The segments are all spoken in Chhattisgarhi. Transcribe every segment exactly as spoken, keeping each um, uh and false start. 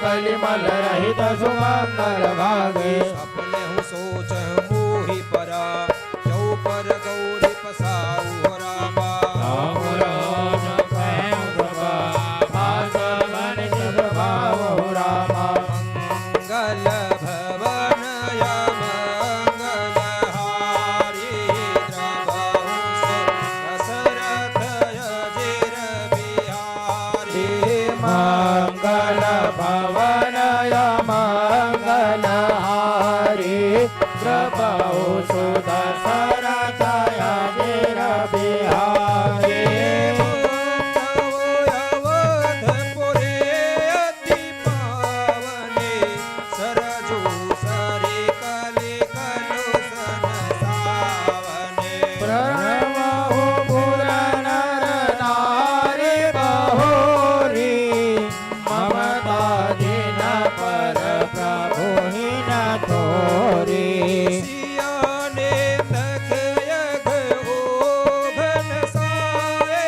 कलिमल रहित सुमंगल भागे। सपने हूँ सोच मोहि परा, जो पर गौरी पसाऊ रामा। राम राम कहूँ सदा, भाषा बन सुभाव रामा। मंगल भवन मंगल हारी, द्रवहु सु दशरथ अजिर बिहारी। मंगल भवन मंगल हारी, द्रवहु सु दशरथ अजिर बिहारी। अवधपुरे अति पावने, सरजू सरित कलि कलुषन सावने। प्रणवहु पुर नर नारी बहोरी, ममता जिन पर प्रभु ही न थोरी। सियाने तख यग ओघन साए,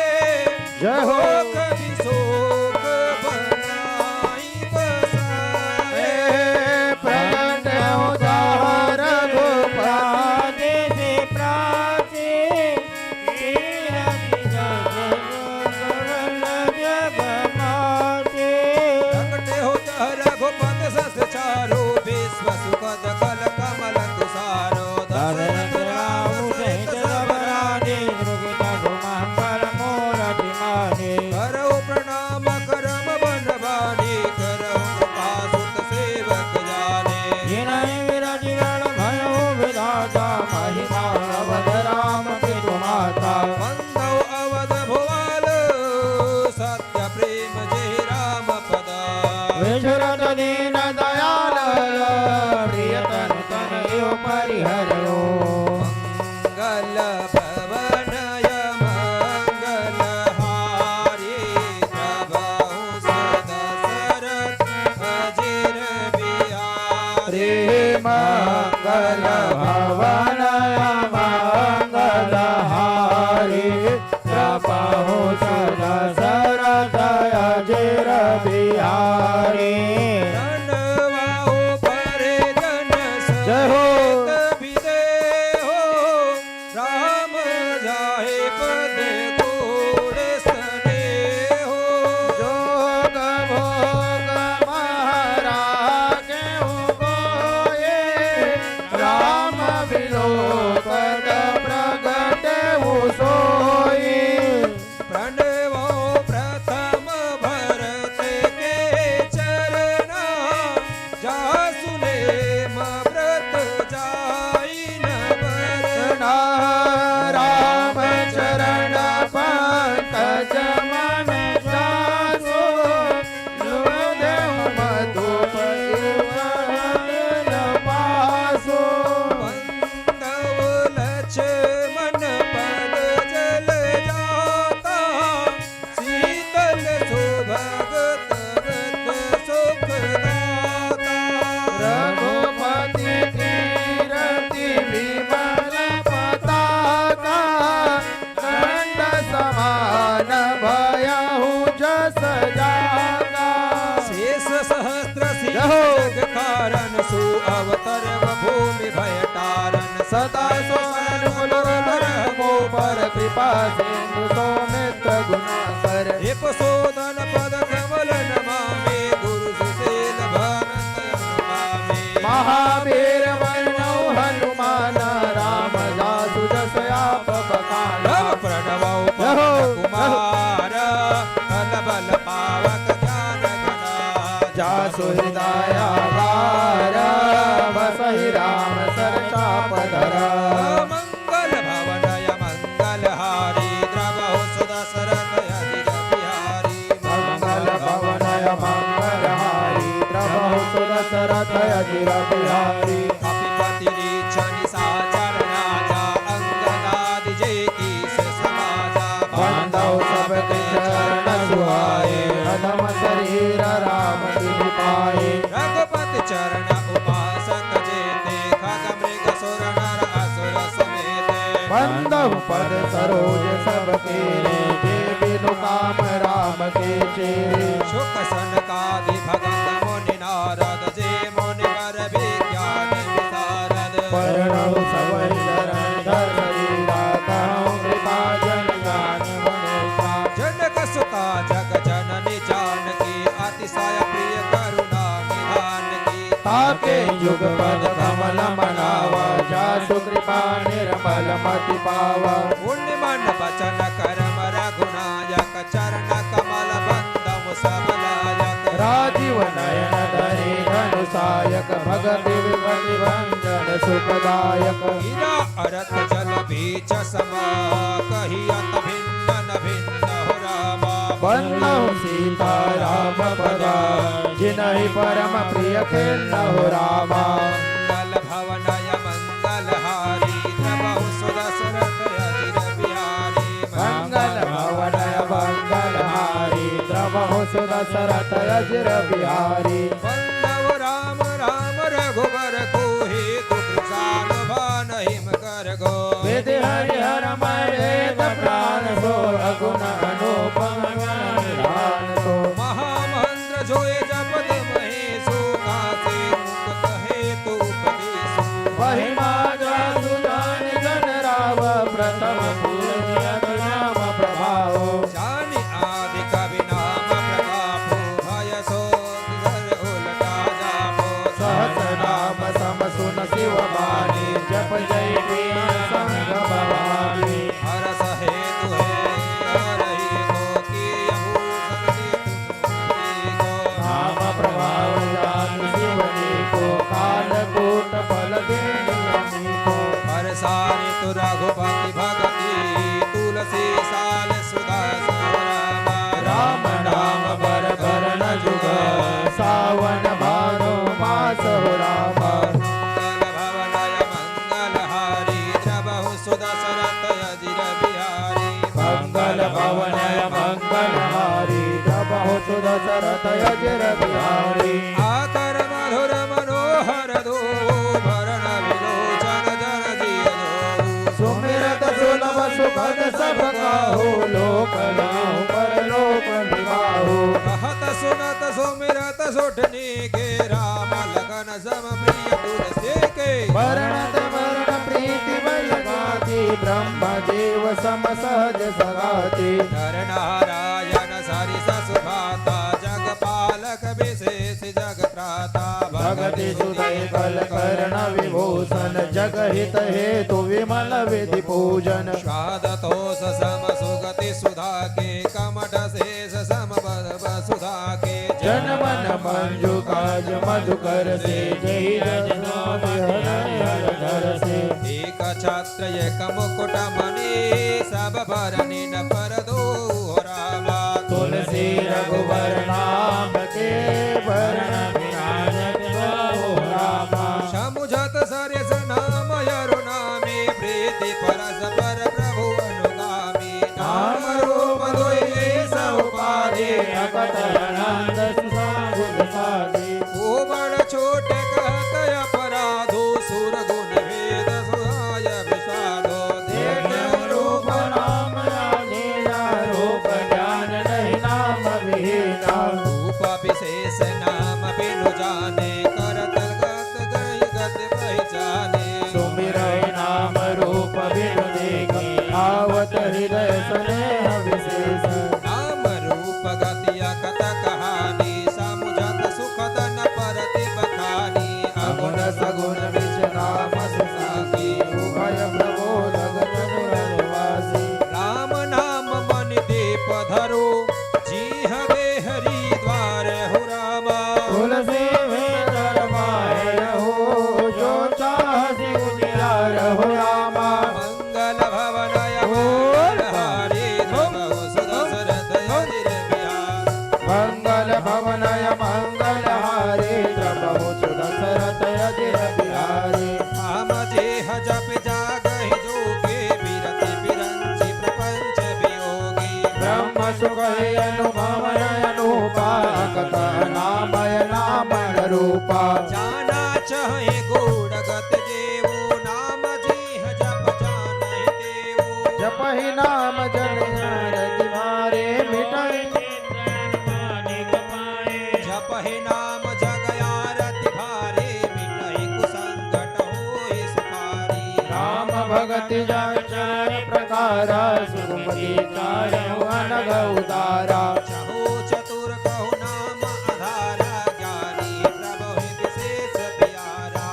जय हो। शोक विशोक बनाई बसाए। प्रगट अवतार रघुपति से प्राचे, कीरति जस जो सुन जग माचे। प्रगट हो जा रघुपति सस चारो, विश्व सुखद कल कमल तुषारो। दशरथ राम सहित सब रानी, द्रुहित सुमंगल मूरति मानी। करौ प्रणाम करम बन बानी, करौ कृपा सुत सेवक जाने। जिनहि विरज गण भयउ विधाता, महिमा अवध राम पितु माता। बंधौ अवध भुआल, सत्य प्रेम जेहि राम पदा। विचरत दीन दयाल, प्रिय तन तन इउ परिहरउ। मंगल भवन मंगल हारी, द्रवहु सु दशरथ अजिर बिहारी। मंगल भवन मंगल हारी, द्रवहु सु दशरथ अजिर बिहारी। प्रणवहु परिजन जय हो। सहित विदेहो, राम जाहे पद गोड़ सनेहो। जोग भोग माहा राखेउ कोई, राम बिलोकत प्रगटेउ सोई। प्रणवौ प्रथम भरत के चरना, जासु नेम व्रत जाई न बरना। राम चरण पंकज मन जासु, लुभ देउ मधुप इउ अनल पासु। बंधव लक्ष्मण पद जल जाता, शीतल सुभग तव व्रत सुखदाता। रघुपति कीरति विमल पताका, गंध समान भयहु जस जाका। शेष सहस्त्र जय हो। शीर्ष जग कारण, सो अवतरव भूमि भय टारन। सदा सो अनुकूल धरहु मोपर, कृपा सिंधु सौमित्र गुणाकर। नृप सो धन पद कमल नमामि, गुरु सुशील भरत अनुगामी। महावीर वरुण हनुमान, राम जासु जस आप बखाना। राम प्रणवौ जय हो। पवन कुमार, बल बल पावक ज्ञान गणा। जासु हृदय आधार, बसहि राम सर चाप धरा। मंगल भवन अमंगल हारी, द्रवहु सु दशरथ अजिर बिहारी। जुग पद कमल मनावा, जासु कृपा निर्मल मति पावा। पुण्य मन बचन करम रघुनायक, चरण कमल बंदम सब लायक। राजीव नयन धरे धनुषायक, भगति विपति भंजन सुखदायक। गिरा अरथ जल बीच समा, कही अत भिन्न न भिन्न हो रामा। बंदहु सीता राम पदा, जिनहि परम प्रिय खिन्न हो रामा। मंगल भवन अमंगल हारी, द्रवहु सुदशरथ अजिर बिहारी। मंगल भवन अमंगल हारी, द्रवहु सुदशरथ अजिर बिहारी। बंदहु राम राम रघुबर को, हेतु कृशानुभान हिम कर गो। विधि हरि हर महेत प्राण सो, अगुण अनुपम ज्ञान निधान सो। महामंत्र जो ये जपत महेशो, कासे मुक्त कहे तो उपदेशो। वही माँ जासु जान जन राव, प्रथम पूजन अति नाम प्रभाव। जानि आदि कवि नाम प्रतापो, भय सोक कर उलटा जापो। सहस नाम सम सुन शिव बानी, जप जय प्रिय संग भवानी। हरस हेतु हे हरहि को, कियहु सगति तुझ को। नाम प्रभाव जान शिव जी को, काल कूट फल दे को। हर सारि तु रघुपति भगति, तुलसी साल सुधा सह रामा। राम नाम बर बर न जुग, सावन भादो मास हो रामा। मंगल भवन अमंगल हारी, द्रवहु सुदशरथ अजिर बिहारी। मंगल भवन अमंगल हारी, द्रवहु सुदशरथ अजिर बिहारी। आकर मधुर मनोहर दो, भरण विलोचन जन जिय जो। सुमिरत सुलभ सुखद सब काहू, लोक लाहू परलोक निबाहू। कहत सुनत सुमिरत सुठनी के, राम लखन सम प्रिय तुलसी के। वरणत वरण प्रीति बल गाती, ब्रह्म जीव सम सहज सगाती। नर नारायण सरिस सुभाता, जग पालक विशेष जग त्राता। भगति सुदय कल करण विभूषण, जग हित हेतु विमल विधि पूजन। स्वाद तोष सम सुगति सुधा के, कमठ शेष सम पद सुधा के। जन मन मंजु काज मधुकर से, जहि रज नाम हरि हर धर से। एक छत्र एक मुकुट मणि, सब बरनि न पर दो रामा। तुलसी रघुबर नाम के, बरन बिना जग हो रामा। समुझत सरिस नाम अरु नामी, प्रीति परस्पर प्रभु अनुगामी। नाम रूप दुइ ईस उपाधि, अकथ अनंत सुसागुन साधि। ओ बड़ छोट कहत अपराधो, सुर गुन भेद सुहाय विषादो। देखे रूप नाम आधीना, रूप ज्ञान नहीं नाम विहीना। रूप विशेष नाम बिनु जाने, करत गत गई गति पहिचाने। सुमिरै नाम रूप बिनु देखी, आवत हृदय सनेह विशेष। नाम रूप गति अकथ कहानी, समुझत सुख तन परति बखानी। अगुन सगुन बिच नाम सुसाकी, उभय प्रबोधक चतुर अनुवासी। राम नाम मनि दीप धरो, जिह देहरी द्वार हो रामा। तुलसी भीतर बाहिर हो, जो चाहसि उजियार हो रामा। मंगल भवन अमंगल हारी, द्रवहु सुदशरथ अजिर बिहारी। मंगल भवन अमंगल हारी, द्रवहु सुदशरथ अजिर बिहारी। राम जिह जप जागहि जोगी, बिरति बिरंचि प्रपंच वियोगी। ब्रह्म सुख अनुभव अनूपा, अकथ नाम अनामय रूपा। जाना चाहे गूढ़ गत जेऊ, नाम जिह जप जानहि तेऊ। जपहि नाम जन आरति भारे, मिटहि जपहि नाम जग आरति भारे, मिटहि कुसंकट होई सुखारी। राम भगति जन चार प्रकारा, सुगति चारहु अनघ उदारा। चहु चतुर कहु नाम आधारा, ज्ञानी प्रभु ही विशेष प्यारा।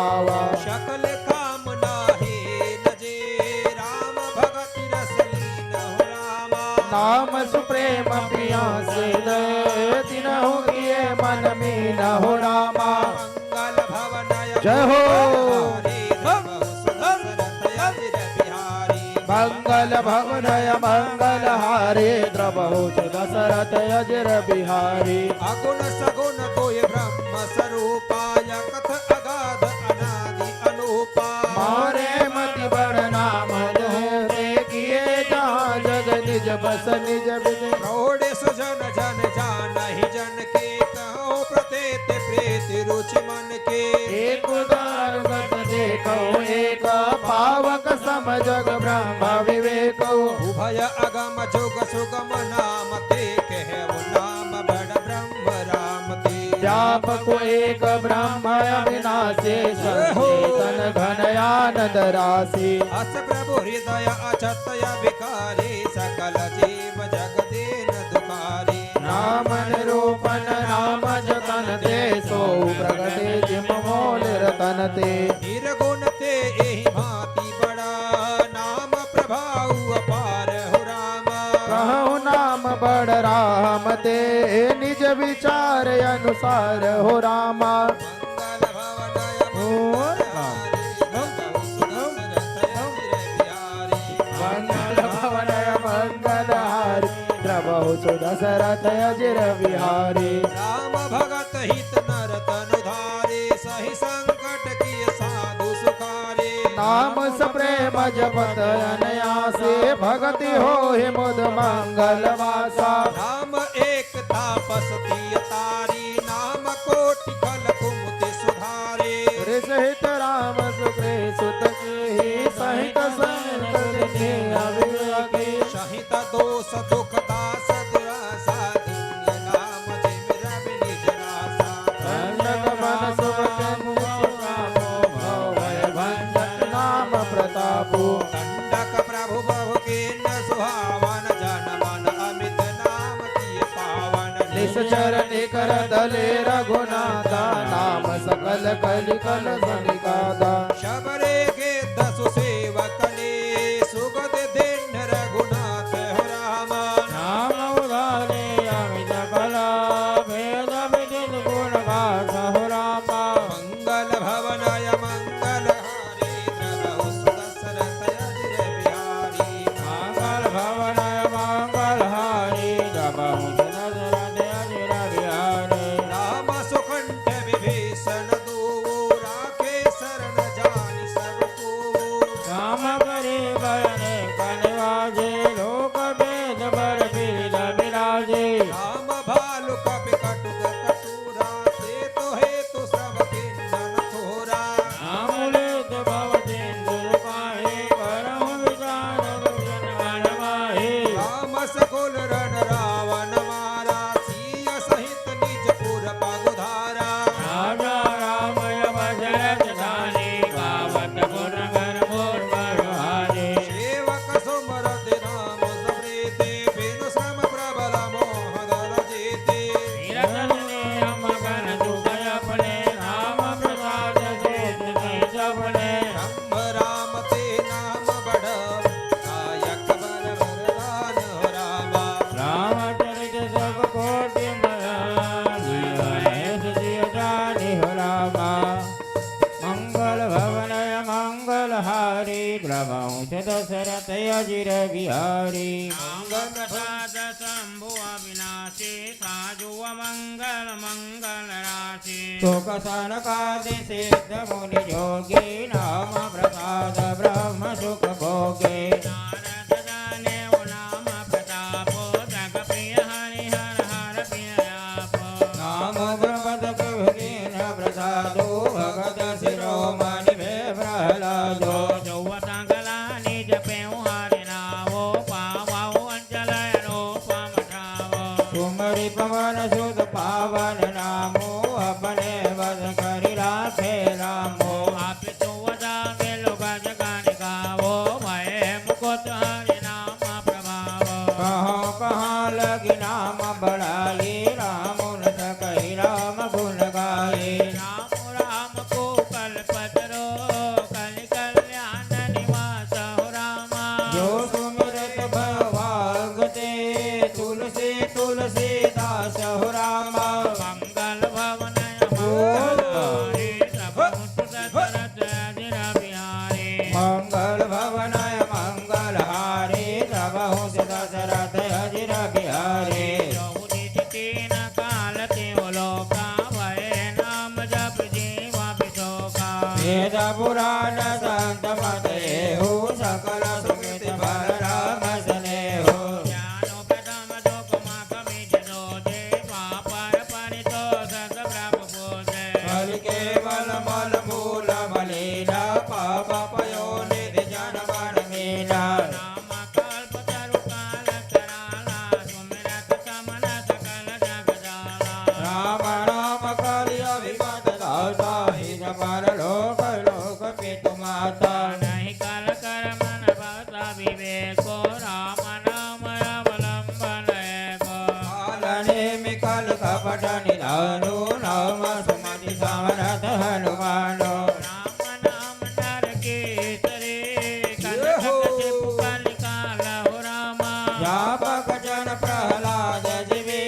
सकल कामना हे न जे, राम भगति रस लीन हो रामा। नाम सुप्रेम पिया से दे, तिनहु किए मन मीन हो रामा। मंगल भवन जय हो। हरि द्रवहु सुदशरथ अजिर बिहारी। मंगल भवन मंगल हारी, द्रवहु सुदशरथ अजिर बिहारी। अगुण सगुण दुइ ब्रह्म स्वरूपा, अकथ अगाध अनादि अनूपा। मारे मति बड़ नाम लोके, किए जहाँ जग निज बस निज बिन। प्रौढ़ सुजन जन जानहि जन के, कहो प्रतीत प्रीति रुचि मन के। एक उदार गत देखो एक, पावक सम जग ब्रह्म विवेको। उभय अगम जुग सुगम नाम ते, कहेउ नाम बड़ ब्रह्म राम ते। व्यापक एक ब्रह्म अविनाशी, जय हो। संचेतन घन आनंद राशि। अस प्रभु हृदय अचत अविकारी, सकल जीव जग दीन दुखारी। नाम निरूपण नाम जतन ते, सोउ प्रगटे जिम मूल रतन ते। निर्गुण ते एहि भांति बड़ा, नाम प्रभाउ अपार हो रामा। कहु नाम बड़ राम ते, निज विचार अनुसार हो रामा। मंगल भवन ओ, मंगल हारी, द्रवहु सुदशरथ अजिर बिहारी। मंगल भवन मंगल हारी, द्रवहु सुदशरथ अजिर बिहारी। राम भगत हित नर तन उधारी, सही संकट किए साधु सुखारी। नाम सप्रेम जपत अनायासे, भगति होहि मुद मंगल मासा। राम एक तापस तिय तारी, नाम कोटि खल कुमति सुधारी। हृषि हित राम सुग्रीव सुत कीहि, सहित संत कीहि अभिवेकी। सहित दोष दुख दास दुरासा, धन्य नाम जिम रवि निज रासा। दंडक मन सुभ कीन्ह सुकामो, भव भय भंजन नाम प्रतापो। दंडक प्रभु बहु कीन्ह सुहावन, जन मन अमित नाम किए पावन। निसचर निकर दले रघुनाथा, नाम सकल कलि कलस निकाथा। सबरे गिद्ध सुसेवक ने, सुगत दीन्ह रघुनाथ हो रामा। नाम उधारी अमित कला, वेद विदित गुण गाथा हो रामा। मंगल भवन अमंगल हारी, द्रवहु सुदशरथ अजिर बिहारी। मंगल भवन मंगल हारी, द्रवहु सुदशरथ अजिर बिहारी। राम सुकंठ विभीषण दोऊ, राखे शरण जानि सब कोऊ। राम करि भय अनेक निवाजे, लोक वेद बर बिरद बिराजे। राम भालु कपि कटुक कटूरा, सेतु हेतु श्रम कीन्ह न थोरा। राम लेत भव सिंधु लुकाए, करहु विचार विघ्न हर माहे। राम सकुल रण रावण मारा, सिय सहित निज पुर पगु धारा। राजा राम अवध रथ ठानी, गावत गुण गर मोर बरहारे। सेवक सुमरत नाम सुप्रीति, बिनु श्रम प्रबल मोह दल जीति। तीरथ नियम गण सुख अपने, नाम प्रसाद सेत की सपने। ब्रह्म राम ते नाम बढ़ाओ, दायक बर वरदान हो रामा। रामचरित सब कोटि मया, जिय महेश जिय जानि हो रामा। मंगल भवन मंगल हारी, द्रवहु सुदशरथ अजिर बिहारी। अंग प्रसाद शंभु अविनाशी, साजु अमंगल मंगल राशि। सुख सनकादि सिद्ध मुनि जोगी, नाम प्रसाद ब्रह्म सुख भोगी। नारद जानेउ नाम प्रतापो, जग प्रिय हरि हर हर प्रिय आपो। नाम ब्रह्म तप विघ्न प्रसादो, भगत शिरोमणि भय प्रहलादो। जो सकल निज पेउ हरि नावो, पावउ अंचल अनुपम ठावो। सुमरि पवन सुत पावन नामो, अपने बस करि राखे रामो। आप प्राण संत मत एहू, सकल सुकृति फल राम स्नेहू। ज्ञान प्रथम दुख माख मिट दोषे, पापर परितो संत प्रभु पोषे। कलि केवल मल मूल मलीन, पाप पयो निधि जन मरण मीन। नाम कल्प तरु काल कराला, सुमिरत समन सकल जग जाला। राम नाम कलि विपत दाता, इह परलोक लोक पितु माता। नहीं कल कर मन भव विवेको, राम नाम अवलंबन एको। काल नेमि कल कपट निधानो, नाम सुमति समरथ हनुमानो। राम नाम नरकेसरी, ये हो। कनक कशिपु कलि काल हो रामा। जापक जन प्रहलाद जीवे,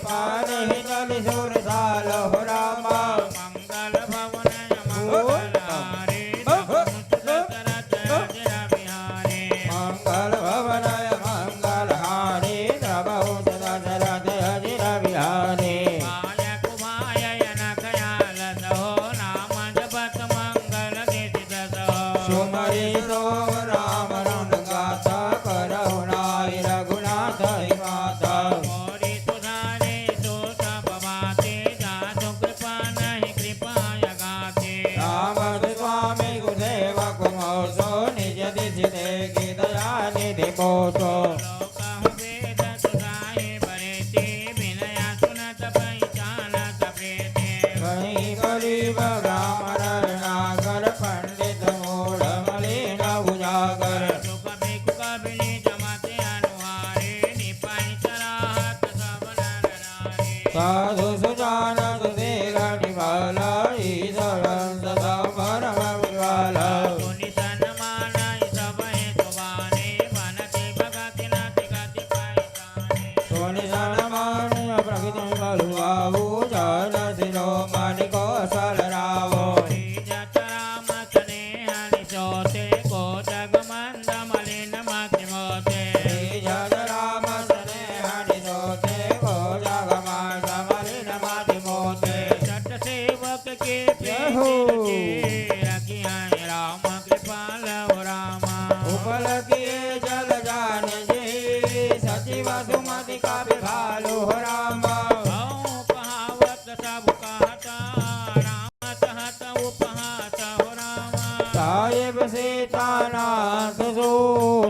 पारहि कलि सुर साल हो रामा। मंगल भवन मंगल हारी, दशरथ अजिर बिहारी। मंगल भवन मंगल हारी, प्रभु दशरथ अजिर बिहारी। पायक उमाय अनख आलस हो, नाम जपत मंगल गिरि जस हो। सुमरि सो राम गुण गाथा, करहु नाहि रघुनाथ ही माथा। मोरी सुधारे सो सब बाते, जासु कृपा नहीं कृपा अगाते। राम स्वामी गुसेवक मोसो, निज दिस देखि दया निधि पोसो। लोक कहु वेद सुधाहि बरेती, बिनय सुनत पहिचानत प्रीति। कहीं गरीब ब्राह्मण नागर, पंडित मूढ़ मलिन उजागर। सुख भिख कबि निज मति अनुहारे, निपहि सराहत सब नर नारी। साधु सुजान सुशील निवाला, ईश अंश सब परम उज्ज्वला। सुनि सनमानहि सबहि सुभाने, बनति भगति नति गति पाई जाने। सुनि सनमानहि प्रकृति बल बाहु, जान शिरोमणि कौशल राहु। श्री जत राम स्नेह निसोते, को जग मंद मलिन मति मोते। श्री जत राम स्नेह निसोते, को जग मंद मलिन मति मोते। जट सेवक के जय हो। प्रीति रखी, रखिहैं राम कृपाल हो रामा। उपल किए जल जान जी, सचिव सुमति कपि भालु हो रामा। भव कहावत सब कहत, राम कहत उपहास हो रामा। साहेब सीतानाथ सो,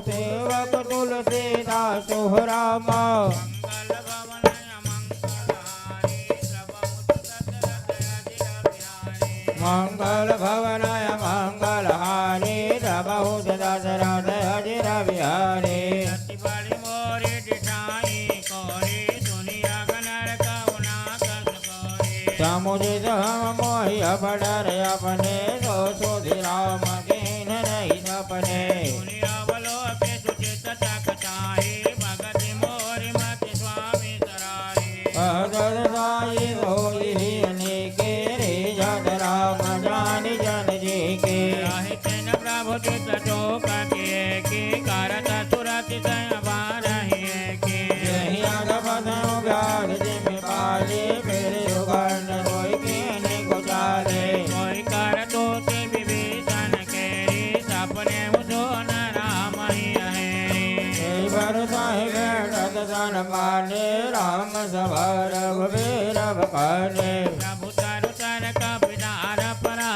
सेवक तुलसीदास हो रामा। मंगल भवन अमंगल हारी, प्रभु दशरथ अजिर बिहारी। मंगल भवन अमंगल हारी, प्रभु दशरथ अजिर बिहारी। अति बड़ी मोरी डिठाई कोरी, सुनि अगनर कहु ना कस कोरी। समुझि सहम मोहि अप डर अपने, सो सुधि राम कीन्ह नहीं सपने। सुनि अवलोकि सुचित चकचाही, भगति मोरि मति स्वामी सराही। अहदर साई सोई ही अनेके, रीझत राम जानि जन जी के। राहि तिन प्रभु चित चोक किए की, करत सुरति सय बारहि एकी। यही अगपत उगार जिम पाले, फिर सुगंध कोई कीन्ह कुचाले। कोई कर दूत विभीषण केरी, सपने उजोन राम ही अहेरी। यही भरोसा ही भेटत सन माने, राम सभा रघुबीर बखाने। प्रभु तरु सन कपिदार परा,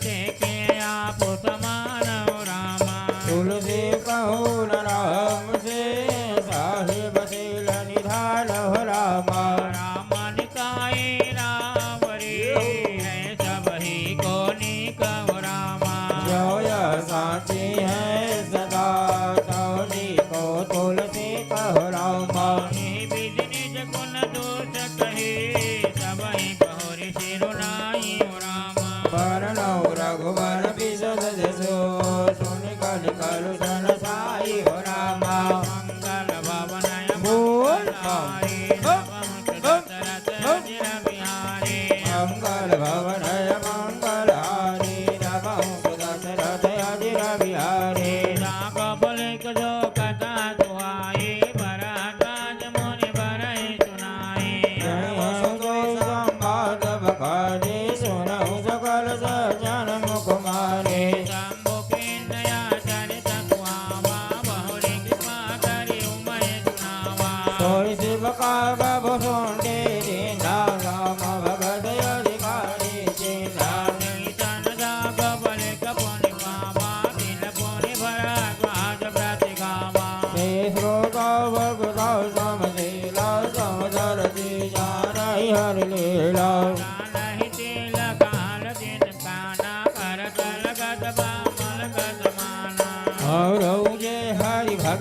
देखे आप समान हो रामा। तुलसी कहु न राम से, साहेब शील निधान हो रामा। राम निकाय रावरी, है सबही को नीक हो रामा। जो यह साची है सदा, तौनी को तुलसी कहो रामा। हे विधि निज गुण दोष कहे, सबही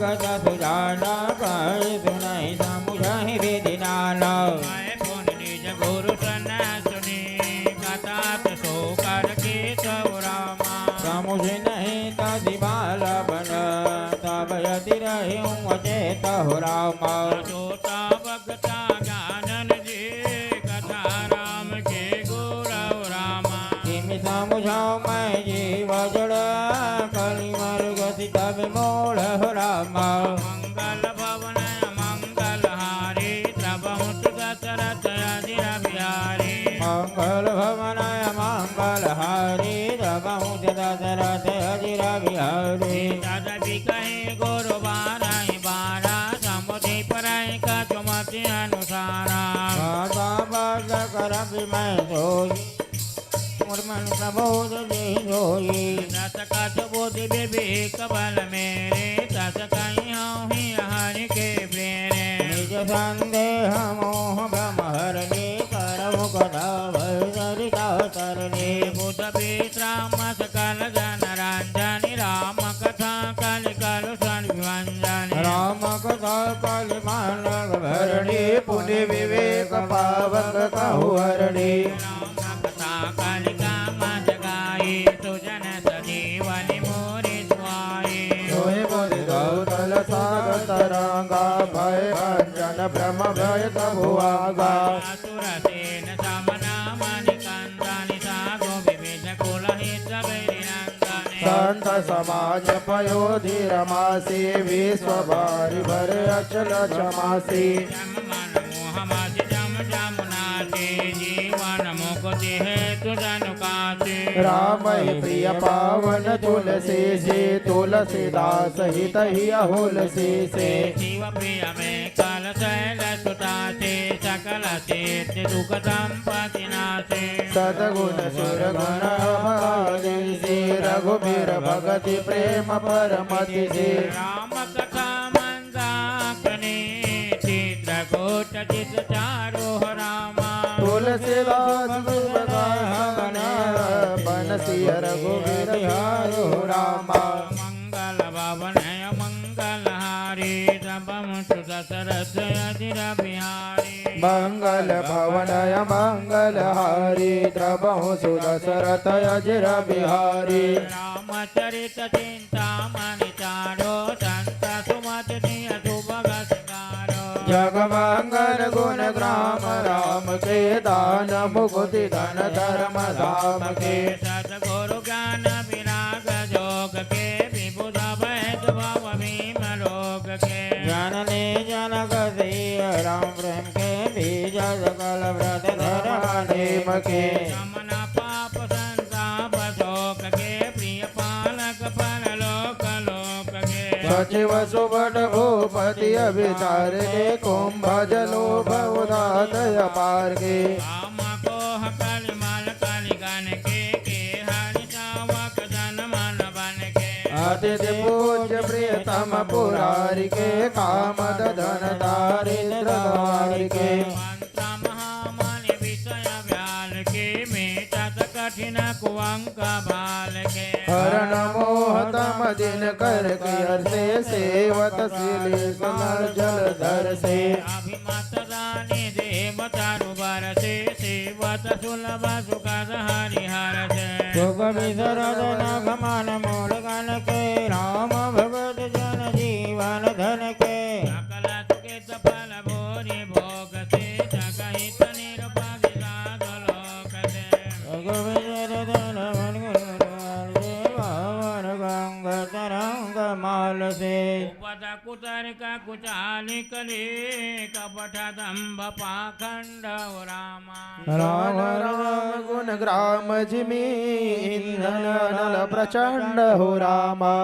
कथा सुजाना कहि सुनहि समुझहि विधि नाना। मैं पुनि निज गुरु सरन सुनि कथा सो कर केतहु रामा। समुझि नहीं तजि बाल बन तब यति रहिउँ अचेतहु रामा। सो तब भगता जानन जी कथा राम के गोरव रामा। किमि समुझाउँ मैं जीव जड़ कलि मरु गति तब मोड़हु रामा। मंगल भवन मंगल हारी तब हुत दशरथ अजिर बिहारी। मंगल भवन मंगल हारी तब हुत दशरथ अजिर बिहारी। तद बिकहि गुरु बारहि बारा समुझि परहि कछु मति अनुसारा। बाबा बद कर विमय सोई मोर मन प्रबोध देहि जोई। दस कछु बुद्धि विवेक बल मेरे तस कहिहउँ हिय हरि के प्रेरे। निज संदेह मोह भ्रम हरनी करहु कथा भय सरिता तरनी। बुध विश्राम सकल जन रंजनी राम कथा कलि कलुष विभंजनी। राम कथा कलि मानव भरणी पुनि विवेक पावक कहु हरणी। राम कथा कलि का मत गाई सुजन सजीवनी मोरि सुहाई। सोई मोरि गौतल सागर तरंगा भय भंजन भ्रम भय तभु आगा। असुर सेन समना मणि कंदनि साधु विविध कुल हित बैरी नंदनि। संत समाज पयो धीर मासी विश्व भारी भर अचल क्षमासी। जम मन मोह मति जम जमुनासी जीवन मुक्ति हेतु जनु कासी। राम ही प्रिय पावन तुलसी से तुलसीदास हित ही अहुलसी से। शिव प्रिय में कल शैल सुतासी सकल सिद्धि सुख संपत्ति नासी। सतगुण सुरगुण अमादिसी रघुबीर भगति प्रेम परमतिसी। राम कथा मंदाकिनी चित्रकूट जिस चारो रामा। तुलसीदास सुख गाय हवन बन सिय रघुबीर चारो रामा। मंगल भवन मंगल हारी तब हुत दशरथ अजिर बिहारी। मंगल भवन मंगल हारी तब हुत दशरथ अजिर बिहारी। रामचरित चिंतामणि चारो संत सुमति निय सुभग सिंगारो। जग मंगल गुण ग्राम राम के दान मुकुति धन धर्म धाम के। सतगुरु ज्ञान विराग जोग के विबुध भेद भव भीम रोग के। ज्ञान ने जनक सिय राम प्रेम के बीज सकल व्रत धर्म नेम के। समन पाप संताप शोक के प्रिय पालक परलोक लोक के। सचिव सुभट भूपति अभिचार के कुंभज लोभ उदात अपार के। काम कोह कलिमल कलिगन के के हरि श्रावक जन मन बन के। अतिथि पूज्य प्रियतम पुरारी के काम ददन दारिद्र द्वार के। मंत्र महामणि विषय व्याल के मेटत कठिन कुअंक बाल के। हरण मोह तम दिन कर के हर से सेवत सिलेस मल जल धर से। अभिमत दानी देव तरु बर से सेवत सुलभ सुखद हरिहर से। सुख विसरद नख मन मूल गण के राम भगत जन जीवन धन के। सकल सुखित फल भोरी भोग से सकहित निरुपज साधु लोक से। सुख विसरद नख मन मूल गण से पावन गंग तरंग माल से। उपद कुतर्क कुचालिकले कपट दंभ पाखंड हो रामा। रावण राम गुण ग्राम जिमि इंधन अनल प्रचंड हो रामा।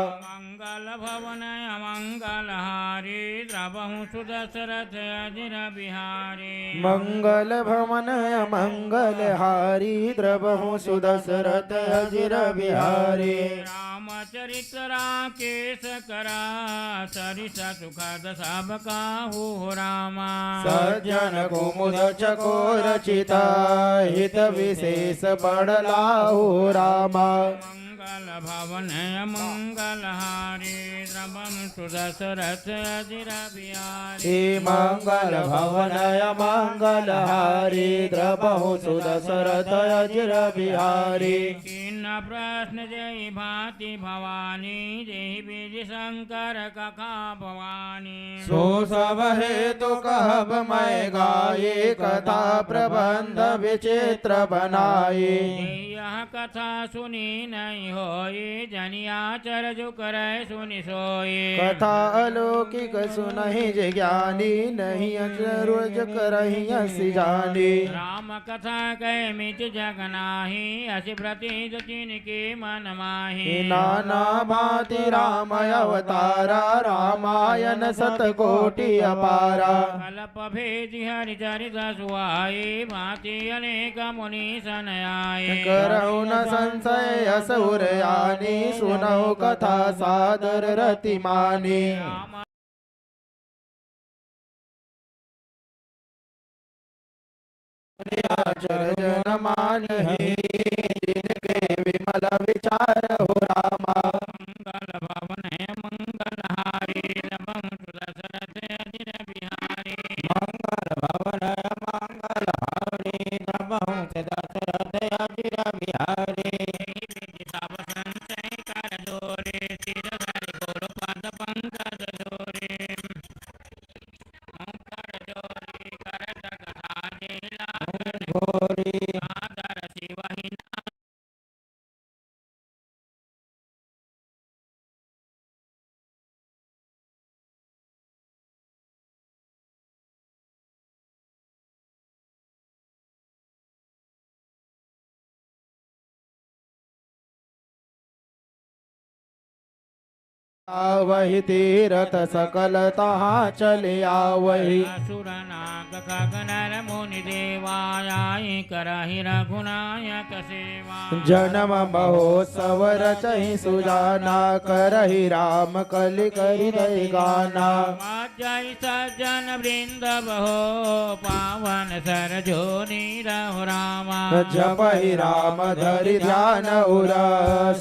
मंगल भवन मंगल हारी द्रवहु सुदशरथ अजिर बिहारी। मंगल भवन मंगल हारी द्रवहु सुदशरथ अजिर बिहारी। रामचरित राकेश करा सरिस सुखद सब काहू हो रामा। सज्जन कुमुद चकोर चिता हित विशेष बड़ लाहू रामा। मंगल मंगल भवन मंगलहारी द्रवहु सुदशरथ अजिर बिहारी। हे मंगल भवन मंगलहारी द्रवहु सुदशरथ अजिर बिहारी। किन्न प्रश्न जेहि भांति भवानी, जेहि विधि शंकर कथा भवानी। सो सब हेतु कहब मैं गाई, कथा प्रबंध विचित्र बनाई। यह कथा सुनी नहीं होई, जनि आचरजु करै सुनि सोई। कथा अलौकिक सुनहि जे ज्ञानी, नहीं अचरज करहिं अस जानी। राम कथा कहे मिटि जग नाही, अस प्रतीत जिनके मन माही। नाना भांति राम अवतारा, रामायण सत कोटि अपारा। कल्प भेदि हरि चरित सुहाई, भांति अनेक मुनि सन आए। करहु न संशय अस उर आनी, सुनहु कथा सादर रति मानी। राम अचरज न मानहि, जिनके विमल विचारहु रामा। मंगल भवन मंगलहारी द्रवहु सुदशरथ अजिर बिहारी। मंगल भवन मंगलहारी द्रवहु सुदशरथ अजिर बिहारी। सब संशय कर दूरी, सिर धरि गुरु पद पंकज धूरी। मुख कर जोरी करत कथा लीला घोरी। आदर शिवहि आवहि तीरथ सकल तहाँ चलि आवहि। असुर नाग खग नर मुनि देवा, आइ करहि रघुनायक सेवा। जनम महोत्सव रचहि सुजाना, करहि राम कलि कहि दइ गाना। जय सज्जन वृंद बहो, पावन सरजू नीरहु रामा। जपहि राम धरि ध्यान उर,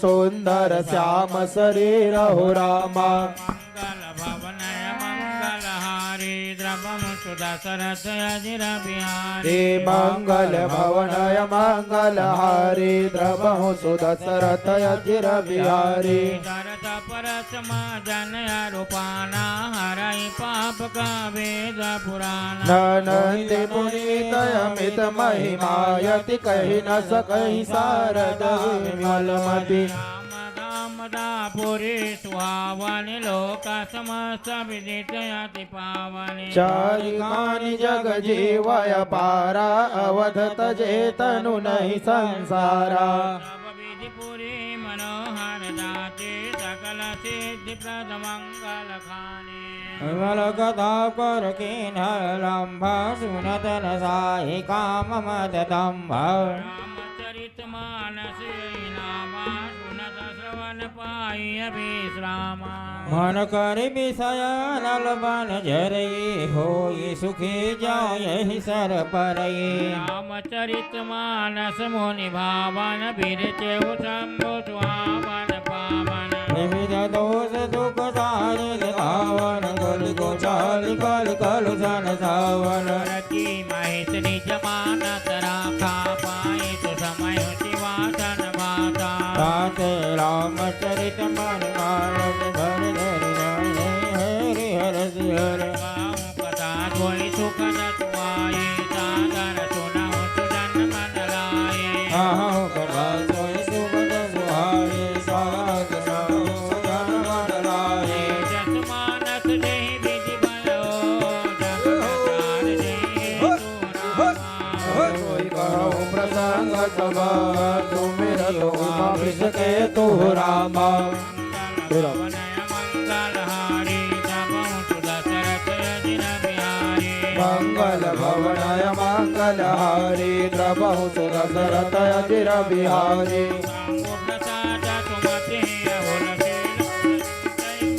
सुंदर श्याम सरीरहु रामा। मंगल भवन मंगलहारी, द्रवहु सुदशरथ अजिर बिहारी। हे मंगल भवन मंगलहारी, द्रवहु सुदशरथ अजिर बिहारी। दरस परस माजन अरु पाना, हरहि पाप का वेद पुराना। अनंत पुनीत अमित महिमा, यति कहि न सकहि सारद विमल मति। राम धाम दापुरी सुहावनि, लोक समस्त विदित अति पावनि। चारि खानि जग जीव अपारा, अवध तजे तनु नहीं संसारा। सब विधि पुरी मनोहर दाते, सकल सिद्धि प्रद मंगल खाने। विमल कथा कर कीन्ह लंभ, सुनत न साहि काम मत दंभ। रामचरित मानस यहि नामा, सुनत श्रवण पाई अभिश्रामा। मन करि विषय अनल बन जरई, होई सुखी जाय यहि सर परई। रामचरित मानस मुनि भावन, बिरचेउ शंभु सुहावन पावन। विविध दोष दुख सारित धावन, कलि को चालि कलि कलुषन सावन। रति महेश निज मानस राखा, पाई सुसमय सिंहासन बासा। ताते रामचरित मन मानस, धरि धरि नहिं हरि हरषि हर। गाऊं कथा सोई सुखद सुहाई, सादर सुनहु सुजन मन लाए। अहं कथा सोई सुखद सुहाई, सादर सुनहु सुजन मन लाए। जस मानस जेहि विधि भयो, जस प्रकार जेहि हेतु रामा। कोई कहूँ प्रसंग सब, सुमिरत उमा विष केतु रामा। मंगल भवन मंगलहारी, द्रवहु सुदशरथ अजिर बिहारी। मंगल भवन मंगलहारी, द्रवहु सुदशरथ अजिर बिहारी। सांग प्रसाद सुमति अहुल शील,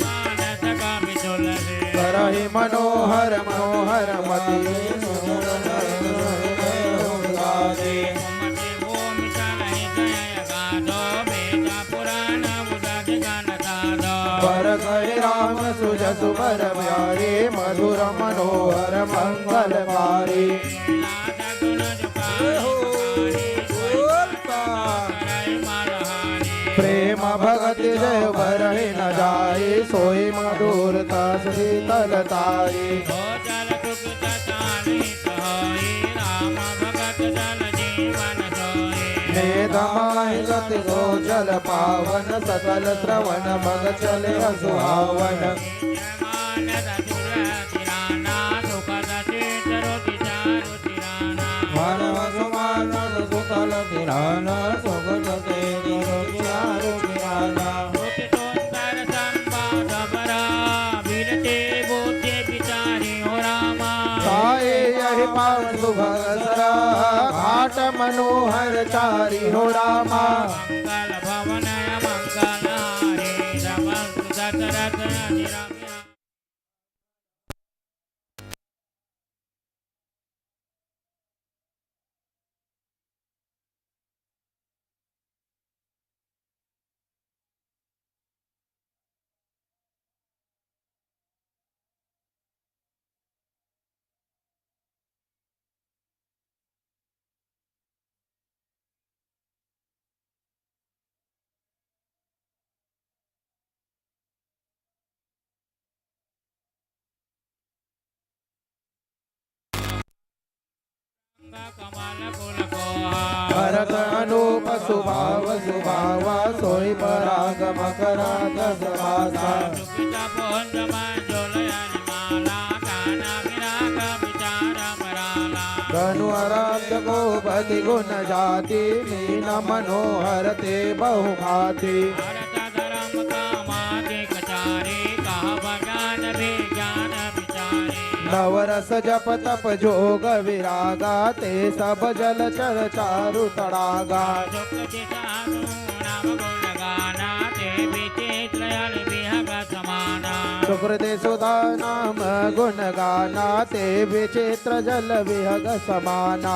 मानस कवि तुलसी। करहि मनोहर मनोहर मति। सुमति भूमि चलहि जय गाथो, वेद पुराण सुजसु बर प्यारे, मधुर मनोहर मंगलकारी। प्रेम भगति जय बरहि न जाई, सोई मधुरता शीतलताई। नित माहि गति गोचर पावन, सकल श्रवण मग चले सुहावन। मन वसु मानस सुतल सिराना, सुगत तेज रुचि चारु सिराना। ताए यहि पावन सुभग सरा, घाट मनोहर चारी हो रामा। मंगल भवन मंगल हारी, समस्त दशरथ अधिराम। भरत अनूप सुभाव सुभावा, सोई पराग मकरांद समासा। तनु आराध्य को बति गुण जाति, मीन मनोहर ते बहु भांति। नवरस जप तप जोग विरागा, ते सब जलचर चारु तड़ागा। सुकृति सुधा नाम गुण गाना, ते विचित्र जल विहग समाना।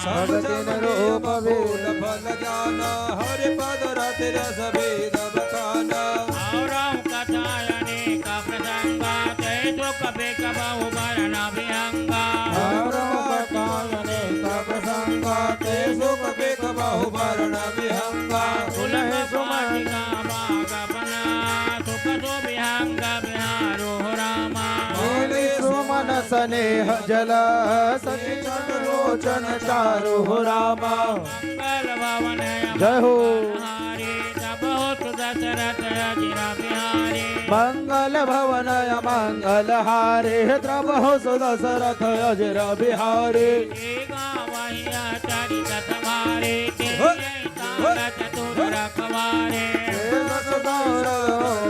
भगतिन रूप फूल फल जाना, हरि पद रति रस भेद बखाना। और कथा अनेक प्रसंगा, ते सुख बेक बहु भरण विहंगा। और कथा अनेक प्रसंगा, ते सुख बेक बहु भरण विहंगा। कुल सुमन का बाग अपना, सुख सुविहंग बिहारो रामा। मिली सुमन स्नेह जल, सचित लोचन चारु हो रामा। मंगल भवन जय हो। हारी, तब हो सुदशरथ अजिर बिहारी। मंगल भवन मंगल हारी, तब हो सुदशरथ अजिर बिहारी। एक वहिया चरित तुम्हारे, हो। तेरी ताल चतुर रखवारे। तेरस दौर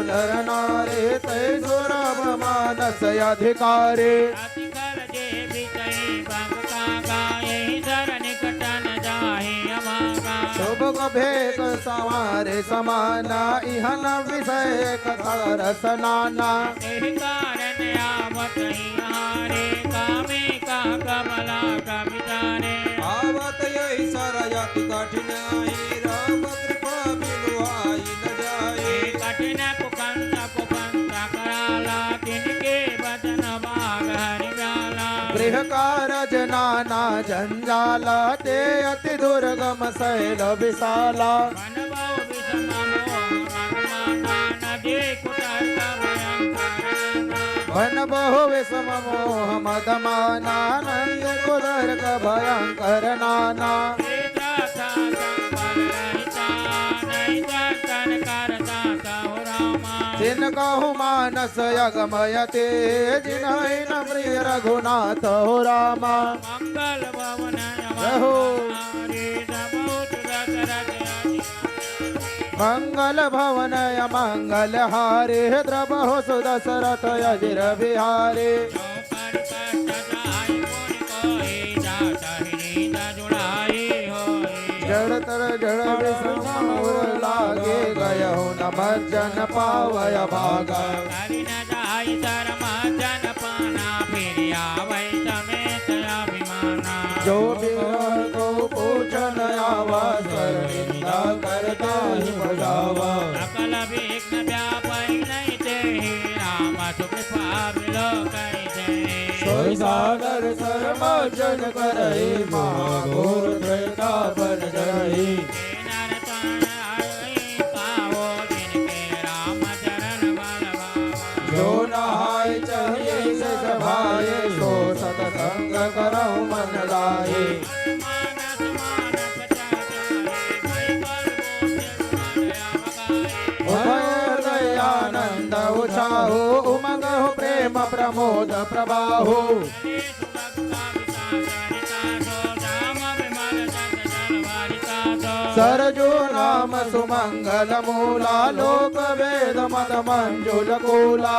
नर नारी, तै सुरभ मानस अधिकारी। अति कर जे विषय बंग कागा, यही सर निकटन जाहि अभागा। शुभ को भेद संवारे समाना, इह न विषय कथा रस नाना। एहि कारण आवत ही हारे, कामे का कमला का विचारे। आवत यही सर अति कठिनाई, राम कृपा बिनु आई न जाए। कठिन कुकंत कुपंत कराला, तिनके बचन बाग हरि जाला। गृह कारज नाना जंजाला, ते अति दुर्गम सैल विशाला। वन बहु विषम मोह मद माना, नदी कुतर्क भयंकर नाना। वन बहु विषम मोह मद माना, नंद कुतर्क भयंकर नाना। सीता था संबल रहिता, नहीं दर्शन करता सहु रामा। जिनकहु मानस अगमय तेज, जिनहि न प्रिय रघुनाथ हो रामा। मंगल भवन जय हो। हमारे, सब बहुत दशरथ अजिर। मंगल भवन अमंगल हारे, द्रवहु सुदशरथ अजिर बिहारे। जो परिपथ जाय पुनि कोई, जात ही नीत जुड़ाई होई। जड़ तर जड़ विषम उर लागे, गयहु न मज्जन पावय भागा। करि न जाय शरम जन पाना, फिरि आवै समेत अभिमाना। जो बिरह को पूछन आवा, शरणि ताहि बजावा। सकल विघ्न व्यापहि नहीं तेहि, राम सुकृपा मिलो कहि देहि। सोई सादर सरमार्जन करहि, महाघोर त्रेता बन जरहि। नर तन हरि पावो, जिनके राम चरण बल पावो। जो नहाय चढ़िए सज भाए, सो सतसंग करहु मन लाए। उभय हृदय आनंद उछाहु, उमंग हो प्रेम प्रमोद प्रवाहु। सरजू नाम सुमंगल मूला, लोक वेद मत मंजुल कूला।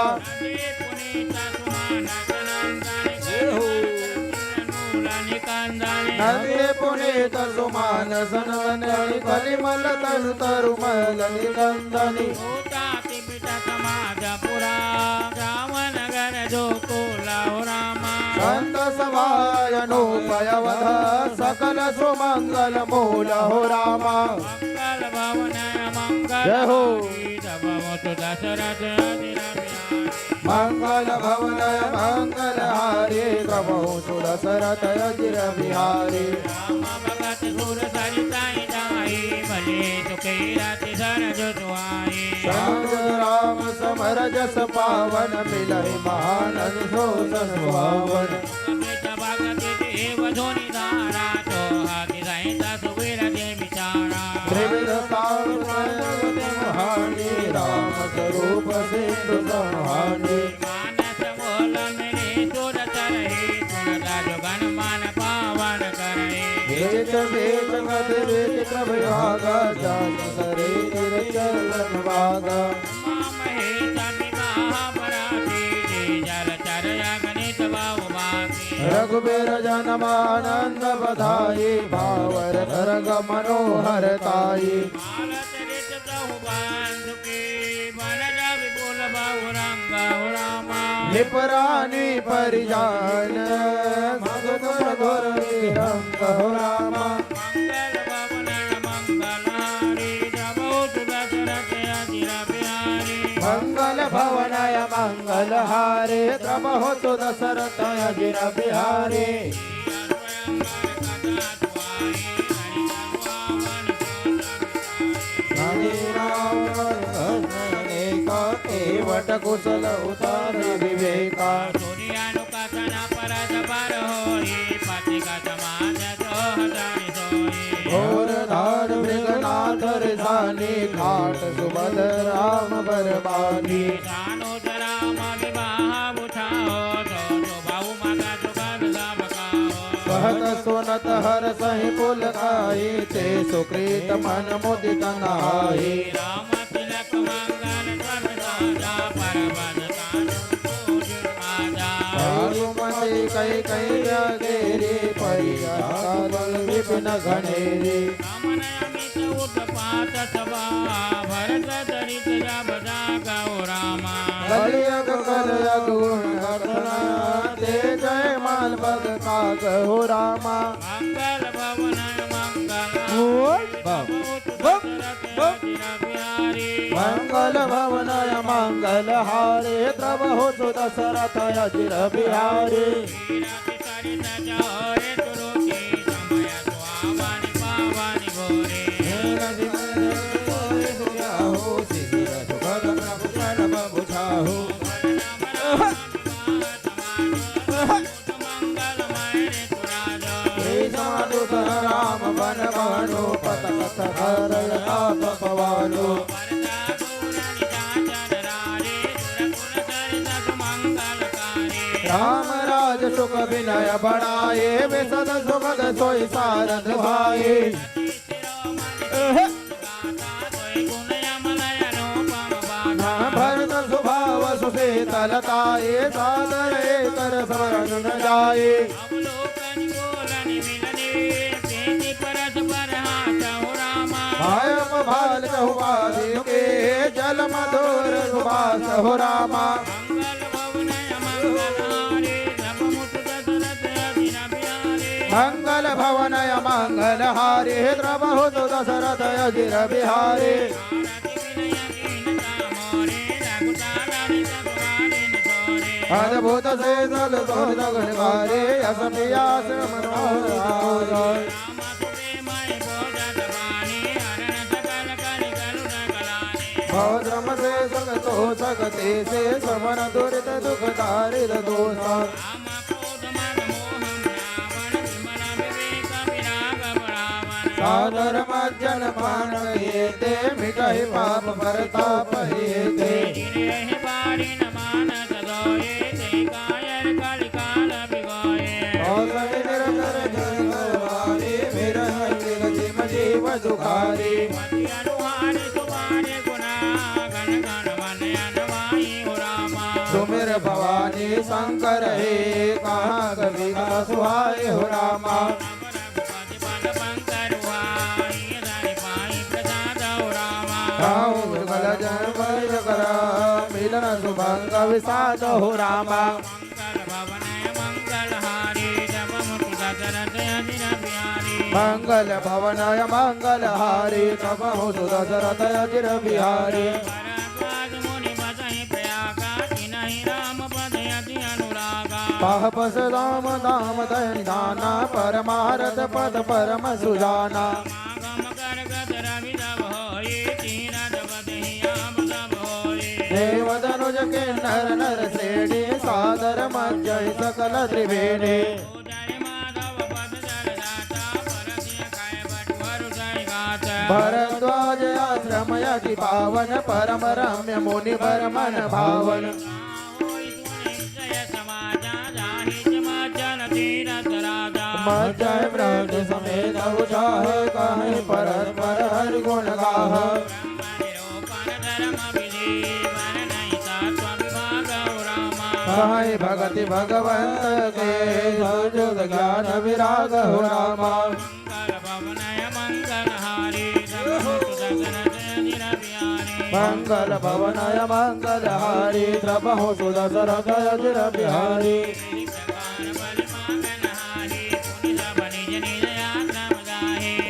नंदी पुनीत सुमानस नंदन, कलिमल तनु तरु मल निकंदनी। भूताति पित समाज पुरा, रावण गर जो कोला हो रामा। संत सभा अनूप अवध, सकल सुमंगल मूल हो रामा। मंगल भवन मंगल जय हो। हारी, सब मुत दशरथ अजिर बिहारी। मंगल भवन मंगल हारी, प्रभु सुदशरथ अजिर बिहारी। राम भगत सुर सरिताई जाई, बले सुखे रति सरजु सुहाई। समझ राम समर जस पावन, मिलहि महानन सो सन सुहावन। समेत भगत देव धुनि धारा, तो हति सहित सुबेर देवी चारा। त्रिविध ताप तनय उदम हानि, राम स्वरूप सिंधु सम हानि। मानस मूल मिली सुर चरही, सुनत जो गण मन पावन करही। बीच बीच मत बीच प्रभु भागा, जात सरे गिर चरण भागा। उमा महेश विवाह बराती, जे जल चर अगणित बहुभागी। रघुबीर जन्म आनंद बधाई, भावर तरंग मनोहर ताई। मालत रित प्रभु बांधुकी, बन जा विपुल बहु रंग हो रामा। निपरानी परिजान, मधुकर घोर विहंग हो रामा। मंगल भवन मंगल हारी, प्रभु सुदशरथ अजिर बिहारी। मंगल भवन मंगल हारी, प्रभु सुदशरथ अजिर बिहारी। श्री राम अनेका, केवट कुशल उतारे विवेका। सूर्यानु कथन परत पर होई, पथिक समाज द्रोह जानि सोई। घोर धार मृगनाथ रिसानी, खाट सुभद्र राम बरबानी। सानुज राम विवाह उठाओ, सो सुभव मग सुभग सब काओ। कहत सुनत हरसहि पुलकाई, ते सुकृत मन मुदित नहाई। राम तिलक मंगल सब साजा, परबत तान पूज राजा। राघुमति कई कई अगेरी, परिया काल विपिन घनेरी। रामन अमित उत्पात सभा, भरत चरित जब जागहु रामा। कलियग कलयग गुण लक्षण, ते जय माल पग कागहु रामा। मंगल भवन मंगल बोल, बम, बम, बम। बिहारी। मंगल भवन मंगल हारे, प्रभु सुदशरथ अजिर बिहारी। तीरथ सरित जहर तुरुकी, समय सुहावन पावन भोरे। हे रघुनाथ सुयाहू, सिर सुभग प्रभु चरण बुझाहू। राम बन भानु पत कथ हरय ताप पवानु। राम राज सुख विनय बढ़ाए, विशद सुभग सोई सारथ भाई। भरत सुभाव सुशीतलताए, सादर एकर स्मरण न जाए। भायप भाल चहुबादिके, जल मधुर सुभास हो रामा। मंगल भवन नय मंगलहारी द्रवहु सु दशरथ अजिर बिहारी। अद्भुत से सत सोत गुणकारी यशपि यश मनोहर। भव श्रम से सत तो सकते से श्रवण दुरित दुख दारिद दोषा। सादर मज्जन पान कहिए ते मिटहि पाप परताप हिए ते। औषधि निरतर जन करवारी विरह विरह जिम जीव दुखारी। सुमिर भवानी शंकर हे कहाँ कवि का सुहाए हो रामा। ताहू गल जन बल जकरा मिलन सुभंग विषाद हो रामा। मंगल भवन मंगल हारी तब हो सु दशरथ अजिर बिहारी। तापस दाम दाम दय निधाना परमारथ पद परम सुजाना। देव तनुज किन्नर नर श्रेणी सादर मज्जहि सकल त्रिवेणी। भरद्वाज आश्रम अति पावन परम रम्य मुनि बर मन भावन। मज्जहि मृग समेत उजाहे कहे परस्पर हरि गुण गाह। कहे भगति भगवंत के संयुत ज्ञान विराग हो रामा। मंगल भवन मंगल हारी तब हो सु दशरथ अजिर बिहारी।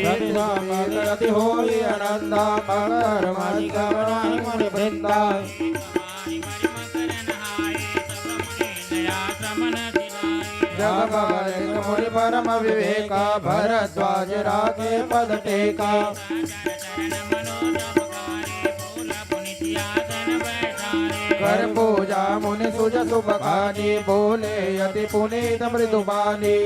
रति स्वामी रति होई आनंदा मकर मालिका बनाई मुनि वृंदा। जग बलिक मुनि परम विवेका भरद्वाज राखे पद टेका। कर पूजा मुनि सुजसु बखानी बोले अति पुनीत मृदु बानी।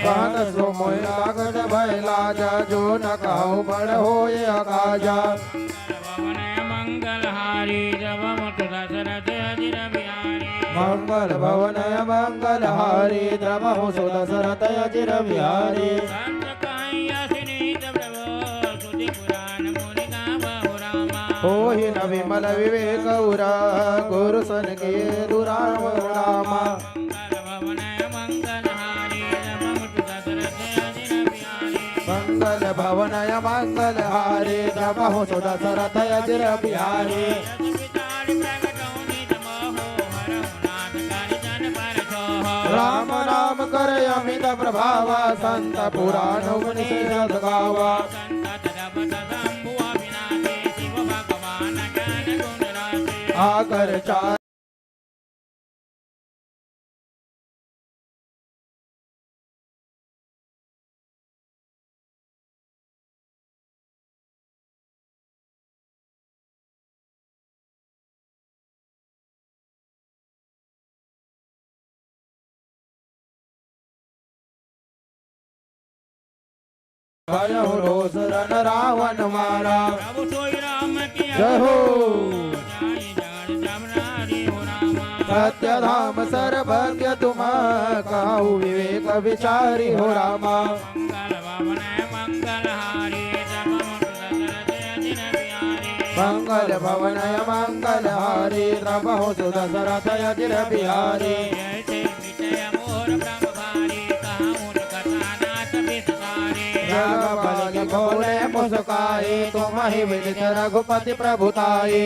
कहत सो मोहि लागत भय लाजा जो न कहु बड़ होय अकाजा। मंगल भवन मंगल हारी द्रवहु सु दशरथ अजिर बिहारी। होहि न विमल विवेक उरा गुरु सन के दुराव रामा। मंगल भवन मंगल हारी द्रवहु सु दशरथ अजिर बिहारी। राम नाम कर अमित प्रभावा संत पुराण उपनिषद गावा। आकर चार करहु रोष रन रावण मारा। प्रभु सोई राम की जय हो। सत्य धाम सर्वज्ञ तुम कहु विवेक विचारी हो रामा। मंगल भवन मंगल हारी तब हो सु दशरथ अजिर बिहारी। मंगल भवन मंगल हारी तब हो सु दशरथ अजिर बिहारी। जग बालि बोले मुस्काई तुम ही विदित रघुपति प्रभु ताई।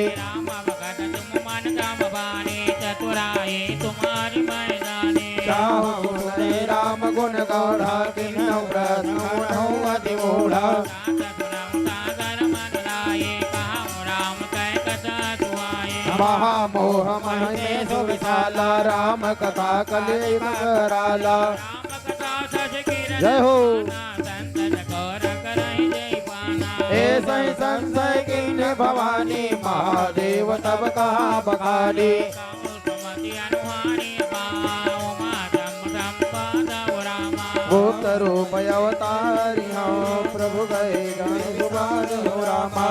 राम बानी चतुराई तुम्हारी मैदानी। चाहु सुने राम गुण गौढ़ा, किन्हु प्रश्न उठहु अति मूढ़ा। सात सुनहु सागर मन लाई, कहहु राम कह कथा सुहाई। महामोह महिमे सो विशाला, राम कथा कलि कराला। राम कथा सच कीरत जय हो। पाना, संत चकोर करहि जय पाना। ऐसहि संशय किन्हे भवानी, महादेव तब कहा बखानी। कहु सुमति अनुहारी पाओ, मातम संपादव रामा। गुप्त रूप अवतारी हौं, प्रभु गए जान सुबाद हो रामा।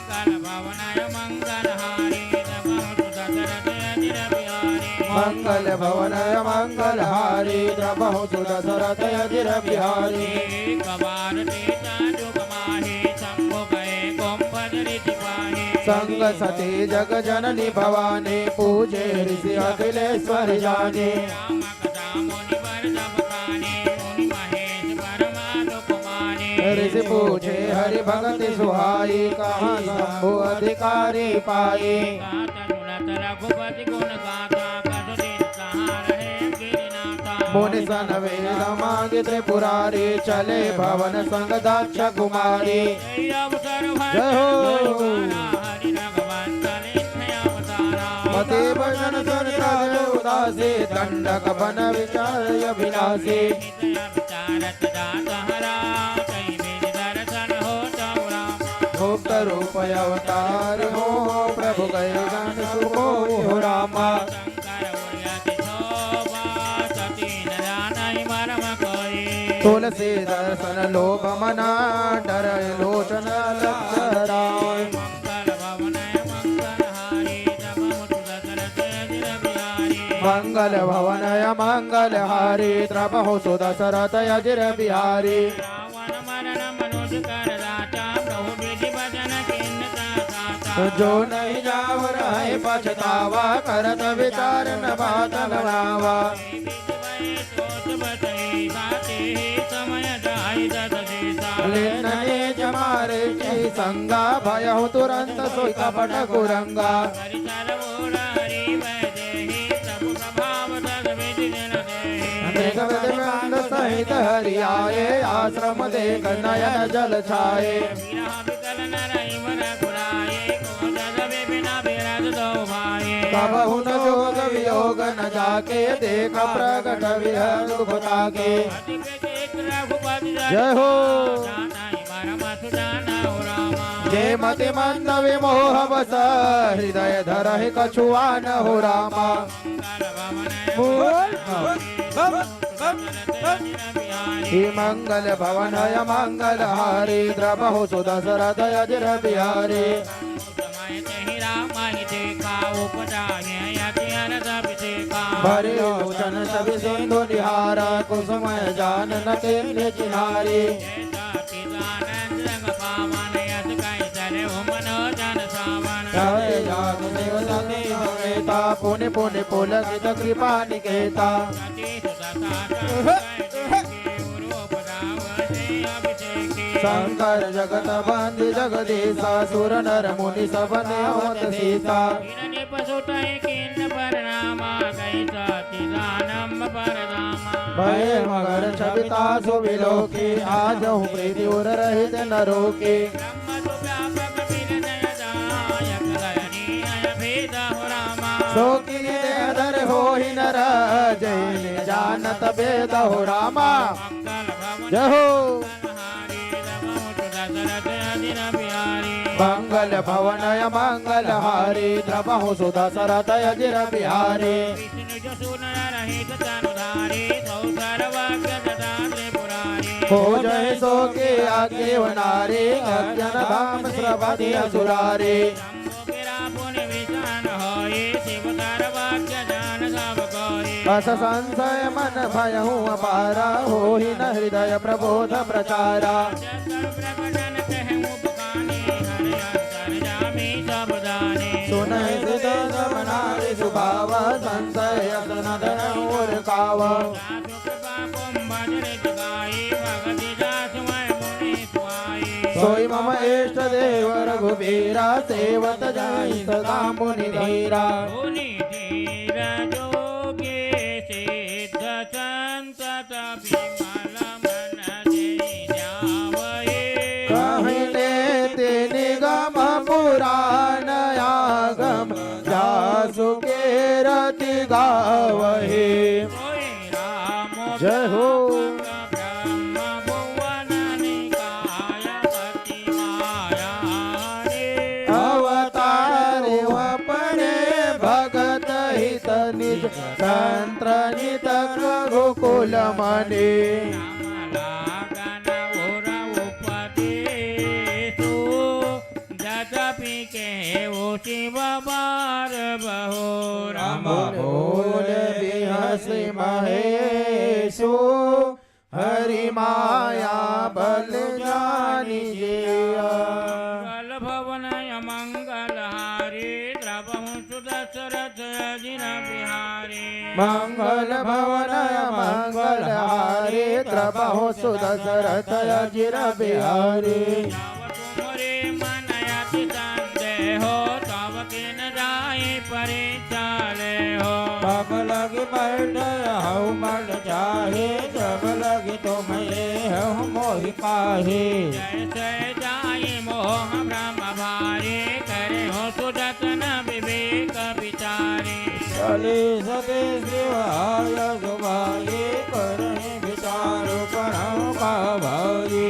मंगल भवन अमंगल हारी, द्रवहु सुदशरथ अजिर बिहारी। मंगल भवन अमंगल हारी, द्रवहु सुदशरथ अजिर बिहारी। एक बार त्रेता जुग माही, शंभु गए कुंभ ऋषि पाही। संग सती जग जननी भवानी, पूजे ऋषि अखिलेश्वर जानी। राम कथा मुनि बर जब खानी, मुनि महेश परमा दुख मानी। ऋषि पूछे हरि भगति सुहाई, कहाँ शंभु अधिकारी पाई। गाथा सुनत रघुपति गुण गाथा, कछु दिन कहाँ रहे गिरिनाथा। मुनि सन वेद मांगि त्रिपुरारी, चले भवन संग दक्ष कुमारी। जय अवसर भर जय हो। हरि भगवंत लिखे अवतारा। पति वचन सुनि राज उदासी, दंडक बन विचार अभिलाषी। विचारत दास हरा, कई बेर दर्शन हो चौरा। गुप्त रूप अवतार हो, प्रभु गए जान सुख होई हो रामा। शंकर उड़ियत शोभा, सती न जानई मरम कोई। तुलसी दर्शन लोभ मना, डर लोचन लज्जराई। मंगल भवन मंगल हारी, द्रवहु सुदशरथ अजिर बिहारी। मंगल भवन अमंगल हारी, द्रवहु सुदशरथ अजिर बिहारी। रावण मरण मनुज कर दाता, प्रभु विधि वचन किन्नता खाता। जो नहीं जाव रहे पछतावा, करत विचार न बात बनावा। विधि भय सोच बतई, साते ही समय जाई दस दिशा। लेन निज मारे की संगा, भयहु तुरंत सोई कपट कुरंगा। करि सर्व उरारी वैदेही, प्रभु प्रभाव दस विधि जिन देही। मेघ प्रतिबंध सहित हरि आए, आश्रम देख नयन जल छाए। विरह विकल नरई मन कुलाए, को जस विपिन बिरस दो भाए। कबहु न जोग वियोग न जाके, देख प्रगट विरह दुख ताके। अति विचित्र रघुपति जय हो। जानई मरम सुजान हो रामा। जे मति मंद विमोह बस, हृदय धरहि कछुआन हो रामा। मंगल भवन बोल। हे मंगल भवन अमंगल हारी, द्रवहु सुदशरथ अजिर बिहारी। समय तेहि राम ही देखा, उपजा है अति हरष विशेखा। भरि लोचन छवि सिंधु निहारा, कुसुम जान न किन्हि चिन्हारी। जय सच्चिदानंद संग पावन, यश कहि सरे उमनो जन सावन। सवे जात शिव सती समेता, पुनि पुनि पुलकित कृपा निकेता। सती सुत सागर कहि देखी, उरूप राम से अभिषेकी। शंकर जगत बंदी जगदीसा, सुर नर मुनि सब नेवत सीसा। किन्नर पशु तहि किन्न परनामा, कहि सच्चिदानंद परधामा। भये मगर छवि तासु विलोकी, आजहु प्रीति उर रहित न रोकी। ब्रह्म तु व्यापक बिन जय दायक, लय लीन भेद हो रामा। सो किन्हि देह धरे होहि नर, जहि न जानत भेद हो रामा। मंगल भवन जय हो। मंगल भवन अमंगल हारी, द्रवहु सुदशरथ अजिर बिहारी। विष्णु जसु नर रहित तनु धारी, सौ सर्वज्ञ सदा त्रिपुरारी। खोजहि सो के आके नारी, अज्ञान धाम श्रवति असुरारी। शंभु गिरा पुनि विषान होई, शिव सर्वज्ञ जान सब कोई। अस संशय मन भयहु अपारा, होहि न हृदय प्रबोध प्रचारा। जब प्रकटन कहे मुख खानी, हरि अंतर्यामी सब जानी। सुनहि सित सब नारी सुभावा, संशय अस न धरहु उर कावा। साधु कृपा कुंभ ऋषि गाई, भगति जासु मैं मुनि सुहाई। सोई मम इष्ट देव रघुबीर तेरा सेवत जाई सदा मुनि धीरा। मुनि धीर जोगी सिद्ध संत विमल मन जै जावहे। कहिने ते निगम पुराण आगम जासु कीरति गावहे। सोई राम जय हो। ब्रह्म भुवन निकाय पति माया रे। अवतार अपने भगत हित निज संत नित रघुकुल मने। राम लागन उर उपदेशु जदपि केहु शिव बार बहु। राम बोले बिहसि महेशु हरि माया बल जानि जिया। मंगल भवन अमंगल हारी द्रवहु सुदशरथ अजिर बिहारी। मंगल भवन अमंगल हारी द्रवहु सुदशरथ अजिर बिहारी। तब तुम्हरे मन अति संदेहो तब किन जाई परीक्षा लेहो। तब लग बैठे हऊ मन चाहे जब लग तुम एहु मोहि पाहे। जैसे जाई मोह भ्रम भारी करे हो सुजतन विवेक विचारी। चले सती शिव आय सुभाई करहि विचार करहु का भाई।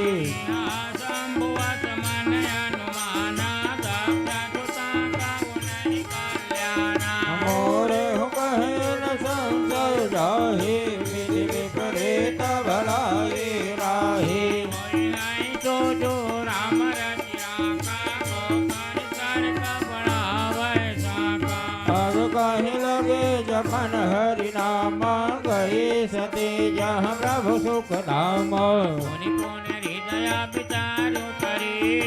शंभुवत मन अनुमाना दक्ष सुता कहुँ नहीं कल्याणा। मोरे हु कहे न संशय जाहि विधि विपरीत भलाई राहि। कोई नहीं तो जो राम रचिया का को कर कर कपड़ा वैसा का। अब कहि लगे जपन हरि नाम गई सती जहाँ प्रभु सुख धाम। मुनि पुन हृदय विचारु करी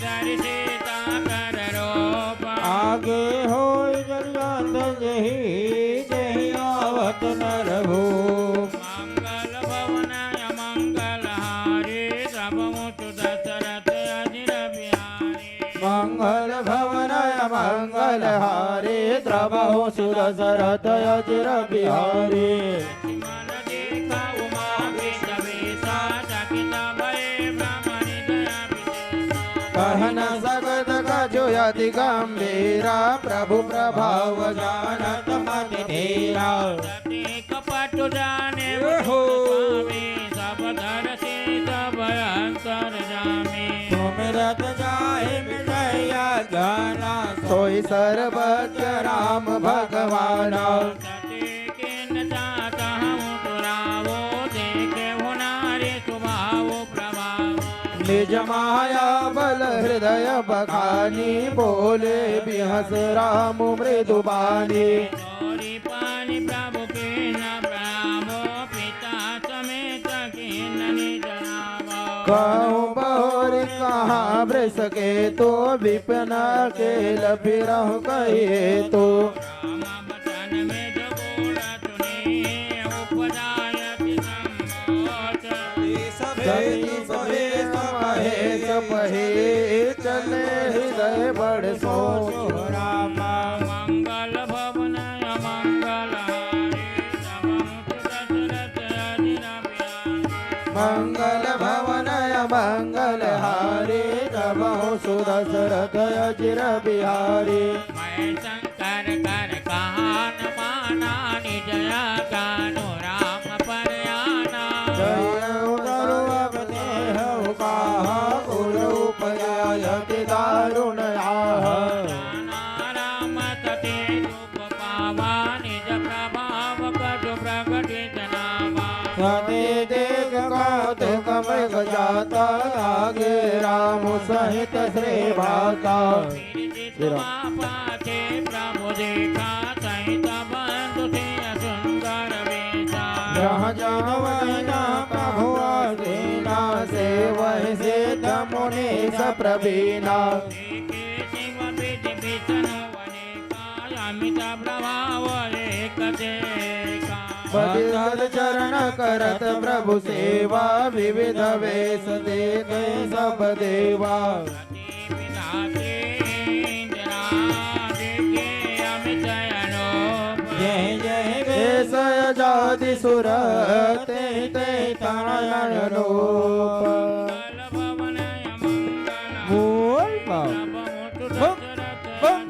धरि सीता कर रूप। आगे होय जरिया तजहि जहि आवत नर भूप। मंगल भवन अमंगल हारी द्रवहु सुदशरथ अजिर बिहारी। मंगल भवन अमंगल हारी द्रवहु सुदशरथ अजिर बिहारी। मन देखा उमा विष्णु वेशा चकित भये ब्रह्म हृदय विशेषा। कहन सकत कछु अति गंभीरा प्रभु प्रभाव जानत मति धीरा। सती कपट जाने ओहो। स्वामी सब दरसी सब अंतरजामी। सुमिरत जाहि मिटैया जाना सोई सर्वज्ञ राम भगवाना। सती किन तात हूँ तुरावो देखे हो नारी सुभाव प्रभाव। निज माया बल हृदय बखानी बोले बिहस राम मृदु बानी। तोरी पानी प्रभु किन प्रणामो पिता समेत किन निज नामो। कहूँ बहुरि कहाँ वृषकेतु विपिन अकेल फिरहु कहि हेतु। राम वचन मृदु बोल सुनी उपजाय अति संकोच। सती समेत महेश पहे चले हृदय बड़ सोच। राम मंगल भवन अमंगल हारी द्रवहु सुदशरथ अजिर बिहारी। मंगल भवन अमंगल हारी द्रवहु सुदशरथ अजिर बिहारी। मैं शंकर कर कहान माना निज आज्ञानु राम पर आना। जय करो अब देहु कहा गुरु उपजाय अति दारुण आह। राम सती रूप पावा निज प्रभाव कछु प्रगट जनावा। सती देख कौतुक मृग जाता लागे राम सहित श्री भ्राता। फिर जितवा पाछे प्रभु देखा सहित बंधु सिय सुंदर वेशा। जहाँ जहाँ वही ना प्रभु आसीना से वही सिद्ध मुनीश प्रवीणा। देखे शिव विधि विष्णु अनेका अमित प्रभाव एक देखा। भजत चरण करत प्रभु सेवा विविध वेश देखे सब देवा। सती विधात्री जादि सुर तेहि तेहि तनय अनुरूप। बोल बम। बम, बम।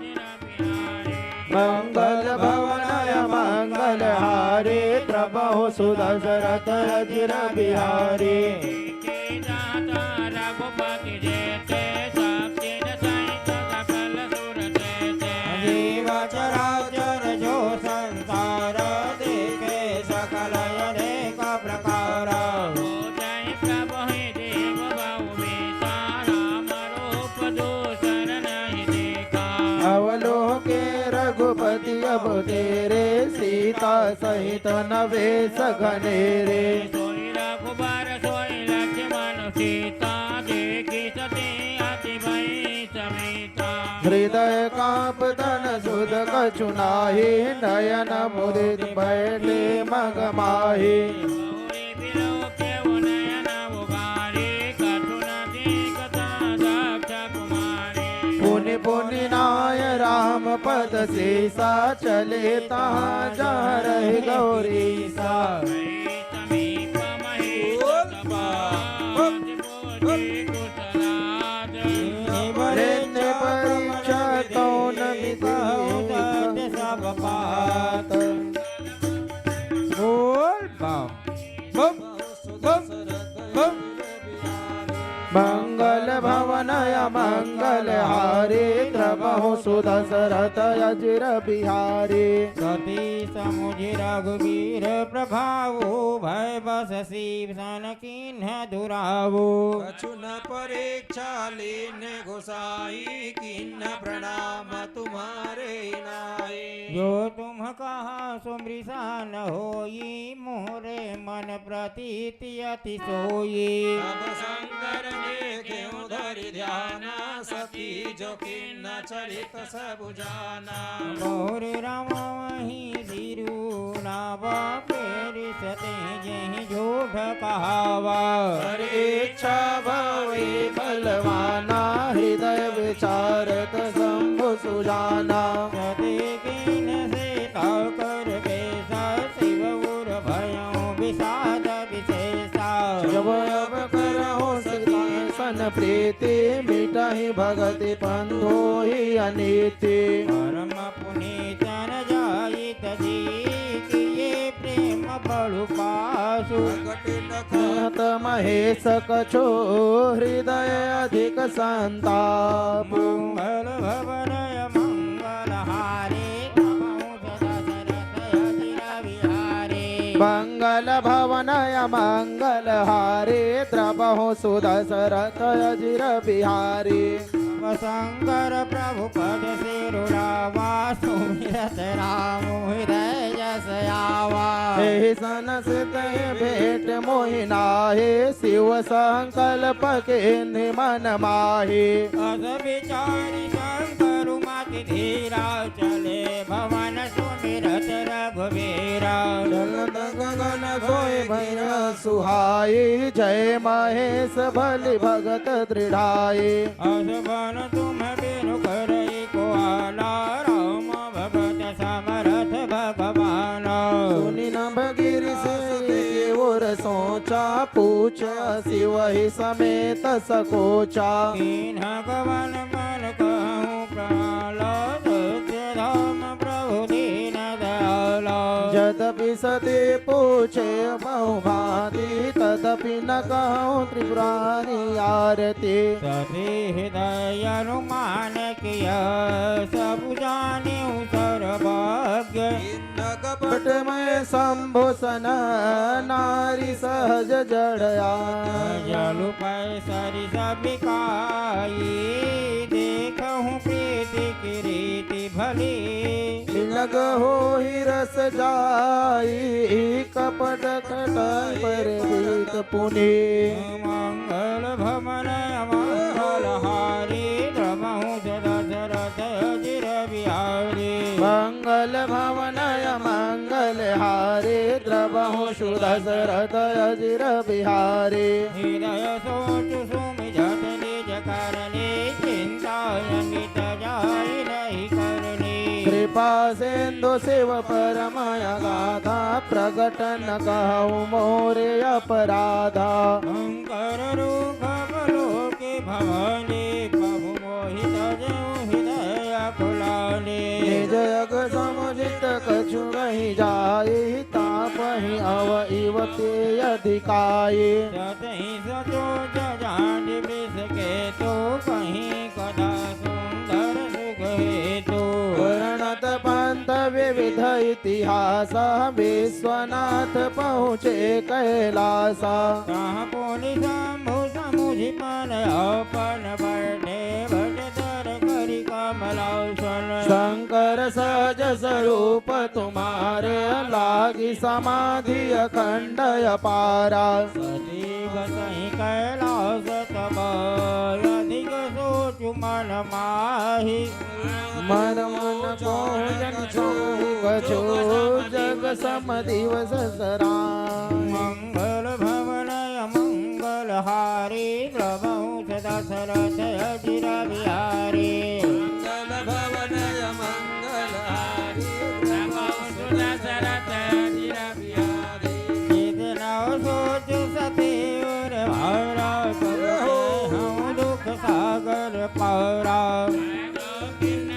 मंगल भवन अमंगल हारी, द्रवहु सुदशरथ अजिर बिहारी। रघुपति जेते, शक्ति सहित सकल सुर जेते। जीव चराचर जो संसार, देखे सकल अनेक प्रकार। हो जय प्रभु हे देव बहु बेसा, राम रूप दूसर नहीं देखा। अवलोके रघुपति अब तेरे, सीता सहित नवेश घनेरे। सोई रघुबर सोई लक्ष्मण सीता, देखि सती अति भई समेता। हृदय कांप तन सुध कछु नाही, नयन मुदित बैठे मग माही। बहुरी विलोके नयन उघारे, कछु न देखत दक्ष कुमारे। पुनि पुनि नाय राम पद सीसा, चले तहाँ जहाँ रहि गौरीसा। समीप महेश बोले कुशलाद। निम्न परीक्षा कौन विधि कहु सत सब बात। बोल बम, बम, बम, बम। मंगल भवन अमंगल हारी, द्रवहु सुदशरथ अजिर बिहारी। सती समुझि रघुबीर प्रभावो, भय बस शिव सन कीन्ह दुरावो। कछु न परीक्षा लीन्ह गोसाई, कीन्ह प्रणाम तुम्हारे नाई। जो तुम कहा सो मृषा न होई, मोरे मन प्रतीति अति सोई। तब शंकर देखेउ धरि ध्यान, सती जो कीन्ह चरित सब जाना। बहुरी रमवहीं सिरु नावा, फेरि सती जेहि झूठ कहावा। हरि इच्छा भावी बलवाना, हृदय विचारत शंभु सुजाना। सती कीन्ह सीता कर बेसा, शिव उर भयउ विषाद विशेषा। जब अब करहु सती सन प्रीति, मिटहि भगति पंथ होई अनीति। परम पुनीतन जाइत जी, किए प्रेम बड़ु पासु। प्रगट न कहत महेश कछो, हृदय अधिक संताप। मंगल भवन अमंगल हारी, प्रभु दशरथ अजिर बिहारी। मंगल भवन अमंगल हारी, द्रवहु सुदशरथ अजिर बिहारी। शंकर प्रभु पद सिरु नावा, सुमिरत राम हृदय जस आवा। एहि सन सित भेंट मोहि नाहि, शिव संकल्प कीन्हि मन माहि। अस विचारि शंकर मति धीरा, चले भवन सुमिरत रघुबीरा। चलत गगन सोई भय सुहाई, जय महेश बलि भगत दृढ़ाई। अस बन तुम बिनु करई को आला, राम भगत समरथ भगवान। सुनि नभ गिरि सेई ओर सोचा, पूछ सिवहि समेत सकोचा। कीन्ह कवन मन कहूँ प्रहलाद, सत्य धाम प्रभु दीन दयाला। जदपि सती पूछे बहु भाँति, तदपि न कहूँ त्रिपुरारी आरती। सती हृदय अनुमान किया, सब जानेउ सर्वज्ञ। कपट में शंभु सन नारी सहज जड़ आन। जलु पै सरिस बिकाई, देखहु प्रीति की रीति भली। बिलग होहि रस जाई, कपट कटाई पर प्रीत पुनी। मंगल भवन अमंगल हारी, द्रवहु दशरथ अजिर बिहारी। मंगल भवन अमंगल हारी, द्रवहु सुदशरथ अजिर बिहारी। हृदय सोच सुमि झट निज करनी, चिंता अमित जाहि नहीं करनी। कृपा सिंधु शिव परमय गाथा, प्रगट न कहु मोरे अपराधा। शंकर रूप बलो के भवानी, प्रभु मोहि तजहु हृदय अकुलानी। निज जग समुझित कछु कहि जाहि, तापहि अव इव ते अधिकाई। सतहि सचोज जान वृषकेतु, कहि कथा सुंदर सुख हेतु। वर्णत पंथ विविध इतिहास, विश्वनाथ पहुँचे कैलास। कहाँ पुनि शंभु समुझि मन अपन, बैठे भट तर करि कमलासन। शंकर सहज स्वरूप तुम्हारे, लागी समाधि अखंड अपारा। सती बसहि कैलास तब, अधिक सोचु मन माहि। मन मन कोहु जन सोहु कछु, जग सम दिवस सराय। मंगल भवन अमंगल हारी, द्रवहु दशरथ अजिर बिहारी। मंगल भवन अमंगल हारी, द्रवहु दशरथ अजिर बिहारी। इतना सोच सती उर भारा, कब से हम दुख सागर पारा।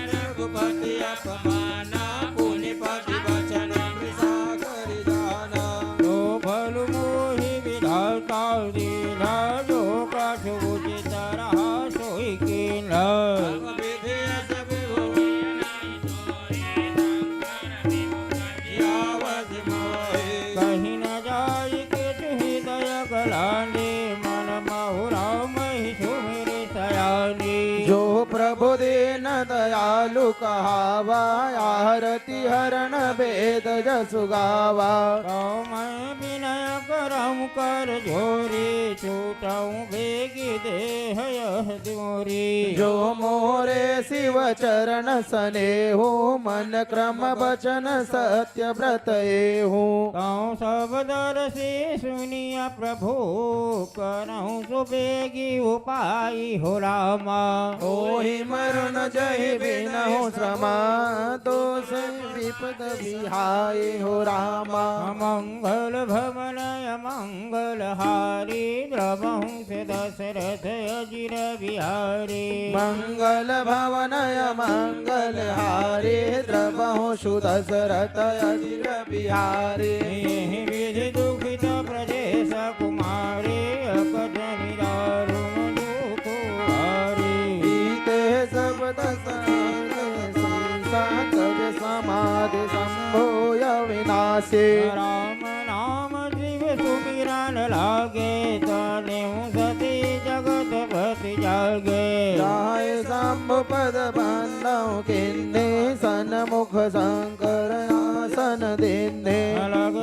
रघुपति अपमाना, पुनि पति वचन मृषा करि जाना। जो फल मोहि विधाता दीन्हा, जो कछु उचित रहा सोई कीन्हा। सब विधि अस विभु आवत मोहि। कहीं न जाय किछु हृदय गलानी, मन महुरा महि सुमिरि सयानी। जो प्रभु दीन दयालु कहावा, आरती हरण वेद जसु गावा। तो मैं विनय करम कर जोरी, छूटऊं बेगी देह यह दूरी। जो मोरे शिव चरण सनेहु, मन क्रम वचन सत्य व्रत एहु। तौ सब दरसी सुनिय प्रभु, करहु सुबेगी उपाय हो रामा। होहि मरण जहि बिनहु श्रमा, दोष विपद बिहाय हो रामा। मंगल भवन अमंगल हारी, द्रवहु से दशरथ अजिर बिहारी। मंगल भवन अमंगल हारी, द्रवहु सु दशरथ अजिर बिहारी। एहि विधि दुखित ब्रजेश कुमारी, अकथ निदारुण दुख हारी। ईते सब दशरथ शीसा, तज समाधि शंभु अविनाशी। राम नाम शिव सुमिरन लागे, तनेहु सती जगत पति जागे। जाय शंभु पद बंदौ किन्नी, सनमुख शंकर आसन दिन्नी। अलग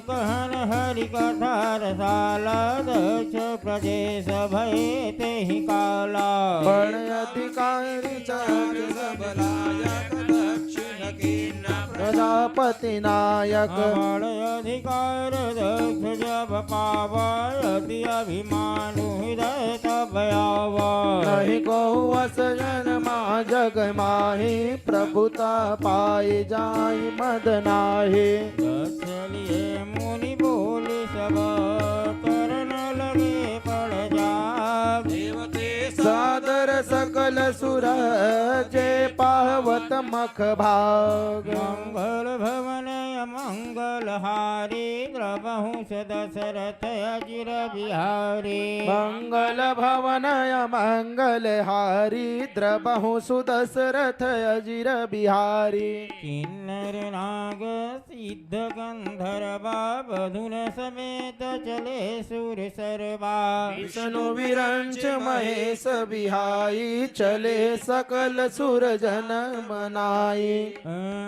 कहन हरि कथा रसाला, दक्ष प्रजेश भये तेहि काला। बड़ अधिकारी चारि सब लायक, दक्षिण कीन्ह प्रजापति नायक। बड़ अधिकार दक्ष जब पावा, अति अभिमान हृदय तब आवा। नहीं कहु अस जन मा जग माही, प्रभुता पाइ जाइ मद नाहीं। दक्ष लिए मुनि बोलि सब, करन लगे बड़ जाग। देवते सादर सकल सुर, जे पावत मख भाग। मंगल भवन अमंगल हारी, द्रवहु सु दशरथ अजिर बिहारी। मंगल भवन अमंगल हारी, द्रवहु सु दशरथ अजिर बिहारी। किन्नर नाग सिद्ध गंधर्वा, बधुन समेत चले सुर सरवा। विष्णु विरंच महेश बिहाई, चले सकल सुर जन मनाई।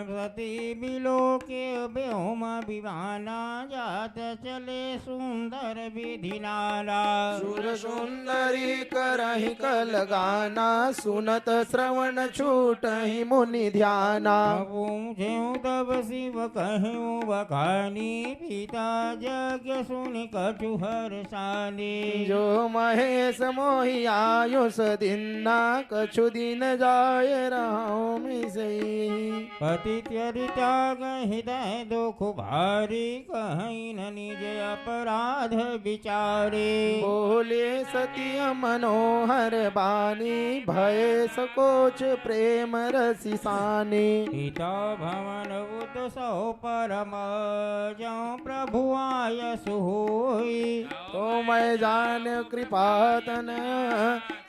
सती बिलोके ओमा विमाना जात चले सुंदर विधि नाना। सुर सुंदरी करहि कल गाना, सुनत श्रवण छूटहि मुनि ध्याना। अब ऊंचे तब शिव कहेउ बखानी, पिता यज्ञ सुनि कछु हर्षानी। जो महेश मोहि आयुष दिन्ना, कछु दिन जाय रहउँ मिसई। पति त्यज त्याग हृदय दुख भारी, कहइ न निज अपराध विचारी। बोले सती मनोहर बानी, भय सकोच प्रेम रसि सानी। पिता भवन उत सौ परम, जौं प्रभु आयस होई। तो मैं जान कृपा तन,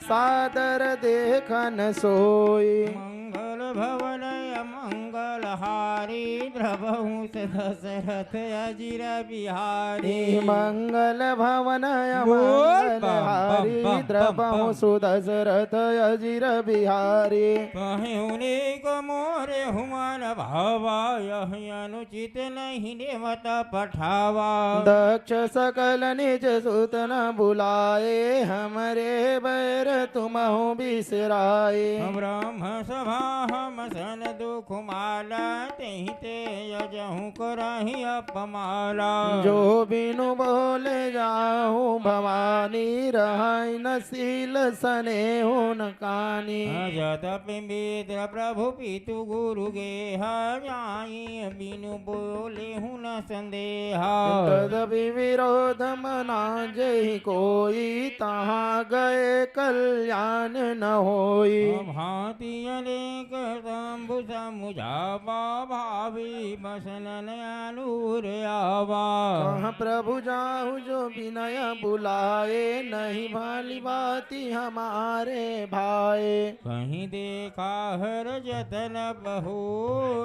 सादर देखन सोई। मंगल भवन अमंगल हारी, द्रवहु सु दशरथ अजिर बिहारी। मंगल भवन बोल अमंगल बम, बम, हारी, बम, बम, द्रवहु बम। सु दशरथ अजिर बिहारी। कहेउ अनेक मोर हुमन भावा, यहि अनुचित नहीं देवता पठावा। दक्ष सकल निज सुत न बुलाए, हमरे बैर तुमहु बिसराए। ब्रह्म सभा हम सन दुख माला, तेहि ते यजहु करहि अपमाला। जो बिनु बोले जाहु भवानी, रहइ न शील सनेहु न कानी। यद्यपि मित्र प्रभु पितु गुरु गेहा, जाई बिनु बोलेहु न संदेहा। तदपि विरोध मना जेहि कोई, तहाँ गए कल्याण न होई। भांति अनेक शंभु समुझावा, भावी बसन नयन उर आवा। कहाँ प्रभु जाहु जो बिनय बुलाए, नहीं भाली बाती हमारे भाए। कहीं देखा हर जतन बहु,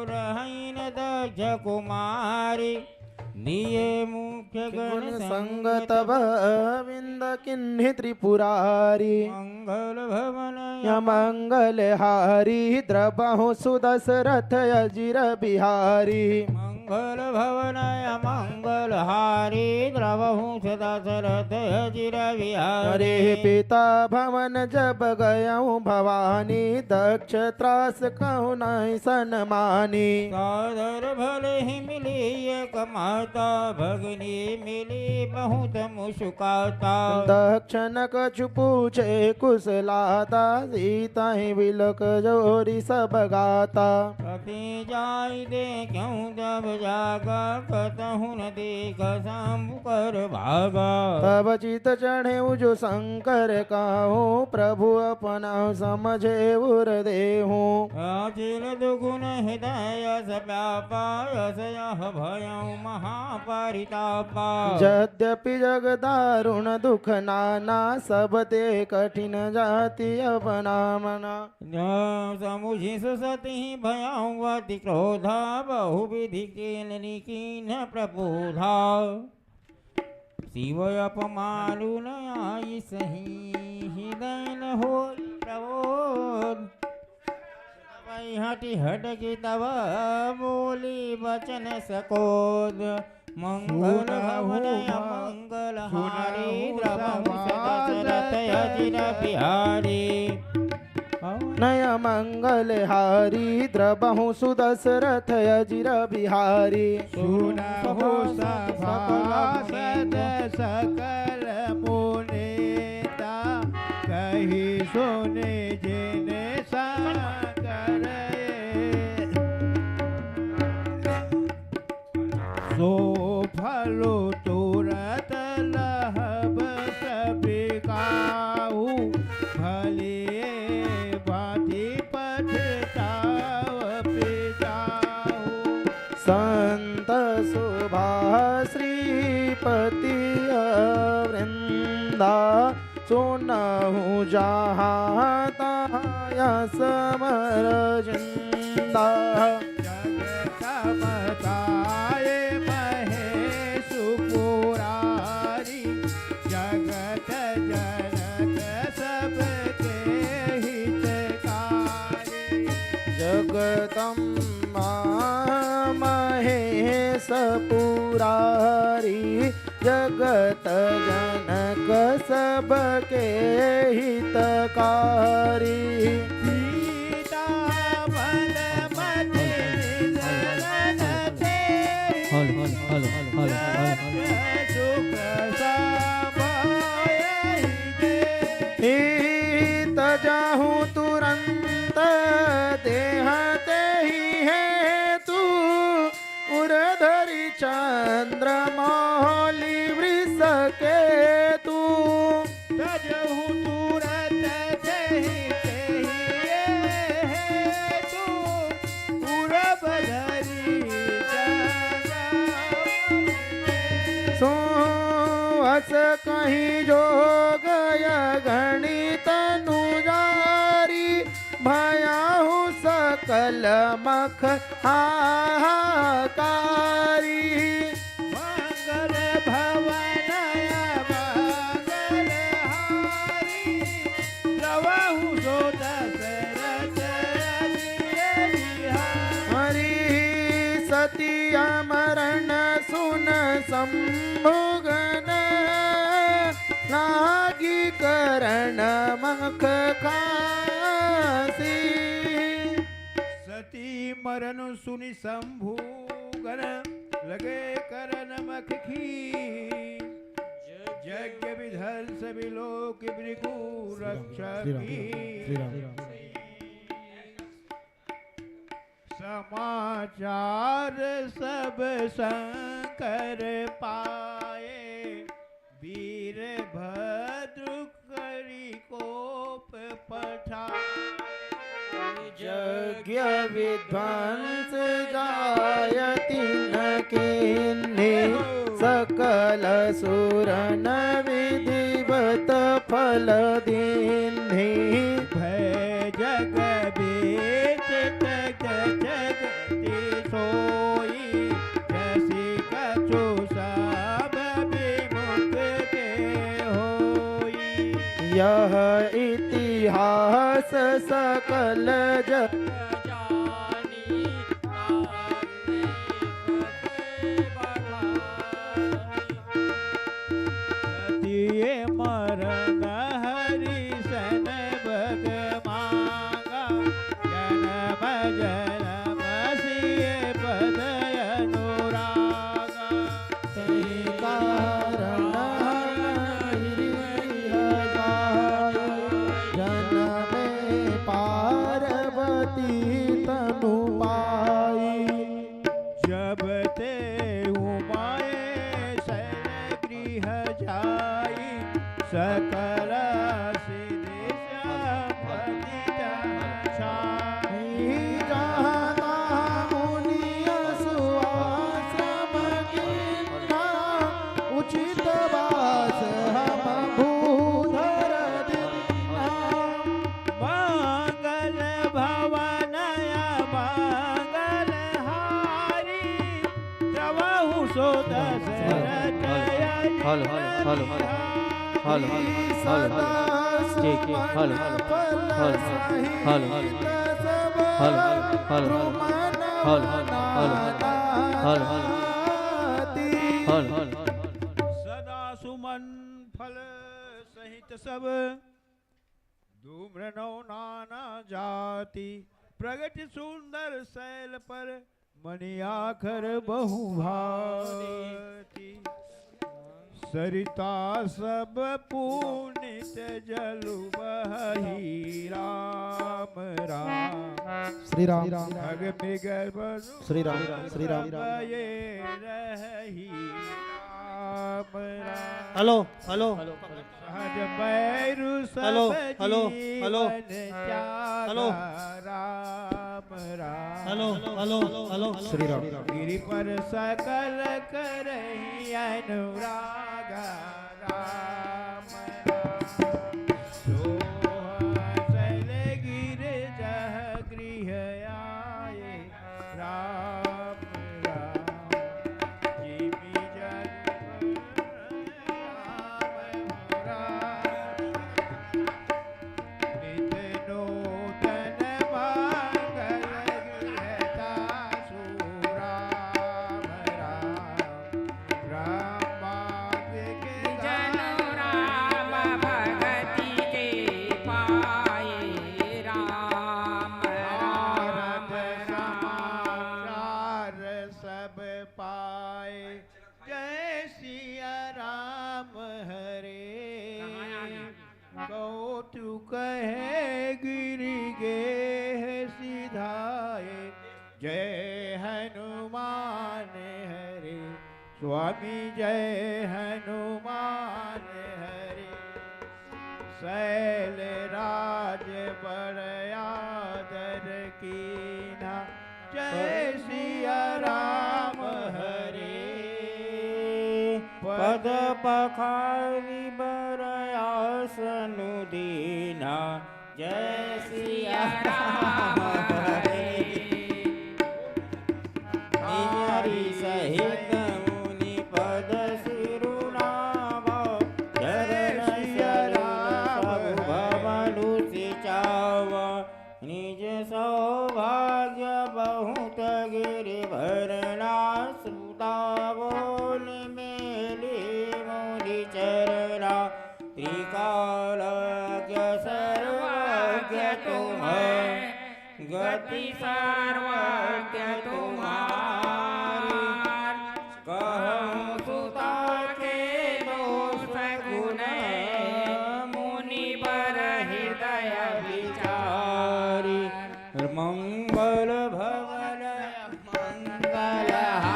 रहइ न दक्ष कुमारी। दिए मुख्य गण गुण संग संग तब, विंद किन्हि त्रिपुरारी। मंगल भवन या मंगल हारी, द्रवहु सु दशरथ अजिर बिहारी। मंगल भवन अमंगल हारी, द्रवहु सु दशरथ अजिर बिहारी। अरे पिता भवन जब गयउ भवानी, दक्ष त्रास कहु नहीं सन मानी। सादर भले ही मिली एक माता, भगनी मिली बहुत मुस्काता। दक्ष न कछु पूछे कुशलाता, सीतहि बिलख जोरि सब गाता। पति जाय देख्यउ तब जागा, कतहु न देखा शंभु कर भागा। तब चित चढ़ेउ जो शंकर कहु, प्रभु अपना समझे उर देहु। अखिल दुख न हृदय अस व्यापा, अस यह भयउ महापरितापा। यद्यपि जग दारुण दुख नाना, सब ते कठिन जाति अपनामना। समुझि सुसति भयउ अति क्रोधा, बहु विधि केलनि कीन्ह प्रबोधा। शिव अपमानु न आइसही, हृदय न होई प्रबोध। तब हटि हटकि तब बोली बचन सकोध। मंगल भवन अमंगल हारी, द्रवहु सु दशरथ अजिर बिहारी। नय मंगल हारी, द्रवहु सु दशरथ अजिर बिहारी। सुनहु सभासद सकल मुनीता, कहि सुनि जिन सागर। सो फल तुरत लहब सब खाहु, भले भांति पछताव पिताहु। संत सुभा श्रीपति अवृंदा, सुनहु जहाँ तहाँ यस अमर जिंदा। जगत बताए महेश पुरारी, जगत जनक सबके हितकारी। जगदम्बा महेश गत जनक सबके हितकारी। सीता बल मति निधन तेहि hello, hello, hello, hello, hello. सुख समायहि जे। ही तजहु तुरंत देह तेहि हेतु उर धरि चंद्रमौलि वृषकेतु। तजहु तुरंत देहि तेहि हेतु उरब धरि चंद्रमौलि। सो अस कहि जोग अगणित नु जारी भयहु सकल मख हाहाकारी। मंगल भवन मंगल हारी द्रवहु सो दशरथ अजिय बिहारी। हरि सती अमरण सुन शंभुगन लागी करण मख खासी। सती मरण सुनि शंभु गण लगे करण मख खीस। यज्ञ विध्वंस विलोक भृगु रक्ष श्री राम, श्री राम, श्री राम। समाचार सब शंकर पाए, वीरभद्र करि कोप पठाए। यज्ञ विध्वंस जाय तिनह कीन्ही, सकल सुरन विधिवत फल दीन्ही। भय जग बीच तज जगति सोई, जसि कछु सब विमुख के होई। यह इतिहास सकल जग जानी, ताहि में कथे बढ़ाई। सतिय मरन हरिसन बग मांगा, जनम जनम सिय पद अनुरागा। तहि कारण हरि गृह जाई, जनमे पार्वती तनु पाई। जब ते उमाए शैल गृह जाई, सकल सिद्धि संपत्ति तहाँ छाई। जहाँ तहाँ मुनि असु आश्रम कीन्हा, उचित बास हम भूधर दीन्हा। मंगल भवन मंगल हारी, द्रवहु सो Dashrath hello, hello, hello, hello, hello, hello, hello, hello. ठीक, ठीक, hello, hello, hello, hello, hello, hello, hello, hello, hello, hello, hello, hello. सदा सुमन फल सहित सब धूम्र नौ नाना जाति, प्रगट सुंदर शैल पर मनि आखर बहुभांति। सरिता सब पुनीत जलु बहहि राम राम। श्री राम। खग मृग पशु श्री राम, श्री राम। सब ये रहहि राम राम। Hello, hello. सहज भैरु सब हेलो, हेलो, हेलो। जीवन त्यागा hello. Ram Ram. Hello, hello, hello. Shri Ram. गिरि पर सकल करहि अनुरागा राम राम। सोहं शैल गिरि जह गृह आए राम राम। जिमि जग पर राम राम। नित नूतन मंगल गृह तासु राम राम। राम बाण कौतुक हे गिरि गेहे सिधाए। जय हनुमान हरे, स्वामी जय हनुमान हरे। शैल राज बड़ आदर कीन्हा, जय सिया राम हरे। पद पखारी बर आसन दीन्हा, जय सिया राम हरे। निज हरि सहित मुनि पद सिरुनावा, चरण सिया सरोज राम प्रभु हरे। भवन सिचावा। निज सौभाग्य बहुत गिरि भरना, सुता बोल मेली मुनि चरना। त्रिकालज्ञ सर्वज्ञ तुम्हैं, गति सर्वज्ञ तुम्हारी। कहूँ सुता के दोष गुण, मुनिवर हृदय विचारी। मंगल भवन मंगलहारी,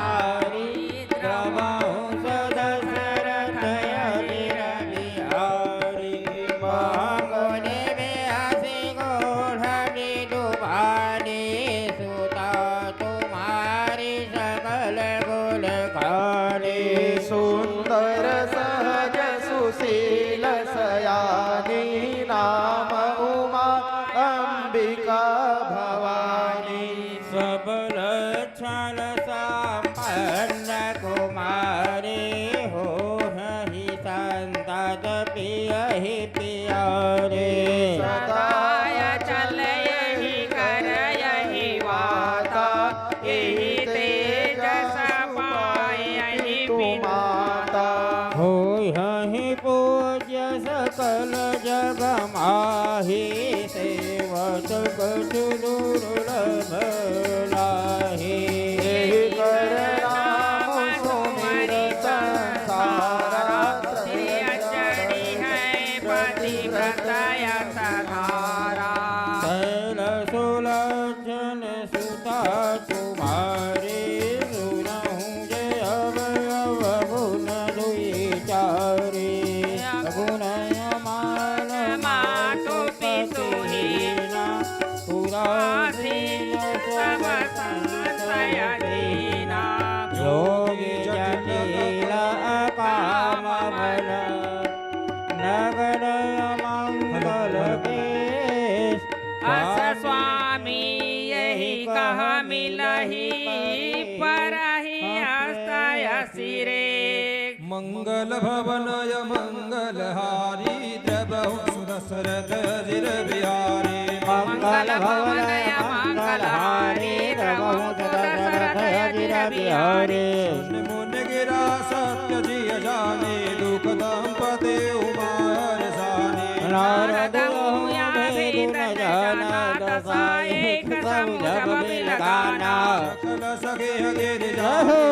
द्रवहु सुदशरथ अजिर बिहारी। महमुनि बिहसि गोढ़ मृदु भानी, सुता तुम्हारी सकल गुण खानी। सुंदर सहज सुशील सयानी, नाम उमा अंबिका भवानी। सब लक्षण संपन्न कुमारी, होहहि संतत पियहि पियारी। सदा अचल यहि कर यहि वाता, एहि तेजस पायहि पिता। होहहि पूज्य सकल जग माही, सेवत कछु दुर्लभ नाहीं। एहि कर नाम सुमिर संसारा, श्रेय चढ़ी है पतिव्रत यश धारा। शैल सुलक्षण सुता तुम्हारी, सुनहु जे अवयव गुण दुई चारी। गुण मान मातु पितु हीना, उदासीन सब संशय दीना। जोग जटिल काम बल, नगद अमंगल के। अस स्वामी यहि कह मिलहि, परहि आश्रय सिरे। मंगल भवन अमंगल हारी, द्रवहु सुदशरथ अजिर बिहारी। मंगल भवन अमंगल हारी, द्रवहु सुदशरथ अजिर बिहारी। सुनि मुनि गिरा सत्य जिय जानी, दुख दंपति उमा हरषानी। नारद कहु या वेद न जाना, दसा एक सब जग बिलखाना। सकल सगे गिर जानी,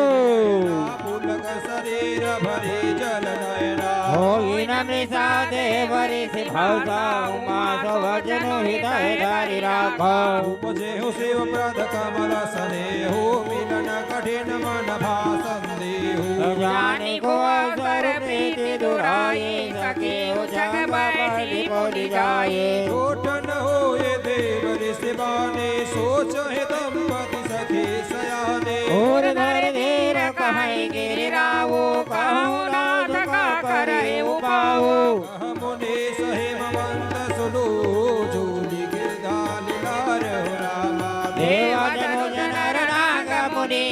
पुलक शरीर भरी जल नयना। होई न मृषा देह बरिस भौसा, उमा सो वचन हितै धरि राखा। उपजेहु शिव पद कमल सनेहु, मिलन कठिन मन भाषा संदेहु। जानि को अवसर प्रीति दुराई, सकेहु जग बैठी बोली जाई। छोट न होय देव ऋषि बानी, सोचहि दंपति सखी सयानी। ओर धरि धीर कहै गिरि राऊ, कहु नाथ का करहिउ पाऊ। कह मुनीस हिमवंत सुलू, जूझि गिरधारी लारहु रामा। देव जनु नर नाग मुनि,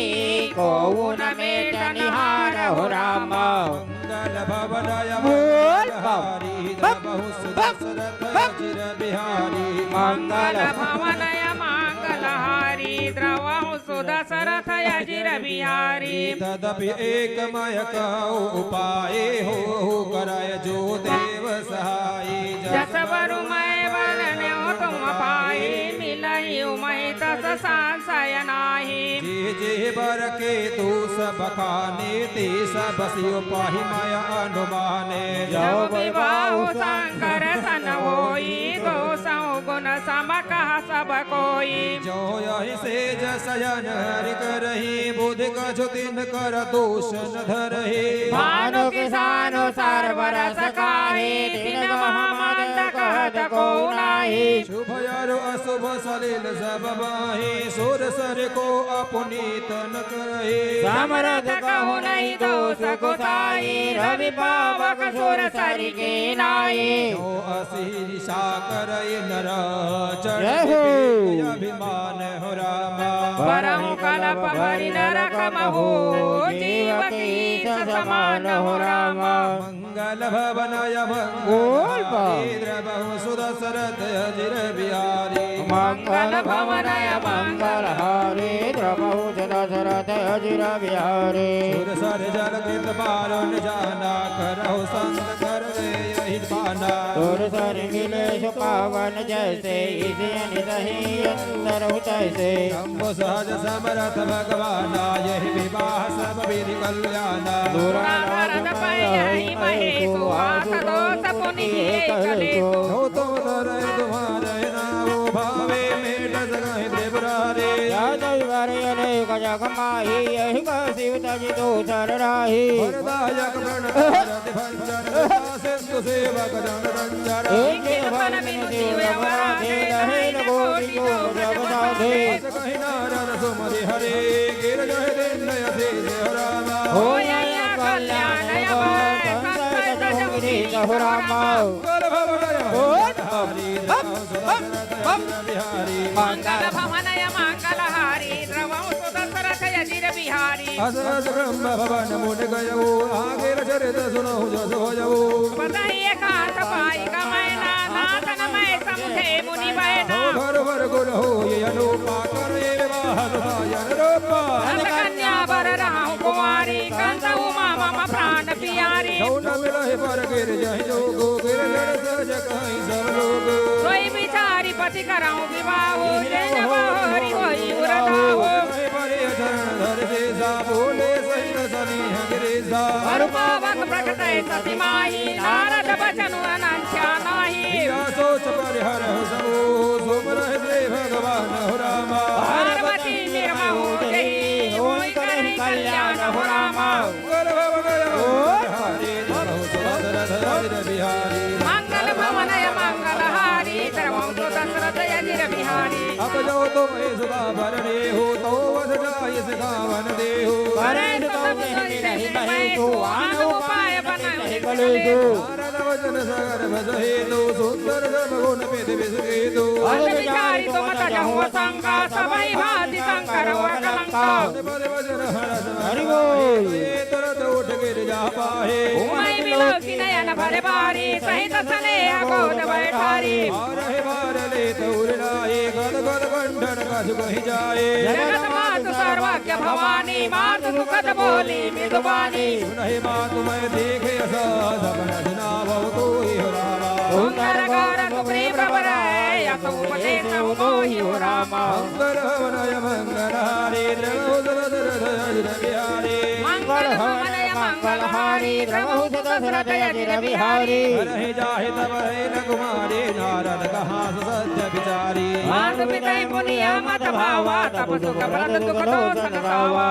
कोउ न मेट निहारहु रामा। मंगल भवन बोल अमंगल हारी, बम, द्रवहु बम, सुदशरथ बम। अजिर बिहारी। मंगल भवन अमंगल हारी, द्रवहु सुदशरथ अजिर बिहारी। तदपि एक मय कहु उपाय, होहु करय जो देव सहाय। जस बरु मय बरनेउ तुम पाई, मिलहिउ महि तस संशय नाही। जे जे पर के दोष बखाने, ते सब सियो पाहि मय अनुमाने। जो विवाहु संकर सन होई, दोषहु गुण सम कह सब कोई। जो यहि सेज सयन हरि करही, बुधि कछु तिनकर दोष न धरही। भानु किसानु सर्व रस खाही, तिन महा मंद कहत को नाही। शुभ अरु अशुभ सलिल सब बाही, सुर सर को अपनी तन करही। समरथ कहु नहीं दोष गुसाई, रवि पावक सुर सर के नाई। जो असी ईर्षा करई नर, चढ़ जय हो। विवेक अभिमान हो रामा। बरहु कलप भरि नरक महु, जीव की ईश समान हो रामा। मंगल भवन अमंगल बोल बा। हारी, द्रवहु सुदशरथ अजिर बिहारी। मंगल भवन अमंगल हारी, द्रवहु सुदशरथ अजिर बिहारी। सुर सर जल कृत पावन जाना, करहु संत कर दे यहि पाना। सुर सर मिले सुपावन जैसे, इसे निदही अंतर तैसे। शंभु सहज समरथ भगवाना, यहि विवाह सब विधि कल्याणा। सुरा नारद पै यहि महेशु, आस दोष पुनि किए कलेशु। जो तुम धरे तुम्हारे नाम, भावे मेट जगहि त्रिपुरारी। या दई बारे अनेक जग माही, यहि का शिव तजि दोसर राही। वरदायक प्रणत भंजन, कृपा सिंधु सेवक जन रंजन। एक एक बल बिनु जीव अवराधे, रहे न कोटि कोटि जग साधे। अस कहि नारद सुमति हरे, गिर गए दिन असीस हो रामा। हो या कल्याण अभय, संकट जग मुनि हो रामा। मंगल भवन अमंगल हारी, द्रवहु सुदशरथ अजिर बिहारी। मंगल भवन अमंगल हारी, द्रवहु सुदशरथ अजिर बिहारी। अस अस ब्रह्म भवन मुनि गयऊ, आगिर चरित सुनहु जस होयऊ। बतहि एकांत पाई कमैना, नाथ न मय समुझे मुनि बैना। भर भर गुण होई अनूपा, करे विवाह सुता अनुरूपा। नंद कन्या बर रहु कुंवारी, कंस उमा मम प्राण प्यारी। जो न मिलहि बर गिरजहि जोगो, गिरधर सहज कहई सब लोगो। सोई विचारी पति करहु विवाहो, जे न बहोरी होई उर धाहो। अरु पावक प्रगटै सति माही, नारद बचन अनंत्या नाही। सोच परिहर सबो, सुमरहि श्री भगवान हो रामा। पार्वती निरमहु जही, होई करहि कल्याण हो रामा। मंगल भवन अमंगल हारी, द्रवहु सुदशरथ अजिर बिहारी। अब जो तुम सुधा भरने हो, तो वस जाय सिखावन देहु। करे सुत बिन रहि महेशु, आन उपाय बन कलेशु। नारद वचन सगर बस हेतु, सुंदर सब गुण विधि विष केतु। अस विचारी तुम तजहु शंका, सबहि भांति शंकर अकलंका। हरि बोल। तुरत उठ गिरजा पाहे। उमहि बिलोकि नयन भर बारी, सहित सनेह गोद बैठारी। बारह बार लेत उर लाए, गद गद कंठन कछु कहि जाए। जगत मातु सर्वज्ञ भवानी, मातु सुखद बोली मृदु बानी। सुनहि मातु मय देखे अस, सपन सुनावहु तोहि हो रामा। सुंदर गौर सुग्रीव बर है, अस उपदेसहु मोहि हो रामा। मंगल भवन अमंगल हारी, द्रवहु सुदशरथ अजिर बिहारी। मंगल भवन अमंगल हारी, द्रवहु सुदशरथ अजिर बिहारी। करहि जाहि तब रहे न कुमारी, नारद कहा सुसज्ज बिचारी। मातु पितहि पुनि यह मत भावा, तब सुख भरत दुख दोष न सावा।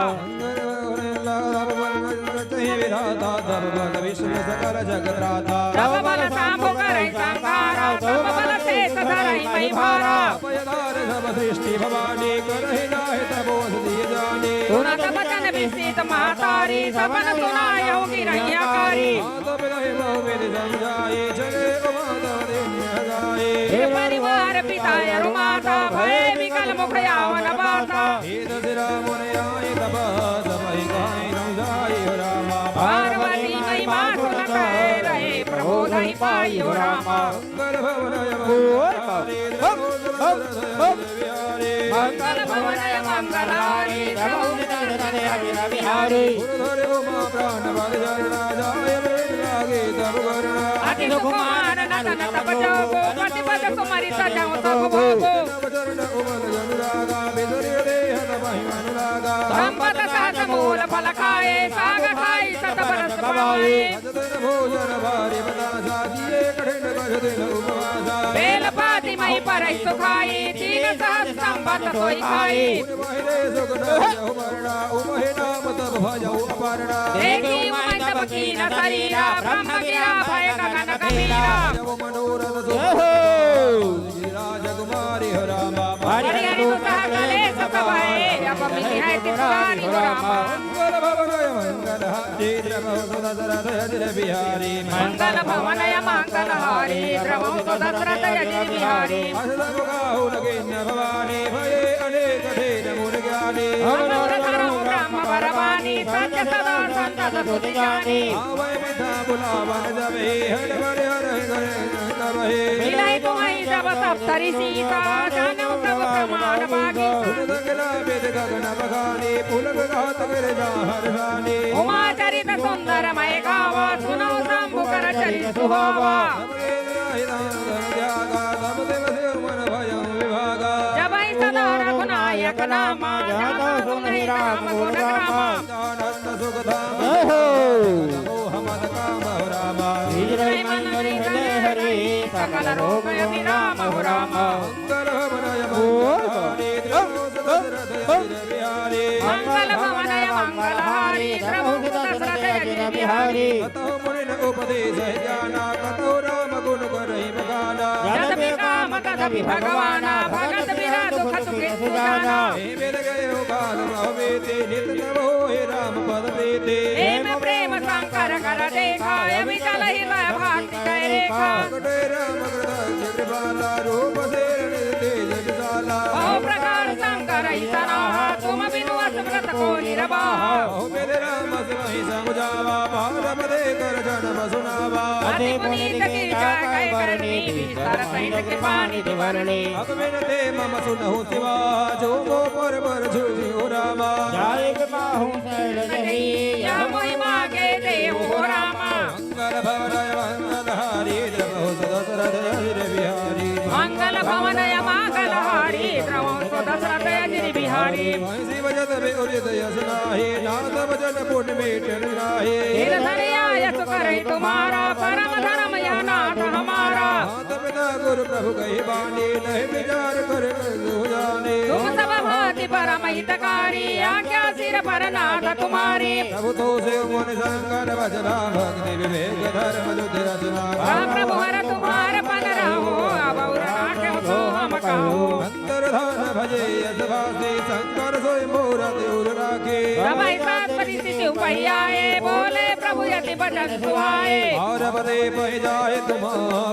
विधाता तब बल विष्णु सकल जग त्राता। तब बल शंभु करहि संहारा, तब बल शेष धरहि महि भारा। अभय दान सब सृष्टि भवानी, करहि नाहि तब ओस दिय जानी। सुनत बचन बिस्मित महतारी, सबन सुनायहु गिरहि आकारी। मातु बिलहि बहु विधि सम जाए, चले उमा तव दीन्ह जाए। हे परिवार पिता अरु माता, भए विकल मुख यावन बाता। हे दशरथ मुनि आए तब, सबहि कहाए सम जाए हो रामा। पार्वती महिमा सुनत रहे, प्रमोद ही पाई हो रामा। मंगल भवन बोल बा। हप, हप, हप। मंगल भवन अमंगल हारी, द्रवहु सुदशरथ अजिर बिहारी। उर धरे उमा प्राण बल जाए, जाए प्रेम लागे तब करना। अति सुकुमार तन तप जोगो, प्रतिपद सुमरि सजहु सब भोगो। चरण उमल अनुरागा, बिसरियो देह तपहि अनुरागा। संवत सहस मूल फल खाए, साग खाई सत बरस पाए। भोजन भारी बतासा, किए कठिन कछ दिन उपवासा। बेल पाती मही परहि सुखाई, तीन सहस संवत सोई खाई। उमहि देसुख न भजहु मरणा, उमहि नाम तप भजहु अमरणा। देखि उमहि तप कीन सरीरा, ब्रह्म गिरा भय गगन गभीरा। जब मनोरथ सुख राजकुमारी हो रामा। हरि हरि दुसह कलेस सब है, अब मिलि है त्रिपुरारी हो रामा। मंगल भवन मंगल हारी द्रवहु सुदशरथ अजिर बिहारी। मंगल भवन मंगल हारी द्रवहु सुदशरथ अजिर बिहारी। अष्टमुखाहुल किन्न भवानी भये अनेक ठेन मुनि ज्ञानी। मनोरथ करहु ब्रह्म बर बानी, सत्य सदा संतत सुधि जानी। आवै मिथ्या बुलावन जब ही हठ बरि हर करे तब ही। मिलहि तुम्हहि जब सप्त ऋषि सा, जानहु सब प्रमाण बागीसा। सुनि सकल वेद गगन बखानी, पुलक गात गिरिजा हर जानी। उमा चरित सुंदर मय गावा, सुनहु शंभु कर चरित सुहावा। सबके जाहि राम धन त्यागा, सब देव सेव मन भयउ विभागा। जब ही सदा रघुनायक नामा, जाता सुनहि राम गुण गामा। आनंद सुख धाम जय हो। मोह मद काम हो रामा। हृदय मन हृदय हरे, सकल रोग अभिराम हो रामा। मंगल भवन ओ, मंगल हारी, ओ, द्रवहु सुदशरथ ओ, अजिर बिहारी। मंगल भवन मंगल हारी, द्रवहु सुदशरथ अजिर बिहारी। कतहु मुनि न उपदेश जाना, कतहु राम गुण करहि बखाना। जदपि काम तदपि भगवाना, भगत बिना दुख सुख सुजाना। हे मिल गयो काल बहु बीते, नित नव होए राम पद प्रीते। प्रेम प्रेम शंकर कर देखा, अविचल हृदय भक्ति कै रेखा। प्रकटे राम कृत कृपाला, रूप से रंजित तेज विशाला। बहु प्रकार शंकर इतराहा, तुम बिनु अस व्रत को निर्वाहा। बहु विध राम सम ही समुझावा, पार्वती कर जन्म सुनावा। अति पुनीत गिरिजा गए करनी, विस्तार सहित कृपा निधि वरनी। अब विनते मम सुनहु शिवा, जो मो पर बर छुई हो रामा। जाय के पाहु शरण नहीं, या मोहि मागे देहु हो रामा। मंगल भवन मंगल हारी, द्रवहु सुदशरथ अजिर बिहारी। मंगल भवन मंगल हारी, द्रवहु सुदशरथ अजिर बिहारी। शिव जद में उदित यश नाही, नाथ भजन पुन मेट नाही। गिरधर या यश करहि तुम्हारा, परम धर्म यह नाथ हमारा। माता पिता गुरु प्रभु कहि बानी, नहीं विचार कर कर जो जाने। तुम सब भांति परम हितकारी, आज्ञा सिर पर नाथ तुम्हारी। प्रभु तो से मुनि शंकर वचना, भक्ति विवेक धर्म जुति रचना। राम प्रभु हर तुम्हार पन रहो, अब और ना क्यों सो हम कहो। अंतर्धान भजे यश भाषी, शंकर सोई मूरति उर राखी। सब ऐसा परिस्थिति उपैया है, बोले प्रभु यति वचन सुहाए। और बदे पै जाए तुम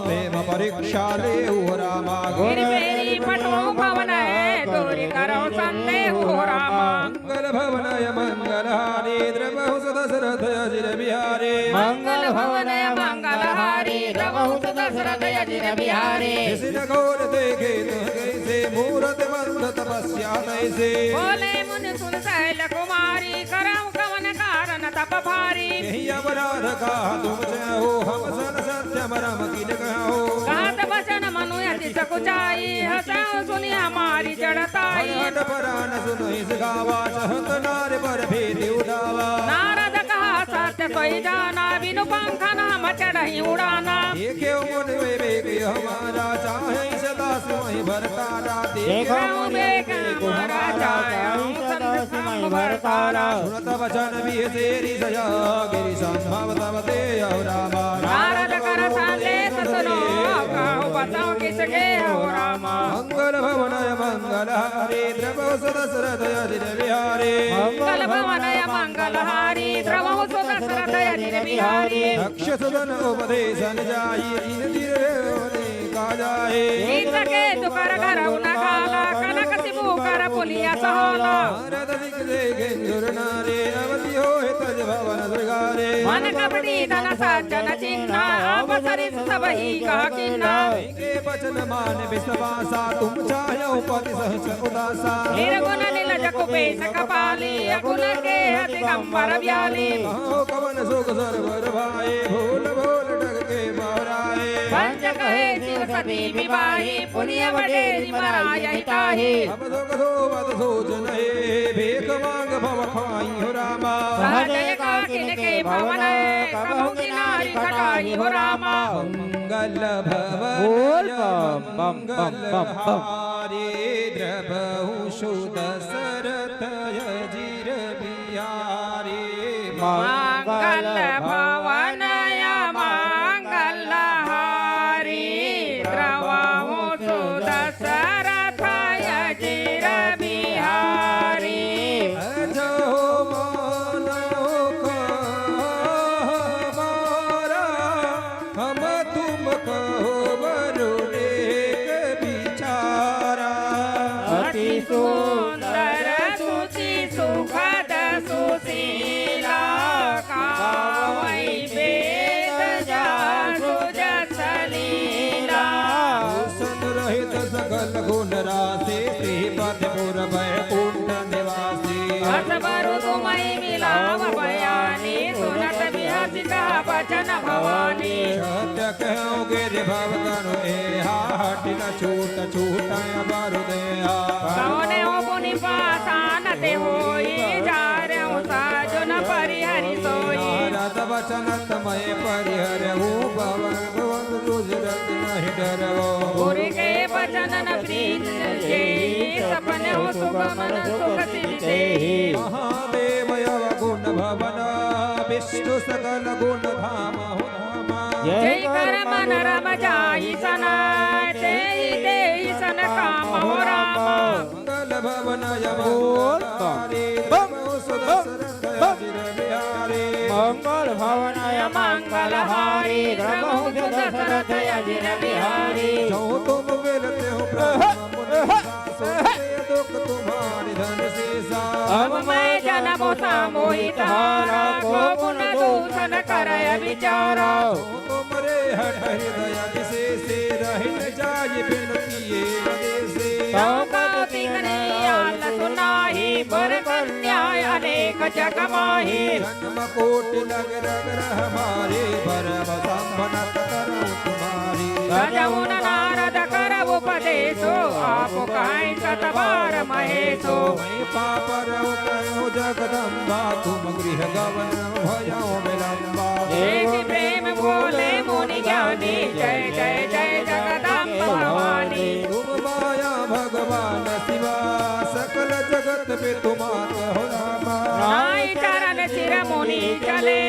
प्रेम परीक्षा लेहु रामा। गिरि बेरी पटो भवन है, दूरि करो संदेहु हो रामा। मंगल भवन मंगल हारी, द्रवहु सुदशरथ अजिर बिहारी। मंगल भवन मंगल हारी, द्रवहु सुदशरथ अजिर बिहारी। ऋषि नखोर देखे तुम कैसे, मूरति मंद तपस्या तैसे। बोले मुनि सुन शैल कुमारी, करहु कवन कारण तप भारी। यही अपराध कहा तुम चाहो, हम सन सत्य मरम किन कहो। कहत वचन मनु अति सकुचाई, हंसहु सुनि हमारी जड़ताई। हट परान सुनहि सिखावा, चहत नार पर भीति उठावा। नारद कहा सत्य सोई जाना, बिनु पंखन हम चढ़ही उड़ाना। देखे मुनि विवेक हमारा, चाहे सदा सुमहि भरतारा। देखो मुनि विवेक हमारा, चाहे सदा सुमहि भरतारा। सुनत वचन बिहसे ऋषया, गिरि संभव तब तेहु रामा। नारद कर संदेश सुनो, कहु बचहु किसके हो रामा। मंगल भवन मंगल हारी, द्रवहु सुदशरथ अजिर बिहारी। मंगल भवन मंगल हारी, द्रवहु सुदशरथ अजिर बिहारी। दक्ष सुदन उपदेशन जाई, इन दिर रे होने का जाए। चित्रकेतु कर धरउ न काला, कनक शिबू कर पुलिया सहोला। नारद सिख देखे दुर नारे, अवधि होय तज भवन सिगारे। मन कपटी धन सज्जन चिन्हा, आप सरिस सबही कह किन्हा। के वचन मान विश्वासा, तुम चाह्यो पति सहस उदासा। निर्गुण निलज कुपेश कपाली, अकुन केह दिगंबर ब्याली। कहो कवन सुख सरवर भाए, भूल भूल डग के बहराए। पंच कहे शिव सती विवाही, पुनिया बटेरी मराई यहि ताही। अब दुख धोवत सोच नहे, भीख मांग भव खाई हो रामा। सहज एकाकिन के भवन, कबहु किनारी खटाई हो रामा। मंगल भवन बोल बम, बम, बम, बम, बम। मंगलहारी द्रवहु सुदशरथ अजिर बिहारी। मंगल भवन मंगलहारी, द्रवहु सुदशरथ अजिर बिहारी। जो मानो कहो हमारा, हम तुम कहो वरुण एक बिचारा। अति सुंदर सुचि सुखद सुशीला, गावई वेद जासु जस लीला। दूषण रहित सकल गुण राशि, श्रीपति पुर वैकुंठ निवासी। अस वरु तुम्हई मिलाव बयानी, सुनत बिहसि कहा बचन भवानी। सत्य कहूँ गिरि भव तनु एहा, हठि न छूट छूटइ वरु देहा। कौने हो पुनि पासान ते होई, जारहु साजुन परिहरि सोई। नारद वचन तमय परिहरहु, पवन सुत तुझ रति नहीं डरहु। गुरु के वचन न प्रीत जेहि, सपनहु सुगमन सुख सिधि देहि। महादेव अवगुण भवन, विष्णु सकल गुण धाम हो रामा। जहि कर मन रम जाहि सन, तेहि देहि सन काम हो रामा। मंगल भवन अमंगलहारी, बम, द्रवहु सुदशरथ बम, अजिर बिहारी। मंगल भवन अमंगलहारी, द्रवहु सुदशरथ अजिर बिहारी। जो तुम मिलते हो ब्रह्म मुनि सा, सुनते दुख तुम्हारी धन शीसा। अब मैं जन्म सा मोहित हारा, को पुन दूषण करय बिचारा। जो तुमरे हठ हृदय विशेषे, रहि न जाय बिनु किए विदेसे। सौंपत तिन्हने आल सुनाही, बर कन्या अनेक जग माही। जन्म कोटि लग रग रह मारे, भरम संभनत करहु तुम्हारी। सजहुन नारद कर उपदेसो, आप कहै सत बार महेसो। मैं पाप रव कहो जगदम्बा, तुम गृह गवन भयउ विलम्बा। देखि प्रेम बोले मुनि ज्ञानी, जय जय जय जगदम्ब भवानी। तुम माया भगवान शिवा, सकल जगत पितु मात हो रामा। नाई चरण सिर मुनि चले,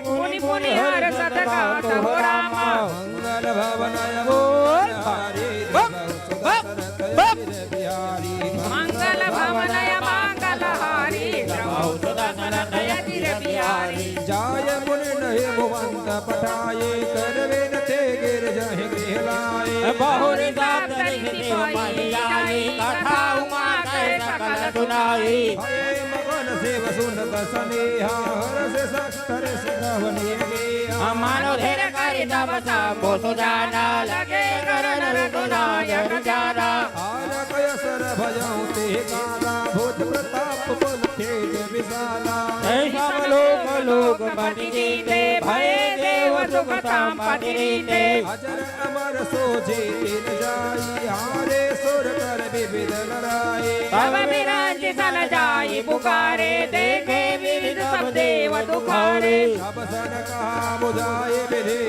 पुनि पुनि हरषत गात हो रामा। मंगल भवन अमंगलहारी, द्रवहु सुदशरथ अजिर बिहारी। मंगल भवन अमंगलहारी, द्रवहु सुदशरथ अजिर बिहारी। जाय मुनि नहिं भुवन पठाए, कर विनती गिरिजाहि गृह लाए। बहुरि सप्त ऋषि सिपाही आई, कथा उमा कहे सकल सुनाई। भए मगन शिव सुनत सनेहा, हरषि सप्त ऋषि गवन गेहा। मनो धीर करि तब शंभु सुजाना, लगे करन रघुनायक जाना। तारक असुर भयउ ते काला, भूत प्रताप बल तेज विशाला। ऐसा लोक लोकपति जीते, भए देव सुख संपति रीते। अजर अमर सो जीति न जाई, हारे सुर नर विविध नराई। तब बिरंचि सन जाई पुकारे, देखे विधि सब देव दुखारे। सब सन कहा बुझाए विधि,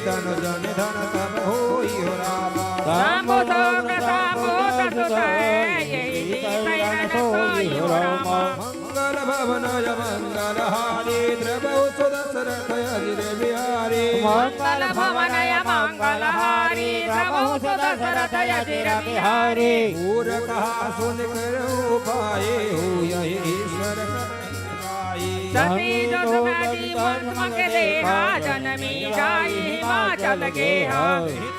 धनुष निधन सब होई हो रामा। शंभु शोक शंभु सुत है, यही रीति सैन सोई हो रामा। मंगल भवन अमंगलहारी, द्रवहु सुदशरथ अजिर बिहारी। मंगल भवन अमंगलहारी, द्रवहु सुदशरथ अजिर बिहारी। उर कहा सुनि करहु उपाए, होई यहि ईश्वर करुणा पाई। सती जो सुमति भस्म के देहा, जनमी जाई हिमाचल गेहा।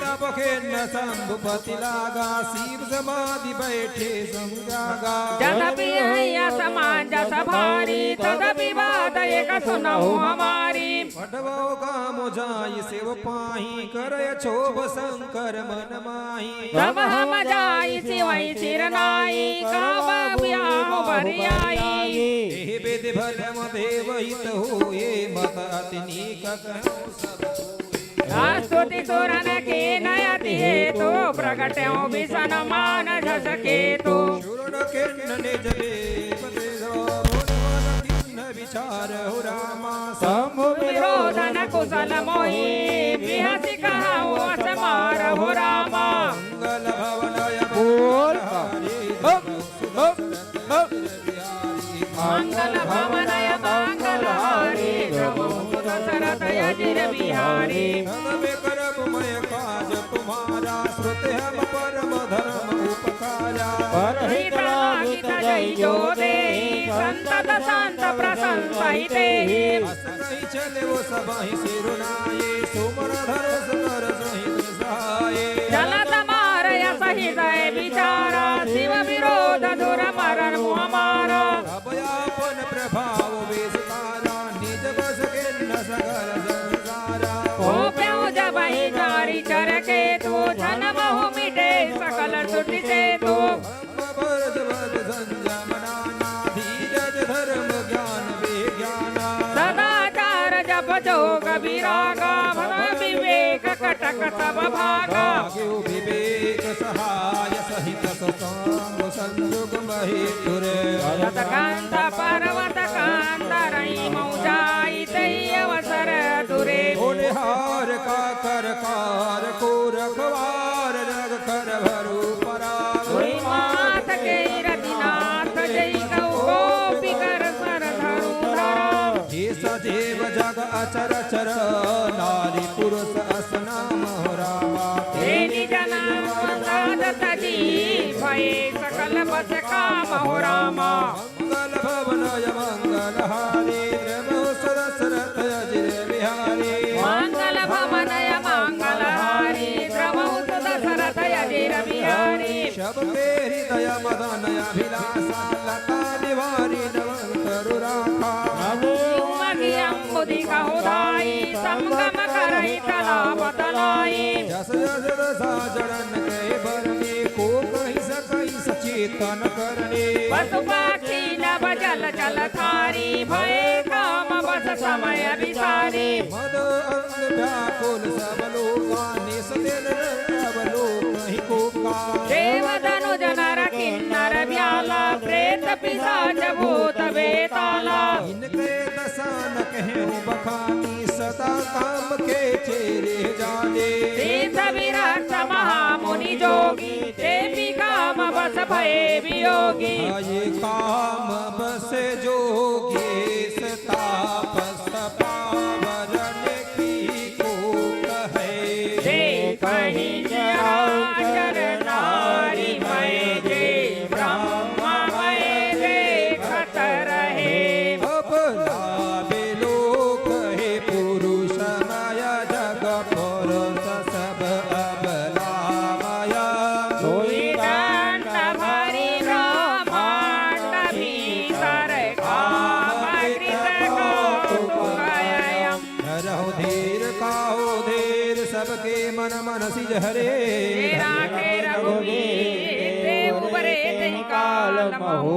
तब खिन्न शंभुपति लागा, शिव समाधि बैठे समझागा। जदपि अहिं असमान जस भारी, तदपि बात एक सुनहु हमारी। पठवउ गाम जाइ शिव पाही, करय क्षोभ शंकर मन माही। तब हम जाइ शिवहि सिर नाई, कहबा बियाहु बरियाई। एहि विधि भलम देव हित होए, मत अति नीक कहु सब कोई। स्तुति सुरन कीन्ह अति हेतु, प्रगटेउ बिसनु मान जस केतु। शूर किन्न निज दीप तेजो, भुजबल कीन्ह विचारहु रामा। शंभु विरोधन कुशल मोहि, बिहसि कहउँ अस मारहु रामा। मंगल भवन अय बोल। मंगल हरि। हप, हप, हप। मंगल भवन अय मंगल हारी, प्रभु दशरथ अजिर बिहारी। सब विक्रममय काज तुम्हारा, श्रुति हम परम धर्म उपकारा। परहित लागित जय जो देहि, संतत संत प्रसंसहि तेहि। अस कहि चले वो सबहि सिरुनाए, सुमन धनुष कर सहित सहाए। चलत मार अस हृदय विचारा, शिव विरोध धुर मरण मुह मारा। अब आपन प्रभाव विस्तारा, निज बस कीन्ह सगल संसारा। कोप्यउ जबहिं चारि चर केतु, छन महु मिटे सकल सुरति सेतु। ब्रह्म बरद बद संजम नाना, धीरज धर्म ज्ञान विज्ञाना। सदाचार जप जोग विरागा, भव विवेक कटक सब भागा। भाग्यउ विवेक सहाय सहित ससांग संजुग महीतुरे। सतकंद पर्वत कंदरहिं मउ जाई तहि अवसर तुरे। बोलिहार काकर कार को रखवार, जग कर भरू पराग। सोई माथ केहि रति नाथ, जेहि कहु गोपी कर सर धरू धरा। हे सजीव जग अचर चर, नारी पुरुष अस नामहु रामा। हे निज नाम साध तजी, भए सकल बस कामहु रामा। मंगल भवन अय मंगल हारी, प्रभु सुदशरथ अजिर बिहारी। मंगल भवन अय मंगल हारी, प्रभु सुदशरथ अजिर बिहारी। सबके हृदय मदन अभिलाषा, लता निवारी नव तरु राखा। नव उमगियम मुदि कहु धाई, संगम करहि तलाब तलाई। जस जस दसा जड़न कहे बरनी, को कहि सकहि सचेतन करनी। पशु पक्षी नभ जल जल थारी, भए काम बस समय बिसारी। मद अंग व्याकुल सब लोका, निस दिन अवलोकहि कोका। देव दनुज नर किन्नर ब्याला, प्रेत पिसाच भूत बेताला। इनके दसा न कहेउ बखानी, सदा काम के चेरे जाने। तीर्थ विरक्त महामुनि जोगी, ते भी काम बस भए वियोगी। भए काम बस जोगेश, तापस पावरन की को कहे। जे कहीं चराचर नारी मय, जे ब्रह्म मय देखत रहे। अबला बिलोक हे पुरुष मय, जग पुरुष सब अबला मय। सोई दंड भरी ब्रह्मांड भीतर, काम कृत कौतुक अयम। धरहु धीर काहु धीर, सबके मन मन सिज हरे। जे राखे रघुवीर, ते उबरे तेहि काल महु।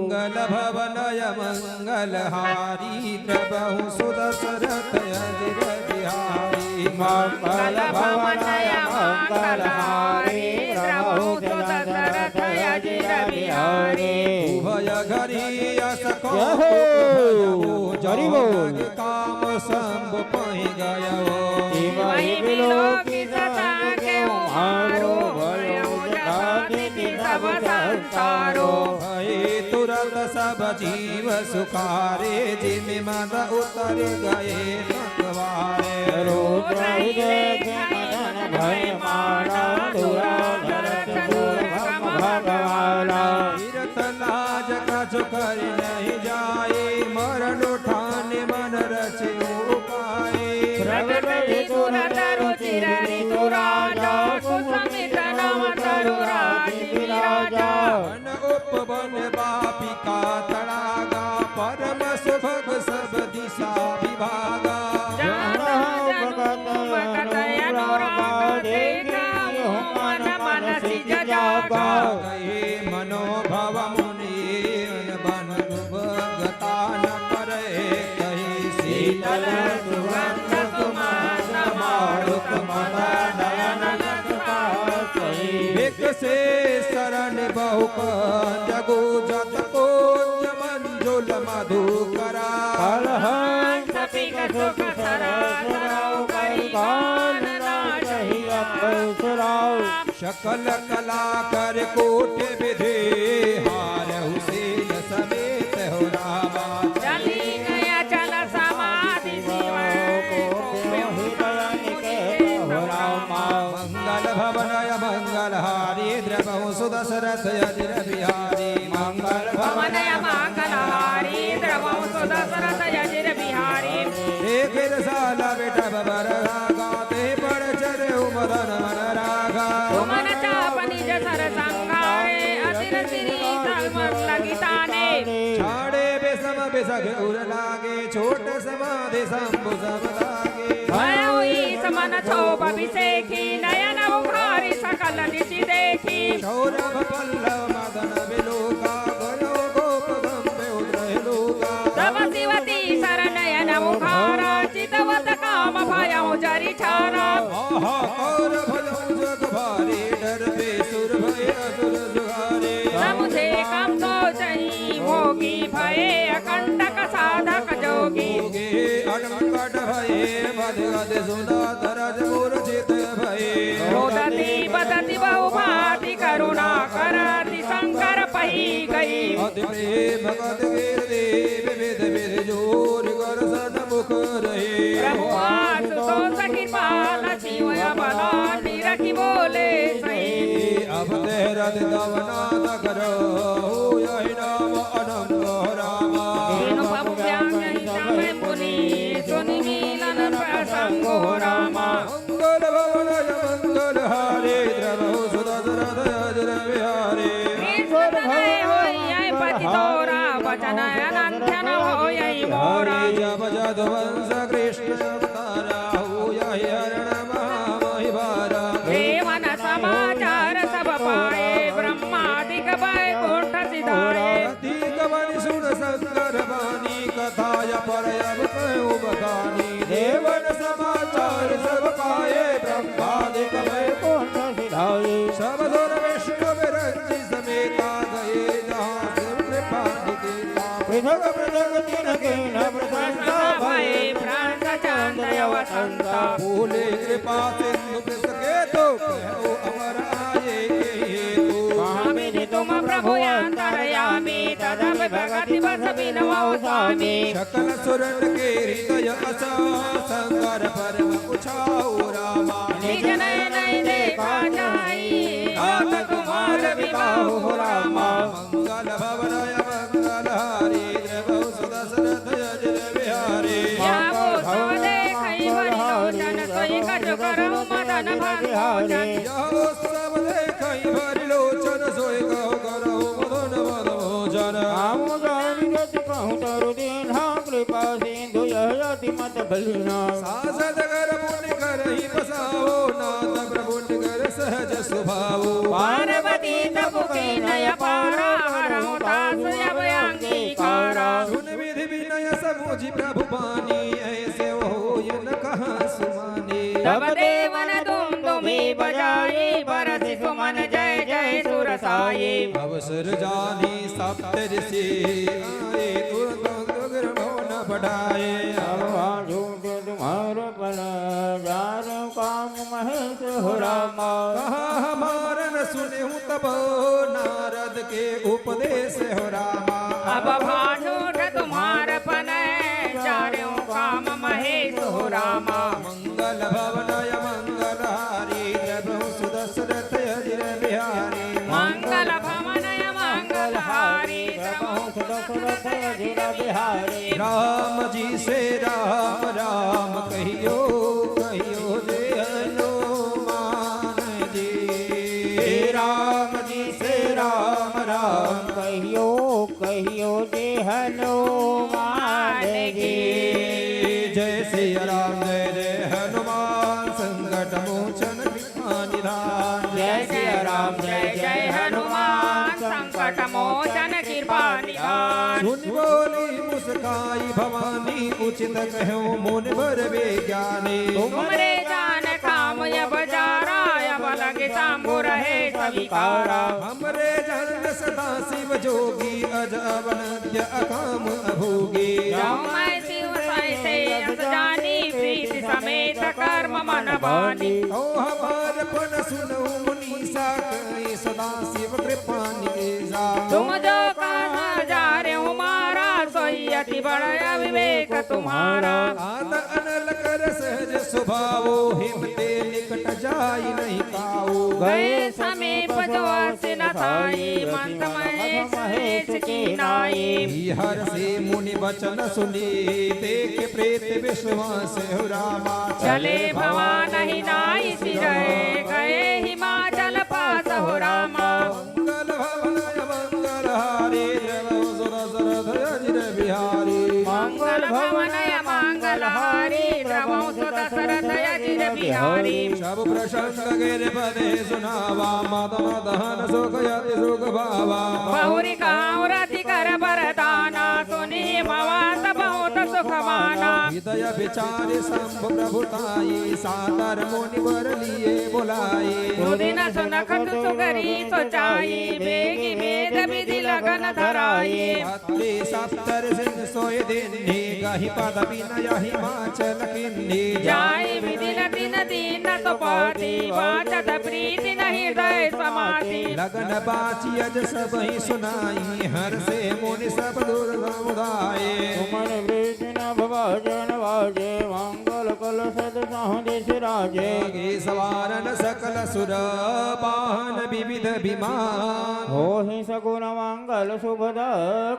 मंगल भवन अय मंगल हारी, प्रभु सुदशरथ अजिर बिहारी। मंगल भवन अय मंगल हारी, प्रभु सुदशरथ अजिर बिहारी। उभय घरी अस कौतुक यहो। भयउ, हरि बोल। जग काम सब पहि गयउ। तिमहि बिलोकि सताके उहारो, भयउ जटादिति सब संसारो। भए तुरत सब जीव सुखारे, जिमि मद उतरि गए सकवारे। रूप रहि देखे मदन भए माना, दुराधर चतुर कम भगवाना। तीरथ लाज कछु करि नहि जाए, मरनु ठानि मन रचि उपाए। प्रगट भए तुरत रुचिर ऋतु राजा, सुसमित नव तरु राजि विराजा। वन उपवन बापि का तड़ागा, परम सुभग सब दिशा विभागा। जहाँ जहाँ जनु भगत अनुरागा, देखहु मन मन सिज जागा। कहे मनोभव मुनि बन दुर्गता न करे कही। शीतल सुगंध सुमन समार माता नयन लसका सही। एक से शरण बहु कंज गुजत कुंज मंजुल मधुकरा। कलहंस पिक सुख सरस रौ करि कान नाचहि अकसुरौ। सकल कला कर कोटि विधि हारहु सेन समेत हो रामा। चली गया चल समाधि शिव को मोहि बयान के हो रामा। मंगल भवन अमंगल हारी द्रवहु सुदशरथ अजिर बिहारी। मंगल भवन अमंगल हारी द्रवहु सुदशरथ अजिर बिहारी। एक साल बेटा बबर रागा ते पड़ चरे उमदन मन रागा। तुमन चाप निज सर संघारे असिर श्री तल मन लगी ताने। छाड़े विषम विषग उर लागे छोट समाधि शंभु सब लागे। भयउ ईस मन क्षोभ विषेखी नयन उघारि सकल दिशि देखी। सौरभ पल्लव मदन विलोका गयो गोप गंभीर उद्रह लोका। तब शिव तीसर नयन उघारा चितवत काम भयउ जरि छारा। हाहाकार भयउ जग भारी डर पे सुर भय असुर जुहारे। समुझे कम सोचहि मोगी भये अकंटक साधक जोगी। मोगी अकंटक भये मद गद सुना तरज मूर्छित भये। रोदति बदति बहु भांति करुणा करति शंकर पही गई। अति प्रेम गद गिर देव विध विध जोर कर सन मुख रहे। प्रभु आशुतोष कृपाल शिव अबला निरखि बोले सही। अब तेरथ दवना दकर हो यही नाम अनंग हो रामा। दीन प्रभु व्याम यही समय पुनि सुनि मिलन प्रसंग हो रामा। मंगल भवन अमंगल हारी द्रवहु सुदशरथ अजिर बिहारी। ईश्वर भय होई यही पति तोरा वचन अनंत न होई यही मोरा। जब जदुवंश कृष्ण अवतारा हो यही हरण महामहिभारा। देवन समाचार सब पाए ब्रह्मादिक बैकुंठ सिधाए। अधिक बनि सुन शंकर बानी कथा अपर अब कहु बखानी। देवन समाचार सब पाए ब्रह्मादिक बैकुंठ सिधाए। सब सुर विष्णु विरंची समेता गए जहाँ शिव कृपा निकेता। पृथक पृथक तिनके न प्रशंसा भए। भए प्राण चांद अवसंता। बोले कृपा सिंधु वृषकेतु कहो अमर आए के हेतु। कहा विधि तुम प्रभु अंतर्यामी तदपि भगति बस बिनु स्वामी। सकल सुरन के हृदय असा शंकर परम उछाहु रामा। निज नयन देखा जाई नाथ तुम्हार विभाहु रामा। मंगल भवन अमंगल हारी द्रवहु सुदशरथ अजिर बिहारी। या वो सब देखई भरि लोचन सोई कछु करहु मदन भंग मोचन। या वो सब देखई भरि लोचन सोई कछु करहु मदन भंग मोचन। हम जानि जति कहूँ तरु दीन्हा कृपा सिंधु यह अति मत बलिन्हा। सासत कर पुनि करहि बसावो नाथ प्रभु निकर सहज सुभावो। पार्वती तप कीन्ह अपारा हरहु तास अब अंगीकारा। सुन विधि विनय समुझि प्रभु बानी ऐसे होय न कहा सुमानी। तब देवन दुंदुभी बजाई बरसि सुमन जय जय सुर साई। अवसर जानी सप्त ऋषि आए तुरंत उग्र भवन पठाए। अब बाजू तुम्हार पन जारहु काम महेश हो रामा। कहा हमार न सुनेहु तब नारद के उपदेश हो रामा। अब भाषुठ तुम्हार पन जारहु काम महेश हो रामा। मंगल भवन अमंगल हारी द्रवहु सुदशरथ अजिर बिहारी। मंगल भवन अमंगल हारी द्रवहु सुदशरथ अजिर बिहारी। राम जी से राम राम कहियो कहियो जे हनुमान जी। राम जी से राम राम कहियो कहियो जे हनुमान जी। जय सिया राम जय जय हनुमान संकट मोचन कृपा निधान। जय सिया राम जय जय हनुमान संकट मोचन कृपा निधान। सुनि बोली मुस्काई भवानी उचित कह्यो मुनिवर विज्ञानी। तुमरे जान का अंगीकारा। हमरे जान सदा शिव जोगी, अज अवनद्य अकाम अभोगी। जाऊं मैं शिव साई से यश जानी, प्रीति समेत कर्म मन बानी। तो हमार पन सुनऊ मुनीसा, कहीं सदा शिव कृपा निवेशा। तुम जो कहा जा रे हमारा, सोई अति बड़ा विवेक तुम्हारा। आद अनल कर सहज स्वभावो, हिम ते निकट जाई नहीं काऊ। गए समीप जो आस न थाई, मंत महेश महेश की नाई। हर से मुनि वचन सुनी, देख प्रीत विश्वास हो रामा। चले भवान ही नाई सिरय, गए हिमाचल पास हो रामा। मंगल भवन मंगल हारी, द्रवहु सुत दशरथ अजिर बिहारी। मंगल भवन मंगल हारी, द्रवहु सुत दशरथ अजिर बिहारी। सब प्रसंग गिरिपति सुनावा, मदन दहन सुख अति सुख पावा। बहुरी कहाउर अति कर बरदाना, सुनी मवास बहुत सुख माना। हृदय विचार शंभु प्रभु ताई, सादर मुनि वर लिए बुलाई। सुदिन सुनखत सुगरी सोचाई, बेगी वेद विधि लगन धराई। अत्रि सप्तर सिंह सोय दिन्ही, गहि पद विनय हिमाचल किन्ही। जाई विदिन दिन दीन सुपाती, वाचत प्रीति न हृदय समाती। लगन बाची अज सबहि सुनाई, हर्षे मुनि सब दुर समुदाय। सुमन प्रीति नभ वाजन वाजे, मंगल कलशत सहु दिस राजे। आगे सवारन सकल सुर, वाहन विविध विमान। होहि सगुन मंगल सुभद,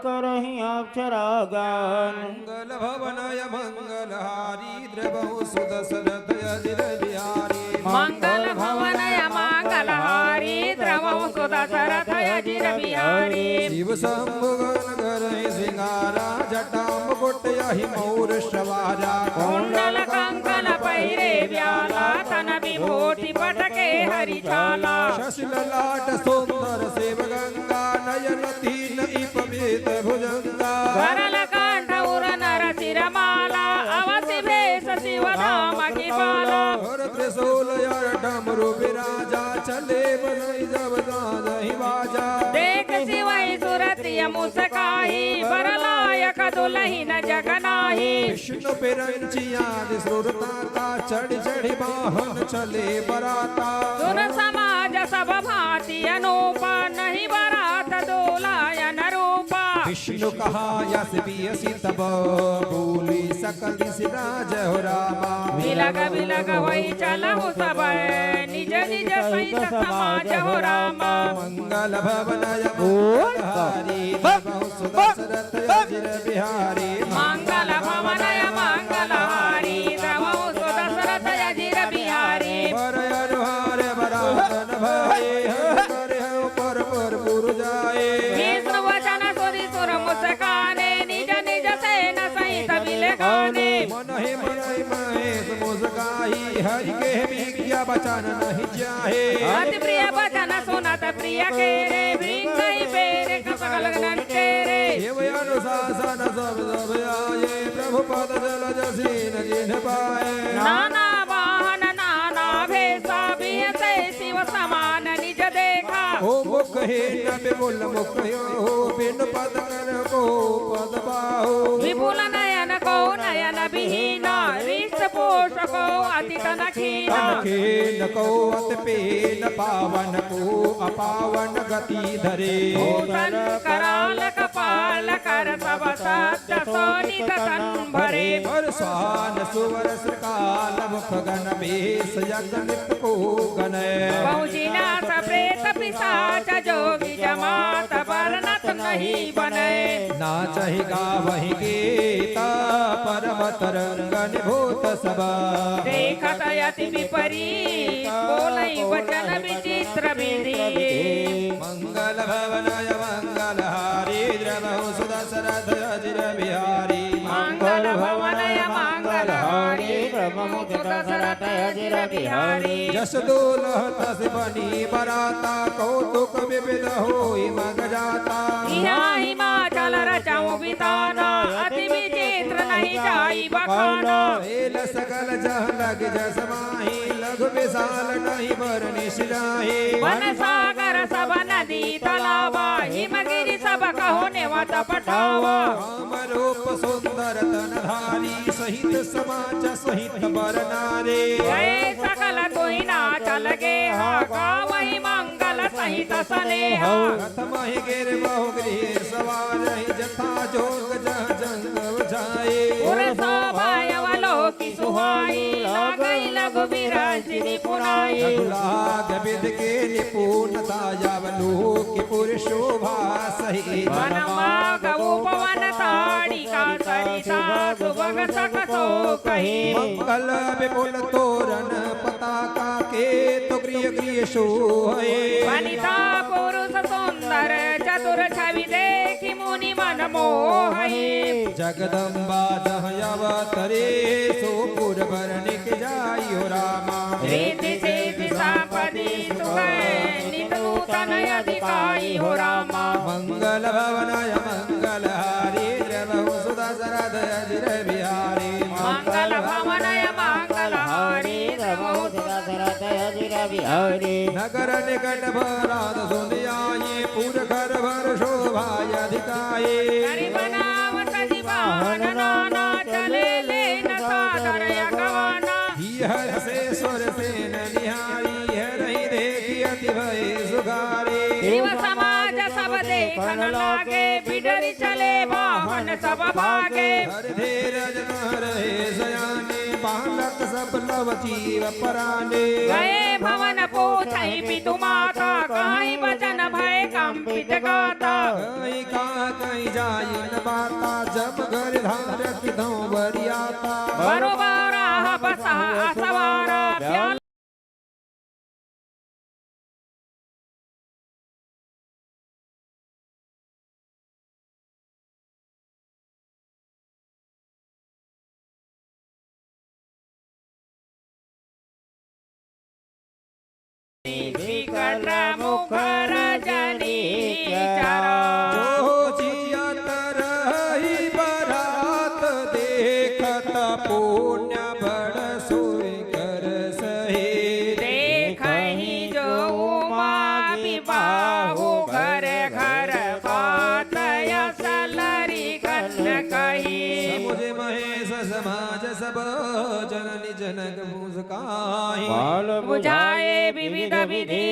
करहिं अक्षरा ज्ञान। मंगल भवन अमंगल हारी, द्रवहु सुत दशरथ अजिर बिहारी। मंगल भवन अमंगल हारी, द्रवहु सुत दशरथ अजिर बिहारी। शिव शंभु गण करहिं सिंगारा, जटा मुकुट अहि मौर सवारा। कुंडल कंकन पहिरे ब्याला, तन विभूति पटके हरि छाला। शशि ललाट सुंदर शिव गंगा, नयन तीन इप मीत भुजंगा। गरल कंठ उर नर सिर माला, अवसि भेष शिव धाम की पाला। और त्रिशूल और डमरू विराजा, चले बजई जब साजहि बाजा। देख शिवहि सुरतिय मुसकाही, बर लायक दुलहिन जग नाही। विष्णु बिरंचियादि सुरता का, चढ़ि चढ़ि वाहन चले बराता। सुर समाज सब भांति अनूपा, नहीं बरात दुलहिन रूपा। विष्णु कहा यस बियसि तब, बोली सकल दिस राज हो रामा। बिलग बिलग होई चलहु सब, निज निज सहित समाज हो रामा। मंगल भवन अमंगल हारी, द्रवहु सुत दशरथ अजिर बिहारी। मंगल भवन अमंगल हारी, द्रवहु सुत दशरथ अजिर बिहारी। बर अनुहार बरातन भाई, हरि कर हम पर पर पुर जाए। विष्णु वचन सुनि सुर मुस्काने, निज निज सेन सहित बिलखाने। मनहि मनहि महेश मुस्काई, हरि के विज्ञा वचन नहीं जाहे। अति प्रिय वचन सुनत प्रिय केरे, भृंगहि पेरे सकल गण तेरे। शिव अनुशासन सब सब आए, प्रभु पद जलज शील जिन पाए। नाना वाहन नाना भेषा, बिहसे शिव समान निज देखा। ओ मुखहीन विपुल मुख यो, बिनु पद कर को पद पाहु। विपुल नयन को नयन विहीना, हृष्ट पोष को अति तन खीना। तन खीन को अति पीन, पावन को अपावन गति धरे। भूषण कराल कपाल कर, सब सत्य शोणित तन भरे। हर शान सुवर श्रृंगाल मुख गण, भेष यज्ञ नृप को गण। बहु जिन अस प्रेत पिशाच जोगी, जमात बरनत नहीं बने। नाचहि गावहि गीत परम तरंग निभूत सब। देखत अति विपरीत, बोलइ वचन विचित्र विधि। मंगल भवन अमंगल हारी, द्रवहु सुत दशरथ अजिर बिहारी। मंगल भवन अमंगल हारी, द्रवहु सुत दशरथ अजिर बिहारी। जस दुलह तस बनी बराता, कौतुक विविध होई मग जाता। इहाँ हिमाचल रचहु बिताना, अति विचित्र न जाई बखाना। सेल सकल जह लग जस माही, लघु विशाल नहीं बरनिस जाही। वन सागर सब नदी तलावा, हिमगिरि सब कहो नेवत पठावा। राम रूप सुंदर तन धारी, सहित समाज सहित बर नारी। गए सकल तुहिना चल गेहा, गावहि मंगल सहित सनेहा। रथ महि गिर बहु गृह सवार, जथा जोग जह जंगल जाए। उर शोभा अवलोकि सुहाई, लागई लघु विरज निपुणाई। लघु लाग विधि के निपुणता, अवलोकि पुर शोभा सही। वन माग उपवन ताड़िका, सरिता सुभग सक सो कही। मंगल विपुल तोरण पताका, केतु गृह गृह शोहे। वनिता पुरुष सुंदर चतुर छवि देखि, मुनि मन मोहहि। जगदम्बा जह अवतरे, सो पुर बरनिक जाई हो रामा। रिद्धि सिद्धि संपत्ति सुख, नित नूतन अधिकाई हो रामा। मंगल भवन अमंगल हारी, द्रवहु सुदशरथ अजिर बिहारी। मंगल भवन अमंगल हारी, द्रवहु सुदशरथ अजिर बिहारी। नगर निकट भरात सुनि आई, पुर घर भर शोभा अधिकाई। करि बनावत जिबाहन नाना, चले लेन सादर अगवाना। ही हर्ष से स्वर सेन निहारी, हरहि देखि अति भए सुखारी। शिव समाज सब देखन लागे, बिडरि चले बाहन सब भागे। हर धीरज न रहे सयाने, बालक सब लव जीव पराने। गए भवन पूछहि पितु माता, कहहि बचन भए कंपित गाता। कहीं कहा कहीं जाई न बाता, जम घर धारक धौं बरियाता। बरोबरा बसा असवारा, प्याल विकट मुख रजनी चरा। जो जियत रही बरात देखत, पुण्य बड़ सोई कर सही। देखहि जो उमा विबाहु, घर घर बात असल रिगन कही। समुझ महेश समाज सब, जननी जनक मुस्काही। बाल बुझाए विविध विधि,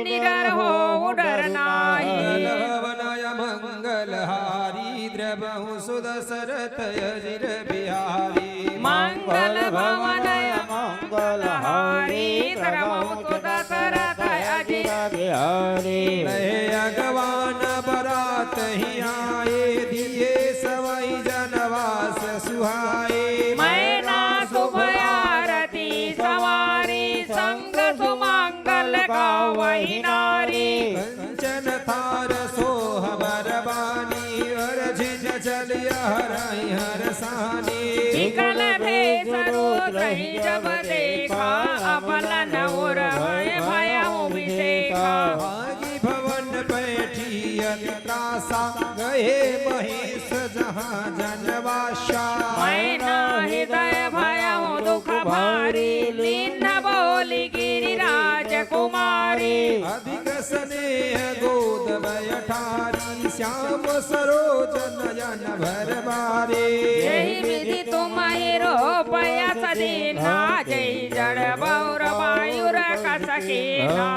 निडर होउ डर नाहीं। मंगल भवन अमंगल हारी, द्रवहु सुदशरथ अजिर बिहारी। मंगल भवन अमंगल हारी, द्रवहु सुदशरथ अजिर बिहारी। लहे अगवान बरात ही आए, दिए सवई जन वास सुहाए। मैना शुभ आरती संवारी, संग सुमंगल गावहि नारी। कंचन थार सोह बर बानी, अरझिन चलिया हरहि हरसानी। विकल भेष रूप रही जब देखा, अबलन उर भय भयउ बिसेखा। भागी भवन बैठी अति त्रासा, गए महेश जहाँ जनवासा। मैना हृदय भयउ दुख भारी, लीन बोली गिरि राजकुमारी। अधिक स्नेह गोद भय ठारी, श्याम सरोज नयन भर बारी। यही विधि तुम्हरी रूप यस दीन्हा, जई जड़ बउर बायुर कस कीन्हा।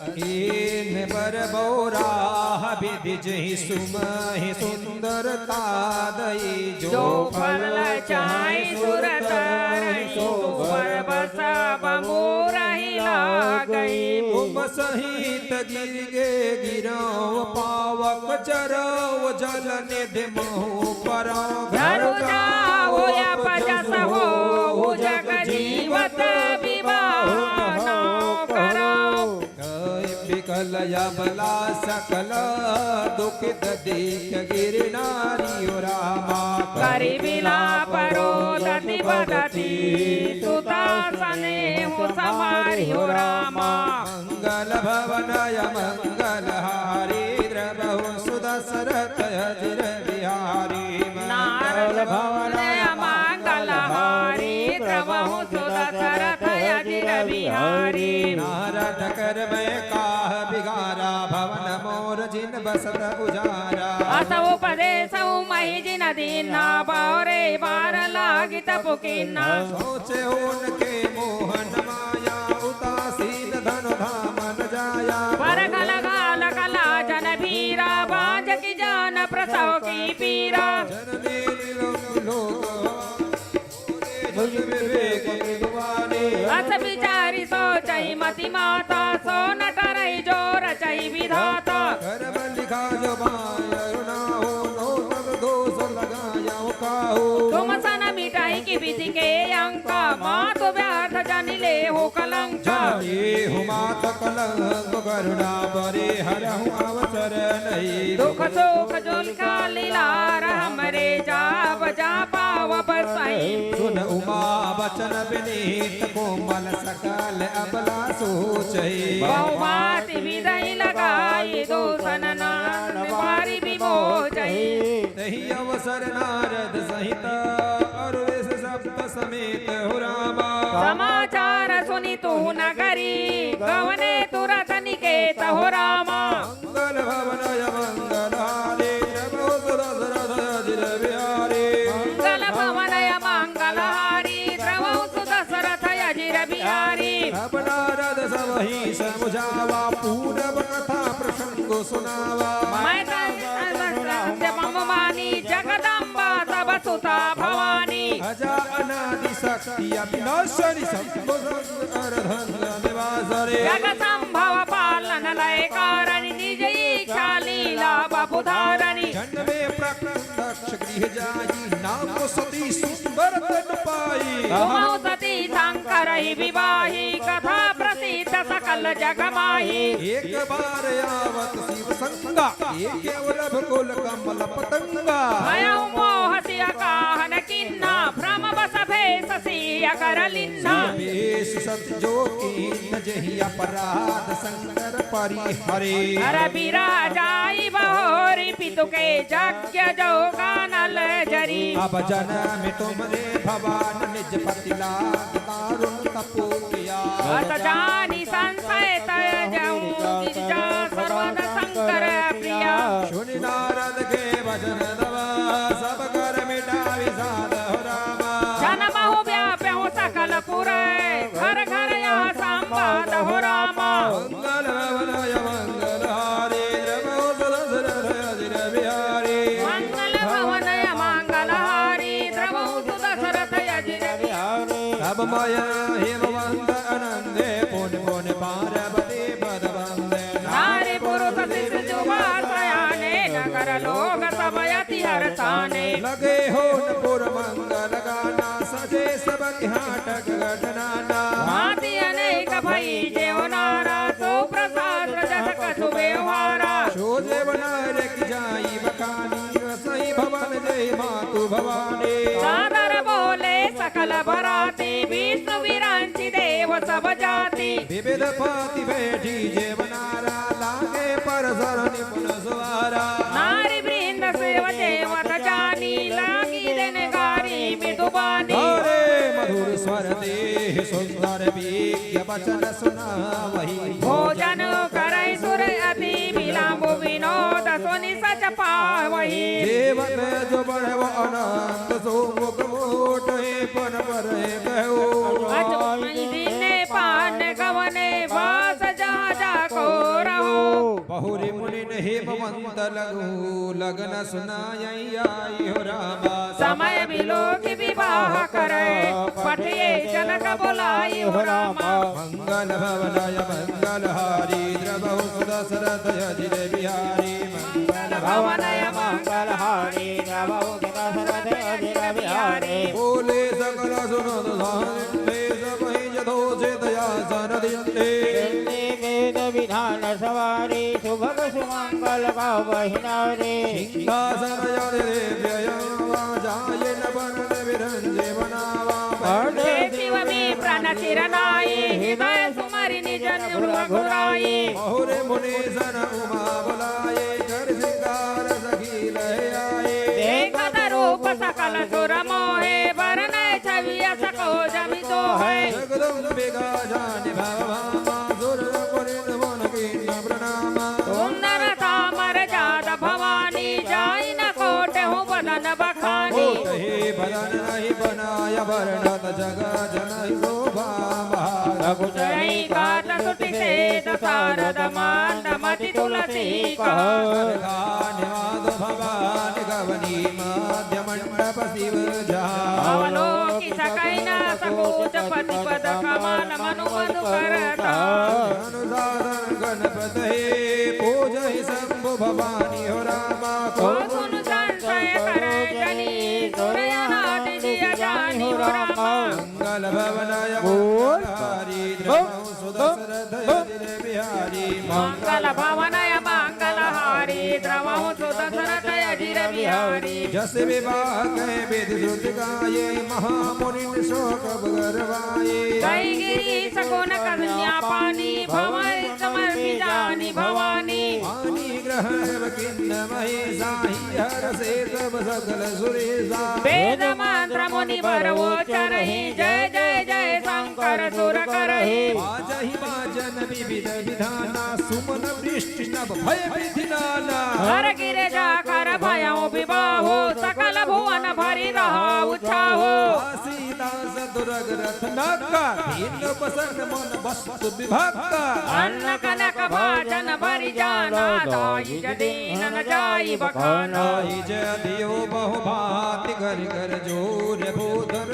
कीन्ह बर बउराह विधि जहि सुमहि सुंदरता दई। जो फल चाही सुरत रही, सो बर बस बबूर ही लागई। तुम सहित गिर गे गिरउँ पावक, चरउँ जल निधि महु परउँ। घर जाओ या पजस हो, जग जीवत विवाह नाव करउँ। विकल अबला सकल दुखित दीख गिरि नारी हो रामा। करि विलाप रोदति बदति सुता स्नेह समारि हो रामा। मंगल भवन अमंगल हारी, द्रवहु सुदशरथ अजिर बिहारी। नारद भवन नारद कर मैं काह बिगारा, भवन मोर जिन बसत उजारा। अस उपदेसउ महि जिन दीन्हा, बारे बार लागि तप कीन्हा। सोचे उनके मोहन माया, उदासीन धन धामन जाया। परख लगा लखला जन भीरा, बाँझ कि जान प्रसव की पीरा। जननी निलोक लोक भवानी, विवेक विद्वानी। अस बिचारी सोचहि मति माता, सो न टरहि जो रचहि विधाता। कर्म लिखा जो बायउ नाहु, नो तब दोष लगायउ काहू। तुम सन मिटाई कि विधि के अंक, मातु व्यर्थ जनि लेहु कलंक। जनि लेहु मात कलंक, करुणा परिहरहु अवसर नहीं। दुख सुख जुनका लीलार, हमरे जाब जा पावब सही। सुन उमा वचन विनीत, कोमल सकल अबला सोचहि। बहुभाँति विधि लगाई, दूषण नाना बारि विमोचहि। तही अवसर नारद सहित, अउर ऋषि सप्त समेत हो रामा। समाचार सुनि तुहि नगरी, गवने तुरत निकेत हो रामा। मंगल भवन अमंगल हारी, द्रवहु सुदशरथ अजिर बिहारी। मंगल भवन अमंगल हारी, द्रवहु सुदशरथ अजिर बिहारी। अब नारद सबहि समुझावा, पूरब कथा प्रसंग सुनावा। मैं तो मम मानी जगदम्बा सब सुता भवानी। अजा अनादि शक्ति अविनाशनी, शंभु शंकर धन निवासनी। जग संभव पालन लय कारणि, निज इच्छा लीला बपु धारणि। जन्मे प्रथम दक्ष गृह जाई, नाम सती सुंदर तनु पाई। तुमहु सती शंकर ही विवाही, कथा प्रसिद्ध सकल जग माही। एक बार आवत शिव संगा, एक अवलभ कुल कमल पतंगा। भयउ मोह सिय काहन किन्हा, भ्रम बस भेष सिय कर लिन्हा। शिव भेष सत जो कीन्ह, जहि अपराध शंकर परिहरे। हर बिराजाई बहोरी, पितु के जग जो कानल जरी। अब जनम तुमरे भवान, निज पति लाग दारुण तपो किया। अस जानि संशय तजहु, गिरिजा सर्वदा शंकर प्रिया। सुनि नारद के वचन तब, सब कर मिटा विषाद हो रामा। जन बहु व्याप्यहु सकल पुर, घर घर यह संवाद हो रामा। मंगल भवन अमंगल हारी, द्रवहु सुदशरथ अजिर बिहारी। मंगल भवन अमंगल हारी, द्रवहु सुदशरथ अजिर बिहारी। तब माया हिमवंत अनंदे, पुनि पुनि पार्वती पद वंदे। नारी पुरुष शिशु जुवा सयाने, नगर लोक सब अति हर्षाने। लगे होन पुर मंगल गाना, सजे सब घाटक गट नाना। भांति अनेक भई जेव नारा, सुप्रसाद जस कछु व्यवहारा। सो जेव नारद की जाई बखानी, रसई भवन जय मातु भवानी। सादर बोले सकल बराती, विष्णु विरंची देव सब जाति। विविध भांति बैठी जेव नारा, लागे परसर निपुन सुवारा। नारी वृंद सेव जेवत जानी, लागी देनगारी मृदु बानी। अरे मधुर स्वर देहि सुंदर, विज्ञ वचन सुनावही। भोजन करै सुर अति विलंब, विनोद सुनि सच पावही। जेवत जो बढ़व अनंत सो, मुख मोटहि पन परहि कहु। अचुकहि दिन पान गवने, बास जहाँ जाको रहो। बहुरि मुनि हिमवंत लघु, लगन सुनाई आई हो रामा। समय बिलोकि विवाह करै, पठिए जनक बोलाई हो रामा। मंगल भवन अमंगल हारी, द्रवहु सुदशरथ अजिर बिहारी। मंगल भवन अमंगल हारी, द्रवहु सुदशरथ अजिर बिहारी। बोले सकल सुनत सारे, सबहि यथोचित आसन दीन्हे। वेद विधान सवारी, सुभग सुमंगल गावहि नारी। सिंहासन आदि दिव्य आवा, जाय न बरन बिरंजे बनावा। परदेसी शिव में प्राण चिर नाई, हृदय सुमरि निज रघुराई। बहुरि मुनि सन उमा बुलाए, कर श्रृंगार सखी लह आए। देखत रूप सकल सुर मोहे, बरन छवि अस को जमि दोहे। जगदम्बिका जानी भव भामा सुर मुनि मुन कीन प्रणाम। सुंदर सामर जात भवानी जाई न कोटहु बदन बखानी। कोटहि बदन नहीं बनाय वर्णत जग जनहि शोभा। सकुच रही कात सुत सेत सारद मांद मति तुलसी कहा। निवास भवानी गवनी मध्य मंडप शिव जा। अवलोकि सकैना सकोच पति पद कमल मनु मधुकर धा। अनुसार गणपत हे पूजहि शंभु भवानी हो रामा। को सुन संशय करे जनी सुरयनाथ जिय जानी हो रामा। मंगल भवन मंगलहारी द्रवहु सुदशरथ अजिर बिहारी। मंगल भवन मंगलहारी द्रवहु सुदशरथ अजिर बिहारी। जस विवाह कहे विधि श्रुति गाये महामुनि शोक गरवाये। कहि गिरी सकुन कन्या पानी भवन समर्पि जानी भवानी। पानी ग्रहण किन्न महेशाही हरषे सब सकल सुरेशा। वेद मंत्र मुनि बर उच्चरहि जय जय जय शंकर सुर करहि। बाजहि बाजन विविध विधाना सुमन वृष्टि नभ भय विधि नाना। हर गिरजा कर भयउ विवाहो सकल भुवन भरि रहा उछाहो। काशीदास दुरग रथ नका दीन प्रसन्न मन वस्तु विभक्ता। अन्न कनक भाजन भरि जाना दाई जदीन न जाई बखाना। दाई जदियो बहु भांति करि कर जोर भूधर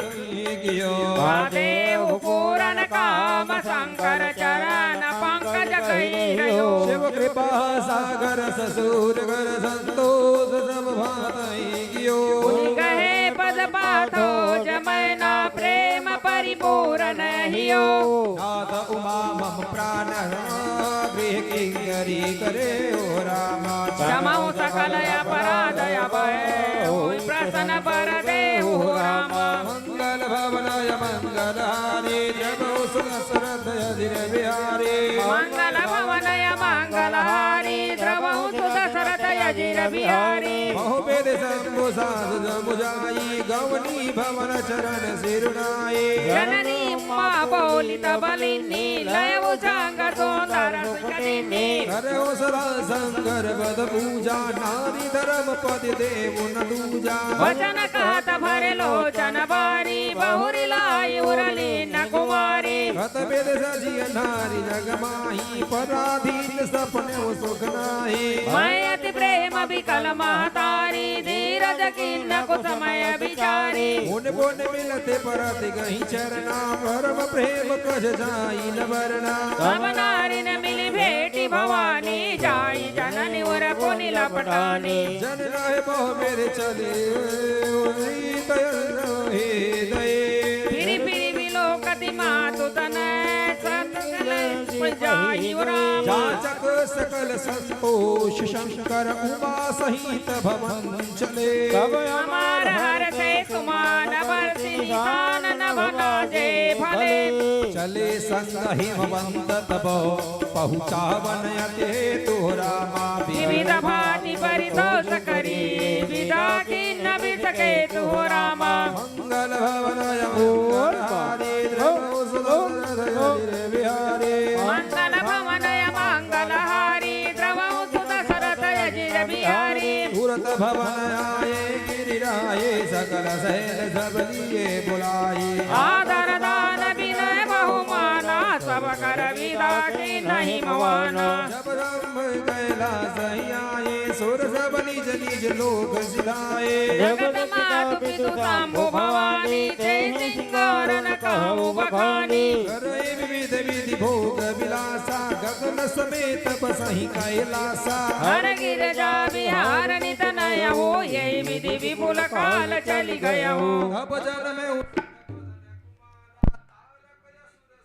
कियो। महादेव पूरन काम शंकर चरण पंकज कहियो। शिव कृपा सागर ससुर कर संतोष सब भांति कियो। मुनि कहे पद पाथो जमैना प्रेम परिपूरन हियो। नाथ उमा मम प्राण गृह किंकरी करे हो रामा। क्षमहु सकल अपराध अब होई प्रसन्न बर देहु हो रामा। मंगल भवन मंगलहारी द्रवहु सुदशरथ अजिर बिहारी। मंगल भवन मंगलहारी द्रवहु सुदशरथ अजिर बिहारी। बहु वेद शंभु साध जमु जाई गवनी भवन चरण सिरुनाई। जननी उमा बोली तब लीनी लयउ संग सुंदर सुख दीनी। करहु सदा शंकर पद पूजा नारी धर्म पति देव न दूजा। वचन कहत भरे लोचन बारी बहुरी लाई उरलीन कुमारी। कत वेद सजिय नारी जग माही पराधीन सपने सुख नाही। मैं अति प्रेम विकल महतारी धीरज किन्न कुसमय विचारी। पुन पुन मिलत परत गहि चरना परम प्रेम कछ जाई न बरना। सब नारिन मिलि भेटी भवानी जाई जननी उर पुनि लपटानी। जन नाहि बहु मेरे चले उन्नीत अन्न हे दये। फिरि फिरि बिलोकति मातु तन सत जाई राम। जाचक सकल संतोष शंकर उमा सहित भवन चले। तब अमर हरषे सुमन बरसी निषाद नभ गाजे भले। चले संग हिमवंत तब पहुँचावन अति हेतु रामा। विविध भांति परितोष करी विधा किन्न विष केतु रामा। मंगल भवन मंगलहारी द्रवहु सुदशरथ अजिर बिहारी। मंगल भवन मंगलहारी द्रवहु सुदशरथ अजिर बिहारी। तुरत भवन आए गिरि राए सकल सैल सब लिए बुलाए। आदर दान विनय बहुमाना सब कर विधा किन्ह हिमवाना। जब ब्रह्म कैलास ही आए सुर सब निज निज लोक सिधाए। जगत मातु पितु शंभु भवानी जय सिंगारन कहु बखानी। करे विविध विधि भोग विलासा गगन समेत बसहि कैलासा। हर गिरजा बिहार नित नयहु यही विधि विपुल काल चलि गयहु। अब जन्म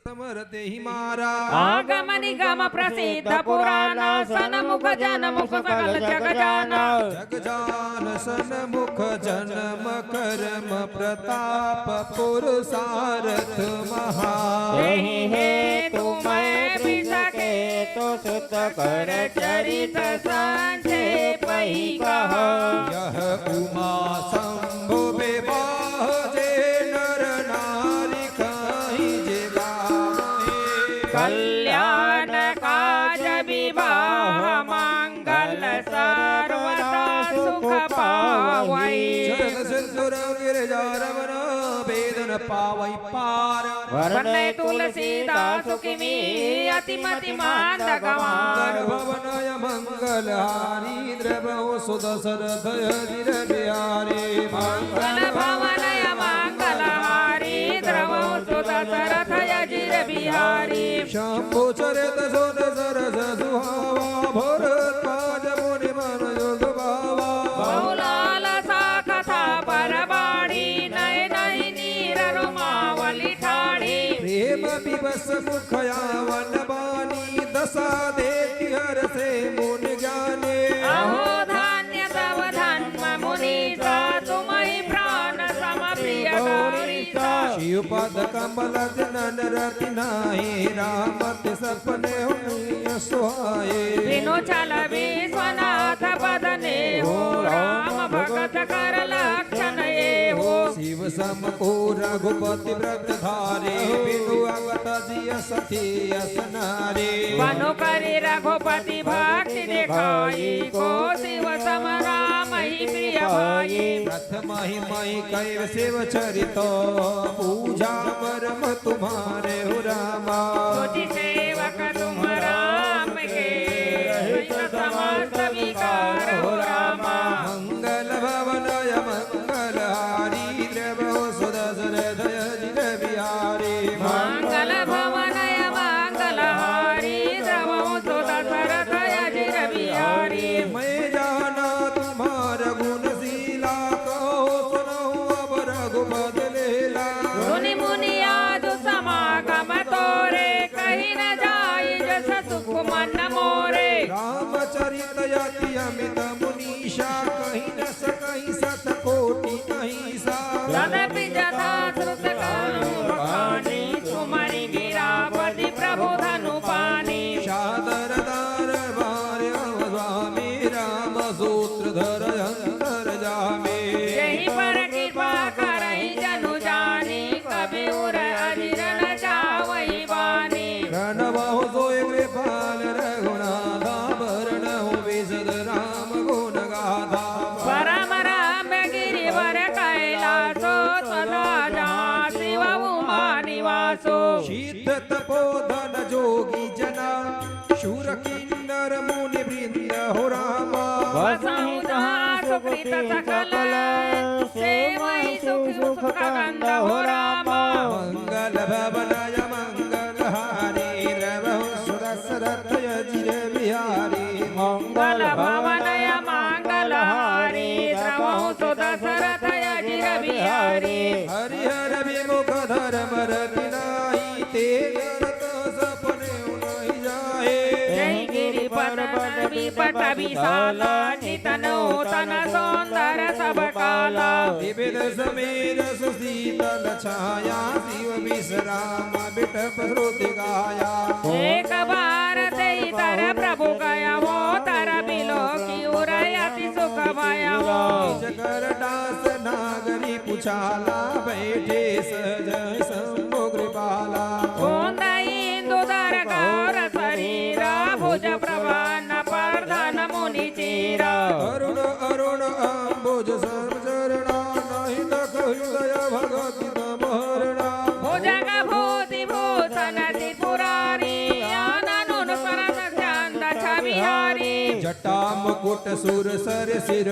समर तेहि मारा। आगम निगम प्रसिद्ध पुराना सनमुख जनमुख सकल जग जाना। जग जान सनमुख जन्म कर्म प्रताप पुरुषारथ महा। तेहि हेतु मैं बिसकेतु सुत कर चरित संक्षेप ही कहा। यह उमा शंभु विवाह जे नर नारी कहि जे पावै पार। वरनय तुलसीदास किमी अति मति मांद गंवार। मंगल भवनय मंगलहारी द्रवहु सुदशरथ अजिर बिहारी। मंगल भवनय मंगलहारी द्रवहु सुदशरथ अजिर बिहारी। शंभु चरित सुन सरस सुहावा भरद्वाज मुनि मन जो सुभावा। बहुलाल सा कथा परबाढ़ी नय नहीं नीर रुमावली ठाढ़ी। प्रेम विवश मुख आवन बानी दशा देखि हरषे मुनि ज्ञानी। अहो धन्य तव धर्म मुनीसा तुमहि प्राण सम प्रिय गौरीसा। शिव पद कमल जनन रति नाही राम अति सपने हुनिय सुहाए। बिनु छल विश्वनाथ पद नेहु राम भगत कर लक्षण एहु। शिव सम को रघुपति व्रत धारी बिनु अगत जिय सती अस नारी। बनु करि रघुपति भक्ति देखाई को शिव सम राम ही प्रिय भाई। प्रथम ही मई कहि शिव चरित पूजा मरम तुम्हारे हो रामा। तुझ सेवक तुम राम के रहित समस्त विकार हो रामा। मंगल भवनय मंगलहारी द्रवहु सुदशरथ अजिर बिहारी। मंगल भवनय मंगलहारी द्रवहु सुदशरथ अजिर बिहारी। मैं जाना तुम्हार गुणशीला कहो सुनहु अब रघुपति लीला। सुनि मुनि आज समागम तोरे कहि न जाई जस सुख मन मोरे। रामचरित अति अमित मुनीसा कहि न सकहि सत कोटि अहिसा। तदपि जथा श्रुत कहु बखानी सुमरि गिरापति प्रभु धनु पानी। सादर दरबार अव स्वामी राम सूत्रधर अंतर्जामी। यही पर कृपा करहि जनु जानी कबि उर अजिर न जावहि बानी। प्रणव हो सोय कृपाल रघुनाथा वरण हो विशद राम गुण गाथा। परम रम्य गिरिवर कैलासो सदा जहाँ शिव उमा निवासो। सिद्ध तपोधन जोगी जना सुर किन्नर मुनि वृंद हो रामा। वसहु जहाँ सुकृत सकल सेवहि सुख सुख कंद हो रामा। मंगल भवनय मंगलहारी द्रवहु सुदशरथ अजिर बिहारी। मंगल भवनय मंगलहारी द्रवहु सुदशरथ अजिर बिहारी। हरिहर विमुख धर्म रति नाही ते करत सपने उनहि जाए। जहि गिरि पर्वत विपट विशाल चित नूतन सौंदर सब काला। विविध समीर सुशीतल छाया शिव विश्राम बिटप श्रुति गाया। एक बार तेहि तर प्रभु गया हो तर बिलो की उरय अति सुख भया हो। निज कर दास नागरी पुछाला बैठे सहज शंभु कृपाला। कुंद इंदु दर गौर शरीरा भुज प्रभन प्रधान मुनि चीरा। अरुण अरुण अंबुज सर्व चरणा नहीं तक हृदय भगति तम हरणा। भुजंग भूति भूषण त्रिपुरारी आनन सरस चंद छविहारी। जटा मुकुट सुर सर सिर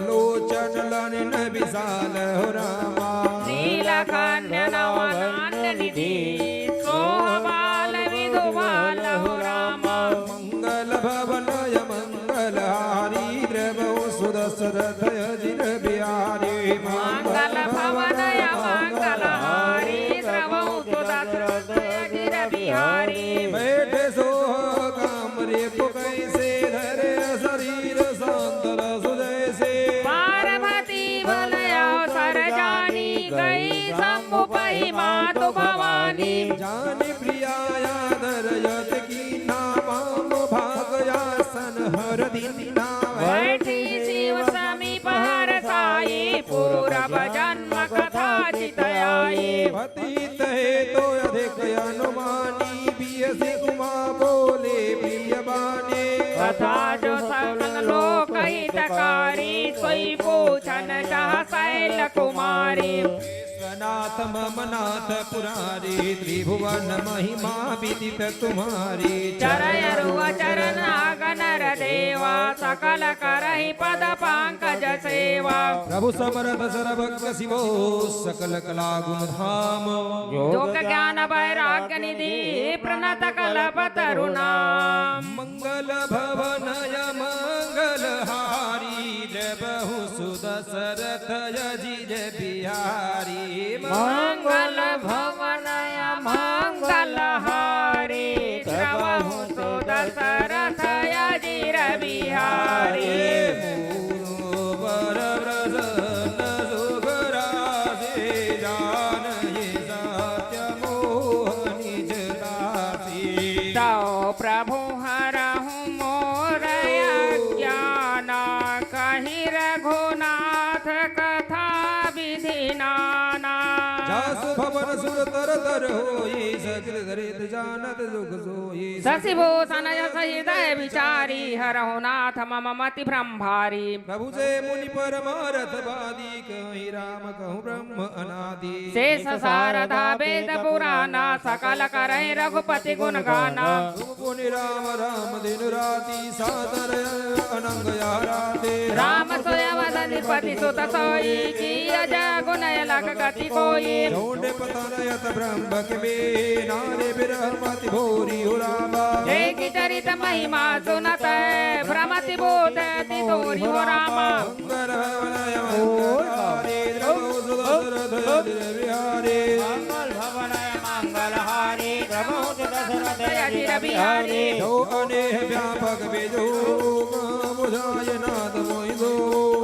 लोचन लनिन विशाल हो रामा। नीलकंठ नव नान्य निधि सोहबाल विधुबाल हो रामा। मंगल भवनय मंगलहारी द्रवहु सुदशरथ अजिर बिहारी। मंगल भवनय मंगलहारी द्रवहु सुदशरथ अजिर बिहारी। बैठे सोह काम रिपु कैसे धरे शरीर सांतल सुजैसे। पार्वती बल अवसर जानी गई शंभु पही मातु भवानी। जानि प्रिया आदर यत कीन्हा वाम भाग आसन हर दीन्हा। बैठी शिव समीप हर साई पूरब जन्म कथा चित आई। पतित हे तो अधिक अनुमानी बियसी उमा बोले प्रिय बानी। कथा जो सकल लोक हितकारी पूछन चाह शैल कुमारी। विश्वनाथ मम नाथ पुरारी, त्रिभुवन महिमा विदित तुम्हारी। चरय अरुआ चरण आगनर देवा, सकल करहि पद पंकज सेवा। प्रभु समरथ सर्वज्ञ शिवो, सकल कला गुण धाम। योग ज्ञान वैराग्य निधि, प्रणत कल्पतरु नाम। मंगल भवन अमंगल हारी, द्रवहु सुदशरथ अजिर बिहारी। मंगल भवन अमंगल हारी, द्रवहु सुदशरथ अजिर बिहारी। पूर्व वर प्रसन्न सुख राशि, जानहि सत्य मोह निज काशी। तौ प्रभु हरहु मोर अज्ञान, कहि रघुनाथ कथा विधि नाना। जासु भवन सुर तर तर होई, सकल सरित जानत सुख सोई। शशि भूषण यश हृदय विचारी, हरहु नाथ मम मति भ्रम भारी। प्रभु जय मुनि परमारथ वादी, कहि राम कहु ब्रह्म अनादि। शेष शारदा वेद पुराना, सकल करहि रघुपति गुण गाना। तुम पुनि राम राम दिन राति, सादर अनंग आराते। राम सोय अवध अधिपति सुत सोई, किया जा गुण अलख गति कोई। चौंड पतन यत ब्रह्म के में, नारे बिरह मति भोरी हो रामा। एक चरित महिमा सुनत, भ्रमति भूत अति तोरी हो रामा। मंगल भवन अमंगल हारी, द्रवहु सुदशरथ अजिर बिहारी। मंगल भवन अमंगल हारी, द्रवहु सुदशरथ अजिर बिहारी। जो अनेह व्यापक विजो, बुझाय नाथ मोहि सो।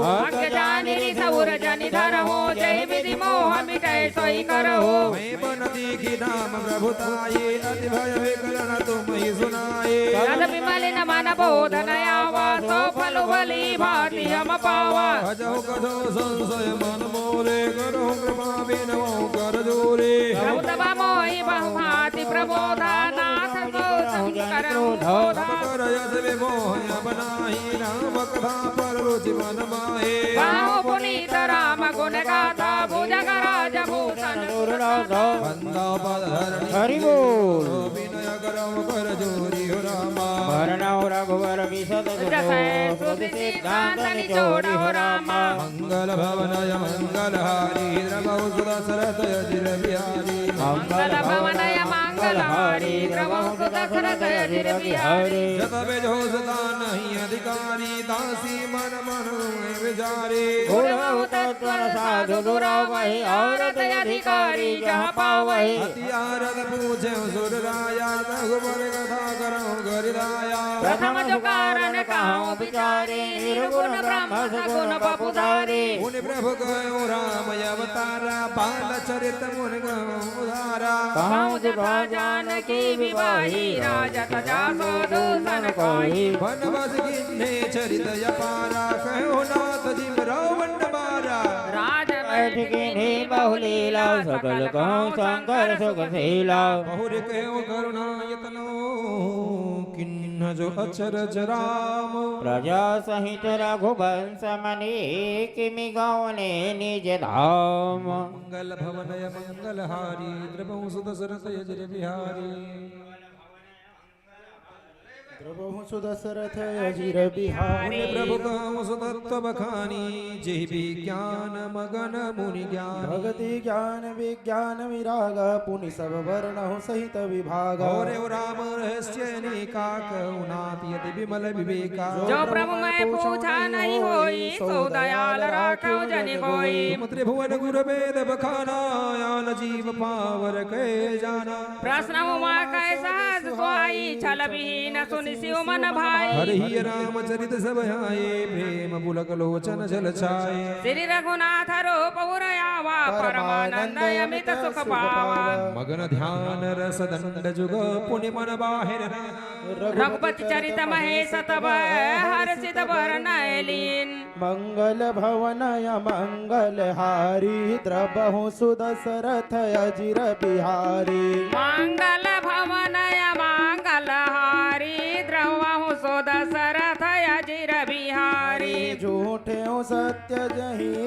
अज्ञ जानि ऋषि उर जनि धरहु, जहि विधि मोह मिटै सोइ करहु। मैं बन देखि नाम प्रभु ताये, अति भय विकल न तुमहि सुनाये। तदपि मलिन मन बोध न आवा, सो फल भली भांति हम पावा। भजहु कछहु संशय मन मोरे, करहु कृपा बिनवहु कर जोरे। प्रभु तब मोहि बहु भांति प्रबोधा, नाथ को संग करहु बोधा। तब कर यश विमोह अब नाही, राम कथा पर रुचि मन माहे। गाहो पुनीत राम गुण गाथा, भुजग राज भूषण सुरनाथा। वंदो पद धरणी हरि बोल। विनय करहु कर जोरी हो रामा। भरनौ रघुबर विशद सुत जसै सों, श्रुति सिद्धांत निचोड़ हो रामा। मंगल भवन अमंगल हारी, द्रवहु सुदशरथ अजिर बिहारी। मंगल भवन अमंगल हारी, द्रवहु सुदशरथ अजिर बिहारी। जत विधि सुता नहीं अधिकारी, दासी मन मन विचारी। गुण बहुत तत्व साधु दुरावहि, आरत अधिकारी जहाँ पावहि। अति आरत पूछे सुर राया, रघुबर कथा करहु गहिराया। प्रथम जो कारण कहउँ बिचारी, निर्गुण ब्रह्म सगुण बपुधारी। मुनि प्रभु कहेउ राम अवतारा, बाल चरित मुनि कहउँ उधारा। कहउँ जथा जानकी विवाही, राजत जासो दूषण कोही। वन बस कीन्हे चरित अपारा, कहेउ नाथ जिम रावण मारा। राज बैठ कीन्ही बहु लीला, सकल कहउँ शंकर सुख शीला। बहुरि कहेउ करुणा यतनो, कीन्ह जो अचरज राम। प्रजा सहित रघुवंश मनि, किमि गौने निज धाम। मंगल भवन अमंगल हारी, द्रवहु सुदशरथ अजिर बिहारी। द्रवहु सुदशरथ अजिर बिहारी। मुनि प्रभु कहउँ सुतत्व बखानी, जेहि विज्ञान मगन मुनि ज्ञानी। भगति ज्ञान विज्ञान विराग, पुनि सब बरनहु सहित विभाग। गौरव राम रहस्य अनेका, कहु नाथ अति विमल विवेका। जो प्रभु मैं पूछा नहीं होई, सो दयाल राखउ जनि कोई। तुम त्रिभुवन गुर वेद बखाना, आन जीव पावर कै जाना। प्रश्न उमा कै सहज सुहाई, छल विहीन सुनि शिव मन भाई। हरहिं रामचरित सब आए, प्रेम पुलक लोचन जल छाए। श्री रघुनाथ रूप उर आवा, परमानंद अमित सुख पावा। मगन ध्यान रस दंड जुग, पुनि मन बाहिर रघुपति चरित महेश तब, हर्षित बरनइ लीन। मंगल भवन अमंगल हारी, द्रवहु सुदशरथ अजिर बिहारी। मंगल भवन अमंगल हारी, द्रवहु सुदशरथ अजिर बिहारी। झूठेउ सत्य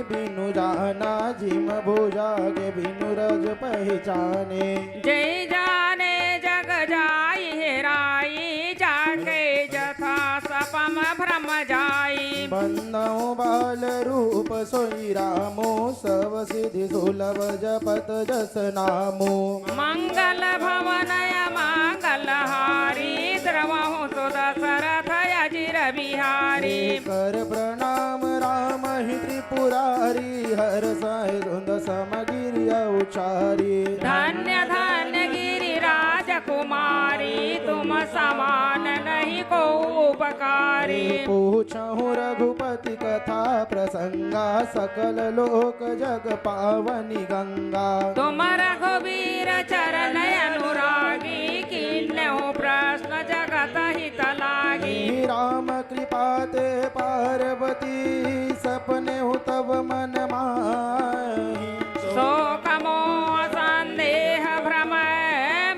बिनु जाना जिम भुजा के बिनु रज पहिचाने। जय जाने जग जाई हेराई, जाके जथा सपम भ्रम जाई। बंदउ बाल रूप सोई रामो, सब सिद्धि सुलभ जपत जस नामो। मंगल भवन अमंगल हारी, द्रवहु सुदशरथ अजिर बिहारी। कर प्रणाम राम ही त्रिपुरारी, हर सह सुंद समगिर उचारी। धन्य धन्य गिरिराज कुमारी, तुम समान नहीं को उपकारी। पूछहु रघुपति कथा प्रसंगा, सकल लोक जग पावनी गंगा। तुम रघुबीर चरण अनुरागी, किन्नहु प्रश्न जगत हित लागी। राम कृपा ते पार्वती, सपनेहु तब मन माही। शोक मोह संदेह भ्रम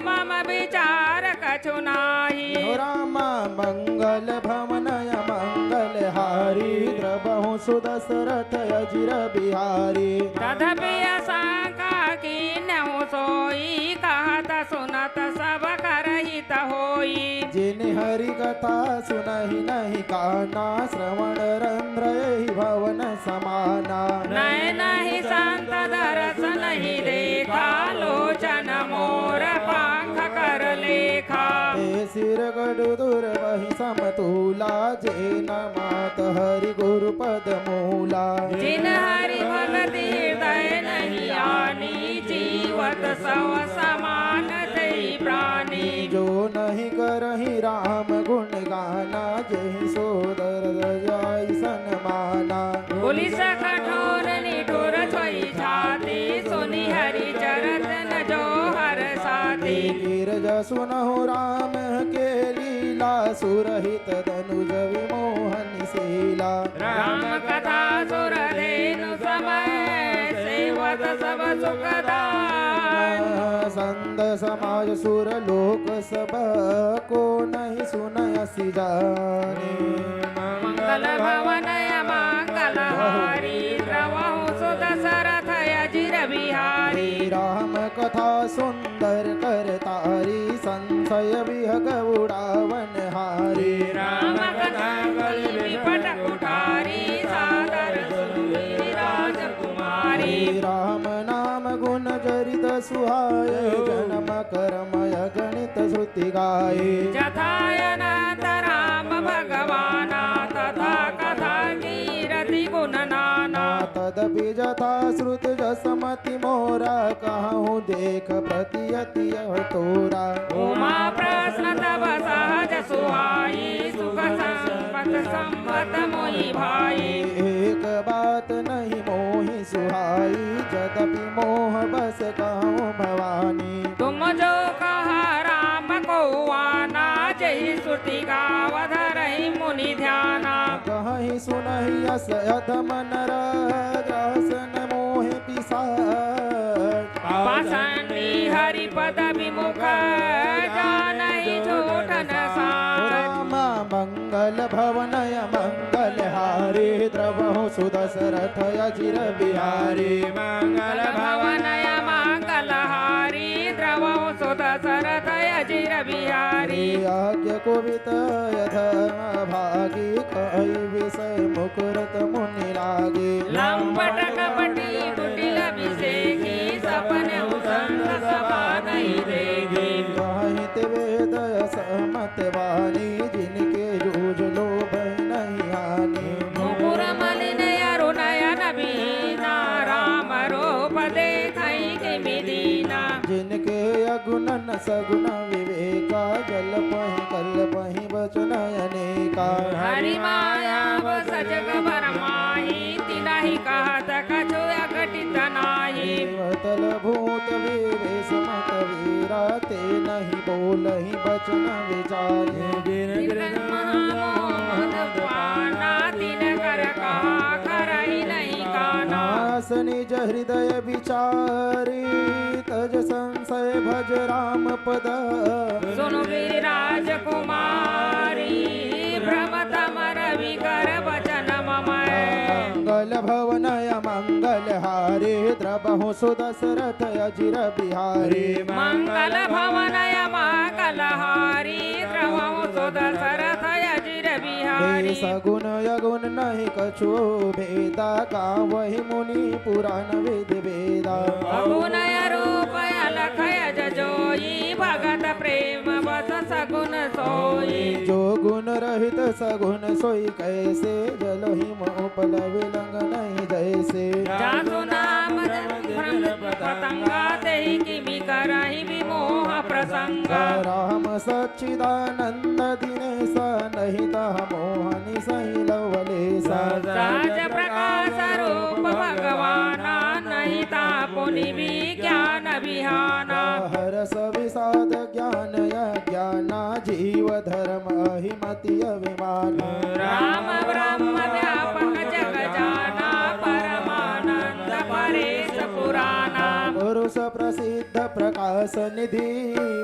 मम विचार कछु नाही। राम मंगल भवन अमंगल हारी, द्रवहु सुदशरथ अजिर बिहारी। तदपि आशंका कीन्हु सोई, कहत सुनत सब कर हित होई। जिन हरि कथा सुनहि नहीं काना, श्रवण रंध्र एहि भवन समाना। नैन ही संत दरस नहीं देखा, लोचन मोर पंख कर लेखा। ए सिर गडु दुर्बहि समतूला, जे न मात हरि गुरु पद मूला। जिन हरि भगति हृदय नहीं आनी, जीवत सव समान तेहि प्राणी। जो नहीं करहि राम गुण गाना, जेहि सोदर जाई सनमाना। पुलिस कठोर निठुर छोई छाती, सुनि हरि चरत न जो हर साथी। गिरज सुनहु राम के लीला, सुरहित तनुज विमोहन शीला। राम कथा सुर धेनु समय, सेवत सब सुख दान। संत समाज सुर लोक सब, को नहीं सुनय सि जाने। मंगल भवन अमंगल हारी, द्रवहु सुदशरथ अजिर बिहारी। राम कथा सुंदर कर तारी, संशय विहग उड़ावन हारी। राम कथा कलि विपट कुठारी, सादर सुनबी राजकुमारी। राम नाम गुण जरित सुहाए, जन्म कर्म अगणित श्रुति गाए। जथा अनंत राम भगवाना, तथा कथा कीरति गुण नाना। तदपि जथा श्रुत जस मति मोरा, कहूँ देख प्रति अति यह तोरा। उमा प्रश्न तब सहज सुहाई, सुख संपत संपत मोहि भाई। एक बात नहीं मोहि सुहाई, जदपि मोह बस कहूँ भवानी। तुम जो कहा राम को आना, जेहि श्रुति गावत रही मुनि ध्याना। कहहि सुनहि अस अधम नर, ग्रास न मोहि पिशाच। पाषंडी हरि पद विमुख, जानहि झूठ न साच। राम मंगल भवन अमंगल हारी, द्रवहु सुदशरथ अजिर बिहारी। मंगल भवन अमंगल हारी, द्रवहु सुदशरथ अजिर बिहारी। आज्ञा कुपित अधम भागी, कहि विषय मुकुरत मुनि लागे। लंपट कपटी कुटिल विषेखी, सपनहु संत सभा नहीं देखी। कहित वेद असमत वाणी, जिनके जूझ लोभ नहीं हानि। मुकुर मलिन अरु नयन बीना, राम रूप देखहि किमि दीना। जिनके अगुणन सगुण विवेका, जल्पहि कल्पहि वचन अनेका। हरि माया बस जग भर माही, तिनहि कहत कछु अघटित नाही। अतल भूत विवेश मत वीरा, ते नहीं बोलहि वचन विचारी। जिन जिन महामोह मद पाना, तिनकर कहा करहि नहीं काना। नास निज हृदय विचारी, तज संशय भज राम पद। सुन वीर राजकुमारी, भ्रम तम रवि कर वचन ममय। मंगल भवन अमंगल मंगलहारी द्रवहु सुदशरथ अजिर बिहारी। मंगल भवन अमंगलहारी द्रवहु सुदशरथ अजिर बिहारी। सगुन अगुन नहीं कछु भेदा, गावहि मुनि पुराण विधि वेदा। अगुन अरूप अलख अजर जोई, भगत प्रेम बस सगुन सोई। जो गुण रहित सगुन सोई कैसे, जलहि मह उपलव लंग नहीं जैसे। जासु नाम भ्रम पतंगा, तेहि किमि करहि विमोह प्रसंगा। राम सच्चिदानंद दिनेश, नहीं तह मोहनि सहि लवलेश। सहज प्रकाश रूप भगवाना, नहीं तह पुनि विज्ञान विहाना। हरष विषाद ज्ञान अज्ञाना, जीव धर्म अहिमति अभिमान। राम ब्रह्म व्यापक जग जाना, परमानंद परेश पुराना। पुरुष प्रसिद्ध प्रकाश निधि,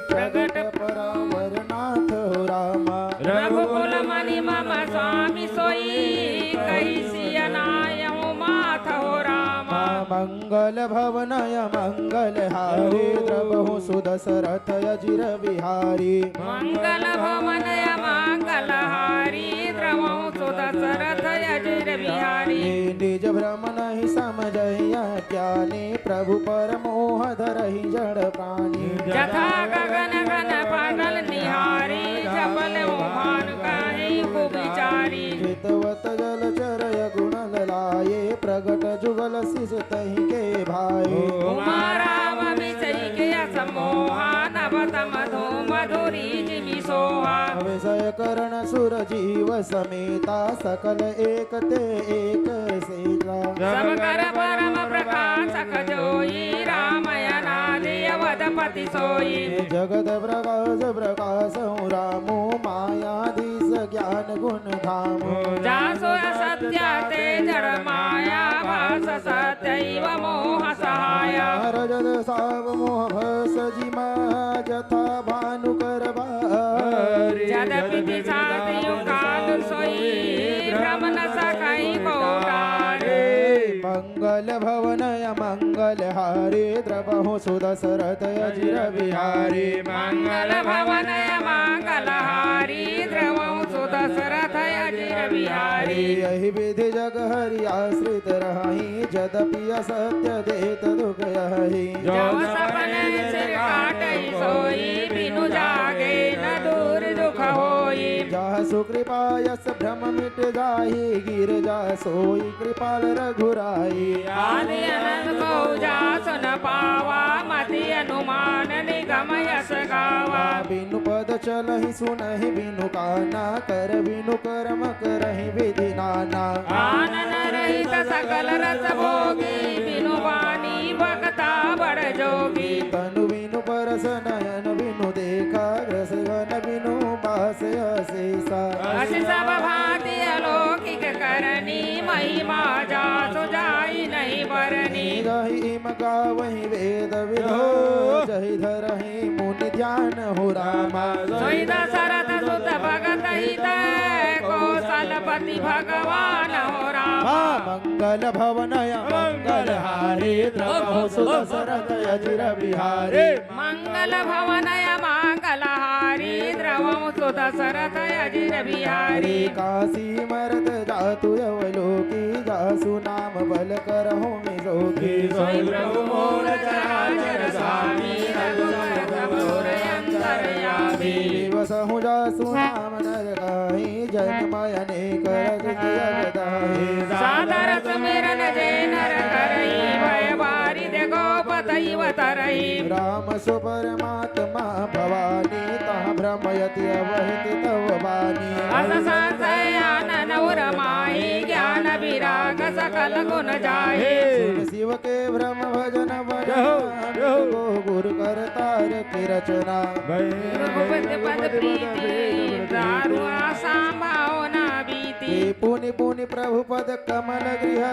प्रगट परावर नाथ हो रामा। रघुकुल मनि मम स्वामी सोई, कहि सिय नायहु माथ हो रामा। मंगल भवन अमंगलहारी, द्रवहु सुदशरथ अजिर बिहारी। मंगल भवन अमंगलहारी, द्रवहु सुदशरथ अजिर बिहारी। निज भ्रम नहीं समझहि अज्ञानी, प्रभु पर मोह धरहि जड़ प्राणी। जथा गगन घन पाटल निहारी, चपल उभान कहीं कुविचारी। चितवत जलचर अगुण ललाए, प्रगट जुगल शिष तहि के भाए। उमा राम मिसरी के असमोहा, नवत मधु मधुरी जिमि सोहा। विषय करण सुर जीव समेता, सकल एक ते एक सेता। सब कर परम प्रकाशक जोई, राम अनादि अवधपति सोई। जगत प्रकाश प्रकाश हूँ रामू, मायाधीश ज्ञान गुण धामू। जासु असत्य ते जड़ माया, भास सत्य इव मोह सहाया। रजत साव मोह भस जिमा, जथा भानु कर बारी। जदपि पिशाच यु काल सोई, भ्रम न सकहि को टारे। मंगल भवन अमंगलहारी, द्रवहु सुदशरथ अजिर बिहारी। मंगल भवन अमंगलहारी, द्रवहु सुदशरथ अजिर बिहारी। यही विधि जग हरि आश्रित रहहि, जदपि असत्य देत दुख यहि। जो सपने सिर काटहि सोई, बिनु जागे न दूर दुख होई। जासु कृपा यस भ्रम मिट जाहि, गिर जा सोई कृपाल रघुराई। आदि अनंत को जासु न पावा, मति अनुमान निगम यस गावा। बिनु पद चलहि सुनहि बिनु काना, कर बिनु कर्म करहि विधि नाना। आनन रहित सकल रस भोगी, बिनु बानी बकता बड़ जोगी। तनु बिनु परस नयन बिनु देखा, ग्रस गन बिनु बास अशेषा। अस सब भांति अलौकिक करनी, महिमा जासु जाई नहीं बरनी। जहि इम गावहि वेद विधो, जहि धरहि मुनि ध्यान हो रामा। सोई दशरथ सुत भगत हित, कौशलपति भगवान हो रामा। हाँ, मंगल भवन अमंगलहारी, द्रवहु सुदशरथ अजिर बिहारी। मंगल भवन अमंगलहारी, द्रवहु सुदशरथ अजिर बिहारी। काशी मरत जातु अवलोकी, जासु नाम बल करहु निरोगी। सोई प्रभु मूल चराचर स्वामी, रघुवर समूर अंतर्यामी। दिवसहु जासु नाम नर गाई, जन्म अनेक रस किया गदाई। सादर सुमिरन जे नर करई, भय बारी देखो पतई वतरई। राम सो परमात्मा भवानी, तहाँ भ्रम यति अवहित तव बानी। अस संशय आनन उर माही, ज्ञान विराग सकल गुण जाही। सुन शिव के भ्रम भजन भजन, जय हो, जय हो। को गुरु कर तार की रचना। भय रघुपति पद प्रीति, दारुआ संभावना बीती। पुनि पुनि प्रभु पद कमल गृह,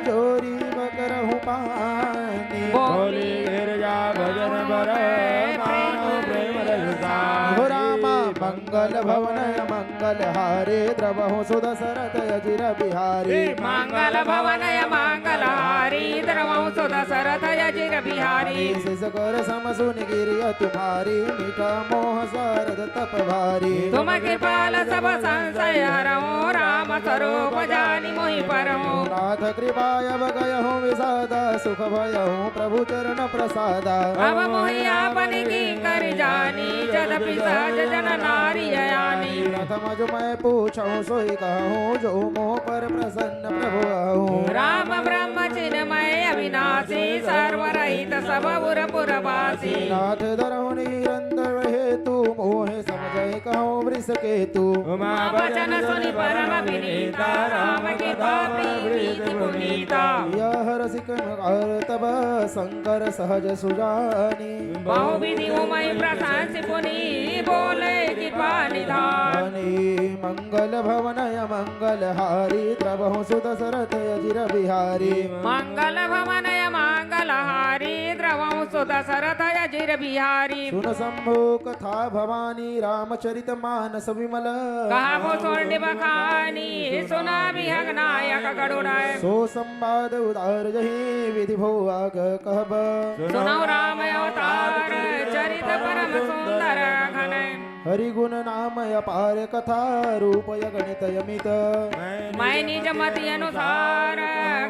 जोरी बकरहु पानी। बोली गिरजा भजन बर, मानो प्रेम रस सानी। हो रामा। मंगल भवन अमंगल हारी द्रवहु सुदशरथ अजिर बिहारी। मंगल भवन अमंगल हारी द्रवहु सुदशरथ अजिर बिहारी। शीश कर सम सुनि गिरि अति भारी मीठा मोह सारद तप भारी। तुम कृपाल सब संशय हरहु राम स्वरूप जानि मोहि परहु। नाथ कृपा अब गयहु विषादा सुख भयहु प्रभु चरण प्रसादा। अब मोहि आपन किंकर जानी जद पिशाच जन नारी अयानी। प्रथम जो मैं पूछहु सोई कहहु जो मोह पर प्रसन्न प्रभु अहु। राम ब्रह्म चिन्मय अविनाशी सर्वरहित सब उर पुरवासी। नाथ धरहु निरंतर हेतु मोहे समझै कहहु वृष केतु। उमा वचन सुनि परम विनीता राम कृपा प्रीति पुनीता। यह रसिक कर तब शंकर सहज सुजानी। बहु विधि उमय प्रशंस पुनि बोले कृपा निधान। मंगल भवन अमंगल हारी द्रवहु सुदशरथ अजिर बिहारी। मंगल भवन अमंगल हारी द्रवहु सुदशरथ अजिर बिहारी। सुन शंभु कथा भवानी रामचरित मानस विमल। कहबो स्वर्णिम बखानी सुना विहग नायक गरुड़। सो संवाद उदार जही विधि भो आग कहब। सुनहु राम अवतार चरित परम सुंदर घन। हरि गुण नाम अपार कथा रूप अगणित अमित। मैं निज मति अनुसार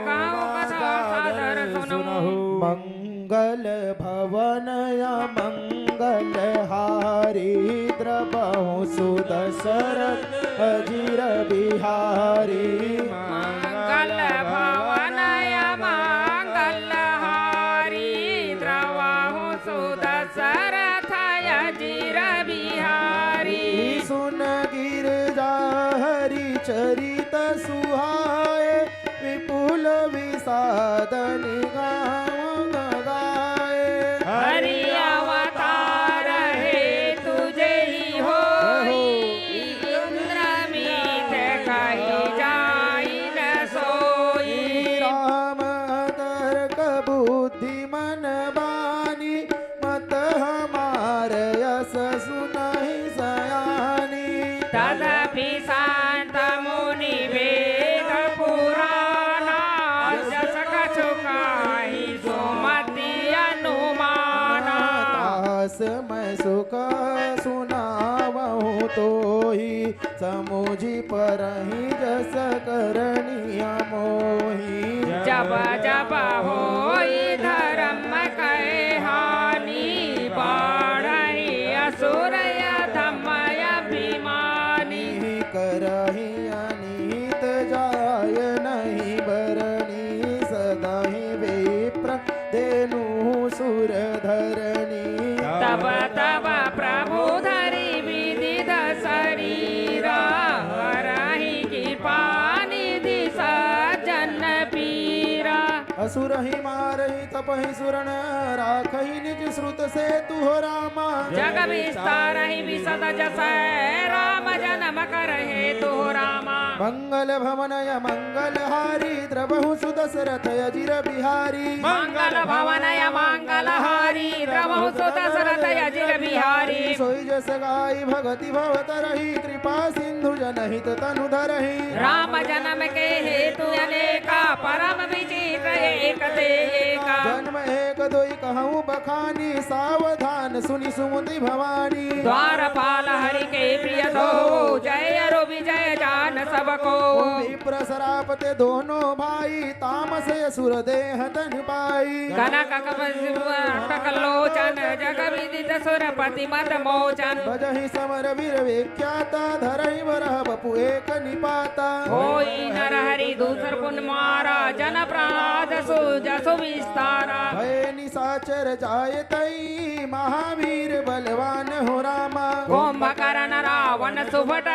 कहूँ कथा सादर सुनहु। मंगल भवन अमंगल हारी द्रवहु सुदशरथ अजिर बिहारी। मंगल भवन अमंगल हारी द्रवहु सुदशरथ अजिर बिहारी। सुन गिरजा हरि चरित सुहाए विपुल विषाद निगम गाए। हरि अवतार हेतु जेहि होई, इंद्र मिथ कहि जाइ न सोई। राम अतर्क बुद्धि मन बानी, मत हमार अस सुनहि सयानी। तदपि संत मुनि वेद पुराना, जस कछु कहि सुमति अनुमाना। तास मैं सुख सुनावहु तोहि, समुझि परहीं जस करनिय मोहि। जब जब होई धरम कहे हानि, बाढ़ही असुर अधम अभिमानी। करहिं अनिहित जाय नहीं बरनी, सदाहीं विप्र धेनु सुर धरनी। तब तब प्रभु धरि विविध शरीरा, हरहि कृपा निधि सज्जन पीरा। असुर ही मारहि तपहि सुरन, राखहि निज श्रुत सेतु हो रामा। जग विस्तारहि विशद जसै, राम जन्म कर हेतु हो रामा। मंगल भवन अमंगल हारी, द्रवहु सुदशरथ अजिर बिहारी। मंगल भवन अमंगल हारी, द्रवहु सुदशरथ अजिर बिहारी। सोई जस गाई भगति भव तरही, कृपा सिंधु जनहित तनु धरही। राम जन्म के हेतु अनेका, परम विचित्र एक ते एका। जन्म एक दोई कहूँ बखानी, सावधान सुनि सुमति भवानी। द्वारपाल हरि के प्रिय दो, जय अरु विजय जान सब को। विप्र सराप ते दोनों भाई, तामस असुर देह तन पाई। कनक कवच कटक लोचन, जग विदित सुरपति मद मोचन। बजहि समर वीर विख्याता, धरहि वरह बपु एक निपाता। होई नर हरि दूसर पुन मारा, जन प्रहलाद सु जसु विस्तारा। भय निशाचर जाय तई, महावीर बलवान हो रामा। कुंभकर्ण रावण सुभट,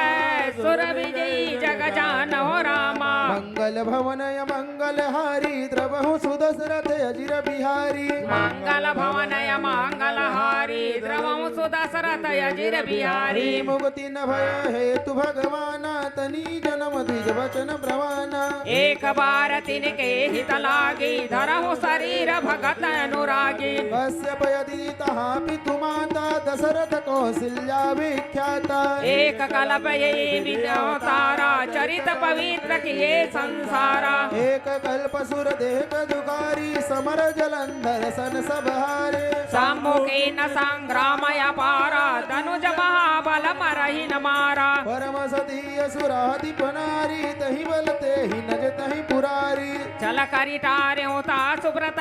सुर विजयी जग जान हो रामा। मंगल भवन अमंगल हारी, द्रवहु सुदशरथ अजिर बिहारी। मंगल भवन अमंगल हारी, द्रवहु सुदशरथ अजिर बिहारी। मुक्ति न भय हेतु भगवाना, तनी जन्म द्विज वचन प्रवाना। एक बार तिनके हित लागी, धरहु शरीर भगत अनुरागी। कश्यप यदि तहाँ पितु माता दशरथ कौशल्या विख्याता। एक कल्प यही विद्या अवतारा, चरित पवित्र किए संसारा। एक कल्प सुर देख दुखारी, समर जलंधर सन सब हारे। शंभु किन संग्राम अपारा, धनुज महाबल मरहि न मारा। परम सती असुराधिप नारी, तहि बल तेहि नज तहि पुरारी। छल करि टारेउ ता सुब्रत,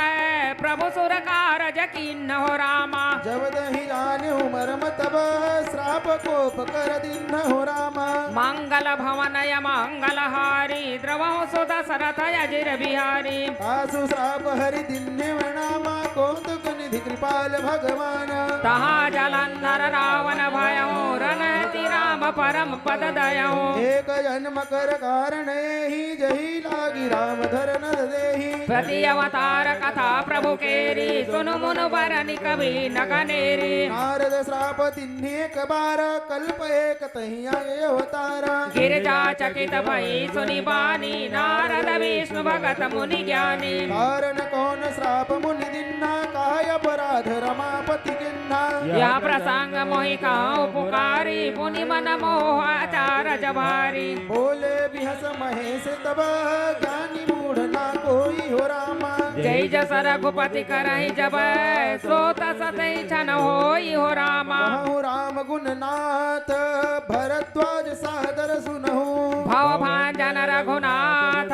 प्रभु सुर कारज किन्हु रामा। जब तहि जानेउ मरम तब, श्राप कोप कर दीन्हु रामा। मंगल भवन अमंगल हारी, द्रवहु सु दशरथ अजिर बिहारी। तासु श्राप हरि दीन्हेउ नामा, कौतुक निधि कृपाल भगवान। तहाँ जलंधर रावण भयउ, रणहति राम परम पद दयउ। एक जन्म कर कारण एही, जही लागी राम धरन देही। प्रति अवतार कथा प्रभु केरी, सुनु मुनु बरनि कवि न गनेरी। नारद श्राप दीन्हे एक बार, कल्प एक तहिया अवतारा। गिरिजा चकित भई सुनि बानी, नारद विष्णु भगत मुनि ज्ञानी। कारण कौन श्राप मुनि दीन्हा, काय अपराध रमापति किन्हा। यह प्रसंग मोहि कहु पुकारी, पुनि मन मोह अचारज भारी। बोले बिहस महेश तब, ज्ञानी मूढ़ न कोई हो रामा। जइ जस रघुपति करहिं जब, सो तस तहि छन होई हो रामा। कहु राम गुण नाथ, भरद्वाज सादर सुनहु। भव भांजन रघुनाथ,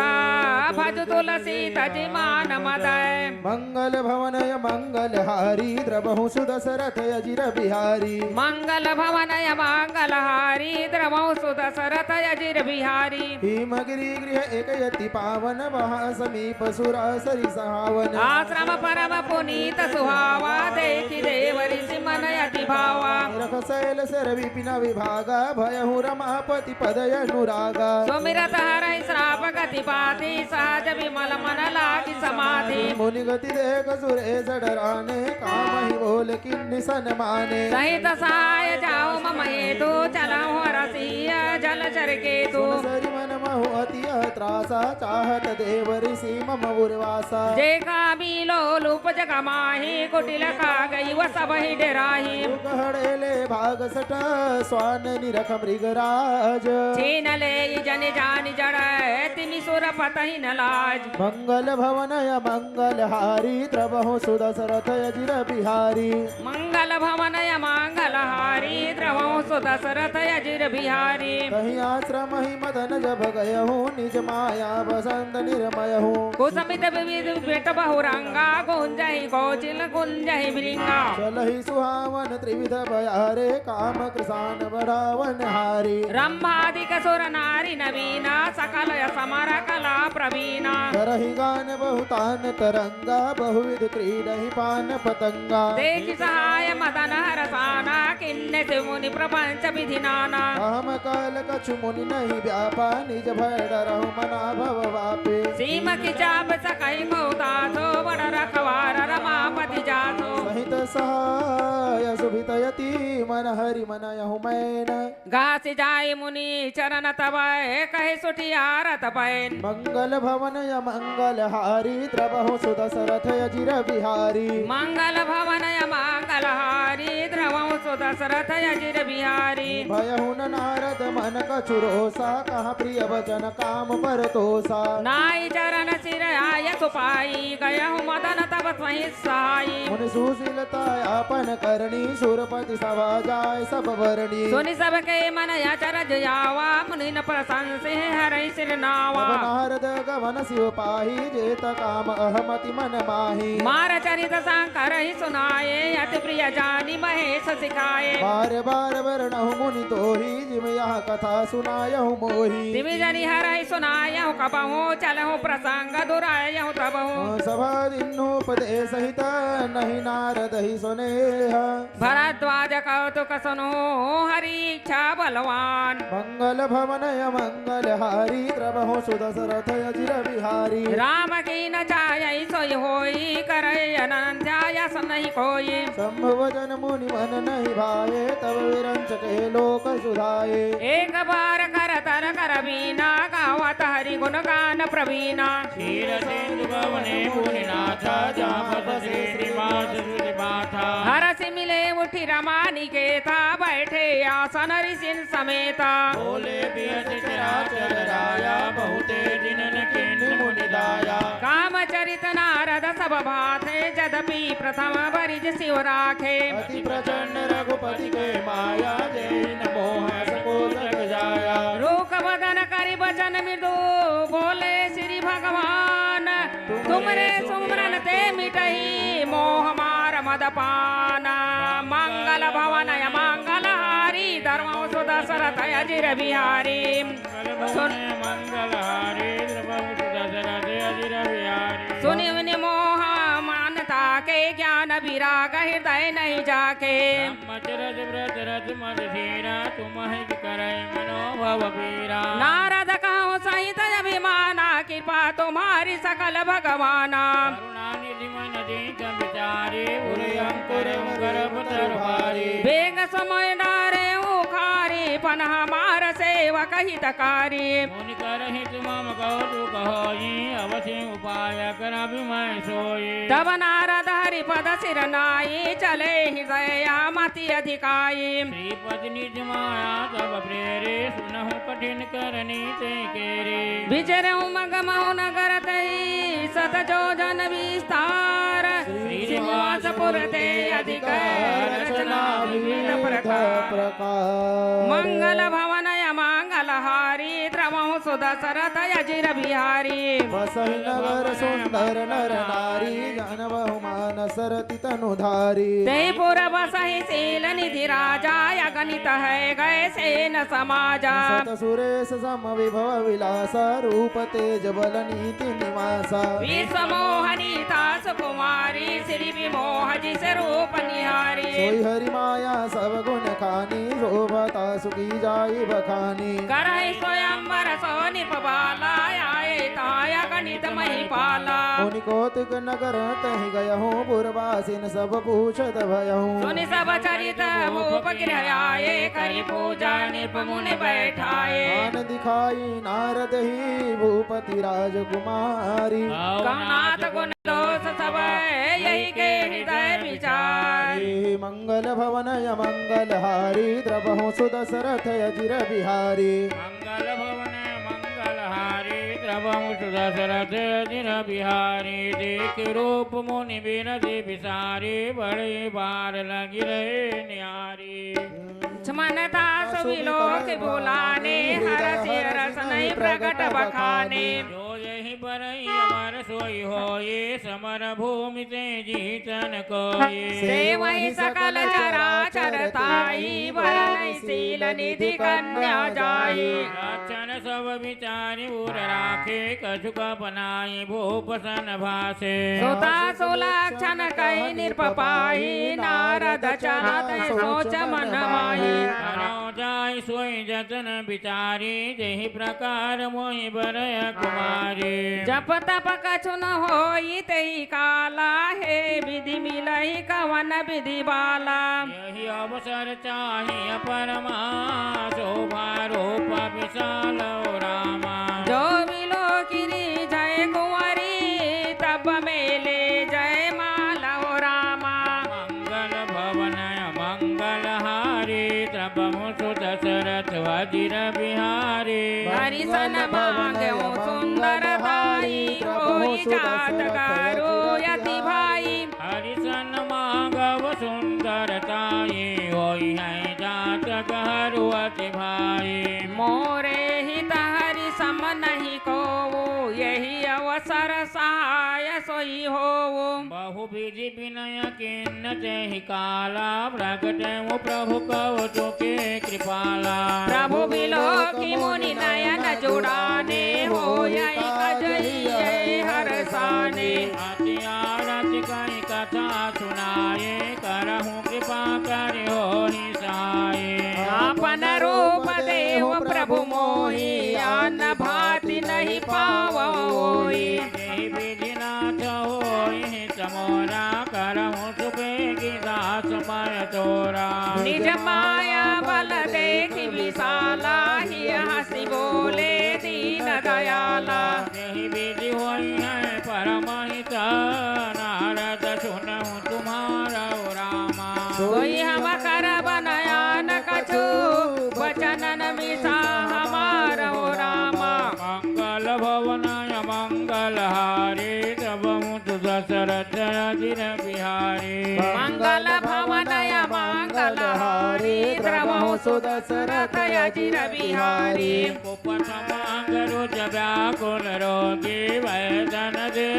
भज तुलसी तजि मान मदय। मंगल भवन अमंगल हारी, द्रवहु सु दशरथ अजिर बिहारी। मंगल भवन अमंगल हारी, द्रवहु सु दशरथ अजिर बिहारी। हिमगिरि गृह एक अति पावन, वहाँ समीप सुर सरिस सहावन। आश्रम परम पुनीत सुहावा, देखि देव ऋषि मन अति भावा। निरख शैल शर विपिन विभागा, भयहु रमापति पद अनुरागा। सुमिरत हरहि श्राप गति बाधी, सहज विमल मन लागी समाधी। मुनि गति देख सुरेश डराने, कामहि बोल किन्हि सन माने। सहित सहाय जाउ मम हेतु, चलहु हरषि जलचर केतु। सुन सरि मन महु अति अह त्रासा, चाहत देव ऋषि मम उर वासा। जे कहा बिलोल उपज गमाही, कुटिल काग इव सबहि डेराही। सुख हड़े ले भाग सठ, स्वान निरख मृगराज। छीन लेइ जनि जानि जड़, तिमि सुर पतहि न लाज। मंगल भवन अमंगल हारी, द्रवहु सु दशरथ अजिर बिहारी। मंगल भवन अमंगल हारी, द्रवहु सु दशरथ अजिर बिहारी। तहि आश्रम ही मदन जब गयहु, निज माया बसंत निरमयहु। कुसमित विविध बेट बहुरंगा, गुंजहि कोचिल गुंजहि भृंगा। चलहि सुहावन त्रिविध बयारे, काम कृसान बढ़ावन हारी। रंभादिक सुर नारी नवीना, सकल समर कला प्रवीणा। करहि गान बहुतान तरंगा, बहुविध क्रीडहि पान पतंगा। देखि सहाय मदन हरसाना, किन्ने शिव मुनि प्रपंच विधि नाना। अहम काल कछु मुनि नहीं व्यापा, निज भय डरहु मना भव वापे। सीम की चाप सकहि को तासो, बड़ रखवार रमापति जासो। सहित सहाय सुभित यति, मन हरि मनयहु मैन। गासि जाइ मुनि चरण तब, कहि सुठियारत बैन। मंगल भवन अमंगल हारी, द्रवहु सु दशरथ अजिर बिहारी। मंगल भवन अमंगल हारी, द्रवहु सु दशरथ अजिर बिहारी। भयहु न नारद मन कछु रोसा, कहा प्रिय वचन काम परतोसा। नाई चरण सिर आय सुपाई, गयहु मदन तब सहि सहाई। मुनि सुशीलता आपन करनी, सुरपति सभा जाय सब बरनी। सुनि सबके मन अचरज आवा, मुनि न प्रशंसिहें हरहि सिर नावा। तब नारद गवन शिव पाही, जेत काम अहम अति मन माही। मार चरित शंकर ही सुनाए, अति प्रिय जानि महेश सिखाए। बार बार बरनहु मुनि तोही, जिम यह कथा सुनायहु मोही। तिमि जनि हरहि सुनायहु कबहु, चलहु प्रसंग दुरायहु तबहु। सभा दीन्हु उपदेश हित, नहीं नारद ही सुनेह। भरद्वाज कौतुक सुनु हरि इच्छा बलवान। मंगल भवन अमंगल हारी, द्रवहु सु दशरथ अजिर बिहारी। राम कीन चाहइ सोइ होई, करइ अनन्याय अस नहीं कोई। शंभु वचन मुनि मन नहीं भाए, तब विरंच कहे लोक सुधाए। एक बार कर तर कर बीना, गावत हरि गुण गान प्रवीणा। शील सिंधु भवने मुनिनाथ, जहाँ बस श्रीनिवास सुधि माथा। हरषि मिले उठि रमा निकेता, बैठे आसन ऋषिन समेता। बोले बिहसि चराचर राया, बहुते जिनन कीन्ह मुनि दाया। काम चरित नारद सब भाथे, जदपि प्रथम बरिज शिव राखे। अति प्रचंड रघुपति के माया, देहि न मोह सको जग जाया। रूख बदन करि बचन मृदु, बोले श्री भगवान। तुमरे सुमरन ते मिटही, मोह मार मद पान। मंगल भवन अमंगल हारी, धरमहु सु दशरथ अजिर बिहारी। सुन- मंगल हारी, धरमहु सु दशरथ अजिर बिहारी। सुनि मुनि मोह मानता के, ज्ञान विराग हृदय नहीं जाके। ब्रह्मचरज व्रत रज मज धीरा, तुमहिं करइ मनोभव पीरा। नारद कहउँ सहित अभिमाना, कृपा तुम्हारी सकल भगवाना। करुणा निधि मन दीन्ह बिचारी, उरे अंकुर गर्भ तर भारी। बेग समय डारे उखारी, पन हमार सेवक हितकारी। मुनि करहित मम कौतुक होई, अवसि उपाय करबि मइँ सोई। तब नारद हरि पद सिर नाई, चले हृदय मति अधिकाई। श्रीपति निज माया तब प्रेरे, सुनहु कठिन करनी ते केरे। विचरहु मग महु नगर तही, सत जोजन विस्तार। श्रीनिवासपुर ते अधिक रचना विविध प्रकार। मंगल भवन अमंगल हारी, द्रवहु सु दशरथ अजिर बिहारी। बसहि नगर सुंदर नर नारी, जन बहु मानस रति तनु धारी। तेहि पुर बसहि शील निधि राजा, अगणित है गए सेन समाजा। सत सुरेश सम विभव विलासा, रूप तेज बल नीति निवासा। विश्व मोहनी ता सुकुमारी, श्री विमोह जिस रूप निहारी। सोई हरि माया सब गुण खानी, शोभा तासु की जाई बखानी। करहि स्वयंवर सो नृप बाला, आए ता अगणित महिपाला। मुनि कौतुक नगर तहि गयहु, पुरवासिन सब पूछत भयहु। सुनि सब चरित भूप गृह आए, करि पूजा नृप मुनि बैठाए। आन दिखाई नारद ही भूपति राजकुमारी। कहुनाथ गुण दोष सब यहि के हृदय विचारी। मंगल भवन अमंगल हारी, द्रवहु सु दशरथ अजिर बिहारी। मंगल भवन मंगल हारी, द्रवहु सु दशरथ अजिर बिहारी। देखि रूप मुनि बिरधि बिसारी, बड़ी बार लगी रहे न्यारी। लक्ष्मण तासु विलोकि भुलाने, हरषि अरस नहीं प्रगट बखाने। जो यहि बरई अमर सोई होई, समर भूमि ते जीतन कोई। सेवहि सकल चराचर ताई, बरनइ शील निधि कन्या जाई। लक्षण सब विचारि उर राखे, कछुक अपनाई भूप सन भासे। सुता सुलक्षण कहि नृप पाई, नारद चलत सोच मन माही। करौ जाइ सोई जतन विचारी, जेहि प्रकार मोहि बरय कुमारी। जप तप कछु न होई तेहि काला, हे विधि मिलही कवन विधि बाला। यहि अवसर चाही अपरमा, शोभा रूप विशाल रामा। जो विलोकि रीझइ कुंवरी, तब मेले जयमाल रामा। मंगल भवन मंगल हारी, द्रवहु सु दशरथ अजिर बिहारी। हरि सन मांगउ सुंदर ताई, होई जात गहरउ अति भाई। हरि सन मांगउ सुंदर ताई, होई है जात गहरउ अति भाई। मोरे हित हरि सम नहीं कोऊ, यहि अवसर सहाय सोई होऊ। बहु विधि विनय कीन्ह तेहि काला, प्रगटउ प्रभु कवचु के कृपाला। प्रभु विलोकि मुनि नयन जुड़ाने, होई अजहिये हरसाने। अति आरती कहि कथा सुनाए, करहु कृपा करि होहि सहाय। आपन रूप देहु प्रभु मोहि, आन भांति नहीं पावउ होई। एहि विधि नाथ होई हित मोरा, करहु सुबेहि दास मय तोरा। निज माया बल देखि विशाला, हिय हँसि आला। यही विधि होई है परम हित, नारद सुनहु तुम्हारा ओ रामा। सोई हम करब नयन कछु, बचनन मिसा हमार ओ रामा। मंगल भवन अमंगल हारी, द्रवहु सुदशरथ अजिर बिहारी। मंगल भवन अमंगल हारी, द्रवहु सुदशरथ अजिर बिहारी। कुपथ मांग रुच व्याकुल रोगी, वैदन दे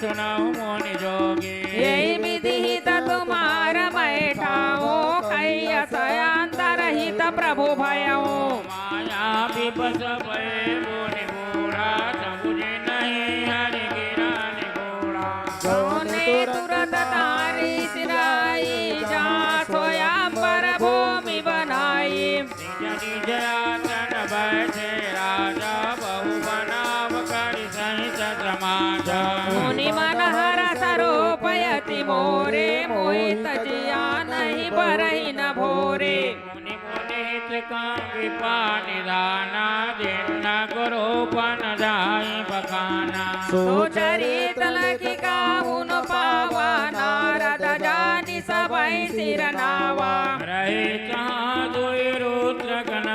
सुनहु मुनि जोगी। यही विधि हित तुम्हार मैं ठाऊं, कहि अस अंतरहित प्रभु भयऊं। माया विवश भए मुनि बूढ़ा, समुझ नहीं हरि गिरा निगूढ़ा। सोने तुरत तारी सिराई, जहाँ सोया पर भूमि बनाई। निज निज आसन बैठे राजा, बहु बनाव करि सहित समाजा। मुनि मन हरष रूप अति मोरे, मोहित जिया नहीं बरहिन भोरे। मुनि मुनि हित का विपा निधाना, जिन न गुरु पन जाहि बखाना। सो चरित लखि काहु न पावा, नारद जानि सबहि सिर नावा। रहे जहाँ दुइ रुद्र गण,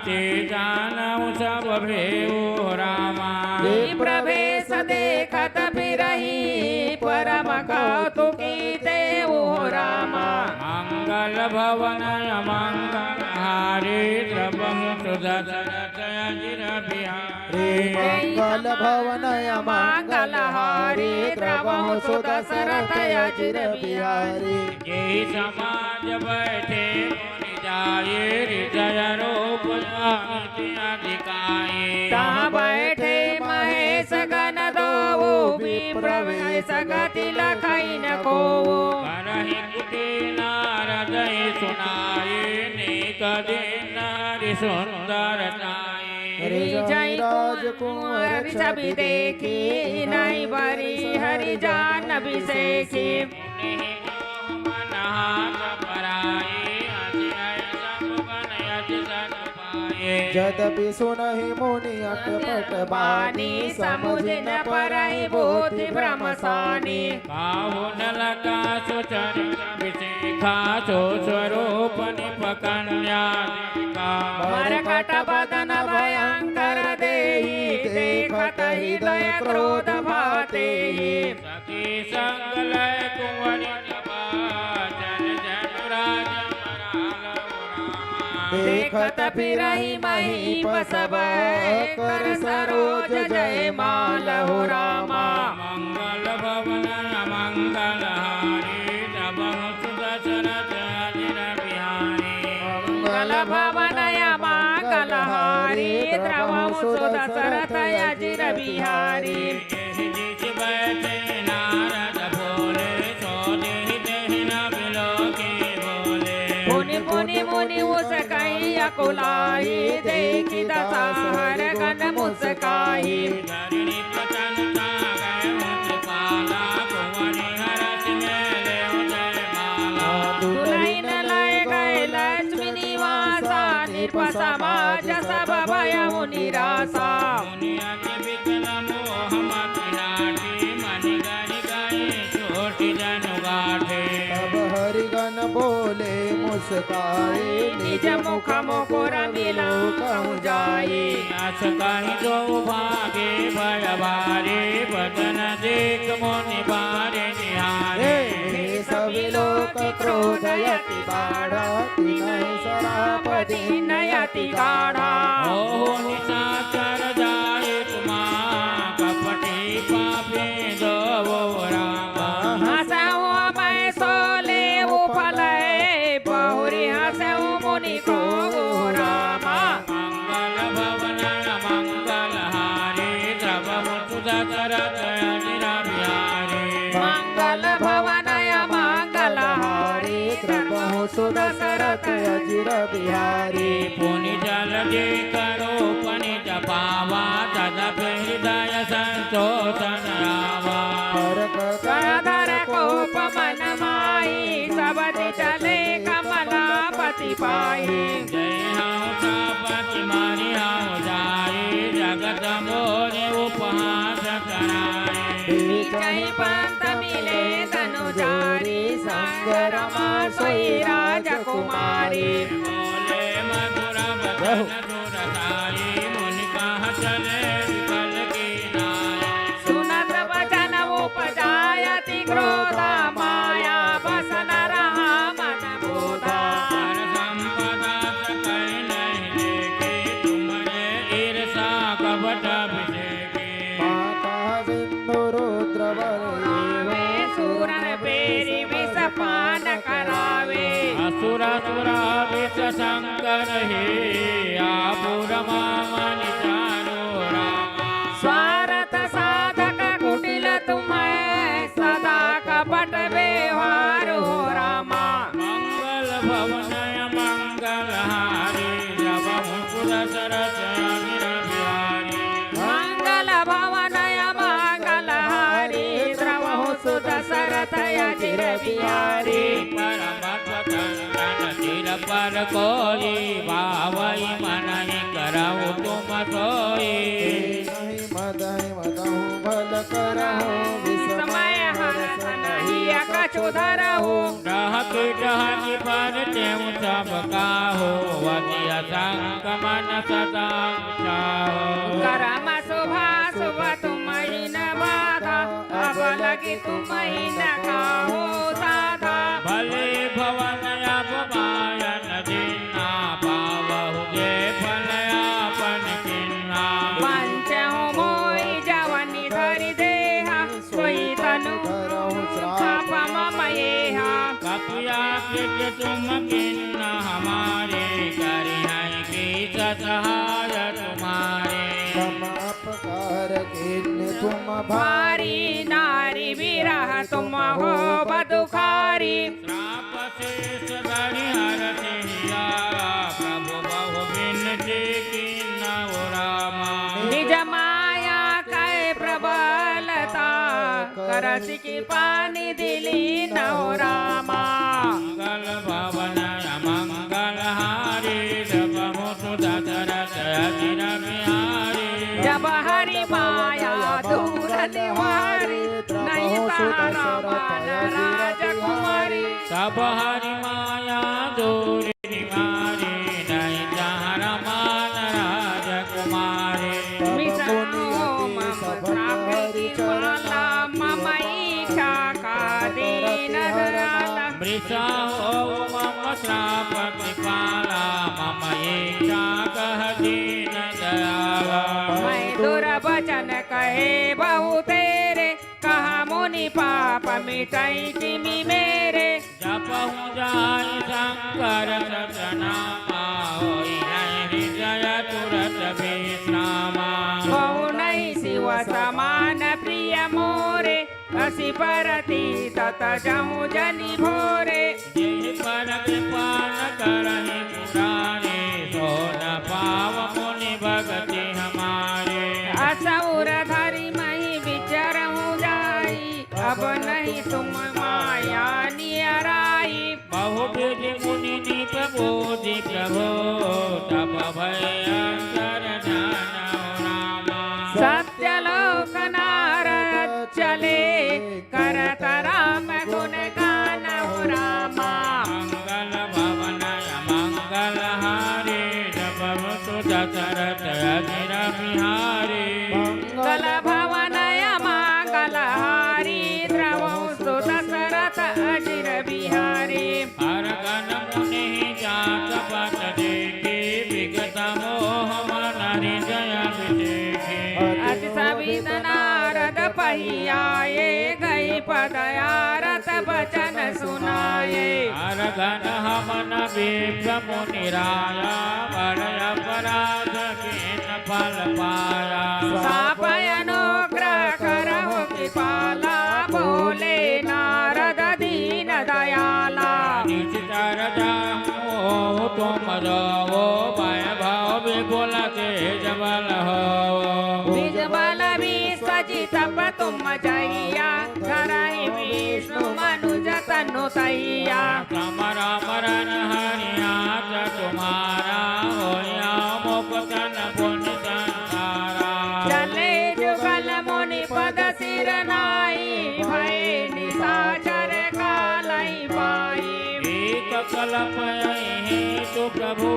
ते जानहु सब भेऊ रामा। विप्र भेष देखत फिरहिं, परम कौतुकी तेऊ रामा। मंगल भवन अमंगल हारी, द्रवहु सुदशरथ अजिर बिहारी। मंगल भवन अमंगल हारी, द्रवहु सुदशरथ अजिर बिहारी। जेहि समाज बैठे मुनि जाई, हृदय रूप अमित अधिकाई। तहाँ बैठे महेश गण दोऊ, विप्र भेष गति लखइ न कोऊ। करहिं कुटिल नारद सुनाई, नेक दीन्ह हरि सुंदर ताई। हरि जइ राजकुंवर छवि देखि, इनहि बरी हरि जान बिसेखि। मुनि मोह मन हाथ पराई, अति अयसम बन अति सत पाए। जदपि सुनहि मुनि अटपट बानी, समुझि न परहि बुद्धि भ्रम सानी। काहु नलका सुचरित विसेखा, सो स्वरूप नृप कन्या देखा। मरकट बदन भयंकर देहि, देखत हृदय क्रोध भा तेहि। सखी संग लय कुंवरि तब, जन जनु राज मराल हो रामा। देखत फिरहिं महीप सब, कर सरोज जयमाल हो रामा। मंगल भवन अमंगल हारी, द्रवहु सुदशरथ अजिर बिहारी। मंगल भवन अमंगल हारी, द्रवहु सुदशरथ अजिर बिहारी। जिस बैठे नारद भोले, सो देहि देहि न बिलोकि बोले। पुनि पुनि मुनि उसकहि अकुलाही, देखि दशा हर गन मुसकाही। धरि नृप तन तागै उतपाला, कुंवरि हरषि में लेउ जयमाला। दुलहिन लय गए लक्ष्मी निवासा, नृप समाज सब भयउ निरासा। मुनि अति विकल मोह मति नाटी, मनि गरि गए चोटि जनु गाठे। तब हरि गन बोले मुसकाए, निज मुख मुकुर बिलोकहु जाए। अस कहि दोउ भागे भय भारी, बदन देख मुनि बारि निहारे। हे सब लोक क्रोध अति बाढ़ा, तिनहि सराप दीन्ह अति गाढ़ा। ओहु निशाचर जाए कुमा, कपटी पापी दोउ रामा। हँसहु अमय सो लेउ फलय, बहुरि हँसहु मुनि कोउ रामा। मंगल भवन मंगल हारी, द्रवहु सुदशरथ अजिर बिहारी। मंगल भवन अमंगल हारी, द्रवहु सुदशरथ अजिर बिहारी। पुनि जल जेकर उपनिज पावा, तदपि हृदय संतोष न आवा। हरख गंधर कोप मन माही, सब दिस चले कमलापति पाही। जय हौ सापति मरि हौ जाई, जगत मो कुमारी। बोले मधुर वचन सुर साई, मुनि कह चले विकल की नाई। सुनत वचन उपजाय अति क्रोध, माया बस न रहा मन बोधा। पर संपदा सकल नहीं देखी, तुम्हरे ईर्षा कपट विषय माता सिंधु रुद्र वर रावे, सूरन पेरी विष पान करावे। असुर असुरा विष संकर हे, आपुर मामनि चारो रामा। स्वार्थ साधक कुटिल तुम्है, सदा कपट व्यवहार हो रामा। मंगल भवन अमंगल हारी, जब मुख दशरथ अजिर बिहारी। मंगल भवन अमंगल हारी, द्रवहु सुदशरथ अजिर बिहारी। परम तन सिर पर कोई, पावई मनहि करहु तुम सोई। नहीं मदहि मदहु भल करहु विसमय हरष नहीं कछु धरहु। डहकि डहकि परतेउ सब काहू, अति असंक मन सदा चाहू। करम शुभ शुभ तुमहि न बाधा, अब लगी तुमहि न काहू साधा। भले भवन अब मायन दीना, पावहु जे फल आपन कीन्हा। पंचहु मोहि जवनि धरि देहा, सोई तनु धरहु श्राप मम एहा। कपिया कृत तुम कीन्हा हमारे, करिहैं कीस सहाय तुम्हारे। तम अपकार कीन्ह तुम भारी, नारी विरह तुम होव दुखारी। श्राप शेष धरि हरषि हिया, प्रभु बहु विनती कीन्हु रामा। निज माया कै प्रबलता, करषि कृपा निधि लीन्हु रामा। मंगल भवन अमंगल हारी, द्रवहु सुदशरथ अजिर बिहारी। जब हरि माया दूर निवारी, नहीं सहारा मान राजकुमारी। तब हरि माया दूर निवारी, नहीं सहारा मान राजकुमारी। तब मृषा मुनि होव मम श्राप की माला, मम इच्छा कह दीन दयाला। मृषा होव मम श्राप की माला, मम इच्छा कह दीन दयाला। मैं दुर वचन कहे बहु तेरे, कहा मुनि पाप मिटई किमि मेरे। जपहु जाय शंकर सतनामा, होई है हृदय तुरत विश्रामा। होउ नहीं शिव समान प्रिय मोरे, असी परती तत जहु जनि भोरे। जेहि पर कृपा न करहिं पुरारी, सो न पाव मुनि भगति हमारी। असुर धरि महि विचरहु जाई, अब नहीं तुम माया नियराई। बहु विधि मुनि नृप बोधि प्रभु, तप भय अंतर ध्यान रामा। सत्य लोक नारद चले, करत राम गुण गानहु रामा। मंगल भवन अमंगल हारी, द्रवहु सुदशरथ अजिर बिहारी। मंगल भवन अमंगल हारी, द्रवहु सुदशरथ अजिर बिहारी। अरगन मुनि जात पथ देखि, विगत मोह मन हृदय बिसेखि। अति सबित नारद पहि आए, गहि पद आरत बचन सुनाए। अरगन हमन विप्र मुनि राया, बड़ अपराध कीन फल पाया। साप अनुग्रह करहु कृपाला, बोले नारद दीन दयाला। निशिचर जाहु तुम जाओ, वैभव विपुल तेज बल हो। द्विज बल विश्वजित तप तुम जहिया, धरहि विष्णु मनुज तनु तहिया। समर मरण हरि हाथ तुम्हारा, होइहउ मुख तन पुनि संसारा। चले जुगल मुनि पद सिर नाई, भए निशाचर कालहि पाई। एक कल्प प्रभु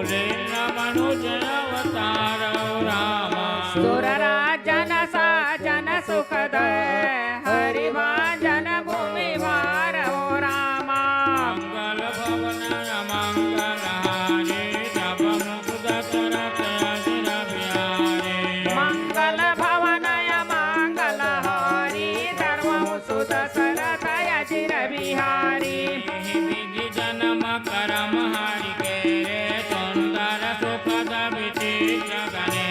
लीन मनुज अवतार रामा। सुर राजन साजन सुखदय हरि भाजन भूमि भार हो रामा। मंगल भवन मंगल हारी जब मुख दशरथ अजिर बिहारी। मंगल भवन मंगल हारी धर्म सुदशरथ अजिर बिहारी। विधि जन्म करम हरि केरे सुंदर सुखद विचित्र गणे।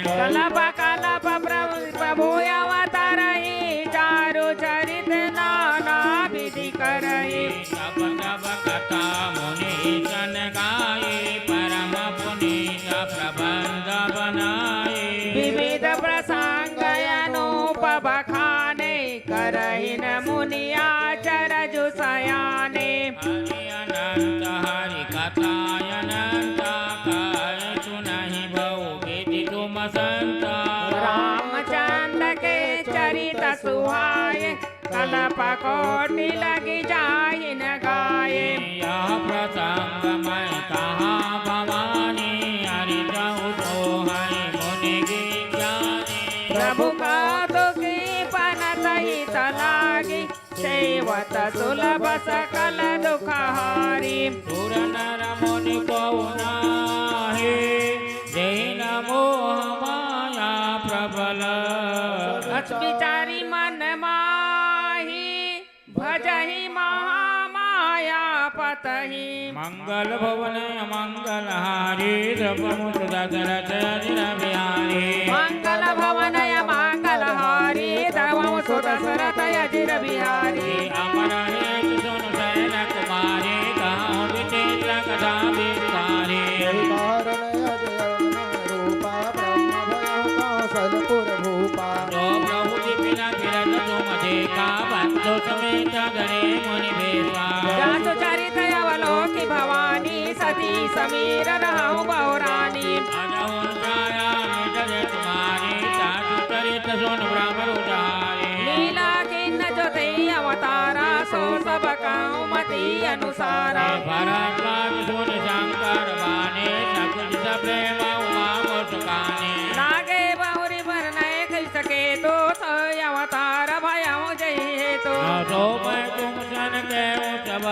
कलप कलप प्रभु प्रभु अवतारही चारु चरित नाना विधि करही। तब तब कथा मुनि सन गाई परम पुनीत प्रबंध बनाई। विविध प्रसंग अनूप बखाने करहिन मुनि आचरजु सयाने। हरि अनंत हरि कथा अनंत कहे सुनहि बहु विधि तुम संत। रामचंद्र के चरित सुहाए कलप कोटि लगी जाहिन गाए। यह प्रसंग मैं कहा भवानी हरि जहु सोहइ मुनि की जानी। प्रभु का दुखी पन सहित लागी सेवत सुलभ सकल दुख हारी। सुर नर मुनि को नाही जिन मोह माया प्रबल। अस बिचारी मन माही भजही महामाया पतही। मंगल भवन मंगल हारी द्रवहु सुदशरथ अजिर बिहारी। मंगल भवन मंगल हारी द्रवहु सुदशरथ अजिर बिहारी। अमर हेत सुन सैन कुमारी कहूँ विचित्र कथा विस्तारी। यही कारण अजय रूपा ब्रह्म भयउ कौशलपुर भूपा। जो प्रभु विपिन गिरत तुम देखा बंधु समेत गरे मुनि बेसा। जासु चरित अवलोकि भवानी सती समीर रहउ बहुरानी। अजहु छाया निज जे तुम्हारी तासु चरित सुन ब्रह्म रुचारी। लीला किन्न जो तेहि अवतारा सो सब कहु मति अनुसारा। भरद्वाज सुनि शंकर बानी सकुच सप्रेम उमा मुस्कानी। लागे बहुरि बरनइ कहि सकेतो सोइ अवतार भयउ जहि हेतो। न सो मैं तुम सन केउ सब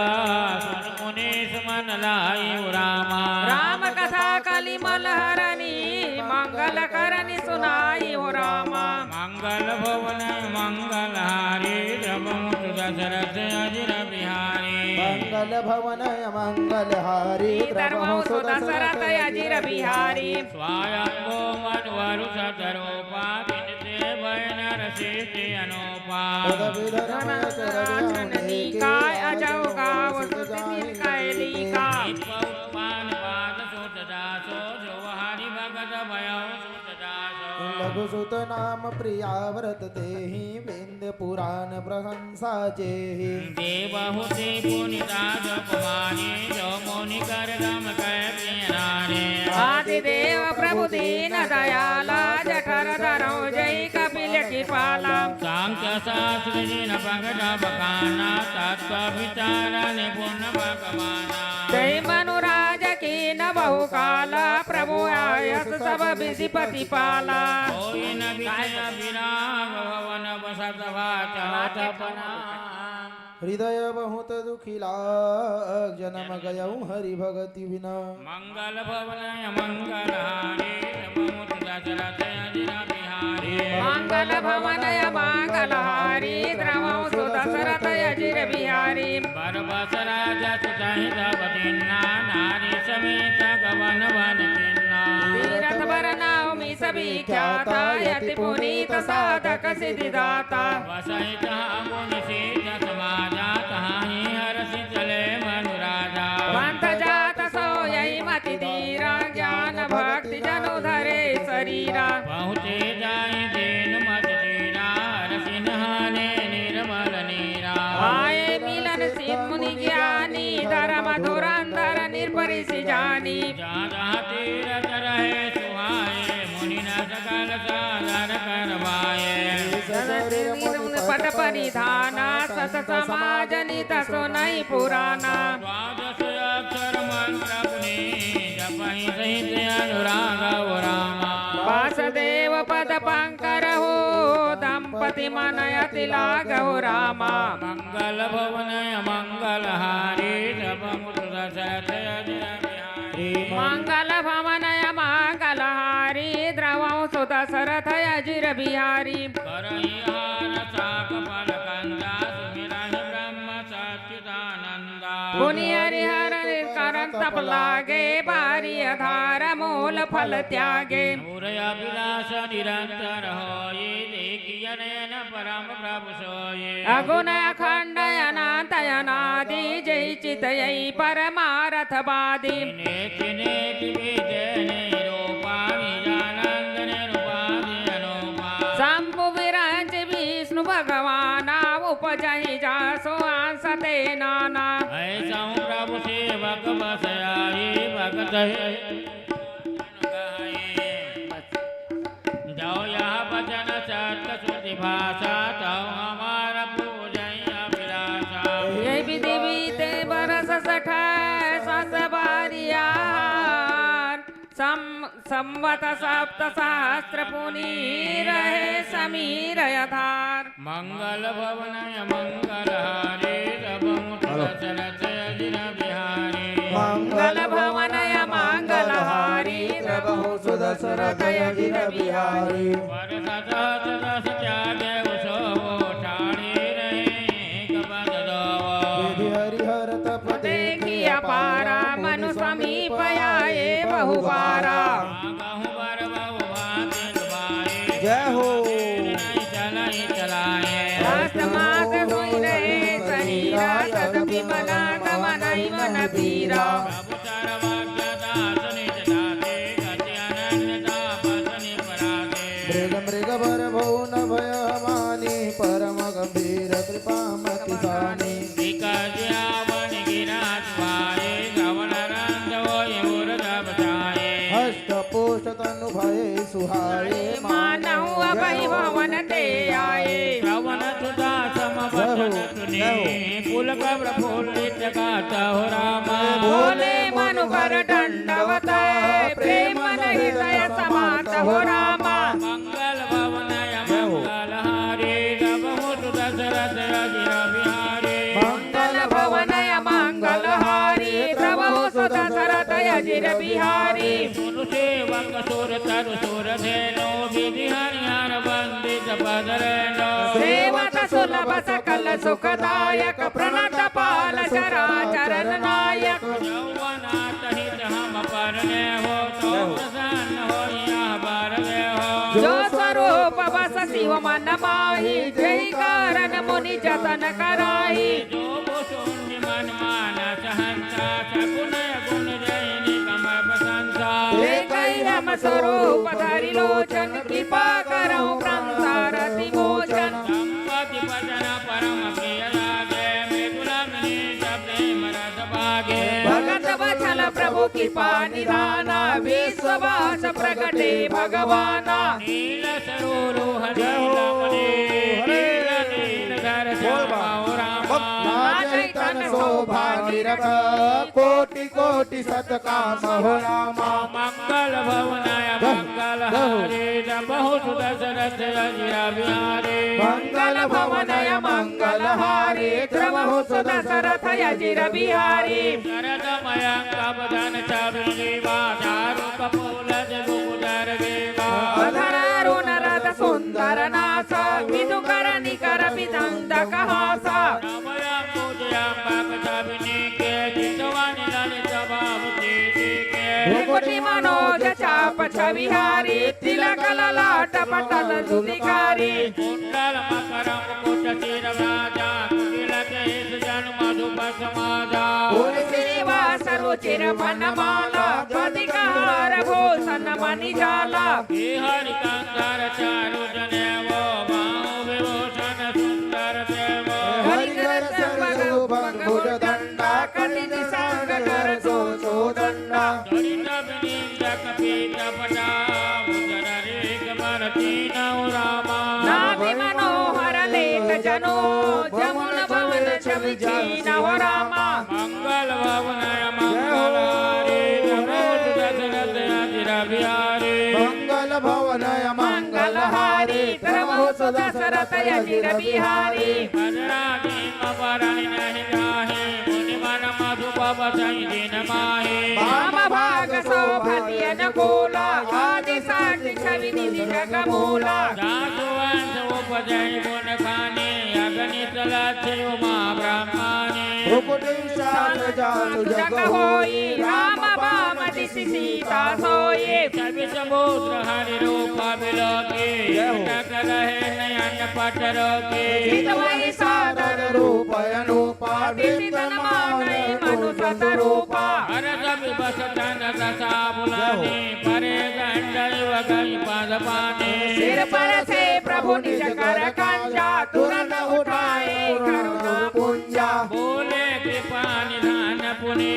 सुन मुनीस मन लाइउ रामा। राम कथा कलि मल हरनी मंगल करनी सुनाइउ रामा। मंगल भवन मंगल हारी द्रवहु सुदशरथ अजिर बिहारी। मंगल भवन मंगल हारी द्रवहु सुदशरथ अजिर बिहारी। स्वयंभू मनुवरु सतरूपा जिनसे भय नर सृष्टि अनूपा। पद विधर्म चरण नीका अजउ गावउ सुत जाहि लीका। उत्पन्न पाद सुत दासो जो हरि भगत भयउ सुत दासो। लघु सुत नाम प्रिया व्रत तेहि विंध्य पुरान प्रशंसा जेहि। देवहूति पुनि दास कुमारी जो मुनि कर गम कह पिय नारी। आदि देव प्रभु दीन दयाला जठर धरउ जइ कपिल कृपाला। सांख्य शास्त्र जिन पग तब काना तत्व विचार निपुण भगवाना। जय मनुराज कीन बहु काला प्रभु आयस सब विधि प्रतिपाला। होई न विषय विराग भवन बसत भा चहत पना। हृदय बहुत दुखी लाग जनम गयउ हरि भगति बिना। मंगल भवन मंगल हारी द्रवहु सुदशरथ अजिर बिहारी। मंगल भवन मंगल हारी द्रवहु सुदशरथ अजिर बिहारी। बर बस राजा सुत ही सब दीन्हा नारी समेत गवन वन कीन्हा। तीरथ बर नाउ मिस विख्याता यति पुनीत साधक सिद्धिदाता। वसहि तहाँ मुनि सीस समाजा तहाँ ही हरषि चले मनुराजा। पंथ जात सो यहि मति धीरा ज्ञान भक्ति जनु धरे सरीरा। पहुँचे जाहि दीन मति धीरा हरषि नहाने निर्मल नीरा। आए मिलन सिद्ध मुनि ज्ञानी धर्म धुरंधर नृप ऋषि जानी। जहाँ जहाँ तीरथ रहे सुहाए मुनि न सकल सादर करवाए। सत शरीर मुनि पट परिधाना सत समाज नित सुनइ पुराना। द्वादश अक्षर मंत्र अनुरागौ रामा। वासुदेव पद पंकरहु दंपति मन अति लागहु रामा। मंगल भवन मंगलहारी द्रवहु सुदशरथ अजिर बिहारी। मंगल भवन मंगलहारी द्रवहु सुदशरथ अजिर बिहारी। करहिहार साक पल कंदा सुमिरहि ब्रह्म सच्चिदानंदा। पुनि हरिहर करन तप लागे बारी आधार मूल फल त्यागे। उर अभिलाष निरंतर होई देखिय नयन परम प्रभु सोई। अगुण अखंड अनंत अनादि जहि चित यहि परमारथ बादी। नेति नेति विधे निरूपा निजानंद निरुपाधि अनूपा। शंभु विरंच विष्णु भगवाना उपजहि जासु अंश ते नाना। ऐसहु प्रभु सेवक बस आई भगत है। जो यह वचन सत्य श्रुति भाषा, तव हमार पूजहि अभिलाषा। यहि विधि बीते बरस सठ सस बारिया। सम-, संवत सप्त सहस्र पुनि रहे समीर आधार। मंगल भवन मंगलहारी द्रवहु हेलो। सुदशरथ अजिर बिहारी। मंगल भवन मंगलहारी द्रवहु सुदशरथ अजिर बिहारी। वर्ष सहस्र दस त्यागे उसो ठाढ़ी रही कपट दोवो। विधि हरिहर तप देखि अपारा मनु समीप आए बहु बारा। जय हो। अष्टमास सोई रहे शरीरा, तदपि मना गवनई मन पीरा। मृग मृग बर भौ न भय मानी, परम गंभीर कृपा मति सानी। विकट आवनि गिरत भाई, गवन रंग होई उर जब छाई। हष्ट पुष्ट तनु भय सुहाए, मानहु अबहि भवन ते आए। श्रवण सुधा सम वचन सुनी, पुलक प्रफुल्लित गात हो रामा। बोले मनु कर दंडवत, प्रेम न हृदय समात हो रामा। मंगल भवन मंगलहारी, द्रवहु सुदशरथ अजिर बिहारी। मंगल भवन मंगलहारी, द्रवहु सुदशरथ अजिर बिहारी। सुनु सेवक सुर तरु सुर धेनु, विधि हरिहर वंदित पद रेणु। सेवत सुलभ सकल सुखदायक, प्रणत पाल चराचर नायक। जौवन अतहित हम परने हो, तो प्रसन्न होई यह बर देहो। जो स्वरूप बस शिव मन माही, जहि कारण मुनि जतन कराही। जो वो शून्य मन मानस हंसा, सगुण गुण जहि निगम प्रशंसा। देखहि हम स्वरूप धरि लोचन, कृपा करहु संसार रति मोचन। संपत्ति भजन परम प्रिय लागे, मृदुल मृदु प्रेम रस भागे। भगत वत्सल प्रभु कृपा निधाना, विश्ववास प्रगटे भगवाना। नील सरोरुह जय हो। नीलमणि, हरे नील नील धर बोल बा। श्याम हो रामा। बा। ना जाहि तन शोभा निरख, कोटि कोटि सत काम हो रामा। मंगल भवन मंगलहारी, द्रवहु सुदशरथ अजिर बिहारी। मंगल भवन मंगलहारी, द्रवहु सुदशरथ अजिर बिहारी। शरद मयंक बदन छवि जीवा, चारु कपोल जगु कुचर देवा। अधर अरुण रद सुंदर नासा, विधु कर निकर बिदंत कहासा। भ्रकुटि मनोज चाप छविहारी, तिलक ललाट पटल धुलिकारी। कुंडल मकर मुकुट चिर राजा, कुटिल केस जन मधुप समाजा। फूल श्रीवास रुचिर बनमाला, कदिकहार भूषण मणि जाला। श्री हरि कंधर चारु जनेवो, बाहु विभूषण सुंदर देवो। हरिकर सर्व भुजदंडा, कटि निषाद कर शोधो दंडा। जड़ित विनिंदक पीत पटा, उदर रेख बर कीनहु रामा। नाभि मनोहर नेत जनो, जमुन भवन छवि चीनहु रामा। मंगल भवन मंगलहारी, द्रवहु सुदशरथ मंगल भवन अमंगल हारी, प्रभु सुदशरथ अजिर बिहारी। अजरा भीम बरन नहीं जाहे, मुनि मन मधुपव सही दिन माहे। वाम भाग शोभति अनुकूला, आदि शक्ति छवि निधि जग मूला। जासु वंश उपजहि गुण खानी, अगणित लक्ष उमा ब्रह्मानी। भ्रुकुटी विशाल जासु जग होई, राम वाम दिशि सीता सोई। छवि समुद्र हरि रूप बिलोकी, जय हो। जटक रहे नयन पट रोकी। जितवहि सादर रूप अनूपा, वृंदन मानय मनुसत रूपा। हरष विवश चंद दशा भुलानी, जय हो। परे गंडल वगई पद पानी। सिर पर से प्रभु निज कर कंजा, तुरंत उठाए करुणा पुंजा। बोले कृपा निधान पुनि,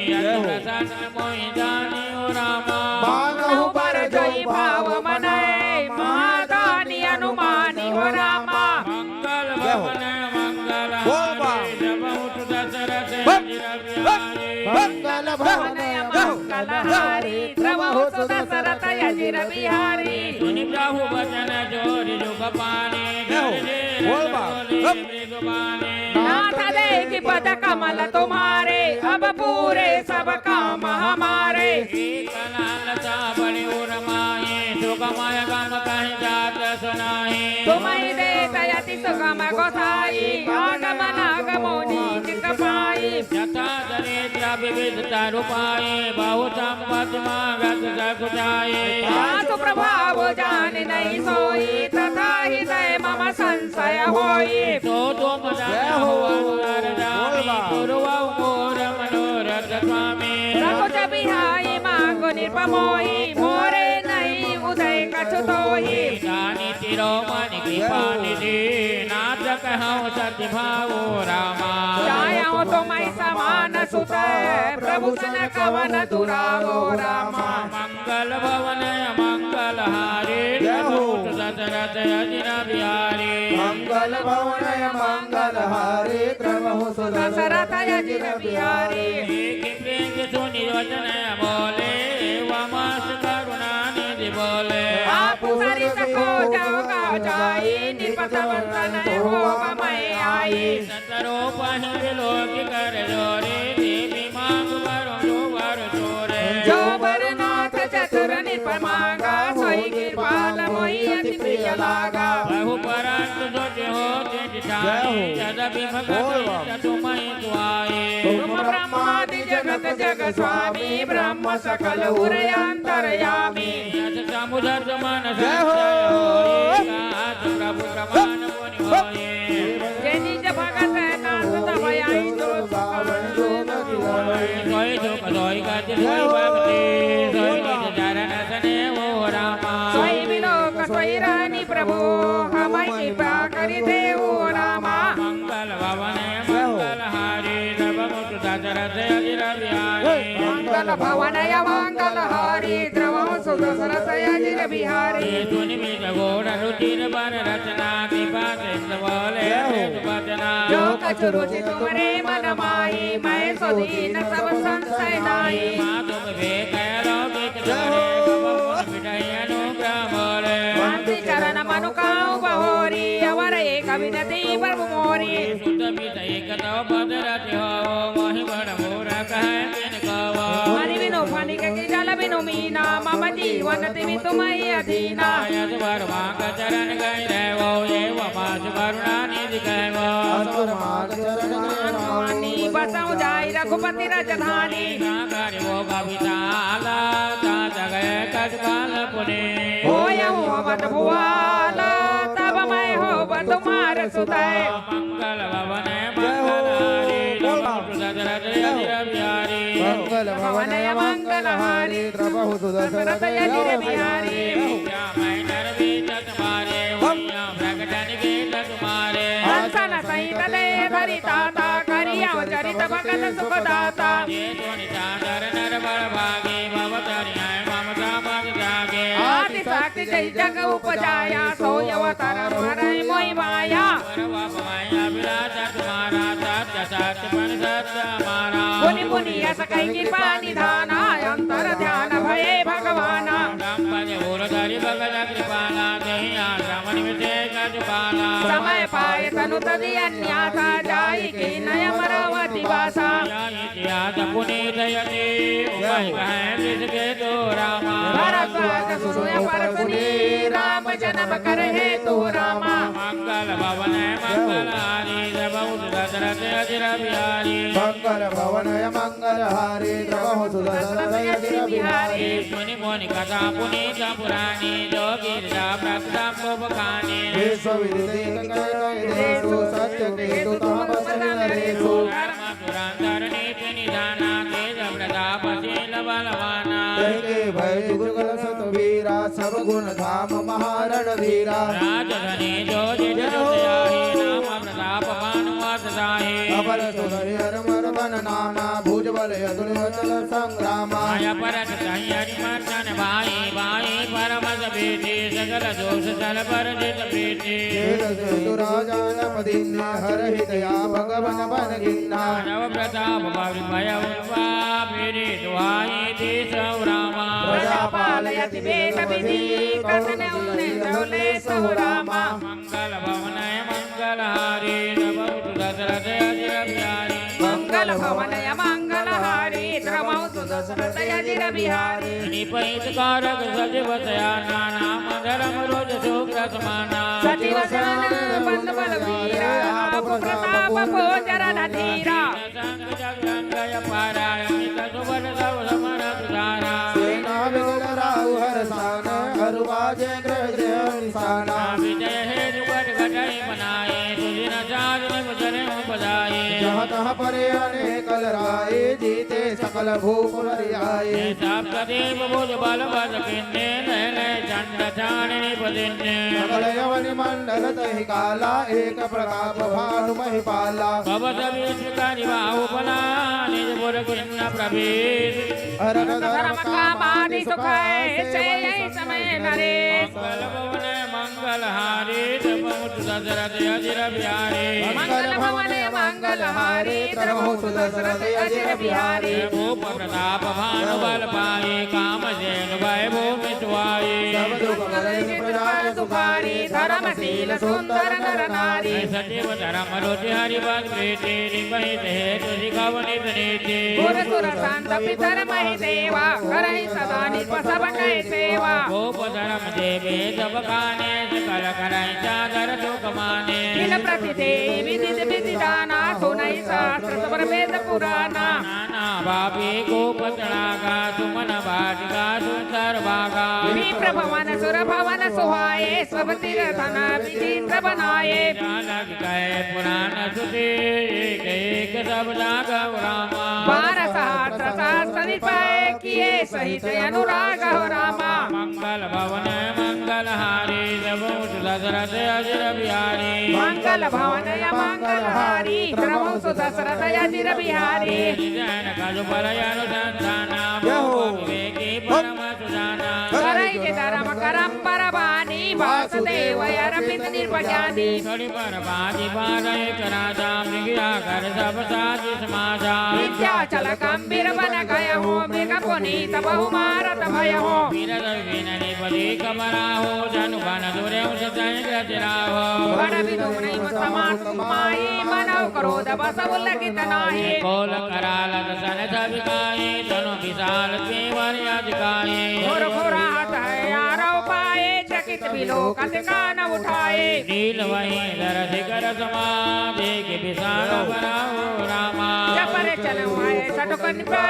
जय हो। अति प्रसन्न मोहि जानियो रामा। मानहु बर जोई भाव मनय, महादानी अनुमानी हो रामा। मंगल जय हो। भवन मंगल बोल बा। हारी, जब उठ दशरथ हप, अजिर हप, बिहारी। हप। मंगल भवन जय हो। मंगल हारी, प्रभु सुदशरथ अजिर बिहारी। सुनि प्रभु वचन जोरि जुग पानी, जय हो। गरजे बोल बा। रघुकुल हप। मृदु बानी। नाथ देखि पद कमल तुम्हारे, अब पूरे सब काम हमारे। एक लालसा बड़ी उर माही, सुगमय गम कहि जात सुनाही। तुम्हहि देत अति सुगम गोसाई, आगमन अगमोनि चित पाई। यथा दरिद्र विविध तरु पाई, बहु संपत्ति मागत सकुचाई। आसु प्रभाव जान नहीं सोई, तथा हृदय मम संशय होई। सो तुम जय हो। धन्य हो अंतर जामी, बोल बा। गुरु अवधूत मनोरथ स्वामी। रघुकुल बिहारी मांगु नृप मोही, मोरे नहीं उदय कछु तोही। दानी शिरोमणि कृपा निधि, नाथ कहउँ सत्य भाव रामा। चाहउँ तुम्हइ समान सुत, प्रभु सन कवन दुरावो रामा। मंगल भवन मंगल हारी, जय हो। प्रभु सुदशरथ अजिर बिहारी। मंगल भवन मंगल हारी, प्रभु सुदशरथ अजिर बिहारी। देखि प्रीत सुनि वचन बोले, वमस करुणा निधि बोले। आप सरिस खोजउ कहु जाई, नृप तव तनय होवमय आई। सतरूप अहि बिलोकि कर जोरे, देवी मांग बर जो बर तोरे। जो बर नाथ चतुर नृप मांगा, सोई कृपाल मोहि अति प्रिय लागा। बहु परंतु सोचि होत जय हो। जद बिमख बोल बाबा। सहित तुम्हइ सुहाए। तुम ब्रह्मादि जगत जग स्वामी, ब्रह्म सकल उर अंतर्यामी। यस समुझत मन जय हो। संशय होई, कहत प्रभु प्रमाण मुनि होई। जे निज भगत नाथ तब आई जो सुख सोई सुख सोई गति जय हो। सोई भक्ति, सोई निज चरण स्नेह हो रामा। सोई बिलोक सोई रानी प्रभु, हमइ कृपा करि देहु रामा। मंगल भवन मंगल हारी, द्रवहु सुदशरथ अजिर बिहारी। मंगल भवन अमंगल हारी, द्रवहु सुदशरथ अजिर बिहारी। सुनि विधि घोर रुचिर बर रचना, कृपा सिंधु बोले जय हो। सेतु बचना। जो कछु रुचि तुम्हरे मन माही, महें सो दीन्ह सब संशय नाहीं। माधुर विवेक अलौकिक जय हो। तोरे, कबहुँ न मिटइ अनुग्रह मोरे। मंत्री चरण मनु काहु बहोरी, अवर एक विनती प्रभु मोरी। सुत विषय कतव पद रति हो, मोहि बड़ मूढ़ कहइ तिन कहो। मणि बिनु फणिक कि जल बिनु मीना, मम जीवन तिमि तुम्हइ अधीना। यस बर माँग चरण गहि रहवो, एव मास करुणा निधि कहवो। अस बर माँग चरण गहि रहवो। मानी बसहु जाइ रघुपति रजधानी। ना करिवो कवि साला, ता जगै कटकाल पुनि। होयहु अवध भुआला, तब मैं होब तुम्हार सुतै। मंगल भवन मंगल हारी, जय हो। द्रवहु सुदशरथ अजिर बिहारी। मंगल भवन मंगल हारी, द्रवहु सुदशरथ अजिर बिहारी। श्याम नर बीच तुम्हारे, हम। उइयाँ प्रगटन कीस तुम्हारे। हंसन सहित देह धरि ताता, करियउ चरित भगत सुख दाता। जे सुनि सादर नर बड़ भागी, भव तरिहैं ममता मत जागे। आदि शक्ति जइ जग उपजाया, सोइ अवतार हरइ मोहि माया। सर्व भय अभिलाष तुम्हारा, सत्य सत्य परिषद हमारा। मुनि मुनि यस कहि कृपा निधाना, अंतर ध्यान भए भगवाना। ब्रह्म हरि भगत कृपाला, देहि आश्रम निवसे कजुपाला। समय पाए तनु तजि अन्यासा, जाई कीन्ह अमरावती बासा। या इतिहास पुनीत यति, उपहि कहैं जिसके तो रामा। भरद्वाज सुनि अपर सुनि, राम जन्म कर हेतु रामा। मंगल भवन मंगल हारी, द्रवहु सुत दशरथ अजिर बिहारी। मंगल भवन मंगल हारी, द्रवहु सुत दशरथ अजिर बिहारी। सुनि मुनि कथा पुनीत पुरानी, जो गिरिजा प्रति तम को बखानी। विश्व विदित एक कह कहि देसु, सत्य केतु तहाँ बसहि नरेसु। धर्म धुरंधर नीति निधाना, तेज प्रताप शील बलवाना। तैके भय जुग जुग सत वीरा, सब गुण धाम महारण धीरा। राजधनी जो जित जय हो। जित आही, नाम प्रताप भानुमत साही। अपर सुत हरि हर मर्दन नामा, भुज बल अतुल अचल संग्रामा। अपर सुत हरि हर मर्दन भाई, भाई परम सभीति, सकल दोष सर पर जित प्रीति। खेद सेतु राजा नप दीन्हे, हरहि दया भगवन बन कीन्हा। नव प्रताप बारि भय उर्वा, मेरी दुहाई दीसहु रामा। प्रजा पाल यति वेद विधि, कठिन उन्हें जो लेसहु रामा। मंगल भवन मंगल हारी, द्रवहु सुत दशरथ अजिर बिहारी। मंगल भवन मंगल हारी, द्रवहु सुत दशरथ अजिर बिहारी। नृप हितकारक सचिव सयाना, नाम धर्म रोज सुग्र समाना। सचिव सनन बंधु बलवीरा, आप प्रताप भोज रणधीरा। संग जग गंग अपारा, अमित सुभट सब समर सुधारा। सेना विकट राहु हर सान, अरु बाजे गृह गृह निशाना। विजय हेतु गढ़ गढ़ई बनाए, सुदिन साज निभ चले उपजाए। जहाँ तहाँ परे अनेक लड़ाए, जीते सकल भूप हरियाए। ये सब सदैव भुज बल बस किन्ने, नय नय चंड चाननि पदिन्ने। सकल यवनि मंडल तहि काला, एक प्रताप भानु महि पाला। भव सब विश्व करि बाहुबला, निज पुर किन्न प्रभीर। हरख धरम काम आदि सुख है, सेयहि समय नरेस। मंगल भवन मंगल हारी, द्रवहु सुत दशरथ अजिर बिहारी। मंगल भवन मंगल हारी, द्रवहु सुत दशरथ अजिर बिहारी। भूप प्रताप भानु बल पाई, कामधेनु भय भूमि सुहाई। सब दुख हरहि प्रजा सुखारी, धरम शील सुंदर नर नारी। सचिव धरम रुचि हरि बल प्रीति, निपहित हेतु सिखव नित नीति। गुर सुर संत पितर महि देवा, करहि सदा निप सब कहि सेवा। गोप धरम देवे सब काने, सकल करहि सादर सुख माने। दिन प्रति देहि विदित विधि दाना, सुनहि शास्त्र सब वेद पुराना। नाना पापी गोप तड़ागा, सुमन बाटिका सुंदर बागा। विप्र भवन सुर भवन सुहाए, सब तीर्थन विचित्र बनाए। जालक कहे पुराण श्रुति, एक एक सब जागव रामा। बारह सहस्र सहस्र निरपय, किए सहित अनुराग हो रामा। मंगल भवन मंगल हारी, द्रवहु सुत दशरथ अजिर बिहारी। मंगल भवन मंगल हारी, द्रवहु सुत दशरथ अजिर बिहारी। जन कलु बल अनुसंधाना, जय हो। विवेकी परम सुजाना। करहि जे धरम करम बल बानी, वासुदेव अरपित निरप जानी। थोड़ी पर बाजी बारह कराजा, मृगया कर सब साज समाजा। विंध्याचल गंभीर बन गए हो, मृग पुनीत बहु मारत भय हो। वीर रघुवीर नृपति कमरा हो, जनु बन दुरे उस सैन रचना हो। बड़ विधु नहीं समान सुमाई, मनो क्रोध बस उलगित नाही। कोल कराल दसन सब गाई, तनु विशाल केवर अधिकारी। घोर घोर हाथ है आरव पाए, चकित विलोकत कान उठाए। नील वही धर शिखर समा, देख विशाल बराओ रामा। जपर चलवाए सटकन पे,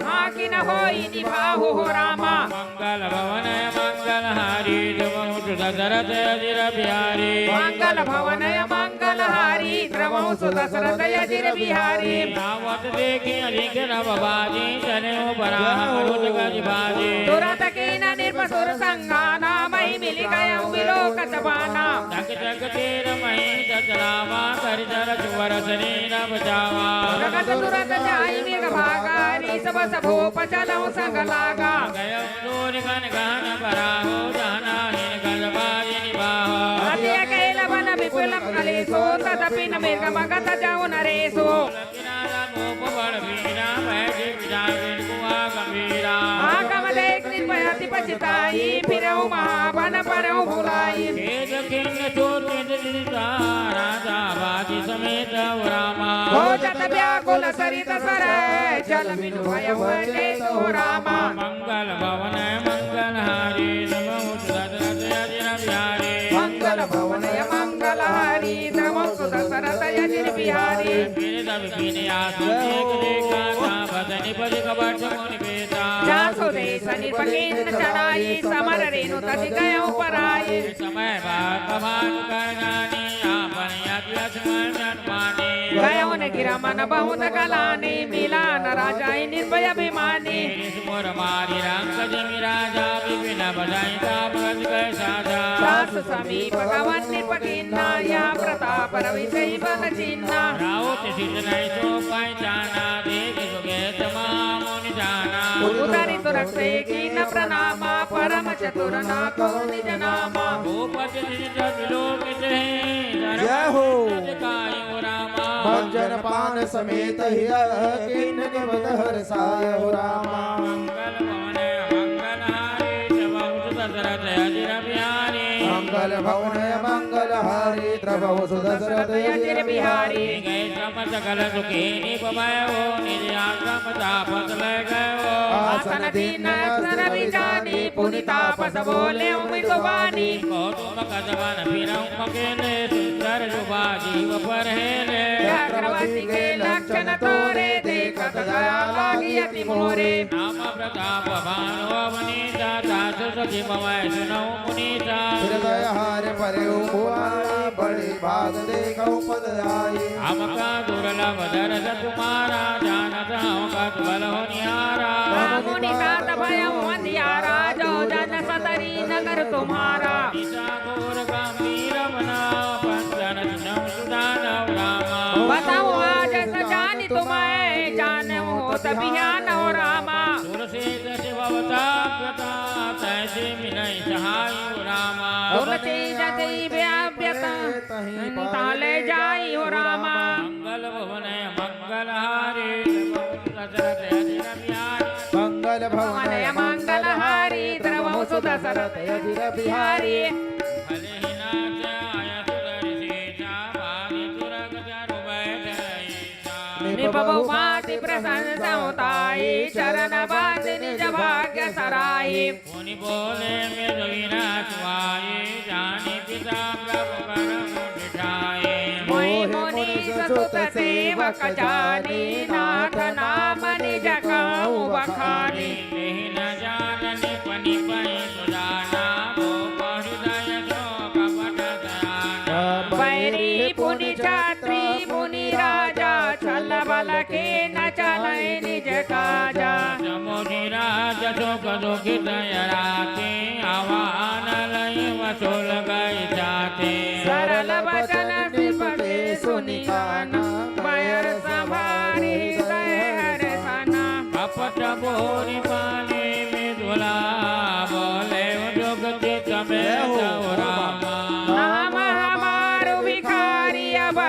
हाँ कि न होई निभाहु हो रामा। मंगल भवन मंगल हारी, द्रवहु सुत दशरथ अजिर बिहारी। मंगल भवन मंगल हारी, द्रवहु सुत दशरथ अजिर बिहारी। आवत देखि अधिक नभ बाजी, चले उपराह मरुत गज बाजी। तुरत कीन्ह नृप सुर संघाना, महि मिलि गए विलोकत बाना। चक चक तेर मही दस लावा, करि धर सुवर सरीर बचावा। प्रगट तुरत जाई मृग भागा, ऋषभ सब भूप चलहु संग लागा। गयउ दूरि गन गहन बराहो, जहना हिन गज बाजि निबाहो। अति अकेल बन विपुल कलेसो, तदपि न मृग मगध जउ नरेसो। किनारा भूप बड़ भीरा, भय जिम जागिर कुआ गंभीरा। आगम देख नृप अति पछताई, फिरहु महा रामा। हो जत व्याकुल सरित सरय, जल बिनु भयउ अचेत हो रामा। मंगल भवन मंगलहारी, द्रवहु सुत दशरथ अजिर बिहारी। मंगल भवन मंगलहारी, द्रवहु सुत दशरथ अजिर बिहारी। गिरि सब कीन्ह आसन अनेक देखा, तापस नृप दिख बरचि मुनि बेसा। जासु देस नृप कीन्ह चराई, समर रेनु तजि गयउ पराई। समय बात भानु कर जानी, आपन अति अस मन मानी। गयो न गिर मन बहुत गलानी, मिला न राजा नृप अभिमानी। गिरिस मोर मारि लंक जिमि राजा, बिपिन बजाई ताप अस गए साजा। सास समीप गवन नृप कीन्हा, या प्रताप रवि सही बल चिन्हा। राउत सित नहीं सो पाई जाना, देखि सुकेत महामुनि जाना। उतरि तुरत से कीन्ह प्रणामा, परम चतुर न कहु निज नामा। भूपति निज जग लोक जय हो। मंजन पान समेत हिय, किन्ह के बद हरसाय हो रामा। मंगल भवन मंगलहारी, द्रवहु सुत दशरथ अजिर बिहारी। मंगल भवन मंगलहारी, द्रवहु सुत दशरथ अजिर बिहारी। गए सम सकल सुखी नृप भय हो, निज आश्रम तापस लय गए हो। आसन दीन अक्षर विजानी, पुनि तापस बोले मृदु बानी। कौतुक कदवन फिरउँ अकेले, सुंदर सुभा जीव परहेले। चक्रवर्ती के लक्षण तोरे, देखत दया लागी अति मोरे। नाम प्रताप भानु अवनीसा, सासु सखी मम सुनउँ मुनीसा। हृदय हारि परेउ भुआरा, बड़ी भाग देखउ पद आई। हम का दुर्लभ दरस तुम्हारा, जानत हउँ कत बल होनिहारा। मुनि तात भयउ अंधियारा, जो जन सतरी नगर तुम्हारा। निशा घोर गंभीर बना, पंचन सुनउँ सुजानउ रामा। बताऊँ आज सजानी तुम्हें, जानउ होत बिहानउ रामा। सुरसेत शिव अवतार प्रताप, तैसे मिलइ सहाय रामा। तुलसी जति व्याप्यत, तहीं तहाँ ले जाई हो रामा। मंगल भवन मंगलहारी, दशरथ अजिर बिहारी। मंगल भवन मंगलहारी, द्रवहु सुत दशरथ अजिर बिहारी। फलहि नाश आय सुदरि सीसा, बारि तुरग चारु बैठई। नृप बहु भाँति प्रशंसउँ ताई, चरण बाँधि निज भाग्य सराई। मुनि बोले मृदु गिरा सुआई, जानि पिता प्रभु करम बिठाई। मोहि मुनीस सुत सेवक जानी, नाथ नाम निज कहउँ बखानी। तेहि न जान नृप नृपहि सुजाना, भूप हृदय शोक पटत आना। बैरी पुनि छत्री मुनि राजा, छल बल कीन्ह चलइ निज काजा। समुझि राज सुख दुखित यराते, आवाहन लइ वसुल गइ जाते। सरल बचन नृप के सुनि काना, भय हरष संभारि हृदय हरषना। कपट बोरि पानी मृदुला, बोले जुगति समेत हो रामा। नाम हमारो भिखारी अब,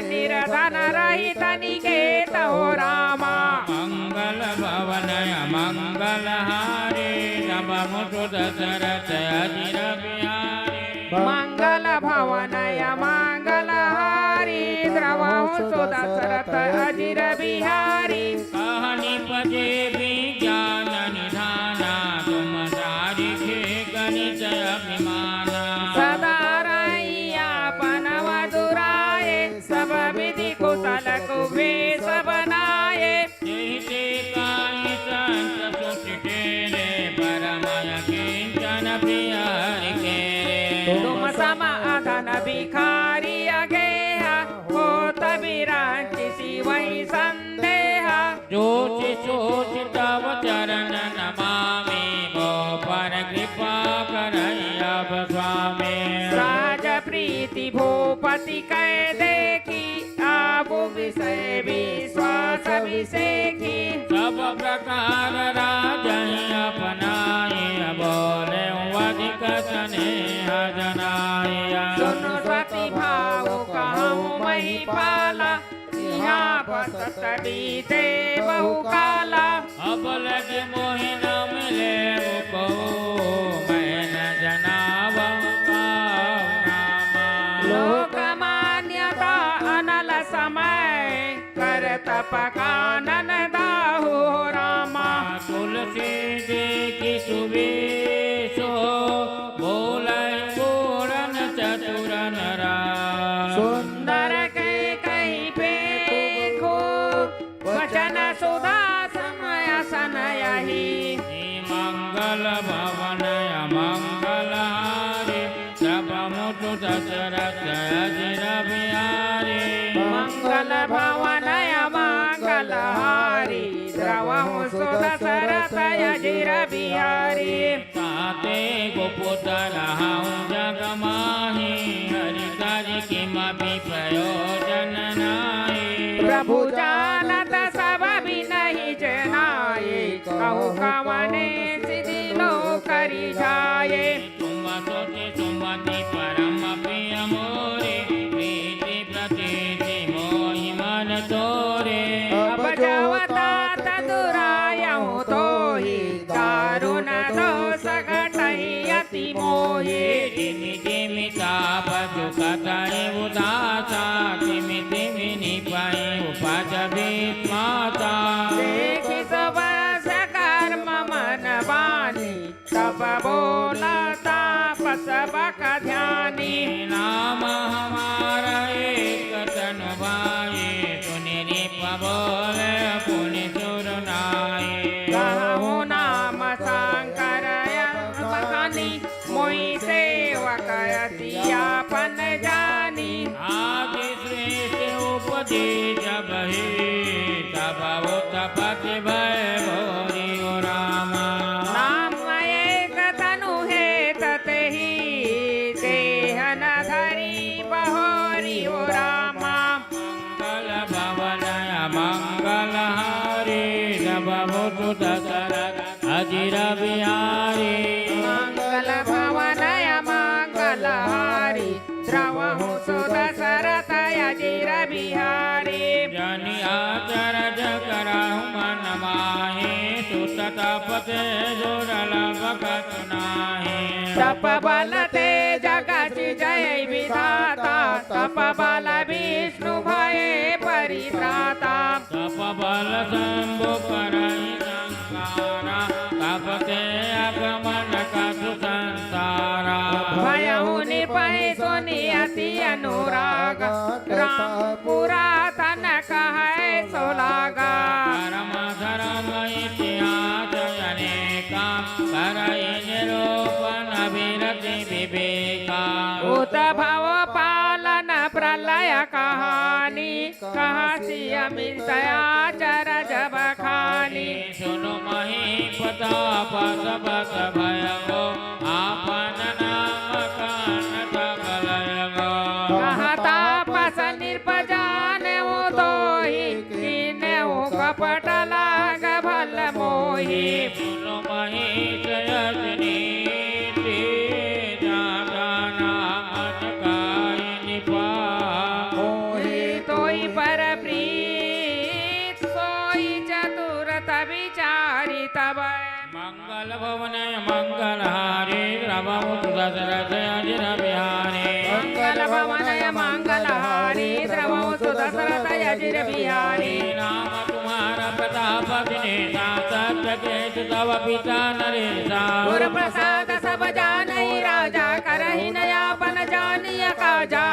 निर्धन रहित निकेत हो रामा। मंगल भवन मंगलहारी, द्रवहु सुत दशरथ अजिर बिहारी। मंगल भवन मंगलहारी, द्रवहु सुत दशरथ अजिर बिहारी। कहनि पजे विज्ञान निधाना, तुम सारिखे गणित अभिमाना। सदा रही आपन मधुराए, सब विधि कुशल कुबेश बनाए। तेहि ते काई संत सुचि केरे, परम अकिंचन प्रिय हरि केरे। तुम सम अधन भिखारी अगेहा, होत बिरंचि सिवहि संदेहा। सोचि सोचि तव चरण नमामि, मो पर कृपा करइ अब स्वामी। सहज प्रीति भूपति कइ देखि, आबु विषय विश्वास विसेखि। सब प्रकार राजहि अपनाइ, बोलेउ अधिक स्नेह जनाइ। सुनु सती भाव कहउँ महिपाला, इहाँ बसत बीते बहु काला। अब लगे मोहि न मिले मुको, मैं न जनावहु पावनामा। लोक मान्यता अनल तप कानन दाहु रामा। तुलसी देखि सुबेसो, बोलै पूरन चतुर नर। सुंदर कहि कहि पेखु, वचन सुधा सम असन यहि। मंगल भवन अमंगल हारी, द्रवहु सु दसरथ अजिर बिहारी। मंगल भवन अमंगल हारी, द्रवहु सु दसरथ अजिर बिहारी। तातें गो पुत्र हउँ जग माही, हरि करि किमपि प्रयोजन नाहीं। प्रभु जानत सब बिनहि जेनाई, कहु कवने सिधि लो करि जाए। तुम सोचि सुमति परम प्रिय मोरे, प्रीति प्रतीति मोहि मन तोरे। अब जव तात दुरायहु तोहि, दारुन दोष घटहि अति मोहि। जिमि जिमि ताप सुखतहि उदासा, तिमि तिमि निपहि उपज विस्मासा। देखि सब कर्म मन बानी, तब बोला तापस बक ध्यानी। नाम हमारा एक तनु भाई, सुनि नृप बोले पुनि सुर नाई। कहु नाम शंकर अस बखानी, मोहि सेवक अति आपन जानी। आदि सृष्टि उपजी जब ही, तब उत्पत्ति भय घोरी ओ रामा। नाम एक तनु हे ततही, देह न धरी बहोरी ओ रामा। मंगल भवन अमंगल हारी, द्रवहु सु दसरथ अजिर बिहारी। मंगल भवन अमंगल हारी, द्रवहु सु दसरथ अजिर बिहारी। जनि अचरज करहु मन माही, सुत तप से दुर्लभ कछु नाहीं। तप बल तेज गजि जय विधाता, तप बल विष्णु भए परित्राता। तप बल शंभु करहि संहारा, तप से अगमन कछु संसारा। भयहु निपहि सुनि अति अनुराग, राम पुरातन कहै सो लागा। परम धरम इतिहास अनेका, करहि निरूपन बिरति विवेका। उद्भव पालन प्रलय कहानी, कहसि अमित अचरज बखानी। सुनु महीप तापस बस भयउ, आपन नाम कहन सब लयउ। कहा तापस नृप जानेउ तोहि, कीन्हेउ कपट लाग भल मोहि। सुनु महीप यस नीति, जादा नाम अन काहि निपात। मोहि तोहि पर प्रीत, सोइ चतुरत बिचारी तब। मंगल भवन मंगल हारी, द्रवहु सु दसरथ अजिर बिहारी। मंगल भवन मंगल हारी, द्रवहु सु दसरथ अजिर बिहारी। नाम तुम्हारा प्रताप असीम, सत्य केतु तव पिता नरेसा। गुर प्रसाद सब जानै राजा, करहिं न आपन जानिय काजा।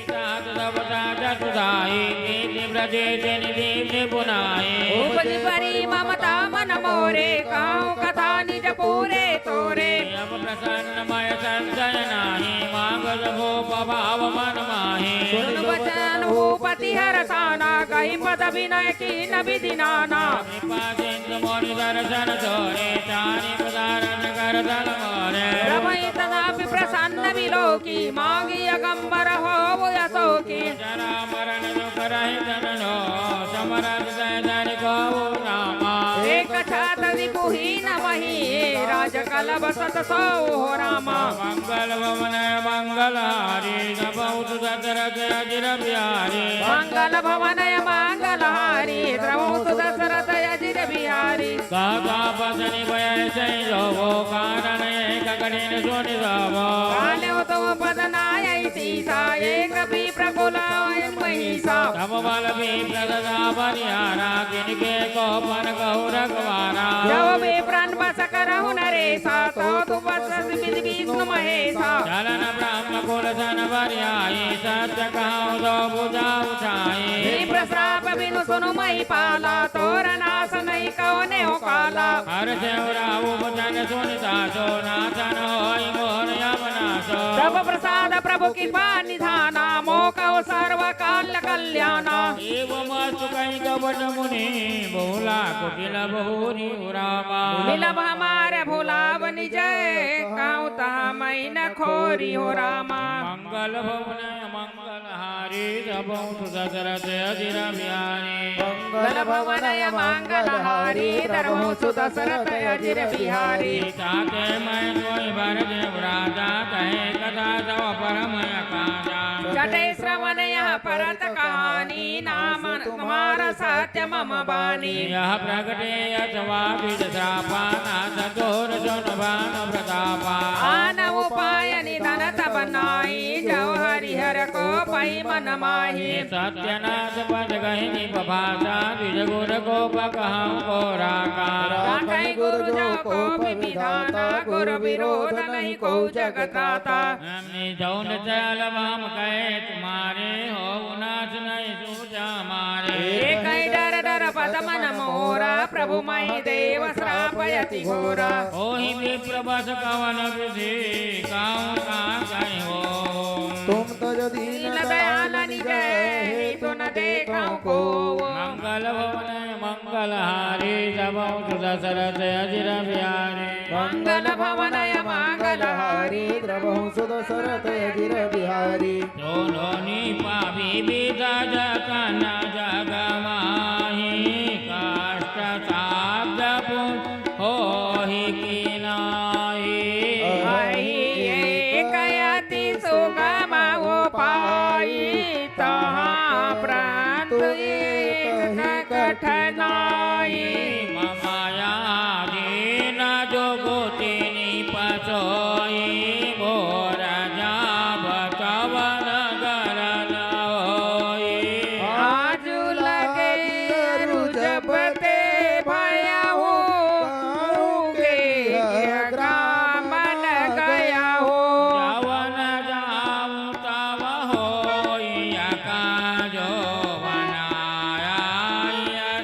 सात सब साजन सुधाई, कीर्ति प्रसिद्ध निधि से पुनाई। उपजि परी ममता मन मोरे, कहूँ कथा निज पूरे तोरे। अब प्रसन्न मय संशय नाही, माँग सगुप भाव मन माही। सुन बचन भूपति हरषाना, कहि पद बिनय कीन बिधि नाना। कृपा सिंधु मोर दरसन तोरे, ताहि पदारन कर धन मोरे। रमई तथापि प्रसन्न बिलोकी, माँगि अगम्बर होउ अशोकी। जरा मरण दुख रहित नलो, समरथ सहित हरि कहु नामा। एक छात रिपुहीन मही, राज कलव सत सोउ हो रामा। मंगल भवन मंगल हारी, द्रवहु सु दसरथ अजिर बिहारी। मंगल भवन मंगल हारी, द्रवहु सु दसरथ अजिर बिहारी। कहा तापस नृप यहि संजोगो, कानन एक कठिन सुनि सोगो। कालेउ तुम पद नायइ ईसा एक विप्र कुल आयन महीसा। तब बल विप्र तथा बलिहारा, किनके को पन कहु रखवारा। जब विप्रन बस करहु नरेसा, तो तू बस विधि विष्णु महेसा। चलन ब्रह्म कुल सन बरियाई, सत्य कहूँ दो भुजा उठाई। विप्र श्राप बिनु सुनु महीपाला, तोर नाश नहीं कवने हो काला। हर सेवरा उपजन सुनता सो, नाशन होई घोर यमनाशो। तब प्रसाद प्रभु कृपा निधाना, मोकहु सर्व काल कल्याणा। एवं अस्तु कहि कपट मुनि, भूला कुटिल बहुरी रामा। बिलप हमार भुलाव निज, कहूँ तहाँ महि न खोरी हो रामा। मंगल भवन मंगल हारी, द्रवहु सुदशरथ अजिर बिहारी। मंगल भवन मंगल हारी, द्रवहु सुदशरथ अजिर बिहारी। ताते मैं सोई बर देव राजा, कहे कथा सब परम अकाजा। जटे श्रवण यह परत कहानी, नाम तुम्हारा सत्य मम बानी। यह प्रगटे अथवा द्विज श्रापा, नाथ तोर सुन भानु प्रतापा। आन उपाय निधन तब नाही, जव हरिहर को पै मन माही। सत्यनाथ पद कहि निप भाषा, द्विज गुर को पकहु को राखा। राखै गुरु जो कोप विधाता, गुरु विरोध नहीं को जग त्राता। हमने जौन चल बाम कहे तुम्हारे, हो नाश नहीं सूझा हमारे। एक ही डर डर पद मन मोरा, प्रभु मही देव श्राप अति घोरा। होहि विप्र बस कवन विधि, कहूँ कहाँ कहीं हो। तुम तज दीन दीन दयाल दयाल निज, निज, हेतु न देखहु को। मंगल भवन मंगल हारी, द्रवहु सुदशरथ अजिर बिहारी। मंगल भवन मंगल हारी, द्रवहु सुदशरथ अजिर बिहारी। दोनों नृपा विविध जतन जग माही, कष्ट साध्य पुन होहि कि नाही। अहि एक अति सुगम उपाय, तहाँ परंतु एक कठिनाई। मम या दीन जुगुति नृप सोई, मोर जाब तब नगर न होई। आजु लगे अरु जब ते भयहु, कहूँ के गृह ग्राम न गयहु। जवन जाऊ तब होई अकाजो, बनाया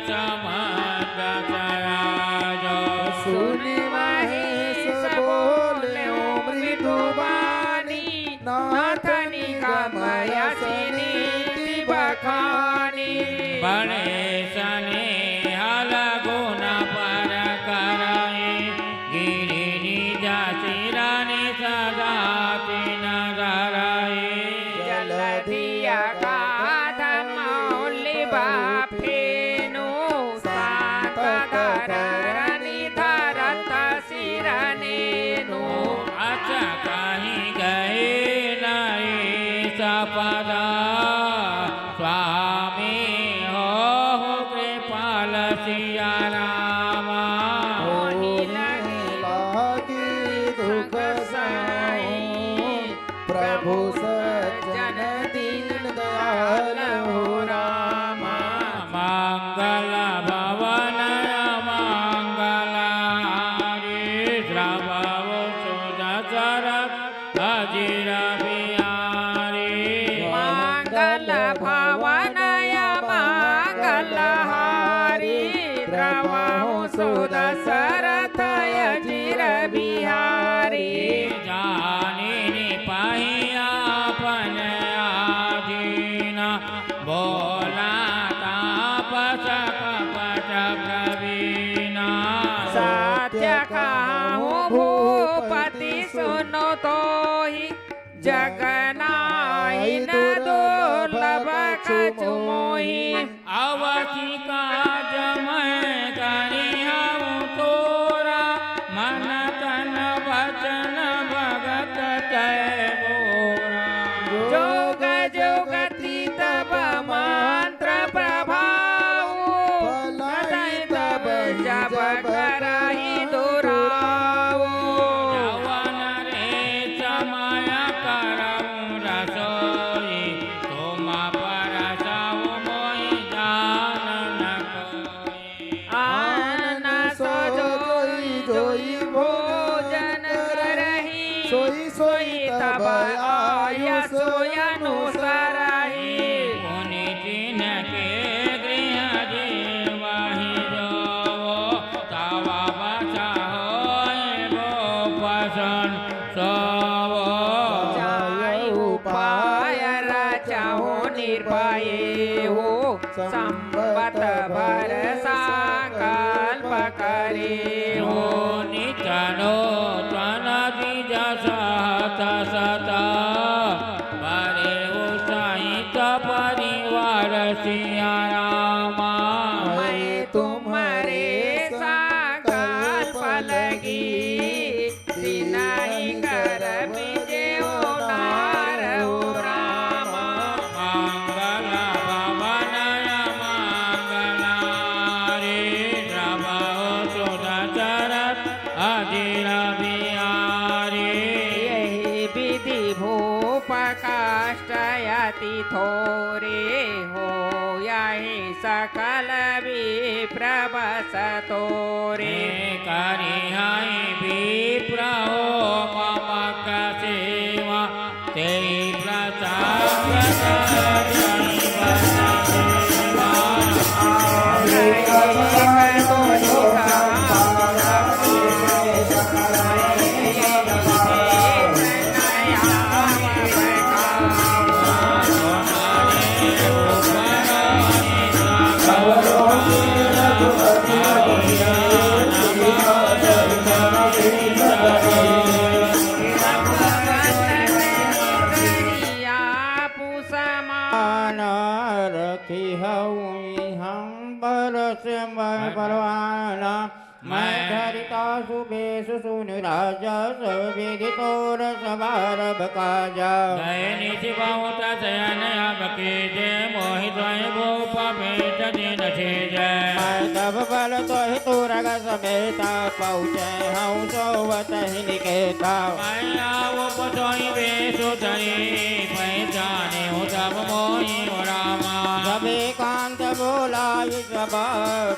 समझ सयाजो। सुनि महेश बोले मृदु बानी, नाथ निगम अस नीति बखानी। बड़े स्नेह लघुन पर करई, गिरि निज सिरनि सदा तिन धरई। जलधि अगाध मौलि बाफेनु, सात धरणी धरत सिर नेनु। अस कहि गए नरेस पद, स्वामी होहु कृपाल सिया रामा। मोहि लागी दुख साई, प्रभु सज्जन दीन दयाल हो रामा। मंगल भवन मंगल हारी, द्रवहु सुदशरथ अजिर बिहारी। मंगल भवन मंगल हारी, द्रवहु सुदशरथ अजिर बिहारी। जानि नृपहि आपन आधीन, बोला तापस कपट प्रवीण। सत्य कहूँ भूपति सुनो तोहि, जग नाहिन दुर्लभ कछु मोहि। अवसि काज मैं करिहउँ तोरा, मन तन वचन भगत तै बोरा। जोग जुगति तब मंत्र प्रभाव, फलहि तब जब करहि दुराव। जवन रे समय करउँ रसो सोई सोई तब आयुष अनुसरही। पुनि तिनके गृह जेवहि जावो, तब बचा होय गोप सम सोवो। जाय उपाय रचहु निरपय हो, संबत भर संकल्प करे हो। नित नूतन द्विज सहत सत, बरे हो सहित परिवार सिया रामा। मैं तुम्हरे संकल्प लगी, दिनहि करब जेउ नार हो रामा। मंगल भवन अमंगल हारी, सब हो सुदशरथ अजिर बिहारी। यही विधि भूप कष्ट अति थोरे, होयहि सकल विप्र बस तोरे। करिहैं विप्र हो ममक सेवा, तेहि प्रसाद रखी हूँ हम बरस मैं बलवाना। मैं धरिता सुबेश सुन राजा, सब विधि तोर समारंभ काजा। गए निशि बहुत शयन अब कीजे, मोहि सोई भूप भेट दिन सीजे। मैं तब बल तोहि तुरग समेता, पहुँचे हूँ सोवत ही निकेता। मैं आऊप सोई वेश धरी, पहचाने हूँ तब मोहि हो रामा। सब एकांत बोलाई सभा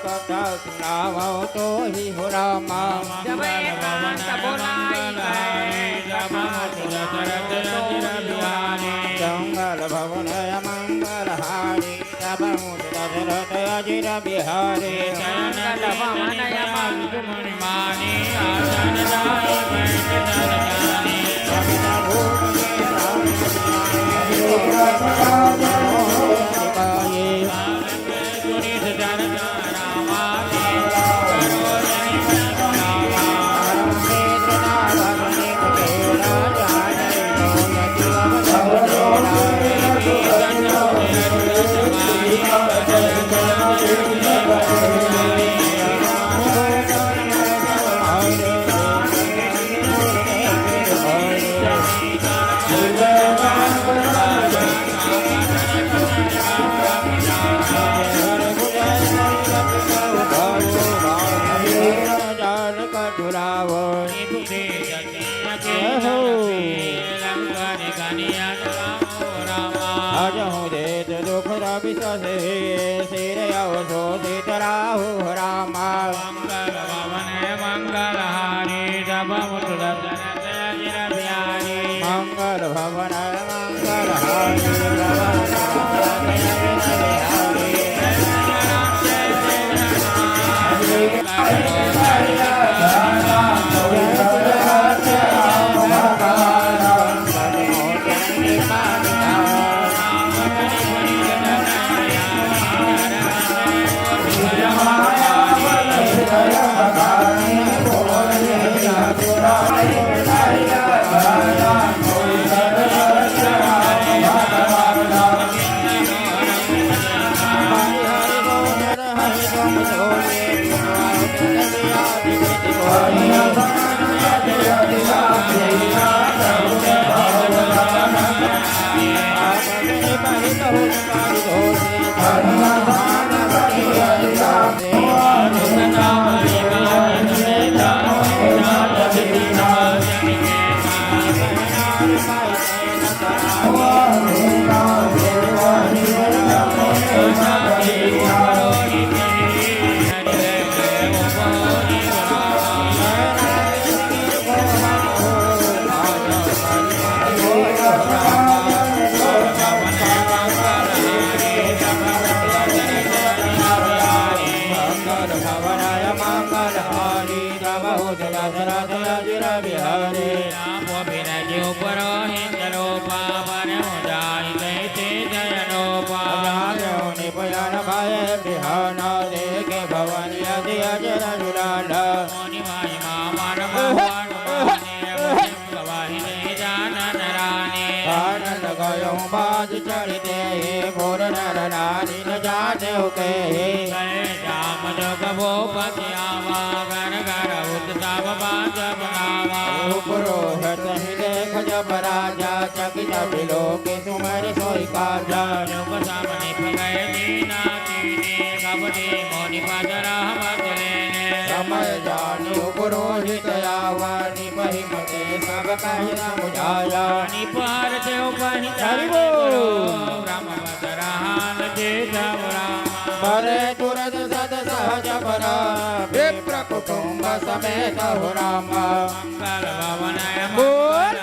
कथा सुनावो तोहि हो रामा। जब एकांत बोलाई कहे, जब सुरत रत अजिर बिहारी। जंगल भवन अमंगल हारी, जब मुझ दशरथ अजिर बिहारी। जंगल भवन अमंगल मानी आसन जाय बैठ जल जानी। हजहु देत दुख रवि ससे, सिर अवशोषित राहु रामा। मंगल भवन मंगल हारी, सब मुख दर्शन तेज बिहारी। मंगल भवन मंगल हारी, सब मुख दर्शन तेज बिहारी। उपरोहित रूपा बन उजाई गई तेज अनूपा। जायो निपयन भय बिहान देखे भवन यदि अजर जुलाल। मुनि महिमा मन मोहन माने मुनि गवाही नहीं जानन रानी। आनंद गयो बाज चढ़ते मोर नर नारी न जाने के। गए जाम जोग भूपति आवा, घर घर उत्सव बाजब गावा। उपरोहत ही देख जब राजा, चकित बिलोक सुमर सोई काजा। जोग सामने पगए दीना दीने, कपटी मोनि पदरा बदले ने। समय जानि उपरोहित आवा, निपहि मते सब कहि समुझाया। निपहर से उपहित हरि बोल। ब्रह्म बसरहान जे सब राम। बरे तुरत सत सहज बरा, विप्र कुटुंब समेत हो राम। मंगल भवन बोल।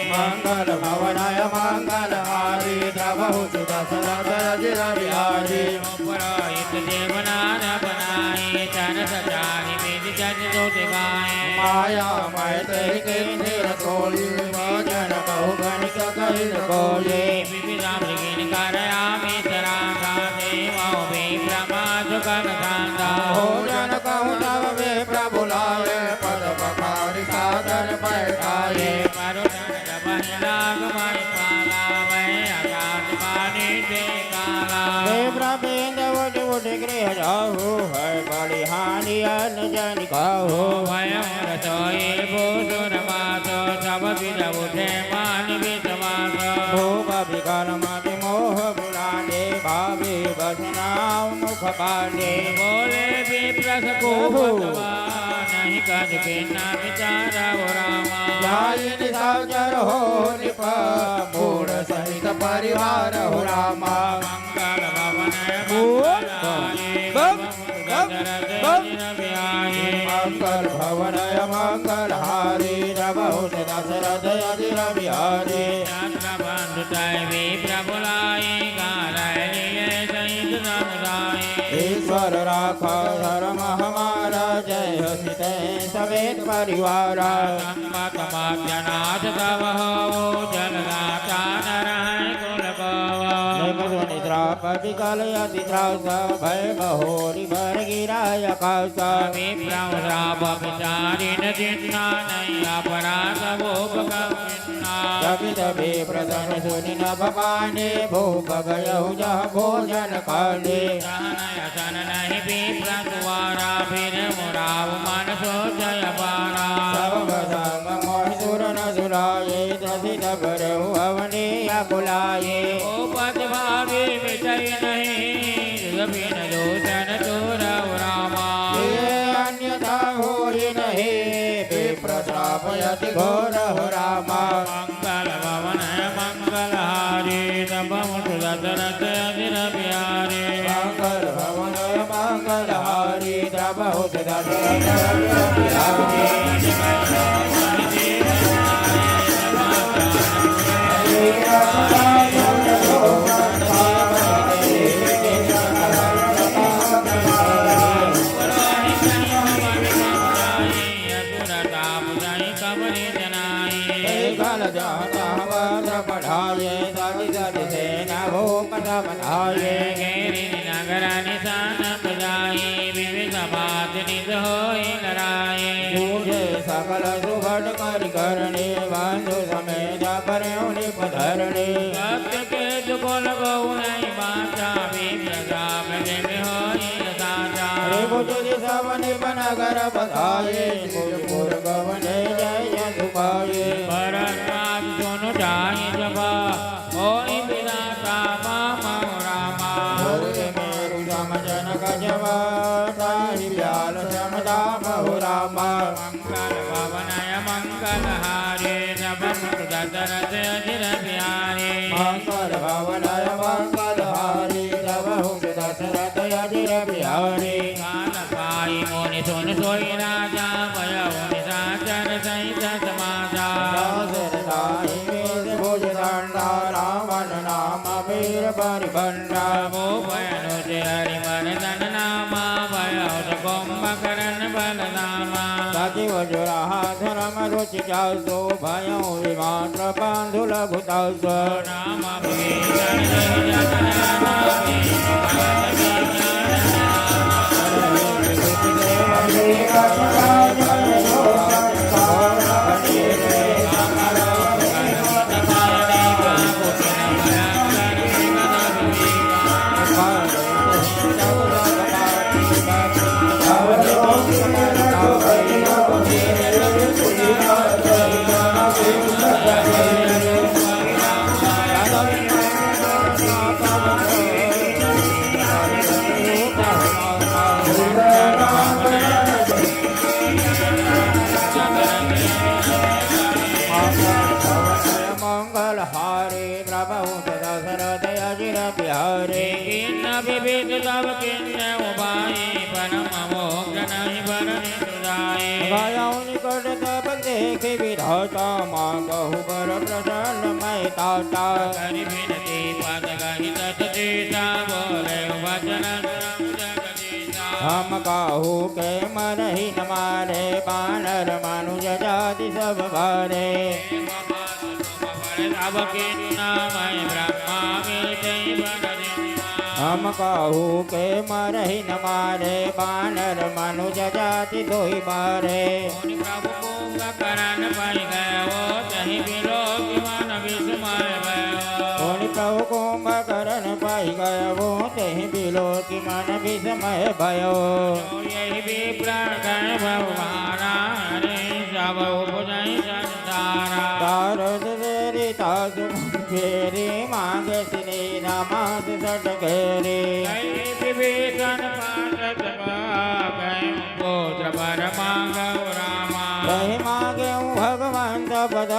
मंगल भवन मंगल हारी, जब हुत दशरथ अजिर बिहारी। पुरोहित देवनार बनाई, चरस चारि विधि जग जो दिवाए। माया मय तेहि कीन्हे रसोई, भोजन बहु गणित कहिन कोई। विविध मृगिन कर आमित राधा, देवौ विप्र मातु कर धाधा। भोजन कहु तब विप्र बुलाए, पद पखारि सादर बैठाए। वरुण जब ही लाग माहि पाला, वह आकाश पानी से काला। विप्र बेंद उठ उठ गृह जाहु, है बड़ी हानि अन्न जनि खाहु। भय रसोई भूसुर मासो, सब विध उठे मान विश्वास। भूप विकल मति मोह भुलाने, भावी बसना मुख पाने। बोले विप्र सको ओहो। भगवान, नहीं कद के ना विचार हो रामा। जाई निशाचर हो नृप, मूढ़ सहित परिवार हो रामा। मंगल भवन बोल। मंगल हारी, बम, बम, दशरथ बम। अजिर बिहारी। मंगल भवन मंगल हारी, जब हुत दशरथ अजिर बिहारी। छत्र बंधु तय विप्र बुलाई, गारय लिए सहित समुदाय। ईश्वर राखा धर्म हमारा, जय हो सितेश समेत परिवारा। संवत मध्य नाथ तब हो, जलदाता नर है कुल को। निम सुनि श्राप विकल अति त्रास, भय बहोरि बर गिरा अकास। विप्र श्राप विचारिन जिन्ना, नहीं अपराध भूप कम चकित विप्र तनु सुनि नभ माने, भूप गयहु जह भोजन खाने। सहन असन नहीं विप्र द्वारा, फिर मुराव मन सोचय अपारा। सब प्रसंग मोहि सुर न सुनाए, त्रसित भरहु अवनि अकुलाए। भूपति भावी मिटइ नहीं, विन दूषण दूर रामा। ये अन्यथा होई नहीं, विप्र श्राप अति घोर हो रामा। मंगल भवन मंगल हारी, तब हुत दशरथ अजिर बिहारी। मंगल भवन मंगल हारी, तब हुत दशरथ अजिर बिहारी। असुर ताप सहि कबरि जनाई। कल जाता वज्र पढ़ाए, सज सज सेना भूप समझाए। घेरि नगर निशान बजाई, विविध बात निज होई लड़ाई। जूझे सकल सुभट करि करनी, बंधु समेत करेउ नृप धरनी। सत्य केतु कुल गउ नहीं बाँचा, विप्र श्राप जिम होई साचा। रिपु जदि सब नृप नगर बसाए, कुल पुर गवने जय यदु पाए। भरत बात सुन जाहि जब, होई विधाता बाम हो रामा। भरत मेरु सम जनक जवा, ताहि ब्याल सम दाम हो रामा। मंगल भवन मंगल हारी, तब हुत दशरथ अजिर बिहारी। मंगल भवन मंगल हारी, तब हुत दशरथ अजिर बिहारी। काल पाई मुनि सुन सोई राजा, भयउ निशाचर सहित समाजा। दासर ताहि वेश भुज दंडा, रावण नाम वीर बरि बंडा। भूप अनुज हरि मर्दन नामा, भयउ कुंभकर्ण बलधामा। सचिव जो रहा धर्म रुचि जासु, भयउ विमात्र बंधु लघु तासु। मंगल हारी द्रवहु सदा सरद अजिर बिहारी। किन्न विविध तव किन्न उपाय, परम मोक्ष नहीं बरन सुजाय। गयउ निकट तब देखि विधाता, मांगहु बर प्रसन्न मैं ताता। करि विनती पद गहि तत सीसा, बोले वचन श्रम जगदीसा। हम काहू के मरहि न मारे, बानर मनुज जाति सब मारे। अब किन्ना मैं ब्रह्मा मिलते बन जिन्ना। हम काहू के मरहि न मारे, बानर मनुज जाति दोई मारे। मुनि प्रभु कुंभकर्ण पाई गयो, तहि बिलोकि मन विस्मय भयो। मुनि प्रभु कुंभकर्ण पाई गयो, तहि बिलोकि मन विस्मय भयो। जो यहि विप्र कहे बहु भारा, हरि सब उपजहि संसारा। सारद सेरि तासु फेरि, मांगे सिनि नमास सट घेरि। कहि विभीषण पास सभा, कहि पुत्र वर मांगउ रामा। कहि मांगेउ भगवंत पद,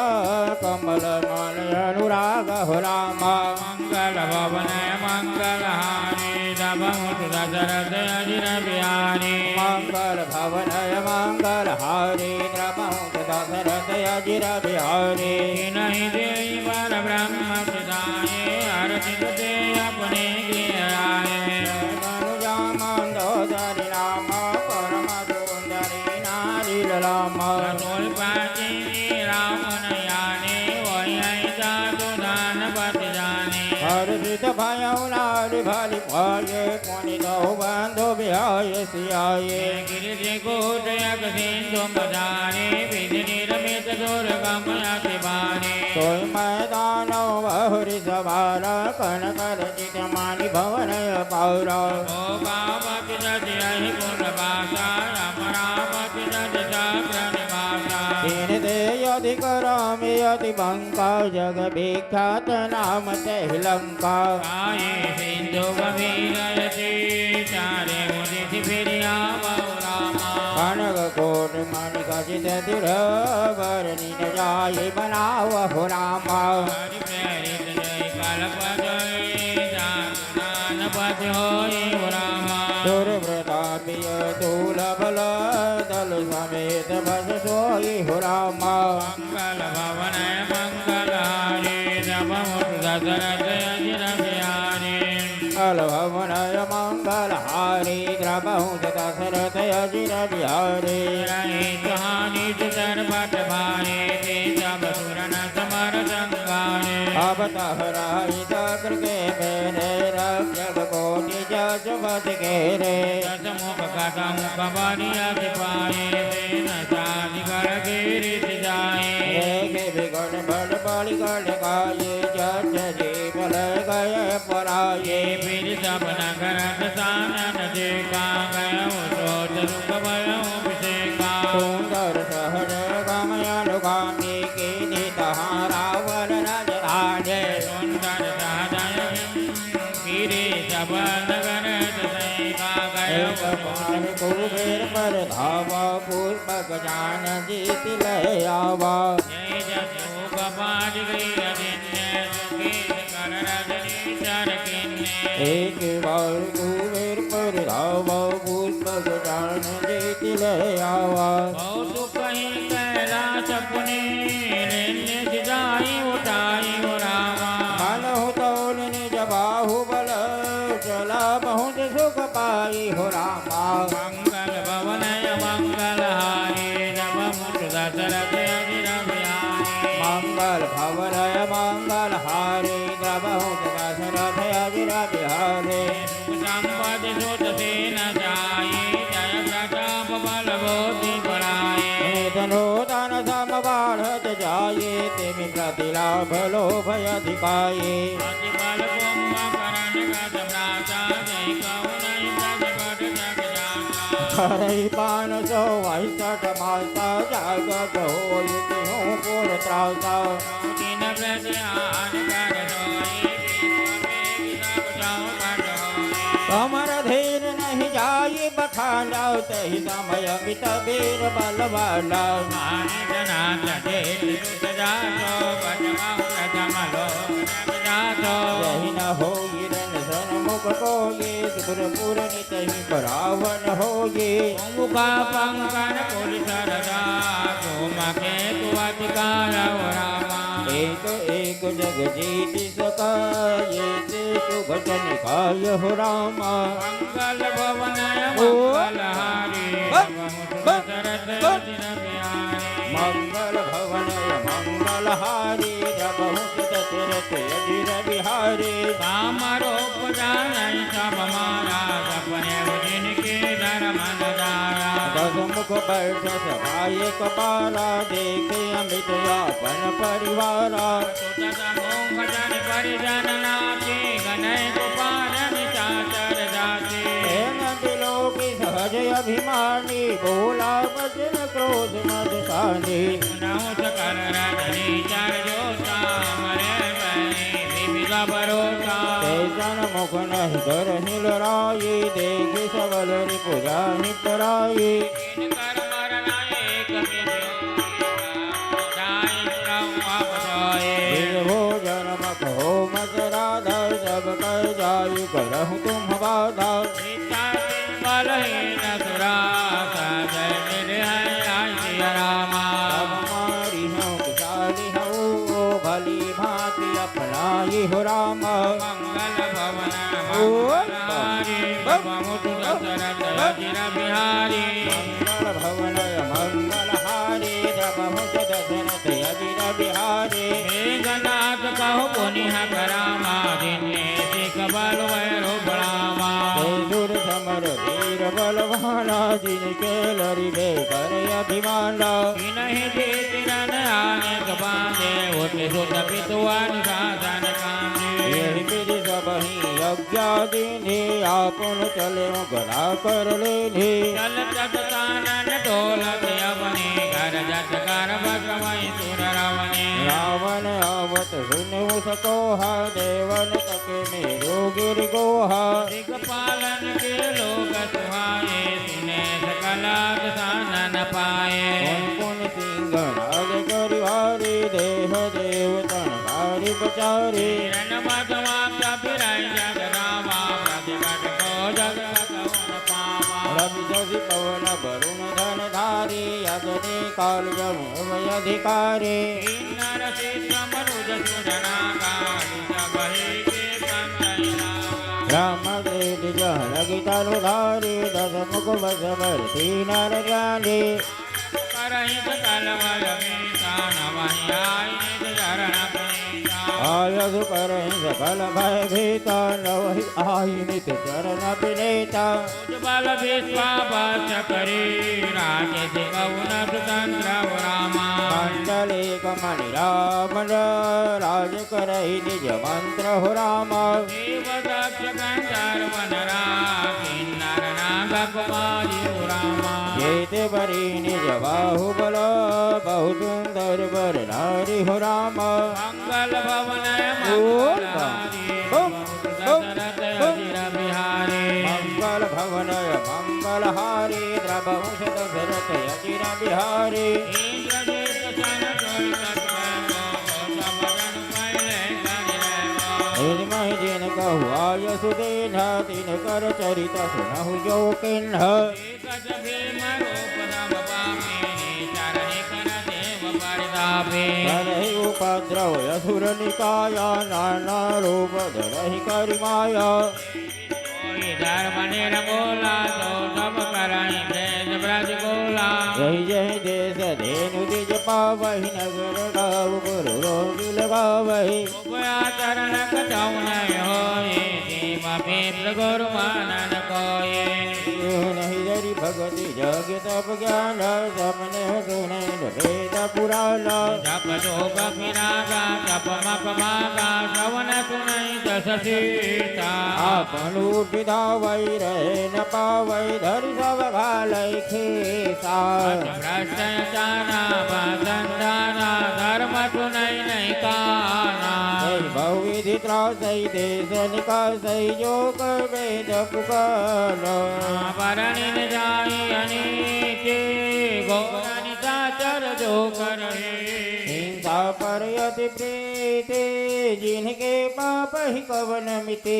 कमल मल अनुराग हो रामा। मंगल भवन मंगल हारी, द्रवहु सुत दशरथ अजिर बिहारी। मंगल भवन मंगल हारी, द्रवहु सुत दशरथ अजिर बिहारी। जिनहि देहि बर ब्रह्म सिधाए, हरषि ते अपने गृह आए। मनुजा मंदोदरी नाम, परम सुंदरी नारी ललाम। रसोई पाती राम न जाने, वही ऐसा सुधान बत जाने। हर्षित भयउ नारि भलि पाए, पुनि तउ बंधु बिहाए सियाए। गिरि जगोट यक सिंधु मझारे, विधि निर्मित दुर्गम अति भारे। सोई मैदानउ बहुरि सवार, कनक रचित मणि भवन अपार। अमोघा मति जस यहि पुर बासा, अमरा मति जस चक्र निवासा। दीन ते अधिक राम अति बंका, जग विख्यात नाम तेहि लंका। काई सिंधु गभीर रचि, चारे उदित फिरि आवहु रामा। कनक कोट मणि खचित सिर, बरनि न जाहि बनावहु रामा। हरि प्रेरित जय कल्प जोई, जात नान पति होई हो रामा। सुर प्रतापी अतुल बल, दल समेत बस सोई हो रामा। मंगल भवन मंगल हारी, द्रवहु सुत दशरथ अजिर बिहारी। मंगल भवन मंगल हारी, द्रवहु सुत दशरथ अजिर बिहारी। रही सुहानी सुत सर्वत भारी, ते सब सुर नर समर संहारे। अब तह रही चक्र के फेरे, रक्षक कोटि जसु बस घेरे। दस मुख खसमुख बरि अति पाए, सेन सादि गढ़ घेरि सिजाए। देखे विकट बल बलि गढ़ खाए, जस जीव लय गए पराए। फिर सब नगर सानन देखा, गयउ सोच सुख भयउ विसेखा। सुंदर सहज गम अनुगामी, कीन्ही तहाँ रावण राजधानी। सुंदर सहज गिरि सब नगर तसैका गयो। एक बार कुबेर पर धावा, पुष्पक जान जीति लय आवा। जय जसु कपाट गृह जिनने, सुखी सकल रजनी चर किन्ने। एक बार कुबेर पर धावा, पुष्पक जान जीति लय आवा। बहुत कहीं कैलास पुनि, लेने सिधाई उठाई हो रामा। मनहु तौल निज बाहुबल, चला बहुत सुख पाई हो रामा। मंगल भवन मंगल हारी, द्रवहु दशरथ अजिर बिहारी। मंगल भवन मंगल हारी, द्रवहुत दशरथ अजिर बिहारी। सुख संपत्ति सुत सेन जाई, जय प्रताप बल बुद्धि बढ़ाई। नित नूतन सम बाढ़त जाई, तिमि प्रतिलाभ लोभ अधिकाई। अति बल कुंभकर्ण कस भ्राता, जय कहु नहीं प्रति कट सक जाता। करई पान सौ बासठ मासा, जागत होई तिहु घोर त्रासा। दिन प्रति आन कर सोई, विश्व में सब चौपट होई। समर धीर नहीं जाई बखाना, तही समय अमित वीर बलवाना। मानिक नाथ जेत सुत जातो, बजवाहु प्रथम लोक जग जातो। जहि न होई रण सन्मुख कोई, सुरपुर नित ही परावन होई। मुखा पंकन कुल सरदा, धूमकेतु अति कारव रामा। एक एक जग जीत सका, ये ते सुभट निकाय हो रामा। मंगल भवन ओ। मंगल हारी, बम, बम, दशरथ बम। अजिर बिहारी। मंगल भवन मंगल हारी, द्रवहुत दशरथ अजिर बिहारी। काम रूप जानई सब मारा, सपने जिनके धर्म न जाया। दस मुख बैठ सभा एक बारा, देखे अमित आपन परिवारा। सुत समूह जन परिजन नाचे, गनई कुपार निशाचर जाते। सेन बिलोकी सहज अभिमानी, बोला वचन क्रोध मद तानी। सुनहु सकल रजनी चर जोता, मरे बलि विभि सब रोता। तैसन मुख नहीं करहिं लड़ाई, देखि सबल रिपु जाहि पराई। जिनकर मरना एक विधि होई, जाहि सुनहु अब सोई। बिन भोजन मत हो मत राधा, सब कर जाई करहु तुम बाधा। इच्छा से बलहीन सुरा, सहज मिले हैं आई सिया रामा। तब मारी हूँ विशाली हूँ, भली भांति अपनाई हो राम। मंगल भवन ओ, मंगल हारी, बम, बम, मुत दशरथ अजिर बिहारी। मंगल भवन मंगल हारी, द्रवहुत दशरथ अजिर बिहारी। मेघनाथ कहु पुनि हक रामा, जिनमें सिख बल वैरु ब्रामा। त्रिशूल समर धीर बलवाना, जिनके लरिबे कर अभिमाना। तिनहि जीति रन आनेक बाँधे, उठि सुत पितु अनुशासन काँधे। यहि विधि सबहि आज्ञा दीन्ही, आपन चले गला कर लीन्ही। चल तत कानन डोलत अवनी, गरजत कर बसवई सुर रवनी। रावण आवत सुनि उसकोहा, देवन तक मेरु गिरि गोहा। दिगपालन के लोग सुहाए, सुने सकल अस सानन पाए। पुनि पुनि सिंह नाद करि भारी, देह देव तन भारी पचारी। किरण मधुमा कपिराई जग धामा, प्रतिपट को जग कतहुन पावा। रवि शशि पवन वरुण धन धारी, अग्नि काल यम अभय अधिकारी। किन्नर सिद्ध मनुज सुर नागा, सबहि के संतहि लागा। ब्रह्म देव जह लगी तनु धारी, दस मुख बस बर तीन नर ज्ञानी। करहि सकल भय मीसा, नमहि आई निज चरण प्रीसा। आयस करहि सकल भय भीता, नवहि आई निज चरण प्रीता। उज्ज्वल विश्वाभस करी, राजेस कहुन सुतंत्र हो रामा। मंडल एक मणि रावण, राज करहि निज मंत्र हो रामा। देव दक्ष गंधर्व नरा, किन्नर नाग कुमारी हो रामा। जेते बरी निज बाहुबल, बहु सुंदर बर नारी हो रामा। मंगल भवन मंगल हारी, बम, बम, दशरथ बम। अजिर बिहारी। मंगल भवन मंगल हारी, द्रवहुत दशरथ अजिर बिहारी। इंद्रजीत सन सोई तत्पर को, कौतम बदन पहिले करि लेवा। इनमहि जिन कहु आयसु दीन्ह, तिनकर चरित सुनहु जो किन्ह। विकट भीम रूप धम पापी, निचरहि कर देव परितापी। करहि उपद्रव असुर निकाया, नाना रूप धरहि करि माया। कोई धर्म निर्मूला, सो सब करहि क्लेश रजगोला। जय जय देश धेनु द्विज पावहि, नगर गाँव गुरु रोग लगावहि। उपया चरण कछउ नहिं होई, सीम विप्र गुरु मानन कोई। केहू नहीं जरि भगति जग तप ज्ञान, सब नेह सुने वेद पुराण। जप जोग विरागा, जप मप मागा, श्रवण सुनइ दस सीसा। आपन लूटि धावइ रहे न पावइ, धरि सब घालइ खेसा। अति भ्रष्ट अचाना, बसंधाना, धर्म सुनइ नहीं काना। कहि बहुविधि त्रासइ, देश निकासइ, जो कर वेद पुकारा। बरनिन जाई अनीति, घोर निशाचर जो करही। हिंसा पर अति प्रीति, जिनके पापहि कवन मिटे।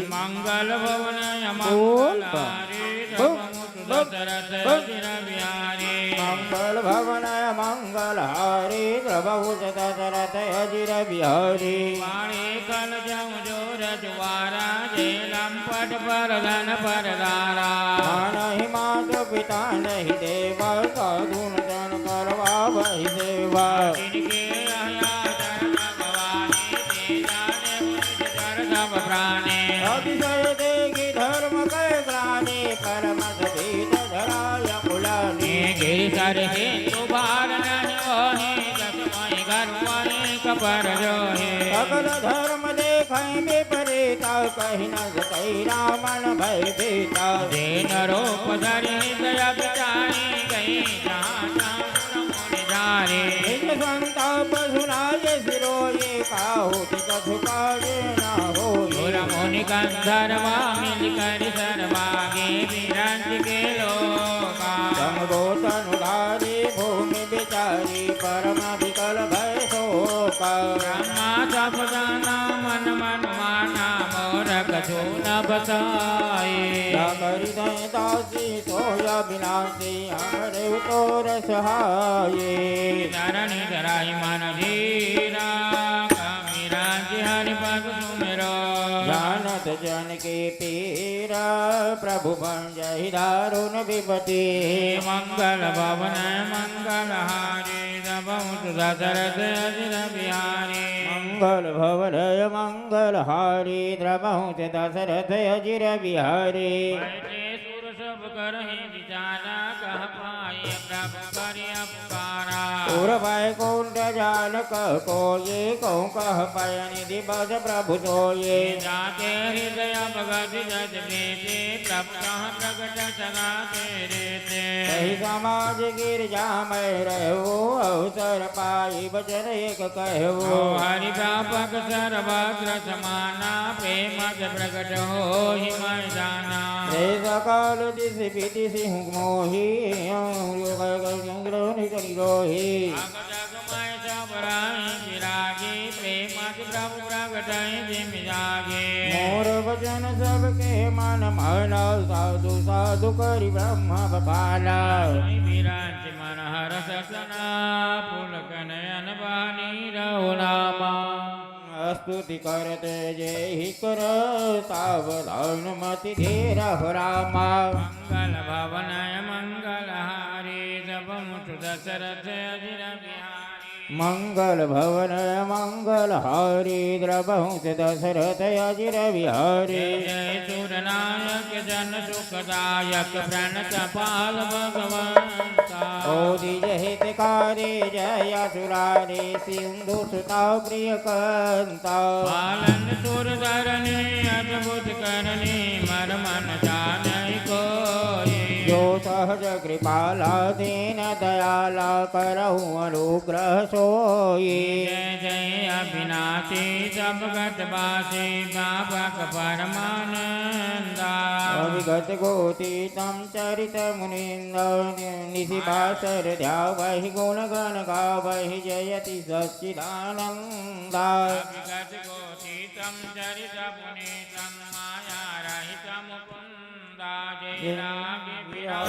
मंगल भवन बोल अमंगल बा। हारी, बम, सब मुख बम, दशरथ बम। अजिर बिहारी। मंगल भवन अमंगल हारी, द्रवहुस दशरथ अजिर बिहारी। वाणी कल जम जोर जुआरा, जे लंपट पर धन पर धारा। मानहि मात पिता नहीं देवा, साधु न जन करवावहि सेवा। जिनके अहिया धर्म भवानी, ते जाने मुनि कर सब प्राणी। अतिशय देखि धर्म कहे ग्लानि, परम भीत धराय कुलानि। गिरि सर सिंधु पार नहीं होही, जस महि गर्व अनेक पर जोही। सकल धर्म देखइ विपरीत, कहि न सकइ रामन भय भीत। दीन रूप धरि हृदय बिचारी, गई जहाँ तहाँ सुर मुनि झारी। निज संताप सुनाय सिरोये, काहू कछु काज न होई। सुर मुनि गंधर्वा मिलि करि सरवागे, बिरंच के लोका। संग गोतन उधारी भूमि बिचारी, परम विकल भय शोका। ब्रह्मा तप जाना मन मन माना, मोर कछु न बसाई। जा करि दे दासी सोय अविनाशी, हमरे उतोर सहाय। धरणी धराई मन धीरा, कबीरा जी हरि पद सुमिरो। जानत जन के पीरा, प्रभु बन जहि दारुण विपति। मंगल भवन मंगल हारी, द्रवहुस दशरथ अजिर बिहारी। मंगल भवन मंगल हारी, द्रवहुस दशरथ अजिर बिहारी। बैठे सुर सब करहिं विचारा, कह पाए प्रभु करिया पुकारा। उर वैकुंठ जान कह कोई, कहूँ कह पय निधि बस प्रभु सोई। जाके हृदय भगत जस प्रीति, प्रभु तहाँ प्रगट सदा तेरे ते। कही समाज गिरजा में रहू, अवसर पाई वचन एक कहू। ओ हरि व्यापक सर्वत्र समाना, प्रेम से प्रगट होहि महि जाना। देश काल दिस विदिस हूँ मोही, निरोही। जग मैं सब राही विरागी, प्रेम से प्रभु प्रगटहि जिम जागे। मोर वचन सबके मन माना, साधु साधु करि ब्रह्म बखाना। विराज मन हरष सना, पुलक नयन बहा नीरउ नामा। स्तुति करत जेहि कर, सावधान मति धेरहु रामा। मंगल भवन मंगल हारी, द्रवहुस दशरथ अजिर बिहारी। मंगल भवन मंगल हारी, द्रवहुस दशरथ अजिर बिहारी। जय जय सुर नायक जन सुखदायक, प्रणत पाल भगवंता। ओधि जहितकारी जय असुरारी, सिंधु सुता प्रिय कंता। पालन सुर धरनी अद्भुत करनी, मर मन जानइ कोई। जो सहज कृपाला दीन दयाला, करहु अनुग्रह सोई। जय जय अविनाशी सब गत बासी, व्यापक परमानंदा। अविगत गोती तम चरित मुनिंद, निशि बासर ध्यावहि गुण गण गावहि जयति सच्चिदानंदा। अविगत गोती तम चरित पुनीतम, माया रहित मुकुंदा। जय राग विराग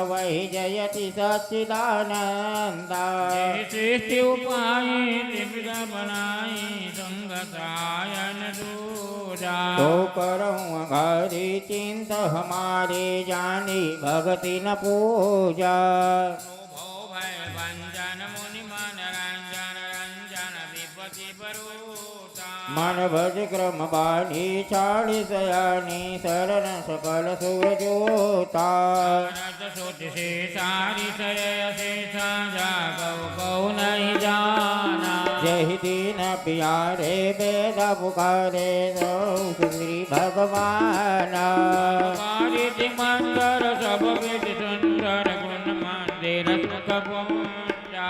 वही जयति सच्चिदानंदा। जय सृष्टि उपाय त्रिविध बनाई, संग सहाय दूजा। तो करहु अघारी चिंत हमारी, जानी भगति न पूजा। भव भय भंजन मुनि मन रंजन, रंजन विपति परूता। मन भज क्रम बानी चालीस आनी, शरण सकल सुर जोता। नारद सुत से सारी सय अशेषा, जा कव कव नहीं जाना। जहि दीन पियारे वेद पुकारे, सो श्री भगवान। बारिश मंदर सब विधि सुंदर, गुण मंदिर सुख पूंजा।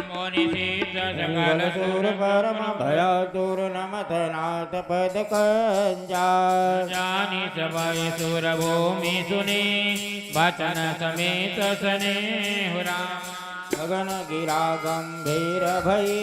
मुनि सिद्ध सकल सुर परम भयातुर, नमत नाथ पद कंजा। जानि सब सुर भूमि सुनि, बचन समेत सनेहु राम। गगन गिरा गंभीर भई,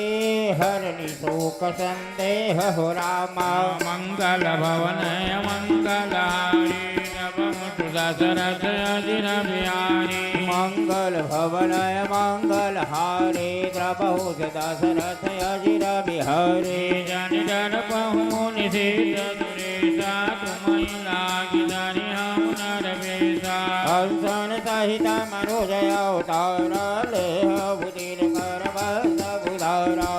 हरनि शोक संदेह हो रामा। मंगल भवन मंगल हारी, सब मुख दशरथ अजिर बिहारी। मंगल भवन मंगल हारी, द्रवहुस दशरथ अजिर बिहारी। जन जन पहुन सिद्ध सुरेशा, तुमहि लागी धरि हउँ नर बेसा। कंसन सहित मनोज अवतार, लेहु दिन कर बस उधारा।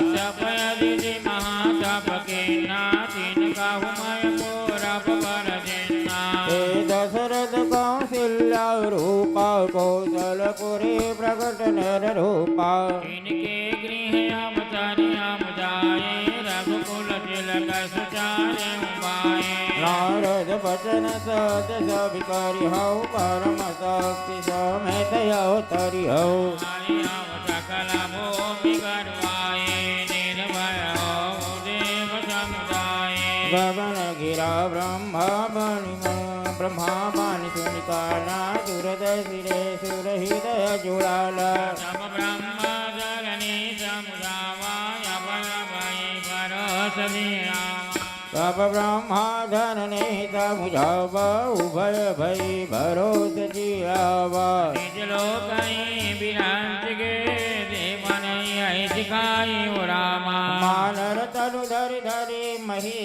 तप अदिति महातप कीन्हा, तिनकहु मय पूरब बर दीन्हा। हे दशरथ कौशल्या रूपा, कौशलपुरी प्रगट नर रूपा। तिनके गृह अवतरि अम जाए, रघुकुल तिलक सुचारे उबाए। नारद बचन सत सब करिहउ, परम शक्ति समेत अवतरिहउ। सकल भूमि गरुआए, निर्भय होउ देव समुदाय। गगन गिरा ब्रह्मा बनि म-, ब्रह्मा बनि सुनि काना, सुरत सिरे सुर हृदय जुड़ाला। सब ब्रह्मा धरणी समुझावा, अभय भई भरोस बिहावा। तब ब्रह्मा धरणी समुझावा, उभय भई भरोस जियावा। निज लोकहि बिराज गे, देवन यहि सिखाई हो रामा। मानर तनु धरि धरि मही,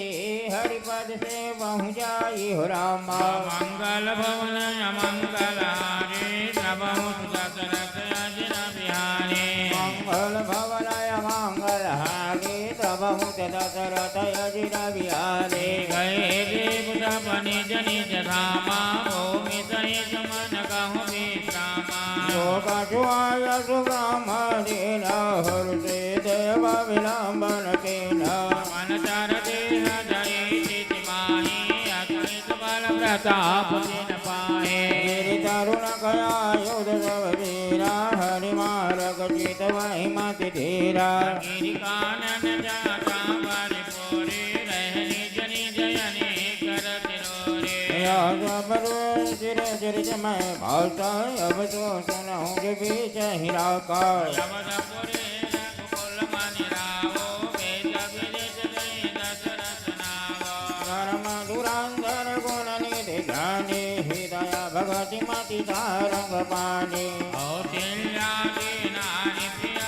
हरि पद सेवहु जाई हो रामा। मंगल भवन अमंगल हारी, द्रवहुस दशरथ अजिर बिहारी। मंगल भवन अमंगल हारी, द्रवहुस दशरथ अजिर बिहारी। गए देव सब निज निज धामा, भूमि सहित मन कहु विश्रामा। जो कछु आयस ब्रह्म दीन्हा, हर्षि देव विलंब न कीन्हा। मन चर देह धरि चित माही, अतुलित बल प्रताप जिन पाहे। गिरि तरुन कयायुध सब वीरा, हरि मारग चितवहिं मति धीरा। गिरि कानन जाता बरि पोरे, रहे निज निज अनेक रति रोरे। या सब रोए सिर चरित मय भाषा, अब सो सुनहु जो बीचहि राखा। यवनपुरी रघुकुल मनि राहो, वेद विदित जहि दशरथ नावा। धर्म धुरंधर गुण निधि ज्ञानी, हृदय भगति मति सारंग पानी। कौटिल्य आदि नारि प्रिय,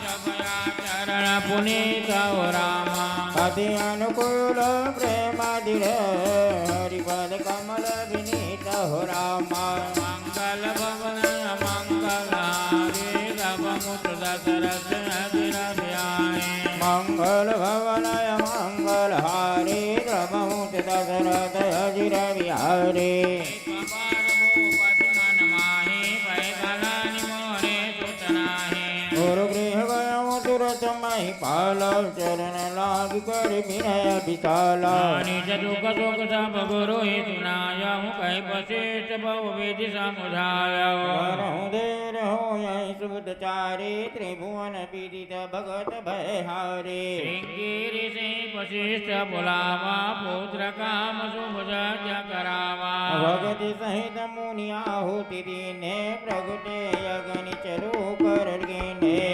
सब आचरण पुनीत हो रामा। अति अनुकूल प्रेम दिल, हरि पद कमल विनीत हो रामा। मंगल भवन मंगल हारी, सब मुख दशरथ अजिर बिहारी। मंगल भवन मंगल हारी, सब मुख दशरथ अजिर बिहारी। अपार भूपति मन माही, भय गलानि मोरे सुत नाही। गुरु गृह गयउँ तुरत महि पाला, चरण लाग कर विनय विशाला। निज दुख सुख सब गुरु ही सुनायहु, कहि वशिष्ठ बहु विधि समुझायहु। करहु देर होयहि सुत चारी, त्रिभुवन विदित भगत भय हारी। श्रृंगी ऋषि वशिष्ठ बुलावा, पुत्र काम शुभ यज्ञ करावा। भगति सहित मुनि आहुति दीन्हे, प्रगटे अग्नि चरु कर कीन्हे।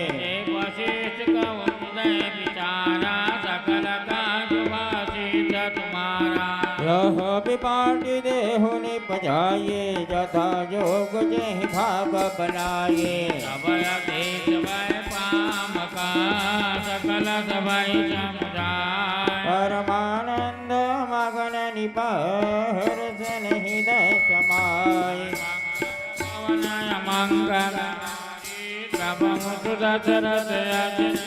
वशिष्ठ कहो हृदय विचारा, सकल काज हुआ सिद्ध तुम्हारा। यह विपाटि देहु निपजाये, जथा जोग जेहि भाग बनाये। सब अधीश भय पाम का, सकल सबै समुझाय। परमानंद मगन नृप हर्षन हृदय समाय। भवन मंगल प्रभु सुदशरथ अजित।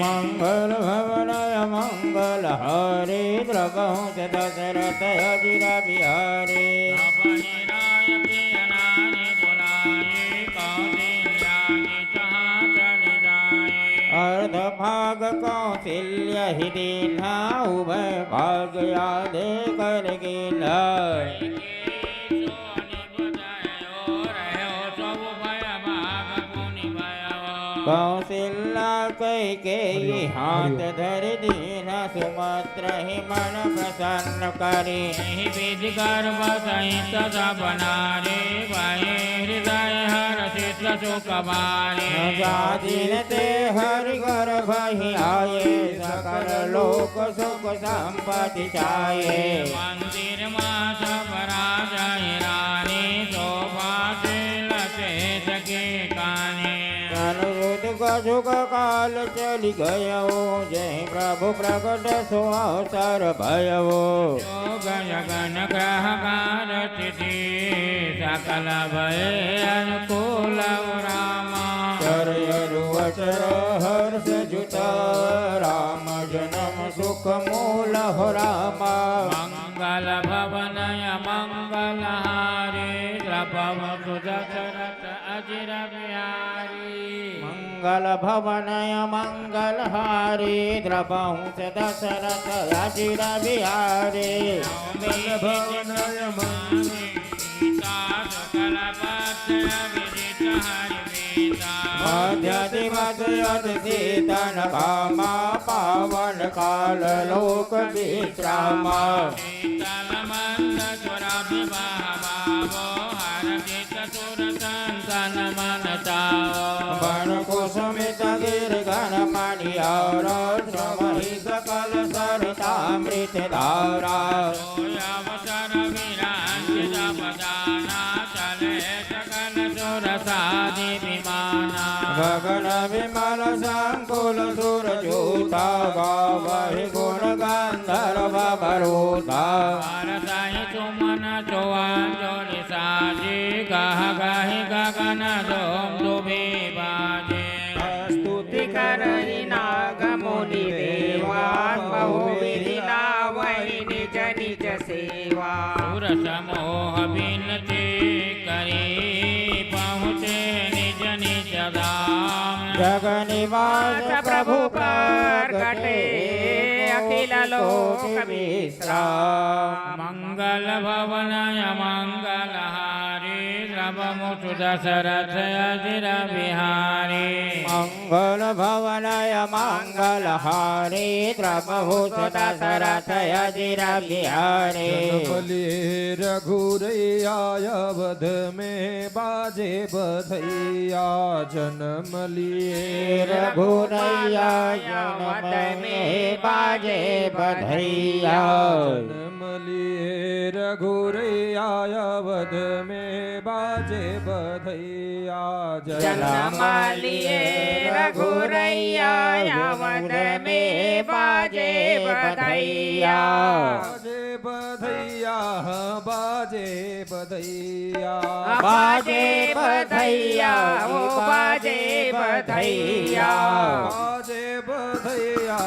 मंगल भवन मंगल हारी द्रवहुस दशरथ अजिर बिहारी। अपनी राय प्रिय नारी बुलाए कौशल्या जी जहाँ चली जाए। अर्ध भाग कौशल्या ही दीन्हा उभय भाग आधे कर कीन्हा। कौशल्या कैकेयी हाथ धरि दीन्हा सुमंत्र ही मन प्रसन्न करी। यही बीच गर्भ सहित सब नारी भई हृदय हर्षित सुख बारी। जादिन ते हरि गर्भ ही आए सकल लोक सुख संपत्ति छाए। मंदिर मा सब राजा ही रानी शोभा शील तेज के कानी। अनुरुद्ध का जुग काल चलि गयो जय प्रभु प्रगट सो अवसर भयो। जोग जगन ग्रह कारज सकल भय अनुकूल रामा। चर अरु अचर हर्ष जुत राम जनम सुख मूल हो रामा। मंगल भवन अमंगल हारी द्रवहुस दशरथ अजिर बिहारी। मंगल भवन अमंगल हारी द्रवहुस दशरथ अजिर बिहारी। मंगल भवन अमंगल सीता सकल पथ विजित हरि प्रीता। मध्य दिवस अति शीतल घामा पावन काल लोक विश्रामा। शीतल मंद सुरभि बह भावो हरषित सुर संतन मन चावो। वन कुसुमित गिरि गन मणि और श्रमहि सकल सरितामृत धारा। सोई अवसर विरंचित बदाना चले सकल सुर सादि विमाना। गगन विमल संकुल सुर जूथा गावहि गुण गंधर्व बरूथा। हरषहि सुमन सुअंजलि साजे गह गहि गगन धूम दुभि बाजे। स्तुति करहि नाग मुनि देवा बहु विधि नावहि निज निज सेवा। सुर समूह बिनती करी पहुँचे निज निज धाम। जग निवास प्रभु प्रगटे अखिल लोक विश्राम। मंगल भवन अमंगल हारी द्रवहुस दशरथ अजिर बिहारी। मंगल भवन अमंगल हारी द्रवहुस दशरथ अजिर बिहारी। जन्म लिए रघुरैया अवध में बाजे बधैया। जन्म लिए रघुरैया अवध में बाजे बधैया। जन्म लिए रघुरैया अवध में बाजे बधैया। जन्म लिए रघुरैया अवध में बाजे बधैया। बाजे बधैया, बाजे बधैया। बाजे बधैया, ओ बाजे बधैया। बाजे बधैया,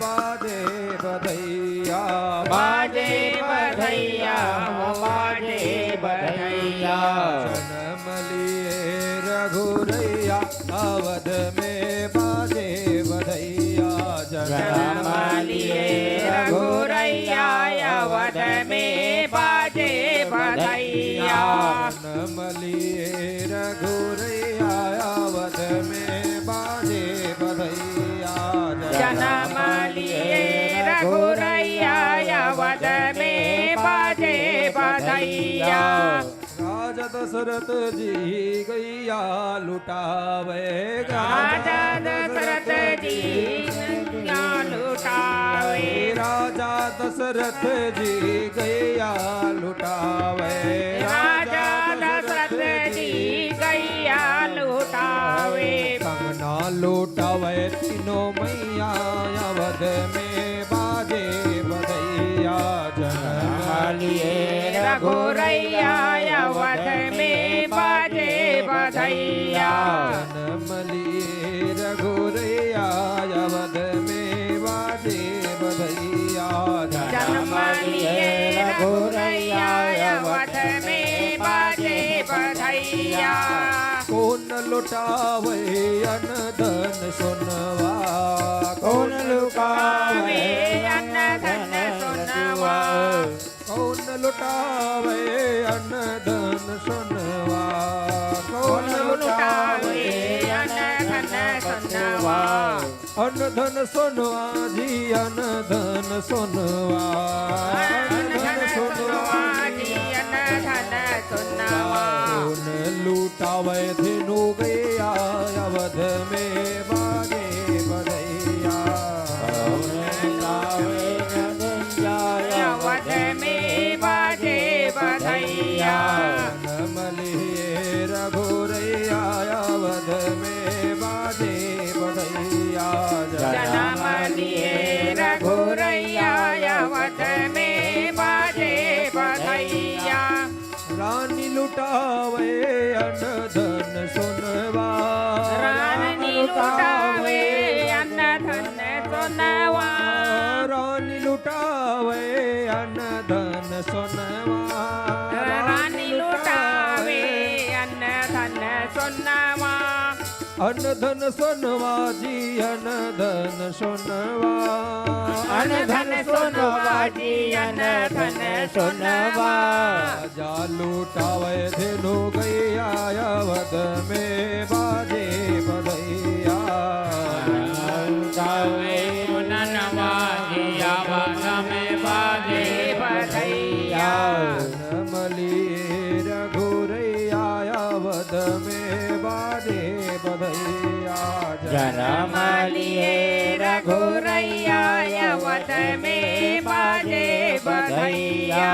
बाजे बधैया। बाजे बधैया, ओ बाजे बधैया। जन्म लिए रघुरैया अवध में बाजे बधैया। जन्म लिए रघुरैया अवध में बाजे बधैया। जन्म लिए रघुरैया अवध में बाजे बधैया। जन्म लिए रघुरैया अवध में बाजे बधैया। राजा दशरथ जी गैया लुटावे। राजा दशरथ जी गैया लुटावे। राजा दशरथ जी गैया लुटावे। राजा दशरथ जी गैया लुटावे। कंगना लुटावय तीनों मैया अवध में बाजे बधइया। जनम लिए रघुरैया अवध में बाजे बधइया। जनम लिए रघुरैया अवध में बाजे बधइया। जनम लिए रघुरैया अवध में बाजे बधइया। कोन लुटावे अन धन सोनवा? कोन लुटावे अन धन सोनवा? कोन लुटावे अन धन सोनवा? कोन लुटावे अन धन सोनवा? अन धन सोनवा जी, अन धन सोनवा। अन धन सोनवा जी, अन धन सोनवा। कोन लुटावे धेनु गैया अवध में बाजे बधइया। कोन लुटावे धेनु गैया अवध में बाजे बधइया। जनम लिए रघुरैया अवध में बाजे बधइया। जनम लिए रघुरैया अवध में बाजे बधइया। रानी लुटावे अन धन सोनवा। रानी लुटावे अन धन सोनवा। रानी लुटावे अन धन सोनवा। रानी लुटावे अन धन सोनवा। अन धन सोनवा जी, अन धन सोनवा। अन धन सोनवा जी, अन धन सोनवा। राजा लुटावे धेनु गैया अवध में बाजे बधइया। लुटावे सोनवा जी, अवध में बाजे बधइया। जनम लिए रघुरैया अवध में बाजे बधइया। जनम लिए रघुरैया अवध में बाजे बधइया।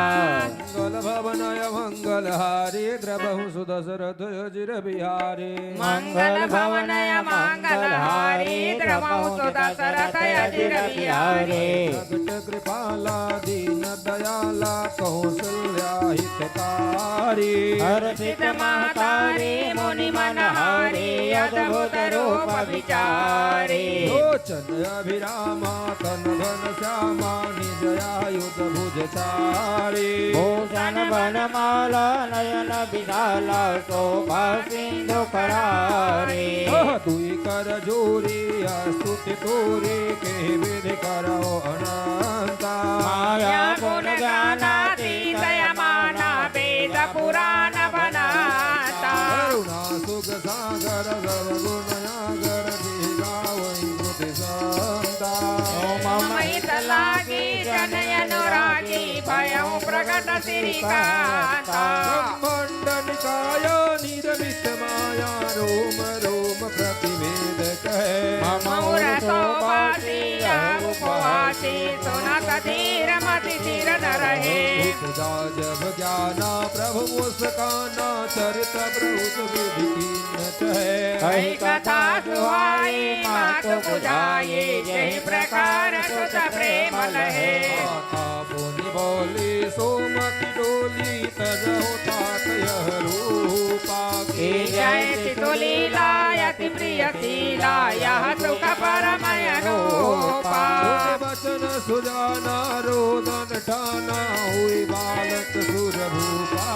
मंगल भवन अमंगल हारी द्रवहु सुदशरथ अजिर बिहारी। मंगल भवन अमंगल हारी द्रवहु सुदशरथ अजिर बिहारी। प्रगट कृपाला दीन दयाला कौशल्या हितकारी। हर्षित महतारी मुनि मनहारी अद्भुत रूप विचारी। लोचन अभिरामा तन घन श्यामा निज आयुध भुज चारी। भूषण वनमाला नयन विशाला शोभा सिंधु करारी। ओह दुई कर जोड़ी स्तुति तोरी के विधि करौ अनंता। माया गुण ज्ञानातीत अमाना वेद पुराण बनंता। करुणा सुख सागर सब गुण आगर जी गावै श्रुति संता। ओ मम हित लागी जन अनुरागी भयउ प्रगट श्रीकांता। ब्रह्मांड निकाय निर्मित माया रोम रोम प्रतिभेद कहे। मम उर सोवासी अहु उपवासी सुनत धीर मति थिर न रहे। उपजा जब ज्ञाना प्रभु मुस्काना चरित ब्रहुत विधि कीन कहे। कही कथा सुहाई मातु बुझाई जहि प्रकार सुत प्रेम लहे। माता पुनि बोली सुमति डोली तजहु तात यह रूपा। की जय सितुलीला अति प्रिय शीला यह सुख परम अनूपा। सुन बचन सुजाना रोदन ठाना हुई बालक सुर भूपा।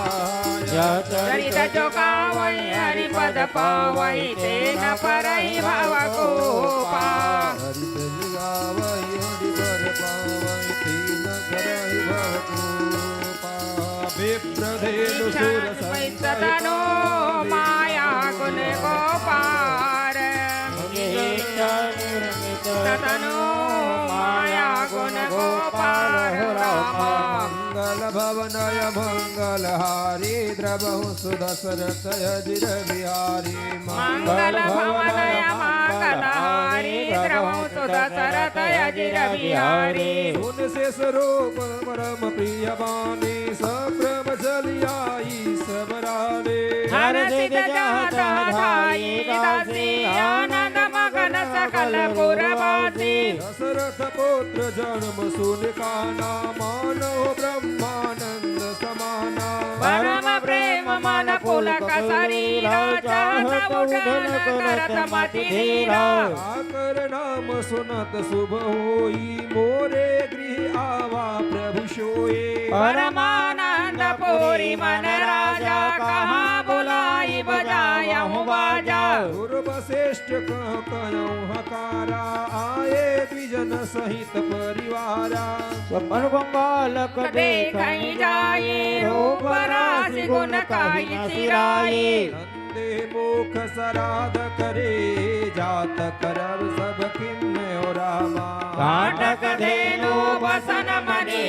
यह चरित जो गावै हरि पद पावै ते न परहि भव कोपा। हरि पद गावै हरि पद पावै ते न परहि भव कोपा। विप्र धेनु सुर सहित तनु माया गुण गोपार। तनु माया गुण गोपार रामा। मंगल भवन अमंगल हारी द्रवहु सुदशरथ अजिर बिहारी। मंगल भवन अमंगल हारी द्रवहु सुदशरथ अजिर बिहारी। सुन शेष रूप परम प्रिय बानी सब ब्रह्म चलिया ईश बराने। हरषित जहाँ तहाँ धाई दासी आनंद मगन सकल पुरवासी। दशरथ पुत्र जन्म सुनि काना, मानव ब्रह्मानंद समाना। परम प्रेम मन पुलक शरीरा, चाहत उठन करत मति धीरा। आकर नाम सुनत शुभ होई, मोरे गृह आवा प्रभु सोई। परमानंद पुरी मन राजा, कहाँ बुलाई बजायहु बाजा। गुरु वशिष्ठ कह कयहु हकारा, आए द्विजन सहित परिवारा। सपन को बालक देखहि जाए, रूप राशि गुण कहि सिराए। नंदे मुख सराध करे, जात करब सब किन्ने हो रामा। काटक धेनु बसन मने,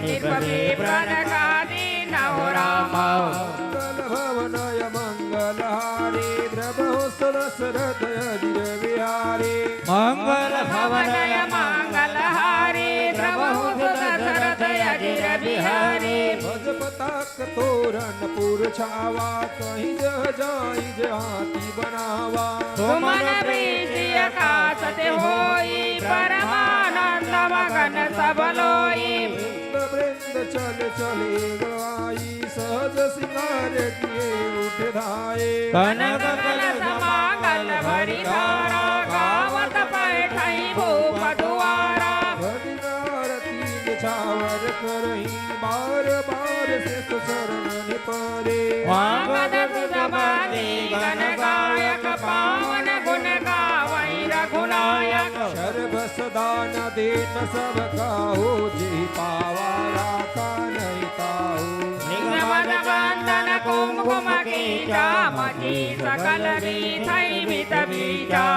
निपमे प्रण का दीन हो रामा। मंगल भवन अमंगल हारी, द्रवहु सुदशरथ अजिर बिहारी। मंगल भवन अमंगल हारी, द्रवहु सुदशरथ अजिर बिहारी। गज पताक तोरण पुर छावा, कहीं जह जाई जे हाथी बनावा। सुमन वृष्टि अकास ते होई, परमानंद मगन सब लोई। वृंद वृंद चल चले गवाई, सहज सिंगार किए उठ धाए। कनक कलश मांगल भरि धारा, गावत बैठई भूप दुआरा। भजन आरती निछावर करही, बार बार सित चरणन परे। वांगद सुत बांधी गण गायक, पावन गुण गावई रघुनायक। सर्व सदा न देन सब काहू, जेहि पावा राखा नहीं ताहू। निगम बंधन कुमकुम कीचा, मति सकल बीछई मित बीचा।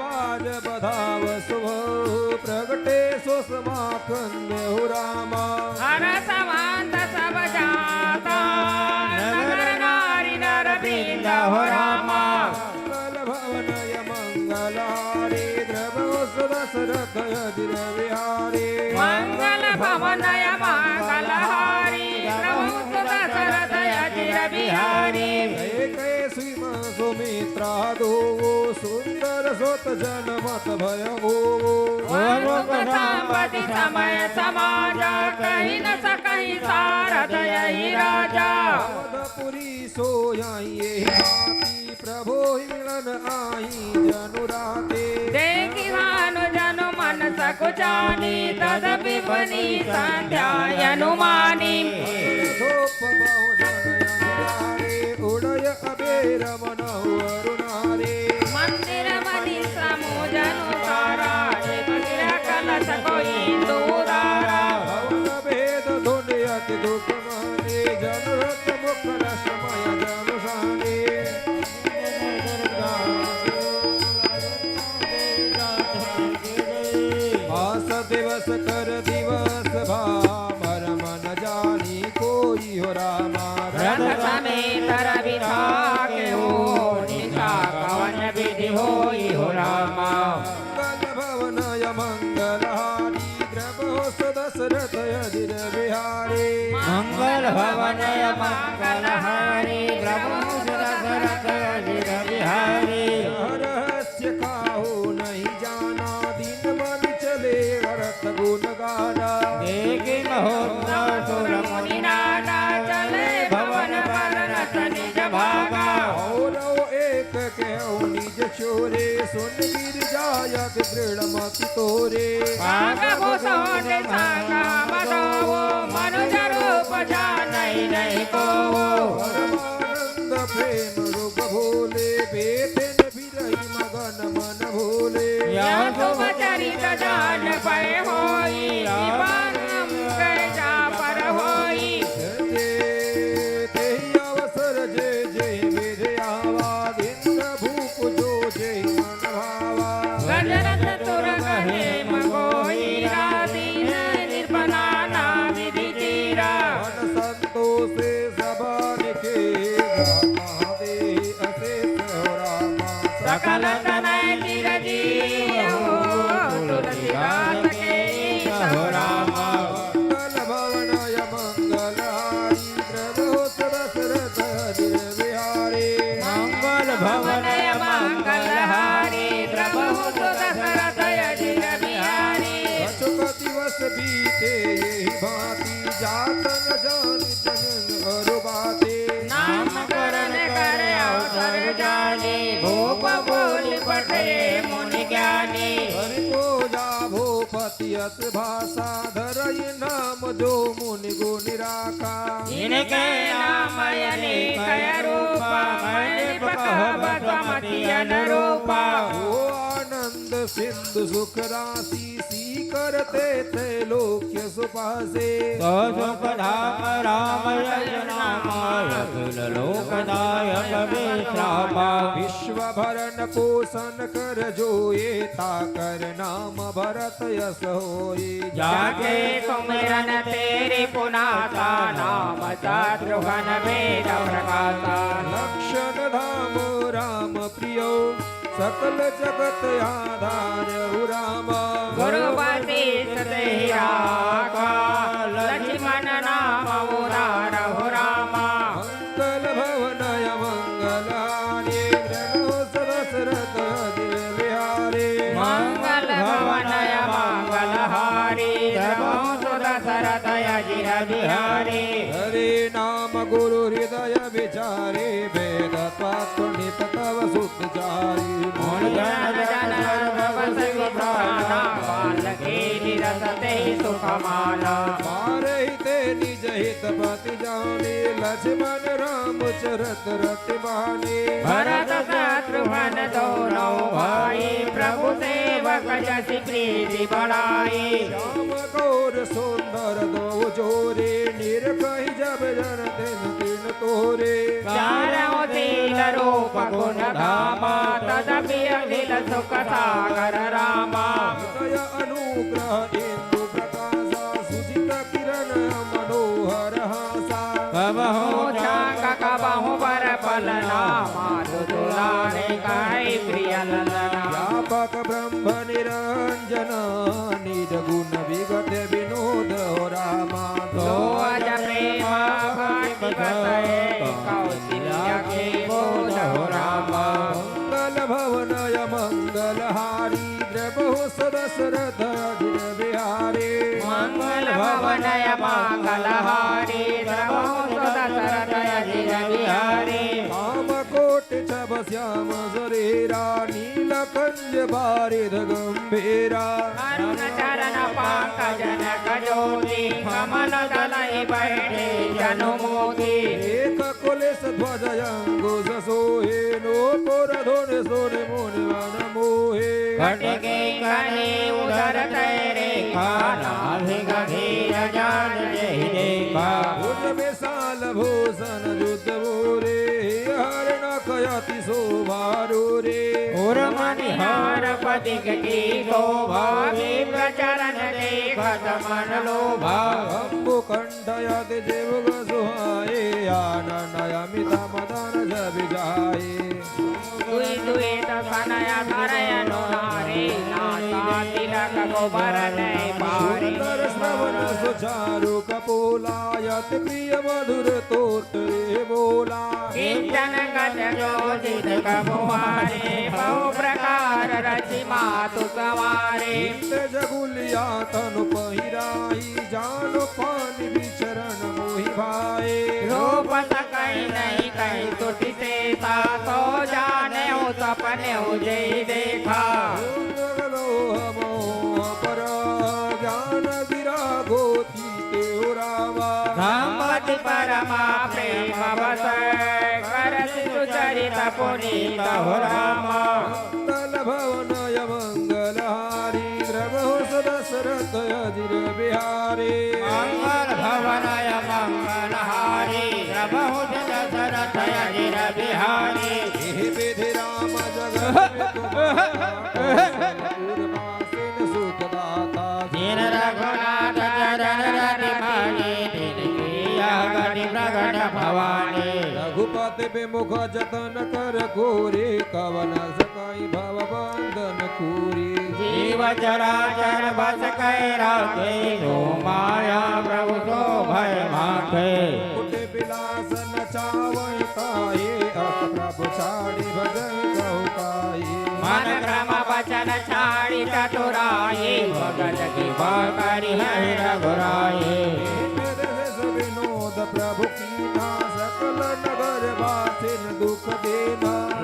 बाज बधाव सुभ, प्रगटे सुषमा कंद हो रामा। हरष मात सब जाता, नर नारी नर वृंद हो रामा। मंगल भवन अमंगल हारी, द्रवहु सुदशरथ अजिर बिहारी। मंगल भवन अमंगल हारी, द्रवहु सुदशरथ अजिर बिहारी। कैकेयी सुमित्रा दोवो, सुंदर सुत जनमत भय होवो। वरुण संपत्ति समय समाजा, कहि न सकहि सारथ यहि राजा। अवधपुरी सोई यहि भांति, प्रभु ही मिलन आही जनु राते। देखि भानु जनु मन सकुचानी, तदपि बनी संध्या अनुमानी। धूप बहु जन अंधियारे, उड़य अबेर मनहु अरु नारे। मंदिर मनि समूह जनु सारा, एक गिरा कलश कोई हिंदू उदारा। भवन भेद धुनि अति दुख माने, जन रत मुख रस मय जनु साने। मास दिवस कर दिवस भा, मरम न जानी कोई हो रामा। रथ समेत रवि थाके हो, निशा कवन विधि होई हो रामा। मंगल भवन अमंगल हारी, द्रवहु सुदशरथ अजिर बिहारी। मंगल भवन अमंगल हारी, द्रवहु सुदशरथ अजिर बिहारी। रहस्य काहू नहीं जाना, दिन मन चले अरथ गुण गाना। देखि महोत्सव सुर मुनि नाना, चले भवन बरनत निज भागा। और एक कहु निज छोरे, सुन गिरि जाय अति दृढ़ मति तोरे। पाग भूषण संग मधो, मनुज रूप जानहि नहीं कोवो। परमानंद प्रेम रूप भोले, बेठिन बिरहि मगन मन भोले। यह शुभ चरित जान पै होई, कृपा नाम कै जा पर होई। जे तेहि अवसर जे जे विधि आवा, इंद्र भूप जो जे मन भावा। गजरथ तुरग हेम गोईरा, दीन्ह नृप नाना विधि चीरा। मन संतोषे सब निके महादेव अशेष हो रामा। सकल तनय चिरंजीव हो, तुलसीदास के ईश हो रामा। जात न जानी जनन अरु बाते। नामकरण करे अवसर जानी, भूप बोलि पठे मुनि ज्ञानी। हरि पूजा भूपति अस भाषा, धरई नाम जो मुनि गुनि राखा। इनके नाम अनेक रूप, महेश कहब सुमति अनुरूप। ओ आनंद सिंधु सुख राशि, सीकर ते त्रैलोक्य सुपासे। सो सुख धाम राम यश नाम, अखिल लोक दायक विश्राम। विश्व भरण पोषण कर जो ये, ताकर नाम भरत यश होई। जाके सुमिरन तेरे पुनासा, नाम शत्रुघ्न वेद प्रकाशा। लक्षण धाम राम प्रियो, सकल जगत आधार हो रामा। गुरु वशिष्ठ तेहि राखा, लक्ष्मण नाम उदार हो रामा। मंगल भवन अमंगल हारी, द्रवहुस दशरथ अजिर बिहारी। मंगल भवन अमंगल हारी, द्रवहुस दशरथ अजिर बिहारी। हरे नाम गुरु हृदय विचारी, वेद तत्व नित तव सुत चारी। मुनि जन जन सर्व शिव प्राणा, बालके निरत तेहि सुख माना। मारहि ते निज हित पति जानी, लक्ष्मण राम चरत रति बानी। भरत शत्रुघ्न दोनों भाई, प्रभु सेवक जसि प्रीति बढ़ाई। श्याम गौर सुंदर दो जोरे, निरखहि जब जन तिन तिन तोरे। चारौ शील रूप गुण धामा, तदपि अखिल सुख सागर रामा। हृदय अनुग्रह इंदु प्रकाशा, सुजित किरण मनोहर हासा। कबहु छांग कबहु बर पलना, माधु दुलारे कहै प्रिय ललना। व्यापक ब्रह्म निरंजन, निज गुण विगत विनोद हो रामा। सो अस प्रेम भक्ति बसै, कौशल्या के बोध हो रामा। मंगल भवन अमंगल हारी, द्रवहुस दशरथ अजिर बिहारी। मंगल भवन अमंगल हारी, द्रवहुस दशरथ अजिर बिहारी। काम कोटि छब श्याम शरीरा, नीलकंठ बारिध गंभीरा। अरुण चरण पंकज नख ज्योति, कमल दलहि बैठे जनु मोति। मेख कुलिस ध्वज अंकुश सोहे, नूपुर धुनि सुनि मुनि मन मोहे। कटि कंकनी उदर तय रेखा, नाभि गभीर जान जहि देखा। भुज विशाल भूषण जुत बोरे, हर नख अति शोभा डोरे। उर मणिहार पदिक की शोभा, विप्र चरण देखत मन लोभा। अंबु कंठ अति जिव सुहाए, आनन अमित मदन जब जाए। दुई दुई दसन अधर अनुहारे, नासा तिलक गोबर नय पारे। सुंदर श्रवण सुचारु कपोला, अति प्रिय मधुर तोत्र बोला। किंचन गज जो जित कबहुआरे, बहु प्रकार रचि मातु संवारे। इंद्र जगुलिया तनु पहिराई, जानु पानि विचरण मोहि भाए। रूप सकहि नहीं कहि सुधि शेषा, सो जानेउ सपनेउ जेहि देखा। जगदोह मोह पर ज्ञान गिरा गोती तेहु रामा। संपति परमा प्रेम बस, करसि सुचरित पुनीत हो रामा। मंगल भवन अमंगल हारी, द्रवहुस दशरथ अजिर बिहारी। मंगल भवन अमंगल हारी, द्रवहुस दशरथ अजिर बिहारी। एहि विधि राम जगत में तुम्हारा, कौशल पुर वासिन सुख दाता। जिन रघुनाथ चरण रति मानी, तिनकी यह गति प्रगट भवानी। रघुपति विमुख जतन कर कोरे, कवन सकहि भव बंधन कोरे। जीव चराचर बस कहि राखे, सो माया प्रभु सो भय माखे। मुकुट विलास नचावहि ताहि, अस प्रभु छाड़ी भजहि कहु काहि। मन क्रम वचन छाड़ी चतुराई, भगत कृपा करिहैं रघुराई।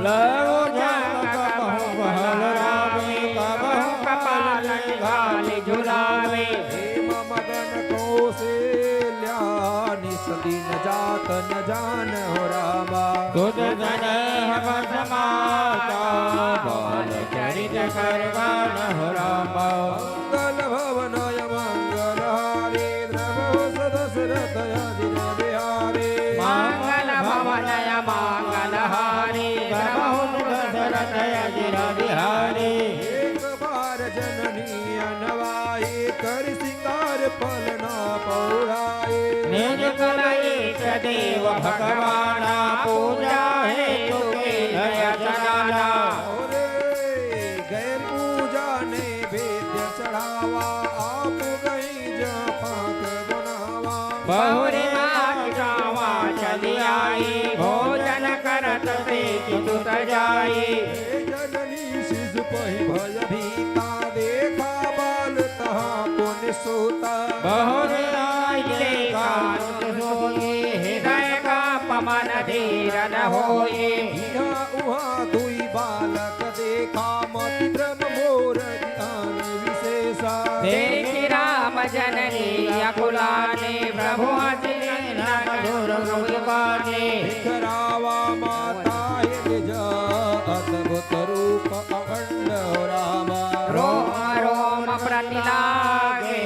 कबहु जग कबहु बलरामे, कबहु कपाल निघालि झुलावे। हेम मगन कौशल्या निस दिन जात न जानहु रामा। तुझ स्नेह बस माता, बाल चरित कर गानहु रामा। मंगल भवन अमंगल हारी, द्रवहु सु दशरथ अजिर बिहारी। मंगल भवन अमंगल हारी, द्रवहु सु दशरथ अजिर बिहारी। एक बार जननी अनवाई, करि सिंगार पलना पौराई। निज कुल ईश देव भगवाना, पूजा हेतु कीन्ह अचनाना। अरे, गए पूजा नैवेद्य चढ़ावा, आप गई जहाँ पाक बनावा। बहुरी माँ जावा चली आई, भोजन करत सेकि सुत जाई। हे जननी शिशु पहि भय भीता, देखा बाल तहाँ पुनि सूता। बहुरी आई देखा सुत सोई, हृदय का पमन धीर न होई। इहाँ उहाँ दुई बालक देखा, मति भ्रम मोर ध्यान विशेषा। देखि राम जननी अकुलानी, प्रभु हँसि निन्दा मधुर मुस्कानी। बिखरावा माता हे निज, अद्भुत रूप अखंड हो रामा। रोम रोम प्रति लागे,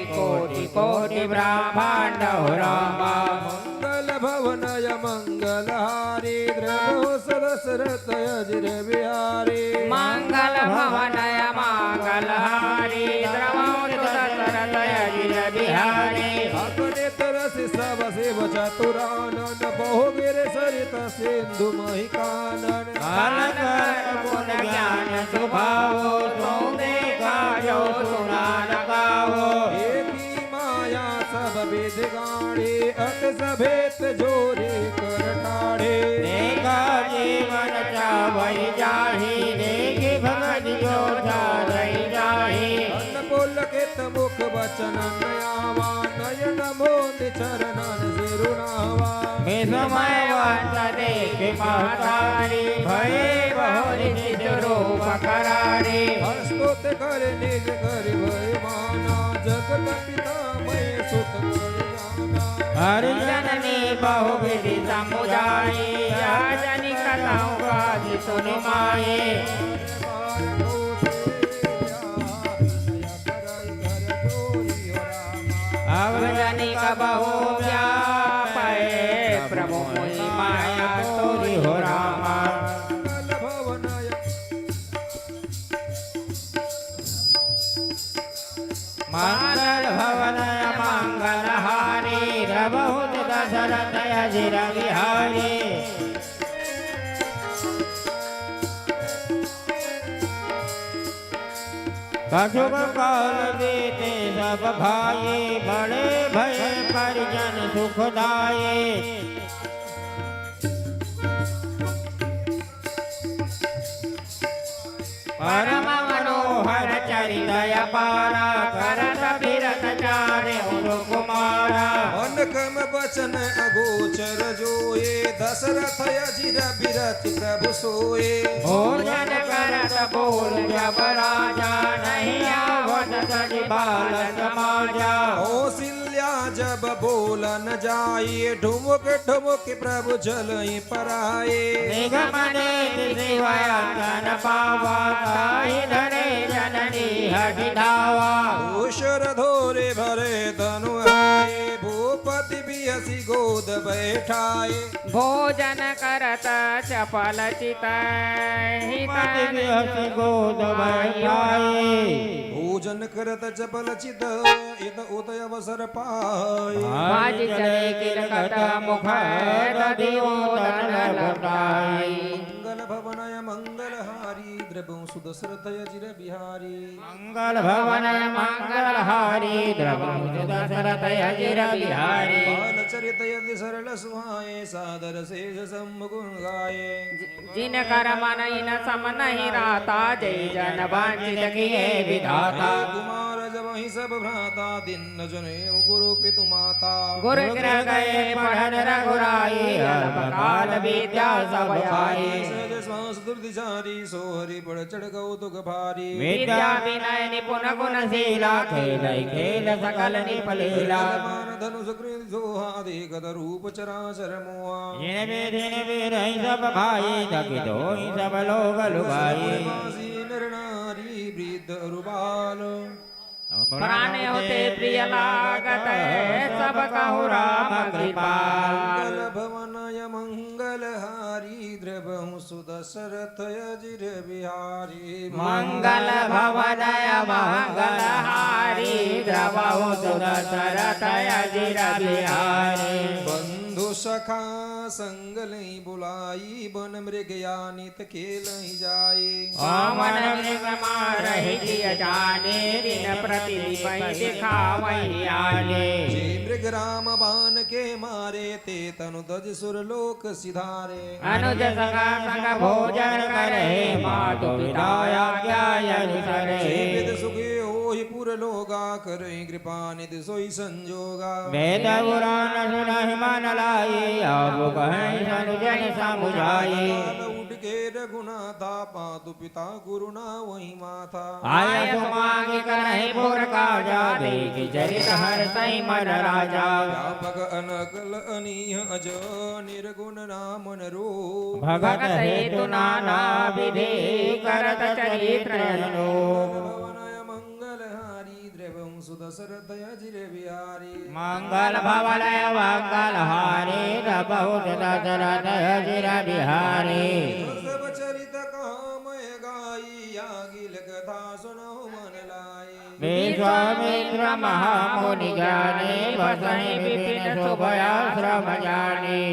कोटि कोटि ब्रह्मांड हो रामा। मंगल भवन अमंगल हारी, द्रवहु सु दशरथ अजिर बिहारी। मंगल भवन अमंगल हारी, द्रवहु सु दशरथ अजिर बिहारी। अपने तरस सब शिव चतुरानन, बहु गिर सरित सिंधु महि कानन। काल कर्म गुण ज्ञान सुभावो, तुम देखा जो सुना न गावो। एक ही माया सब विधि गाड़ी, अत सभेत जोरे कर टाढ़े। देखा जीवन चावहि जाहि, देखि भगति जो चारहि जाहि। अन्न पुलकित मुख बचन नयावा, नयन मोद चरणन सिरुनावा। विस्मयवंत देखि महतारी, भये बहुरि निज रूप करारी। अस्तुत कर निज कर भय माना, जगत पिता मय सुत कर जाना। हरि जननी बहु विधि समुझाई, यह जनि कतहु काज सुनि माई। अब जनि कबहु व्यापै, प्रभु मोहि माया तोरि हो रामा। मंगल भवन मंगल हारी, द्रवहु सु दशरथ अजिर बिहारी। कछुक काल बीते सब भाई, बड़े भए परिजन सुखदाई। परम मनोहर चरित अपारा, करत बिरत चारे सुकुमारा। मन कम बचन अगोचर जोए, दशरथ अजिर बिरति प्रभु सोए। भोजन करत बोल जब राजा, नहीं आवत सजि बाल समाजा। कौशल्या जब बोलन जाए, ढुमुक ढुमुक प्रभु चलहि पराए। निगम नीति शिव अंगन पावा, ताहि धरे जननी हठि धावा। ऊषर धोरे भरे तनु आए, भूपति बिहसि गोद बैठाए। भोजन करत चपल चित हित भूपति बिहसि गोद बैठाए। भोजन करत चपल चित, इत उत अवसर पाए। बाजि चले किलकत मुख, दधि ओदन लुटाए। मंगल भवन अमंगल हारी, द्रवहु सुदशरथ अजिर बिहारी। मंगल भवन मंगल हारी द्रवहु सुदशरथ अजिर बिहारी। बाल चरित अति सरल सुहाए सादर शेष सम्मुख गाए। जि-, जिनकर मन इन सम नहीं राता जय जन वंचित किए विधाता। हे कुमार जब ही सब भ्राता दीन जने गुरु पितु माता। गुरु गृह गए पढ़न रघुराई अल्प काल विद्या सब पाई। सहज श्वास द्रुत चारी सो हरि पढ़ चढ़ गौ दुख भारी। विद्या विनय निपुण गुण शीला खेलइ खेल सकल निपलीला। मान धनुष कृत सोहा देखत रूप चराचर मोहा। जिन विधि निविधि सब भाई थकित होई सब लोग लुभाई। मासी नर नारी वृद्ध अरु बाल। प्राण होते प्रिय लागत सब कहु राम कृपाल। मंगल भवन अमंगल हारी द्रवहु सुदशरथ अजिर बिहारी। मंगल भवन अमंगल हारी द्रवहु सुदशरथ अजिर बिहारी। बंधु सखा संग लई बुलाई वन मृग यानित खेलहि जाई। पावन मृग मारहि जिय जानी दिन प्रतिदिन दिखावहि आनी। जे मृग राम बान के मारे ते तनु तज सुर लोक सिधारे। अनुज सखा संग भोजन करहि मातु पिता आज्ञा अनुसरे। जे विध सुखी होहि पुर लोगा करहि कृपा निधि सोई संजोगा। वेद पुराण सुनहि मन लाई आपु कहहि सनु जन समुझाई। काल उठ के रघुनाथा पातु पिता गुरु नावहि माथा। आय सुमांग करहि पुर काजा देखि चरित हरषहि मन राजा। व्यापक अनकल अनीह अज निर्गुण नामन रूप। भगत हेतु नाना विधि करत चरित्र अनूप। भवन अमंगल हारी द्रवहु सुदशरथ अजिर बिहारी। मंगल भवन अमंगल हारी द्रवहु सुदशरथ अजिर बिहारी। सब चरित कहा मैं गाई आगिल कथा सुनहु मन लाई। विश्वामित्र महामुनि ज्ञानी बसहि विपिन शुभ आश्रम जानी।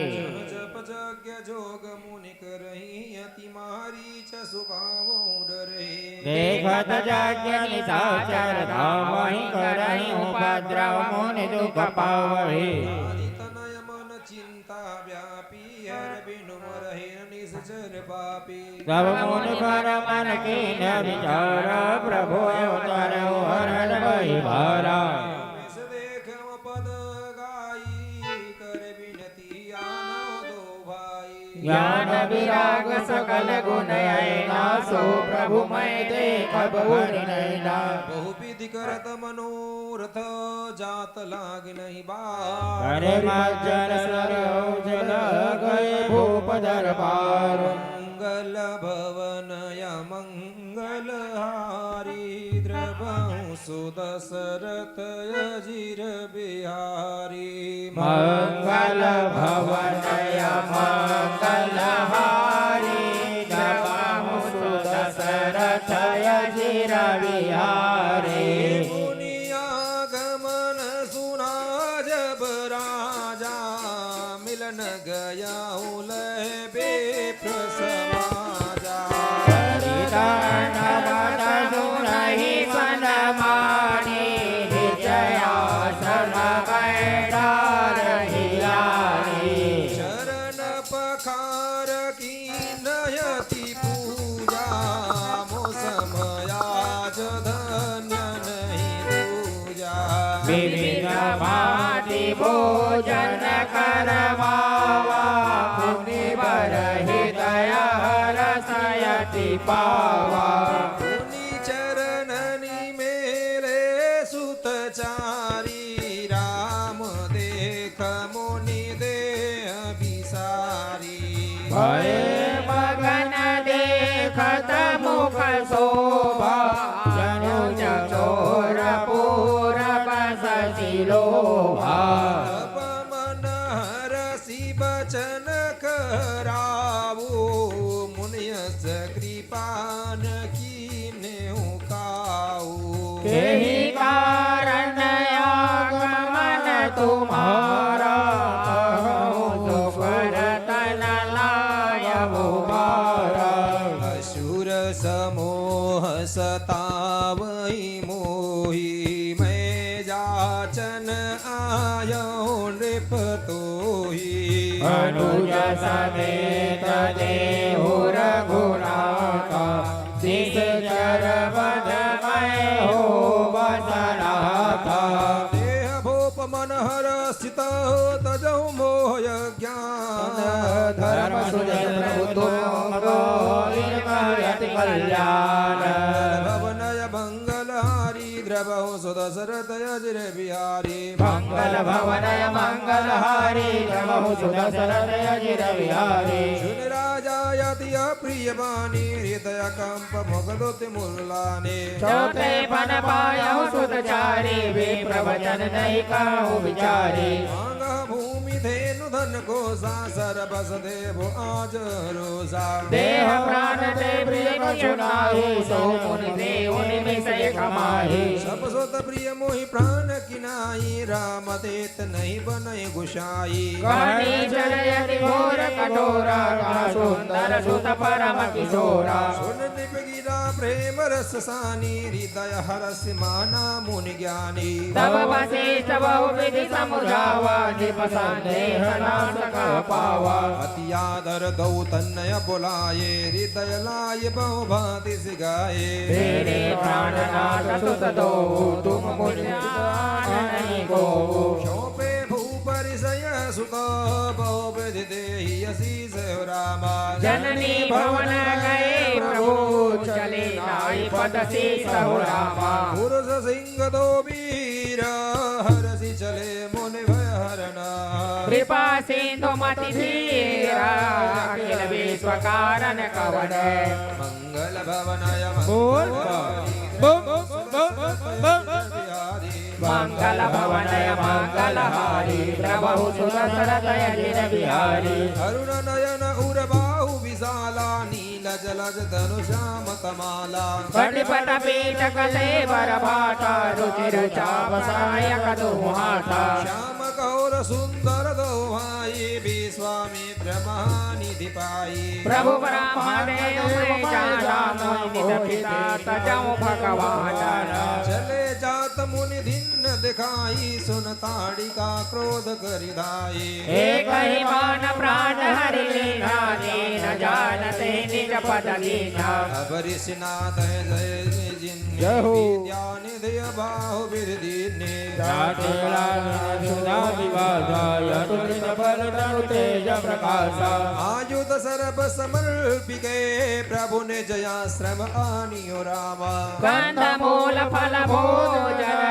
जप जज्ञ जोग मुनि करही अति मारीच सुभाव डरही। देखत जज्ञ निशाचर धावहि करहि उपद्रव मुनि दुख पावहि। नारी तनय मन चिंता व्यापी हर बिनु मरहि निश्चर पापी। सब मुनि पर मन कीन विचारा प्रभु अवतार हरण वही भारा। विष देख पद गाई कर बिनती आनो दो भाई। ज्ञान विराग सकल गुण ऐना सो प्रभु मैं देखब हरि नैना। बहु विधि करत मनोरथ जात लाग नहीं बार। करे मज्जन सरौज लग गए भूप दरबार। मंगल भवन अमंगल हारी द्रवहु सुदशरथ अजिर बिहारी। मंगल भवन अमंगल हारी द्रवहु सुदशरथ अजिर बिहारी। मुनि आगमन सुना जब राजा मिलन गया उलह विप्र समाजा। दंडवत सुनहि मन मानी निज आसन बैठारहि आनी। चरण पखार कीन्ह अति पूजा मौसम आज धन्य नहीं दूजा। विविध भांति भोजन करवावा मुनिवर हृदय हरष अति पावा। मुनि चरणनि मेले सुत चारी राम देख मुनि देह विसारी। भये मगन देखत मुख शोभा जनु चकोर पूरब शशि लोभा। तब मन हरषि बचन कराऊ मुनि यश कृपा न कीन्हु काऊ। तेहि कारण आगमन तुम्हारा कहूँ सुख रतन लायब बारा। असुर समूह सतावई मोहि, मैं जाचन आयौ नृप तोहि। अनुज समेत देहु रघुनाथ, निशिचर वध मैं होवत नाथ। देह भूप मन हरषित, तजहु मोह अज्ञान। धर्म सुजन प्रभु तुम मम, इन कहि अति कल्याण। भवन अमंगल हारी, द्रवहु सुदशरथ अजिर बिहारी। मंगल भवन अमंगल हारी, द्रवहु सुदशरथ अजिर बिहारी। सुन राजा अति अप्रिय बानी, हृदय कंप मुख दुति मुर लानी। चौथे बन पायहु सुत चारी, विप्र वचन नहीं कहु बिचारी। मांगहु भूमि धेनु धन कोसा, सरबस देबो आज भरोसा। देह प्राण ते प्रिय कछु नाही, सो मुनि देहु निमिष एक माही। सब सुत प्रिय मोहि प्राण किनाई, राम देत नहीं बनइ गुसाई। कहनी चले अति घोर कठोरा, कहा सुंदर सुत परम किशोरा। सुन नृप गिरा प्रेम रस सानी, हृदय हरषि माना मुनि ज्ञानी। तब वशिष्ठ बहु विधि समुझावा, नृप संदेह नाश कह पावा। अति आदर दौ तनय बोलाए, हृदय लाय बहु भांति सिगाए। तेरे प्राणनाथ सुत दोऊ, तुम मुझ जान नहीं कोऊ। सौंपे भूप ऋषय सुत, बहु विधि देहि असीस हो रामा। जननी भवन गए प्रभु, चले नाई पद शीस हो रामा। पुरुष सिंह दो वीर, हरषि चले मुनि भय हरन। कृपा सिंधु मति धीर, अखिल विश्व कारण कवन। मंगल भवन अमंगल बोल। हारी। बम, बम, बम, बम। मंगल भवन अमंगल हारी, द्रवहु सुदशरथ अजिर बिहारी। अरुण नयन उर बाहु विशाला, नील जलज तनु श्याम कमाला। कटिपट पीठ कलेवर भाता, रुचि रुचाप सहायक दुहाता। श्याम गौर सुंदर दोहाई, विश्वामित्र महानिधि पाई। प्रभु ब्रह्मा देव मैं जाना, मोहि नित पिता तजहु भगवान। चले जात मुनि दीन दिखाई, सुन ताड़िका क्रोध करि धाई। एक ही बाण प्राण हरि लीन्हा, दीन जानते निज पद दीन्हा। अब ऋषि नाथ है जय जिन जय हो। विद्या निधि बाहु विधि दीन्हे। जाते लाल सुधा विवासा, अतुलित बल तनु तेज प्रकाशा। आयुध सर्व समर्पिके, प्रभु निज आश्रम आनियो रामा। कंद मूल फल भोजन,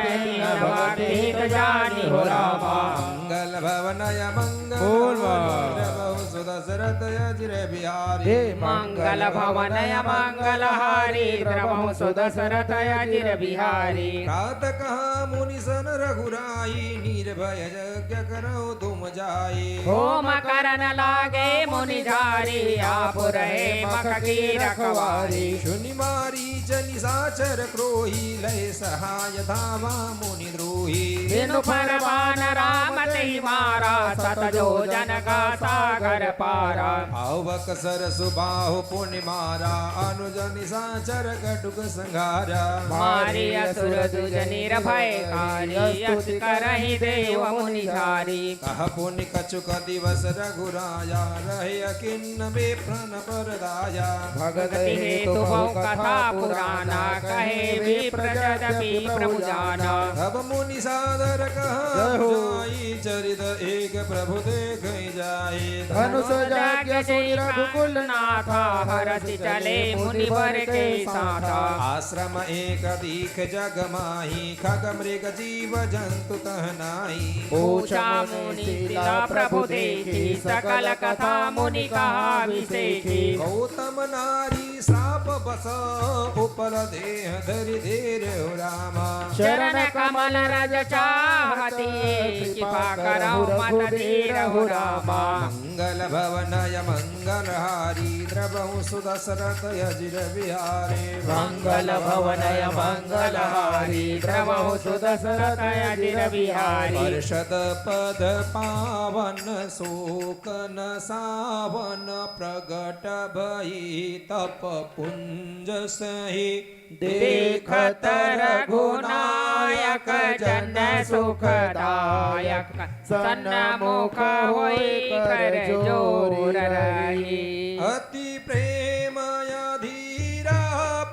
दीन भक्त हित जानिहो रामा। मंगल भवन अमंगल बोल बा। हारी, द्रवहु सुदशरथ अजिर बिहारी। हे मंगल भवन अमंगल हारी, द्रवहु सुदशरथ अजिर बिहारी। प्रात कहा मुनि सन रघुराई, निर्भय यज्ञ करहु तुम जाई। होम करन लागे मुनि झारी, आप रहे मख की रखवारी। सुनि मारीच निशाचर क्रोही, लय सहाय धावा मुनि द्रोही। बिनु फर बान राम तेहि मारा, सत जोजन का सागर पारा। आवक सरसु बाहु पुनि मारा, अनुज निशाचर कटुक संहारा। मारी असुर दुज निर्भय कारी, अस करहि देव मुनि झारी। कह पुनि कछुक दिवस रघुराया, रहे अकिन्न विप्र नर पर दाया। भगति हेतु बहु कथा पुराना, कहे विप्र जदपि प्रभु जाना। तब मुनि सादर कहा जय हो। जाई, चरित एक प्रभु देखहि जाई। धनुष यज्ञ सुनि रघुकुल नाथा, हरषि चले मुनिवर के साथा। आश्रम एक दीख जग माही, खग मृग जीव जंतु तह नाही। पूछा मुनि सीता प्रभु देखी, सकल कथा मुनि कहा विसेखी। गौतम नारी साप बस, उपल देह धरि धीर हो रामा। चरण कमल रज चाहती, कृपा करहु मत धीर हो रामा। मंगल भवन अमंगल हारी, द्रवहु सुदशरथ अजिर बिहारी। मंगल भवन अमंगल हारी, द्रवहु सुदशरथ अजिर बिहारी। पार्षद पद पावन शोक नसावन, प्रगट भई तप पुंज सही। देखत रघुनायक जन सुखदायक, सन्मुख होई कर जोर रही। अति प्रेम अधीरा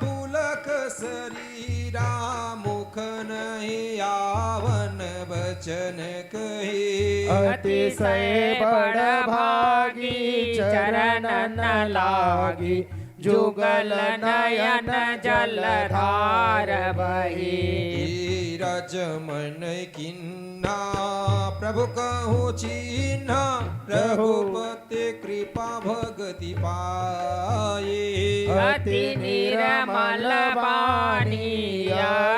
पुलक शरीरा, मुख नहीं आवन बचन कही। अतिशय बड़ भागी चरणन लागी, जुगल नयन जलधार बही। धीरज मन किन्हा प्रभु कहूँ चिन्हा, रघुपति कृपा भगति पाए। अति निर्मल बानी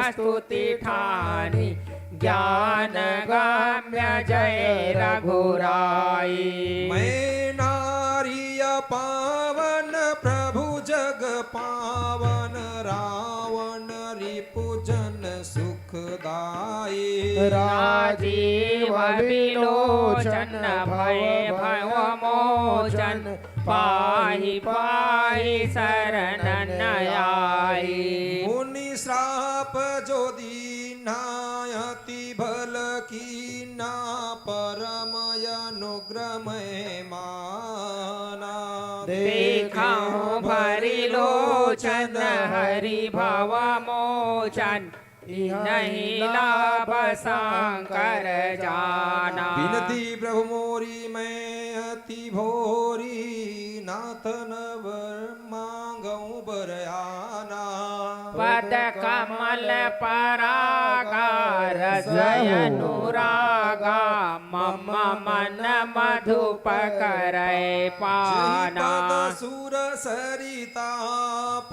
स्तुति ठानी, ज्ञान गम्य जय रघुराई। मैं नारिय पावन प्रभु जग पावन, रावण रिपु जन सुखदाई। राजीव विलोचन भय भव मोचन, पाहि पाहि शरणन आई। मुनि श्राप जो दीन्हा अति भल कीन्हा, परम अनुग्रह मैं माना। देखहु भरि लोचन हरि भव मोचन, इहहि लाभ शंकर जाना। बिनती प्रभु मोरी मैं अति भोरी, नाथ न वर मांगहु बर आना। पद कमल परागा रस अनुरागा, मम मन मधुप करइ पाना। जहि पद सुर सरिता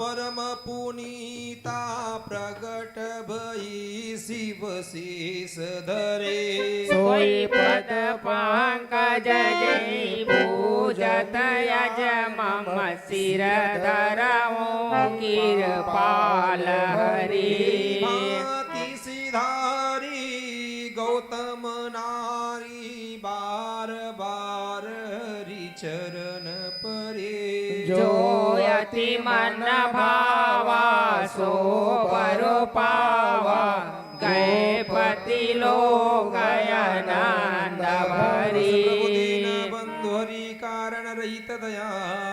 परम पुनीता, प्रगट भई शिव शीश धरे। सोई पद पंकज जेहि पूजत यज मम, शिर धरहु कृपाल हरि। भांति सिधारी गौतम नारी, बार बार हरि चरण परे। जो अति मन भावा सो बर पावा, गए पति लोक आनंद भरी। प्रभु दीन बंधु हरि कारण रहित दया।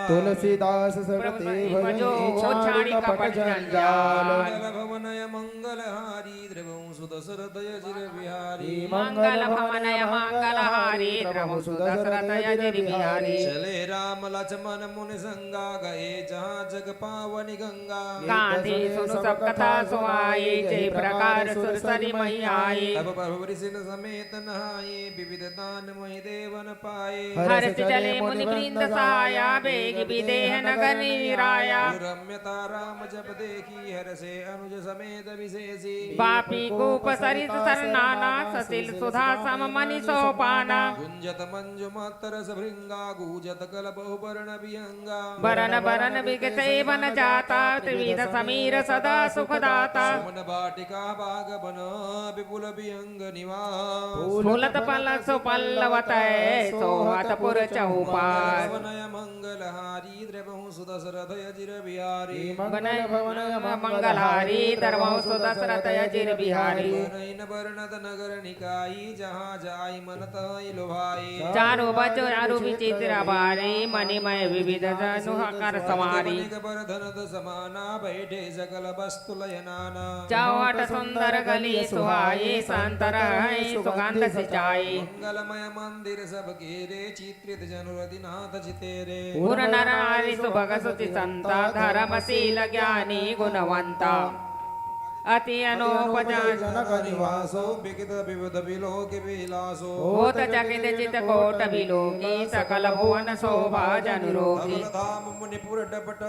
तुलसीदास प्रभु सरते भजो भजो, छाड़ी छाड़ी कपट कपट जंजाल। जंजाल। मंगल भवन अमंगल हारी, द्रवहु सुत दशरथ अजिर बिहारी। मंगल भवन अमंगल हारी, द्रवहु सुत दशरथ अजिर बिहारी। चले राम लक्ष्मण मुनि संगा, गए जहाँ जग पावनी गंगा। गांधी सुनु सब कथा सुहाई, जे प्रकार सुर सरी मही आई। तब प्रभु ऋषि समेत नहाए, विविध दान मही देवन पाए। हर्ष चले मुनि वृंद सहाया, बेग विदेह नगर निराया। रम्यता राम जब देखी, हर्षे अनुज समेत विशेषी। बापी कूप सरित सर नाना, ससिल सुधा सम मनि सोपाना। गुंजत मंजु मत्त रस भृंगा, गूजत कल बहु बरन विहंगा। बरन बरन बिगसे वन जाता, त्रिविध समीर सदा सुख दाता। सुमन बाटिका बाग बन, विपुल विहंग निवास। फूलत पलसु पल्लवत सोहत पुर चहुपास। भवन अमंगल हारी, द्रवहु सुत दशरथ अजिर बिहारी। मंगल भवन अमंगल हारी, द्रवहु सुत दशरथ अजिर बिहारी। बरनत नगर निकाई, जहाँ जाई मन तहई लुभाई। चारु बजु अरु विचित्र बारी, मणिमय विविध जनु कर संवारी। बनिक बर धनत समाना, बैठे सकल वस्तु लय नाना। चौहट सुंदर गली सुहाई, संत रहई सुगंध सिंचाई। मंगलमय मंदिर सबके रे, चित्रित जनु रति नाथ जिते रे। उर नर नारी सुभग सुचि संता, धर्मशील ज्ञानी गुणवंता। अति अनूप जन जनक निवासो, विविध विविध विलोक विलासो। होत चकित चित कोट विलोकी, सकल भुवन शोभा जनु रोकी। धवल धाम मुनिपुर डपट,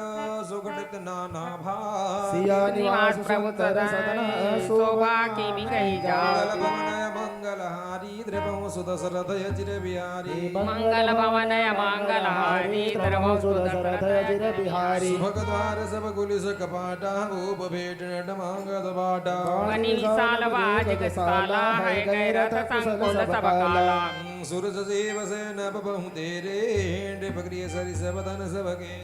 सुगठित नाना भाग। सिया निवास प्रभु सदन, शोभा किमि कही जाग। मंगल भवन मंगल हारी, द्रवहु सुत दशरथ अजिर बिहारी। मंगल भवन मंगल हारी, द्रवहु सुत दशरथ अजिर बिहारी। सुभग द्वार सब खुली सकपाटा, भूप भेट नट मांगत बाटा। बनी विशाल बाज कसाला, है गए रथ संकुल सब काला। सुर सजीव सेन बहु तेरे, नृप गृह सरि सब धन सबके।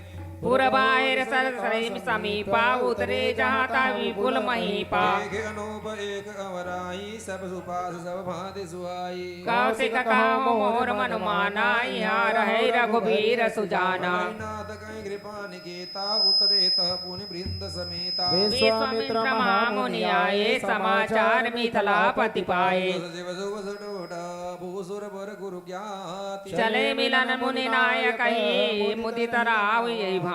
पुर बाहिर सरसरी समीपा, उतरे जहाँ ता विपुल महीपा। एक अनूप एक अवराई, सब सुपास सब भांति सुहाई। कौशिक कहो मोर मन माना, यहाँ रहे रघुबीर सुजाना। नाथ कहीं कृपा निकेता, उतरे तह पुनि वृंद समेता। विश्वामित्र महामुनि आए, समाचार मिथिलापति पाए। सचिव सुवसु डोडा, भूसुर बर गुरु ज्ञाति। चले मिलन मुनि नाय कही, मुदित राव यही भांत।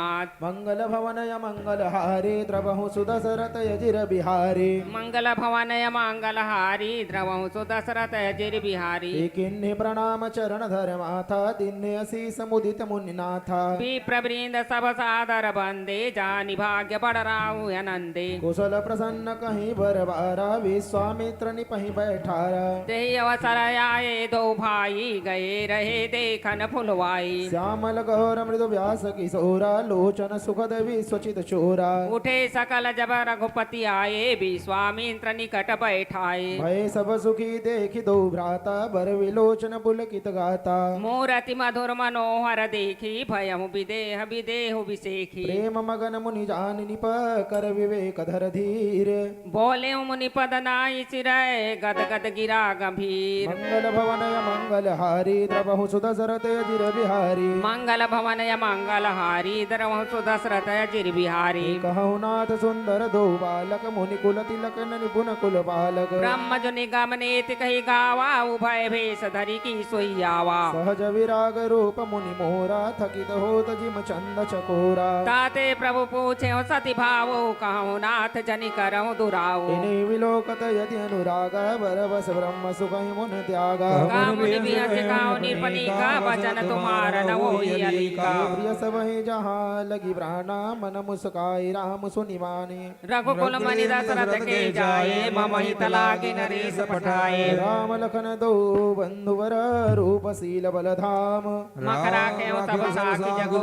मंगल भवन अमंगल हारी, द्रवहु सुदशरथ अजिर बिहारी। मंगल भवन अमंगल हारी, द्रवहु सुदशरथ अजिर बिहारी। किन्हि प्रणाम चरण धर माथा, दिन्हि असीस मुदित मुनिनाथा। विप्र वृंद सब सादर बंदे, जानि भाग्य बड़ राहु अनंदे। कुशल प्रसन्न कहीं बर बारा, विश्वामित्र निपहि बैठारा। तेहि अवसर आए दो भाई, गए रहे देखन फुलवाई। श्यामल गौर मृदु व्यास किशोरा, लोचन सुखद विश्वचित चोरा। उठे सकल जब रघुपति आए, विश्वामित्र निकट बैठाए। भय सब सुखी देखि दो भ्राता, बर विलोचन पुलकित गाता। मूरति मधुर मनोहर देखि, भयहु विदेह विदेहु विशेखी। प्रेम मगन मुनि जान निप, कर विवेक धर धीर। बोले मुनि पद नाहि चिरय, गद गद गिरा गंभीर। मंगल भवन अमंगल हारी, द्रवहु सुदशरथ अजिर बिहारी। मंगल भवन अमंगल हारी, द्रवहु सुदशरथ अजिर बिहारी। कहु नाथ सुंदर दो बालक, मुनि कुल तिलक ननि पुन कुल बालक। ब्रह्म जो निगम नीति कहि गावा, उभय भेष धरि की सोई आवा। सहज विराग रूप मुनि मोरा, थकित होत जिम चंद चकोरा। ताते प्रभु पूछेउ सति भावउ, कहु नाथ जनि करउ दुराऊ। इन्हीं विलोकत यदि अनुरागा, बर बस ब्रह्म सुखहि मुनि त्यागा। कहा मुनि बिहसि कहु नृपनीका, वचन तुम्हारा न होई अलीका। प्रिय सबहि जहाँ लगी प्राणा, मन मुस्काई राम सुनि मानी। रघुकुल मनि दशरथ के जाए, मम हित लागे नरेश पठाए। राम लखन दो बंधु वर, रूप शील बल धाम। मख राखेउ तब साखी जगु,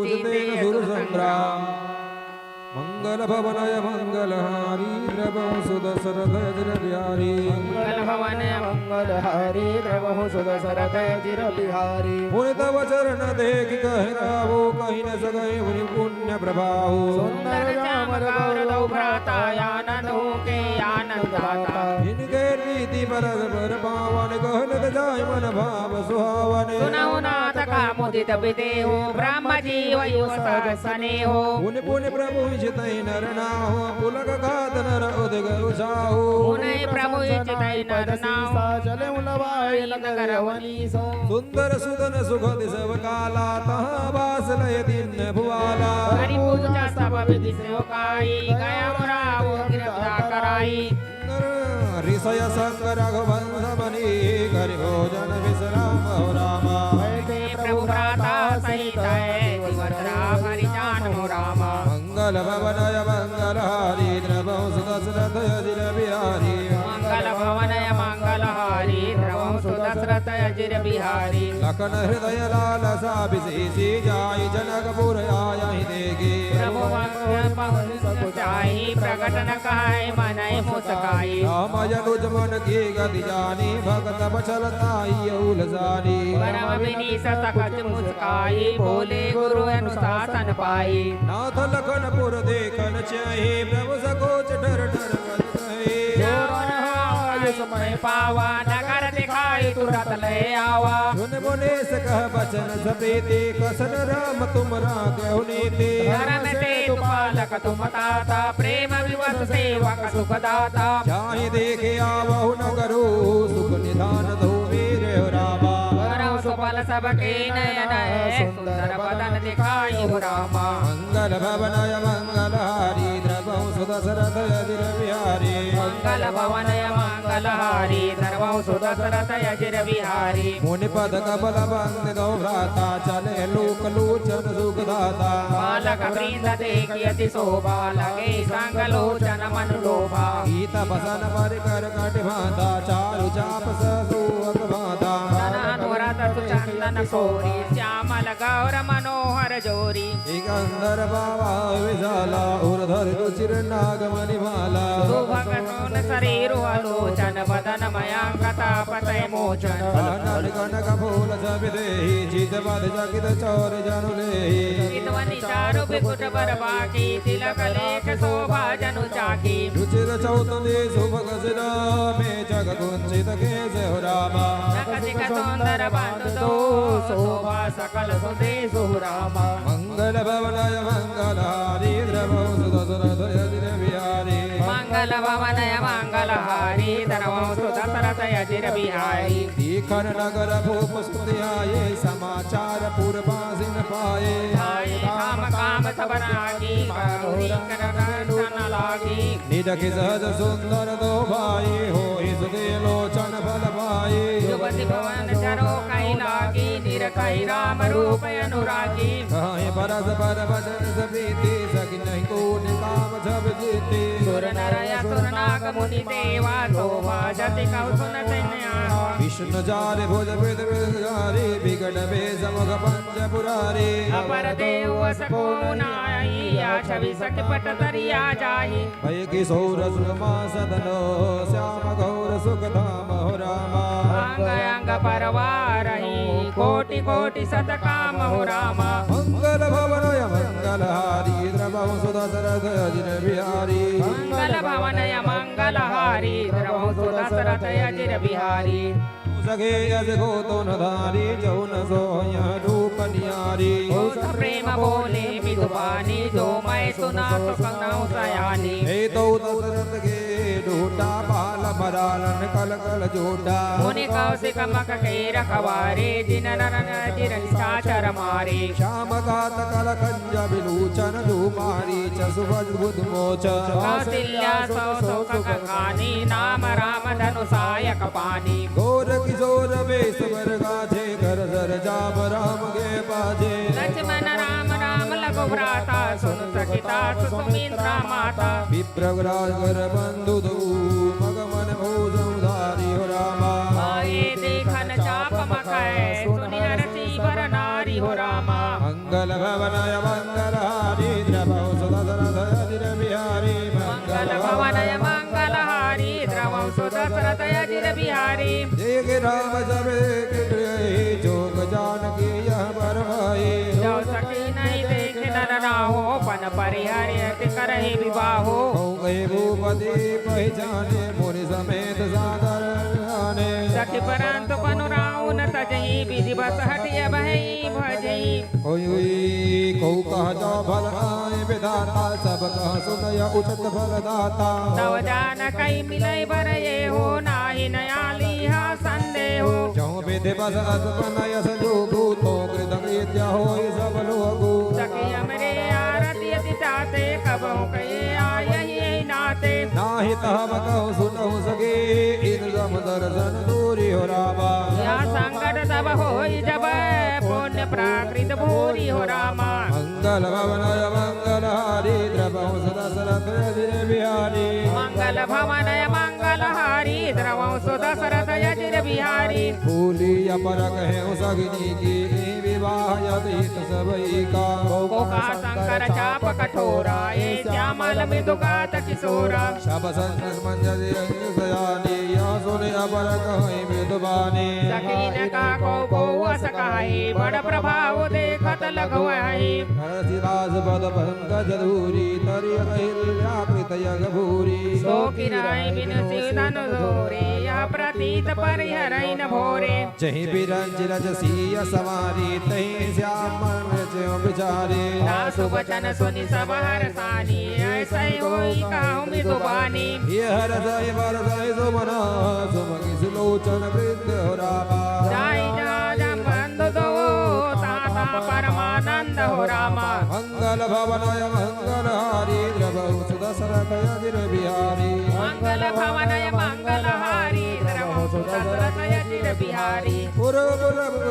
जीते असुर संग्राम। मंगल भवन अमंगल हारी, द्रवहु सुदशरथ अजिर बिहारी। मंगल भवन अमंगल हारी, द्रवहु सुदशरथ अजिर बिहारी। मुनि तव चरण देखि कहि रावो, कहि न सके मुनि पुनि प्रभाव। सुंदर श्यामल गौर दो भ्राता, आनंद हो के आनंद दाता। जिनके रीति बरस बर पावन, कहत जाय मन भाव सुहावन। सुनहु नाथ कहा मुदित विदेहु, ब्रह्म जीव यु सहज स्नेहु। पुनि पुनि प्रभु इच्छितहि नर नाहु, पुलक खात नर उदिग उछाहु। पुनि प्रभु इच्छितहि नर नाहु, चले उलवाए नगर अवनीसा। सुंदर सुदन सुखद सब काला, तहाँ बास लय दीन भुआला। करि पूजा सब विधि सेवकाई, गया राव कृपा कराई। सुंदर ऋषय संग रघुवंश बनी, करि भोजन विश्राम हो रामा। बैठे प्रभु भ्राता सहित है, दिवस राम हरि जान हो रामा। मंगल भवन अमंगल हारी, द्रवहु सुदशरथ अजिर बिहारी। मंगल भवन अमंगल हारी, द्रवहु सुदशरथ अजिर बिहारी। लखन हृदय लालसा बिसेसी, जाई जनकपुर आयहि देखी। प्रभु भक्त पवन सकुचाई, प्रगट न कहै मनहि मुस्काई। राम अनुज मन की गति जानी, भक्त वत्सल ताहि अउल जानी। परम विनीत सकुच मुस्काई, बोले गुरु अनुशासन पाई। नाथ लखनपुर देखन चाही, प्रभु सकोच डर डर मत कहे। जो रहा आयु समय पावा, नगर दिखाई तुरत ले आवा। सुन मुनीस कह वचन सप्रीति, कसन राम तुम राखेउ नीति। धर्म सेतु पालक तुम ताता, प्रेम विवश सेवक सुख दाता। जाहि देखे आवहु नगरो, सुख निधान धो वीर हो रामा। वरहु सुफल सबके नयन, सुंदर बदन दिखाई हो रामा। मंगल भवन अमंगल हारी, द्रवहु सुदशरथ अजिर बिहारी। मंगल भवन अमंगल हारी, द्रवहु सुदशरथ अजिर बिहारी। मुनि पद कमल वंदित भ्राता, चले लोक लोचन सुख दाता। बालक वृंद देखि अति शोभा, लगे संग लोचन मनु लोभा। पीत बसन परिकर कटि बांधा, चारु चाप सहसोहत बांधा। तन हनुरत चंदन कोरी श्यामल गौर मनोहर जोरी। एक अंदर बाबा विशाला, उर धर दो चिर नागमणि माला। सुभग सोन शरीर आलोचन, बदन मयंक तापत्रय मोचन। कानन कनक फूल सब देहि, चित बध चकित चौर जनु लेहि। चितवन चारु बिकुट बर बाकी, तिलक लेख शोभा जनु चाकी। रुचिर चौतुंदी सुभग सिरा में, जग कुंचित केश हो रामा। नखशिख सुंदर बंधु तो, शोभा सकल सुदेशु रामा। मंगल भवन अय मंगलहारी, द्रवहु सुदशरथ अजिर बिहारी। मंगल भवन अय मंगलहारी, द्रवहु सुदशरथ अजिर बिहारी। दीखन नगर भूप सुत आए, समाचार पुर बासिन पाए। धाम काम सब रागी, बहुरी कर दर्शन लागी। निरखि सहज सुंदर दोभाई, होहि सुधि लोचन बल पाई। युवति भवन चरो कहि लागी, निरखहि राम रूप अनुरागी। कहि परस्पर बचन सब प्रीति, सकिन्हि कोटि काम सब जीति। सुर नर असुर नाग मुनि देवा, शोभा जति कहु सुनत नयावा। विष्णु चारि भुज पृथ्वी चारि, विकट वेश मुख पंच पुरारी। अपर देव अस को नाही, या छवि सखि पट तरिया जाही। भय किशोर सुरमा सदन, श्याम गौर सुख धाम हो रामा। अंग अंग परवारही, कोटि कोटि सत काम हो रामा। मंगल भवन अय मंगलहारी, द्रवहु सुदशरथ अजिर बिहारी। मंगल भवन अय मंगलहारी, द्रवहु सुदशरथ अजिर बिहारी। सखे अस को तुन धारी, जौन सोहइ रूप निहारी। होत प्रेम बोले मृदुबानी, जो मैं सुना तो सुनाऊं सयानी। हे तो दशरथ के दूटा, बाल मरालन कल कल जूटा। मुनि कौशिक मख के रखवारे, जिन नर अजिर निशाचर मारे। श्याम घात कल कंज विलोचन, जो मारीच सुभग बुध मोचन। कौशल्या सौ सौ सुख खानी, नाम राम धनु सहायक पानी। घोर किशोर वेश बर गाजे, कर सर जाप राम के बाजे। लक्ष्मण राम राम लघु भ्राता, सुन सखि तात सुमित्रा माता। विप्रराज कर बंधु दू, मग मन भोज उधारी हो रामा। आए देखन चाप मखै, सुनि हरषि बर नारी हो रामा। मंगल भवन अय मंगलहारी, द्रवहु सुदशरथ अजिर बिहारी। मंगल भवन अय मंगलहारी, द्रवहु सुदशरथ अजिर बिहारी। देखे राम सब एक गृही, जोग जानकी यह बर माही। जो सखी नहीं देखे नर नाहो, पन परिहरि अति करहि विवाहो। कहूँ कहि भूपति पहिचाने, मुनि समेत सादर जाने। सखी परंतु पनु राहु न तजही, विधिवत हटि अबहिं भजही। कोई कोई कहु कह जो भल आए विधाता, सब कह सुनय उचित फल दाता। तव जानकहि मिलइ बर एहो, नाहि नयाँ लीन्हा संदेहो। जो विधिवत अस बनय संजोगु, तो कृतकृत्य होई सब लोगु। सखि हमरे आरती अति ताते, कबहुँ कहे आयहि एहि नाते। नाहि तव कहु सुनहु सके, इन सम दरसन दूरि हो रामा। या संकट तब होई जब, पुनि प्राकृत भोरि हो रामा। मंगल भवन अय मंगलहारी, द्रवहु सुदशरथ अजिर बिहारी। मंगल भवन अय मंगलहारी, द्रवहु सुदशरथ अजिर बिहारी। बोली अपर कहेउ सखि नीकी, विवाह अति हित सबहिका। को कहा शंकर चाप कठोरा, ए श्यामल मृदु गात किशोरा। सब संत मंजरी सयानी, यह सुनि अपर कहइ मृदु बानी। सखि इनका कहु को अस कहाई, बड़ प्रभाव देखत लघु अहइ। हरषि दास पद पंकज धूरी, तरि अहिल्या कृत यग भूरी। सो किरहि बिनु सिवदनु धोरे, यह प्रतीत परिहरहि न भोरे। जहीं बिरंचि रज सीय समारी, तहीं श्याम मन रच्यो बिचारी। दासु बचन सुनि सब हरसानी, ऐसहि होई कहु मृदु बानी। ये हरषहि बरषहि सुमना, सुमगि सुलोचन वृद्ध हो रामा। जाहि जहाँ जम बंधु दो, तहाँ तहाँ परमानंद हो रामा। मंगल भवन अय मंगलहारी, द्रवहु सुदशरथ अजिर बिहारी। मंगल भवन अय मंगलहारी, द्रवहु सुदशरथ अजिर बिहारी। पूर्व पूर्व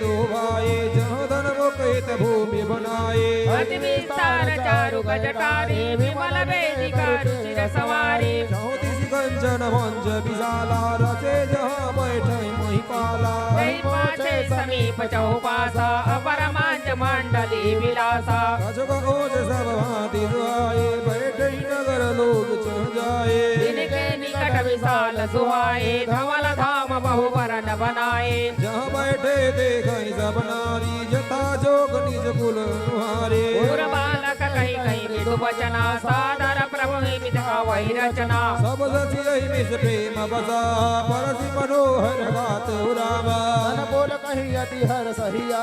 दो भाई, जहाँ धन मुख हित भूमि बनाई। अति विस्तार चारु गज टारी, विमल वेदिका रुचिर संवारी। चौदिस कंचन मंच विशाला, रचे जहाँ बैठे महिपाला। जय पाछे समीप चौपासा, अपर मंच मंडली विलासा। अजोग ओज सब भांति सुहाए, बैठे नगर लोग चह जाए। जिनके निकट विशाल सुहाए, धवल धाम बहु वरण बनाए। जहाँ बैठे देखे सब नारी, जथा जोग निज कुल अनुहारे। उर बालक कहि कहि मृदु वचना, सादर प्रभु ही विधा वही रचना। सब रचि यही मिस प्रेम बसा, परसि मनोहर गात हो रामा। मन बोल कही अति हर सहिया,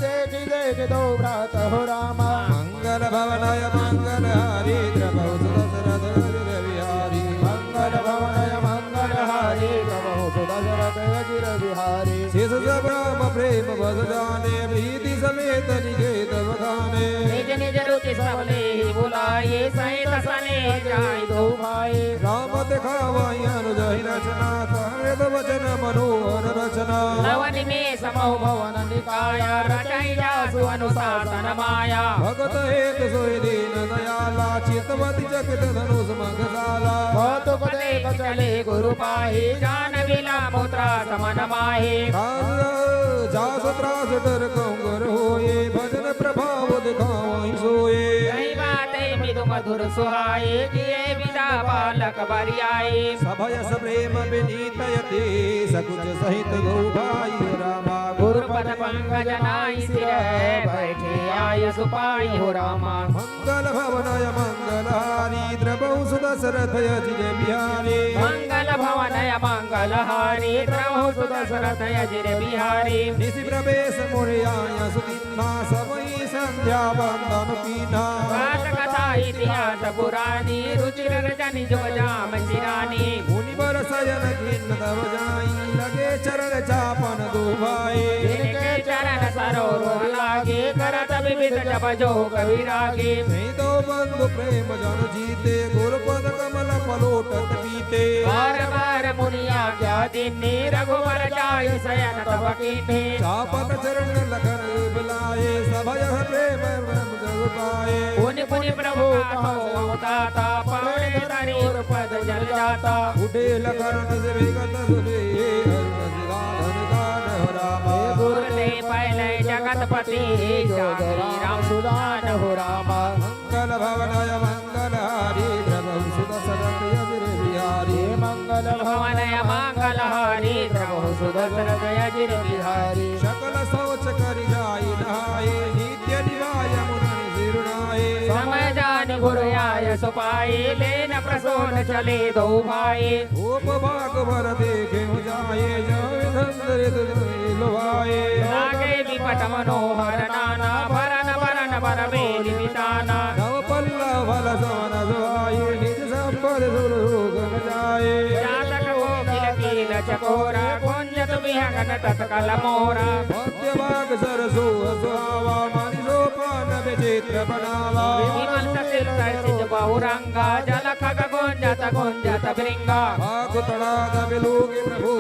देखि देखि दो भ्रात हो रामा। मंगल भवन अय मंगल हारी, द्रवहु सुदशरथ अजिर बिहारी। मंगल भवन अय मंगल हारी, द्रवहु सुदशरथ अजिर बिहारी। शिष सब राम प्रेम बस जाने, प्रीति समेत निकेत बखाने। निज निज रुचि सब लेहि बुलाए, सहित सनेह जाय दो भाई। राम देखावहि अनुजहि रचना, कहत वचन मनोहर रचना। नव निमेष महु भवन निकाया, रचहि जासु अनुशासन माया। भगत हेत सोई दीन दयाला, चितवति चकित धनुष मखशाला। कौतुक देख चले गुरु पाही, जान विलंब त्रास मन माही। जासु त्रास डर कहूँ गर होए, भजन प्रभाव देखावहि सोए। कही बातें मृदु मधुर सुहाए, किए विदा बालक बरियाए। सभय प्रेम विनीत यति, सकुच सहित गौ भाई हो रामा। गुरुपद पंकज नाई सिर, बैठे आय सुपाई हो रामा। मंगल भवन अय मंगल हारी, द्रवहु सुदशरथ अजिर बिहारी। मंगल भवन अय मंगल हारी, द्रवहु सुदशरथ अजिर बिहारी। निशि प्रवेश मुनि आय सुदीन्हा, सबहि संध्या वंदन कीन्हा। गाथ कथा इतिहास पुरानी, रुचिर रचनि जुग जाम सिरानी। मुनिवर सयन खिन्न तब जाई, लगे चरण चापन दो भाई। जिनके चरण सरोवर लागे, करत विविध जप जोग विरागे। नहीं तो बंधु प्रेम जन जीते, गुरुपद कमल पलोटत पीते। बार बार मुनि आज्ञा दीन्ही, रघुवर जाय सयन तब कीन्ही। चापत चरण लखन बिलाए, सभय प्रेम रम जग पाए। पुनि पुनि प्रभु कहो अवताता, पढ़े धरि उर पद जल जाता। उठे लखन निज विगत सुने, हर्ष सिगाधन गान हो रामा। गुर ते पहले जगतपति, जो राम सुजान हो रामा। मंगल भवन अय मंगल हारी, द्रवहु सुदशरथ अजिर बिहारी। मंगल भवन अय मंगल हारी, द्रवहु सुदशरथ अजिर बिहारी। सकल शौच करि जाइ नहाए, नित्य निवाय मुनि सिर नाए। समय जानि गुरु आय सुपाए, लेन प्रसून चले दो भाई। कोप बाग बर देखेउ जाए, जहाँ विधंध रित नहीं लुभाए। लागे विपट मनोहर नाना, बरन बरन बर बेलि बिताना। नव पल्लव फल सवन सुहाए, निज संपद सुर सुगम जाए। चातक कोकिल कील चकोरा, गुंजत बिहंगन तत्कल मोरा। मध्य बाग सरसो सुहावा, मणि सोपान विचित्र बनावा। विमल ससित सहसिज बहुरंगा, जल खग गुंजत गुंजत भृंगा। बाग तड़ाग बिलोकि प्रभु,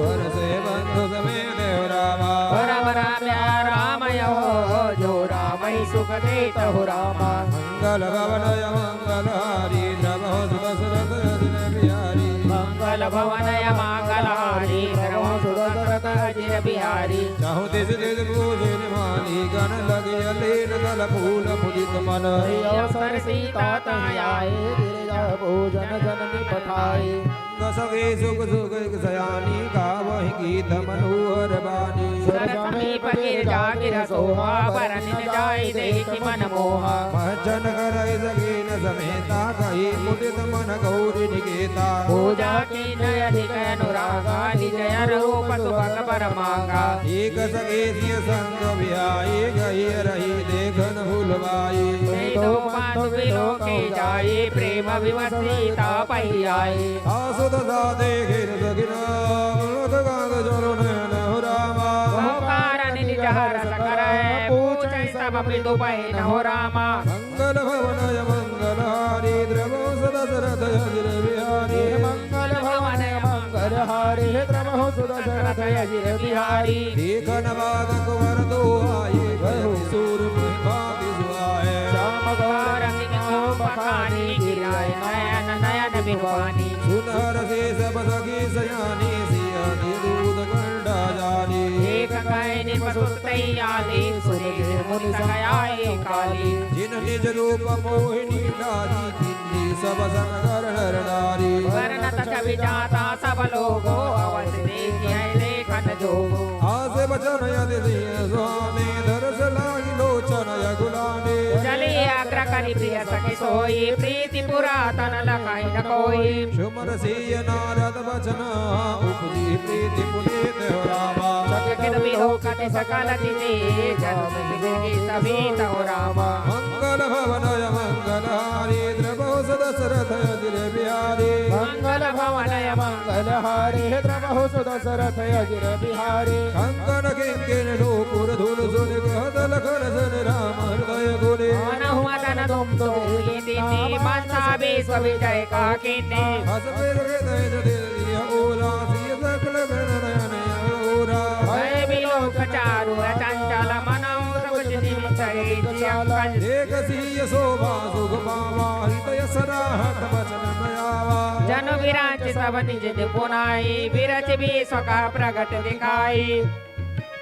हरषे बंधु समेत हो रामा। परम रम्य राम यहो, जो रामहि सुख देत हो रामा। मंगल भवन अय मंगल हारी, द्रवहु सुदशरथ अजिर बिहारी। मंगल भवन अय मंगल हारी, द्रवहु सुदशरथ अजिर बिहारी। चहुँ दिस तेज पूजित माली, गण लगे अलेन दल फूल मुदित मन। अवसर सीता तहिं आए, गिरिजा भोजन जननि पठाए। अंग सगे सुख सुख एक सयानी, गावहिं गीत मनोहर बानी। सुर समीप गिरिजा गिर सोहा, बरन जाइ देखि मन मोहा। भजन करइ सगे न समेता, कही मुदित मन गौरी निकेता। पूजा कीन्ह अधिक अनुरागा, निज अर रूप सुभग बर मांगा। एक सगे सिय संग विहाई, गही रही देखन भूल भाई। नहीं तो बंधु बिलोकि जाई, प्रेम विवश सीता पही आई। आसु दशा देखिन सखिन, अनक गाँध जल नयन हो रामा। बहु कारण निज हरष करहि, पूछहि सब मृदु बहिन हो रामा। मंगल भवन अय मंगल हारी, द्रवहु सुदशरथ अजिर बिहारी। मंगल भवन अय मंगल हारी, द्रवहु सुदशरथ अजिर बिहारी। देखन बालक वर दोहाई, गयो सूर मुनि भांति सुहाए। श्याम गौर तिनहुँ बखानी, गिराए नयन नयन बिनु पानी। सुन सयानी सियानी दूध गंडा जानी। एक कहनी पसुत तैयारी, सुने मुनि सकाए काली। जिन निज रूप मोहिनी डारी, किन्नी सब सन नर नर नारी। वर्णत छवि जाता सब लोगो, अवस देखि है लेखन जोगो। आस बचन यदि सिय स्वामी, दरस लागी लोचन अगुलानी। चली आग्रह करी प्रिय सखी सोई, प्रीति पुरातन लखाई न कोई। सुमन सिय नारद बचन, उपजी प्रीति पुनीत हो रामा। सकित विलोकत सकल जिते, जन सभी तव रामा। मंगल भवन मंगल हारी, द्रवहु सुदशरथ अजिर बिहारी। मंगल भवन मंगल हारी, द्रवहु सुदशरथ अजिर बिहारी। कंकन किंकिन नूपुर धूल सोनि, कहत लखन सनि राम हृदय गुनी। मानहु मदन तुम तो नीति, मनसा विश्व विजय का कीर्ति। हस फिर हृदय जदिल दिया ओला, सिय सकल गण नयन ओरा। भय विलोक चारु अचंचल, मनहु सब जिन विचरी जियंगल। देख सिय शोभा सुख पावा, हित यस राहत बचन न आवा। जनु विराज सब निज निपुणाई, विरच विश्व का प्रगट दिखाई।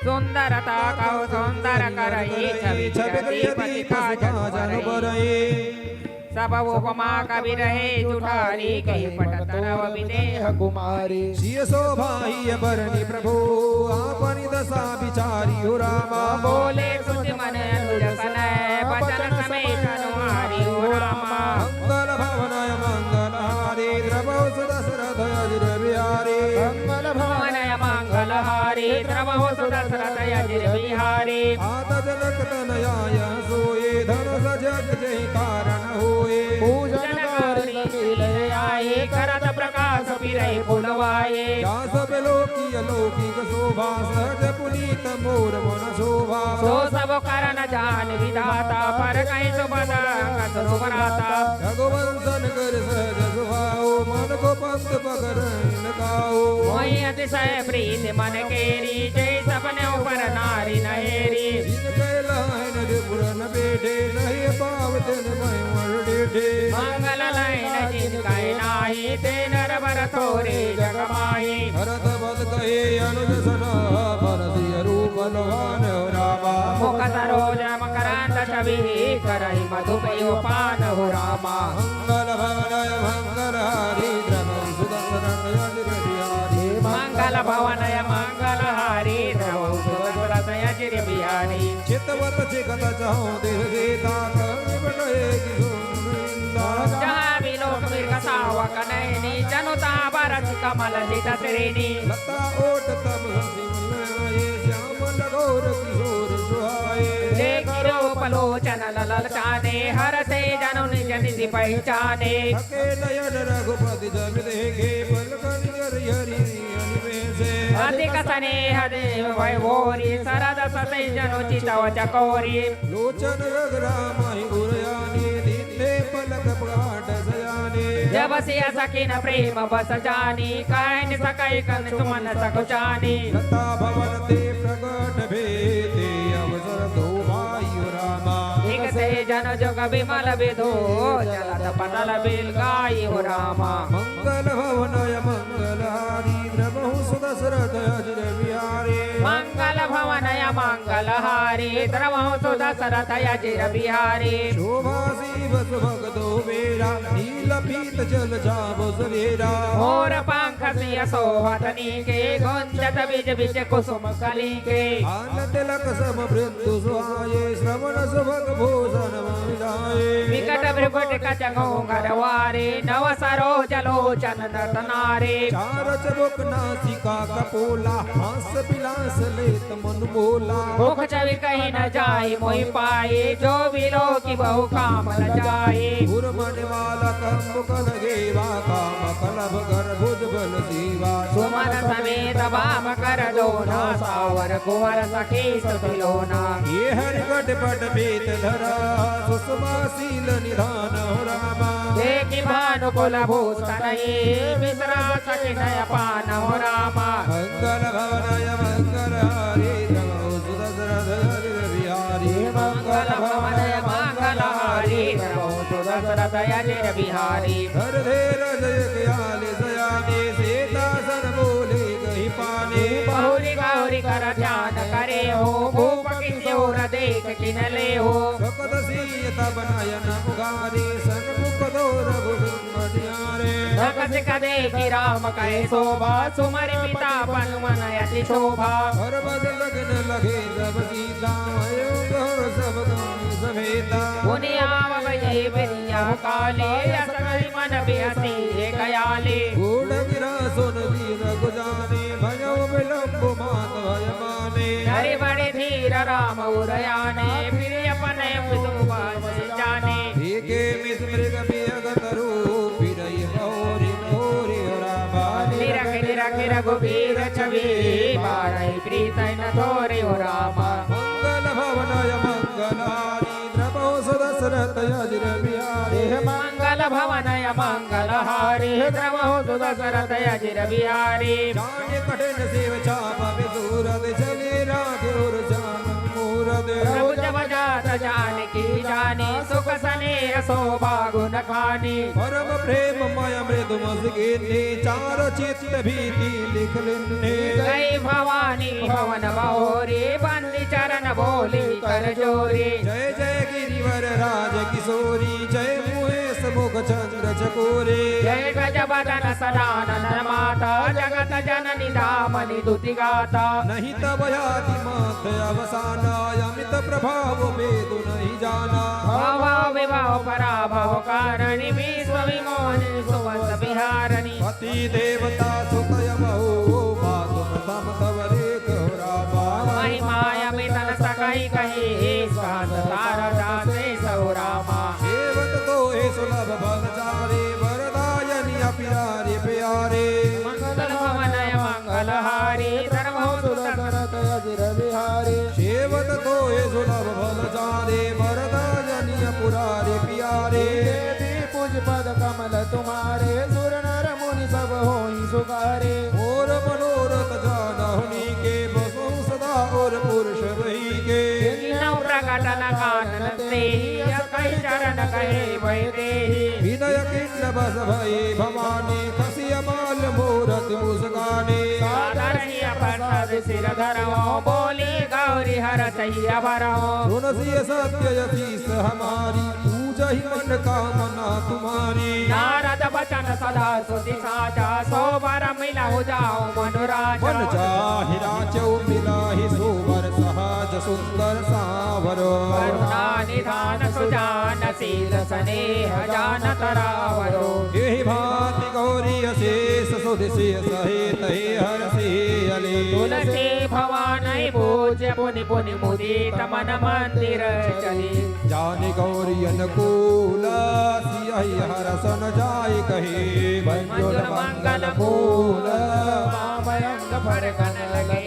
सुंदरता कहु सुंदर करई, छवि छवि करिअति अधिपति का जनु बरई। सब उपमा कवि रहे जुठारी, कहि पटत नव विदेह कुमारी। सिय शोभा हिय बरनि प्रभु, आपनि दशा विचारी हो रामा। बोले सुत मन अनुज सनय, बचन समेत अनुहारी हो रामा। मंगल भवन मंगल हारी, द्रवहु सुदशरथ अजिर बिहारी। मंगल भवन मंगल हारी, द्रवहु सुदशरथ अजिर बिहारी। आता जनक तनया यह सोई, धनुष जग जहि कारण होई। पूजन करी कपिल आए, करत प्रकाश पिरहि पुलवाए। जा सब लोकी अलौकिक शोभा, सहज पुनीत मोर मन शोभा। सो सब करन जान विधाता, परकहि सुभद अंग सुभ्राता। रघुवंशन कर सहज सुभाव, मन को पंत पकड़ न काव। मोहि अतिशय प्रीत मन केरी, जै सपने ऊपर नारी न हेरी। जिन कह लाइन जे पुरन बैठे, नहीं पावत न मैं मर डेठे। मंगल लाइन जिन कहे नाही, ते नर बर थोरे जग माही। भरत बस कहे अनुज सना, बरसिय रूप लोहान हो रामा। मुख सरोज मकरंद छवि, करहि मधु पयो पान हो रामा। मंगल भवन मंगल हारी, द्रवहु सुदशरथ अजिर बिहारी। मंगल भवन मंगल हारी, द्रवहु सुदशरथ अजिर बिहारी। चितवत चिकत चहु दिस सीता, कहि बन एक सुन निंदा। जहाँ विलोक मृग सावक नयनी, जनु तहाँ बरसि कमल चित श्रेणी। लता ओट तब हंसी मल आए, श्याम लगोर किशोर सुहाए। देखि रूप लोचन ललचाने, हरषे जनु निज निज पहिचाने। थके नयन रघुपति जब देखे, पलकन जरि हरि अनिमेषे। अधिक स्नेह देव भय भोरी, सरद ससै जनु चितव चकोरी। लोचन गगरा माहि उरयानी, दीन्हे पलक पहाट सयानी। जब सिय सकिन प्रेम बस जानी, कहन सकहि कन सुमन सकुचानी। लता भवन ते प्रगट भे, ते अवसर दो भाई रामा। एक से जन जुग विमल विधो, जलत पतल बिल गाई हो रामा। मंगल भवन मंगल हारी, द्रवहु सुदशरथ अजिर बिहारी। मंगल भवन मंगल हारी, द्रवहु सुदशरथ अजिर बिहारी। शोभा सीव सुभग दो बेरा, नील पीत जल जाव सवेरा। मोर पंख सिय शोभत नीके, गुंजत बिज बिज कुसुम कली के। आन तिलक सम भृंदु सुहाए, श्रवण सुभग भूषण मम जाए। विकट भ्रुकुट कच घूंघर वारे, नव सरोज लोचन नट नारे। चार चबुक नासिका कपोला, हास विलास लेत मन मोला। मुख छवि कहि न जाय मोहि पाए, जो विलोकि बहु काम न जाए। उर मन माला कंबुक लगेवा, काम कलभ कर भुज बल सेवा। सुमन समेत बाम कर दोना, सावर कुंवर सखी सुत लोना। ये हरि कटपट पीत धरा, सुषमा शील निधान हो रामा। देखि भानुकुल भूषण ही, बिसरा सखि नय पान हो रामा। मंगल भवन मंगल हारी, द्रवहु सुदशरथ अजिर बिहारी। मंगल भवन मंगल हारी, द्रवहु सुदशरथ अजिर बिहारी। हर धीरज एक आली सयानी, सीतासन भूप किशोर देख किन लेहु। सकत सिय तब नयन उघारे, सनमुख दोरहु बिम्ब निहारे। सकसिक देखि राम कहे शोभा, सुमरि पिता पन मन अति शोभा। हरबस लखन लगे सब सीता, भयो गौर सब गौर समेता। पुनि आवइ बिरिया काले, अस कहि मन बिहसि एक आले। गोड़ गिरा सुन दीन रघु जाने, भयउ बिलम्ब मात भय माने। धरि बड़े धीर राम उर आने, प्रिय पनय पितु बास जाने। एके मिस मृग बिहग तरु, पिरइ बहुरि मोरि रामा। निरखि निरखि रघुबीर छवि, बारइ प्रीत न तोरि रामा। मंगल भवन अमंगल हारी, द्रवहु सु दशरथ अजिर बिहारी। हे मंगल भवन अमंगल हारी, द्रवहु सु दशरथ अजिर बिहारी। जाने कठिन शिव चाप बिधि सूरत, चले राखे उर जान मूरत। प्रभु जब जात जानकी जानी, सुख सनेह शोभा गुण खानी। परम प्रेम मय मृदु मधुर गिन्नी, चार चित भीति लिख लिन्नी। गई भवानी भवन बहोरी, बंदी चरण बोली कर जोरी। जय जय गिरिवर राज किशोरी, जय मुहेश मुख चंद्र चकोरी। जय गज बदन सदानंद माता, जगत जननी दामिनी दुति गाता। नहीं तब आदि मध्य अवसाना, अमित प्रभाव भेद नहीं जाना। भव विभव पराभव कारिणी, विश्व विमोहिनी सुवस बिहारिणी। पति देवता सुत यम हो, मातु प्रथम तव लेख हो रामा। महिमा अमित न सकहि कही, सहस शारदा शेष हो रामा। सेवत तोहे सुलभ फल चारे, वरदायनि अपिरारे पियारे। मंगल भवन अमंगल हारी, द्रवहु सु दशरथ अजिर बिहारी। सेवत तोहे सुलभ फल चारे, वरदायनि अपिरारे पियारे। देवी पूज पद कमल तुम्हारे, सुर नर मुनि सब होई सुखारे। मोर मनोरथ जानहु नीके, बसहु सदा उर पुर सबहिके। कीन्हउ प्रगट न कानन तेहि, अस कहि चरण कहे वैदेही। विनय किन्न बस भई भवानी, खसिय माल मूरति मुसकानी। सादर हिय प्रसाद सिर धरहु, बोली गौरी हरषि हिय भरहु। सुनसि सत्य असीस हमारी, पूजहि मन कामना तुम्हारी। नारद बचन सदा सुधि साचा, सो बर मिलहु जाहु मनु राजा। मन जाहि राचउ मिलहि सो बर, सहज सुंदर साँवरो। करुणा निधान सुजान शील सनेह जानत रावरो। एहि भाँति गौरी असीस सुधि सिय सहित ही हरषि अली। तुलसी भवानहि पूज्य पुनि पुनि मुदित मन मंदिर चली। जानि गौरी अनुकूल सियहि हरष न जाइ कही। मंजुल मंगल मूल बाम अंग फरकन लगे।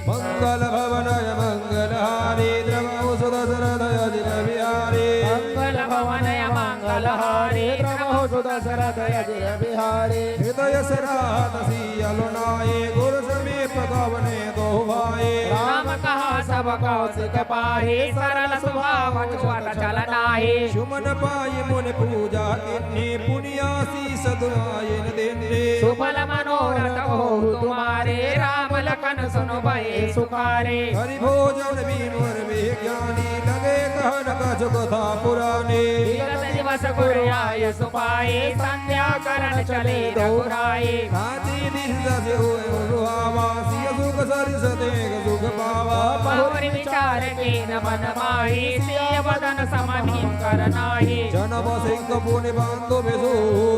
मंगल भवन अमंगल हारी, द्रवहु सु दशरथ अजिर बिहारी। मंगल भवन अमंगल हारी, द्रवहु सु दशरथ अजिर बिहारी। हृदय सराहत सिय लुनाए, गुर समीप गवने दोहु भाए। राम कहा सब कौशिक पाहि, सरल सुभाव अचुअत छल नाही। सुमन पाइ मुनि पूजा किन्ही, पुनि आसीस दुआइन दिन्ही। सुफल मनोरथ होहु तुम्हारे, राम लखन सुन भए सुखारे। हरि भोजन विमर विज्ञानी, लगे कहन कछु कथा पुरानी। विगत दिवस गुर आय सुपाए, संध्या करन चले रघुराए। हाथी दिस जस होय सुहावा, सिय सुख सरिस देख सुख पावा। बहुरि विचार कीन मन माही, सिय बदन सम भीम कर नाही। जन्म सिंह पुनि बंधु बिसु,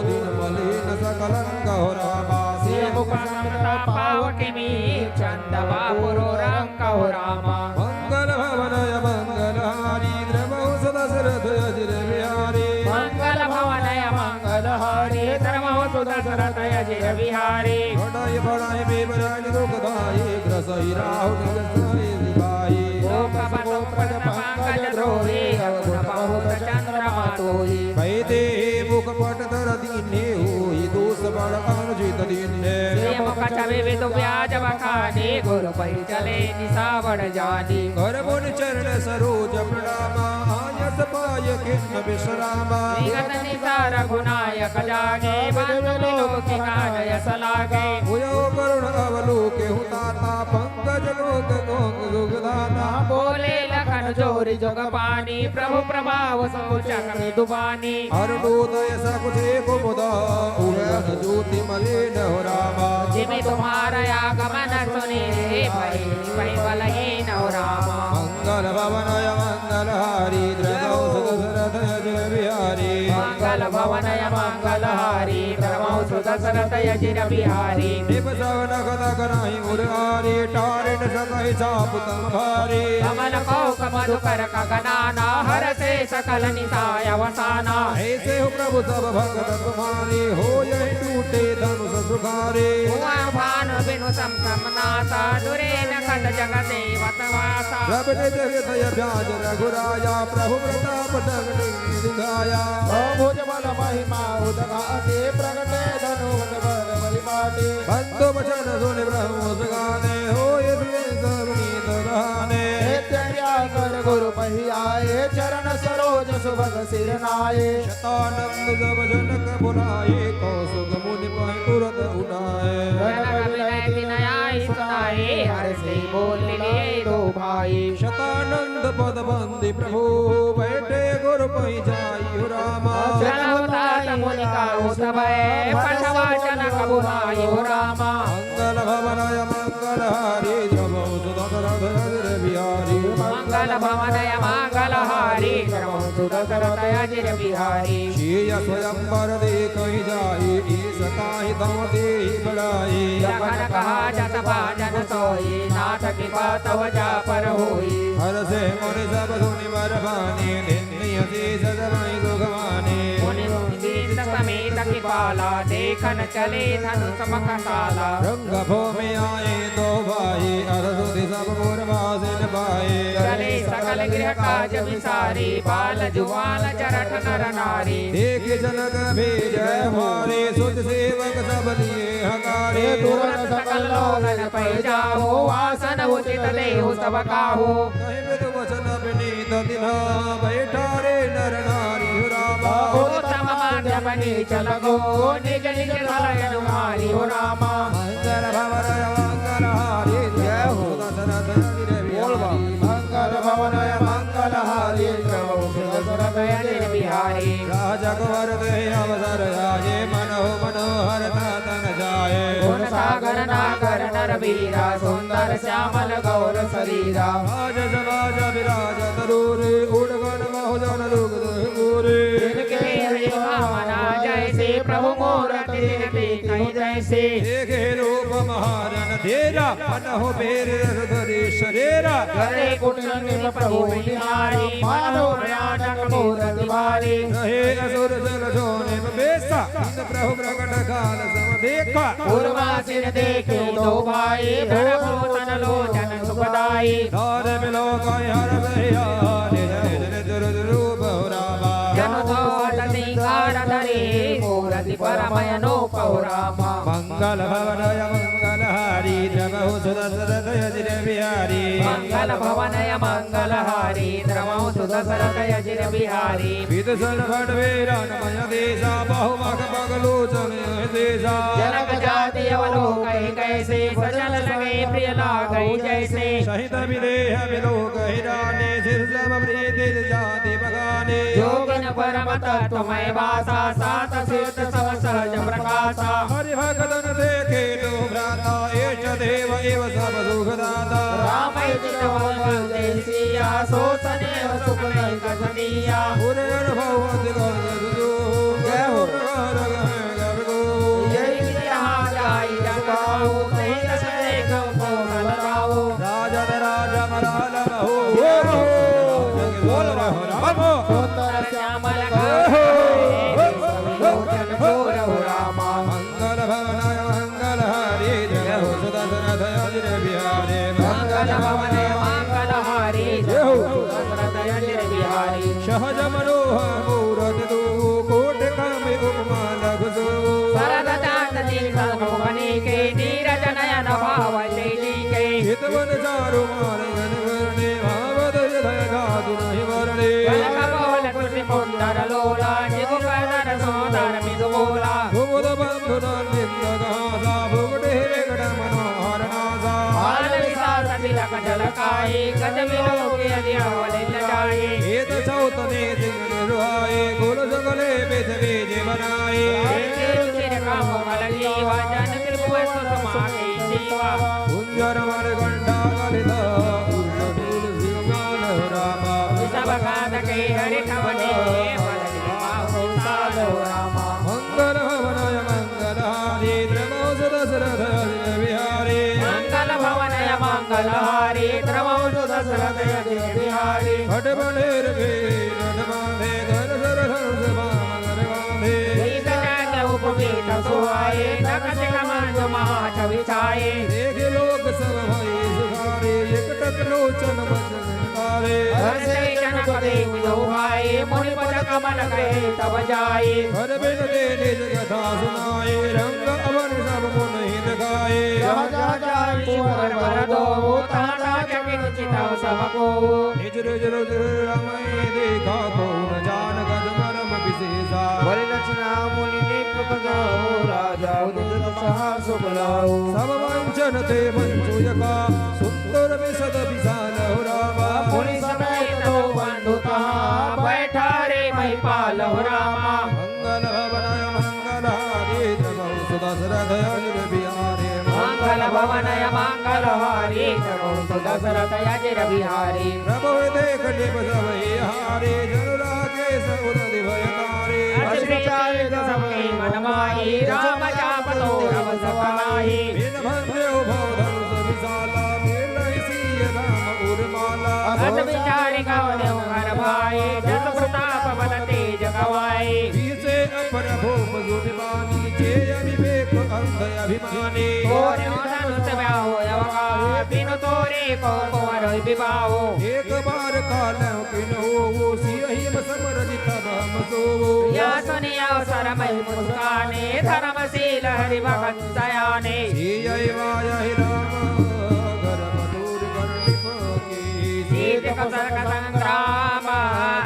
दीन मलिन सकल अंग हो रामा। सिय मुख समता पावक मी, चंदवा पुरु रंग हो रामा। मंगल भवन अमंगल हारी, द्रवहु सु दशरथ अजिर बिहारी। मंगल भवन अमंगल हारी, द्रवहु सु दशरथ अजिर बिहारी। बड़ाई बड़ाई बेबराई दुखदाई, ग्रसई राहु निज सही सिपाही। शोक बसोक प्रज पंकज द्रोही, अवगुण बहुत चंद्रमा तोही। वैदेही मुख पट धर दीन्हे, होई दोष बड़ अनुचित दीन्हे। सिय मुख छवि विधु ब्याज बखानी, गुर पहि चले निसावड़ जानी। कर मुनि चरण सरोज प्रणामा, आय पाय खिन्न विश्रामा। विगत निसार गुणायक जागे, मानव लोक कहान यस लागे। उयो करुण अवलोके हुताता, पंकज लोक गोंग सुखदाता। बोले लखन जोरि जग पानी, प्रभु प्रभाव सोचक मृदु बानी। अरुणोदय सकुचे कुमुदा, उड़न ज्योति मलिन हो रामा। जिमि तुम्हार आगमन सुनि, भई, भई बलहीन हो रामा। मंगल भवन अमंगल हारी, द्रवौ सुदशरथ अजिर बिहारी। मंगल भवन अमंगल हारी, द्रवौ सुदशरथ अजिर बिहारी। नृप सब नख तक नाहीं उर हारी, टारिन सकहि चाप तम भारी। कमल कौक मधुकर कगनाना, हरषे सकल निसाय अवसाना। ऐसे हो प्रभु सब भगत तुम्हारी, होयहि टूटे धनुष सुखारी। हुआ भानु बिनु सम सम नासा, दुरे नखत जग सेवत वासा। रवि निज हृदय ब्याज रघुराया, प्रभु प्रताप जगत दिखाया। भुज बल महिमा उदघाटे, प्रगटे धनुवत बल बलि पाटे। बंधु वचन सुनि प्रभु मुस्काने, होय सुनि सब नीत जाने। नित्य क्रिया कर गुरु पहि आए, चरण सरोज सुभग सिर नाए। शतानंद जब जनक बुलाए, कौसुक मुनि पहि तुरत उठाए। जनक विनय तिनयाइ सुनाए, हरषि बोल लिए दो भाई। शतानंद पद बंदी प्रभु, बैठे गुरु पहि जाई हो रामा। जनक तात मुनि कहु सबै, पठवा जनक बुलाइ हो रामा। मंगल भवन अमंगल हारी, द्रवौ सुदशरथ अजिर बिहारी। मंगल भवन अमंगल हारी, द्रवौ सुदशरथ अजिर बिहारी। सिय स्वयंवर देखहि जाई, ईस ताहि तम तेहि बड़ाई। लखन कहा जस बाजन सोई, नाथ कृपा तव जा पर होई। हरषे मुनि सब सुनि बर बानी, निन्दिय शीस नवहि सुख मानी। मुनि मुनि शीस समेत कृपाला, देखन चले धनुष मखसाला। रंग भूमि आए दो भाई, अस सुधि सब पुरवासिन पाए। चले सकल गृह काज विसारी, बाल जुवान जरठ नर नारी। देख जनक भीर भारी, सुत सेवक सब लिए हकारी। तुरत सकल लोगन पै जाहु, आसन उचित देहु सब काहु। कहि मृदु वचन विनीत तिन्हा, बैठारे नर नारी हो रामा। उत्तम मांध बनी चल गो, निज निज लय अनुहारी हो रामा। मंगल भवन मंगल हारी, जय हो। दशरथ बोल बा। मंगल भवन मंगल हारी, प्रभु दशरथ अजिर बिहारी। राजकुंवर देहि अवसर आए, मनहु मनोहर तन जाए। गुण सागर नागर नर वीरा, सुंदर श्यामल गौर शरीरा। राज समाज विराजत रूरी, उड़ गन महु जन जुग जहि पूरी। जिनके हृदय भावना जैसे, प्रभु मूरति जिन देखहि तैसे। देखे रूप महारन धीरा, मनहु वीर रस धरि शरीरा। करे कुटिल नृप प्रभु निहारी, मानो भयानक मूरति भारी। रहे असुर जल जो निम बेसा, इन प्रभु प्रगट काल सम देखा। उर्वासिन देखे दो भाई, भरभूषण लोचन सुखदाई। नार बिलोकहि हरषि हिया, निज निज निज रुचि रूप हो रामा। जनु दोहत सिंगार धरे, मूरति परम अनूप हो रामा। मंगल भवन अमंगल हारी, द्रवहु सुदशरथ अजिर बिहारी। मंगल भवन अमंगल हारी, द्रवहु सुदशरथ अजिर बिहारी। विभीषण भट वीर हनुमत तेजा, बहु मख पग लोचन तेजा। जनक जाति अवलोकहि कैसे, सजल लगे प्रिय लागहि जैसे। सहित विदेह विलोकहि रानी, सिर सम प्रीति जाति बखानी। जोगिन परम तत्व मय बासा, सात सिद्ध सब सहज प्रकाशा। हरि भगतन देखे तो भ्राता, इष्ट देव इव सब सुख दाता। राम इति नाम सिया, सो सनेह सुख नहीं कछ दिया। उर अनुभव दिगंत जो, जय हो। यही विधि यहाँ जाई जग पाओ, नहीं कछ देख को फल पाओ। राजन राज मराल महो। बोल रहो राम। पुत्र श्यामल गाए, लोचन चोर हो रामा। मंगल भवन मंगल हारी, जय हो सुदशरथ अजिर बिहारी। मंगल भवन मंगल हारी, जय हो सुदशरथ अजिर बिहारी। सहज मनोहर मूरत दो, कोटि काम उपमा लघु सो। सरद चांद जिनसम मुख फनीके, नीरज नयन भावै तेजीके। चितवन चारु मार गन करने, भावत हृदय गात नहीं बरने। कनक काई गजब लोग यदि अवल लजाए। खेत चौतने दिन रुआए, कुल सगले बेच बेच बनाए। एक सिर काम मल जीवा, जन त्रिभुवन सुषमा की जीवा। कुंजर मल गंडा गलित, उर्ज मूल सिंगाल रामा। सब खात के हरि ठवने, मल जीवा उसाल रामा। मंगल भवन मंगलहारी, त्रिभुवन दशरथ बिहारी। मंगल भवन मंगलहारी, त्रिभुवन दशरथ बिहारी। खट बनेर के रथ बांधे, धर धर धनुष बाण कर बांधे। वीत जात उपवीत सुहाए, नख शिख मंजु महा छवि छाए। देख लोक सब भई सुखारे, एक टक लोचन बचन तारे। हर्षे जनक देव जो भाई, मुनि पद कमल कहे तब जाई। हर बिन ते निज कथा सुनाए, रंग अवन सब मुनि हित गाए। जहाँ जहाँ जाई कुंवर बर दो, तहाँ तहाँ चकित चितव सब को। निज निज रुद्र रमई देखा, कौन जान गज मरम विशेषा। बलि लक्षण मुनि नृप कहो, राजा उदित साहस बलाओ। सब वंचन ते मंजु यका, सुंदर विशद विशाल हो रामा। मुनि समेत दो बंधु तहाँ, बैठा रे महिपाल हो रामा। मंगल भवन मंगलहारी, त्रिभुवन सुत दशरथ अजिर बिहारी। मंगल भवन मंगलहारी, त्रिभुवन सुत दशरथ अजिर बिहारी। प्रभु देख नृप सब ही हारी, जनु राकेश उदधि भय तारी। अति विचार सबके मन माही, राम चाप तो रव सक नाही। बिन भंग्यो भव धनुष विशाला, वीर नहीं सिय राम उर माला। अस विचारि कवन उंगर भाई, जस प्रताप बल तेज गवाई। पीछे अपर भूप सुत बानी, जे अविवेक अंध अभिमानी। तोरे धनुष व्याहो अवका, बिनु तोरे को कुंवर विवाहो। एक बार काल किन्हो, सियहि समर जित बम सोवो। या सुनि अवसर महि मुस्काने, धर्मशील हरि भगत सयाने। सियहि वायहि राम, गर्भ दूर कर नृप की। सीत कतक संग्राम,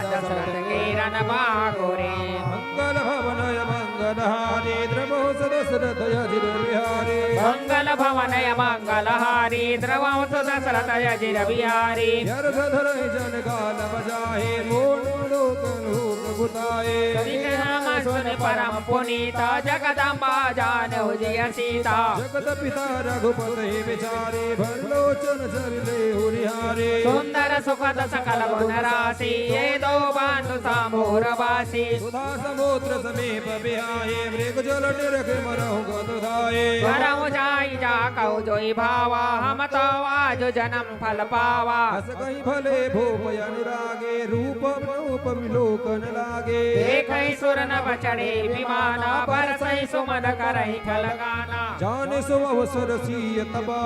दशरथ के रन मागो रे। मंगल भवन मंगलहारी, त्रिभुवन सुत दशरथ अजिर बिहारी। मंगल भवन मंगलहारी, त्रिभुवन सुत दशरथ अजिर बिहारी। व्यर्थ धरहि जन काल बजाहे, मोर लोक लोक गुताए। कवि के नाम सुन परम पुनीता, जगदम्बा जाने उजिय सीता। जगत पिता रघुपति विचारी, भर लोचन जल लेहु निहारी। सुंदर सुखद सकल गुण राशि, ये दो बंधु समूह बासी। सुधा समुद्र समीप बिहाए, मृग जल निरख मरहु गत धाए। करहु जाई जा कहु जोई भावा, हम तो आज जन्म फल पावा। अस कहि भले भूप अनुरागे, रूप अनूप विलोकन लागे। देखहि सुर नभ चढ़े विमाना, बरसहि सुमन करहि खल गाना। जाने सो अवसर सिय तबा,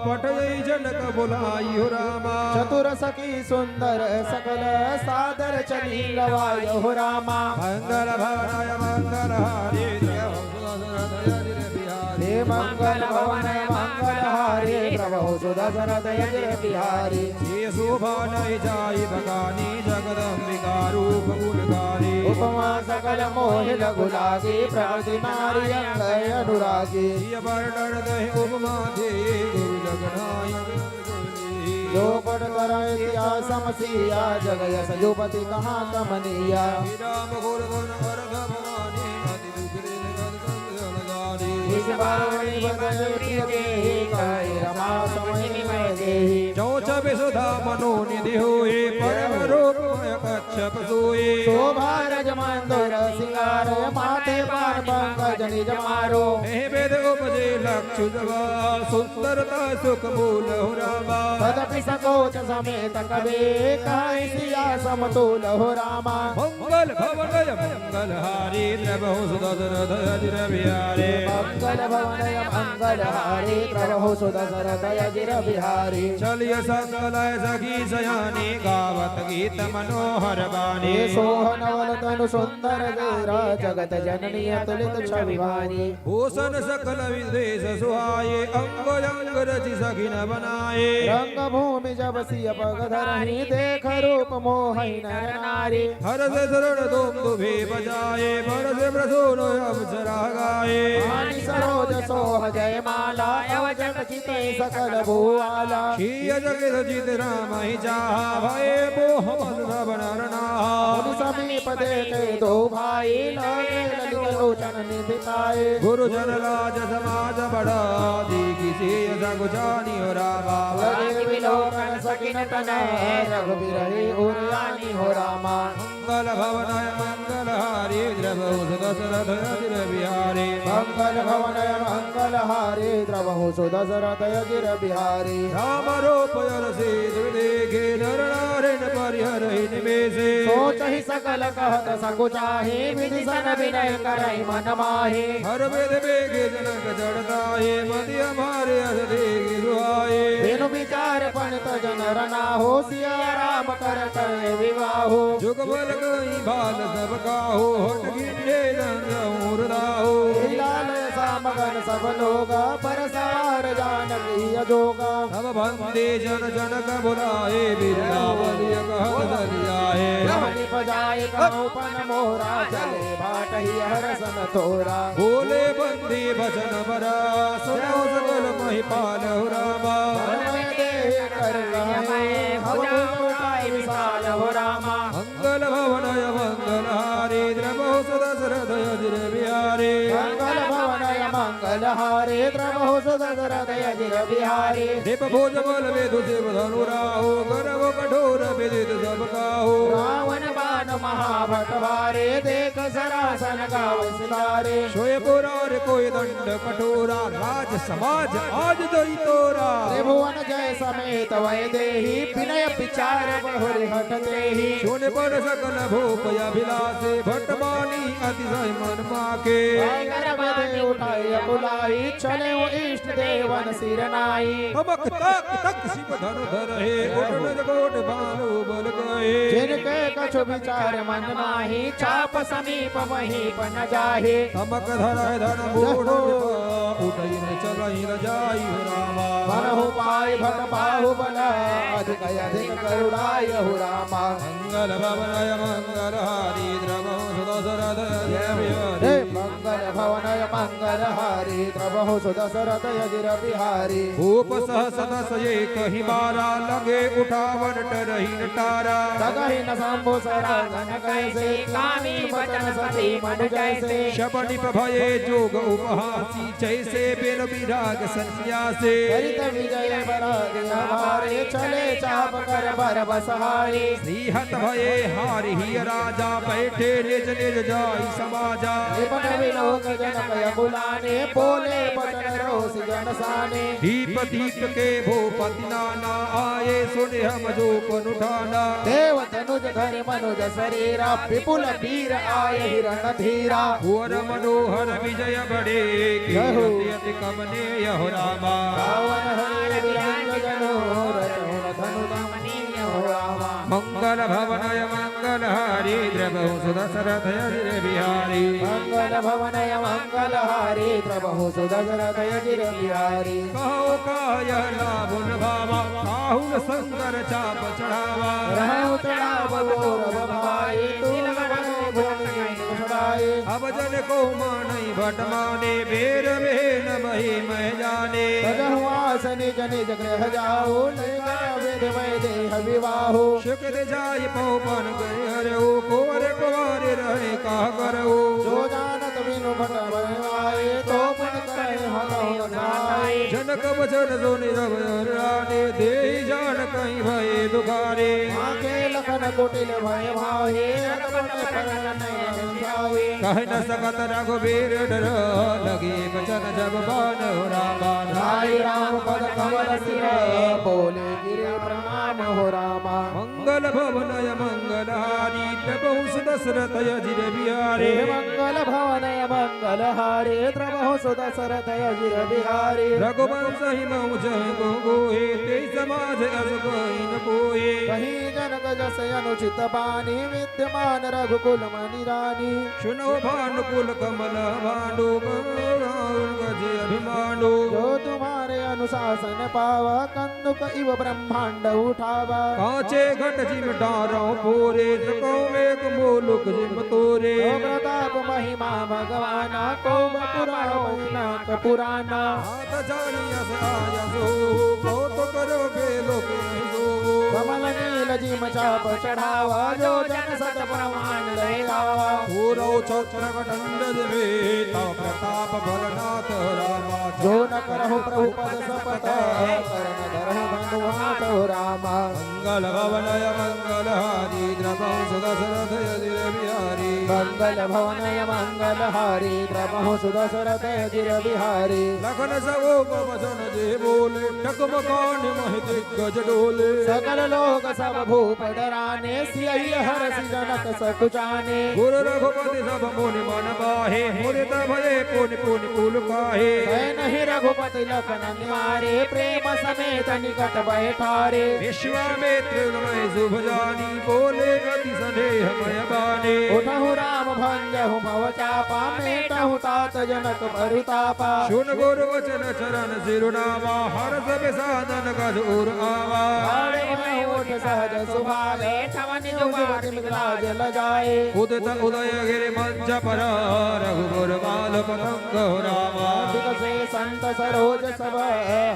पठयहि जनक बुलाइ हो रामा। चतुर सखी सुंदर सकल, सादर चली लवाइ हो रामा। मंगल भवन मंगलहारी, हे मंगल भवन मंगलहारी, प्रभु सुत दशरथ अजिर बिहारी। ये शोभा नहीं जाई बखानी, जगदम्बिका रूप गुणकारी। उपमा सकल मोहि लघु लागी, प्रकृति नारी अंग अनुरागी। ये वर्णन नहीं उपमा दे, गुरु जगनाय। जो पट कर इतिहास समसिया, जग यश युवती कहाँ कमनिया। विराम गुरु गुण अर्ध भवानी, अति दुख दिन अर्ध विष बावनी बदन प्रिय देहि, कहे रमा समझ विमय देहि। जो छवि सुधा मनोनिधि होए, परम रूप मय कच्छप सोए। शोभा रज मंदोर सिंगारो, माथे बाण पंकज निज मारो। नहीं भेद उपजे लक्षु जवा, सुंदरता सुख मूल हो रामा। तदपि संकोच समेत कबे, कहि सिया समतुल हो रामा। मंगल भवन मंगलहारी, प्रभु सुत दशरथ अजिर बिहारी। मंगल भवन मंगलहारी, प्रभु सुत दशरथ अजिर बिहारी। चलिय सकल सखी सयानी, गावत गीत मनोहर बानी। सोहन वल तनु सुंदर देरा, जगत जननी अतुलित छवि भारी। भूषण सकल विदेश सुहाए, अंग अंग रचि सखिन बनाए। रंग भूमि जब सिय पग धरही, देख रूप मोहहि नर नारी। हर्ष सुरन दुंदुभि बजाए, बरस प्रसून अप्सरा गाए। मानि सरोज सोह जयमाला, अवचट चितहि सकल भुआला। सिय चकित चित रामहि चाहा, भए मोह मद सब नर नाहा। मुनि समीप देखे दो भाई, लागे ललित लोचन निधि पाए। गुरुजन राज समाज बड़ा, देखि सिय सकुचानी हो रामा। लगे विलोकन सकिन तन, रघुबीर ही उर आनी हो रामा। मंगल भवन मंगल हारी, द्रवहु सुदशरथ अजिर बिहारी। मंगल भवन मंगल हारी, द्रवहु सुदशरथ अजिर बिहारी। राम रूप अर सीधु देखे, नर नारिन परिहरहि निमेषे। सोचहि सकल कहत सकुचाही, विधि सन विनय करहि मन माही। हर विधि बेगे जनक जड़ ताही, मति हमारे अस देखि सुहाई। बिनु विचार पंडित जन रना हो, सिया राम कर कहे विवाहो। जुगमल गई भाल सब काहो, हट गिंडे रंग उरदाहो। लाल श्याम गन सब लोगा, पर सवार जानकी अजोगा। तब बंदी जन जनक बुलाए, बिरला बलिय कहत सलियाए। कहनि बजाए कहूँ पन मोरा, चले बाट ही हरसन तोरा। बोले बंदी बचन बरा, सुनो सकल महिपाल हो रामा। भवन देह कर कहे, भुजा उठाए विशाल हो रामा। मंगल भवन अमंगल हारी, द्रवहु सुदशरथ अजिर बिहारी। मंगल भवन अमंगल हारी, द्रवहु सुदशरथ अजिर बिहारी। नृप भुज बल विधु शिव धनु राहु, गर्व कठोर विदित सब काहू। रावण बाण महाभट भारे, देख सरासन गाव सिधारे। सोए पुरार कोई दंड कठोरा, राज समाज आज जई तोरा। त्रिभुवन जय समेत वैदेही, विनय विचार बहुरि हठ तेहि। सुनि बड़ सकल भूप अभिलाषे, भट मानि अतिशय मन माखे। भयंकर बाण उठाए अकुलाही, चले इष्ट देवन सिर नाई। तमक तक तक शिव धनु धरहे, उठ निज कोटि बाल उबल गए। जिनके कछु विचार मन माही, चाप समीप महीप न जाहे। तमक धरहि धन मूढ़ नृप, उठहि न चलहि न जाई हो रामा। मनहु पाई भट बाहुबल, अधिक अधिक करुणाय हो रामा। मंगल भवन अमंगल हारी, द्रवहु सुदशरथ अजिर बिहारी। हे मंगल भवन अमंगल हारी, द्रवहु सुदशरथ अजिर बिहारी। भूप सहस दस एकहि मारा, लगे उठावन टरहिन टारा। तगहिन शंभु सरासन कैसे, कामी बचन सती मनु जैसे। शब नृप भये जोग उपहासी, जैसे बिनु विराग संन्यासे। करित विजय बराग हमारे, चले चाप कर बर बसहारे। श्रीहत भये हारि हिय राजा, बैठे निज निज जाहि समाजा। नृप नवि लोक जनक अकुलाने, बोले बचन रोषि जन साने। दीप दीप के भूपति नाना, आए सुनि हम जो पन उठाना। देव तनुज धरि मनुज सरीरा, विपुल वीर आए रणधीरा। कुंवर मनोहर विजय बड़े, जय हो। कीरति अति कमनीय हो रामा। रावण हरि विरंग जनो, रचहुन धनु कमनीय हो रामा। मंगल भवन अमंगल हारी, द्रवहु सुदशरथ अजिर बिहारी। मंगल भवन अमंगल हारी, द्रवहु सुदशरथ अजिर बिहारी। कहो का यह लाभ उन भावा, काहुल संकर चाप चढ़ावा। रहु चढ़ाव गौरव भाई, तुम बने भूमि छुड़ाई। अब जन को मानइ भट माने, बेर में न मही मह जाने। तजहु आस निज निज गृह जाओ, लेकर विधि मय देह विवाहो। सुख दे जाय पहुपन गए हरऊ, कुंवर कुंवारी रहे कहा करऊ। जो जानत बिनु भट भय आए, तो पुनि कहे हतहु न जाए। जनक बचन सुनि रघुबर रानी, देहि जानकहि भए दुखारी। माखे लखन कुटिल भय भाहे, अदब न परन नयन जाए। कहि न सकत रघुबीर डर, लगे बचन जब बान हो रामा। लाई राम पद कमल सिर, बोले गिरे प्रणाम हो रामा। मंगल भवन अमंगल हारी, द्रवहु सुदशरथ अजिर बिहारी। हे मंगल भवन अमंगल हारी, द्रवहु सुदशरथ अजिर बिहारी। रघुवंश ही मम जह को गोहे, तेहि समाज अस कहि न कोहे। कहीं जन जस अनुचित बानी विद्यमान रघुकुल मनि रानी। सुनो भानुकुल कमल भांडो गज अभिमानो। जो तुम्हारे अनुशासन पावा कंदुक इव ब्रह्मांड उठावा। कांचे घट जिम डारौ पोरे सकौ मेघ मुलुक जिम तोरे। जो प्रताप महिमा भगवाना को पुराणो नाक पुराना। हाथ जानियस आयसो, कौतुक करो बेलो के सो। कमल नील जिम चाप चढ़ावा, जो जन सत प्रमाण लहरावा। पूरो छत्र कटंड में, तव प्रताप भरनाथ रामा। जो न करहु प्रभु पद सपत, करन धरहु धनु हाथ रामा। मंगल भवन अमंगल हारी, द्रवहु सुदशरथ अजिर बिहारी। मंगल भवन अमंगल हारी, द्रवहु सुदशरथ अजिर बिहारी। लखन सगो वचन जे बोले, टकमकान महि दिग्गज डोले। सकल लोक सब भूप डराने, सियहि हरषि जनक सकुचाने। गुरु रघुपति सब मुनि मन माहे, मुदित भये पुनि पुनि पुलकाहे। सैन ही रघुपति लखन निहारे, प्रेम समेत निकट बैठारे। विश्वामित्र नय शुभ जानी, बोले अति स्नेह मय बानी। उठहु राम भंजहु भव चापा, मेटहु तात जनक बरु तापा। सुन गुरु वचन चरण सिरुनामा, हरष विषादन गज उर आवा। ताड़े भय उठ सहज सुभावे, ठवन जो बात मिथिलाज लजाए। उदित उदय गिरि मंच पर, रघुबर बाल पतंग रामा। बिकसे संत सरोज सब,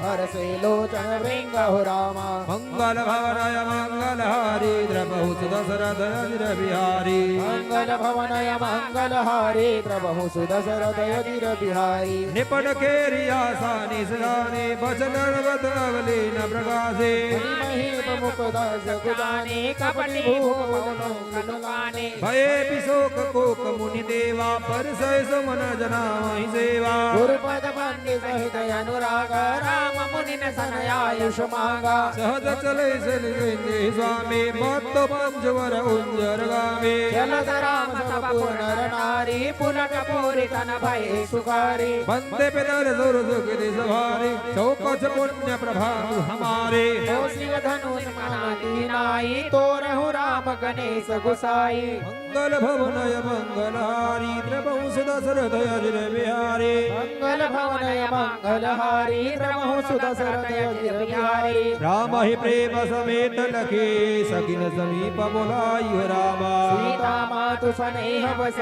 हरषे लोचन भृंग रामा। मंगल भवन अमंगल हारी, द्रवहु सुदशरथ अजिर बिहारी। मंगल भवन अमंगल हारी, द्रवहु सुदशरथ अजिर बिहारी। निपट केरि आसानि सिधाने, बचन बत अवलीन प्रकासे। महि महीप मुख दस कुजाने, कपटी भूप पवन लुकाने। भये बिसोक कोक मुनि देवा, परिसय सुमन जनावहि सेवा। गुरुपद बंदी सहित अनुराग, राम मुनि न सन आयुष मांगा। सहज चले सलिंगे स्वामी, मत्त पंचवर उंजर गामी। चलत राम सब पुर नर नारी, पुलक पूरी तन भय सुखारी। बंदे पितर सुर सुख दिस भारी, चौकस पुण्य प्रभाव हमारे। ओ शिव धनुष मना दीनाई, तोरहु राम गणेश गुसाई। मंगल भवन अमंगल हारी, द्रवहु सुदशरथ अजिर बिहारी। मंगल भवन अमंगल हारी, द्रवहु सुदशरथ अजिर बिहारी। राम ही प्रेम समेत लखे, सकिन समीप बुलायो रामा। सीता मातु स्नेह बस,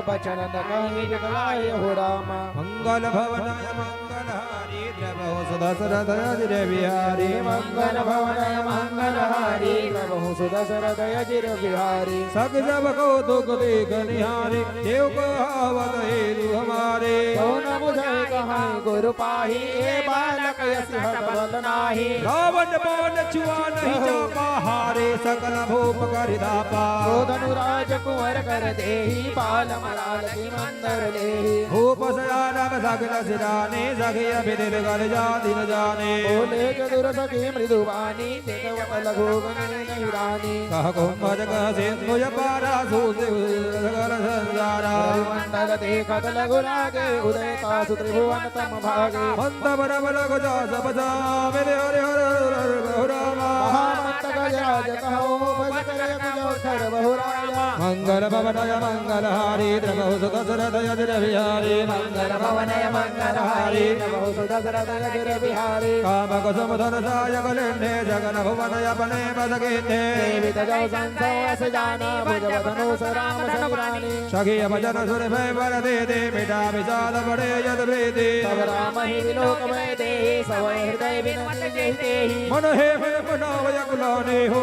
बचन न कहि बिगलायो रामा। मंगल भवन अमंगल हारी, द्रवहु सुदशरथ अजिर बिहारी। मंगल भवन अमंगल हारी, द्रवहु सुदशरथ अजिर बिहारी। सक जब कौतुक देख निहारी, देव कहावत हेतु हमारे। कौन बुझे कहाँ गुरु पाही, ए बालक यस हठ बल नाही। रावण बाण छुआ नहीं चापा, हारे सकल भूप करि तापा। क्रोधनु राजकुंवर कर देही, बाल मलाल की मंदर लेही। भूप सयानब सगल सिराने, सखिय विदित गल जाति न जाने। बोले चतुर सखी मृदुबानी, देखवत लघु गण नहीं रानी। कह कुंभज कह सिंधु य पारा, सूत सगल संसारा। रविमंडल देखत लघु लागे, उदय तासु त्रिभुवन तम भागे। मंद बरम लघु जा सब जा, मेरे हरि हर हर हर बहु रामा। महामंत गजराज कहो, बज कर यक जो खर बहु रामा। मंगल भवन अमंगल हारी, द्रवहु सुदशरथ अजिर बिहारी। मंगल भवन अमंगल हारी, द्रवहु सुदशरथ अजिर बिहारी। काम कुसुम धन सायक लेंडे, सकल भुवन अपने बस कीन्हे। सेवित जो संसव अस जाना, भुज बदनु सराम सनिरानी। सखी भजन सुर भय बर दे दे, मिटा विषाद बड़े जद प्रीति। तब राम ही विलोक भय देहि, सब हृदय बिनती जहि तेहि। मन हे मन मनावय कुलाने हो,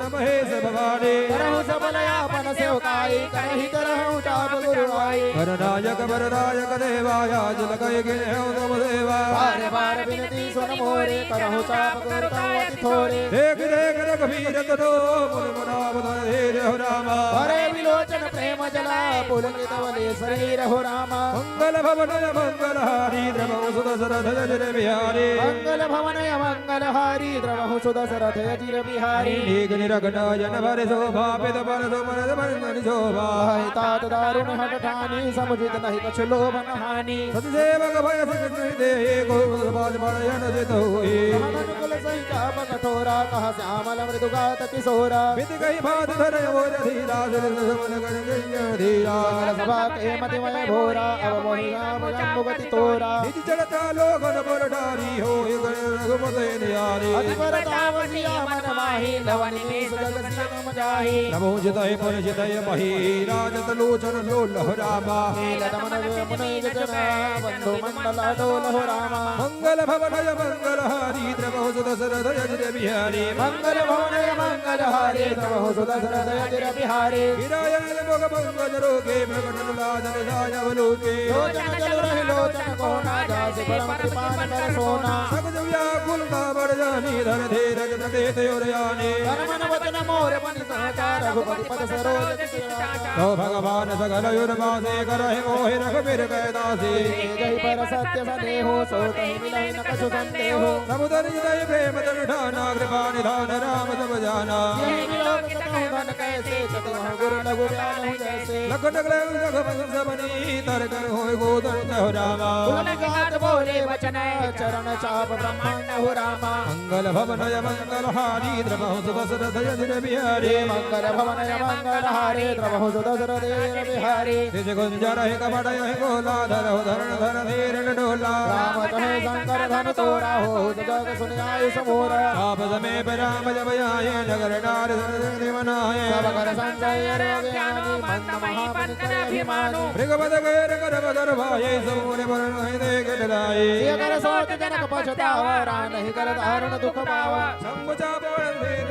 नमहे से भवानी। करहु सबल आपन सेवकाई, करहि करहु चाप गुरु आई। गणनायक बरदायक देवा, या जल कहि गिनहु तुम सेवा। बार बार बिनती सुन मोरे, करहु चाप गुरु तव अति थोरे। देख देख रघुबीर तनो, मन मनाव धीर हो रामा। भरे विलोचन प्रेम जला, पुलकित वले शरीर हो रामा। मंगल भवन अमंगल हारी, द्रवहु सुदशरथ अजिर बिहारी। मंगल भवन अमंगल हारी, द्रवहु सुदशरथ अजिर बिहारी। नीक निरख नयन भरि शोभा, पित परसु मन मन शोभा। तात दारुण हठ ठानी, समुझित नहीं कछु लोभन हानि। सत सेवक भय सक नहीं देहि, को बाज बड़यन जित होई। सही चाप कठोरा, कहा श्यामल मृदुगात किशोरा। विधि कही बात धरे मोर धीरा, धीर समन कर गई धीरा। सकल सभा के मति मय भोरा, अब मोहि आप जम्बुगति तोरा। निज चलता लोगन पर डारी, होय गए रघुपति निहारी। अति परताप सिया मन माही, लव निमेष जग सीय तम जाही। प्रभु जितहि पुनि जितहि मही, राजत लोचन लोलहु रामा। खेलत मन मुनि जन, बंधु मंडल डोलहु रामा। मंगल भवन अमंगल हारी, द्रवहु सुत सुरत अजिर बिहारी। मंगल भवन अमंगल हारी, द्रवहु सुत सुरत अजिर बिहारी। गिरायल मुख पंकज रोगे, प्रकट लाजन जाय अवलोके। लोचन जल रहे लोचन कोना, जासि परम कृपा न कर सोना। सगज व्याकुल तापड़ जानी, धर धीरज प्रतीत उर जानी। तन मन वचन मोर मनि सहजा, रघुपति पद सरोज सिय राजा। तो भगवान सकल उर्वासी, करहि मोहि रघुबीर कहि दासी। जहि पर सत्य सनेहो, सो तहि मिलहि न कछु संदेहो। प्रभु तन हृदय प्रेम तन ठाना, कृपा निधान राम सब जाना। यहि विलोकित कहु धन कैसे, चतुर गुर लघु ज्ञान हु जैसे। लखन कलौ रघुवंश बनी, तरकन होय गोदंड हो रामा। तुलसी गात बोले वचन, चरण चाप ब्रह्मांड हो रामा। मंगल भवन अमंगल हारी, द्रवहु सुत सुरत अजिर बिहारी। मंगल भवन अमंगल हारी, द्रवहु सुत सुरत अजिर बिहारी। निज कुंज रहे कपट यहि गोला, धरहु धरण धर धीर न डोला। राम कहे शंकर धन तोरा, होहु जग सुनि आयुष मोरा। आप समीप राम जब आए, नगर नार सुनि मनाए। सब कर संशय हरे अज्ञानी, मंद महा मुनि करे अभिमानी। मृग बध गए कर बदर भाए, सब मुनि मरण नहीं देख डराए। सिय कर सोच जनक पछतावा, राम नहीं कर दारुण दुख पावा। शंभु चाप बड़ तेज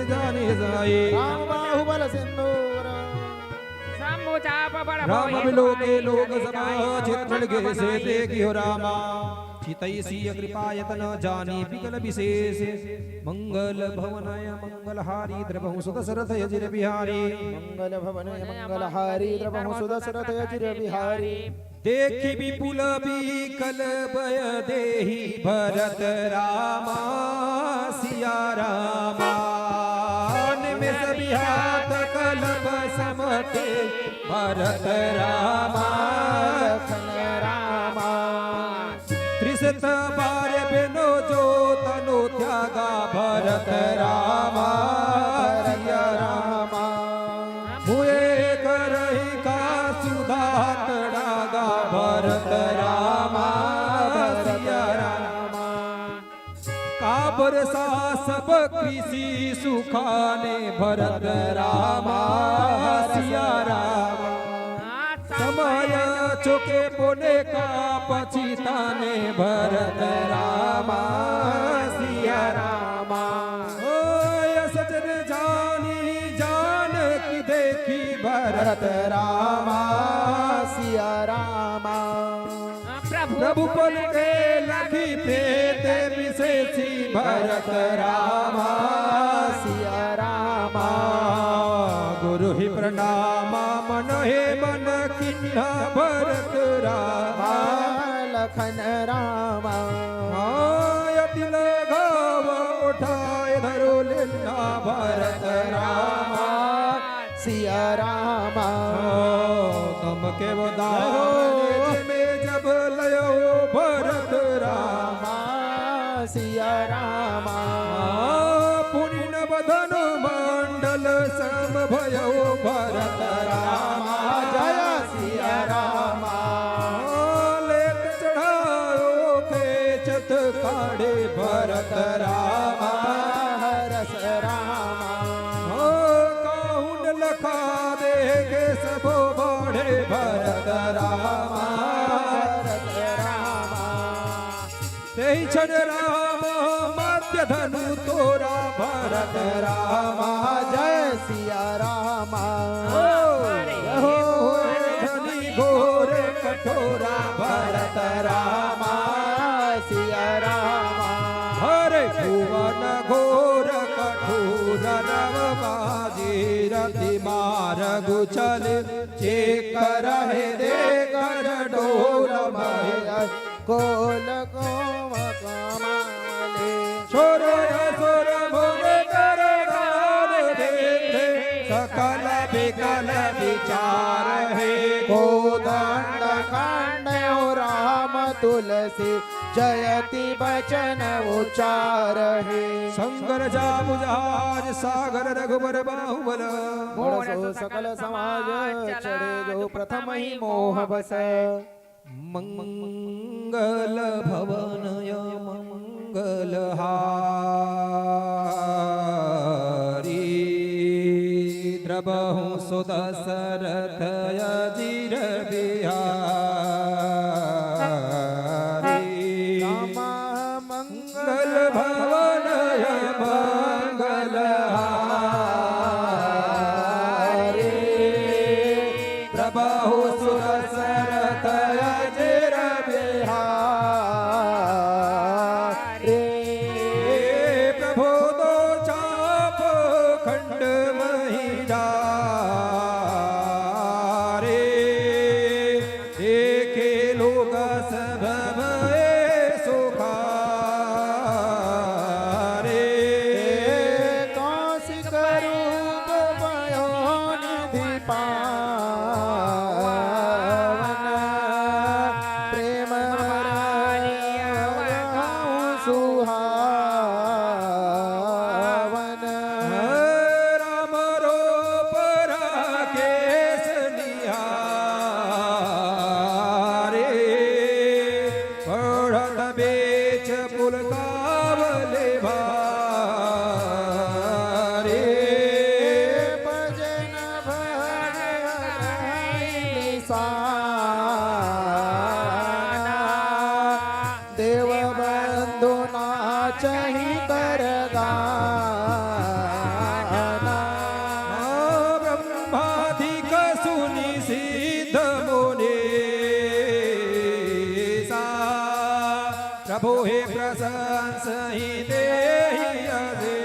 जानी जाए। राम बाहुबल सिंदूर। शंभु चाप बड़ राम होए बिलोके लोक समाए, चित्रल गिरि से देखियो रामा। चितई सिय कृपा यतन जानी विकल विशेष। मंगल भवन अमंगल हारी, द्रवहु सुत सुरत अजिर बिहारी। मंगल भवन अमंगल हारी, द्रवहु सुत सुरत अजिर बिहारी। देखि विपुल विकल भय देहि भरत रामा सिया रामा। निमिष विहात कल्प सम तेहि भरत रामा लखन रामा। त्रिशत बार बिनु जो तनु त्यागा भरत रामा सिया रामा। मुए करहि कासु धात डागा भरत रामा सिया रामा। काबर सा सब कृषि सुखाने भरत रामा सिया रामा। समय चुके पुने का पछिताने भरत रामा सिया रामा। ओ यस जन जानी जानकी देखी भरत रामा सिया रामा। प्रभु प्रभु पल के लखी प्रीत विशेषी भरत रामा सिया रामा। गुरु ही प्रणाम मन हे मन किन्ना भरत रामा लखन रामा। हाँ, अति लगाव उठाए धरो लेना भरत रामा सिया रामा। ओ, तम के वदान में जब लयो भरत रामा सिया रामा। पुनि नवधन मंडल सम भयो भरत रामा जय सिया रामा। लेत चढ़ायो खेचत काढ़े भरत रामा हरस रामा। हो काहुन लखा देखे सबो बाढ़े भरत रामा भरत रामा। तेहि क्षण रामा मध्य धनु तोरा भरत रामा जय सिया रामा। हो धनि घोर कठोरा भरत रामा सिया रामा। हरे भुवन घोर कठोर नव बाजी रति मारगु चल जे करहे दे कर डोल महे कोल कोम कमाले। छोर असुर मुनि कर दान देखे सकल विकल विचार हे। कोदंड खंड हो राम तुलसी जयति बचन उचारहि। शंकर जांबू जहाज सागर रघुबर बाहुबल। मोर सो सकल समाज चढ़े जो प्रथमहि मोह बस। मंगल भवन अमंगल हारी। द्रवहु सो दशरथ अजिर बिहारी। राम मंगल भवन अमंगल हारी। द्रवहु सो दशरथ अजिर बिहारी। प्रभु दो चाप खंड मही जा रे। देखे लोग सब भये सुखारे। कौशिक रूप भयो निधि पावन। प्रेम भरा सुहावन। राम रूप राकेश निहारे। पढ़त बीच पुलकावले भारे। भजन भजन निशाना। देव बंधु नाचहि कर गाना। ब्रह्मादिक सुनि सिद्ध मुनीसा। प्रभु हे प्रशंसहि देहि अशेषा।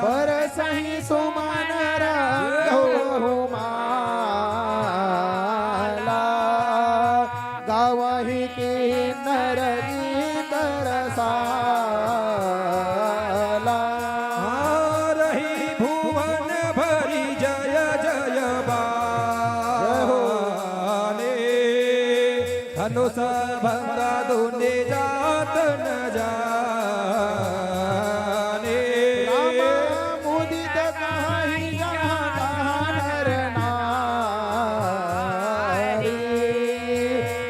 बरसहि सुमन रंगहु माला। गावहि किन्नर गीत रसाला। हारहि भुवन भरि जय जय बाले। धनुष भंग दुनि जात न जाने। राम मुदित कहहि जहाँ तहाँ नर नारी।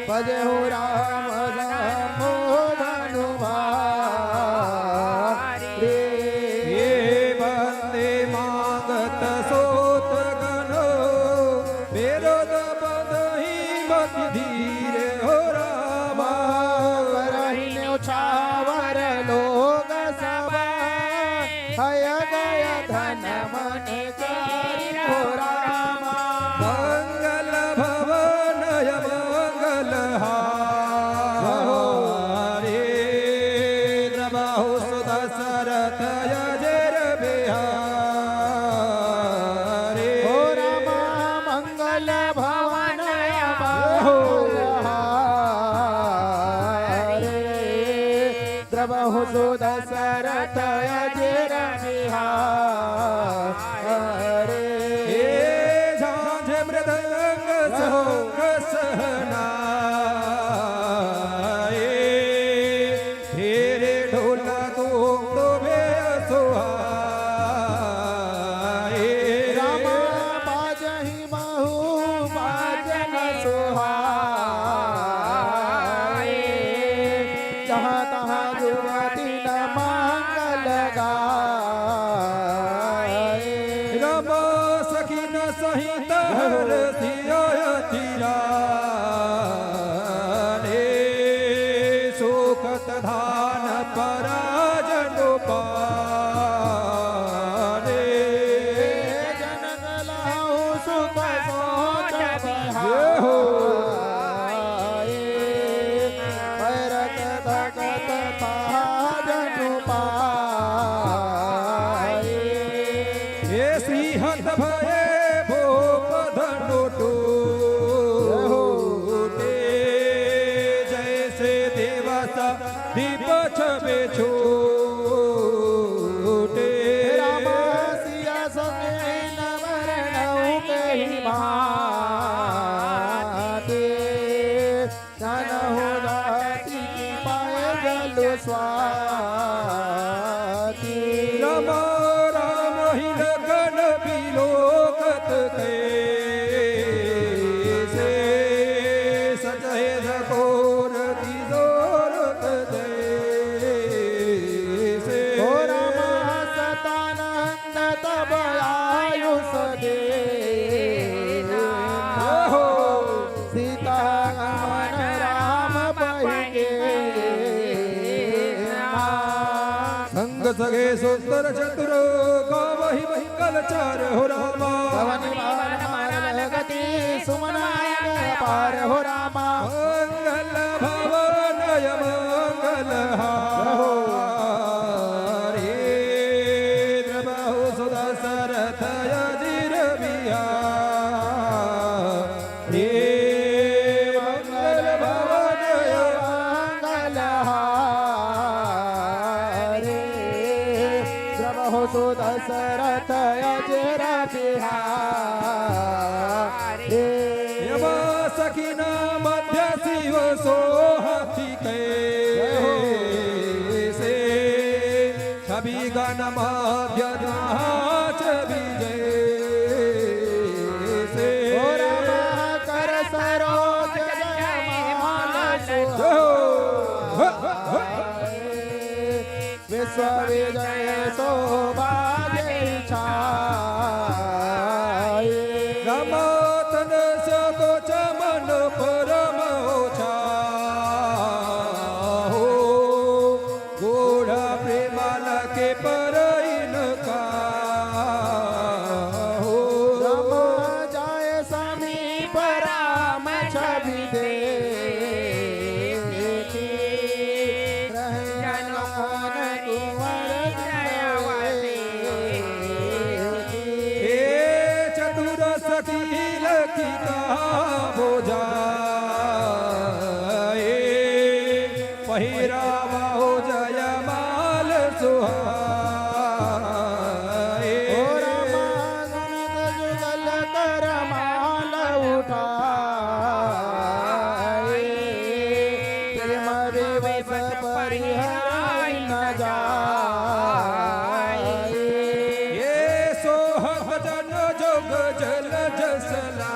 भजहु राम राम मोहन भारी। हे बंदे मांगत सोत गनो। बेरद बदही मति धीर हो रामा। करहि न्योछावर लोग सब। हय गय धन मन चारि हो रामा। मंगल भवन अमंगल हारी। द्रवहु सो दशरथ अजिर बिहारी। हो रामा मंगल भवन अमंगल हारी। द्रवहु सो दशरथ अजिर बिहारी। हे झांझ मृदंग शंख सहनाए। फेरे ढोल तुम तो बे सुहाए। रामा बाजहि महु बाजन सुहाए। जहाँ तहाँ जुवति न मंगल गाए। रामा सखी न सहित हरषि अति राने। सुखत धान पराजन पाने। जनक लहु सुख सोच बिहारे। भरत भगत पहाजन पाए। हे सिंहत भये भूप धनु टूटे। जैसे दिवस दीप छवि छूटे। सगे सुंदर चतुर गावहि मंगल चार हो रामा। पवन माल माल गति सुमन आग अपार हो रामा। मंगल भवन मंगल हारी। द्रवहु सुदशरथ अजिर बिहारी। मंगल भवन मंगल हारी। द्रवहु सुदशरथ अजिर बिहारी। यमा सखिना मध्य शिव सोहति कैसे। छवि गण मध्य नाच विजय से। ओ राम कर सरोज जयमाल सुहाए। विश्व विजय शोभा जय छाए। रमातन सको चमन परम ओछा हो। गूढ़ प्रेम लगे परइन का हो। रम जाय समीप राम छवि देखि। रहे अनमोल कुंवर दयावती। हे चतुर सखी लखी कहा बोझा। पहिरावा हो जयमाल सुहाए। ओ रामा गणत जुगल कर माल उठाए। प्रेम विवश परिहराय न जाए। ये सोहत जन जोग जल जसलाना।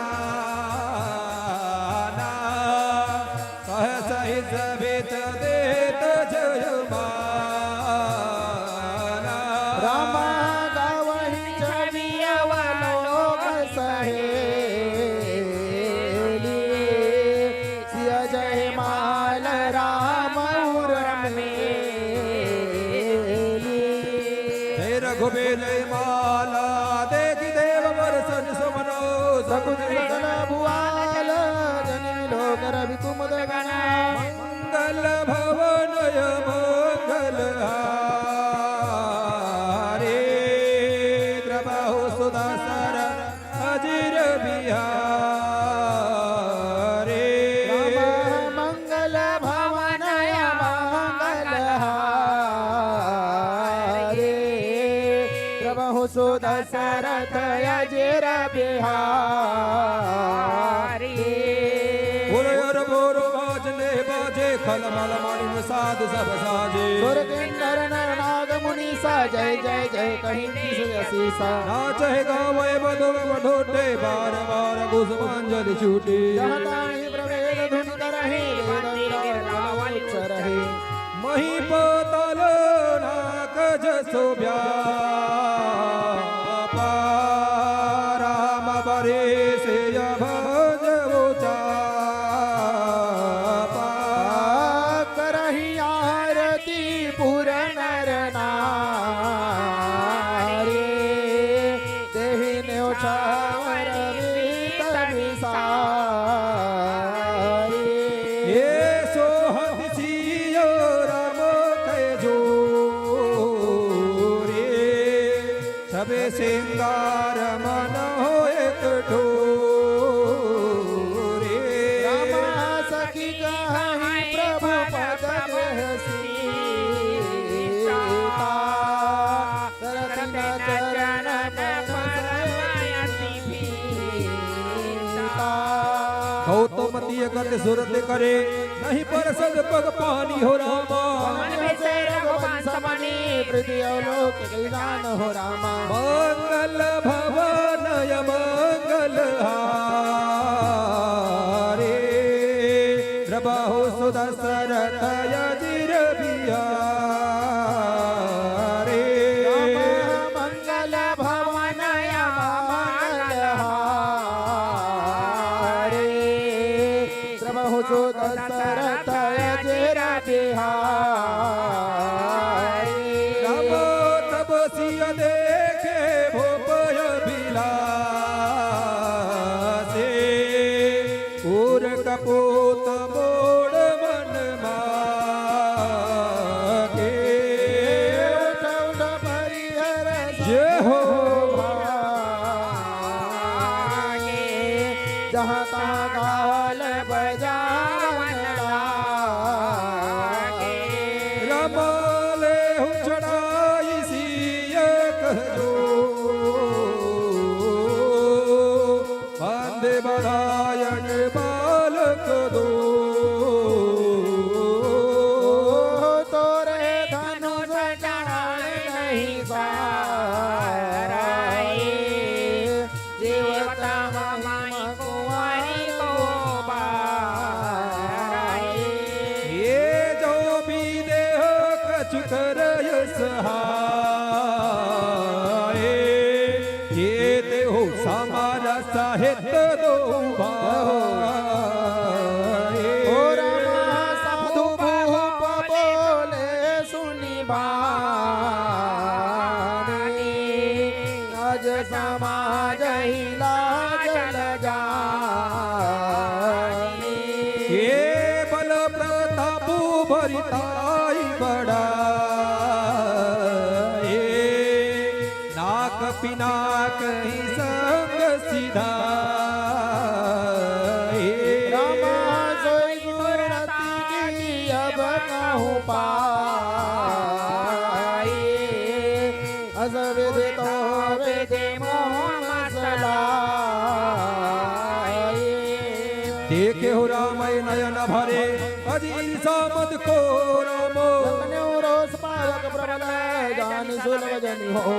सहसहि समेत देत जयमाला। रामा गावहि छवि अवलोक सहेली। सिय जयमाल राम उर्मिली। हे रघुबीर जयमाला देखि देव बरसन सुमन। सकुच सकल भुआल जनि लोक रवि कुमुद गण। मंगल भवन मंगल हारी। द्रवहु सुदशरथ अजिर बिहारी। राम मंगल भवन मंगल हारी। द्रवहु सुदशरथ अजिर बिहारी। बोलो यार बोलो बाजने बाजे खलमल मालिन साधु सब साजे। सुर किन्नर नर नाग मुनीसा जय जय जय कहिन किस असीसा। नाचहि गावहि मधुर मधुर बार बार कुसुमांजलि छूटी। जहाँ ताहि प्रवेद धुन करहि वेद विराट उच्चरहि। मही पाताल नाग जसो व्यापा। राम बरे से भज उचापा। करहि आरती पुर नर नारी। देहि न्योछावर वीत विसारी। ये सोहत सियो राम कै जोरी। सबे सिंगार मन हो एक ठोरी। राम सखी कहाई प्रभु पद देह सीता। रतन चरण में बसै प्रीता। गौतम तिय गत सुरत करे, नहीं परसत पग पानी हो रामा। मन बिसरे रघुवंश मणि, प्रीति अवलोक कल्याण हो रामा। मंगल भवन मंगल हारी। द्रवहु सुदशरथ अजिर बिहारी। राम मंगल भवन मंगल हारी। द्रवहु सुदशरथ अजिर बिहारी। राम ये हो भागे, जहाँ तहाँ गाल बजावन लागे। राम लेहु चढ़ाई सी एक जो, बांधे बरायन बालक दो। तोरे धनुष चढ़ाए नहीं साराए, जीवता माई कुंवारी को बाराए। ये जो भी देह कछु करय सहाय, ये देहु समारा साहित दो भाई। ओ राम साधु भूप बोले सुनि बानी, अज समाज ही लाज लजानी। ये बल प्रताप बरिताई बड़ा, ये नाक पिनाक ही संग सिधाए। रामा सोई सुरती की अब कहूँ पाए, अस विधि तो विधि मोह मसलाए। देखे हो राम नयन भरे, अज ईर्षा मद को रामो। जखने रोष पावक प्रबल, जानि सुलभ जनि हो।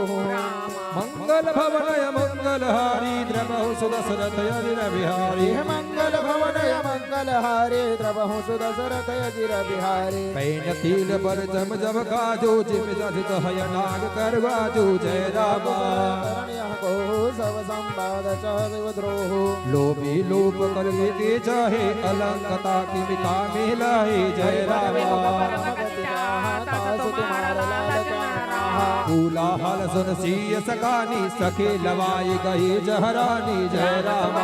मंगल भवन अमंगल हारी, द्रवहु सुदशरथ अजिर बिहारी। हे मंगल भवन अमंगल हारी, द्रवहु सुदशरथ अजिर बिहारी। पैन तिल बर जम जम काजो, जिम जस कह अनाग करवाजो। जय राम। करण यह को सब संवाद चह विव द्रोह। लोभी लोप करके के चाहे, कलंकता की मिटा मिलाए। जय राम। कोलाहल सुन सीय सकानी, सखे लवाई गई जहरानी। जय राम।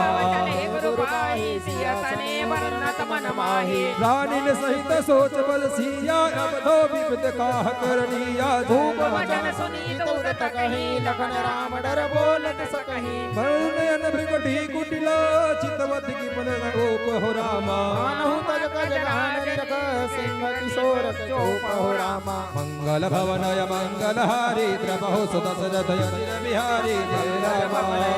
रानिन सहित सोच बल सिया, अब धो विपद काह करनिया। धूप वचन सुनीत उदत कही, लखन राम डर बोलत सकही। करुण नयन भृकुटी कुटिला, चितवत की पद गोप हो रामा। मानहु तज कज गहन निरख, सिंह किशोर चोप हो रामा। मंगल भवन अमंगल हारी, द्रवहु सुदशरथ अजिर बिहारी। जय राम।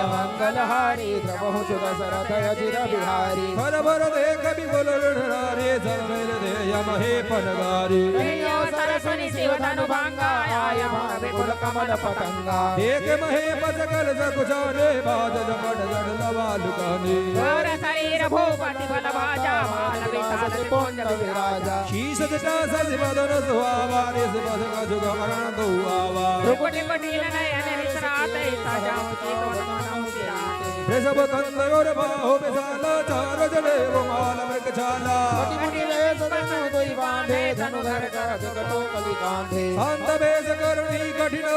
मंगल हारी, द्रवहु सुदशरथ अजिर बिहारी। भर भर देख विपुल ऋण नारी, सब मिल दे यम हे पनगारी। कहियो सरसुनि शिव धनु भंगा, आय भावे कुल कमल पतंगा। देख महे पसकल सकुचारे, बाज जपट जड़ लवाल गाने। घोर शरीर भूपति बल भाजा, भाल विशाल त्रिपुंड विराजा। शीश जटा सजि बदन सुहावा, निज बस कछु गमन दुआवा। भ्रुकुटि कुटिल नयन विश्रात, सजाऊ जी तो वदन उजिरात। वृषभ कंध और बाहु विशाला, चार जने वो माल मृग छाला। कटि मुनि वेश तनु दुइ बांधे, धनु धर कर जगतो कलि कांधे। शांत वेश करनी कठिन,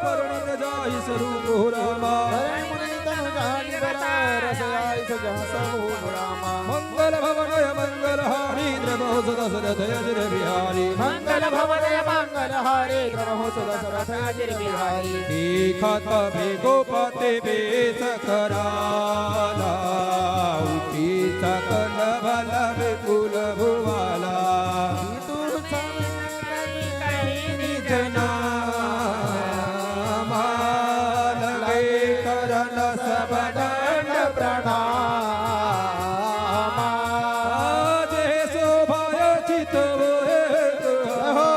बरनी न जाहि स्वरूप हो रामा। धरे मुनि तनु जानि बरा, रस आइस जहाँ सब हो रामा। मंगल भवन अमंगल हारी, द्रवहु सुदशरथ अजिर बिहारी। मंगल भवन अमंगल हारी, द्रवहु सुदशरथ अजिर बिहारी। देखत भृगुपति बेस कराला, उठी सकल बल विपुल भुआला। निज नामा लगे करन सब दंड प्रणामा। आज शोभा चित हो।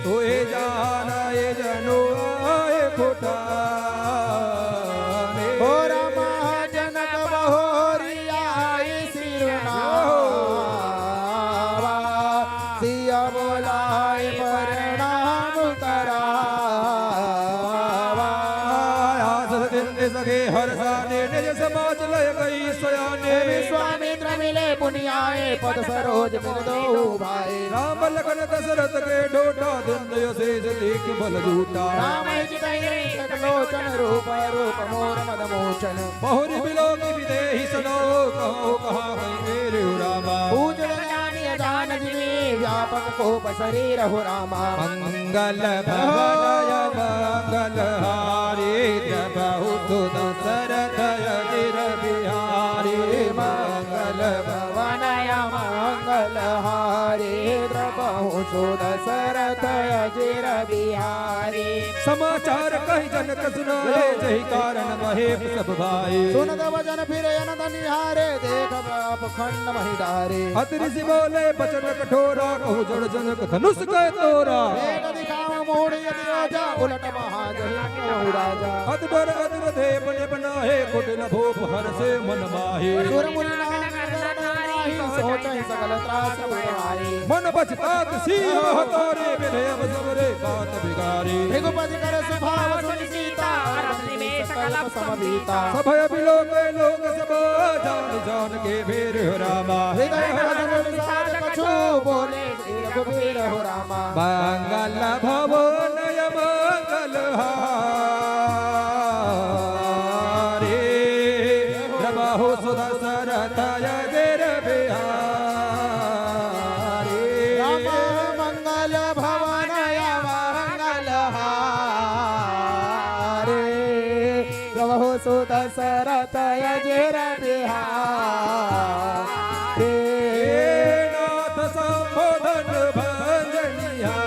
तोहे जाना ये जनो आए खुटा में। हो रामा जनक बहोरी आई सिरनावा, सिया बोलाए प्रणाम करावा। आस दिन सके हर साने, निज समाज लय गई सयाने। हे विश्वामित्र मिले पुनि आए, पद सरोज मिल दो भाई। राम लखन दशरथ के डोटा, दंड अशेष देख बल झूठा। राम ही चितहि रही एक लोचन, रूप रूप मोर मद मोचन। बहुरि बिलोकि विदेहि सुनो, कहो कहाँ गए मेरे रामा। पूछ ल जानि अजान व्यापक कोप शरीर हो रामा। मंगल भवन मंगल हारी द्रवहु सुदशरथ अजिर बिहारी। मंगल भवन मंगल हारी द्रवहु सुदशरथ अजिर बिहारी। समाचार कहि जनक सुनाए, जहि कारण महेप सब भाई। सुनत वचन फिर अनत निहारे, देखब अप खंड महि डारे। अति ऋषि बोले बचन कठोरा, कहु जड़ जनक धनुष कह तोरा। वेग दिखावा मोड़ यदि आजा, उलट महा जहि मोहु राजा। अति डर अति रधे बन बनाए, कुटिल भूप हरषे मन माहे। सुर मुनि नाम नर नर नाही, सोचहि सकल त्रास उठाए। मन पछतात शील वह तोरे, विधे अब सबरे बात बिगारी। रघुपति कर सुभाव सुनि सीता, अरद निमेष कलप सम बीता। सभय बिलोक लोक सब जान, जान के भीर हो रामा। हृदय मधुर विषाद कछु, बोले श्री रघुबीर हो रामा। मंगल भवन मंगल हारी, द्रवहु सुदशरथ अजिर बिहारी। राम मंगल भवन मंगल हारी, द्रवहु सुदशरथ अजिर बिहारी। हे नाथ संबोधन भजनिहारा,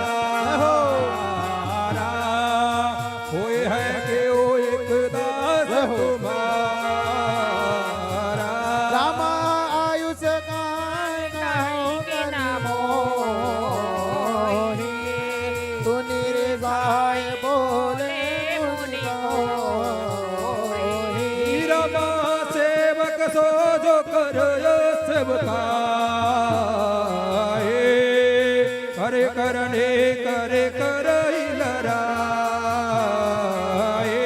होय है केउ एक दास तुम्हारा। रामा आयुष कहाय कहु कन मोहि, सुनि रिसाय बोले मुनि कोहि। रामा सेवक सो जो कर सेवकाए, कर करने कर करई लराए।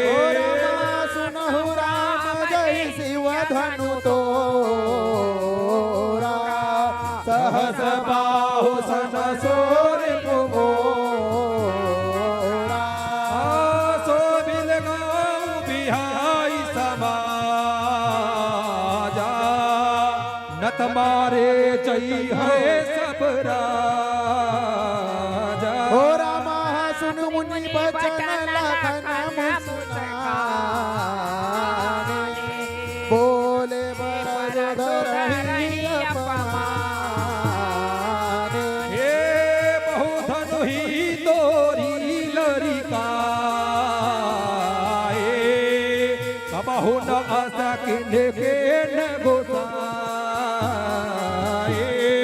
ओ रामा सुनहु राम जय शिव धनु तोरा, सहस बाहु सन सोर कुमोरा। सो बिलगाऊं बिहाई समाजा, नत मारे जई है सब राजा। हो रामा सुन मुनि बचन लखन मुस्कान, बोले बरद धरहि अपमान। हे बहु धनुही तोरी लरिकाए, कबहु न अस किन्ह के न गोसाए।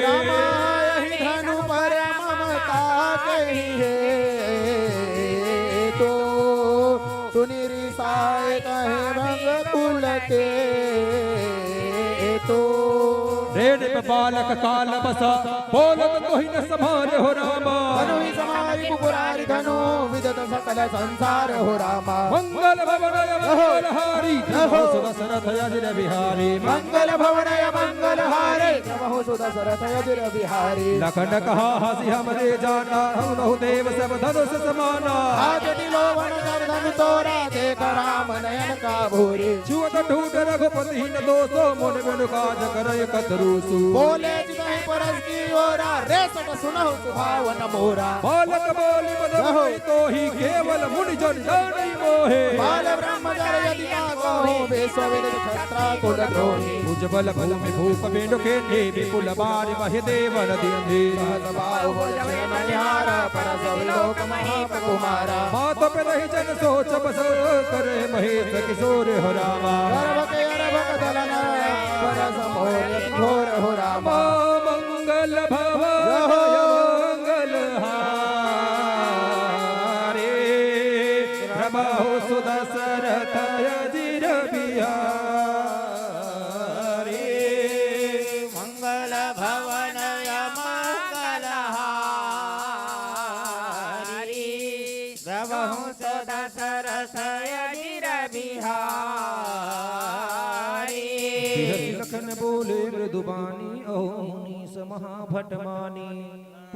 रामा यही धनु पर ममता कही है तो, सुनि रिसाए कहे भंग कुल के तो। रे नृप बालक काल बसा, बोलत कोई न समारे हो रामा। धनु ही समारी पुपुरारी धनु, विदत सकल संसार हो रामा। मंगल भवन अमंगल हारी, जय हो। सुदशरथ अजिर बिहारी। मंगल भवन अमंगल हारी, जय हो सुदशरथ अजिर बिहारी। लखन कहा हँसि हमरे जाना, हऊ नहु देव सब धनुष समाना। हाथ टिलोवन कर धनु तोरा, देख राम नयन का भूरी। छुअत ठूठ रघुपति न दोसो, मुनि बिनु काज करइ कतरूसु। बोले जितहि परस की ओरा, रे सत सुनहु सुभावन मोरा। बालक बोलि मधुर कही तोही, केवल मुनि जन जानी मोहे। बाल ब्रह्मचर्य यदि ना कहो, विश्व विदित क्षत्रा कुल द्रोही। भुजबल भूमि भूप बिनु कीन्ही, विपुल बारि महि देवन दीन्ही। सहस बाहुबल छेद निहारा, परस विलोक महीप कुमारा। मात पितहि जन सोच बस करे, महेश किशोर हो रामा। गर्भ के गर्भ दलन, परस मोर घोर हो रामा। मंगल भवन मंगल हारी, द्रवहु सुदशरथ अजिर बिहारी। मंगल भवन मंगल हारी, द्रवहु सुदशरथ अजिर बिहारी। बिहस लखन बोले मृदुबानी, अहो मुनीस महाभट मानी।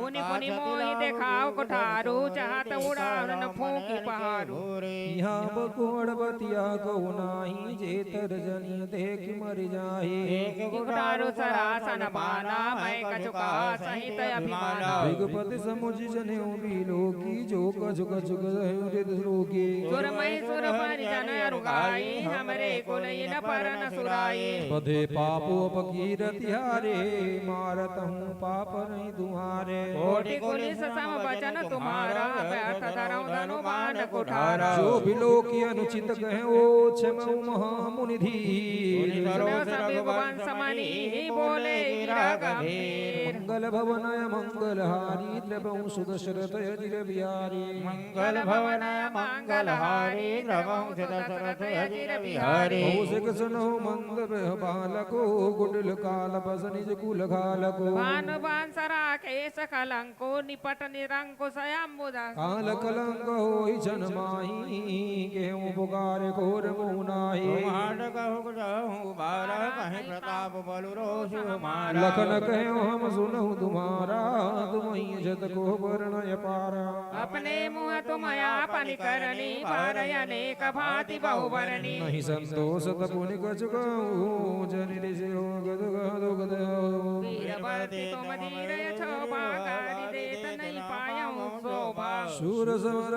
पुनि पुनि मोहि देखाव कुठारु, चहत उड़ान फूंकि पहारु। इहाँ बकोड़ बतिया कहु नाहीं, जे तर जनि देखि मरि जाही। देखि कुठारु सरासन बाना, मैं कछु कहा सहित अभिमाना। बिगपति समुझि जनेऊ बिलोकी, जो कछु कछु कहु रिद रोकी। सुर महि सुर परिजन अरु गाई, हमरे कुल इन परन सुराई। बधे पापु अपकीरति हारे, मारत हूँ पाप नहीं तुम्हारे। कोटि कुलिस सम बचन तुम्हारा, व्यर्थ धरउँ धनु बान कुठारा। जो बिलोकी अनुचित कहें, ओ क्षमउ महामुनि धीर। सुनउ सब रघुवंश मनि, बोले गिरा गंभीर। मंगल भवन अमंगल हारी, द्रवहु सुदशरथ अजिर बिहारी। मंगल भवन मंगल हारी, द्रवहु सुदशरथ अजिर बिहारी। कौशिक सुनहु मंद बह बालको, कुटिल काल बस निज कुल घालको। भानु बांसरा केस कलंको, निपट निरंकुश अम्बुदस। काल कलंक होई छन माही, केहू पुकारे कोर मुँह नाही। तुम्हार कहु जाहु बारा, कहीं प्रताप बलु रोष हमारा। लखन कहेउ हम सुनहु तुम्हारा, तुमहिं जस को बरनइ अपारा। अपने मुँह तुम आपनि करनी, बारइ अनेक भाँति बहु बरनी। नहीं संतोषत पुनि कछु कहूँ, जनि रिसि रोग दुख दुख देहु। वीर बरति तुम धीर यशोभा, गारि देत नहीं पायउ शोभा। शूर समर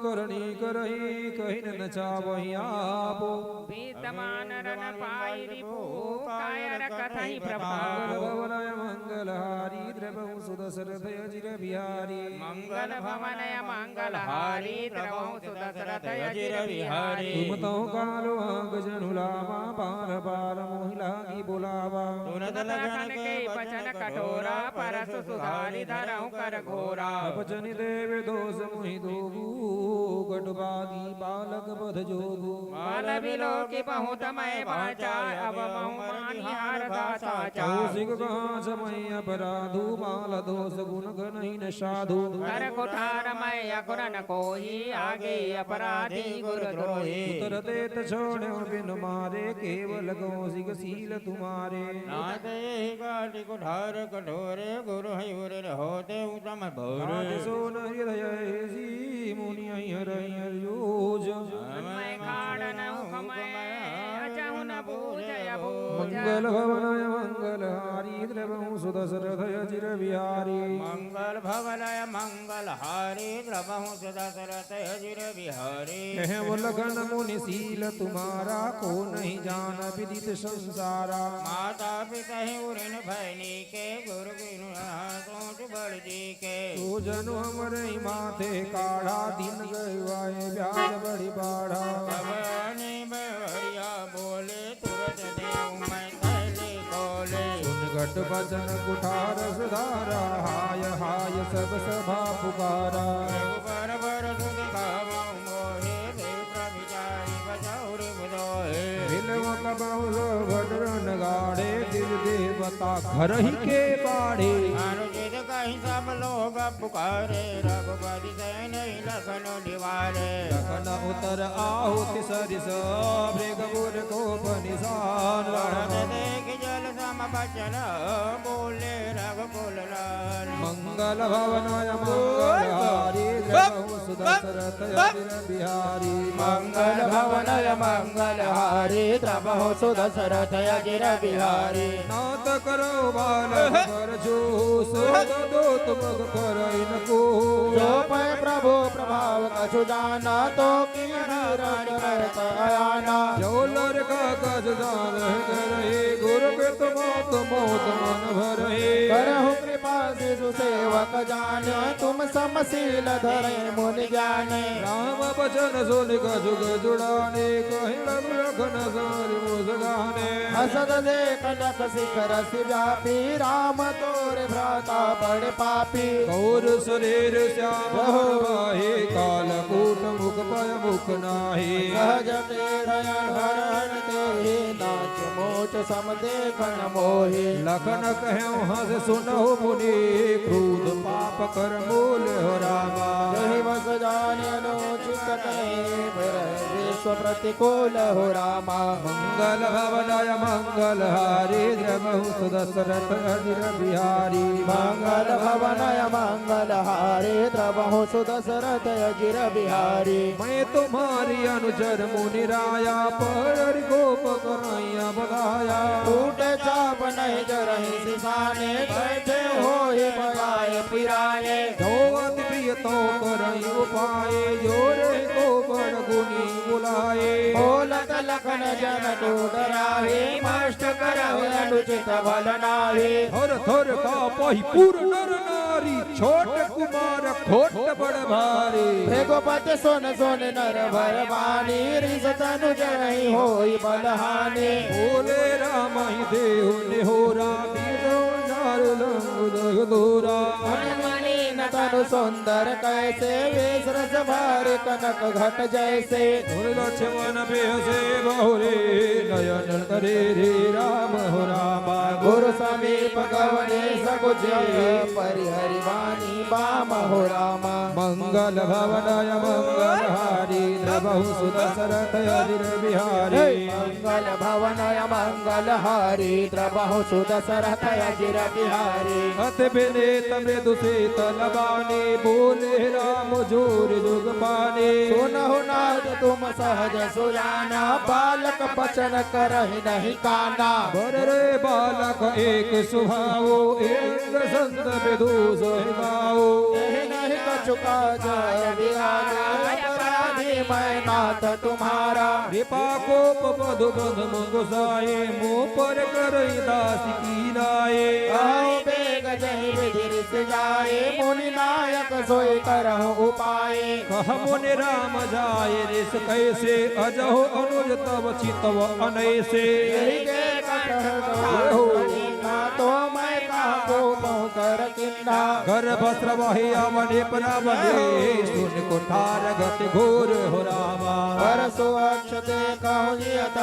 करनी करही, कहिन न चावहि आपो। वीर तमान रन पाई रिपु, कायर कथहि प्रभाव। मंगल भवन अमंगल हारी, द्रवहु सुदशरथ अजिर बिहारी। मंगल भवन अमंगल हारी, द्रवहु सुदशरथ अजिर बिहारी। तुम तहु काल आग जनु लावा, बार बार मोहि लागी बुलावा। सुनत लखन के बचन कठोरा, परसु सुधारि धरहु कर घोरा। अब जनि देव दोष मोहि दोगु, कटुबादी बालक बध जोगु। बाल बिलोकि बहुत मय बाँचा, अब महु मानिहार सा साँचा। कौशिक कहा छमइ अपराधु, बाल दोष गुन गनहिं न साधु। कर कुठार मय अकुर न कोही, आगे अपराधी गुर द्रोही। उतर देत छोड़ेउ बिनु मारे, केवल कौशिक शील तुम्हारे। नाथ एहि काटि कुठार कठोरे, गुरु हयुर होते उत्तम भोर। राजसो न हृदय ऐसी मुनि अहिं हरहिं हर जोज। मैं खाड़ न उखमय अचहु न बूझ अबूझ। मंगल भवन अमंगल हारी, द्रवहु सुदशरथ अजिर बिहारी। मंगल भवन अमंगल हारी, द्रवहु सुदशरथ अजिर बिहारी। कहेउ लखन मुनि शील तुम्हारा, को नहीं जान विदित संसारा। माता पितहि उरिन भय नीके, गुरु बिनु रहा सोच बड़ जी के। सो जनु हमरहि माथे काढ़ा, दिन गए वाए ब्याज बड़ी बाढ़ा। तब अनि बेवरिया बोले, तुरत देउ मैं थैली खोले। सुनि कटु बचन कुठार सुधारा, हाय हाय सब सभा पुकारा। रघुबर बरसि दिखावउ मोहे, विप्र बिचारी बचउरि बिदोहे। बिलव कबहुँ सो भट रन गाढ़े, दिव देवता घरहिं के बाढ़े। अनुचित कहि सब लोग पुकारे, रघुपति सहिं नहीं लखन निवारे। लखन उतर आहुति सरिस, मृग मुर कोप निसान। बढ़त देखि जल सम बचन, बोले रघुकुल लाल। मंगल भवन अमंगल हारी, द्रवहु सुदशरथ अजिर बिहारी। मंगल भवन अमंगल हारी, द्रवहु सुदशरथ अजिर बिहारी। नाथ करउ बालक बर जोस, दो तुम करइ न को। जो पै प्रभु प्रभाव कछु जाना, तो किहीं वीर करत अयाना। जो लरिका कछु जान करही, गुरु पित मात मोत मन भरही। करहु कृपा शिशु सेवक जाने, तुम सम शील धरे मुनि ज्ञाने। राम बचन सुनि कछु कछु डारे, कहि लखन सारि मुसकाने। असत देख लख सिख रसि व्यापी, राम तोर भ्राता बड़ पापी। गौर सरीर श्याम बहु बरु बाही, काल कूट मुख पय मुख नाही। सहज तेढ़ अनहरन तेहि, नाचि मोचि सम देखन मोहि। लखन कहेउ हँस सुनहु मुनि, क्रोध पाप कर मूल हो रामा। जहि बस जानि अनुचित कहे, बिरह विष प्रतिकूल हो रामा। मंगल भवन अमंगल हारी द्रवहु सुदशरथ अजिर बिहारी। मंगल भवन अमंगल हारी द्रवहु सुदशरथ अजिर बिहारी। मैं तुम्हारी अनुचर मुनि राया, पर गोप करैया बधाया। टूट चाप नहीं जरहि सिसाने, बैठे होहि बगाए पिराने। जो अति प्रिय तो करहि उपाय, जोरे को बड़ गुनी बुलाए। बोलत लखन जन डोडराहे, मस्त करहु अनुचित बल नाहे। थर थर कापहि पुर नर नारी, छोट कुमार खोट बड़ भारी। भृगुपति सुन सुन नर भर बानी, रिस तनु जरहि होई बलहानी। बोले रामहि देहु निहोरा, दीनो नार लंगु दग दोरा। मन मलिन तनु सुंदर कैसे, वेश रस भारी कनक घट जैसे। गुरु लक्ष्मण बेहसे बहुरे, नयन करे रे राम हो रामा। गुरु समीप गवने सकुचे, परिहरि वानी बाम हो रामा। मंगल भवन अमंगल हारी, द्रवहु सुदशरथ अजिर बिहारी। मंगल भवन अमंगल हारी, द्रवहु सुदशरथ अजिर बिहारी। अति विनीत मृदु शीतल बानी, बोले राम जोर जुग पानी। सुनहु नाथ तुम सहज सुजाना, बालक बचन करहि नहीं काना। बर रे बालक एक सुभाओ, एक संत विदु सोहि गाओ। यही नहीं कछु काज बिहारा, अपराधी मैं नाथ तुम्हारा। कृपा कोप मधुबन गुसाए, मोह पर करई दास की नाए। आओ बेग जहि विधि रिस जाए, मुनि नायक सोई करहु उपाय। कह मुनि राम जाय रिस कैसे, अजहु अनुज तव चितव अनैसे। यही के कटह गवाही हो। ना तो मैं कहा को पहुँकर किन्ना। गर्भ स्रवहि अवनि प्रवहे, सुनि कुठार गति घोर हो रामा। परसु अक्षते कहु जियत,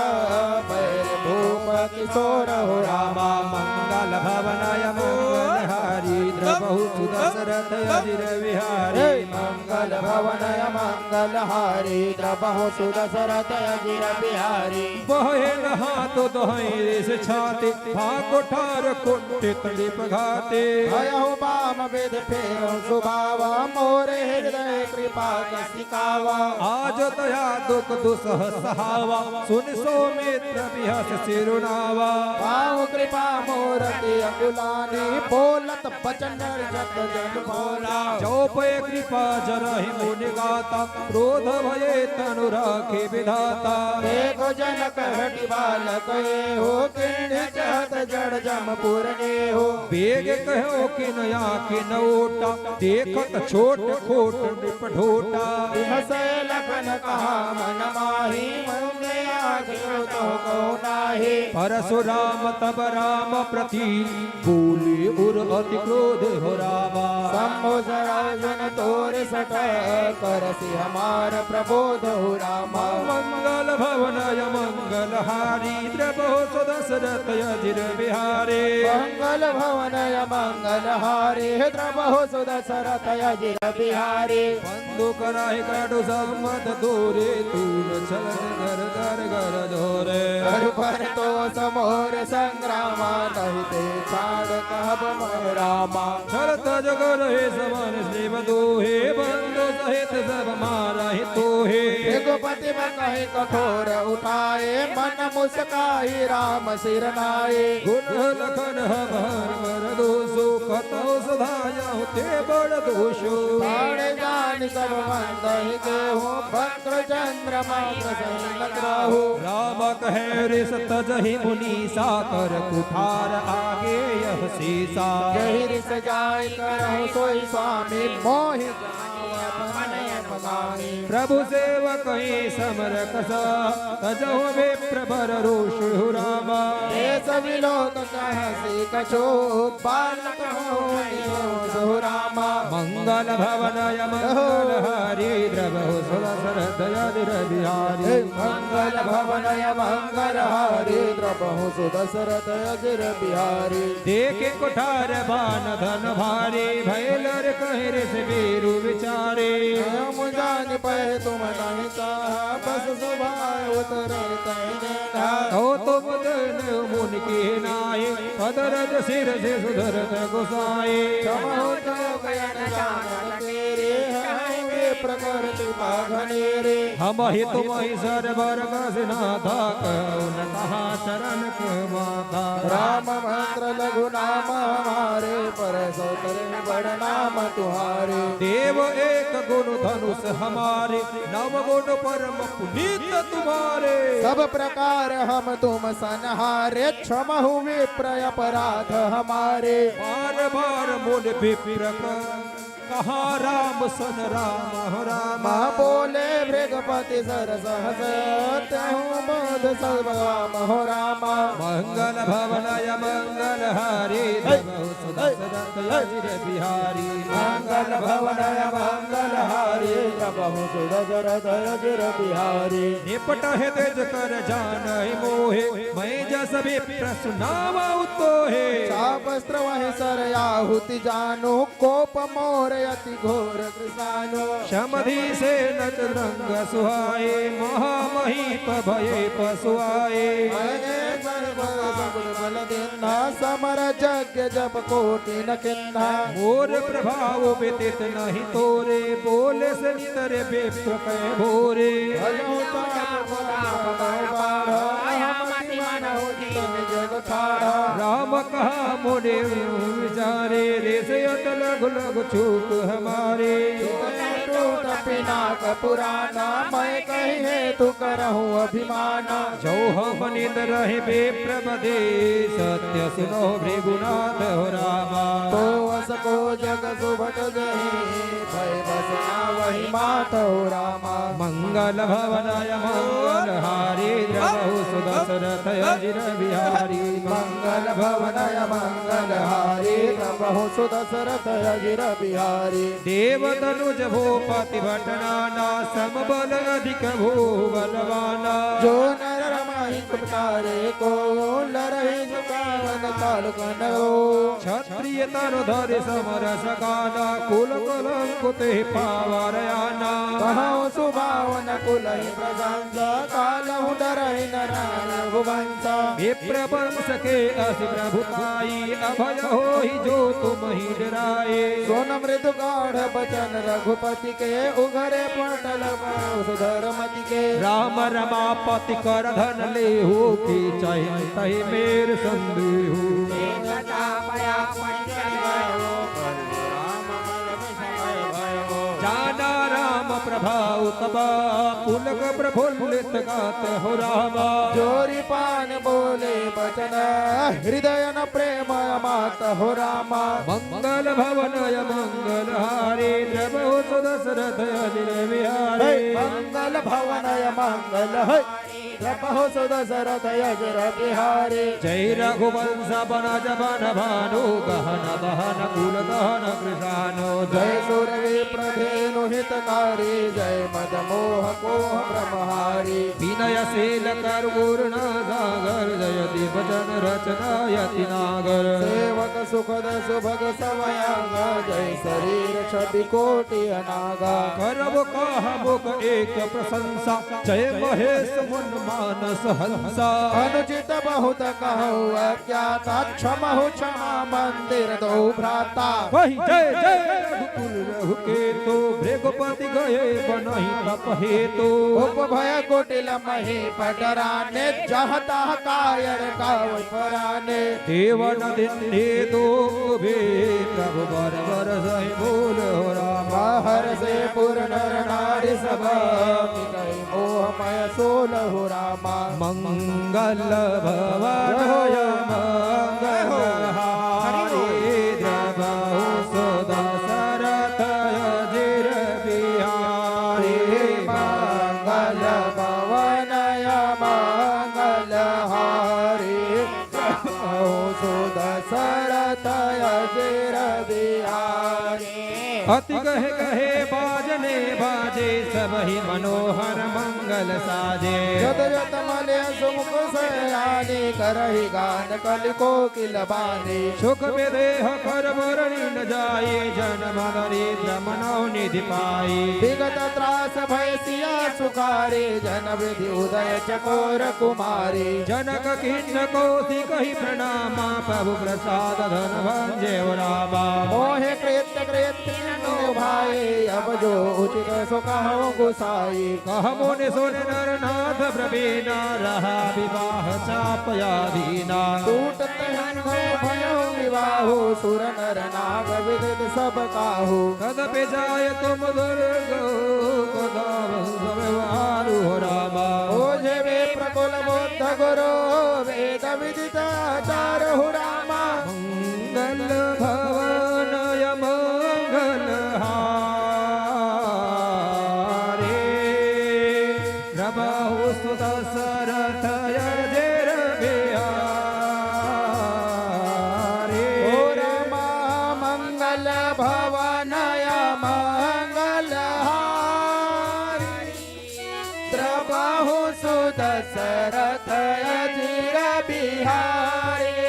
पैर भूप किशोर हो रामा। मंगल भवन अमंगल हारी, द्रवहु सुदशरथ अजिर बिहारी। मंगल भवन अमंगल हारी, द्रवहु सुदशरथ अजिर बिहारी। बहे नहात दहई रिस छाती, था कुठार कुंठित नृप घाती। भयहु बाम बिधि फेरहु सुभावा, मोरे हृदय कृपा कसिकावा। आज दया दुख दुसह सहावा, सुनि सौमित्र बिहस सिरुनावा। पाहु कृपा मोर अति अकुलानी, बोलत बचन जत जन बोला। जो पै कृपा जरहि मुनि गाता, क्रोध भये तनु राखे विधाता। देखो जनक हठि बालक ए हो, किन्हि चहत जड़ जम पुर नेहो। बेग कहो किन आँखि न ओटा, देखत छोट खोट नृप ढोटा। बिहसे लखन कहा मन माही, मुँह आँखि तो कहो नाही। परसुराम तब राम प्रति बोले उर अति क्रोध हो रामा। शंभु सराजन तोर सट, करसि हमार प्रबोध हो रामा। मंगल भवन अमंगल हारी, द्रवहु सुदशरथ अजिर बिहारी। मंगल भवन अमंगल हारी, द्रवहु सुदशरथ अजिर बिहारी। बंधु कराहि काटु संवत दूरी, तूल छलन कर कर कर जोरे। कर पर तो समोर संग्रामा, नहीं ते छाड़ कहब मैं रामा। छल तज करहि सवन शिव दोहे, बंधु सहित सब मारहि तोहे। रघुपति बकहि कठोर उठाए, मन मुस्काहि राम सिर नाए। गुन लखन हमार बर दोसो, कतहु सुधायहु ते बड़ दोसो। बाण जान सब मंदहि देहु, वक्र चंद्रमा प्रसन्न ग्राहु। राम कहे रिस तजहि मुनीसा, कर कुठार आगे यह सीसा। जहि रिस जाय करहु सोई स्वामी, मोहि जान अपन अप गामी। प्रभु सेवकहि समर कसा, तजहु विप्र बर रोष हो रामा। देस विलोक कहसि कछो, बालक हो निरोष हो रामा। मंगल भवन अमंगल हारी, द्रवहु सुदशरथ अजिर बिहारी। मंगल भवन अमंगल हारी, द्रवहु सुदशरथ अजिर बिहारी। देखे कुठार बान धन भारी, भय लर कहि रिस बीरु विचारी। हम जान पै तुम नहीं चाहा, बस सुभाय उतरत नहीं देना। तो तुम जन मुनि के नाई, पद रज सिर से सुधरत गोसाई। क्षमहु चूक अनजान केरी, कहूँ विप्र कर कृपा घनेरी। हमहि तुम्हि सर बर कस नाथा, कहु न कहा चरण कमल माथा। राम मंत्र लघु नाम हमारे, परसो तरिन बड़ नाम तुम्हारे। देव एक गुण धनुष हमारे, नव गुण परम पुनीत तुम्हारे। सब प्रकार हम तुम संहारे, क्षमहु विप्र अपराध हमारे। बार बार मुनि विप्र क-, कहा राम सन राम हो राम। माँ बोले भृगुपति सर सहस, तहु बोध सब काम हो राम। मंगल भवन अमंगल हारी, हे, द्रवहु सुदशरथ हे, अजिर बिहारी। मंगल भवन अमंगल हारी, द्रवहु सुदशरथ अजिर बिहारी। निपट है तेज कर जान मोहे, मैं जस विप्र सुनावहु तोहे। चाप अस्त्र वहीं सर आहुति जानु, कोप मोर अति घोर कृषानु। समधि से नच रंग सुहाए, महामहीप भये पसुआए। भये सर्व सगुण बल दिन्हा, समर जग जप कोटि न किन्हा। मोर प्रभाव व्यतीत नहीं तोरे, बोले से नितर विप्र कहे भोरे। भजो तम प्रभु राम बाण, अहम अति मन हो दीन जग ठाढ़ा। राम कहा मुनि विचारे, रे से अट लघु लघु चूक हमारे। टूट पिनाक पुराना, मैं कही हेतु करहु अभिमाना। जो हम नित रहे विप्र बधे, सत्य सुनो भृगुनाथ हो रामा। तो अस को जग सुभट जही, भय बस ना वही मात हो रामा। मंगल भवन अमंगल हारी, द्रवहु सुदशरथ अजिर बिहारी। मंगल भवन अमंगल हारी, द्रवहु सुदशरथ अजिर बिहारी। देव तनुज भूपति भट नाना, सम बल अधिक भू बलवाना। जो नर रमाहि तुम तारे को, लरहि सुखावन काल कनौ। क्षत्रिय तनु धरि समर सकाना, कुल कलंक ते पावर आना। कहौ सुभावन कुलहि प्रशंसा, कालहु डरहि न रघुवंश। विप्र वंश के अस प्रभु ताई, अभय होहि जो तुमहि डराए। सुन मृदु गाढ़ बचन रघुपति के, उघरे पटल सुधर मति के। राम रमापति कर धन लेहु, की चाही तहि मेर संदेहु। एक चापया पंचल गयो, प्रभु राम मल विषम भयो। जाना राम प्रभाव तबा, पुलक प्रफुल्लित गात हो रामा। जोरी पान बोले बचन, हृदय न प्रेम मात हो रामा। मंगल भवन अमंगल हारी, द्रवहु सुदशरथ अजिर बिहारी। हे, मंगल भवन अमंगल है, द्रवहु सुदशरथ अजिर बिहारी। जय रघुवंश वनज वन भानु, गहन बहन कुल दहन कृषानु। जय सुर विप्र धेनु हितकारी, जय मद मोह कोह ब्रह्महारी। विनय शील कर गुण सागर, जय देव जन रचना यति नागर। सेवक सुखद सुभग सब अंग, जय शरीर छवि कोटि अनागा। करब कहा मुख एक प्रशंसा, जय महेश मन मानस हंसा। अनुचित बहुत कहु अज्ञाता, क्षमहु क्षमा मंदिर दो भ्राता। वही जय जय रघुकुल रघुकेतु, भृगुपति गए बनहि तप हेतु। उपभय कुटिल महीपट राने, जहाँ तहाँ कायर कावै पराने। देवन दिन्हे दोख भी प्रभु बर बरसहि बोल हो रामा। हरषे पुर नर नारी सब, मिटहि मोह मय सोल हो रामा। मंगल भवन मंगल हारी, द्रवहु सुदशरथ अजिर बिहारी। मंगल भवन मंगल हारी, द्रवहु सुदशरथ अजिर बिहारी। अति कहे कहे बाजने बाजे सबहि मनोहर मंगल साजे। जत जत मले सुमुख सयानी करहि गान कलि कोकिल बानी। सुख विदेह कर बरनि न जाई जन मदरिद्र मनौ निधि पाई। विगत त्रास भय सिया सुखारी जन विधि उदय चकोर कुमारी। जनक किन्न कौशिक ही प्रणामा प्रभु प्रसाद धन भंजे रामा। मोहे कृत्य कृत्य भाई अब जो उचित सो कहो गोसाई। कह मुनि सुन नर नाथ प्रवीणा रहा विवाह चाप या दीना। टूटत हन भयो विवाहो सुर नर नाग विदित सब काहू। कदपि जाय तुम दुर्ग कदा वंश व्यवहारु हो रामा। ओझे विप्र कुल बुद्ध गुरु वेद विदित आचार हो रामा। मंगल भवन अमंगल हारे। प्रभु सुदशरथ अजिर बिहारी। ओ रामा मंगल भवन अमंगल हारी। प्रभु सुदशरथ अजिर बिहारी।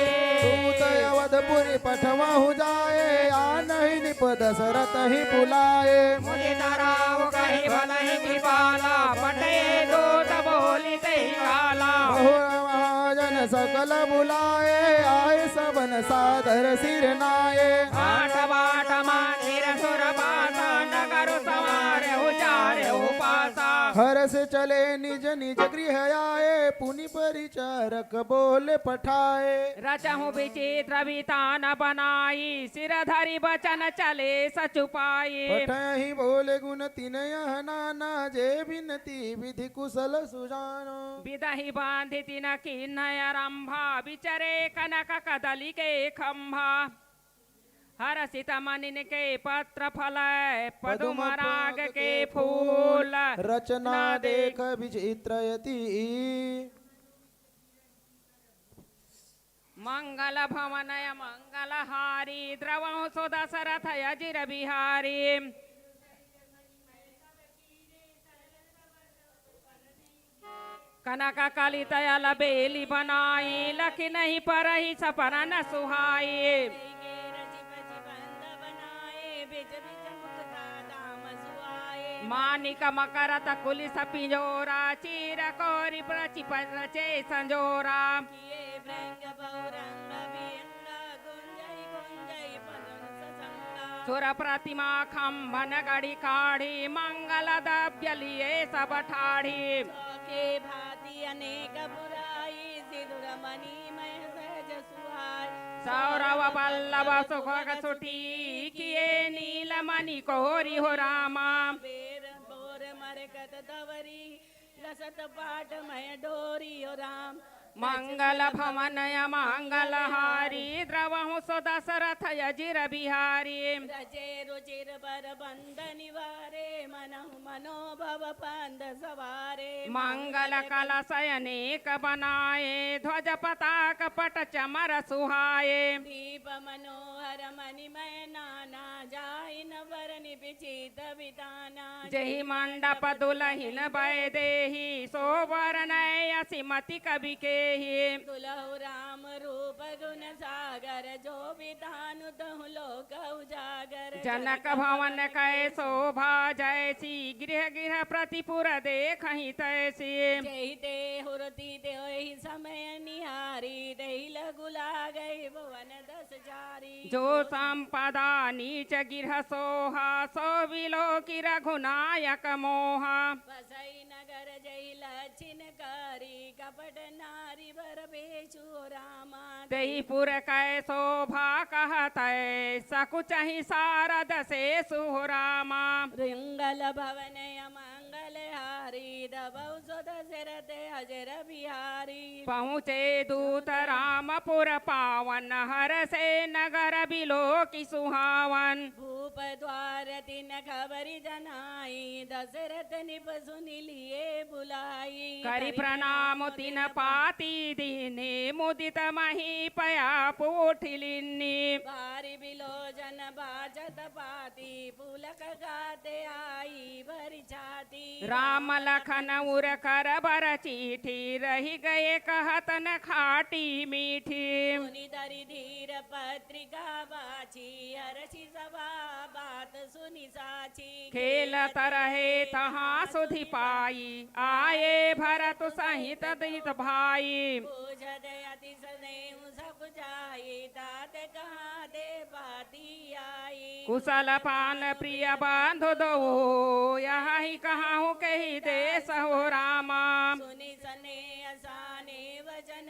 दूत अवधपुरी पठवहु जाए, आनहि नृप दशरथ ही बुलाए। मुनि तराउ कहि भलहि कृपाला, पठे दूत बोलि तहि काला। बहु महाजन सकल बुलाए, आए सबन सादर सिर नाए। आठ बाट मांदिर सुर पासा, नगर संवारहु चारहु पासा। हरष चले निज निज गृह आए, पुनि परिचारक बोल पठाए। रचहु विचित्र विधान बनाई, सिर धरि बचन चले सचुपाई। पठही बोले गुण तिन यह नाना, जे बिनती विधि कुशल सुजानो। बिदहि बांधि तिन कीन्ह अरंभा, बिचरे कनक कदली के खंभा। हरषित मनिन के पत्र फल, पदुम पदुम राग के फूल। रचना देख विचित्र अति। मंगल भवन अमंगल हारी, द्रवहु सो दशरथ अजिर बिहारी। कनक कलित अलबेली बनाई, लखि नहीं परही सपरन सुहाई। मानिक मकरत कुलिस पिंजोरा, चीर कोरि प्रचिप रचे संजोरा। सुर प्रतिमा खंभन गढ़ि काढ़ी, मंगल द्रव्य लिए सब ठाढ़ी। चौके भांति अनेक बुराई, सिंदूर मणि मय सहज सुहाई। सौरभ पल्लव सुभग सुटी, किए नील मणि कोरी हो रामा। बेर बोर मरकत दवरी, लसत पाट मय डोरी हो राम। मंगल भवन अमंगल हारी, द्रवहु सो दशरथ अजिर बिहारी। रजे रुचिर बर बंद निवारे, मनहु मनोभव पंद सवारे। मंगल कलश अनेक बनाए, ध्वज पताक पट चमर सुहाए। दीप मनोहर मणिमय नाना, जाहि न बरनि विचित्र विधाना। जेहि मंडप दुलहिन वैदेही, सो वर नय असिमति कवि केही। दुलहु राम रूप गुण सागर, जो विधानु तहु लोक उजागर। जनक भवन कै शोभा जैसी, गृह गृह प्रतिपुर देखहि तैसी। जेहि देहु रति देहि समय निहारी, देहि लघु लागै भवन दस चारी। जो संपदा नीच गृह सोहा, सो विलोकि रघुनायक मोहा। बसई नगर जहि लक्षिन कारी, कपट नारी बर बेचु रामा। तेहि पुर कै शोभा कहतै, सकुचहि सारद सेसु हो रामा। रिंगल भवन अमंगल हारी, दबौ सो दशरथ अजिर बिहारी। पहुँचे दूत रामपुर पावन, हरषे नगर बिलोकि सुहावन। भूप द्वार तिन खबरि जनाई, दशरथ नृप सुनि लिए बुलाई। करि प्रणाम तिन पाती दीन्ही, मुदित महीपय आप उठि लीन्ही। बारि बिलोचन बाजत पाती, पुलक गात आई बरि छा राम लखन उर कर बर चीठी, रहि गए कहत न खाटी मीठी। मुनि धरि धीर पत्रिका बाची, हरषि सभा बात सुनि साची। खेलत रहे तहाँ सुधि पाई, आए भरत सहित जित भाई। बूझत अति स्नेह सब जाई, तात कहा दे बाती आई। कुशल पान प्रिय बंधु दो, यही कहूँ कहि देस हो रामा। सुनि स्नेह साने वचन,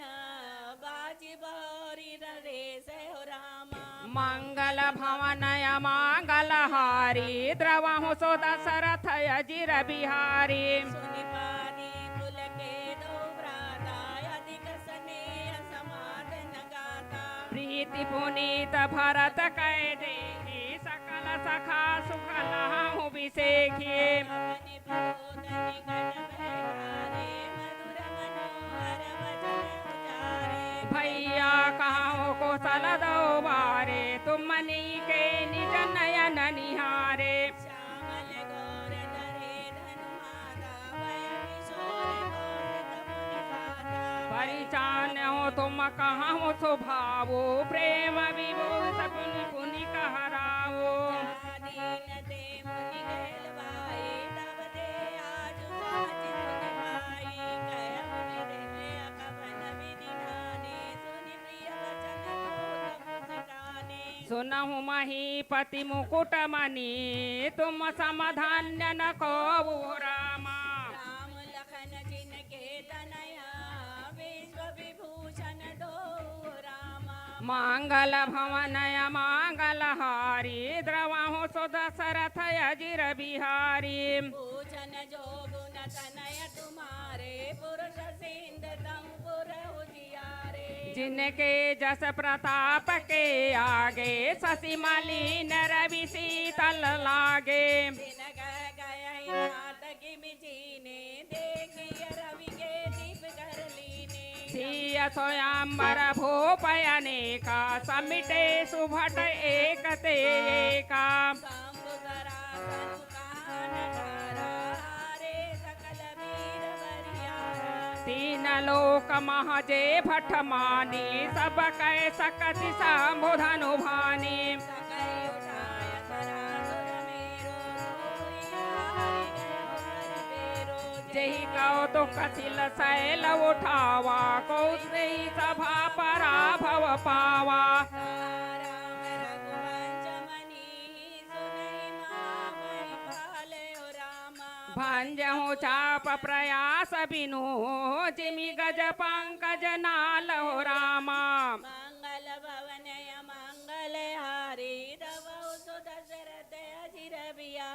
बाजी बौरी नरेश हो रामा। मंगल भवन अमंगल हारी, द्रवहु सो दशरथ अजिर बिहारी। सुनि पारी कुल के दो भ्राता, अधिक स्नेह समाद न गाता। प्रीति पुनीत भरत कै देखी, सकल सखा सुख लहहु बिसेखी। अपने भूत निकट बैठारे, मधुर मनोहर वचन उचारे। भैया कहूँ कुशल दो बारे, तुम मनि के निज नयन निहारे। श्यामल गौर धरे धनु माता, भय विशोर घोर तप निपाता। परिचान हो तुम कहूँ सुभावो, प्रेम विभूष पुनि पुनि कहरावो। जा दीन ते मुनि कहलवाए, तब ते आजु साचि सुनि पाए। कहु विधि विया कवन विधि नाने, सुनि प्रिय वचन बहुत मुस्काने। सुनहु महीपति मुकुट मणि, तुम सम धन्य न कोऊ रामा। राम लखन जिनके तनया, विश्व विभूषण दोऊ रामा। मंगल भवन अमंगल हारी, द्रवहु सो दशरथ अजिर बिहारी। पूछन जो गुण तनय तुम्हारे, पुरुष सिंध तम पुरहु जियारे। जिनके जस प्रताप के आगे, शशि मलिन रवि शीतल लागे। दिन गह गए नाथ किमि कीन्हे, देखिय रवि के दीप कर लीन्हे। सिय स्वयंवर भूप अनेका, समिटे सुभट एक ते एका। शंभु सरासन कहा न ठारा, हारे सकल वीर बरियारा। तीन लोक मह जे भट मानी, सब कै सकति शंभु धनु भानी। सकल उठाय सरासुर मेरो, सोई हारि गयो हरि बेरो। जेहि कौतुक सिल सैल उठावा, कौसै सभा पराभव पावा। राम रघुवंश मनि सुनहि महामहिपाल हो रामा। भंजहु चाप प्रयास बिनु, जिमि गज पंकज नाल हो रामा। मंगल भवन अमंगल हारी, द्रवहु सो दशरथ अजिर बिया।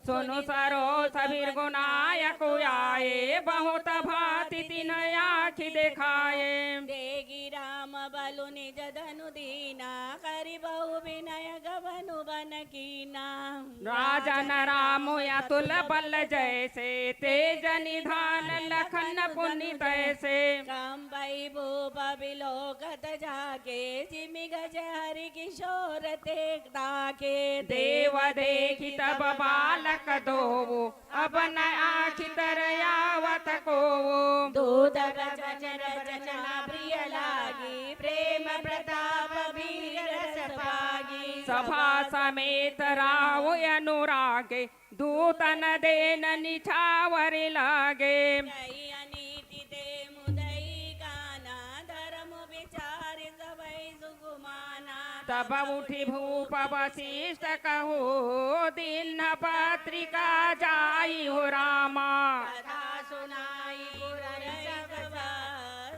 सुनु सरोज बिरगु नायक आए, बहुत भांति तिन्ह आँखि देखाए। देखि राम बलु निज धनु दीना, करि बहु बिनय गबनु बन कीना। राजन राम अतुल बल जैसे, तेज निधान लखन पुनि तैसे। कंपई भूप बिलोकत जाके, जिमि गज हरि किशोर ते ताके। देव देखि तब बालक दोऊ, अब न आँखि तर आवत कोऊ। दूत बचन रचना प्रिय लागी, प्रेम प्रताप वीर रस पागी। सभा समेत राउ अनुरागे, दूतन देन निछावर लागे। कही अनीति ते मुदई काना, धर्म विचार सबै सुगुमाना। तब उठि भूप वशिष्ठ कहु, दीन्ह पत्रिका जाई हो रामा। कथा सुनाई गुरु सब,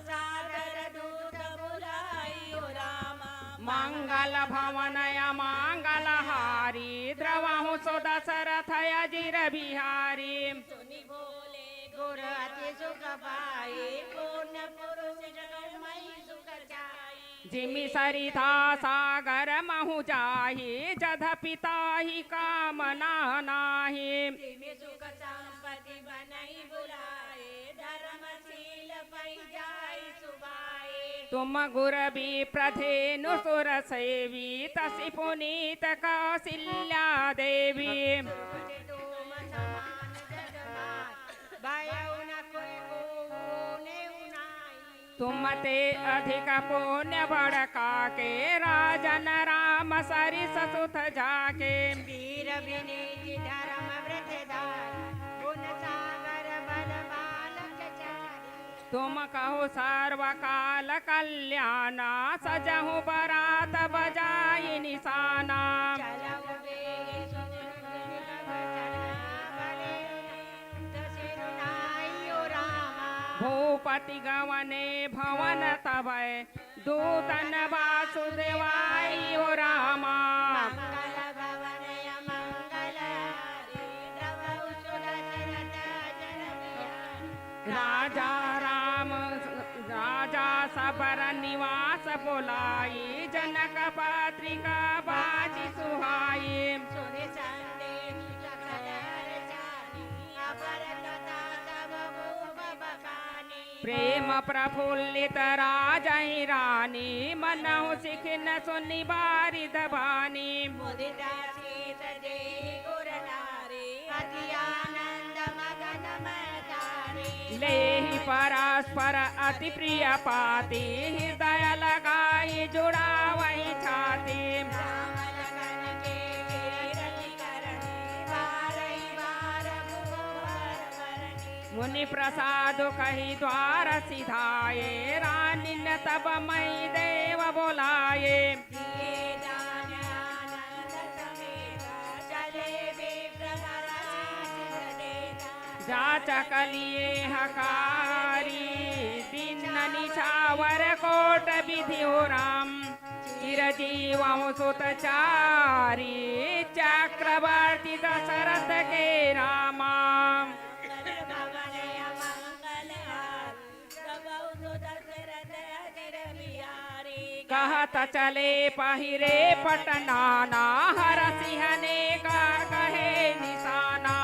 सादर दूत बुलाई हो रामा। मंगल भवन अमंगल हारी, द्रवहु सो दशरथ अजिर बिहारी। सुनि बोले गुरु अति सुख पाई, पुण्य पुरुष जग महि सुख जाई। जिमि सरिता सागर महु जाहि, जधपि ताहि कामना नाहि। जिमि सुख संपत्ति बनई बुलाए, धर्मशील पै जाई सुभाए। तुम गुर विप्र धेनु सुर सेवी, तसि पुनीत कौसिल्या देवी। तुम समान जग तुम ते अधिक पुण्य बड़का के, राजन राम सरिस सुत जाके। वीर विनीत धर्म व्रत धारी, गुण सागर बल बालक चारी। तुम कहु सर्वकाल कल्याणा, सजहु बरात बजाई निशाना। चलहु वेग सुजन वचन बले, दस रुनाई ओ रामा। भूपति गवने भवन तबै, दूतन वासुदेवाई ओ रामा। मंगल भवन अमंगल हारी, द्रवहु सुदशरथ अजिर बिहारी। राजा राम, राजा सबर निवास बोलाई, जनक पत्रिका बाजी सुहाई। सुनि संदेश सकल हर जानी, अपर कथा सब भूप बखानी। प्रेम प्रफुल्लित राजहि रानी, मनहु सिखिन सुनि बारिद बानी। मुदिता सीस जेहि गुर नारी, अति आनंद मगन महतारी। लेहि परस्पर अति प्रिय पाती, हृदय लगाई जुड़ावहि छाती। राम लखन के कीरति करनी, बारहि बार भुवर बरनी। मुनि प्रसाद कहि द्वार सिधाए, रानिन तब मई देव बोलाए। दिए दान आनंद समेत, चले विप्र हरषीस देत। जाचक लिए हकारी, दीन निछावर कोट विधि हो राम। चिरजीवहु सुत चारी, चक्रवर्ती दशरथ के रामा। कहत चले पहिरे पटनाना, हरषि अनेक कहे निशाना।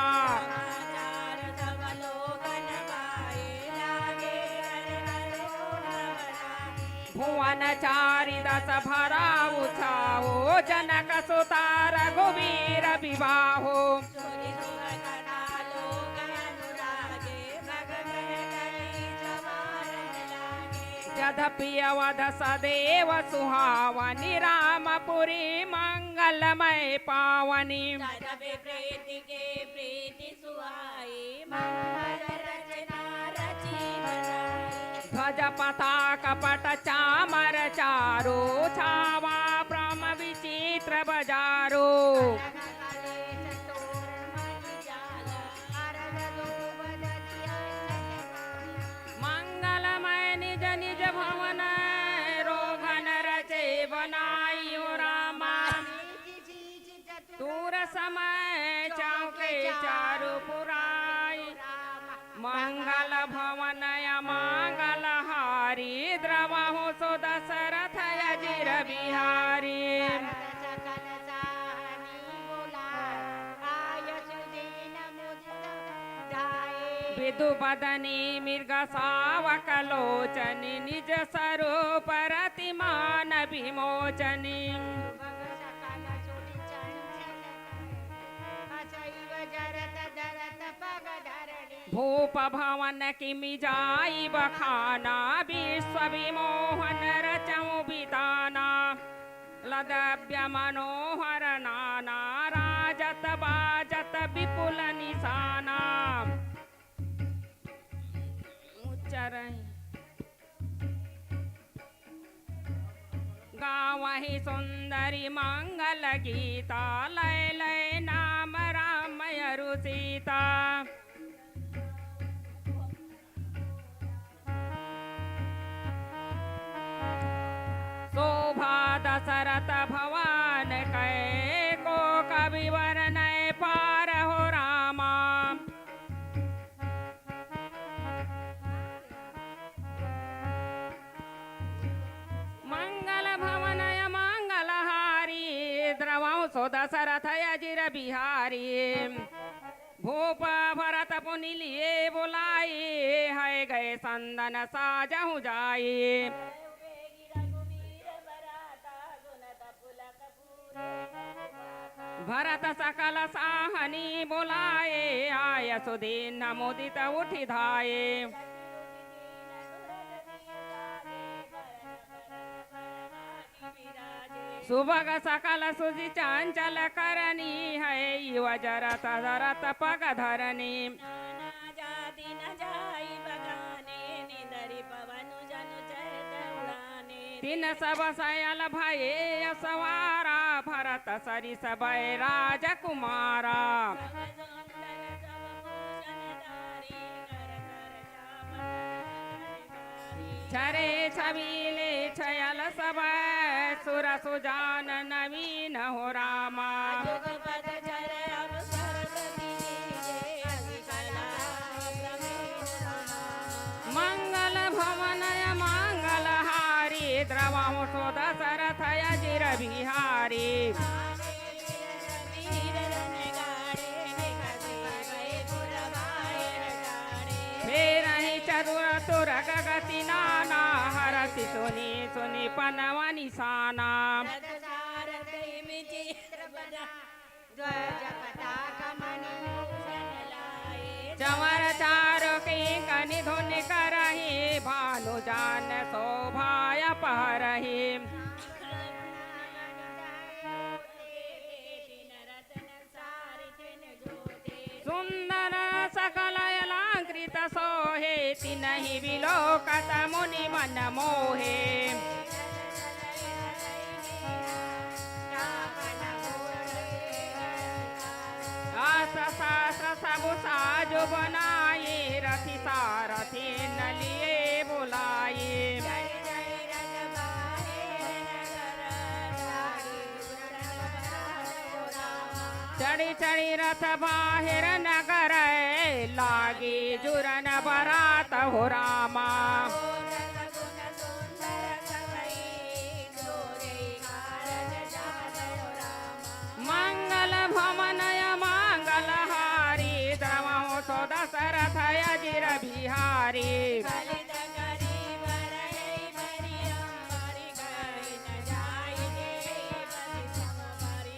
भुवन चारि दस भराउ छाओ, जनक सुता रघुबीर बिबाहो। जदपि अवध सदेव सुहावनि, रामपुरी मंगलमय पावनि। तदपि प्रीति के प्रीति सुहाई, मंगल रचना रची बनाई। ध्वज पताक पट चामर चारो, छावा ब्रह्म विचित्र बजारो। कलह कलेश तोरण मति जाला, अरग लोभ दधिया छटकाया। मंगलमय निज निज भवन, रोगन रचे बनाई ओ रामा। निज चीज चतुर दूर समय चौके चारु पुराई। मंगल भवन अमंगल हारी, द्रवहु सो दशरथ अजिर बिहारी। भरत सकल साहनी बोलाए, आय सुदीन मुदित ध्याए। विधु बदनी मृग सावक लोचनी, निज स्वरूप रति मान विमोचनी। भूप भवन किमि जाई बखाना, विश्व विमोहन रचहु बिताना। लदव्य मनोहर नाना, राजत बाजत विपुल निशाना। उच्चारण। गावहि सुंदरी मंगल गीता, लय लय नाम राम अरु सीता। शोभा दशरथ भवन कै, को कवि वरनय पार हो रामा। मंगल भवन अमंगल हारी, द्रवहु सो दशरथ अजिर बिहारी। भूप भरत पुनि लिए बोलाई, है गए संदन साजहु जाई। भरत सकल साहनी बोलाए, आय सुदीन मुदित उठि धाए। सुभग सकल सुजि चंचल करनी, हई वजरत जरत पग धरनी। नाना जाति न जाई बगाने, निंदरी पवन जनु चहट उड़ाने। तिन सब सयल भये असवारा, भरत सरिस भय राजकुमारा। सब सुंदर सब भूषण धारी, कर कर चरे छबीले छयल सब सुर सुजान नवीन हो रामा। जुगपत चर अवसर प्रति दीजे, अति कला प्रवीण रामा। मंगल भवन मंगल हारी, द्रवहु सो दशरथ अजिर बिहारी। फेरहि चतुर तुरग गति नाना, हरषि सुनि सुनि पनव निशाना। रथ सारथि विचित्र बना, ध्वज पताका मणि भूषण लाए। चंवर चारु किंकनि धुनि करहि, भानु जान शोभा अपहरहि। सुंदर सकल अलंकृत सोहे, तिनहि बिलोकत मुनि मन मोहे। अस शस्त्र सबु साजु बनाई, रथि सारथि न लिए बुलाई। चढ़ि चढ़ि रथ बाहिर नगर, लागी जुरन बरात हो रामा। मंगल भवन मंगल हारी, द्रवहु सो दशरथ अजिर बिहारी।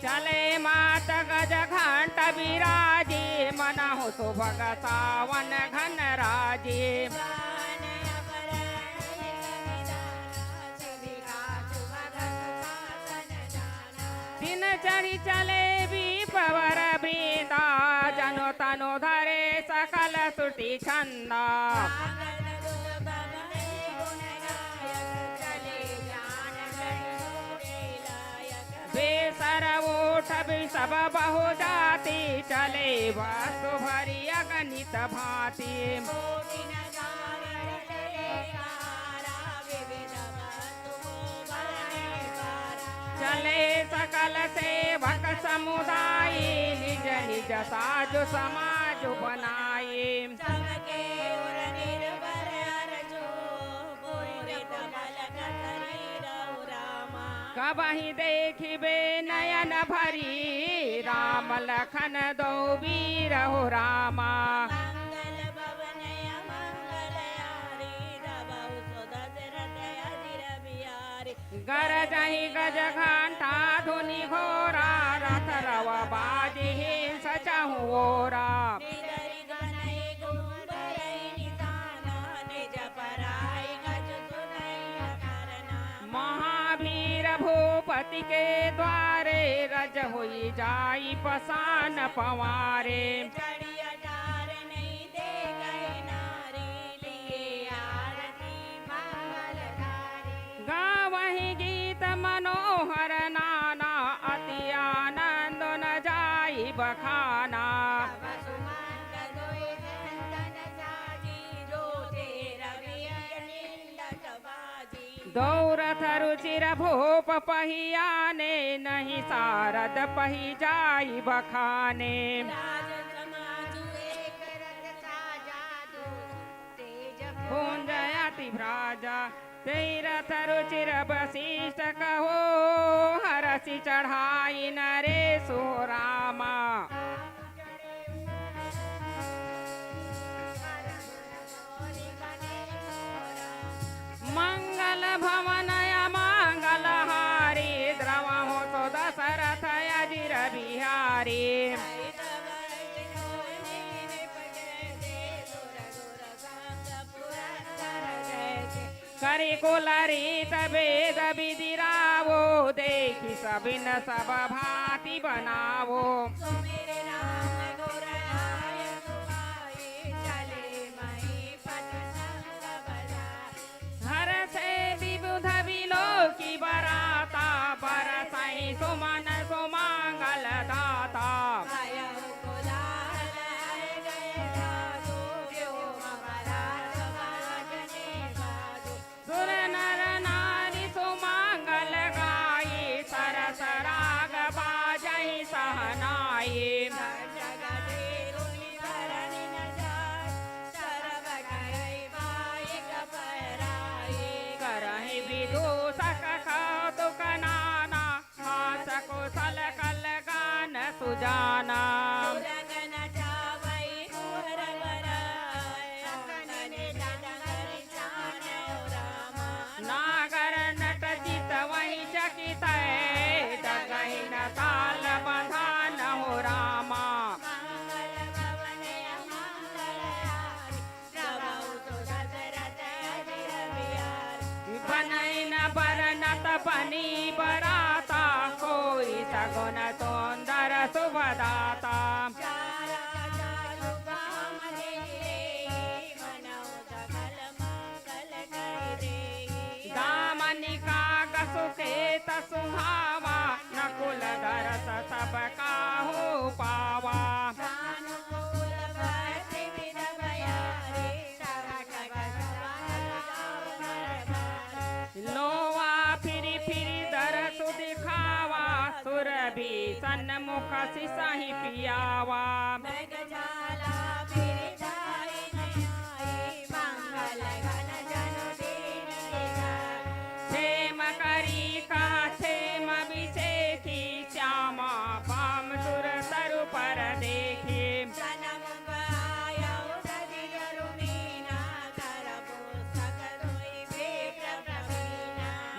चले मात गज घंट बिराजी, मनहु सुभग सावन घन राजी। दिन चढ़ि चले विप्रवर वृंदा, जनु तनु धरे सकल श्रुति छंदा। बेसर उठ वृषभ बहु जाति, चले वस्तु भरि अगणित भांति। चले सकल सेवक समुदाय, निज निज साजु समाजु बनाई। सबके उर निर्भर अरजू, पूरित मलक शरीरहु रामा। कबहिं देखिबे नयन भरी, राम लखन दो वीरहु रामा। मंगल भवन अमंगल हारी, द्रवहु सो दशरथ अजिर बिहारी। गरजहि गज घंटा धुनि घोरा, रथ रव बाजि हिंस चहुँ ओरा। निदरि गनहि घुम भरहि निशाना, निज पराइ गज सुनहि अकर नाम। महावीर भूपति के द्वारे, रज होइ जाइ पसान पंवारे। चढ़ि अटार नहीं देखहि नारी, लिए आरती मंगलकारी। गावहि गीत मनोहर नाना, अति आनंद न जाई बखाना। तब सुमंत दोई संतन साजी, जोते रवि अनिंदक बाजी। दो रथ रुचिर भूप पहियाने, नहीं सारद पहि जाई बखाने। राज समाजु एक रथ साजा, दो तेज पुंज अति भ्राजा। तेहि रथ रुचिर वशिष्ठ कहो, हरषि चढ़ाई नरेसु रामा। मंगल भवन अमंगल हारी, द्रवहु सो दशरथ अजिर बिहारी। करि कुल रीत वेद विधि राव, देखि सबिन सब भांति बनावो। सुमिरि राम गुण आय सुहाई, चले मही पति संग बजाई। हरषे विबुध विलोकि बराता, बरसहि सुमन सुमंगल दाता। भयउ कोलाहल हर गए भागु, व्योम बरात बाजने बाजु। सुर नर नारी सुमंगल गाई, सरस राग बाजहि सहनाई। करहि विदूषक कौतुक नाना, हास कुशल कल गान सुजाना। नागर नट चितवहि चकित, डगहि न ताल बंधान हो रामा। बनइ न बरनत बनी बराता, कोई सगुन सुंदर सुभदाता। दामनी काग सुकेत सुहावा, नकुल दरस सब काहू पावा। लोवा फिरि फिरि दरसु दिखावा, सुरभि सन्मुख सिसहि पियावा। क्षेम करी कह क्षेम बिसेखी, श्यामा पाम सुर तरु पर देखी।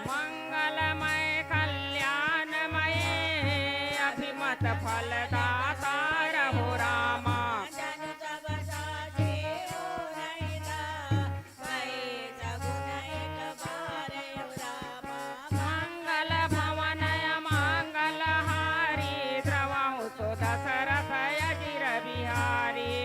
मंगलमय कल्याणमय अभिमत फलदाता रघु रामा। मंगल भवन मंगलहारी द्रवहु सो दशरथ अजिर बिहारी।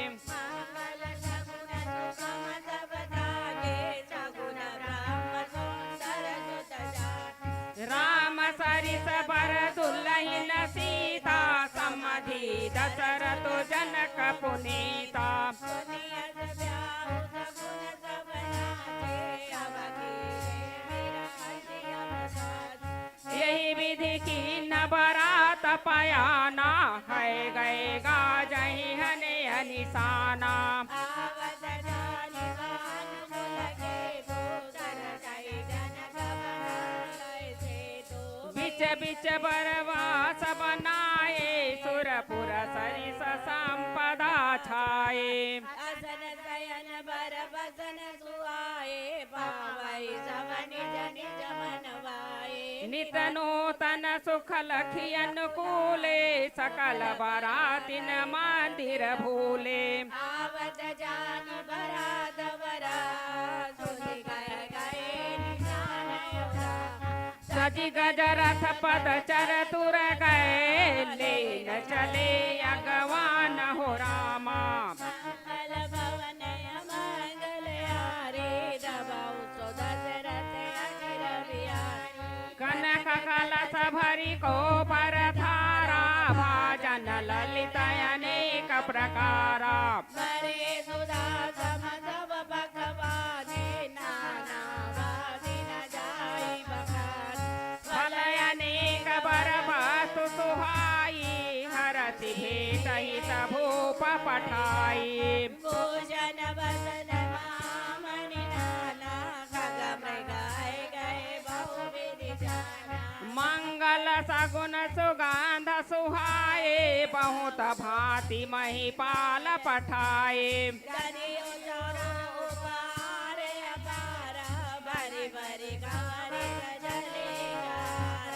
राम सरिस बर दुलहिन सीता समधि दशरथ जनक पुनीता। यही विधि कीन्ह बरात पयाना, है गए गाजहि हने अनिसाना। बिच बिच बरवास बनाए, सुरपुर सरिस संपदा छाए। असन सयन बर बसन सुहाए, पावै सब निज निज मन भाए। नित नूतन सुख लखि अनुकूले, सकल बरातिन मंदिर भूले। आवत जानि बरात बरा, सुनि कर गए निसानय उरा। सजि गज रथ पद चर तुर गए, लेन चले अगवान हो रामा। मंगल भवन अमंगल हारी, द्रवहु सो दशरथ अजिर बिहारी। कनक कलस भरि कोपर धारा, भाजन ललित अनेक प्रकारा। भरे सुधा सम सब पखवारी, नाना बाधि न जाहि बखारी। फल अनेक बर वस्तु सुहाई, हरषि भेट हित भूप पठाई। भूषण वसन महामणि नाना, खग मृग अहि गए बहु विधि जाना। मंगल सगुन सुगंध सुहाए, बहुत भांति महिपाल पठाए। करियो चोरो उपहार अपार, भरि भरि गहरि सजले हार।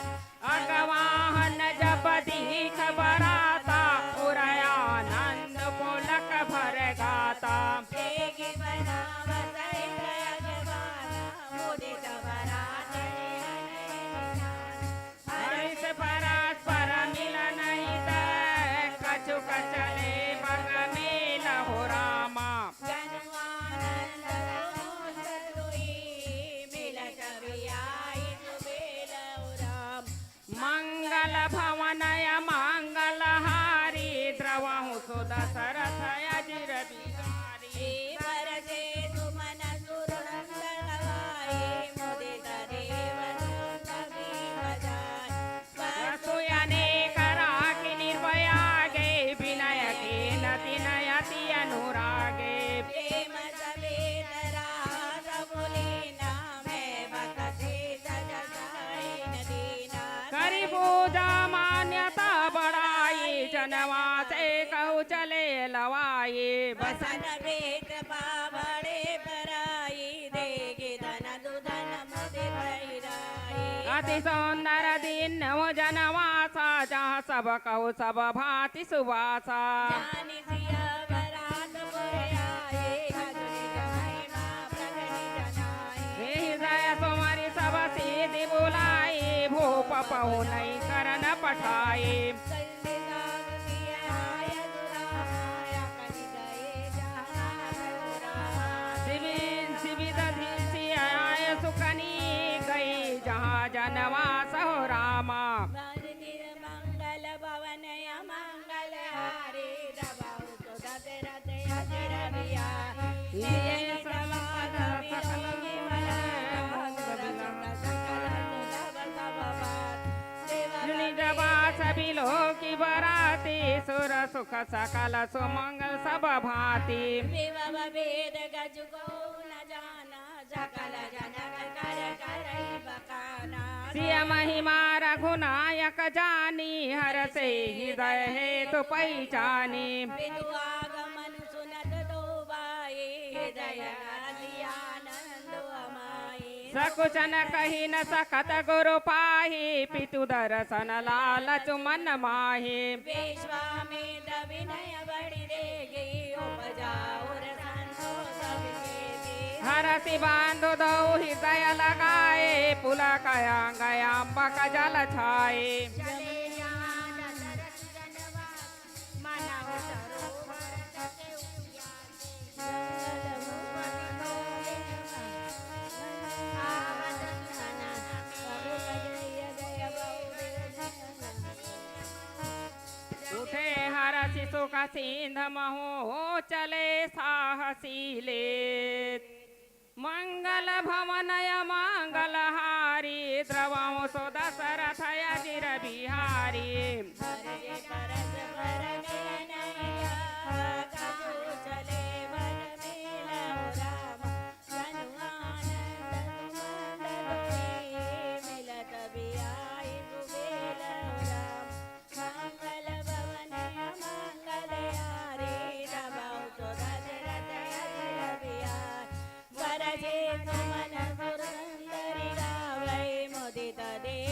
अगवाहन जब दीख बराता, उर आनंद पुलक भर गाता। देखि बनाव सहित अगवाना, मुदित बरात निहन निधाना। दशरथ अजिर बिहारी। हे बरजे सुमन सुरनंद गवाए, मुदित देव नंद भीम जाए। वसु अनेक राखि निर्भया गे, विनय कीन तिन अति अनुरागे। प्रेम समेत रास मुलीना, मैं बकसे सज साइन दीना। करि पूजा मान्यता बड़ाई, जनवासे कहु चले लवाई। बसन बेच पावड़े पराई, देगी धन दुधन मुदि भैराई। अति सुंदर दीन जनवासा, जहाँ सब कहु सब भांति सुवासा। जानि सिया बरात पुर आए, अगुनि महिमा प्रगट जनाए। हे हृदय सुमरि सब सिद्धि बुलाई, भूप पहुनई करन पठाई। शिविर शिविर धीसी आय सुकनी, गई जहाँ जनवास हो रामा। मंगल भवन अमंगल हारी, दबाओ तो दशरथ अजिर बिहारी। ये समाज सकल सकल दुर्लभ सब बात। निज बास बिलोकी बराती, सुर सुख सकल सुमंगल सब भांति। विभव भेद गज को न जाना, सकल जनक कर करई बखाना। सिय महिमा रघुनायक जानी, हरषे हृदय हेतु पहिचानी। पितु आगमन सुनत दो बाई, हृदय गद आनंद अमाई। सकुचन कहि न सकत गुरु पाही, पितु दरसन लालचु मन माही। विश्वामित्र विनय बड़ि देगी, उपजा उर संतोष विशेषी। हरषि बंधु दउ हृदय लगाए, पुलक अंग अम्बक जल छाए। चले जहाँ दशरथ जनवास, मानव सरोवर तटे उजियार। उठे हरषि सुख सिंध महु, चले साहसी लेत। मंगल भवन अमंगल हारी, द्रवहु सो दशरथ अजिर बिहारी। हरषि परस बर नयन अइया, कछु चले बर मिलउ राम, जनु आनंद सुमंगल होई, मिलत बियाहि सुबेलउ राम। मंगल भवन अमंगल हारी, द्रवहु सो दशरथ अजिर बिहारी। बरजे सुमन सुर सुंदरि गावै, मुदित देव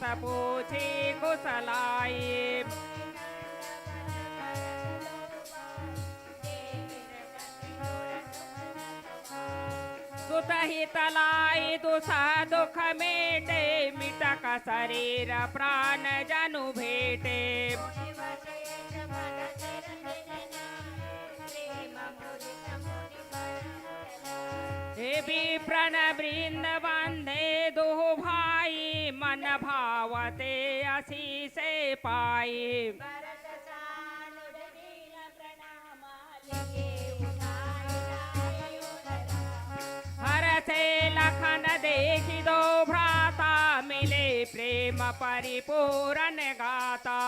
पूछी कुशलाई। सुत हित लाई दुख मेटे, मिटक शरीर प्राण जनु भेटे। हे विप्रन वृंद बंधे दुहु भाई, मन भावते असी से पाई। हरषे लखन देखि दो भ्राता, मिले प्रेम परिपूरन गाता।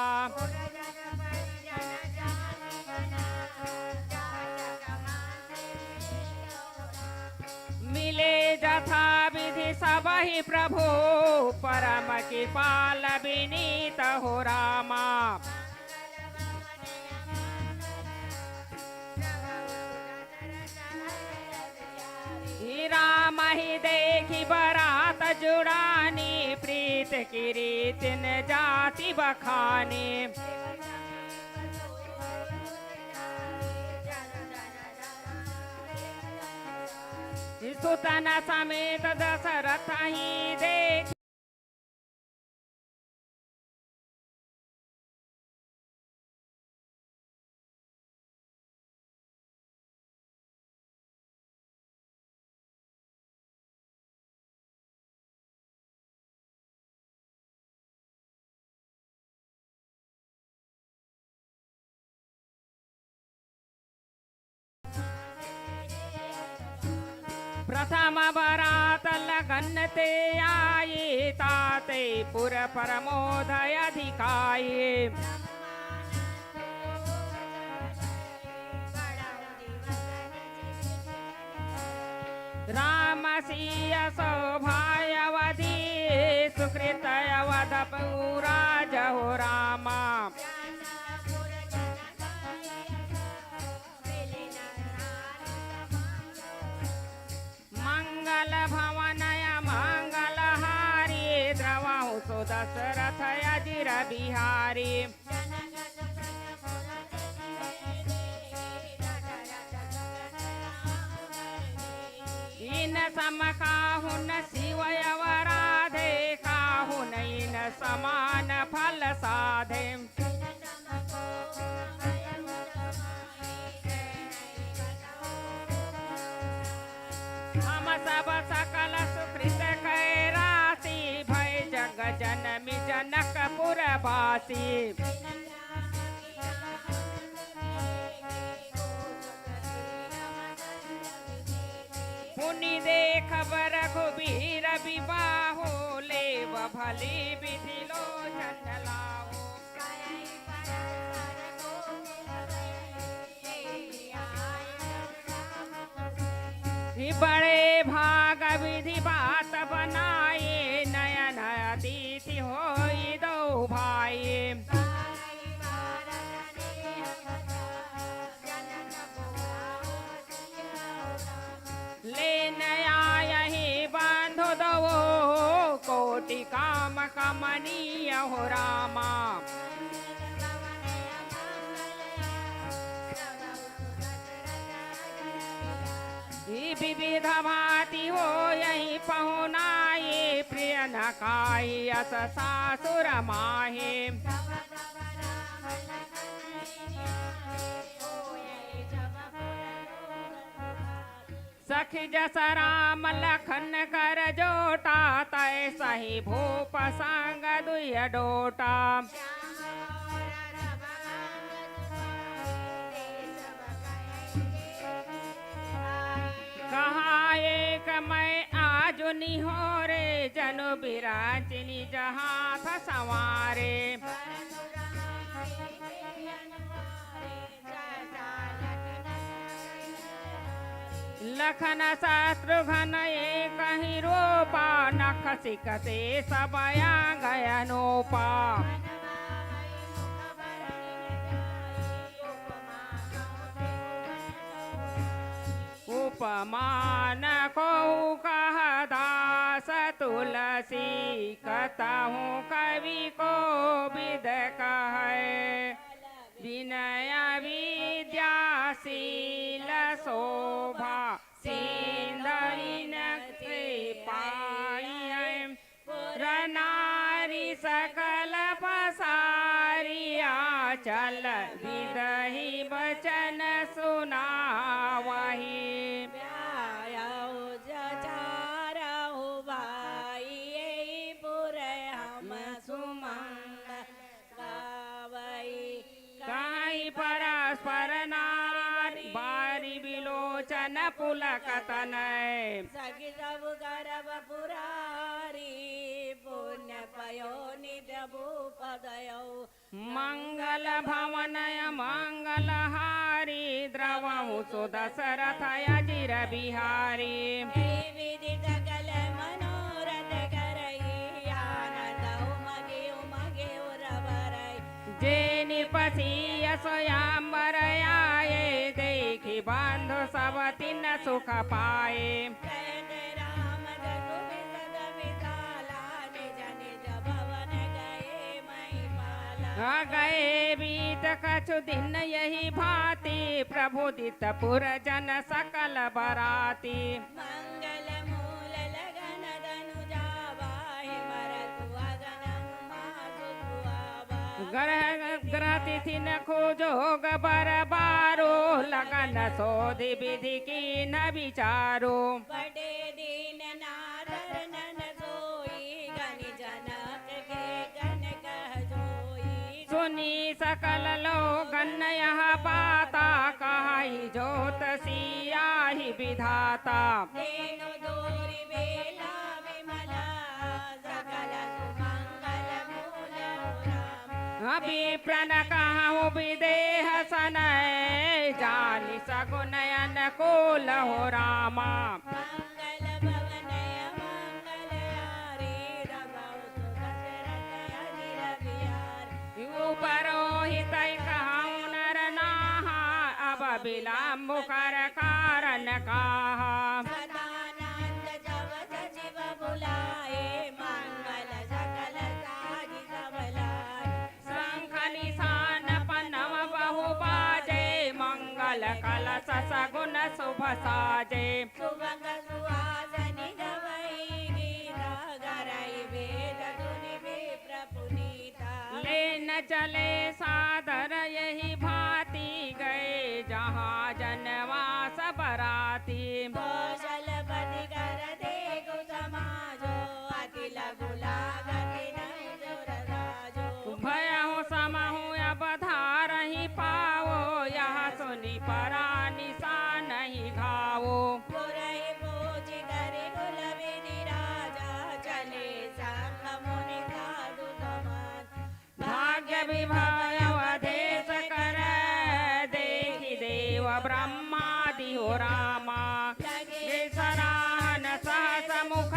मिले जथा विधि सबहि प्रभु, परम कृपाल विनीत हो रामा। ही राम ही देखि बरात जुड़ानी, प्रीत की रीतिन जाति बखानी। सुतन समेत दशरथ ही देख। प्रथम बरात लगन ते आई, ताते पुर प्रमोद अधिकाई। राम सिय शोभा अवधि, सुकृत अवध पूरा जहो रामा। मंगल भवन अमंगल हारी, द्रवहु सो दशरथ अजिर बिहारी। इन सम काहु न शिव अवराधे, काहु न इन समान फल साधे। हम सब सकल सुकृत कै राशि, भय जग जनमी जनकपुर वासी। पुनि देखब रघुबीर विवाहु, लेव भली विधि लोचन लाहु। ही बड़े भाग विधि बात बनाए, नयन अतिथि होई दो भाई। लेन आयहि बंधु दो, कोटि काम कमनीय हो रामा। ई विविध भांति होयहि पहुनाई, प्रिय न काई अस सासुर माही। सखि जस राम लखन कर जोटा, तैसहि भूप संग दुय डोटा। कहा एक मैं आजु निहोरे, जनु बिराज निज हाथ संवारे। लखन शत्रुघ्न एकहि रूपा, नख सिख ते सब अंग अनूपा। उपमा न कहु कह दास तुलसी कतहु कवि कोविद कहै, विनय विद्या शील शोभा सिंधु इनसे पाई है। पुर नारी सकल पसारी, आचल विधि बचन सुनावही। ब्याहु जचारहु भाई, एहि पुर हम सुमंगल गावई। कहि परस्पर नारी, बारी बिलोचन पुलक तनय। सखि सब करब पुरारी, पुण्य पयो निज भूप गयो। मंगल भवन अमंगल हारी, द्रवहु सो दशरथ अजिर बिहारी। एहि विधि सकल मनोरथ करई, आनंद उमगि उमगि उर बरई। जे नृप सिय स्वयंवर आए, देखि बंधु सब तिन्ह सुख पाए। कहत राम जदु बिसग बिसाला, निज निज भवन गए महिपाला। आ गए बीत कछु दिन यही भांति, प्रभु दित पुर जन सकल बराती। मंगल मूल लगन धनु जावा, हिमरतु अगन उमा सुसुआवा। ग्रह ग्रह तिथि नखो जोग बर बारो, लगन सोधि विधि कीन्ह बिचारो। बड़े दीन नादर नन सोई, गनि जनक के गन कह जोई। सुनि सकल लोगन यह बाता, कहइ जोतसी आहि बिधाता। तेनु दूरि बेला विमला, सकल सुमंगल मूल हो राम। विप्रन कहउँ विदेह सनय, जानि सगुन अनुकूल हो रामा। मंगल भवन अमंगल हारी, द्रवहु सो दशरथ अजिर बिहारी। उपरोहित कहउँ नर नाहा, अब विलंब कर कारण काहा। सदानंद जब सचिव बुलाए, मंगल सकल साज सब लाए। शंख निशान पनव बहु बाजे, मंगल कलश सगुन शुभ साजे। सुभग सुहासनि गवई गीता, गरई वेद धुनि विप्र पुनीता। लेन चले सादर यही भांति, गए जहाँ जनवास बराती। कौशलपति कर देखु समाजो, अति लघु लागति नहीं सुर साजो। भयहु समहु अब धारहि पावो, यह सुनि परा निसा नहीं घावो। पुरहि पूजि करि कुल विधि राजा, चले संग मुनि साधु समाज। भाग्य विभव अवधेश कर, देखि देव ब्रह्मादि हो रामा। लगे सराहन सहस मुख,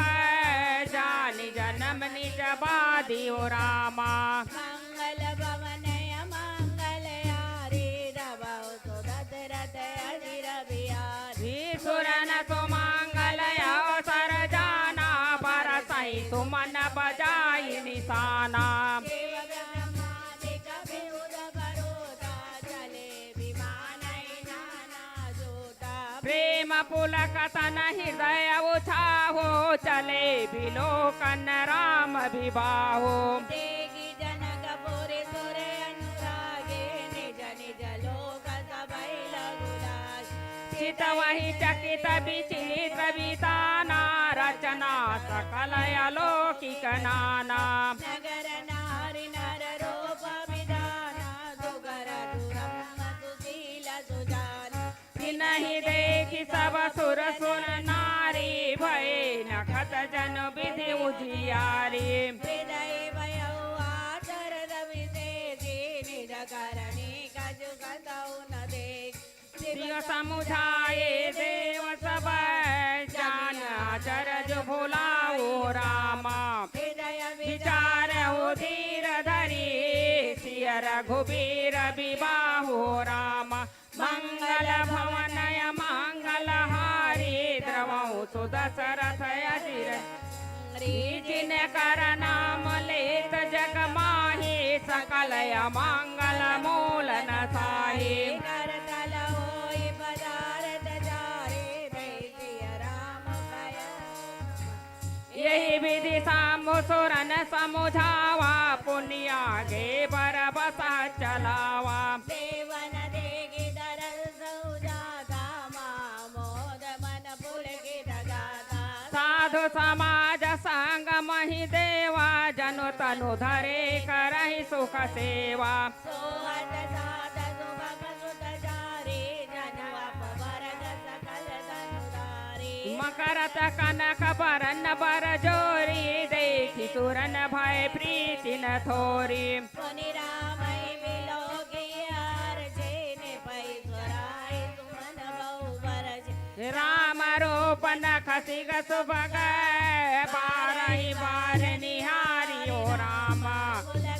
जानि जनम निज बाधि हो रामा। मंगल भवन अमंगल हारी, द्रवहु सो दशरथ अजिर बिहारी। ईश्वरन सुमंगल अवसर जाना, बरसहि सुमन बजाई निसाना। देव ब्रह्मादिक बिहुद भरोसा, चले विमान नाना जोता। प्रेम पुलक तन हृदय उछाहो, चले विलोकन राम विवाहो। देखि जनकपुर सुर अनुरागे, निज निज लोक सबै लघु लागे। चितवहि चकित विचित्र विताना, रचना सकल अलौकिक नाना। नगर नारी नर रूप विधाना, सुगर सुरम्य सुशील सुजाना। तिनहि देखि सब सुर सुर नारी, भए नखत जनु विधि उजियारी। हृदय भयउ आचर रवि तेजी, निज करनी कछु कतउ न देखि। शिव समुझाए देव सब, जान अचरज भुलाओ रामा। हृदय विचारहु धीर धरी, सिय रघुबीर विवाहो रामा। मंगल भवन अमंगल हारी, द्रवहु सो दशरथ अजिर। जिनकर नाम लेत जग माही, सकल अमंगल मूल नसाही। करतल होई पदारथ जारी, देई सिया राम पया। यही विधि सामु सुरन समुझावा, पुनि आगे बरबस चलावा। देवन देखि दरस उजाता, महा मोद मन पुलकित गाथा। साधु समाज संग महि देवा, जनु तनु धरे करहि सुख सेवा। सोहत साथ सुभग सुत चारी, जनु अपवरग सकल तनु धारी। मकरत कनक बरन बर जोरी, देखि सुरन भय प्रीति न थोरी। मुनि रामहि बिलोकि आरजे, नृप ईश्वर आइ सुमन बहु बरजे। राम रूप नख सिग सुभग, बारहि बार निहारियो राम।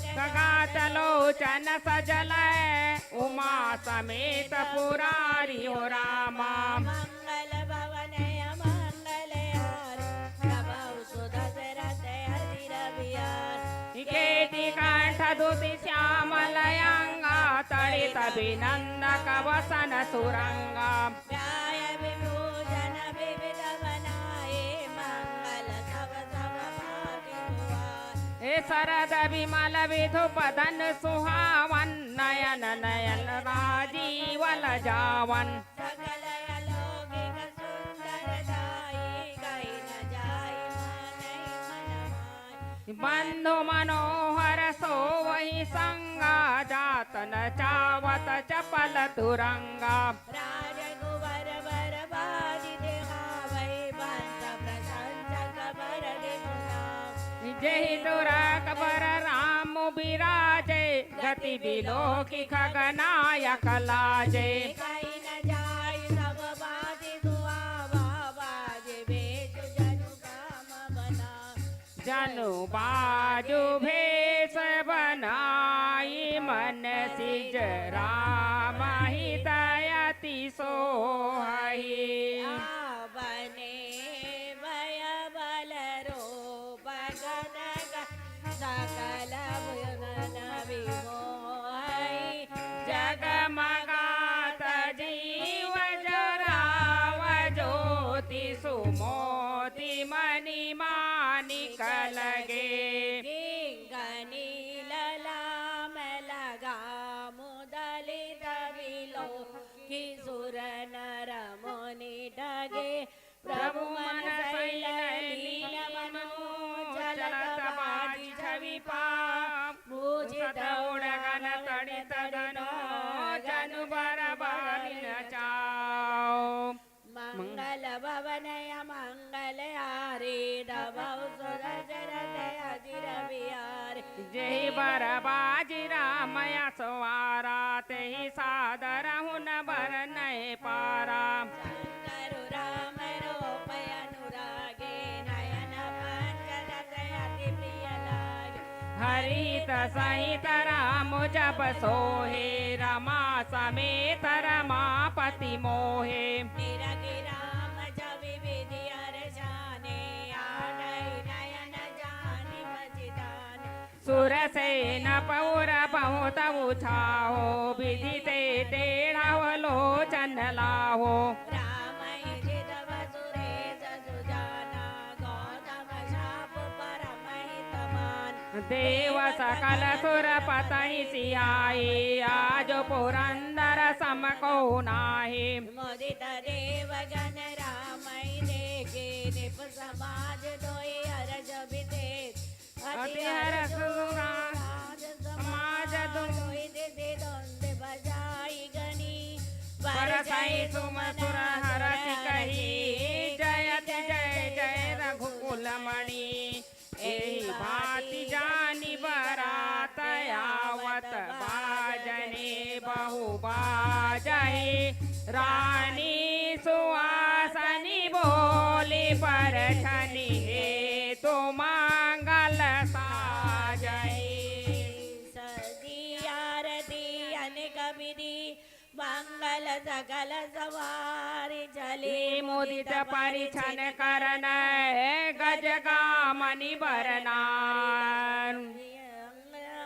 खगात लोचन सजल, उमा समेत पुरारियो राम। मंगल भवन अमंगल हारी, प्रभु सुदशरथ अजिर बिहारी। केति कंठ दुति श्यामल अंगा, तड़ित बिनंद कवसन सुरंगा। व्याय विभूषण विविध बनाए, मंगल सब सब भाति सुहाए। हे सरद विमल विधु बदन सुहावन, नयन नयन राजीव लजावन। सकल अलौकिक सुंदर दाई, कहि न जाय मन मन माय। बंधु मनोहर सोवहि संगा, जात न चावत चपल तुरंगा। राजकुंवर बर बाजि देखावै, बंस प्रशंसक बर गुनावै। जेहि तुरक बर राम बिराजे, गति बिलोकि खग नायक लाजे। कहि न जाय सब बाजि सुहावा, बाजि बेच जनु काम बना। जनु बाजु भेष बनाई, मन सिज राम हित अति सोहई। आ बने भय बल रूप गद गद, सकल भुवन विमोहई। जगमगात जीव जराव ज्योति, सुमोति मणि मानिक लगे। किंकनी ललाम लगा, मुदलित बिलोकि सुर नर मुनि डगे। प्रभु मन शैल लीन मनोज, चलत बाजि छवि पाव। मूजित उड़गन तड़ित गनो, जनु बर बारि न चाव। मंगल भवन अमंगल हारी, दबौ सुदशरथ अजिर बिहारी। जेहि बर बाजि राम असवारा, तेहि सादर हुन बरनहि पारा। शंकर राम रूप अनुरागे, नयन पंचरस अति प्रिय लागे। हरि हित सहित राम जब सोहे, रमा समेत रमापति मोहे। निरखि राम छवि विधि अर जाने, आठही नयन जानि मति ध्याने। सुरसेन पउर बहुत उछाहो, विधि ते टेढ़व लोचन लाहो। रामहि जितव सुरेस सुजाना, गौतम शाप परम हित माना। देव सकल सुर पतहि सिहाई, आजु पुरंदर सम कहु नाही। मुदित देवगन रामहि देखे, नृप समाज दोइ अरज बिदेखे। अति हरष सुर समाज दुन। बरसहि सुमधुर हरषि कही, जयति जय जय रघुकुल मणि। एहि भांति जानि बरात आवत, बाजने बहु बाजहि। रानी सुवासनि बोलि परछनि हेतु मंगल साजहि। सजी आरती अनेक विधि मंगल सकल सवारी चली मुदित परिछन करन, गज गामनि बरनार।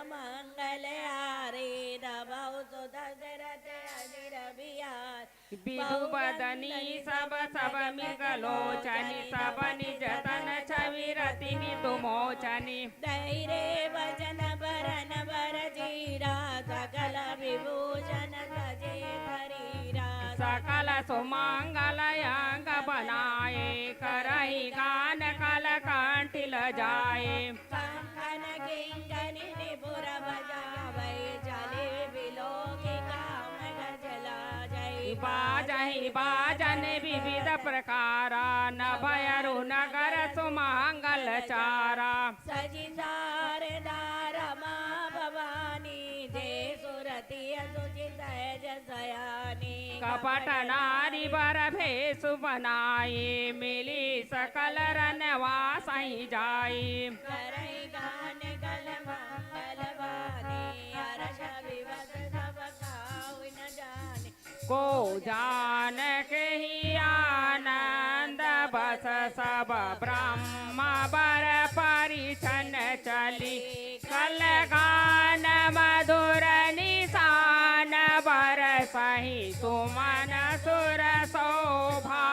मंगल हारी दबउ सुदशरथ अजिर बिहार। बिधु बदनी सब सब मृग लोचनी, सब निज तन छवि रति नितु मोचनी। धैरे वजन बरन बर जीरा, सकल विभूषण सजे शरीरा। सकल सुमंगल अंग बनाए, करहि गान कल कंठ लजाए। कंकन किंकनी निपुर बजावै, चले विलोकि काम गज लाजै। बाजहि बाजन विविध प्रकारा, नभ अरु नगर सुमंगल चारा। सजि सारदा रमा भवानी, जे सुरति सुजि सहज सयानी। कपट नारी बर भेसु बनाई, मिली सकल रनवासहि जाई। करहि गान कल मंगल बानी, हरष विवश सब काहु न जानी। को जानकहि आनंद बस सब ब्रह्म बर परिछन चली। कल गान मधुर निशान बरसहि सुमन सुर शोभा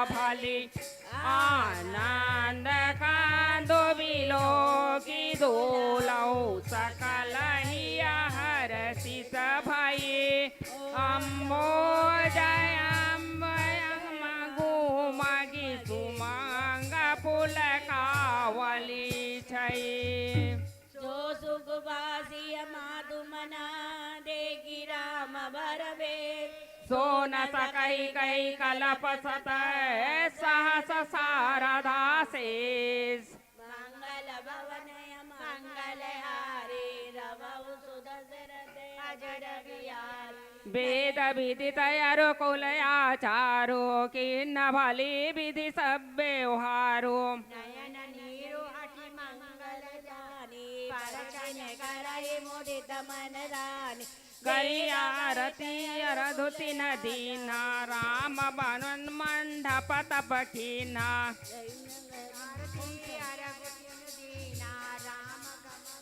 भली। आनंद कांदो बिलोकि दोलउ सकल हिय हरषित भई। अम्बोज अम्ब अम्ब घूमगि सुमंग पुलकावली छई। जो सुख बासिय मातु मना, देखि राम बर बेस। सो न सकहि कहि कलप सत, सहस सारदा सेस। मंगल भवन मंगल हारी, रवउ सुदशरथ अजिर बिहारी। वेद विदित अरु कुल आचारु, कीन्ह भली विधि सब व्यवहारु। नयन नीरु अति मंगल जानी, परिछन करहि मुदित मन रानी। गई आरती अरधु तिन्ह दीन्हा, राम भवन मंडप तब कीन्हा। आरती अरधु तिन्ह दीन्हा, राम भवन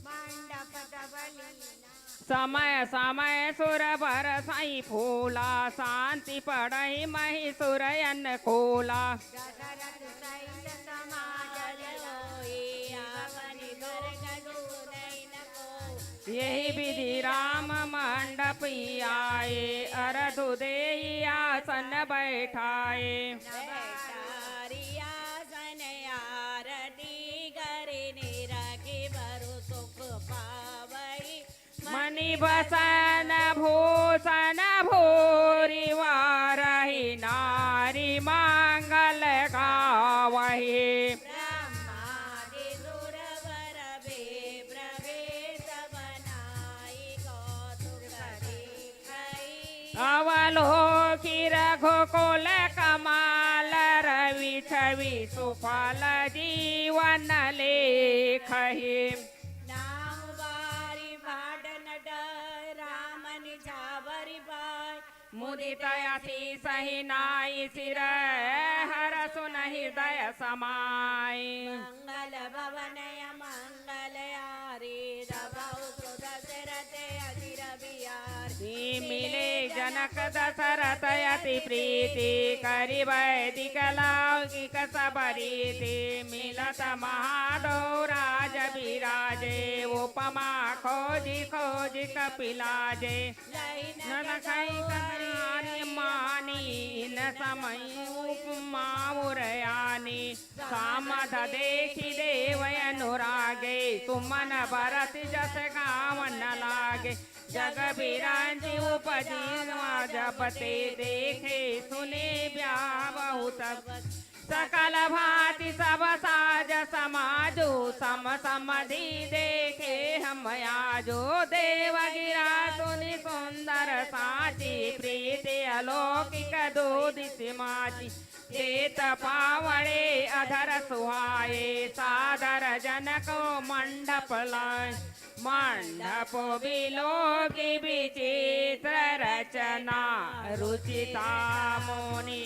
मंडप तब लीन्हा। समय समय सुर बरसइ फूला, शांति पड़इ महीसुर अनुकूला। दशरथ सहित समाजल होई, आपन घर कछु सुनइ न कोई। यही विधि राम मंडप आए, अरधु देहि आसन बैठाए। बैठारी आसन आरती करि, निरखि बरु सुख पावइ। मणि बसन भूषण भूरि वारहि, नारि मंगल गावहि। ब्रह्मादि सुर वर विप्र वेस बनाई, कौतुक देखइ। अवलोकि रघुकुल कमाल, रवि छवि सुफल जीवन लेखहि। नाहु बारी बाट नट, राम निझावरि पाय। मुदित असीस ही नाई सिर, हरसु न हृदय समाय। मंगल भवन अमंगल हारी, रवउ सुदशरथ अजिर बिहारी। मिले जनक दशरथ अति प्रीति, करि वैदिक लौकिक सब रीति। मिलत महादेव राज बिराजे, उपमा खोजि खोजि कपि लाजे। नन कहि कथारि मानी, न समय उपमा उर आनी। सामध देखि देव अनुरागे, सुमन बरसि जस गावन लागे। जग बिराजि उपजीवा जब ते, देखे सुने ब्याहु तब। सकल भांति सब साज समाजु, सम समधि देखे हम आजु। देव गिरा सुनि सुंदर साची, प्रीति अलौकिक दो दिस माची। चेत पावड़े अधर सुहाए, सादर जनक मंडप लाए। मंडप बिलोकी विचित्र रचना, रुचिता मुनि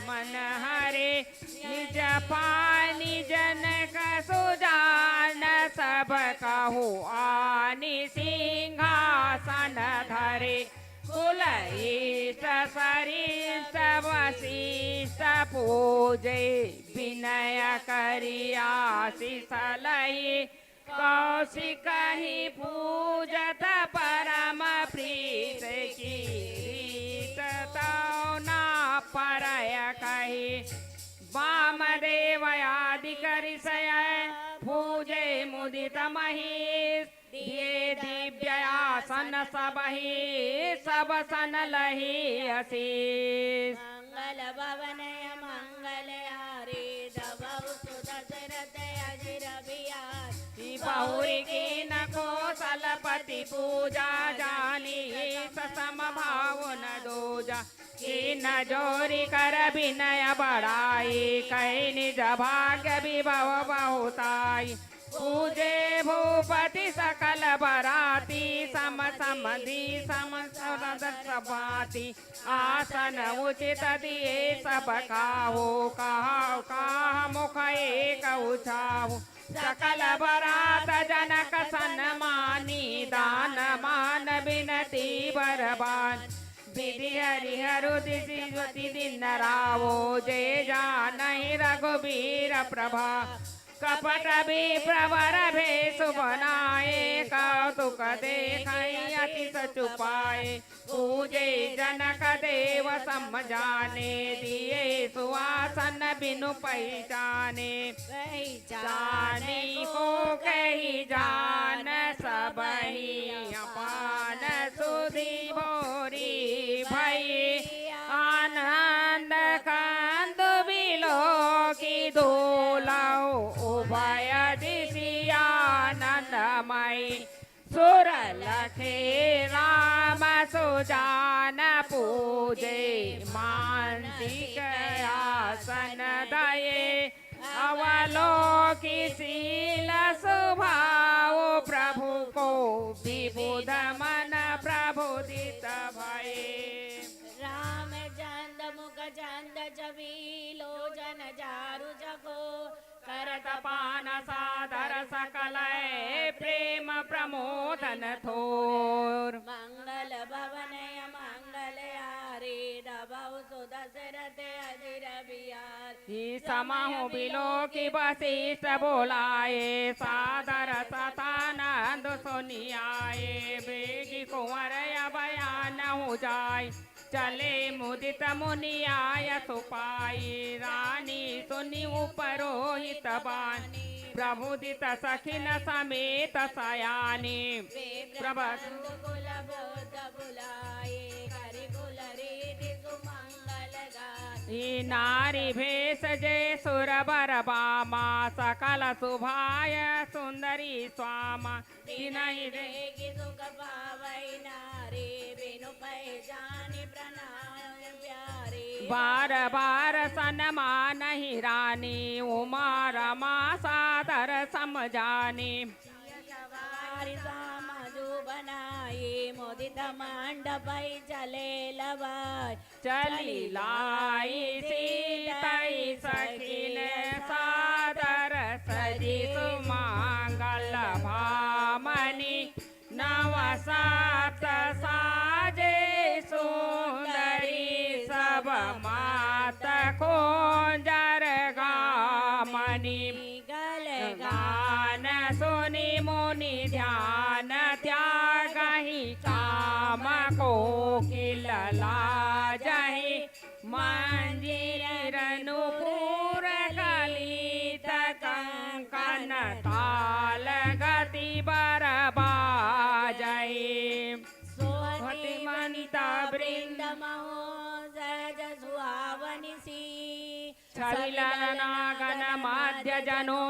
मन हरे। निज पानी जनक सुजान, सब कहु आनि सिंहासन धरे। कुल इष्ट सरिष्ट वशिष्ठ पूजे, विनय करि आशीष लही। कौशिक ही पूजत परम प्रीत की रीत, तौ न परय कही। वामदेव आदि करि सय, पूजे मुदित महेश। दिए दिव्य आसन सबहि, सब सन लही असीस। मंगल भवन मंगल हारी, दबउ सुदशरथ अजिर बिहार। बहुरि कीन कौशलपति पूजा, जानी ईस सम भाव न दूजा। कीन जोरि कर बिनय बड़ाई, कहि निज भाग्य विभव बहुताई। पूजे भूपति सकल बराती, सम समधि सम सरद सभाती। आसन उचित दिए सब काहू, कहा कहा मुख एक उछाहू। सकल बरात जनक सन्मानी, दान मान बिनती बरबान। विधि हरि हरु दिशि ज्योति दिन रावो, जे जानहि रघुबीर प्रभा। कपट विप्र वर भेष बनाए, कौतुक देखहि अति सचु पाए। पूजे जनक देव सम जाने, दिए सुआसन बिनु पहिचाने। पहिचाने को कहि जान सबहि अपान, सुधि भोरी भई आनंद कंद बिलोकि दुलहु उभय दिशि आनंदमई। सुर लखे राम सुजान पूजे, मानसिक आसन दये। अवलोकि शील सुभाव प्रभु को, विबुध मन प्रबुधित भये। राम चंद मुख चंद छवि, लोचन चारु जगो। करत पान सादर सकल, प्रेम प्रमोदन थोर। मंगल भवन मंगल हारी, दबउ सुदशरथ अजिर बिहार। ईस समहु बिलोकि वशिष्ठ बोलाए, सादर सतानंद सुनि आए। बेगी कुंवर अब आनहु जाए, चले मुदित मुनि आयसु पाई। रानी सुनि उपरोहित बानी, प्रभुदित सखिन समेत सयानी। विप्र प्रभ कुल बहुत बुलाए, करि कुल रीति सुमंगल गाए। ई नारी भेष जे सुर बर बामा, सकल सुभाय सुंदरी स्वामा। तिनहि देखि सुख पावै नारी, बिनु पहिचानि प्रणाम प्यारी। बार बार सनमानहि रानी, उमा रमा सादर सम जानी। सवारी सामजु बनाई, मुदित मंडपै चले लवाई। चली लाइ सीतहि सखिन सादर, सजि सुमंगल भामनी। नव सप्त साजे सुंदरी, सब मात खोजर गामनी। गल गान सुनि मुनि ध्यान त्यागहि, काम कोकिल लाजहि। मंजीर नूपुर कलित कंकन, ताल गति बर बाजहि। सोहति मंत वृंद महो सहज सुहावनि सी। छवि ललना गन मध्य जनो,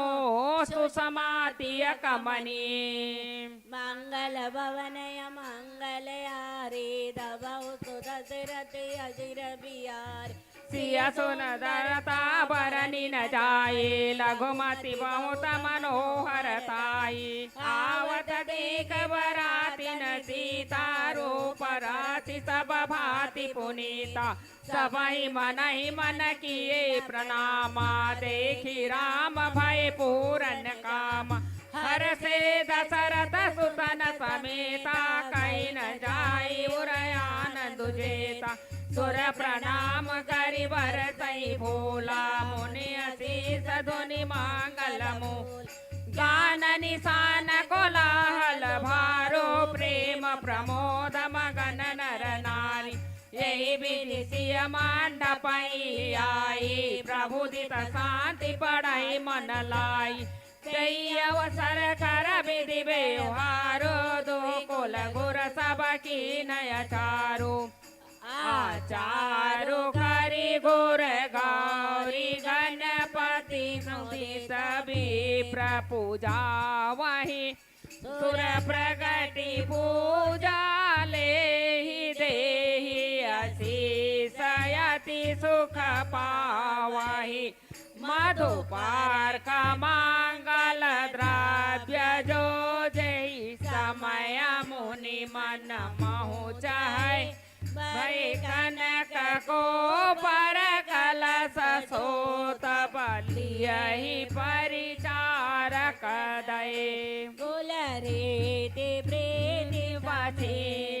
सुषमा तियक मनी। मंगल भवन अमंगल हारी, दबउ सुदशरथ अजिर बिहारी। सिय सुंदरता बरनि न जाए, लघुमति बहुत मनोहर ताई। आवत देख बरातिन सीता, रूप राशि सब भांति पुनीता। सबहि मनहि मन किए प्रणामा, देखि राम भए पूरन कामा। हरषे दसरथ सुतन समेता, कहि न जाई उर आनंद जेता। सुर प्रणाम करि बरसइ फूला, मुनि असीस धुनि मंगल मूल। गान निसांन कोलाहल भारो, प्रेम प्रमोद मगन नर नारी। एहि बिधि सिय मंडपहि आई, प्रभु दित सांति पड़इ मन लाई। तेहि अवसर कर बिधि बेवहारो, दो कुल गुर सब कीन्ह अचारो। अचारो करि गुर गौरी गणपति मुदित विप्र पूजावहीं। सुर प्रगटि पूजा लेहि देहि असीस अति सुख पावहीं। मधुपर्क मंगल द्रव्य जो जेहि समय मुनि मन महु चहइ। भई कनक कोपर कलस सोत बलियहि परिचारक दए। कुल रीति प्रीति पति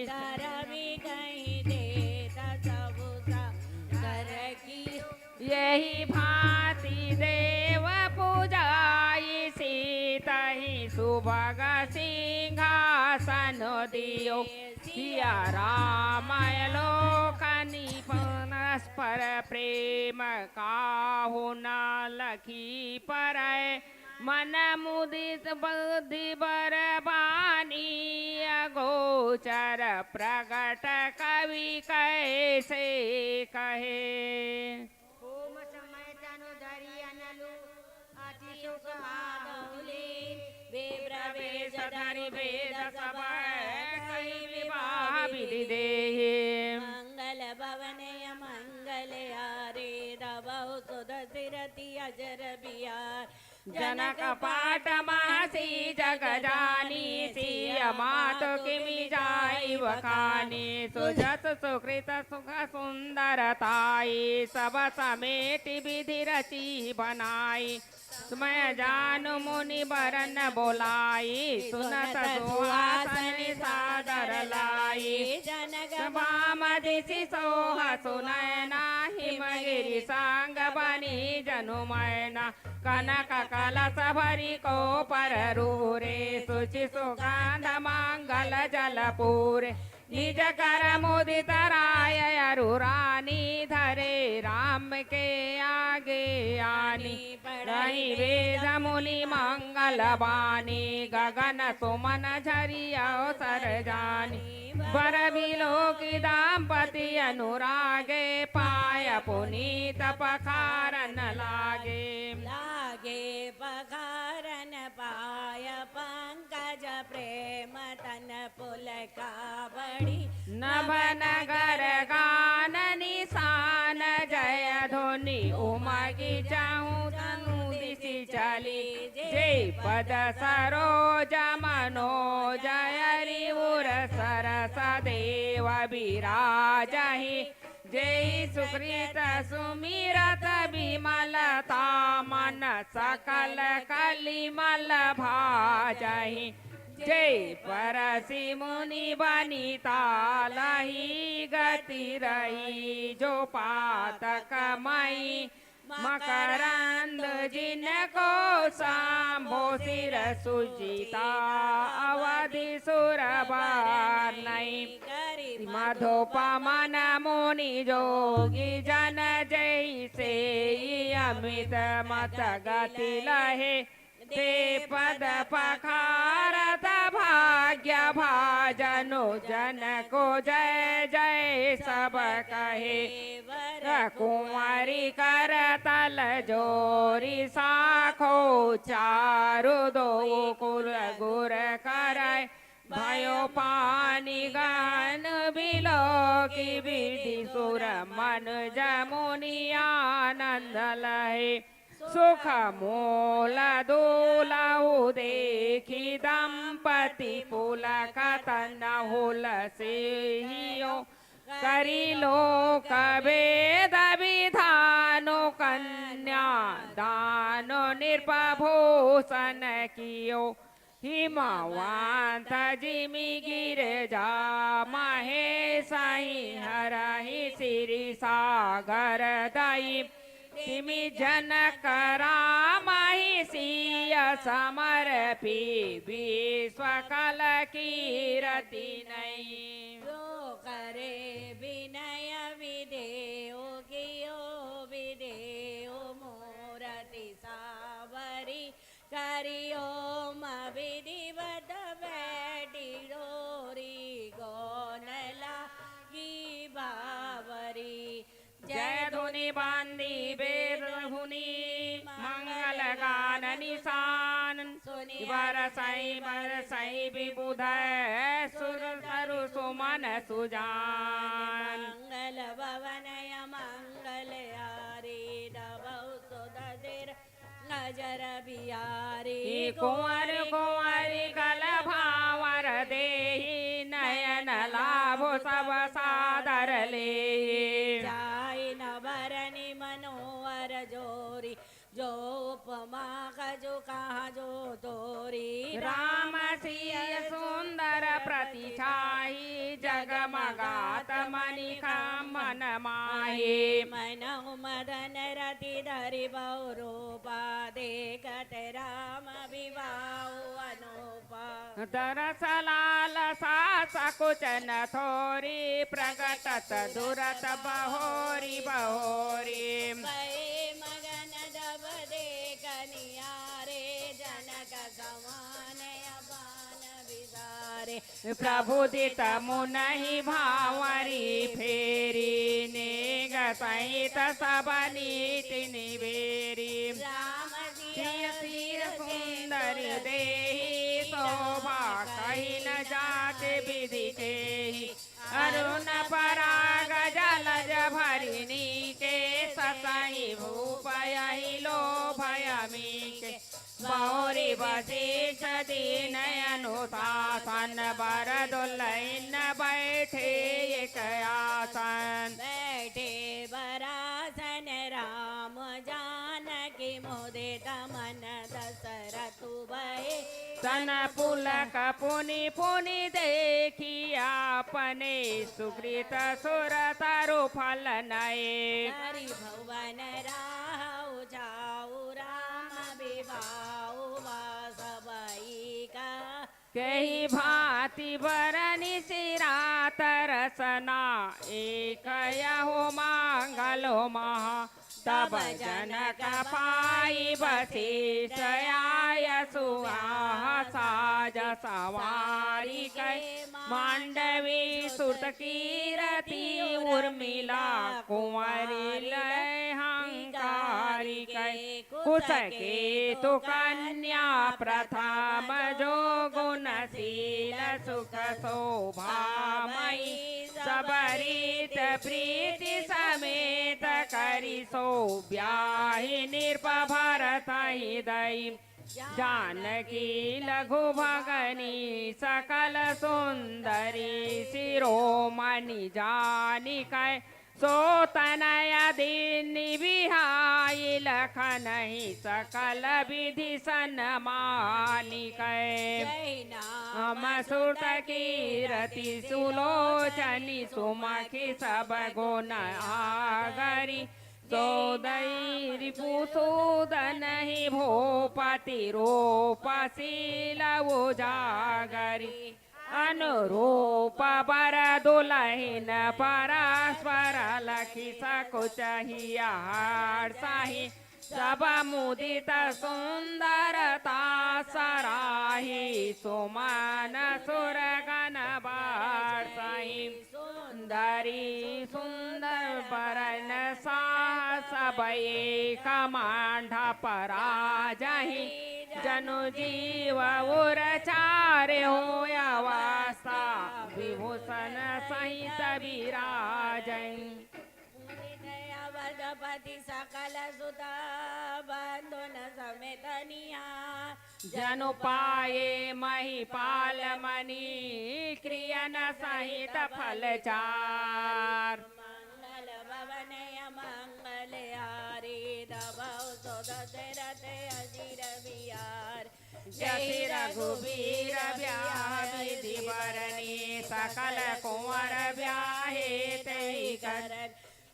धरम कहि देत सबु सादर कियो। एहि भांति देव पूजाई सीतहि सुभग सिंहासन दियो। सिया राम अलोक नृप परस्पर प्रेम काहू न लखि परइ। मन मुदित बुद्धि बर बानी अगोचर प्रगट कवि कइसे कहे। होम समय तनु धरि अनलु अति सुख माधुली। विप्र वेश धरि वेद सब कहि विवाह विधि देहि। मंगल भवन अमंगल हारी, दबहु सुदसि रति अजर बिहार। जनक पाट महसी जग जानी, सिय मातु किमि जाई बखानी। सुजस सुकृत सुख सुंदर ताई, सब समेटि बिधि रचि बनाई। समय जानु मुनि बरन बोलाई, सुनत सुहासनि सादर लाई। जनक सभा मधिसि सोहसु नयना, हिमगिरि सांग बनी जनु मैना। कनक कलस भरि कोपर रूरे, सुचि सुगंध मंगल जल पूरे। निज कर मुदित राय अरु रानी, धरे राम के आगे आनी। पढ़हि वेद मुनि मंगल बानी, गगन सुमन झरि अवसर जानी। बर बिलोकि दांपति अनुरागे, पाय पुनीत पखारन लागे। लागे पखारन पाय पंकज प्रेम तन पुलका बड़ी। नभ नगर गान निसान जय धुनि उमगि चहु तनु दिसि चली। जे पद सरोज मनोज अरि उर सरस देव बिराजहि। जेहि सुकृत सुमिरत बिमलता मन सकल कलिमल भाजहि। जे परसि मुनि बनिता लही गति रही। जो पातक मई मकरंद जिनको सांभो सिर सुजिता अवधि सुर बार नहीं। मधुप मन मुनि जोगी जन जैसे ही अमित मत गति लहे। ते पद पखारत भाग्य भाजनु जन को जय जय सब कहे। वर कुंवरी कर तल जोरी साखो चारु दो कुल गुर करय। भयो पानी गहन बिलोकि, विधि सुर मनुज मुनि आनंद लहे। सुख मूल दूलहु देखि दंपति पुलक तन हुलसियो। करि लोक वेद विधानु कन्या दानु नृप भूषण कियो। हिमवंत जिमि गिरजा महेसहि हरहि सिरि सागर दई। तिमि जनक रामहि सिय समरपि विश्व कल कीरति नई। जो करे विनय विधेउ कियो विधेउ मूरति सावरी। करियो म विधिवत बैठी डोरी गौन लागी बावरी। जय धुनि बांधी वेद धुनि मंगल गान निशान। सुनि बरसई बरसई विबुध सुर तरु सुमन सुजान। मंगल भवन अमंगल हारी दबउ सुध सिर गजर बिहारी। कुंवर कुंवरी गल भांवर देहि नयन लाभ सब सादर लेहि। जाय न बरनि मनोहर जोरी जो उपमा कछु कहा जो तोरी। राम सिय सुंदर प्रतिछाही जगमगात मणिखम मन माही। मनहु मदन रति धरि बहु रूपा देखत राम विवाहु अनूपा। दरस लालसा सकुच न थोरी प्रगटत दुरत बहोरी बहोरी। भए मगन दब देख निहारे जनक समान अपान विसारे। प्रभु दित मुनहि भांवरी फेरी नेग सहित सब नीति निबेरी। राम सिय सिय सुंदर देहि शोभा कहि न जात विधि केहि। अरुण पराग जलज भरि नीके ससहि भूप यहि लोभ अमीके। बहोरी बसीछ दीन अनुशासन बर दुलहिन बैठे एक आसन। बैठे बरासन राम जानकी मुदित मन दशरथ भए। तन पुलक पुनि पुनि देखि आपने सुकृत सुर तरु फल नए। हरि भवन राहु जाऊ राम विवाहु वासवई का। केहि भांति बरनि सिरात रसना एक यहु मांगलो महा। तब जनक पाई बसीस आय सुवाह साज सवारी कै। मांडवी सुत कीरति उर्मिला कुंवरी लय हंकारी कै। कुस केतु कन्या प्रथम जो गुणशील सुख शोभामयी। सब रीत प्रीति समेत करि सो ब्याहि नृप भरत ही दई। जानकी लघु भगनी सकल सुंदरी शिरोमणि जानिकै। सो तनय दीन्हि बिहाइ लखनहि सकल बिधि सनमानिकै। जहि नाम सुत कीरति सुलोचनि सुमखि सब गुन आगरि। सो दई रिपुसूदनहि भूपति रूप शील उजागरि। अनुरूप बर दुलहिन परस्पर लखि सकुच हिय हर्षहि। सब मुदित सुंदरता सराहि सुमन सुरगन बरसहि। सुंदरी सुंदर बरन साह सब एक मंडप राजहि। जनु जीव उर चारे होय अव विराजै। पूजित अवधपति सकल सुत बंधुन समेत निहार। जनु पाए महिपाल मनि क्रियन सहित फल चार। मंगल भवन अमंगल हारी तब सो दशरथ अजिर बिहार। जहि रघुबीर ब्याह विधि बरनी सकल कुंवर ब्याहे तहि करनी।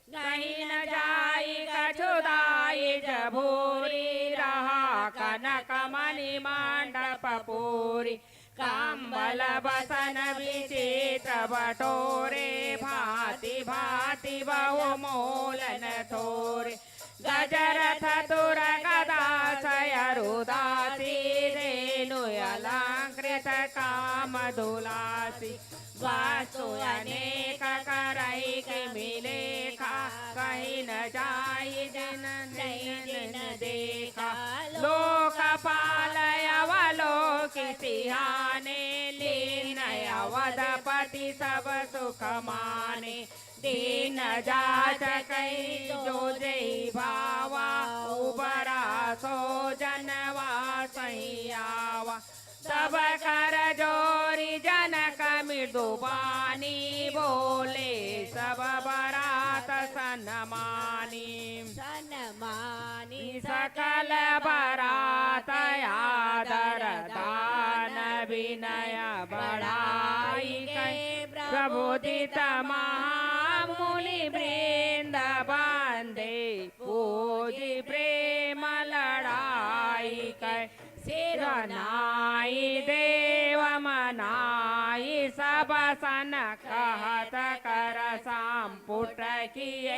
कहीं न जाई कछु दाई जभूरी रहा कनक मणि मंडप पूरी। कंबल बसन विचित्र बटोरे भांति भांति बहु मूलन तोरे। गजरथ तुरग दास अरु दासी धेनु अलंकृत काम दुलासी। वस्तु अनेक करहिके मिलेखा कहीं न जाई जिन नैन देखा। लोकपाल अवलोकि सिहाने लीन अवधपति सब सुख माने। दीन जाचकै जो जहि भावा उबरा सो जनवा सही आवा। तब कर जोरी जनक मृदु बानी बोले सब बरात सनमानी। सनमानी सकल बरात आदर दान विनय बढ़ाई कै। प्रबोधित महामुनि वृंद बंदे पूजी प्रेम लड़ाई कै। सिर नाई देव मनाई सब सन कहत कर संपुट किए।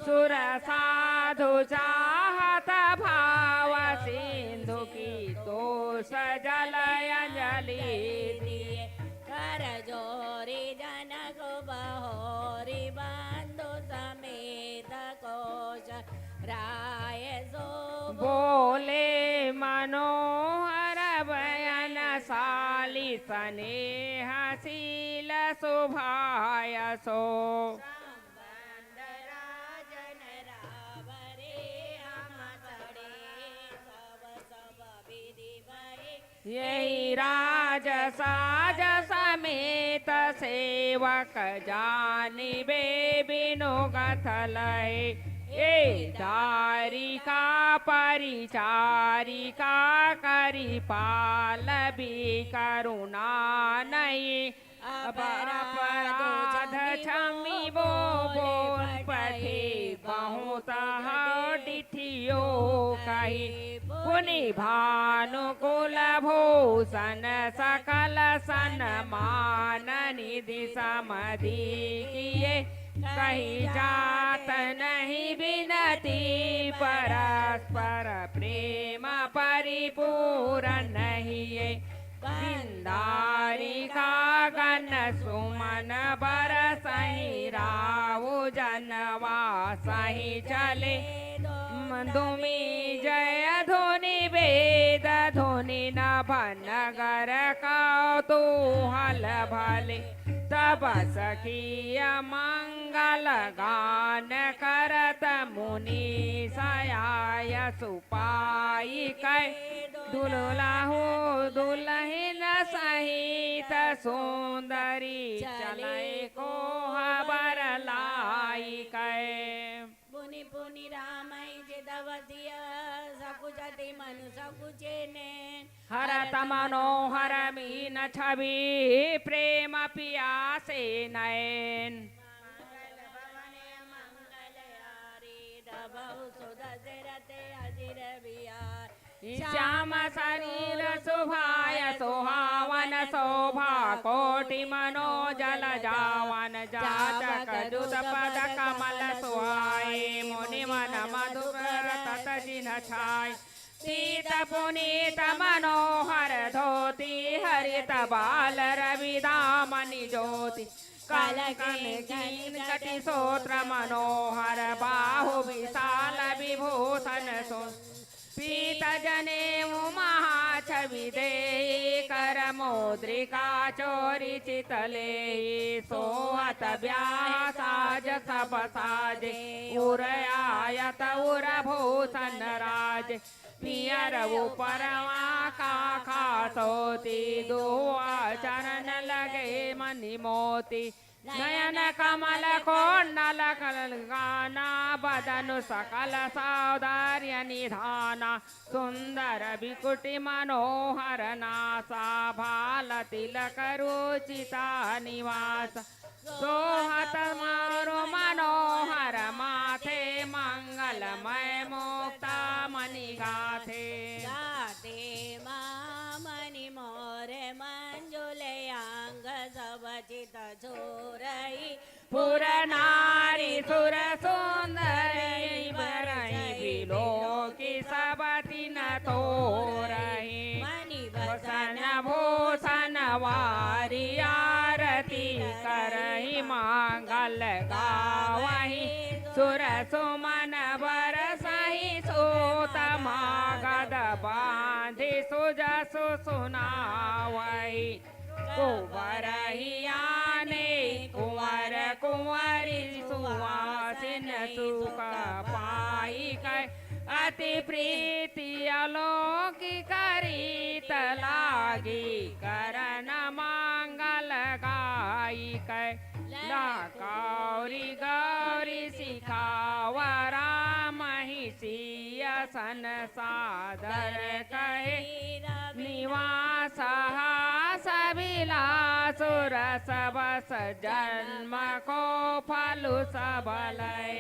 सुर साधु चाहत भाव सिंधु की तोस जल अंजलि दिए। कर जोरी जनक बहोरी बंधु समेत कोश राय सो। बोले मनोहर बयन साली स्नेह शील सुभाय सो। संबंध राजन रावरे हम सड़े सब सब विधि भए। यही राज साज समेत सेवक जानिबे बिनु गथ लहे। ए दारिका परिचारिका करि पालबी करुणा नहीं। अपराध क्षमिबो बोल पठे बहुत हटिठियो कही। पुनि भानुकुल भूषण सकल सनमान निधि समधि किए। कही जात नहीं बिनती परस्पर प्रेम परिपूर नहीं। बिंदारिका गन सुमन बरसहि राउ जनवा सहि चले। दुमि जय धुनि वेद धुनि नभ नगर कौतूहल भले। तब सखी अमंगल गान करत मुनि सयाय सुपाई कै। दुलहु दुलहिन सहित सुंदरी चलै कोह बर लाई कै। पुनि पुनि रामहि जितवसिय सकुचति मनु सकुचे नैन। हरत मनोहर मीन छवि प्रेम पियासे नैन। मंगल भवन मंगल हारी तब सो दशरथ अजिर बिहार। श्याम शरीर सुभाय सुहावन शोभा कोटि मनोजल जावन। जाचक जुत पद कमल सुहाए मुनि मन मधुकर तत जिन छाए। सीत पुनीत मनोहर धोती हरित बाल रवि दामनि ज्योति। कंकन किंकटि सोत्र मनोहर बाहु विशाल विभूषण सो। पीत जनेऊ महाछवि देई कर मुद्रिका चोरी चितले, सोहत ब्याह साज सब साजे, उर आयत उर भूषण राज। पियर उपरवा का खासोती, दुआ चरण लगे मणि मोती। नयन कमल कोंडल कल गाना, बदन सकल सौंदर्य निधाना। सुंदर बिकुटी मनोहर नासा, भाल तिलक रुचिता निवास। सोहत मारु मनोहर माथे, मंगलमय मुक्ता मणि गाथे। गाथे महामणि मोर मंजुल अंग, सब चित छोरही। पुर नारी सुर सुंदरी, बरही बिलोकी सब तिन तोरही। मणि वसन भूषण वारी, आरती करही मंगल गावही। सुर सुमन बरसही, सूत मागध बांधि सुजसु सुनावही। कुंवर ही आने कुंवर कुंवरी, सुवासिन सुख पाई कै, अति प्रीति अलौकिक रीत लागी, करन मंगल गाई कै। ला गौरी गौरी सिखावा, राम ही सियासन सादर कहे। निवास हास बिलासु रस बस, जन्म को फल सब लय।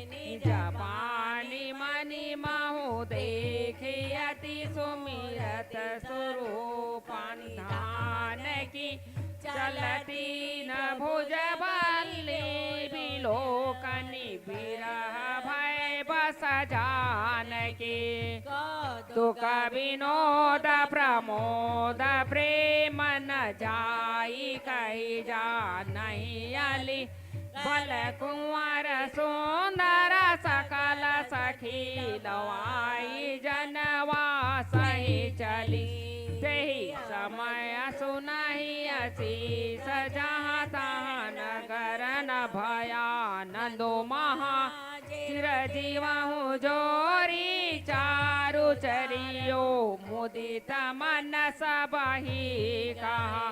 निज पानी मणि महु देखि, अति सुमिरत स्वरूपन ध्यान की। चलती न भुजबल्ली बिलोकनि, बिरह भय बस जानकी। कौतुक विनोद प्रमोद प्रेम न जाई, कहि जानहि अली। बल कुंवर सुंदर सकल सखी, लवाई जनवासहि चली। तेहि समय सुनहि असीस, जहाँ तहाँ नगर न भया नंदु महा। चिर जीवहु जोरी चारु चरियो, मुदित मन सबहि कहा।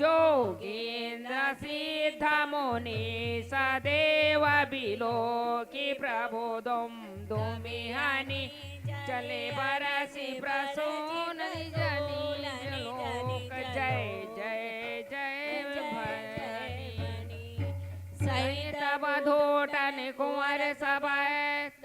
जोगींद्र सिद्ध मुनि सदेव बिलोकी, प्रभु दुम दुमिहनि चले बरसि प्रसून निज निज लोक। जय जय जय भवानी। सही तब धोटन कुंवर सब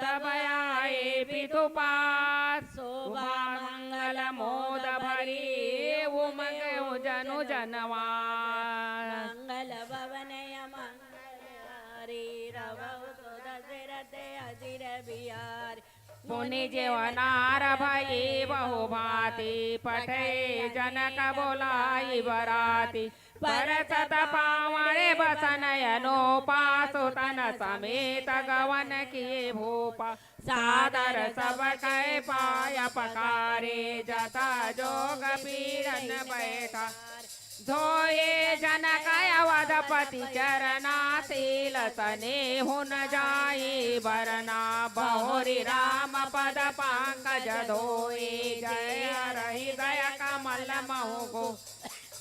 तब आए पितु पास। शोभा मंगल मोद भरी उमंग जनु जनवास। मंगल भवन अमंगल हारी, रवहु सो दशरथ अजिर बिहारी। पुनि जेवनार भई बहु भांति, पठे जनक बोलाई बराती। परसत पावँड़े बसन अनूपा, सुतन समेत गवन किए भूपा। सादर सब कै पाय पखारे, जथा जोग पीड़न बैठारे। धोए जनक अवधपति चरना, शील सनेहु न जाई बरना। बहुरि राम पद पंकज धोए, जय हर हृदय कमल महु गो।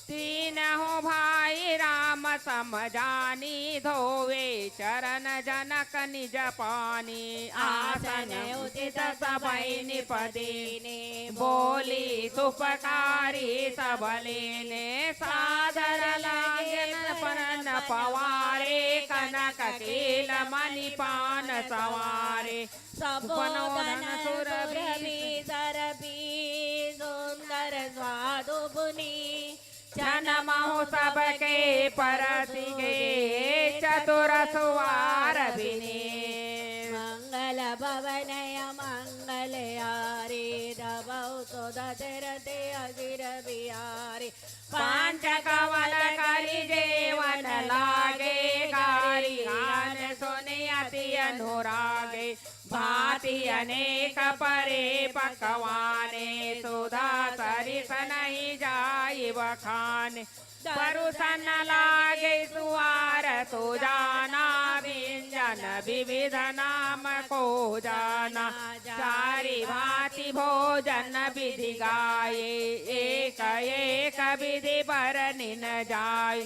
तीनहु भाई राम सम जानी, धोवे चरण जनक निज पानी। आसन उचित सबै निप दीने, बोली सुपकारी सब लीने। सादर लागे न परन पवारे, कनक कील मणि पान संवारे। सपोधन सुरभि सरभि सुंदर स्वादु पुनि। जनमहु सबके परसि गे, चतुर सुवार बिने। मंगल भवन अमंगल हारी, रवहु सो दशरथ अजिर बिहारी। पंच कवल करि जेवन लागे, गारी गान सुनि अति अनुरागे। भांति अनेक परे पकवाने, सुधा सरिस नहीं जाय बखाने। परुषन लागे सुवार सो जाना, व्यंजन विविध नाम को जाना। चारि भांति भोजन विधि गाए, एक एक विधि बरनिन जाए।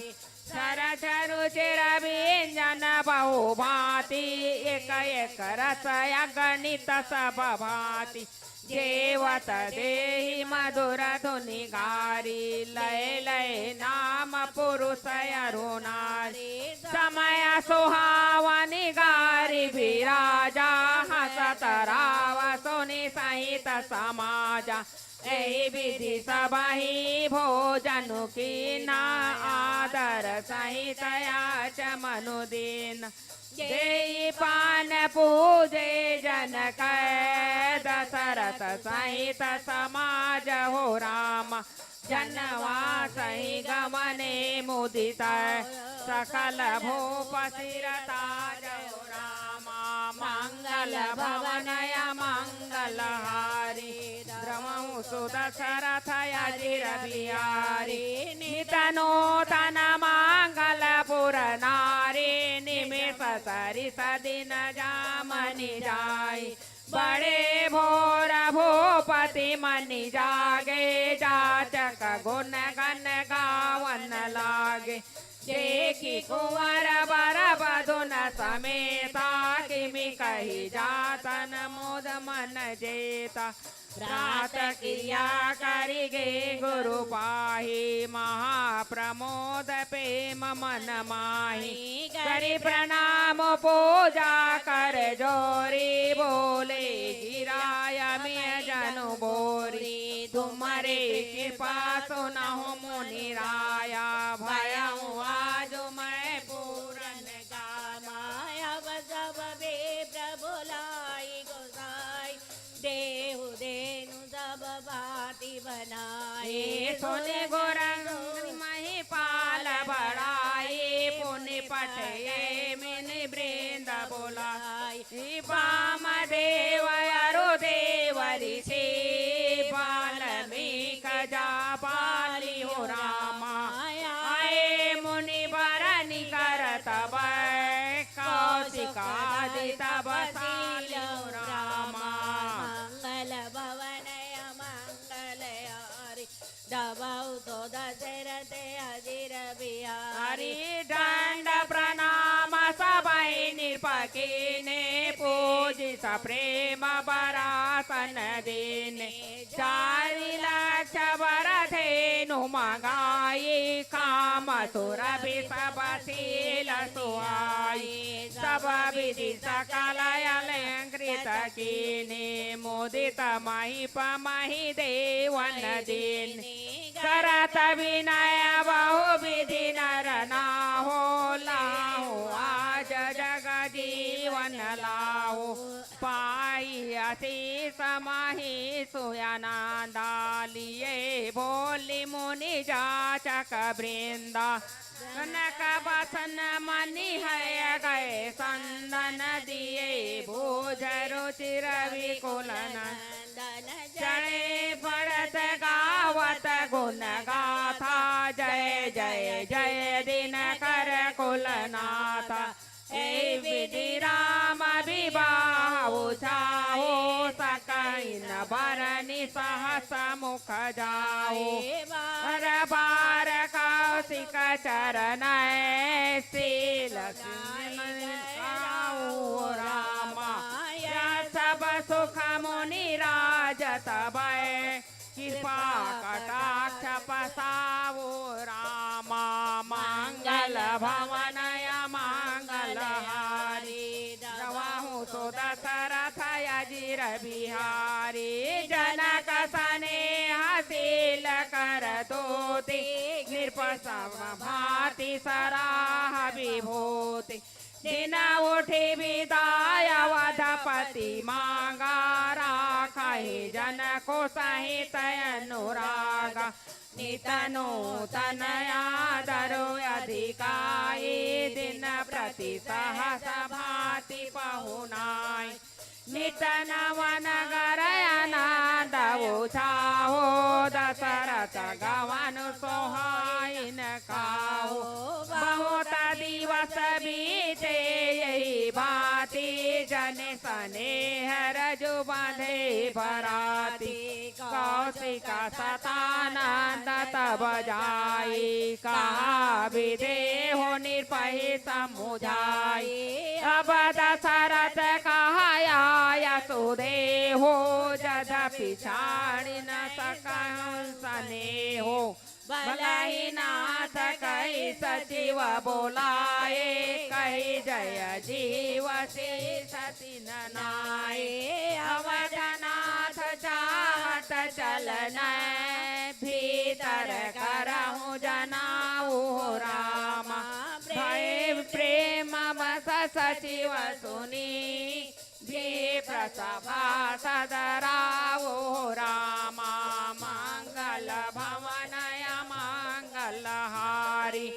सरस रुचिर व्यंजन बहु भांति, एक एक रस अगणित सब भांति। जेवत जेहि मधुर धुनि गारी, लय लय नाम पुरुष अरु नारी। समय सुहावनि गारी बिराजा, हँसत राव सुनि सहित समाजा। एहि विधि सबहि भोजन कीन्हा, आदर सहित आचमनु दीन्हा। जेहि पान पूजे जनक दशरथ सहित समाज हो राम। जनवासहि गमने मुदित, सकल भूप सिर ताज हो राम। मंगल भवन अमंगल हारी, द्रवहु सुदशरथ अजिर बिहारी। नित नूतन मंगल पुर नारी, निमिष सरिस दिन जामनि जाई। बड़े भोर भूपति मनि जागे, जाचक गुन गन गावन लागे। देखि कुंवर बर बधु न समेता, किमि कही जात न मोद मन जेता। प्रात क्रिया करि गे गुरु पाही, महा प्रमोद प्रेम मन माही। करि प्रणाम पूजा कर जोरी, बोले गिराय में जनु बोरी। तुम्हरी कृपा सुनहु मुनि राया, भयहु आज मैं पूरन गामा। अब सब विप्र बोलाई गोसाई, देहु धेनु सब भांति बनाई। सुनि गुरु महिपाल बड़ाई, पुनि पठे मुनि वृंद बोलाई। बाम देव अरु देव ऋषि, बाल्मीक जा पाली हो रामा। आए मुनि बर निकर तब, कौशिक आदि तब साली हो रामा। मंगल भवन अमंगल हारी, द्रवहु सुदशरथ अजिर बिहारी। दंड प्रणाम सबहि नृप कीन्हे, पूजि सप्रेम बरासन दीन्हे। चारि लक्ष बर धेनु मगाई, काम सुरभि सब शील सुहाई। सब विधि सकल अलंकृत कीन्हे, मुदित महीप मही देवन दीन्हे। करत विनय बहु विधि नर नाहु, लाहु आज जग जीवन लाहु। पाई असीस महेसु आनंदा, लिए बोली मुनि जाचक वृंदा। कनक बसन मणि हय गए संदन, दिए भोज रुचिर विकुल नंदन। चढ़े पड़त गावत गुण गाथा, जय जय जय दिनकर कुलनाथा। ए विधि राम विवाहु चाहु, सकहिन बरनि सहस मुख जाहु। बार बार कौशिक चरण शील सिंह राम। यह सब सुख मुनि राज तबै, कृपा कटाक्ष पसावो रामा। मंगल भवन अमंगल हारी, द्रवहु सुदशरथ अजिर बिहारी। जनक सनेह शील कर दूती, नृप सम भांति सराह विभूति। दिन उठि बिदा अवधपति मांगा, राखहि जन को सहित अनुरागा। नित नूतन आदर अधिकाई, दिन प्रति सहस भांति पहुनाई। नित नव नगर आनंद उछाहो दशरथ गवन सोहाइन काहो। बहुत दिवस बीते यही बाती, जन सनेह रजु बंधे बराती। कौशिक सतानंद तब जाई, कहा विदेहो नृपहि समुझाई। अब दशरथ कहा आया सुदेहो, जदपि छाड़ि न सकहु सनेहो। बलहि नाथ कहि सचिव बोलाए, कहि जय जीव शीस तिन नाए। अवधनाथ चाहत चलन भीतर करहु जनाऊ रामा। भय प्रेम बस सचिव सुनी, विप्र सभा सदराओ रामा। मंगल भवन अमंगल हारी,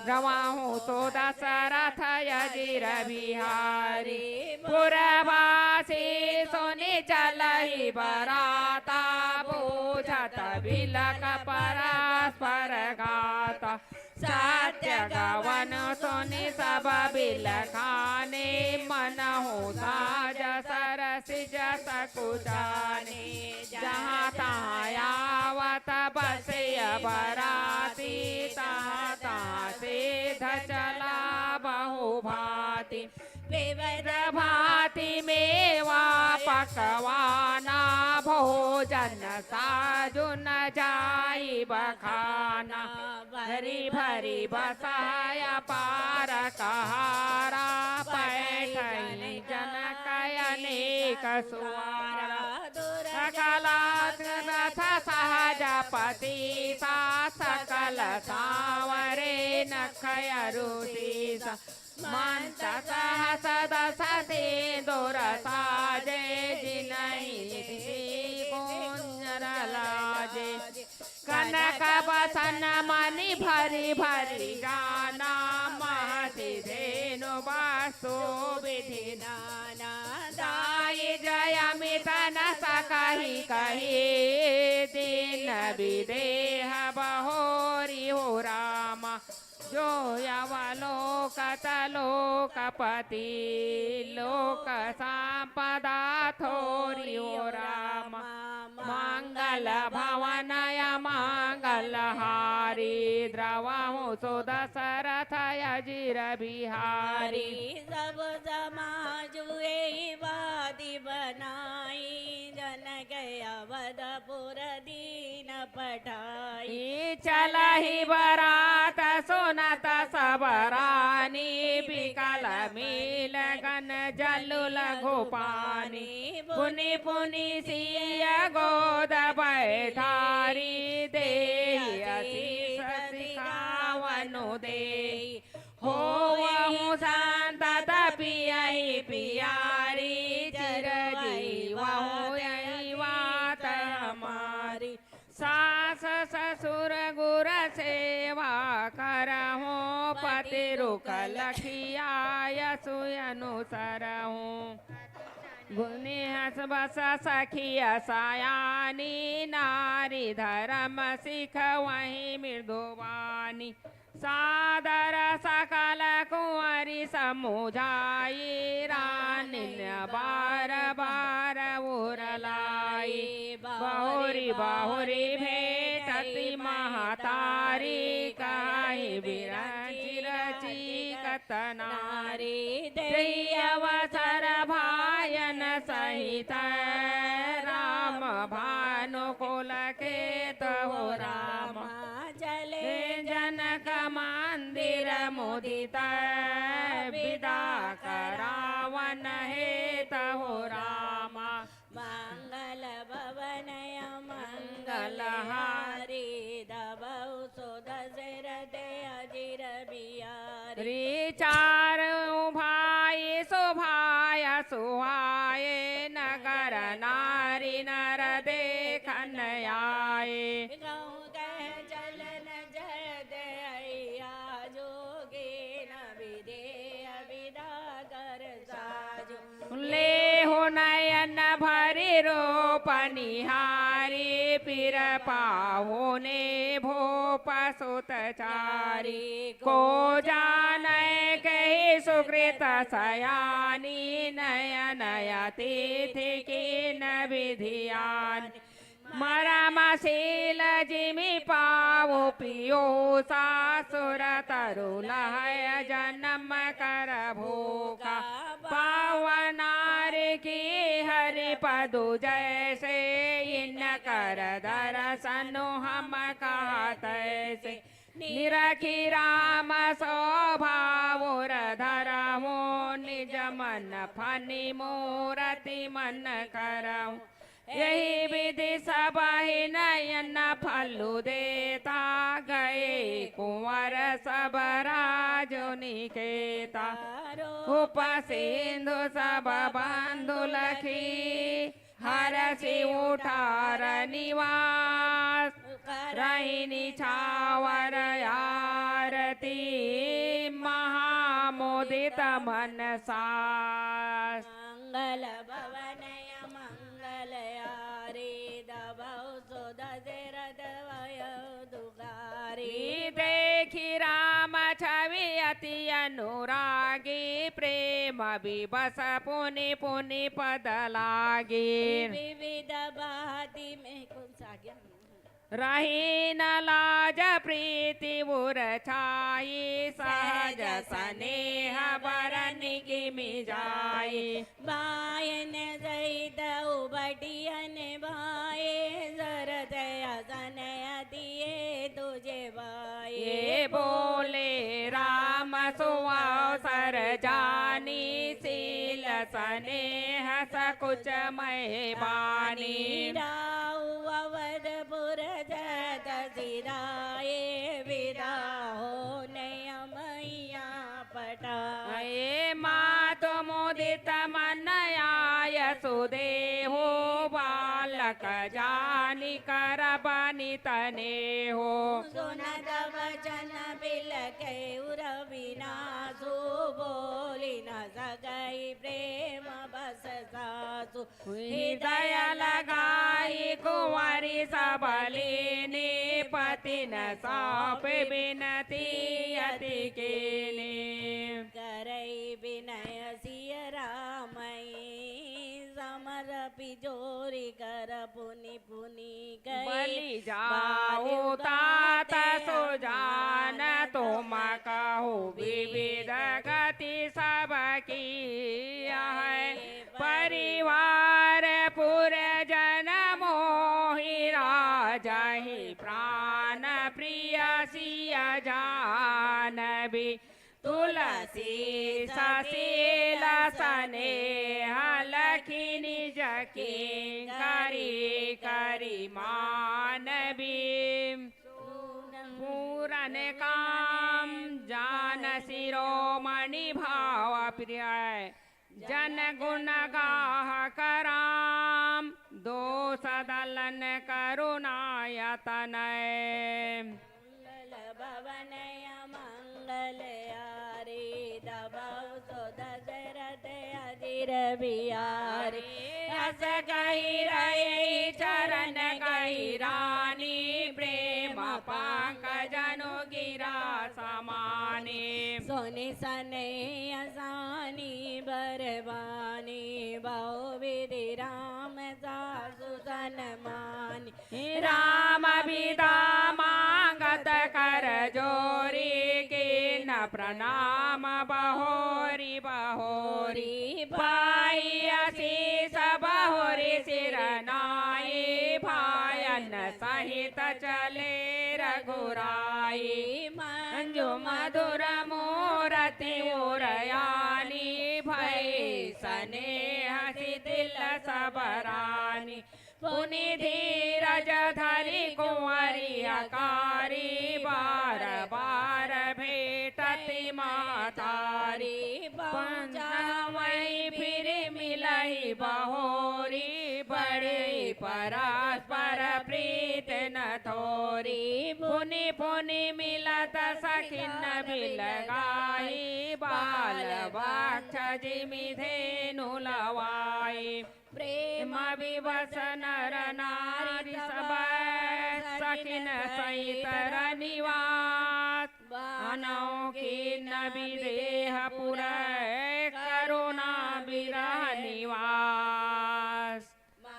द्रवहु सो दशरथ अजिर बिहारी। पुरवासी सुनि चलहि बराता, बूझत बिलख परस्पर गाता। सत्य गवन सुनि सब बिलखाने, मनहु साज सरसि जस कुचाने। जहाँ तहाँ आवत बसे बराती, तहाँ तहाँ सेध चला बहु भाँति। विविध भाँति मेवा पकवाना, भोजन साजु न जाई बखाना। भरी भरी बसाय पार कहारा, पैठही जनक अनेक सुवारा। सकल रथ सहज पतीसा, सकल सांवरे नख अरु सीसा। मंत सहस दस सिंदूर साजे, जिनहि निधि पुंजर लाजे। कनक बसन मणि भरि भरि जाना, महसि धेनु वस्तु विधि नाना। दाई जय मित न सकहि कही, दीन विदेह बहोरि हो रामा। जो अवलोकत लोकपति, लोक संपदा थोरि हो रामा। मंगल भवन अमंगल हारी, द्रवहु सो दशरथ अजिर बिहारी। सब समाज एहि बाति बनाई, जनक अवधपुर दीन पठाई। चलहि बरात सुनत सब रानी, बिकल मेल गन जलु लघु पानी। पुनि पुनि सिय गोद बैठारी, देहि असीस सिखावनु देहि। होवहु संत तपि अहि पियारी, चिरजीवहु यहि वात हमारी। सास ससुर गुर सेवा करहु, पति रुख लखिया यसु अनुसरहु। गुनि हँस बस सखिय सयानी, नारी धरम सिखवहिं मृदुवानी। सादर सकल कुँवरि समुझाई, रानिन बार बार उरलाई। बहुरि बहुरि भेटति महतारी, कहहिं बिरचि रचि कत नारी। देहि अवसर भायन सहित, राम भानु कुल खेत हो रामा। चले जनक मंदिर मुदित, बिदा करावन हेत हो रामा। मंगल भवन अमंगल हारी, द्रवहु सो दशरथ अजिर बिहारी। री चारउ भाई सुभाय सुहाए, नगर नारी नर देखन आए। कहूँ कह चलन जरद अइया, जोगे न विदेह बिदा कर साजो। लेहु नयन भरि रूप निहार, वीर पाहुने भूप सुत चारी। को जानै केहि सुकृत सयानी, नयन अतिथि कीन विधि आनी। मरम शील जिमि पावु पीयूष असुर तरु लहै, जनम कर भोगा पाव नारी की। हरि पदु जैसे इनकर दरसनु हम कहा तैसे। निरखि राम सो भावुर धरहु निज मन फनि मूरति मन करहु। यहि विधि सबहि नयन फलु देता, गए कुँवर सब राजु निकेता। रूप सिंधु सब बंधु लखि हरषि उठार निवास। करहि निछावर आरती महामुदित मन सास। मंगल भवन अमंगल हारी, दबौ सो दशरथ भयौ दुखारी। देखि राम छवि अति अनुरागी, प्रेम विवश पुनि पुनि पद लागी। विविध बाति में कौन सा गया? रही न लाज प्रीति उर छाई, सहज स्नेह बरनि किमि जाई। बायन सहित उबटियन भाए, सरद असन अति ये तुझे भाए। ये बोले राम सुअवसर जानी, शील स्नेह सकुच मय बानी। राउ अवधपुर जत सिधाए, विदा होने अमैया पठाए। हे मातु मुदित मन आय सुदेहु, बालक जानि करबनि तनेहु। सुनत वचन बिलखे उर विनासु, बोलि न सकै प्रेम बस सासु। हृदय लगाई कुंवरी सब लीनी, पति न सौंप बिनती अति कीनी। करै विनय सिय रामई, समर पिजोरी कर पुनि पुनि गई। बलि जाहु तात सुजान तुम कहु विविध गति सब कीय है। परिवार पुरजन मोहि राजहि प्रान प्रिय सिय जानबि। तुलसी ससील स्नेह लखि निज किंकरी करि मानबि। पूरन काम जान शिरोमणि भाव प्रिय। जन गुण गाहक राम दोष दलन करुणाय तनय। मंगल भवन अमंगल हारी, दबौ सो दशरथ अजिर बिहारी। अस कहि रहे चरण कहि रानी, प्रेम पंकजनु गिरा समानी। सुनि स्नेह सानी बरबानी, बहु विधि राम सासु सन मानी। राम विदा मांगत कर जोरी, कीन प्रणाम बहोरी बहोरी। पाई असीस बहोरी सिर नाई, भायन सहित चले रघुराई। मंजु मधुर मूरति उर आनी, भई स्नेह सिथिल सब रानी। पुनि धीरज धरि कुंवरि हकारी, बार बार भेटति महतारी। पहुँचावै फिरि मिलहि बहोरी, बड़ी परस्पर प्रीत न थोरी। पुनि पुनि मिलत सखिन बिलगाई, बाल बच्छ जिमि धेनु लवाई। प्रेम विवश नर नारी सब किन सहित रनिवास। बानौ किन विदेह पुरै करुणा विरह निवास।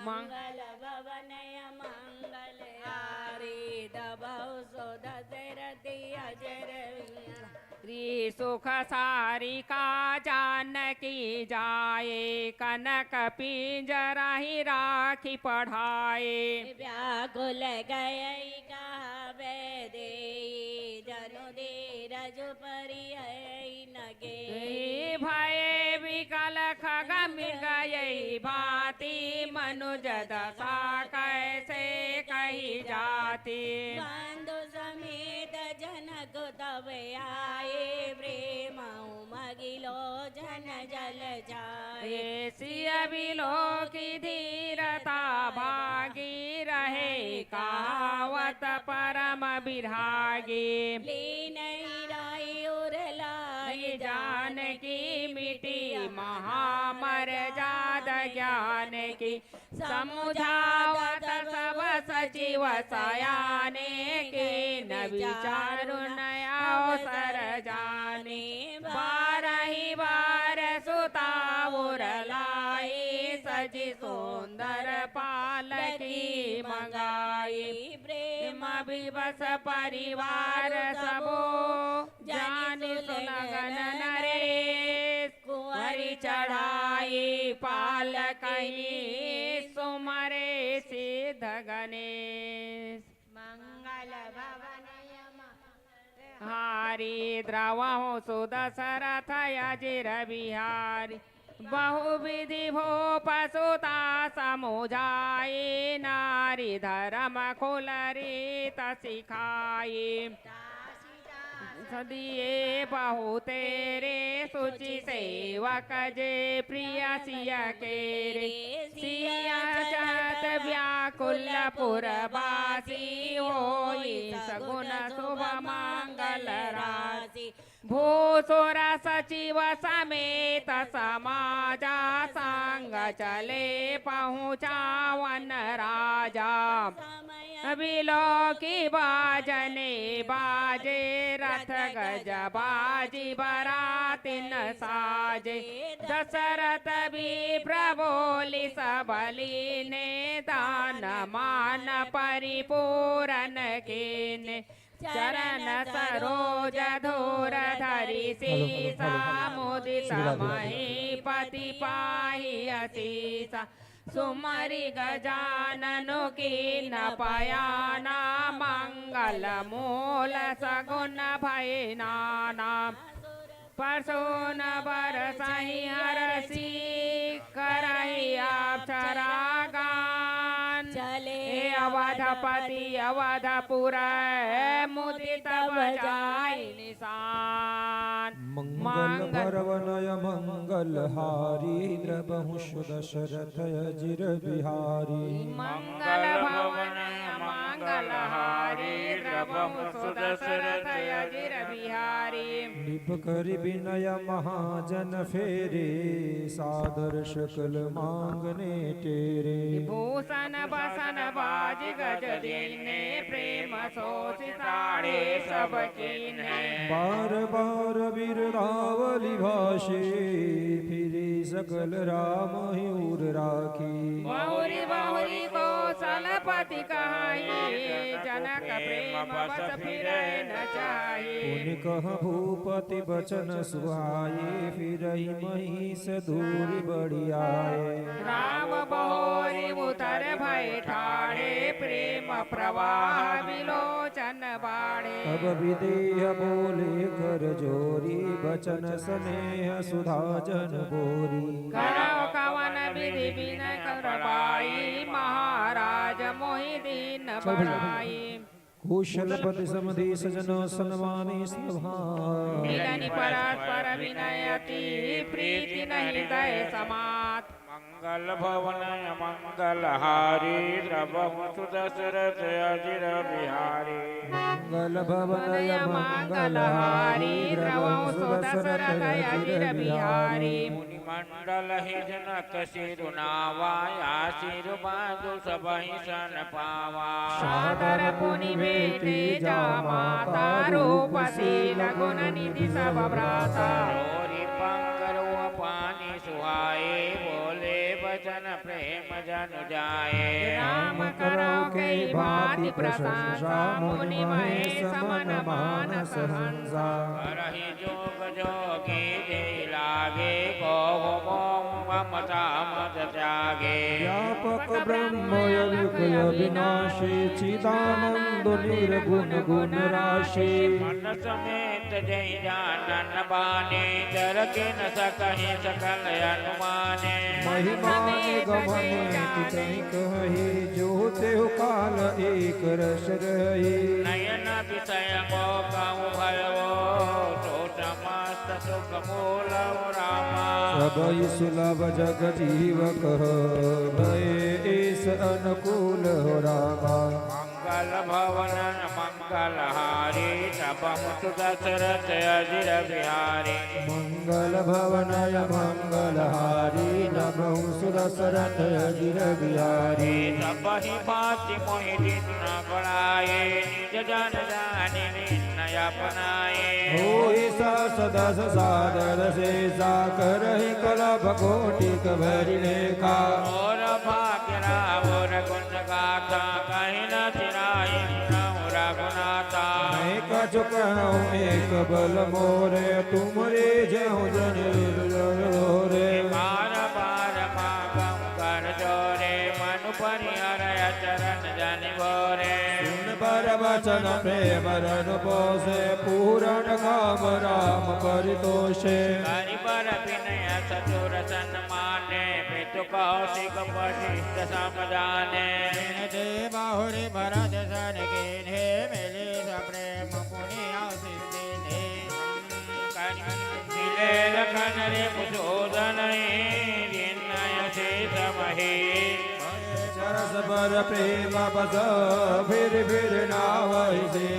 मंगल भवन अमंगल हारी द्रवहु सुदशरथ अजिर बिहारी। श्री सुख सारिका जानकी जाए कनक पिंजरा ही राखी पढ़ाए। व्याकुल गए कहावे देई जनु धीरज परिहै न गे। भय विकल खग मृग यही भांति मनुज दशा कैसे कही जाती। बंधु समेत जनक तब आए प्रेम उमगि लोचन जल जाए। सिय बिलोकि धीरता भागी रहे कहावत परम विरागी। लीन ही रही उर लाइ जानकी मिटी महामरजाद ज्ञानकी। समुझावत सब सचिव सयाने कीन विचारु न अवसर जाने। बारहि बार सुता उर लाइ सजि सुंदर पालकी मंगाई। प्रेम विवश परिवार सबो जानि सुन गन नरेश। कुंवरि चढ़ाई पालकहि सुमरे सिद्ध गनेस। मंगल भवन अमंगल हारी द्रवहु सुदशरथ अजिर बिहारी। बहु विधि भूप सुता समुझाई नारी धरम खुल रीत सिखाई। सदिये बहु तेरे सुचि सेवक जे प्रिय सिय केरे। सिय चहत व्याकुल पुरबासी होई सगुन सुभ मंगल रासी। भूसुर सचिव समेत समाजा संग चले पहुँचावन राजा। बिलोकि बाजने बाजे रथ गज बाजि बरातिन साजे। दशरथ विप्र बोलि सब लीने दान मान परिपूरन कीने। चरण सरोज धूर धरि सीसा मुदित महीपति पाहि असीसा। सुमरि गजानन कीन पयाना मंगल मूल सगुन भय नाना। परसोन बरसहि हरषि करहि अक्षरा गान। चले अवधपति अवधपुर मुदित बजाई निशान। मंगल भवन अमंगल हारी द्रवहु सुदशरथ अजिर बिहारी। मंगल भवन अमंगल हारी द्रवहु सुदशरथ अजिर बिहारी। नृप करि विनय महाजन फेरे सादर सकल मांगने टेरे। भूषण बसन बाजि गज दीन्हे प्रेम सोसि साड़े सब कीन्हे। बार बार बिरदावलि भाषे फिरि सकल रामहि उर राखी। बहुरि बहुरि कौशलपति कहाई जनक प्रेम बस फिरै न चाही। पुनि कहँ भूपति बचन सुहाए फिरहि महीस दूरि बढि आए। राम बहुरि उतर भए ठाढ़े प्रेम प्रवाह बिलोचन बाढ़े। तब विदेह बोले कर जोरी बचन स्नेह सुधा जन बोरी। करव कवन विधि बिन करवाई महाराज मोहि दीन चल भैया। बड़ाई। कुशलपति समधि सजन सनमानि सभा। मिलनि परस्पर विनय अति प्रीति न हृदय समात। मंगल भवन मंगलहारी द्रवहु सुदशरथ अजिर बिहारी। मंगल भवन मंगलहारी द्रवहु सुदशरथ अजिर बिहारी। मुनिमंडल ही जनक सिरुनावा आशीर्वाद सबहि सन पावा। सादर पुनि भेटी जा माता रूप शील गुण निधि सब भ्राता। तोरी पंख रूप पानी सुहाए बोले बचन प्रेम जनु जाए। राम करो के भांति प्रशंसा मुनि महेश मन मानस हंसा। करहि जोग जोगी जे लागे को ममता मत त्यागे। व्यापक ब्रह्म अविक अविनाशी चिदानंद निर्गुण गुण राशि। मन समेत जय जानन बानी जर के न सकहि सकल अनुमाने। महिमा निगम अनेक कहीं कही जो तेहु काल एक रस रही। नयन विषय मोह कहु भयो सो समस्त सुख मूल हो रामा। सबहि सुलभ जग जीव कह भय ईस अनुकूल हो रामा। मंगल भवन मंगलहारी तब सुदशरथ अजिर बिहारी। मंगल भवन मंगलहारी नमहु सुदशरथ अजिर बिहारी। सबहि भांति मोहि जिन बड़ाए निज जन जानि विनय अपनाए। होई सहस दस सादर शेषा करहि कलप कोटिक भरि लेखा। और भाग्य राहुर गुण गाथा कहि न सिराई सुनहु रघुनाथा। मैं कछु कहूँ एक बल मोरे तुम रीझहु जन रे। बार बार मांगहु कर जोरे मनु परिहर अचरन जनि भोरे। सुन बर बचन प्रेम रन पोसे पूरन काम राम परितोषे। करि बर विनय सतुर सन माने पितु कौशिक वशिष्ठ सम जाने। दे बाहुरी भरत सन कीन्हे मिली सप्रेम पुनि आशीष दीन्हे। मिले लखन रिपुसूदन जिनय शीस मही। सरस बर प्रेम बस फिर फिर नावहि से।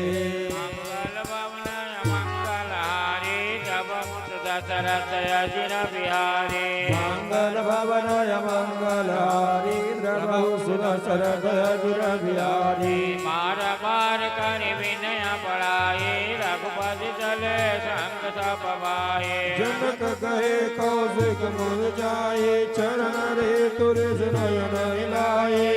मंगल भवन मंगलहारी तब सुदशरथ अजिर बिहारी। मंगल भवन मंगलहारी प्रभु सुदशरथ अजिर बिहारी। बार बार करि विनय बड़ाई रघुपति चले संग सब भाई। जनक कहे कौशिक मुनि जाए चरण रे तुरस नयन लाए।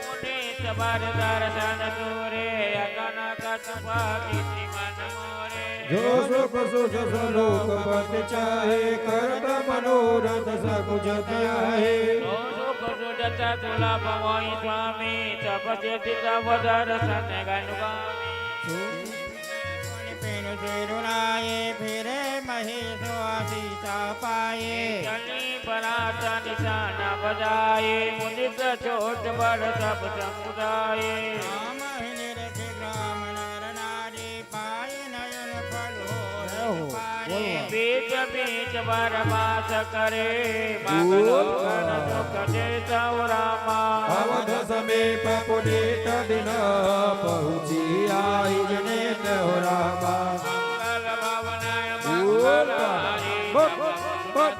मुनीस बर दरसन तोरे अगन कत पागिति मन मोरे। जो सुख सुजस लोकपति चाहे करत मनोरथ सकुच त्याहे। जो सुख सुजस सुलभ मोहि स्वामी सब सिद्धि सब दरसन गन गामी। मुनि पिनु सिरुनाए फिरे महेश आशीष पाए। चली बरात निशान बजाए मुदित छोट बड़ सब समुदाय। राम ही निरखि ग्राम नर नारी पाए नयन फल हो जय हो, पाए। बोल बा। बीच बीच बरबास करे मगन सुख देतौ रामा। अवध समीप पुनीत दिन पहुँची आई जनेत हो रामा। मंगल भवन मंगलहारी बक, बक,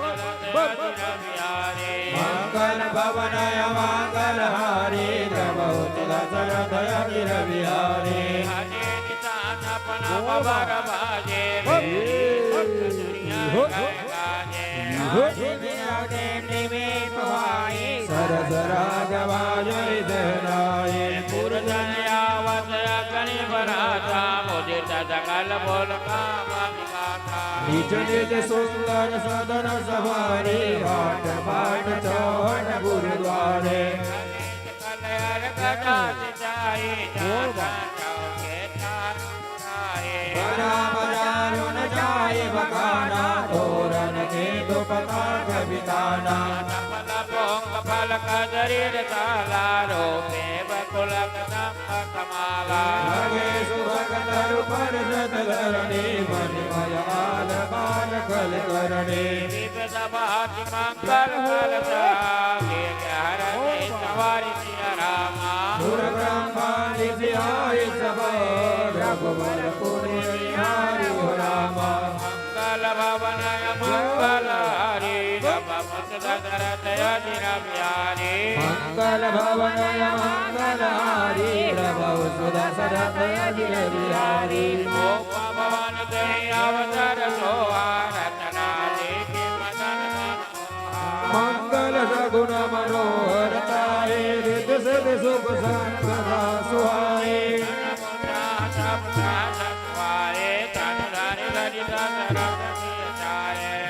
बक। बिहारी। मंगल भवन मंगलहारी प्रभु दशरथ अजिर बिहारी। हरे निशान अपना बार बाजे। हो। गाजे। हो। प्रेम निवेश पाए। सरस राग बाजै सहनाई। पुरजन यावत अग्नि बराता मुदित सकल बोल काम गाथा। निज निज सुंदर सदन सवारी आठ बाट चौहठ गुरुद्वारे। कलयर गदा सिंचाई जाता चौके तारू राहे। बना बजारुन जाय बखाना तोरन के दुपताक बिताना। सफल पोंग फल कदरीर साला रूपे बकुल कदम कमाला। लगे सुभग तरु पर जत धरणी मणिमय आल बाल कल करणी। विविध पाति मंगल कलसा के हरते सवारी सिया रामा। सुर ब्रह्मादि सिहाई सब रघुबर पुनि निहारी हो रामा। मंगल भवन मंगल हारी सब दशरथ अजिर बिहारी। मंगल भवन मंगल हारी रघु सुदशरथ अजिर बिहारी। गोप भवन ते अवसर सोहा रचना देखे मदन मनोहा। मंगल सगुन मनोहर ताए रित सित सुख संग सुहाए।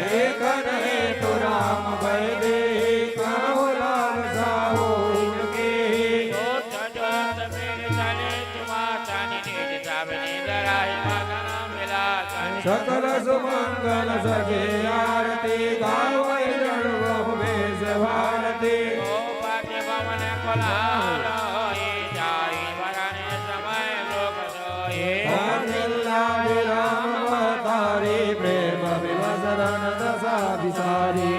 देखन हेतु राम भय देहि, कहो लालसा होई केहि। सकल सुमंगल सजे आरती, गावै जन बहु बेस भारती। अवधेला विराम महतारी, प्रेम विवश रन दशा बिसारी।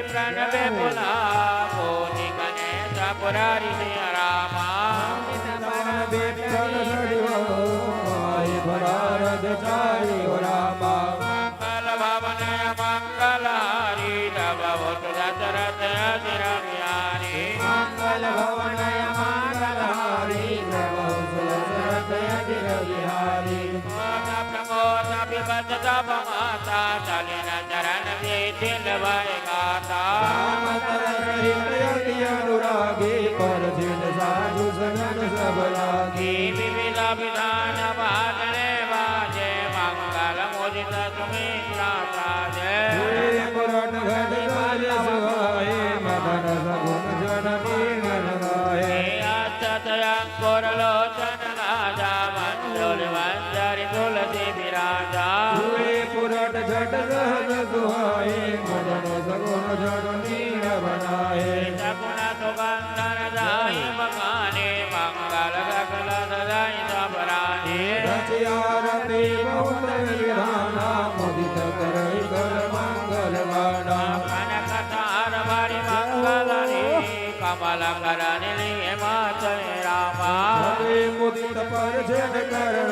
प्रणवे बोला कोटि गणेश पुरारी सिया रामा। विठल सरिव माई पदारथ चारी हो रामा। मंगल भवन मंगल हारी रघु सुदशरथ अजिर बिहारी। मंगल भवन मंगल हारी रघु सुदशरथ अजिर बिहारी। मोद प्रमोद विभस सब माता, सलिल चरण सिथिल भय गाता। राम तरस हित अति अनुरागी, परसिद्ध साधु सजन सब लागी। विविध विधान बाजने बाजे, मंगल मुदित सुमित साजे। श्री पुरट गज गज सुहाए, मदन सगुन जन नीर गाए। अष्ट अंकुर लोचन राजा, मंजुल मंजरी तुलसी विराजा। सोई पुरट झट सहज सुहाए, मदन सगुन जन नीर बनाए। सगुन सुगंधन जाहि बखाने, मंगल सकल सजाई सब रानी। रचि आरती बहुत विधाना, मुदित करहि कर मंगल गाना। कनक तार बड़ी मंगल री, कमल करण लिए मात रामा। हरे मुदित परजन करण,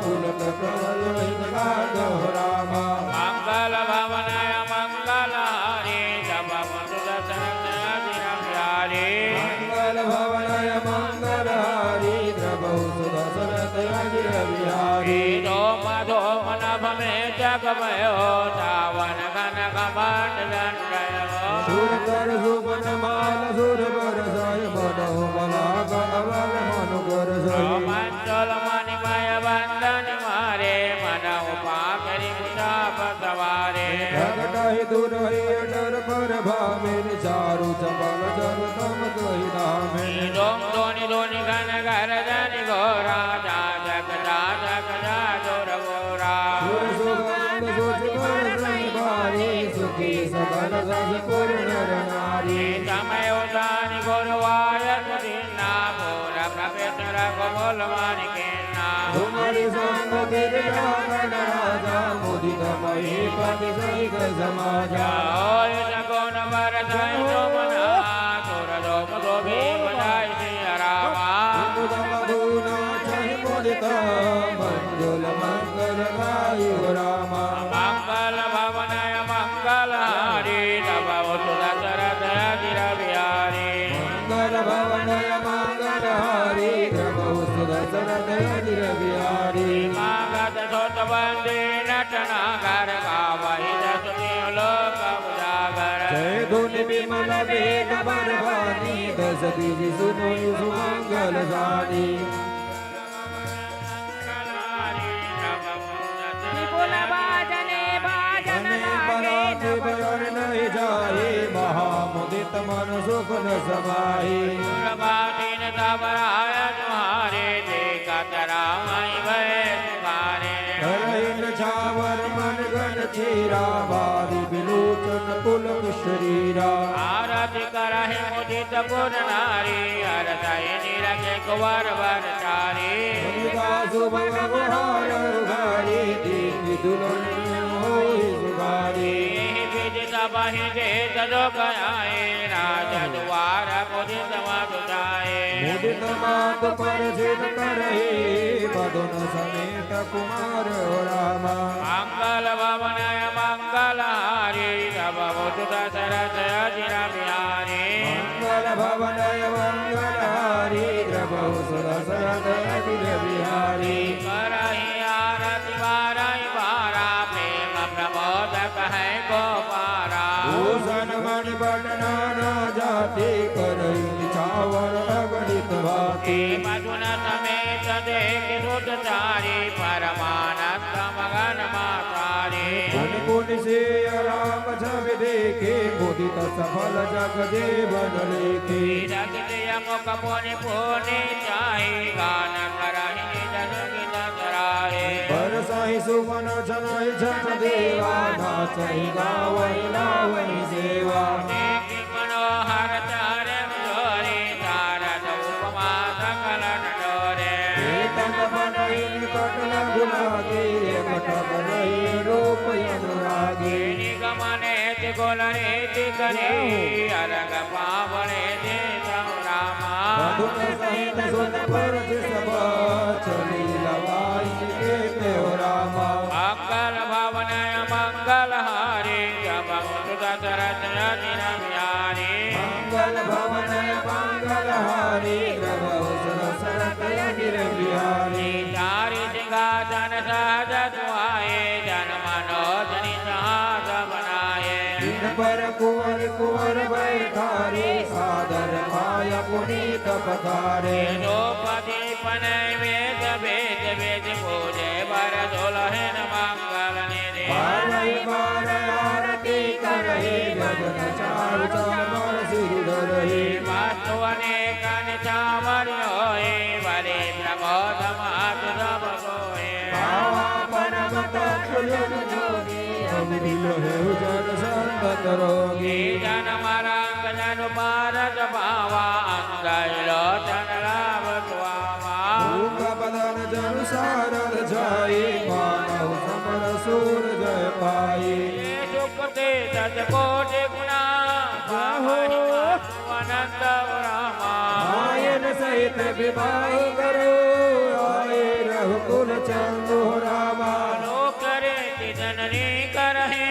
पुलक कमल हित गात हो रामा। मंगल भवन मंगल हारी, सब सुदशरथ अजिर बिहारी। मंगल भवन मंगल हारी, प्रभु सुदशरथ अजिर बिहारी। धूम धूम नभ में जग भयो, सावन घन घमंड दंड भयो। सुर कर सुमन माल सुर बर साय, मनहु मला कनवल मनु कर साय। मंजुल मणिमय बंदन मारे, मनहु पाकरि भुजाप सवारे। प्रगटहि दुरहि अडर पर भामिनि, चारु चपल जल तम कहि धामिनि। धूम धूनि धूनि घन गर्जन घोरा, जाजक जाजक जाजोर घोरा। सुर सुगंध सुचि बर सहि भारी, सुखी सकल सस पुर नर नारी। समय उदानि गुरुवायत दिन्ना, घोर प्रपीत रघु मूल मानिके धुमरि संग गिरिजा गण राजा, मुदित महीपति सहित समाजा। होय सगुन बर सहि सुमना, सुर धूम धूपी बजाई सिया रामा। कुमुद मधु नाचहि मुदित, मंजुल मंगल गाई हो रामा। मंगल भवन मंगल हारी, तब उठ दशरथ अजिर बिहारी। मंगल भवन मंगल हारी, प्रभु सुदशरथ अजिर बिहारी। मागध सुत बंदी नट नागर, गावहि जस तिहुँ लोक उजागर। जय धुन विमल वेद बर बानी, दस दिवि सुनोइ सुमंगल जानी। विपुल बाजने बाजन जने लागे बरात बरन नहीं जाए, महामुदित मन सुख न समाए। सुर बाटिन तब राय तुम्हारे, देखत राम भय पुकारे। करहिन छावर मन गन चीरा, बारि बिलोचन पुलक शरीरा। आरती करहि मुदित पुर नारी, हरषहि निरखे कुवर बर चारी। मुनिका सुभग गुहार उघारी, देखि दुलहिन होई सुघारी। चेत जो कयाए, राजद्वार मुदित मधु जाए। मुदित मातु परचित करहि, बदन समेत कुमार हो रामा। मंगल भवन मंगल हारी, सब मुझ दशरथ अजिर बिहारी। मंगल भवन मंगल हारी, सब मुझ दशरथ अजिर बिहारी। करहि आरती बारहि बारा, प्रेम प्रमोद कहै को पारा। भूषण मणि बट नाना जाति, करहि निछावर अगणित भांति। मधुन समेत देखि सुत चारी, परमानंद मगन मातारी। मुनि पुनि सिय राम छवि देखि, मुदित सफल जग जीवन लेखि। रखि सिय मुख पुनि पुनि चाही, गान करहि निज सुख दसराहे। बरसहि सुमन झनहि झन देवा, नाचहि गावहि लावहि सेवा। देखि मनोहर चारे जोरे, सारद उपमा सकल डोरे। केतन बनहि निकट लघु लागे, एकटक रहे रूप अनुरागे। निगमने तिगुल रीति करी, अरग पावने देत रामा। बंधु सहित सुत परचि सब, चली लवाई केत हो रामा। मंगल भवन मंगल हारी, सब मुझ दशरथ अजिर बिहारी। मंगल भवन मंगल हारी, सब मुझ दशरथ अजिर बिहारी। चारि सिंहासन सहज सुहाए, जन मनोज निज हास बनाए। जिन पर कुंवर कुंवर बैठारी, सादर पाय पुनीत पखारे। धूप दीप नैवेद्य बेद बेद, पूजे बर दुलहिन मंगल निधि। बारहि बार आरती करहि, बजन चारु चरमर सिर धरहि। वस्तु अनेक निछावर होई, बलि प्रमोद महत सब सोई। पावा परम तत्व जन जोगी, अमृत है जन संतत रोगी। जन मरंग जन पारस पावा, अंधहि लोचन लाभ सुहावा। मूक बदन जन सारद छाई, मानव समर सूर जय पाई। सुख तेजस कोटि गुणा, पावहि माधव अनंत रामा। आयन सहित विवाह करो, आए रघुकुल चंदो रामा। लोक रीति जननी करहि,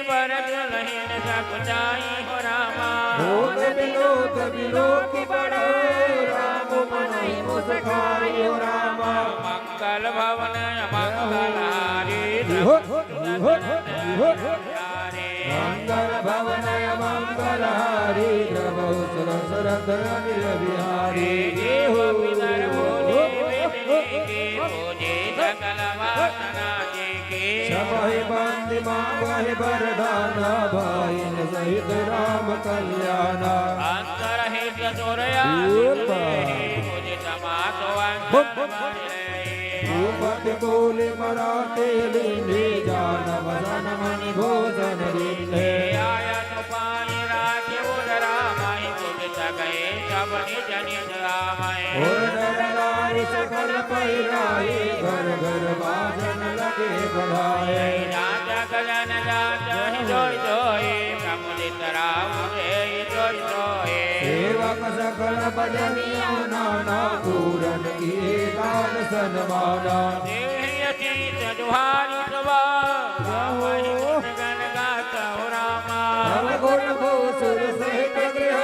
बर दुलहिन सब जाई हो रामा। भूत विलोक विलोक बड़ो, राम मनहि मुस्काई हो रामा। मंगल भवन मंगल हारी, हो, हो, हो। मंगल भवन मंगल हारी, प्रभु सुरसरत अनिल बिहारी। देव पितर भूदेव विनेके, पूजे सकल वासना जेके। छपहि बंदी मांगहि वरदाना, भाइन सहित राम कल्याणा। अंतरहित सूर्या पूजित मातु अंजन भूपति बोले मराठे लीन्हे, जान वसन मणि भूषण लीन्हे। आयन पानि राखि उदरा माहि, कुटिल गए सब निज निज आमहि। उर नर नारि सकल पहिराए, घर घर बाजन लगे बधाए। राजा गजन जात ही जोई जोई, प्रमुदित राउ रे जोई जोई। सेवक सकल बजनिया नाना, पूरन किए दान सनमाना। देहि असीस दुहारी सुबा, गावहि गुण गन गात हो रामा। अवगुण भूसुर सहित गृह,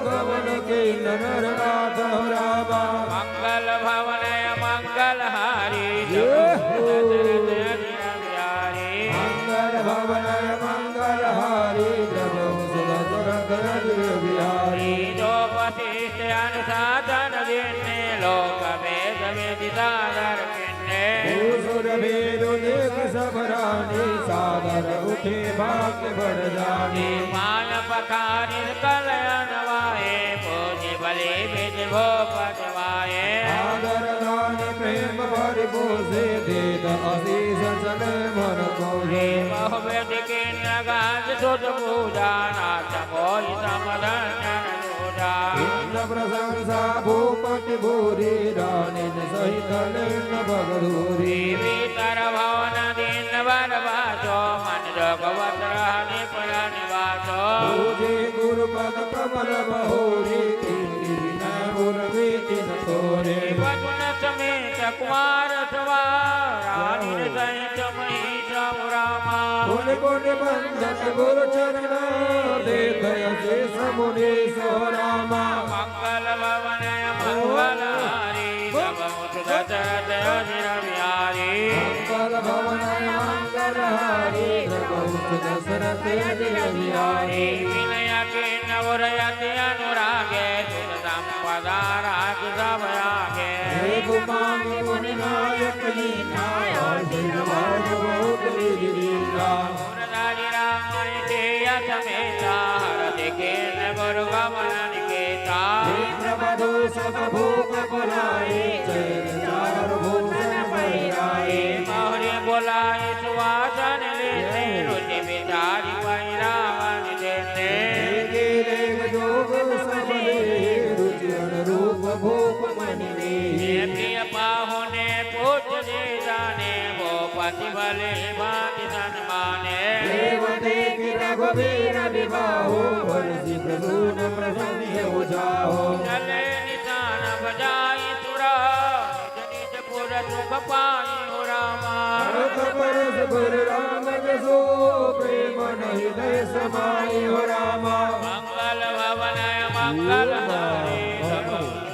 गवन कीन नर नाथ हो रामा। मंगल भवन मंगल हारी, जय हो। दशरथ अजिर बिहारी। मंगल भवन मंगल हारी, प्रभु सुदशरथ अजिर बिहारी। जो वशिष्ठ अनुशासन कीन्हे, लोक वेद विधि सादर कीन्हे। भूसुर भेद देख सब रानी, सादर उठे भाग्य बढ़ जानी। माय पखारिस कलयन वाहे, पूजि बलि विधि भूपति माहे। आदर दान प्रेम भरि पूजे, देत असीस चले मन कोहे। बहुविध कीन्ह गाज सुत पूजा, नाथ मोहि सम दर जन दूजा। कीन्ह प्रशंसा भूपति भूरि, रानिन सहित लीन्ह भग धूरि। भीतर भवन दीन बर बासो, मन जोग वस रहा नृप निवासो। कोटि कोटि वंदत गुरु चरणा, देत असीस मुनीसो रामा। मंगल भवन मंगलहारी, सब उठ दशरथ अजिर बिहारी। मंगल भवन मंगलहारी, सब उठ दशरथ अजिर बिहारी। विनय किन्न उर अति अनुरागे, सुत संपदा राखि सब आगे। हे गुमान मुनि नायक लीना, आशीर्वाद बहुत विधि लीना। सुरधारी राम सिय समेता, हरषि किन्न गुरु गमन निकेता। विप्र बधू सब भूप भुलाए, चैन चारु भूषण पहिराए। महुरि बुलाए सुवासन लेते, रुचि विचारि पहिरावन देते। देखे देख जोग सब ले, रुचि अनुरूप भूप मनि में। हे प्रिय पाहुने पूछ जे जाने, भूपति भले भांति सन्माने। देव देखि रघुबीर बिभाहु, बरसि प्रसून प्रसन्न हो जाहु। चले निशान बजाई सुरा, निज निज पुर सुख पाई हो रामा। भरत परस पर राम जसो, प्रेम न हृदय समाई हो रामा। मंगल भवन मंगलहारी, सब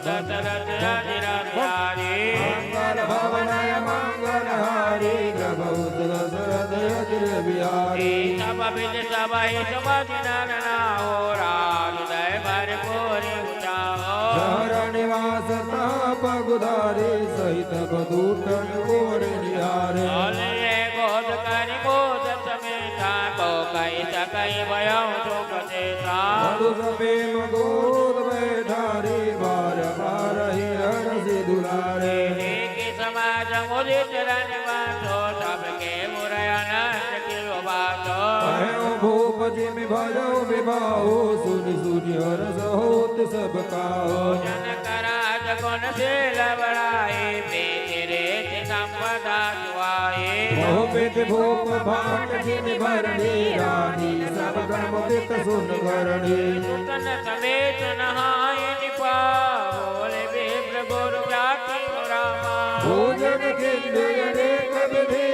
दशरथ अजिर बिहारी। मंगल भवन मंगलहारी, प्रभु दशरथ अजिर बिहारी। सब विधि सब ही सुमति नर नाहु, राज हृदय भरपूर उजाहु। जहाँ निवास तहाँ पग उधारी, सहित बधू तन कोर निहारे। बोले गोद करि मोद समेता, को कहि सकहि भयउ सुख देता। मधुर प्रेम गोद बैठारी, बार बार ही हरषि दुलारे। देखि समाज मुदित रन बासो, सबके उर अनंत कियो बासो। कहेउ भूप जिमि भयउ बिभाहु, सुनि सुनि हरष होत सब काहु। जनक राज गुण शील बड़ाई, प्रीति रीति संपदा सुहाई। बहुविध भूप भांट जिमि भरनी, रानी सब क्रम वित सुन करनी। सुतन समेत नहाय नृपा, बोले विप्र गुरु जाति हो रामा। भोजन किन्न अनेक विधि,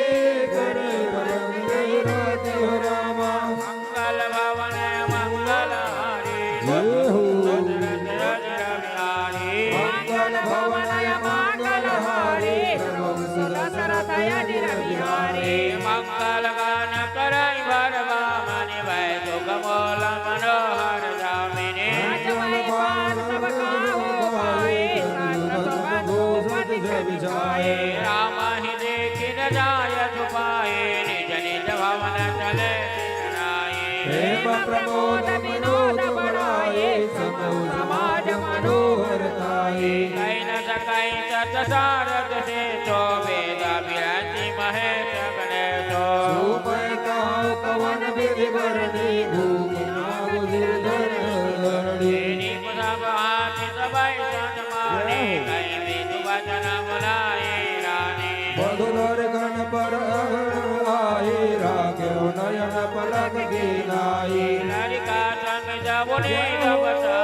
करे पलंग राति हो रामा। मंगल भवन मंगलहारी, जय हो। दशरथ अजिर बिहारी। मंगल भवन मंगलहारी, प्रभु दशरथ अजिर बिहारी। मंगल गान करइ बर बामनि, वै सुख मूल मनोहर दामिनी। अचल पार सब काहु पाए, सकल सुख भूषित जग जाए। राम ही देखि न जाय छुपाए, निज निज भवन चले सिर नाए। प्रेम प्रमोद विनोद बड़ाए, समूह समाज मनोहर ताए। कहि न सकइ सत सारथ सेसो, वेद बिहंसि महेश गणेसो। सुमय कहो कवन विधि बरनी, भूप नाग गिरधर धरनी। नृप सब हाथि सबहि सन्मानी, कहि विधि वचन बोलाए रानी। मधुर गण पर आए, राखेउ नयन पलक गिनाई। ललिता संग जब नीरव बसा,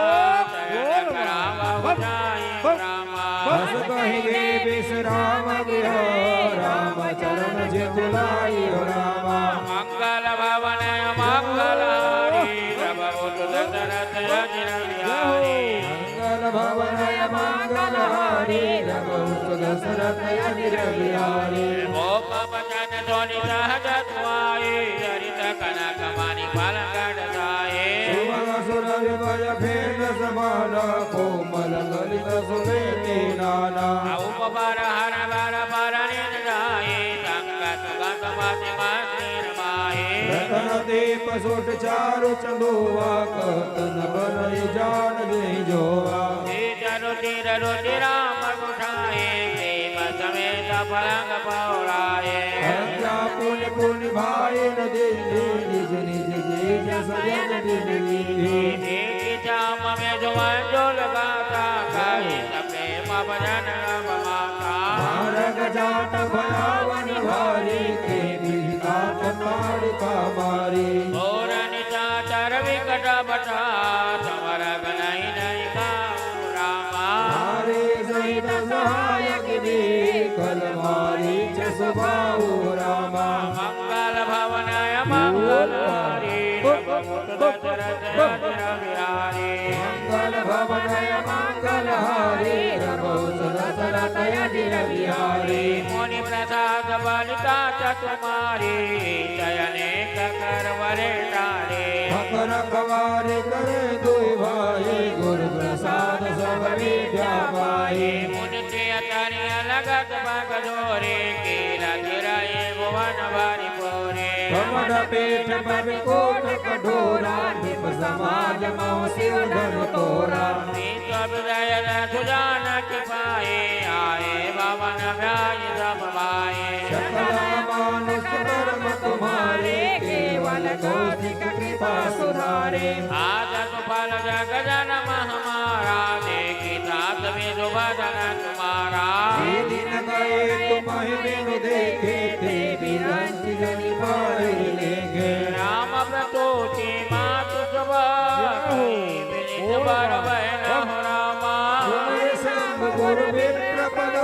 शरण करावहु जाई रामा। बस कहि गए विश्राम गृह, राम चरण जे बुलाई हो रामा। मंगल भवन मंगलहारी, प्रभु दशरथ अजिर बिहारी। मंगल भवन मंगलहारी, प्रभु दशरथ अजिर बिहारी। गोप बचन सुनि सहज सुहाई, चरित कनक मणि पलंग डसाई। सुभग सुरभि भय भेद समाना, कोमल ललित सुनेति नाना। उपवर हर बर पर नित जाई, संग सुगंध मति मंदिर माही। रतन दीप सोट चारु चंदोवा, कहत न बरई जान जहि जोवा। श्री चरु चिर रुचि राम गुसाई, प्रेम समेत पलंग पौराई। अज्ञा पुनि पुनि भाई न दीन्ही, निज निज कीज सयन दिन लीन्ही। देखि श्याम में सुमंजुल गाथा, कहि प्रेम भजन रम माथा। मारग जात भयावन भारी, के विधि काट ताड़िका मारी। घोर निशाचर विकट बटहा, समरग नहीं नहीं काहू रामा। नारी सहित सहायक भी, खल मारीच सुबाहु रामा। मंगल भवन दशरथ अजिर बिहारी। मंगल भवन मंगलहारी, प्रभु सुदशरथ अजिर बिहारी। मुनि प्रसाद बलिता चतुमारी, जय अनेक कर वरे तारी। मकर कवारी करे दुई भाई, गुरु प्रसाद सब विद्या पाई। मुनि प्रिय तरिया लगत बग जोरी, कीरति रही भुवन भरि पूरी। कमल पीठ पर कोट कठोरा, नृप समाज मउ सिरधन तोरा। नीत विजय रघु जानकी पाई, आए भवन भ्याई सब भाई। सकल मानुष कर्म तुम्हारे, केवल कौशिक कृपा सुधारे। आज सुफल जग जन मह मारा, देखि तात बिधु बदन तुम्हारा। जे दिन गए तुम्हें बिनु देखे, ते बिरंच जनि पाए लेखे। राम प्रसूति मातु सुभा, जय हो। विनीत वर बहन हो रामा। सुमर शंभ गुरु विप्र पद,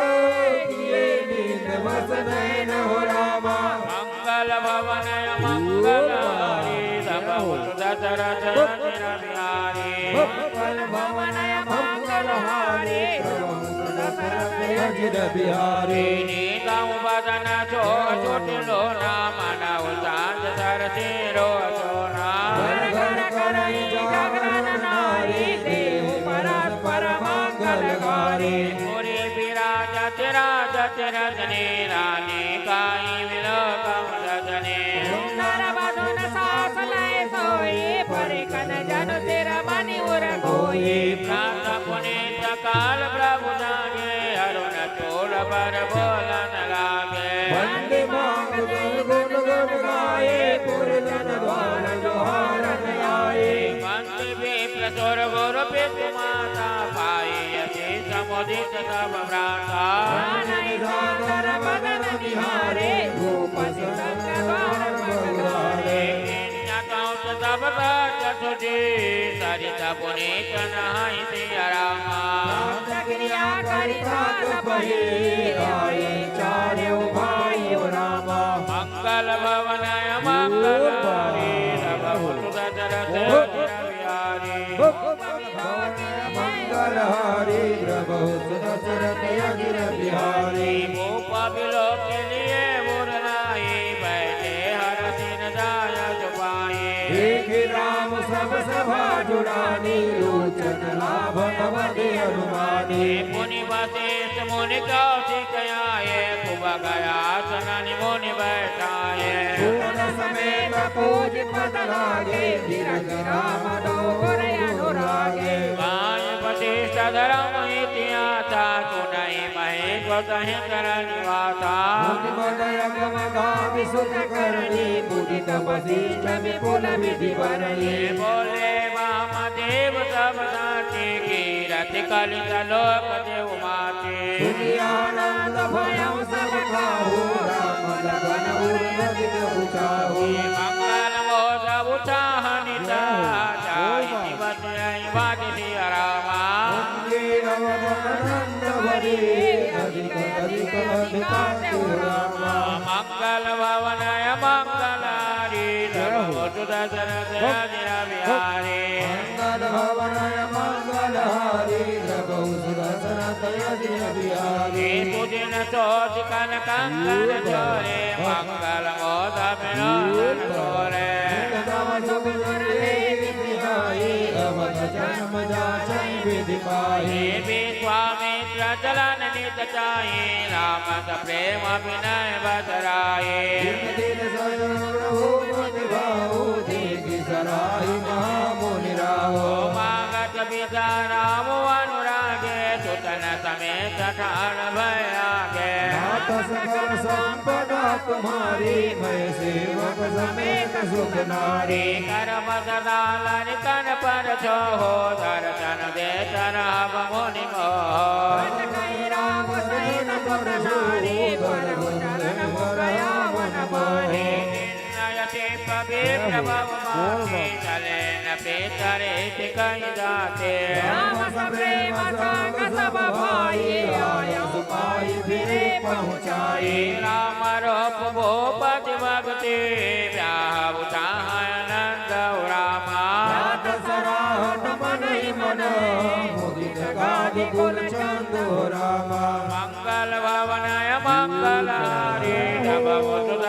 किए नीत बस नयन हो रामा। मंगल भवन मंगलहारी, सब कुछ दशरथ अजिर बिहारी। मंगल भवन मंगलहारी, प्रभु दशरथ अजिर बिहारी। नीतउ बदन चोर चोट लोना, मनउ साज सरसी रो सोना। घर घर करई जागरण नारी, देहु परस्पर मंगलकारी। पुरी विराजत राजत रजनी, रानी काई विलोकम सजनी। सुंदर बदन सास लय सोई, परिखन जनु सिर मनि उर कोई। प्रात पुनीत काल प्रभु जागे, अरुण चोल पर बोलन लागे। वंदे मांग जन गुण गुण गाए, पुर जन द्वार जोहारन आए। वंदे विप्र सुर गुरु पितु माता, पाई असीस मुदित सब भ्राता। प्राण निसागर बदन निहारे, भूप सितंग द्वार बहुरारे। यज्ञ कौत सब सत सुजी, सरित पुनीत नहाई सिया रामा। भक्त क्रिया करिता तपहि, आए चारेउ भाई रामा। मंगल भवन मंगलहारी, सब कुछ दशरथ अजिर बिहारी। मंगलहारी, प्रभु सुदशरथ अजिर बिहारी। भूप बिलोक लिए उर लाए, बैठे हरषि न जाय सुभाए। देखि राम सब सभा जुड़ानी, लोचन लाभ अवधि अनुमानी। मुनि वशिष्ठ मुनि कौशिक आए, कुंभ गयासुर मुनि बैठाए। सुवन समेत पूजि पद लागे, गिरहि राम दोहरि अनुरागे। गाय वशिष्ठ धर्म इतिहासा, सुनहि महेश कहि करनि वासा। मुनि मन अगम गावि सुत करनी, पूजित वशिष्ठ विपुल विधि बरनी। बोले वामदेव सब साची, कीरति कलित लोक देउ माची। सुनि आनंद भयउ सब काहू, राम लखन उर अधिक उचाहू। मंगल मोद उत्साह निसा, जाहि दिवस यहि बाजि सिया रामा। उनके अवध आनंद भरे, अधिक अधिक अधिका देउ रामा। मंगल भवन मंगलहारी, जय हो। प्रभु सुदशरथ अजिर बिहारी। मंगल भवन मंगलहारी, प्रभु सुदशरथ अजिर बिहारी। रिपुजिन सोच कन कंगन जोरे, मंगल मोद विलोचन तोरे। नित तव सुख सुनि लेहि तिहाई, अवध जन्म जाचइ विधि पाई। विश्वामित्र चलन नित चाही, राम स प्रेम विनय बस राही। जिन दिन सयन रघुपति भाऊ, देखि सराहि महामुनि राहो। मागध विषय राम अनुरागे, सुतन समेत ठाढ़ भए आगे। नाथ सकल संपदा तुम्हारी, मैं सेवक समेत सुत नारी। करब सदा ललितन पर छहो, दर्शन देत रहब मुनि मोह। बस कहि राम सहित सुर नारी, प्रभु चरण मुख आवन माही। नयति पवित्र भव माही, चले न पितर इति कहि जाते। राम सप्रेम संग सब भाई, आयसु पाई फिरे पहुँचाई। राम रूप भूपति भगति, ब्याहु ताहि आनंद रामा।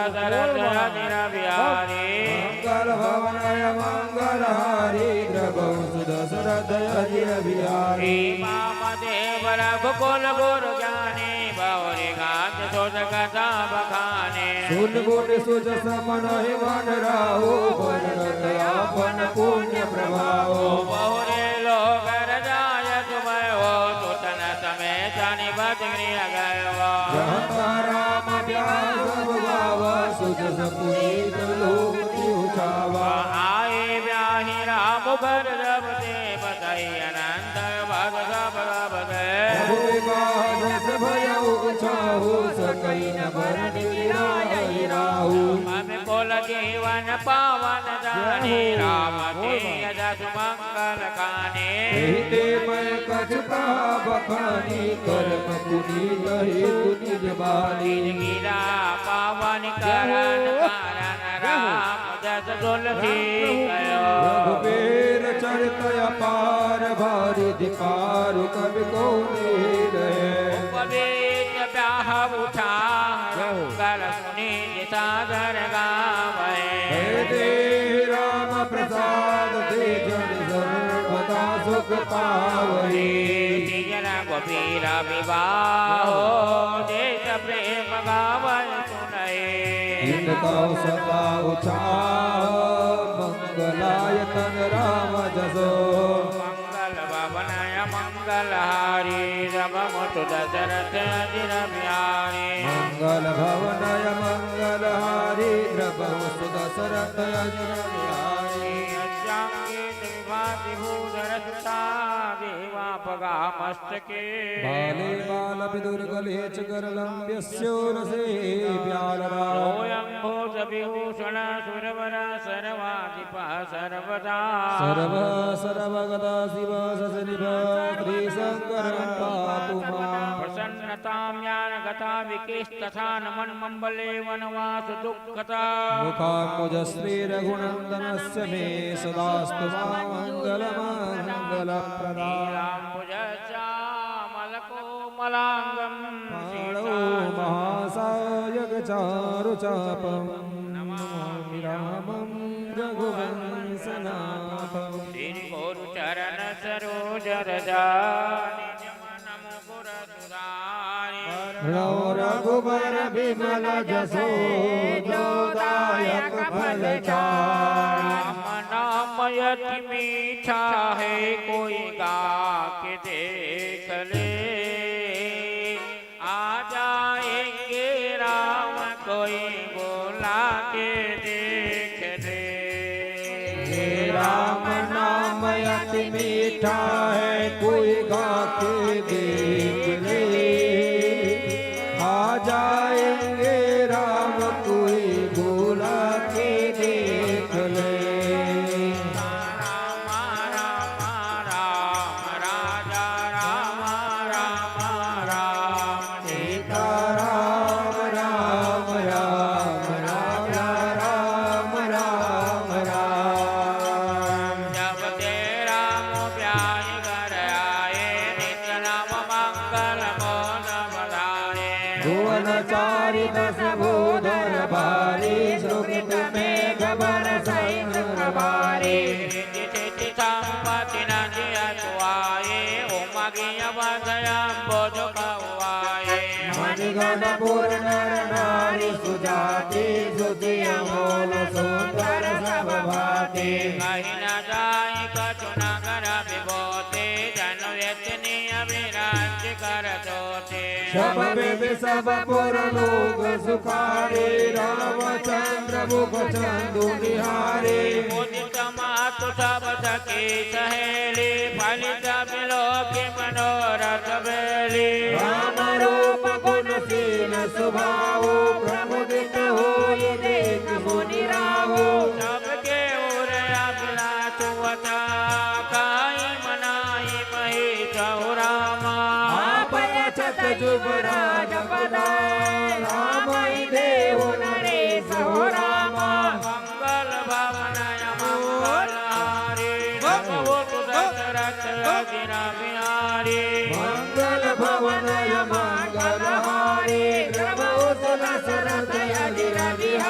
दशरथ अजिर बिहारी। मंगल भवन अमंगल हारी, द्रवहु सुदशरथ अजिर बिहारी। श्री वामदेव रघुकुल गुरु ज्ञानी, बहुरि गात सुजग सब खानी। सुनि मुनि सुजस मन ही मन राहु, बरनत आपन पुनि प्रभाव। बहुरि लोक रजाय सुभय हो, सुतन समेत निपट गृह गयो। जहाँ राम ब्याह सब गावा, सुजस पुनीत लोक तिहु छावा। आए ब्याहि राम बर जब देव, सही अनंत भग सब गब गए। प्रभु विवाह जस भयउ छाहु, सकहि न बरनि गिरा अहिराहु। सब कुल जीवन पावन जानी, राम के यशस मंगल खानी। एहि ते मैं कछु कहा बखानी, करम पुनीत हेतु निज बानी। गिरा पावन करन कारण, राम जस तुलसी कयो। रघुबीर चरित अपार, बारिधि पारु कवि कोन ही रहे। उपवीत ब्याह उठा, मंगल सुनि सादर गावै। हे देहि राम प्रसाद दे, जन सर्वदा सुख पावै। तीज रघुबीर विवाह हो, देत प्रेम गावै सुनै। इन तउ सदा उछाह, मंगलायतन राम जसो। मंगल भवन अमंगल हारी, द्रवहु सुदशरथ अजिर बिहारी। मंगल भवन अमंगल हारी, द्रवहु सुदशरथ अजिर बिहारी। यस्यांगे त्रिभाति भूधरसुता, देवा पगा मस्तके। बाले बाल विदुर गले च कर लंब्य स्योरसे प्यालरा। सोऽयं भूतविभूषणः सुरवर सर्वाधिपः सर्वदा। सर्व सर्वगदा शिव शशिनिभ श्रीशंकरं पातु माम्। प्रसन्नतां ज्ञानगता विकिस्तथा न मन्मम्बले वनवासदुःखतः। मुखाम्बुजश्रीरघुनन्दनस्य मे सदास्तु मां मङ्गलमङ्गलप्रदा। श्यामलकोमलाङ्गं पाणौ महासायकचारुचापं नमामि रामं रघुवंशनाथम्। श्री गुरु चरण सरोज रज निज मन मुकुर सुधारि। बरनउँ रघुबर बिमल जसु जो दायक फल चारि। राम नाम अति मीठा है कोई गा के देख ले। आ जाएंगे राम कोई बुला के देख ले। हे राम नाम अति मीठा है कोई गा के देख ले। आ जाएंगे राम कोई बुला के देख ले। राम राम राम राजा राम राम राम। सीता राम राम राम राम राम राम राम। जब ते राम ब्याहि घर आए, नित नव मंगल मोद बधाए। भुवन चारि दस भूधर भारी, सुकृत मेघ बरसइ सुख भारी। रिद्धि सिद्धि संपत्ति नदी अगुआए, उमगि अवध अम्बुज कहुआए। मणिगणपुर नर नारी सुजाति, सुजि अमोल सुंदर सब भांति। कहि न जाइ कछु नगर विभूति, जनु इतनी अभिरंचि कर ज्योति। सब विधि सब पुर लोक सुखारे, रामचंद्र मुख चंदु निहारे। मुदित मातु सब सखी सहेली, फलित बिलोकि मनोरथ बेली। राम रूप गुण शील सुभाव, प्रमुदित होई देखि मुनि राव। सबके उर अभिलाष वचा, खाई मनाई महेश रामा। आप अछत जुग राज पधार, राम ही देहु नरेश हो रामा। मंगल भवन अमंगल हारी, द्रवहु सुदशरथ अजिर बिहारी। मंगल भवन अमंगल हारी, द्रवहु सुदशरथ अजिर बिहारी।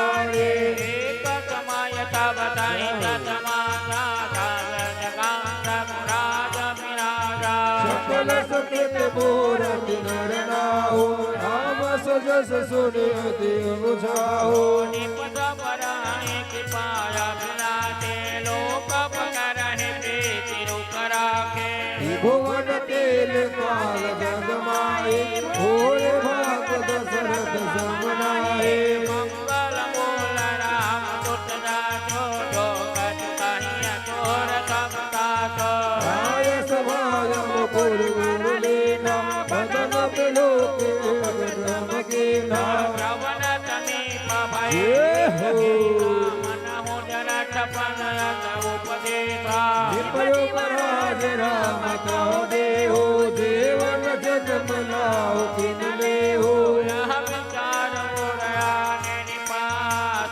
मोर अति नर नाहु, राम सो जस सुनि अति अगुछाहु। निपट बरहि कृपा अभिलाषे, लोक पकरहि प्रीति रुख राखे। त्रिभुवन तेल काल जग माहे, होय भाग दशरथ सम नाहि। मंगल मूल राम दुत जासु, जो कछु कहिअ तोर सब तासु। आयस भाय मुकुर गुण लीन्हा, बदन बिलोकि अगम कीन्हा। श्रवण समीप भये ये हो। सखी, राम नहु जरत पन अस उपदेसा। विपयोग राज राम तहु देहु, जेवन जन्म लाहु तिन लेहु। यह विचार उर आने नृपा,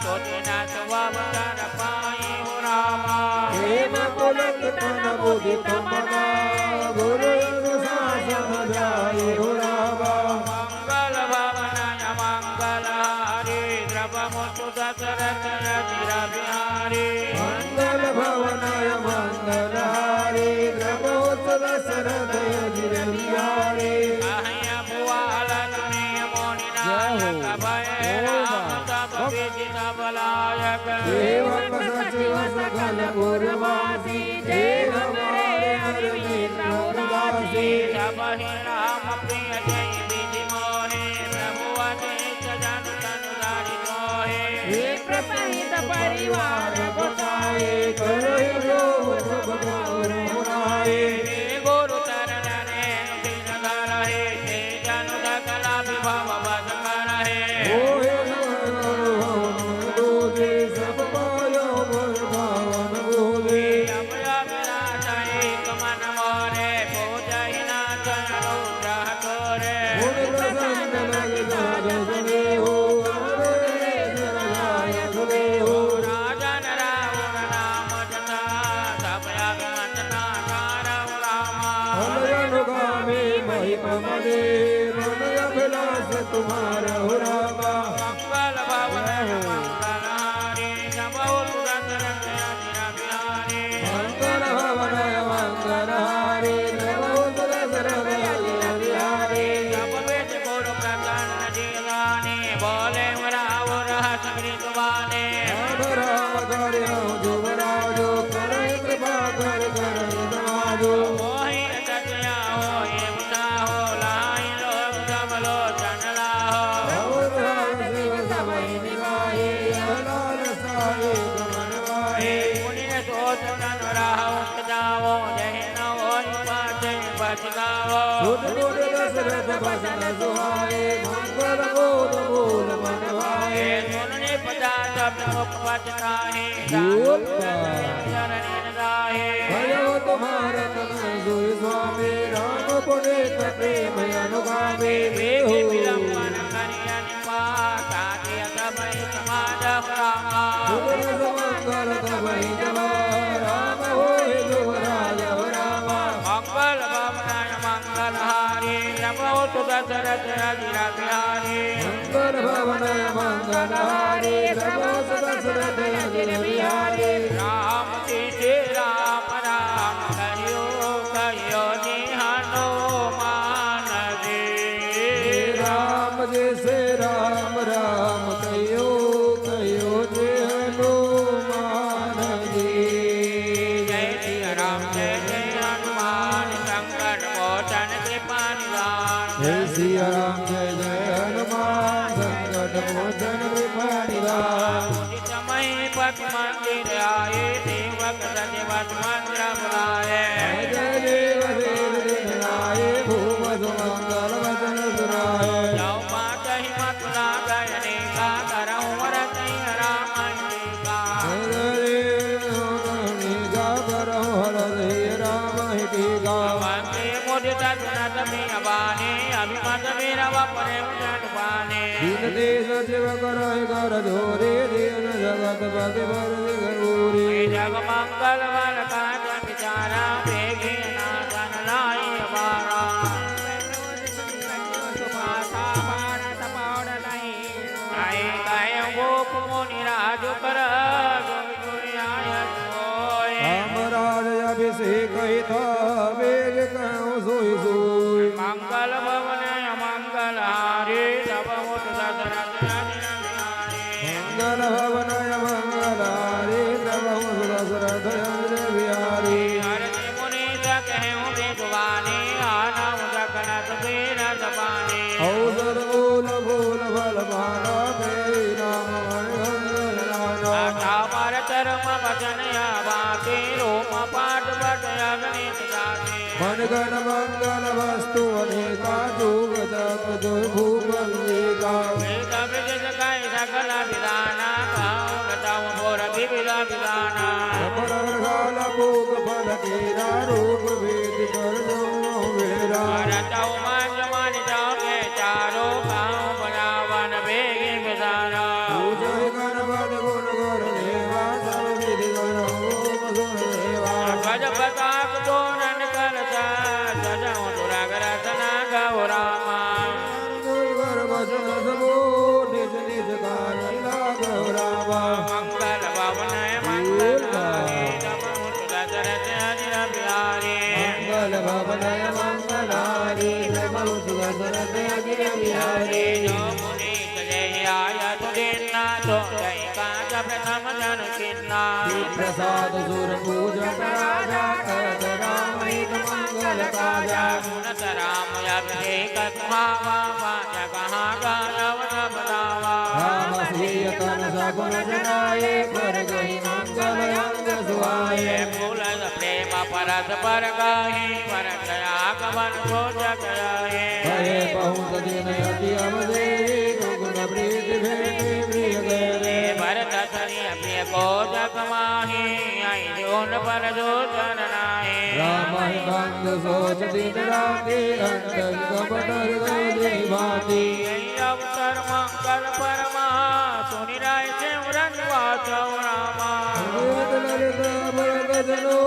सो दिन सुअवसर पाई हो रामा। प्रेम पुलकित तन मुदित मना, गुरु अनुशासन जाई हो रामा। मंगल भवन अमंगल हारी, द्रव मुसु दशरथ अजिर बिहारी। मंगल भवन अमंगल हारी, द्रव मुसु दशरथ अजिर बिहारी। कहिया भुआल सुनिय मुनि जय हो। नानक भय ओ राम बा। सब विधि सब लायक। सेवक सचिव सकल पुरवासी, जे हमारे हरि मित्र उदासी। सब ही राम प्रिय जय विधि मोहे, प्रभु अनेक जन तन धरि सोहे। विप्र सहित परिवार गोसाए, करहि जो सब गौर मुराए। हे गुरु चरण रेणु सिर धरहे, हे जन सकल विभव बस करहे। मोहे भवन भवन दूजे, सब पायो वर पावन दूजे। सब अभिलाष एक मन मोरे, पूजहि नाथ अनुग्रह तोरे। मुनि प्रसन्न लग जाय सुदेहु, राजन राहुल नाम जता, सब अभिमत ना कारहु रामा। फल अनुगामी महिप मने, मन अभिलाष तुम्हारहु रामा। मंगल भवन मंगल हारी, सब उतरत रत अजिर बिहारी। मंगल भवन मंगल हारी, सब उतरत रत अजिर बिहारी। सब विधि गुरु प्रसन्न जी जाने, बोले राहुल हर्ष वृषभ वाले। राम राम करियो जुगराजो, करहि कृपा कर करहि समाजो। मोहि सचिया होय उसाहो, लाइ लोक सब लोचन लाहो। प्रभु राम शिव सबहि निभाए, यह लालसा एक मन माहे। मुनि सोच तन राहु जावो, जहि न होई पाछे पछतावो। सुत मुनि दशरथ बसन सुहाए, मंगल मोद मूल मन भाए। सुन नृप जात सब मुख पछताए, बोल बा। चरण रजाए। भयो तुम्हारा तन सोई स्वामी, राम पुनीत प्रेम अनुगामी। वेग विलंबन करियन पाता, जय तबहि समाधव रामा। सुरस मंगल तबहि जब, राम होय जुगराज रामा। मंगल भवन मंगल हारी, नमो तु दशरथ अजिर बिहारी। मंगल भवन मंगल हारी, नमो तु दशरथ अजिर बिहारी। राम जी से राम राम कहियो, कहियो जी हनुमान जी। राम जी से राम राम कहियो, कहियो जी हनुमान जी। जय सिया राम जय जय हनुमान, संकट मोचन कृपा निधान। जय सिया राम जय जय हनुमान, संकट मोचन कृपा निधान। उचित समय पथ मंदिर आए, सेवक सचिव सुमंत्र बुलाए। जय देव देव दिन लाए, खूब सुमंगल वचन सुनाए। जाओ पात ही मथुरा गए अनेका, करहु हरत ही राम ही टीका। जय देव देव दिन लाए, खूब सुमंगल वचन सुनाए। अवंती मुदित सुनत पिय बानी, अभिमत वीर वा प्रेम जन पानी। विनती सचिव करहि कर जोरी, दीन जगत पति भर सिर पूरी। जग मंगल वल कहत विचारा, बेगी नाथन लाई अबारा। सुभाषा भारत पौड़ नहीं, आई कहे गोप मुनि राजु कर, जो जो आय सोय। हम राज अभिषेक ही था, वेग कहूँ सोई सोई। मंगल भवन मंगल हारी, प्रभु दशरथ अजिर बिहारी। हरषि मुनि सकहि विद्वानी, आनहु सकल सुख रस पानी। औषध मूल फूल फल माला, तेहि नाम मणि मंगल माला। अष्टावर चर्म वसन या बाती, रोम पाट पट अगणित जाती। मणि गण मंगल वस्तु अनेका, चूक चक्र चुरभूप विवेका। वेद विदित कहि सकल विधाना, कहउँ रचउँ पुर विविध विधाना। सफल वृषाल पूग फल केरा, रूप वेद पर जो बेरा। रचउँ मंच मानि चौके चारो, कहउँ बजावन बेगी बिसारो। पूजहि गणपति गुण गर देवा, सब विधि कर होम सुर देवा। ध्वज पताक तोरण कलसा, सजउँ सुरग रचना गौरामा। दुर्गर वचन सबो निज निज कारज लागउ रामा। मंगल भवन मंगल हारी, जपउँ सुर दशरथ अजिर बिहारी। मंगल भवन मंगल हारी, जपउँ सुर दशरथ अजिर बिहारी। जो मुनि सजहि आयत दिन्ना, तो जहि काज प्रथम जन किन्ना। प्रसाद सुर पूजक राजा, करत राम हित मंगल काजा। सुनत राम अभिषेक सुहावा, बाँचि कहा गायब सब गावा। राम सिय तन सकुन जनाए, पर गहि मंगल अंग सुहाए। फूल प्रेम परस्पर गाहे, परस आगमन सोचत रहे। भए बहुत दिन अति अवधेरी, सुगुन प्रीति भेटी प्रिय गए। भरत सहिय प्रिय कोचक माही, आई जोन पर जोचन नाही। राम ही भक्त सोच दिन राती, अंतन कपट हृदय जहि भाती। यही अवसर मंगल परमा, सुनि राय सिमरन वासव रामा। वेद ललित अमर गजनो,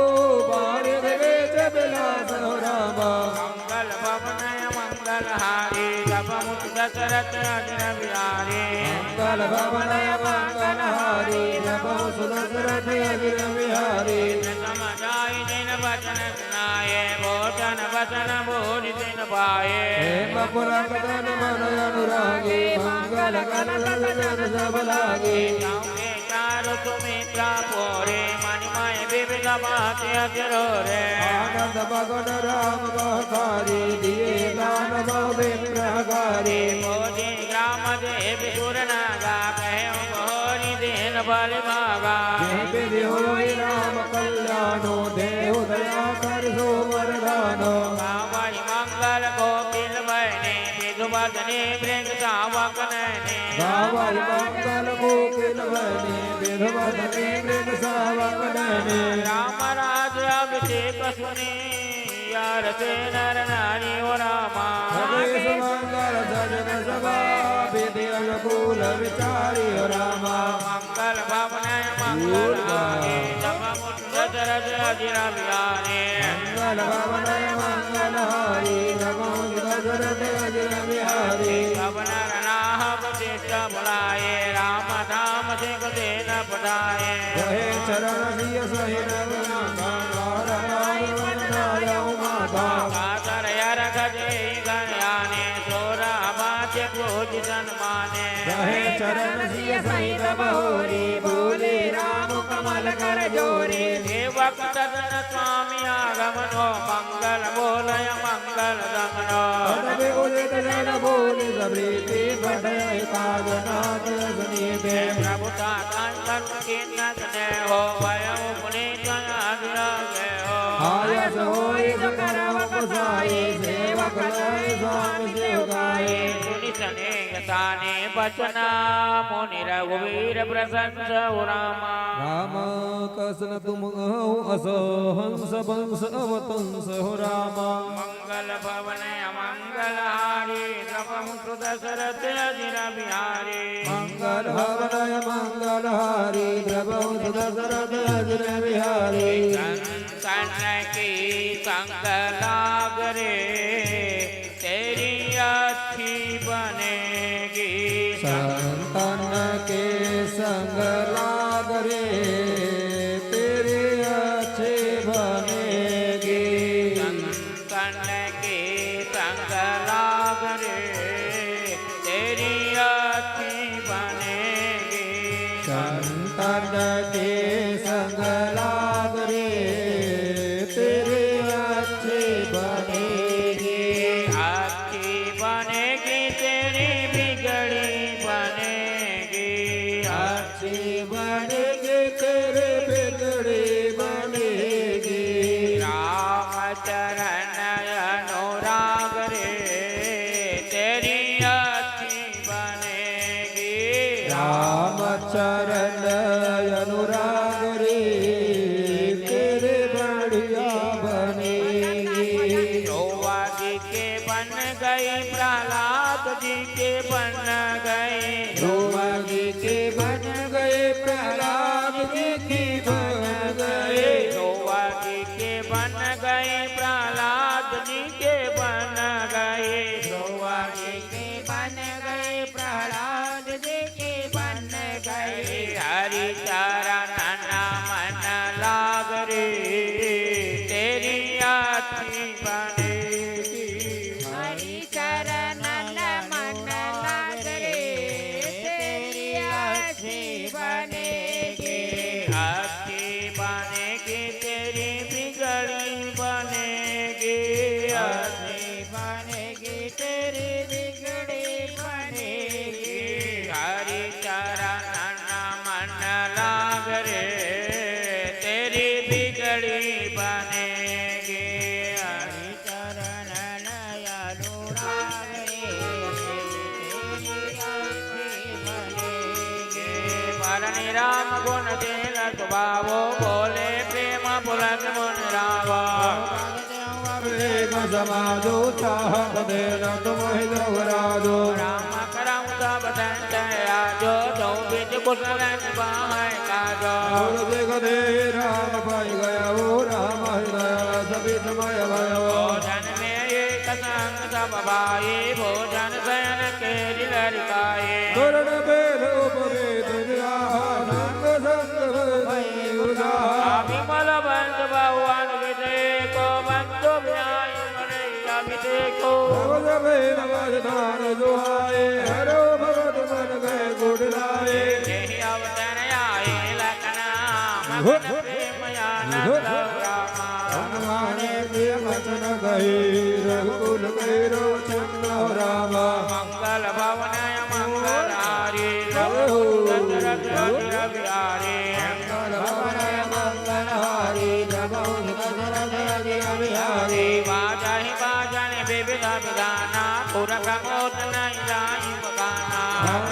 बारिक वेद विलासव रामा। मंगल भवन मंगल हारी, जपउँ सुर दशरथ अजिर बिहारी। मंगल भवन मंगल हारी, जपउँ सुर दशरथ अजिर बिहारी। प्रथम जाइ जिन वचन सुनाए, भोजन वसन भोज तिन पाए। प्रेम पुलक तन मन अनुरागी, मंगल कलस जन सब लागी। गाँव के चारु सुमित्रा पोरे, मणिमय विविध बात अजरो रे। आनंद मगन राम महतारी, दिए दान बहु विप्रहकारी। भोजी ग्राम देव सुर नागा, कहे घोरी दीन बलि भागा। जे विधि होई राम कल्याणो, देहु दया करिहु वरदानो। गावइ मंगल कोकिल बहिनी, विधु वदनी मृग सावक नैनी। गावइ मंगल कोकिल बहिनी, विधु वदनी मृग सावक नैनी। राम राज अभिषेक सुनी, यार से नर नारी हो रामा। सतीश मंगल सजन सभा, विधि अनुकूल विचारी हो रामा। मंगल भवन मंगल हारी, जपउँ सुर दशरथ अजिर बिहारी। मंगल भवन मंगल हारी, जपउँ सुर दशरथ अजिर बिहारी। सब नर नाहक शिष्ट बुलाए, राम धाम सिंह सेन पठाए। रहे चरण सिय सहित रघुनाथा, बार बार वंदना जाऊ माथा। कातर अरघ देहि गण आने, सोरह बाँचि पूजि तन माने। रहे चरण सिय सहित बहोरी, बोले राम कमल कर जोरी। सेवक सदन स्वामी आगमनो, मंगल बोलय मंगल गमनो। पद विभूषित जन बोले सब रीति, पठय काज नाथ सुनीति। प्रभु साधन करुण कीन्ह स्नेहो, भयउ पुनीत अति रागेहो। आयस होई सकरव कुसाई, सेवक लय स्वामी सेवकाई। सुनि सनेह साने बचना, मुनि रघुवीर प्रशंसउ रामा। राम कसन तुम अहउ अस, हंस बंस अवतंस हो रामा। मंगल भवन अमंगल हारी, द्रवहु सुदशरथ अजिर बिहारी। मंगल भवन अमंगल हारी, द्रवहु सुदशरथ अजिर बिहारी। संतन की संग लाग रे, तेरी अच्छी बनेगी। संतन के संग लाग रे, तेरी अच्छी बनेगी। संतन के संग लाग रे, तेरी अच्छी बनेगी। संतन के संग लाग रे, तेरी अच्छी बनेगी। अच्छी बनेगी, तेरी बिगड़ी बनेगी। अच्छी बनेगी, तेरी बिगड़ी बनेगी। रामचरण अनुराग रे, तेरी अच्छी बनेगी। रामचरण अनुराग रे, तेरी बढ़िया बनेगी। ध्रुव जी के बन गई, प्रहलाद जी के बन गई। ध्रुव जी के बन गई, प्रहलाद जी की बन गई। ध्रुव जी के बन गई, प्रहलाद जी के बन गई। ध्रुव जी के बन गई, प्रहलाद जी के बन गई। हरि चरणन मन लाग रे, तेरी अच्छी बनेगी। हरि चरणन मन लाग रे, तेरी अच्छी बनेगी। अच्छी बनेगी, तेरी बिगड़ी बनेगी। अच्छी बनेगी, तेरी बिगड़ी बनेगी। हरि चरणन मन लाग रे, तेरी बिगड़ी बनेगी। हरि चरणन अनुराग रे, तेरी अच्छी बनेगी। बरनि राम गुन तिलक बाबो, बोले प्रेम पुलक मुनि रावा। एक समाजो, चाहत देन तुम ही लोग राजो। राम करम सब तन तन आजो, जो बिच कुशल निभाए काजो। और जग दे राम पाई गया, वो राम हृदय सभी समय भयो। भोजन में एक संग सब भाई, भोजन शयन केरि लरिकाए। करण भेद उपवेद विराह, संग संग भय उदाह। विमल बंद भगवान विषय को बंधु ब्याय मरे अभिषेको। भव जबे नमस्कार दुहाए, हरो भगत मन गए गुण लाए। यही अवसर आए लखना, मगन प्रेम आनंद रामा। हनुमान जी वचन कही, रघुकुल कही रोचन रामा। मंगल भवन मंगल हारी, रघुकुल दशरथ अजिर बिहारी। मंगल भवन मंगल हारी, रघुकुल दशरथ अजिर बिहारी। बाजहि बाजन विविध विधाना, पुरख मोट नहीं जाई बखाना। हर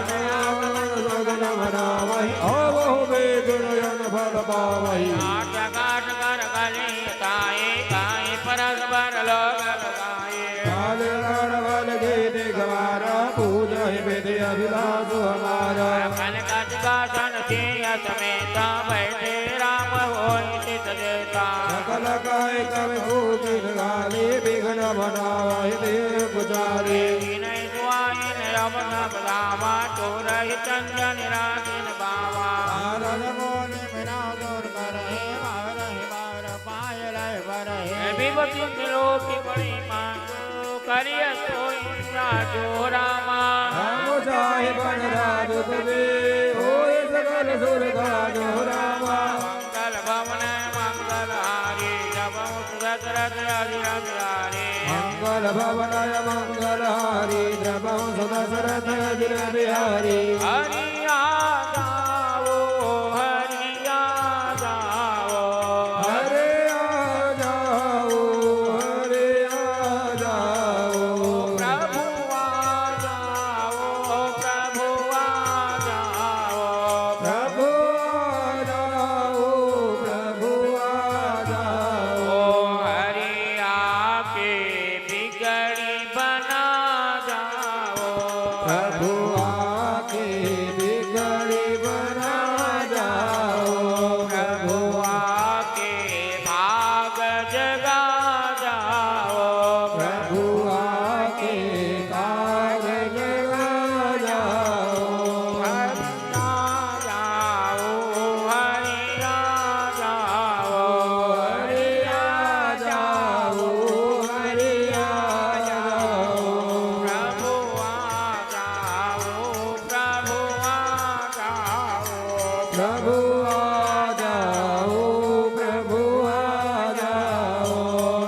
जगन मना वही, आवहु विघ्न जन फल पावही। आठ घाट कर कली ताई, ताई परस्पर लोग लगाए। काल रावण के निगवारा, पूजहि विधि अभिलाष हमारा। कनक सिंहासन सिंह समेता, बैठे राम होई सित जेता। सकल काई कवि कोकिल गाली, विघ्न बनावहि देव पुजारी। जिनहि सुहाई नयन सब गावा, तोरहि चंदन राजिन बावा। आरन मोनि मिला जोर करहि, बारहि बार पायल बरहि। विभूति मिलो की बड़ी मांगो, करिय सोई साजो रामा। राम साहिब बन राज तुझे, होय सकल सुर काजो रामा। मंगल भवन मंगल हारी, जब दशरथ अजिर बिहारी। मंगल भवन मंगल हारी, जब दशरथ अजिर बिहारी। हरि आ जाओ, हरि आ जाओ। हरे आ जाओ, हरे आ जाओ। प्रभु आ जाओ, प्रभु आ जाओ। प्रभु आ जाओ, प्रभु आ जाओ। हरि आके बिगड़ी बना जाओ। प्रभु आके प्रभु आ जाओ, प्रभु आ जाओ।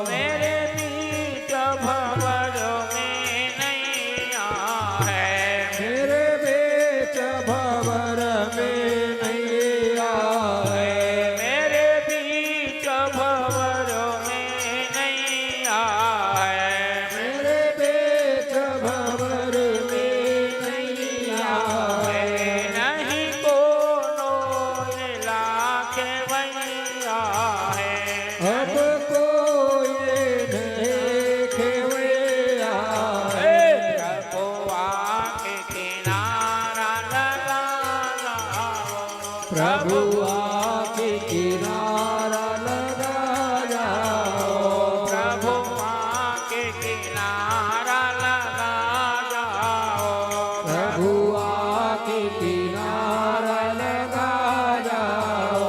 मेरे बीच भंवर में नैया है। मेरे बीच भंवर में नैया है। मेरे बीच भंवर में नैया है। मेरे बीच भंवर में नैया है। नहीं कोनो एला खेवैया है। अब कोई नहीं खेवैया है। प्रभु आके किनारा लगा जाओ। प्रभु आके किनारा लगा जाओ। प्रभु आके किनारा लगा जाओ। प्रभु आके किनारा लगा जाओ।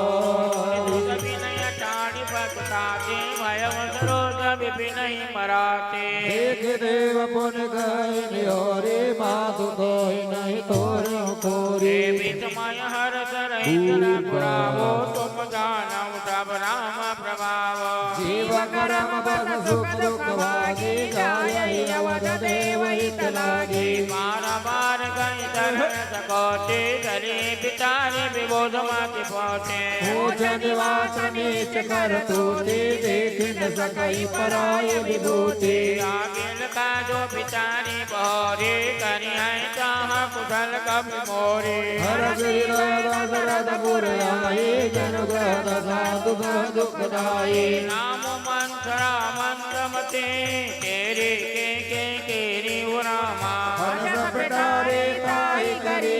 विनय टाड़ी पगताते, भय सरोज विपिन ही मराते। देख देव पुनि गए निहोरे, मातु कोई नहीं तोरे कोरे। हे विस्मय हर्ष रहित रघुरावो, तुम जानहु सब राम प्रभाव। जीव कर्म बस सुख दुख भागी, जाय ही अवध देव हित लागी। बार बार गई शरण सकोचे, गरीब तारे विबुध मति पहुँचे। ऊंच निवास नीच कर तूती, देख न सकई पराई विभूति। आगिल का जो बिचारी बहोरी, करिहैं चाह कुशल कपि मोरी। हरषि हृदय दशरथ पुर आई, जनु ग्रह दशा दुख दुखदाई। नाम मंथरा मंदमती, केरी के के केरी हो रामा। हरष पिटारे ताहि करी,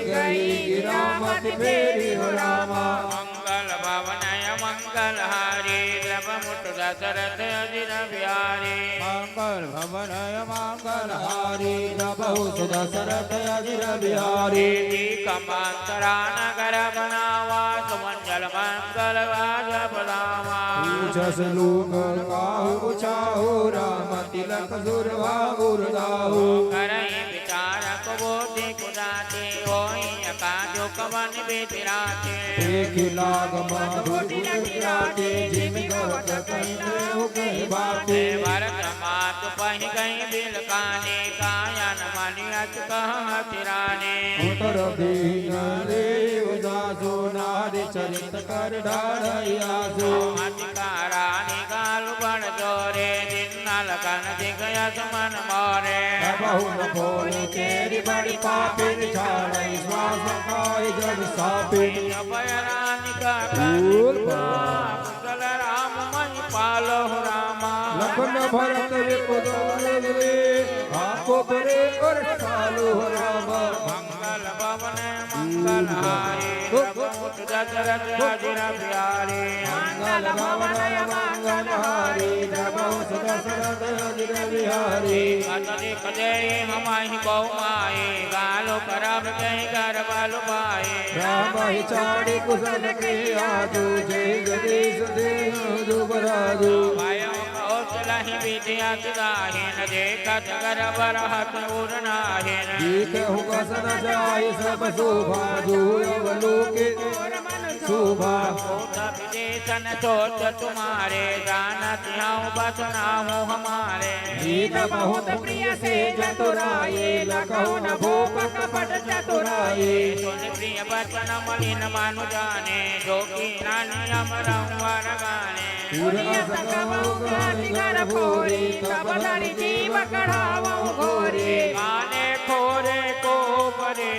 गई गिरा मति फेरी हो रामा। मंगल भवन अमंगल हारी, द्रव मुठ दशरथ अजिर बिहारी। मंगल भवन अमंगलहारी, द्रव मुठ दशरथ अजिर बिहारी। सीता मंथरा नगर बनावा, सुमंगल मंगल राज बनावा। पूछस लोक काहू पुछाहू, राम तिलक सुरवा उरदाहू। करई विचार कुबुद्धि कुदाते, होई अकाजो कवन बिसराते। देखि लाग मधुर गुण गिराते, जिमि गवत कहि नहिं कहि बाते। भरत मातु पहि गई बिलखानी, कायन मनि अति कहत रानी। उतर दीन देव जासु, नारी चरित कर ढाढ़ई आसु। अति का रानी गाल बड़ जोरे, जिन नलकन दिख यस मन मोरे। तबहु न बोले केरी बड़ी पापिन, छाड़ई श्वास खाई जग सापिन। अभय रानी का बोल करुणा, कुशल राम मई पालो रामा। लखन भरत विपुल रे, आपो परे और सालो रामा। मंगल भवन मंगल हारी, प्रभु दशरथ अजिर बिहारी। मंगल भवन मंगल हारी, प्रभु दशरथ अजिर बिहारी। कतने कदे हमाहि बहु माई, गालो करब जय कर बल पाई। राम ही चारि कुशल के आजू, जय जगदीश देहु जुग राजू। पायो कौशलहि विद्या सुदाहिन, देखत गर्भ रहत उर नाहिन। देखहु कस न जाय सब शोभा, जो अवलोके शोभा। भूत विदेशन सोच तुम्हारे, जानत हौं बस नाहु हमारे। प्रीत बहुत प्रिय से चतुराई, लखहु न भूप कपट चतुराई। सुन प्रिय बचन मलिन मनु जाने, जो की रानी अमर वर गाने। पुर अस कहु गानि घर फोरी, तब धरि जीव कढ़ावहु घोरी। काने खोरे को परे,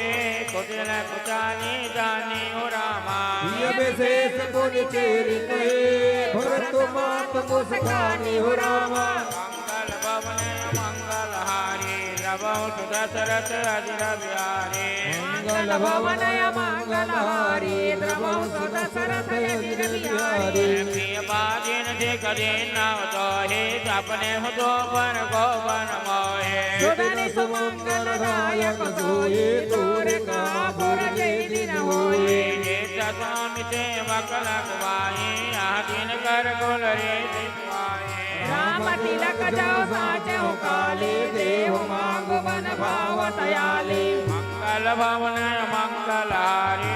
कुटिल कुचानी जानी हो रामा। प्रिय विशेष गुण चेरि कहे, भरत मात मुस्कानी हो रामा। मंगल भवन मंगल हारी, द्रवहु सुदशरथ अजिर बिहारी। मंगल भवन मंगल हारी, द्रवहु सुदशरथ अजिर बिहारी। प्रिय बाजिन दिख दीन नव दोहे, सपने हु दो बर गोबर मोहे। सुधनि सुमंगल दायक सोई, तोरे कहा पुर जय दिन होई। जेत स्वामी सेवक लग पाई, यह दिन कर कुल रीति पाई। राम तिलक जो साचहु काली, देहु मांगु मन भाव तयाली। मंगल भवन मंगल हारी,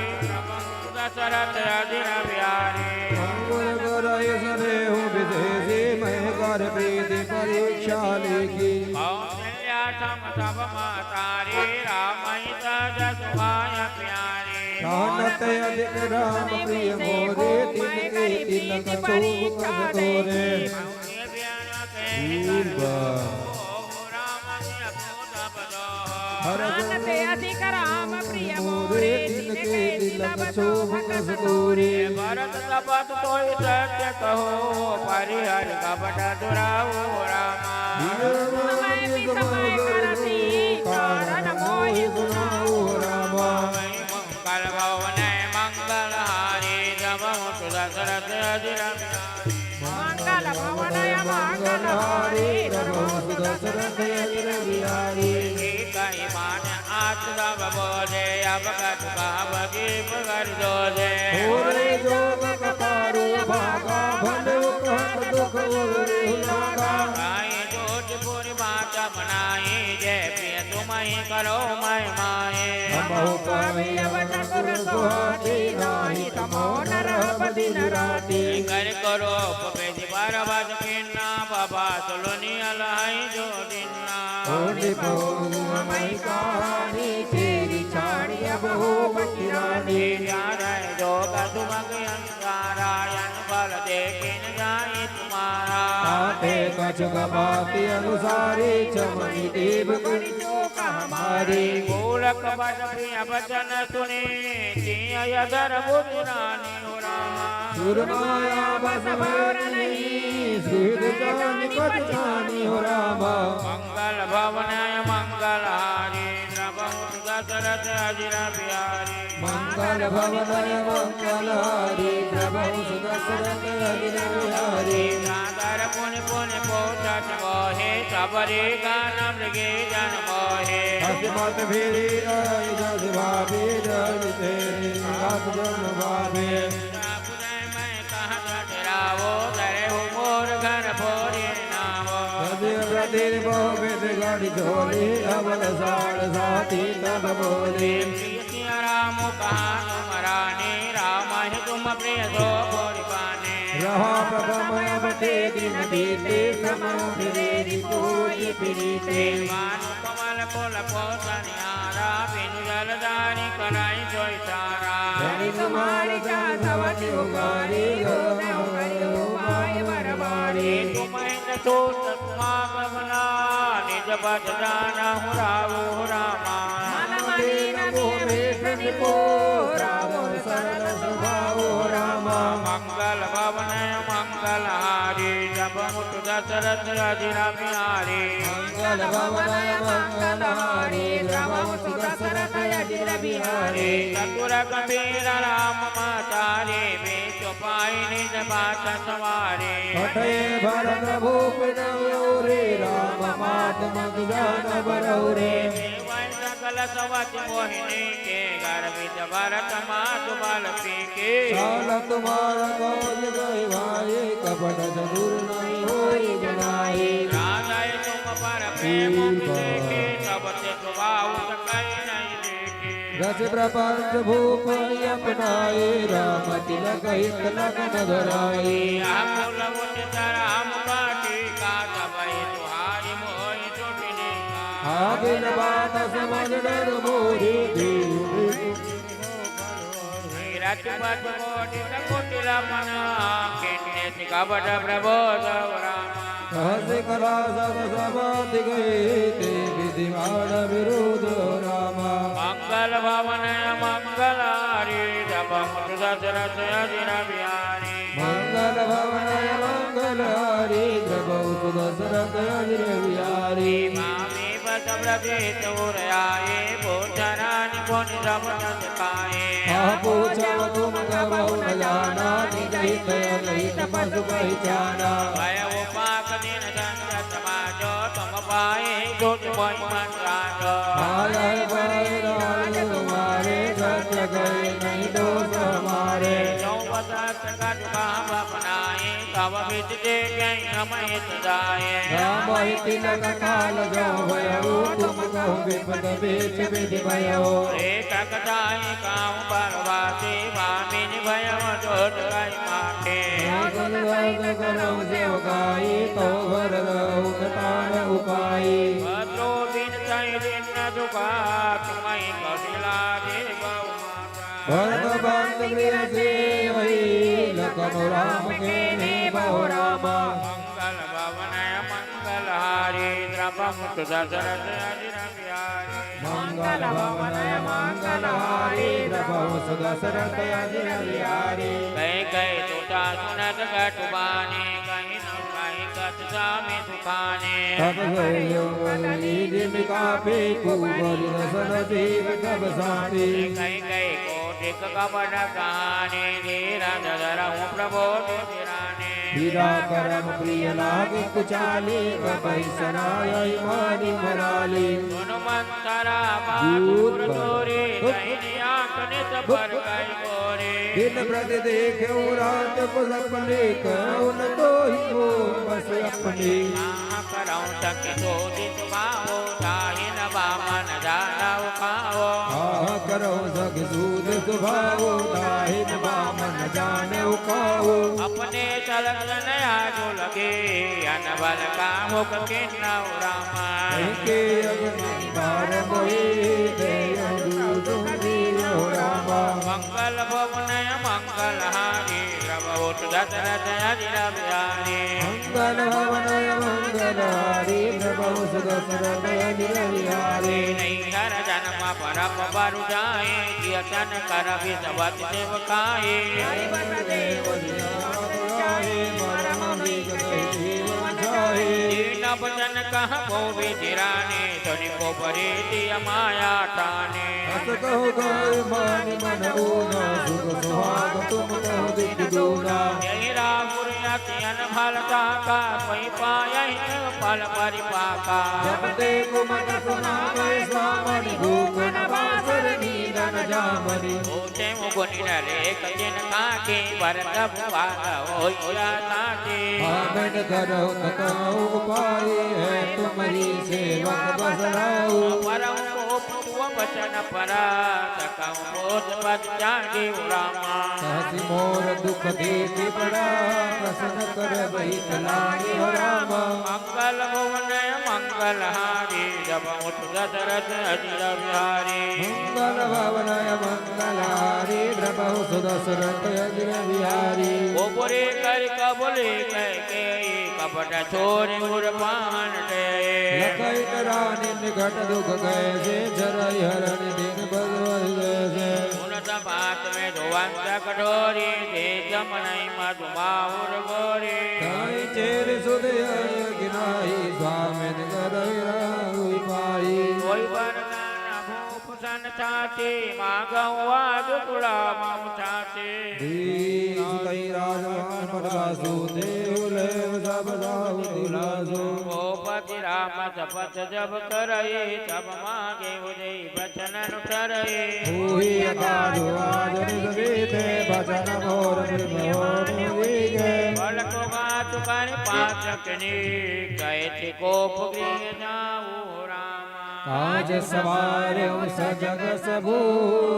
दशरथ अजिर बिहारी। अंगुर गुरु सनेहु विशेषी, महि कर प्रीति परीक्षा लेखी। कौशल्या सम सब महतारी, रामहि सहज सुभाय प्यारी। जानत अधिक राम प्रिय मोरे, तिनके तिलक शोभ कस तोरे। वीर बा। जानत अधिक राम प्रिय मोरे, तिनके तिलक शोभ कस तोरे। भरत शपथ तोहि सत्य कहो, परिहरि कपट दुराहो रामा। विनय विषम करती, कारण मोहि सुनाओ रामा। मंगल भवन मंगल हारी, जब मुख दशरथ अजिर। मंगल भवन मंगल हारी, जब मुख दशरथ अजिर बिहारी। कहि मान आत सब बोले, अब कछु कहब कीप कर जोधे। ओरे जोग कपारू भागा, भले कहत दुख उर लागा। काई जोधपुर बात बनाई, जय प्रिय तुमहि करो महिमाए। हमहु पावे अब चतुर सुहाती, नाहि तमो न रहब दिन राती। कर करो उपमेज पर्वत किन्ना, बाबा सुलुनि अलहै जो दिन्ना। होले बहु हमहि कहानी, तेरी छाड़ी अब हो बकिरानी। जा रहे जो कदुमक अंधारा, अन बल देखिन जाई तुम्हारा। आते कछुक बाति अनुसारी, चमनि देव करि चोक हमारी। मूलक बल प्रिय बचन सुनी, जिय अधर बुद्धि रानी हो रामा। सुर माया बस बर नहीं, सुर जानि पहचानी हो रामा। मंगल भवन मंगल हारी, प्रभु दशरथ अजिर बिहारी। मंगल भवन मंगल हारी, प्रभु दशरथ अजिर बिहारी। सादर पुनि पुनि पूछत मोहि, सबरी गान मृगे जन मोहि। हस मत फिरी आई जस भाभी, जन तेरी आप जन भाभी। उदय मैं कहा जग रावो, धरे हो मोर घर फोरी नावो। सजि प्रति बहु विधि गढ़ि झोली, अवल सार साथी तब बोली। सिय राम कहा तुम रानी, रामहि तुम प्रिय सो फोरि बानी। रहा प्रथम अब ते दिन बीते, समय फिरे रिपु होई प्रीते। मानु कमल फूल पोसनिहारा, बिनु जल धारी कराई सोई सारा। धरि तुम्हारी चाह सवति उगारी, जो तहु करियो उपाय बर बारी। तुम हित सोच सुहाग बना, निज पद जानहु रावो रामा। मन मलिन मोह मेष निपो, रावो सरल स्वभाव रामा। मंगल भवन मंगल हारी, जब मुख दशरथ अजिर बिहारी। मंगल भवन मंगल हारी, जब मुख दशरथ अजिर बिहारी। चतुर गंभीर राम महतारी, बीच पाई निज बात संवारी। कटे भरत भूप नवरे, राम मात मग जान बरौरे। सेवै सकल सवच मोहिनी के, गर्वित भरत मातु बल पीके। चाल तुम्हारा काज गए भाई, कपट चतुर नहीं होई जनाई। राधे तुम पर प्रेम विदेखे, तब ते सुभाव सकई नहीं देखे। रच प्रपंच भूप अपनाए, राम तिलक हित लखन धराए। आकुल उचित राम बाटिका, तब ही तुम्हारी मोहि चुटनी का। आगे न बात समझ नर मोहि, देव रति पथ कोटि सकुटिल मना, किन्ने सिखावत प्रभो सब रामा। कहसि कला सब समाधि गए, ते विधि मार विरोध रामा। मंगल भवन मंगल हारी, जब मुख दशरथ अजिर बिहारी। मंगल भवन मंगल हारी, जब मुख दशरथ अजिर बिहारी। मामी बस प्रभेद उर आए, पूछा रानी पुनि सब जस पाए। कहा पूछा तुम कबहु न जाना, निज हित अनहित पशु पहिचाना। भय उपास दिन संचत माजो, तुम पाए दुख मोहि मन राजो। आलय भय लाल तुम्हारे, सत्य कहे नहीं दोष हमारे। जो वसत कछु कहा अपनाए, तब विधि देखे हम हित जाए। राम ही तिलक काल जो भयो, तुम कहु विपद बीच विधि भयो। एकक जाए कहु परवासी, भामिनि करहु सेवकाई, तो भरत उततान उपाई। भद्रो बिन सही दिन न दुखा, तुम्हहि कौशला देव माता। भरत भक्त गृह सेवहि, लखन राम केन्हे बहु रामा। मंगल भवन मंगलहारी, द्रवहु सुत दशरथ अजिर बिहारी। मंगल भवन मंगलहारी, द्रवहु सुत दशरथ अजिर बिहारी। कहि कहि सुता सुनत कटु बानी, कहि न कहि कत सामि सुखानी। तब गए योग कलि जिम कापे, कुबरि दसन जीव तब सापे। कहि कहि कोटि कपट कहानी, धीरथ धरहु प्रबोधि सिरानी। पीरा करम प्रिय लागे कुचाली, कपहि सनाय मारी मराली। सुन मंथरा बात दूर दूर तोरे, दूर। दहिनी आँख नित पर कहि गोरे। दिन प्रति देखेउ रात को सपने, कहु न कोई को बस अपने। कहाँ करहु सखि सोधि सुभावो, ताहि न बामन जानहु खावो। कहाँ करहु सखि सोधि सुभावो, ताहि न बामन जानहु खावो। अपने सलख नया जो लगे, अनबल कामुक किन्नहु रामा। कहि के अग्नि बार मोहि, देहु दूत सुन दीन्हु रामा। मंगल भवन मंगलहारी, द्रवहु सुत दशरथ अजिर बिहारी। मंगल भवन मंगलहारी, द्रवहु सुत दशरथ अजिर बिहारी। नैहर जन्म परम बरु जाए, जियतन कर बिसवत सेवकाई। दीन वचन कहबो विधि रानी, सुनि को परीति अमाया ठानी। अस कहु गाय मानि मन ऊना, सुख सुहाग तुम कहु दुख दूना। यहि राहुर अति अनभल ताका, कोई पायहि फल परिपाका। जब देखु मत सुनावै स्वामनि, भूख न बासर नींद न जामनि। होते मुगुनि नरेक जिनका के, बर तब पाल होइया ताके। आमन करहु कतहु उपाय, है तुम्हरी सेवक बस राऊ। परम कोप तुअ बचन परा, सकहु मोर पद त्यागी रामा। सहसि मोर दुख देखि बड़ा, प्रसन्न करबहित लागी हो रामा। मंगल भवन मंगलहारी, द्रवहु सुत दशरथ अजिर बिहारी। मंगल भवन मंगलहारी, द्रवहु सुत दशरथ अजिर बिहारी। ओ बोले कर कबले कह के, कपट छोड़ि उर पान डरे। लखइत रानी निकट दुख गए से, जरहि हरनि दीन बल वहि जैसे। सुनत बात में जो अंत कठोरी, देख मनहि मधु माहुर घोरी। ताहि चेरि सुधि अइ अघि नाहि, स्वामिनि करहि राहुइ पाहि। कोई वरदान भूप सन छाती, मांगहु आज कुला मम छाती। दीन सुतहि राजवान मन बासु, देहु लेव सब साहु दिलासु। भूपति राम शपथ जब करइ, तब मांगे उदय बचन अनुसरइ। होहि अकाज आज निज बीते, बचन मोर बिन होन हुइगे। बल को बात कर पाचकनी, कहति कोप गृह जाऊ रामा। काज सवारउ सजग सबू,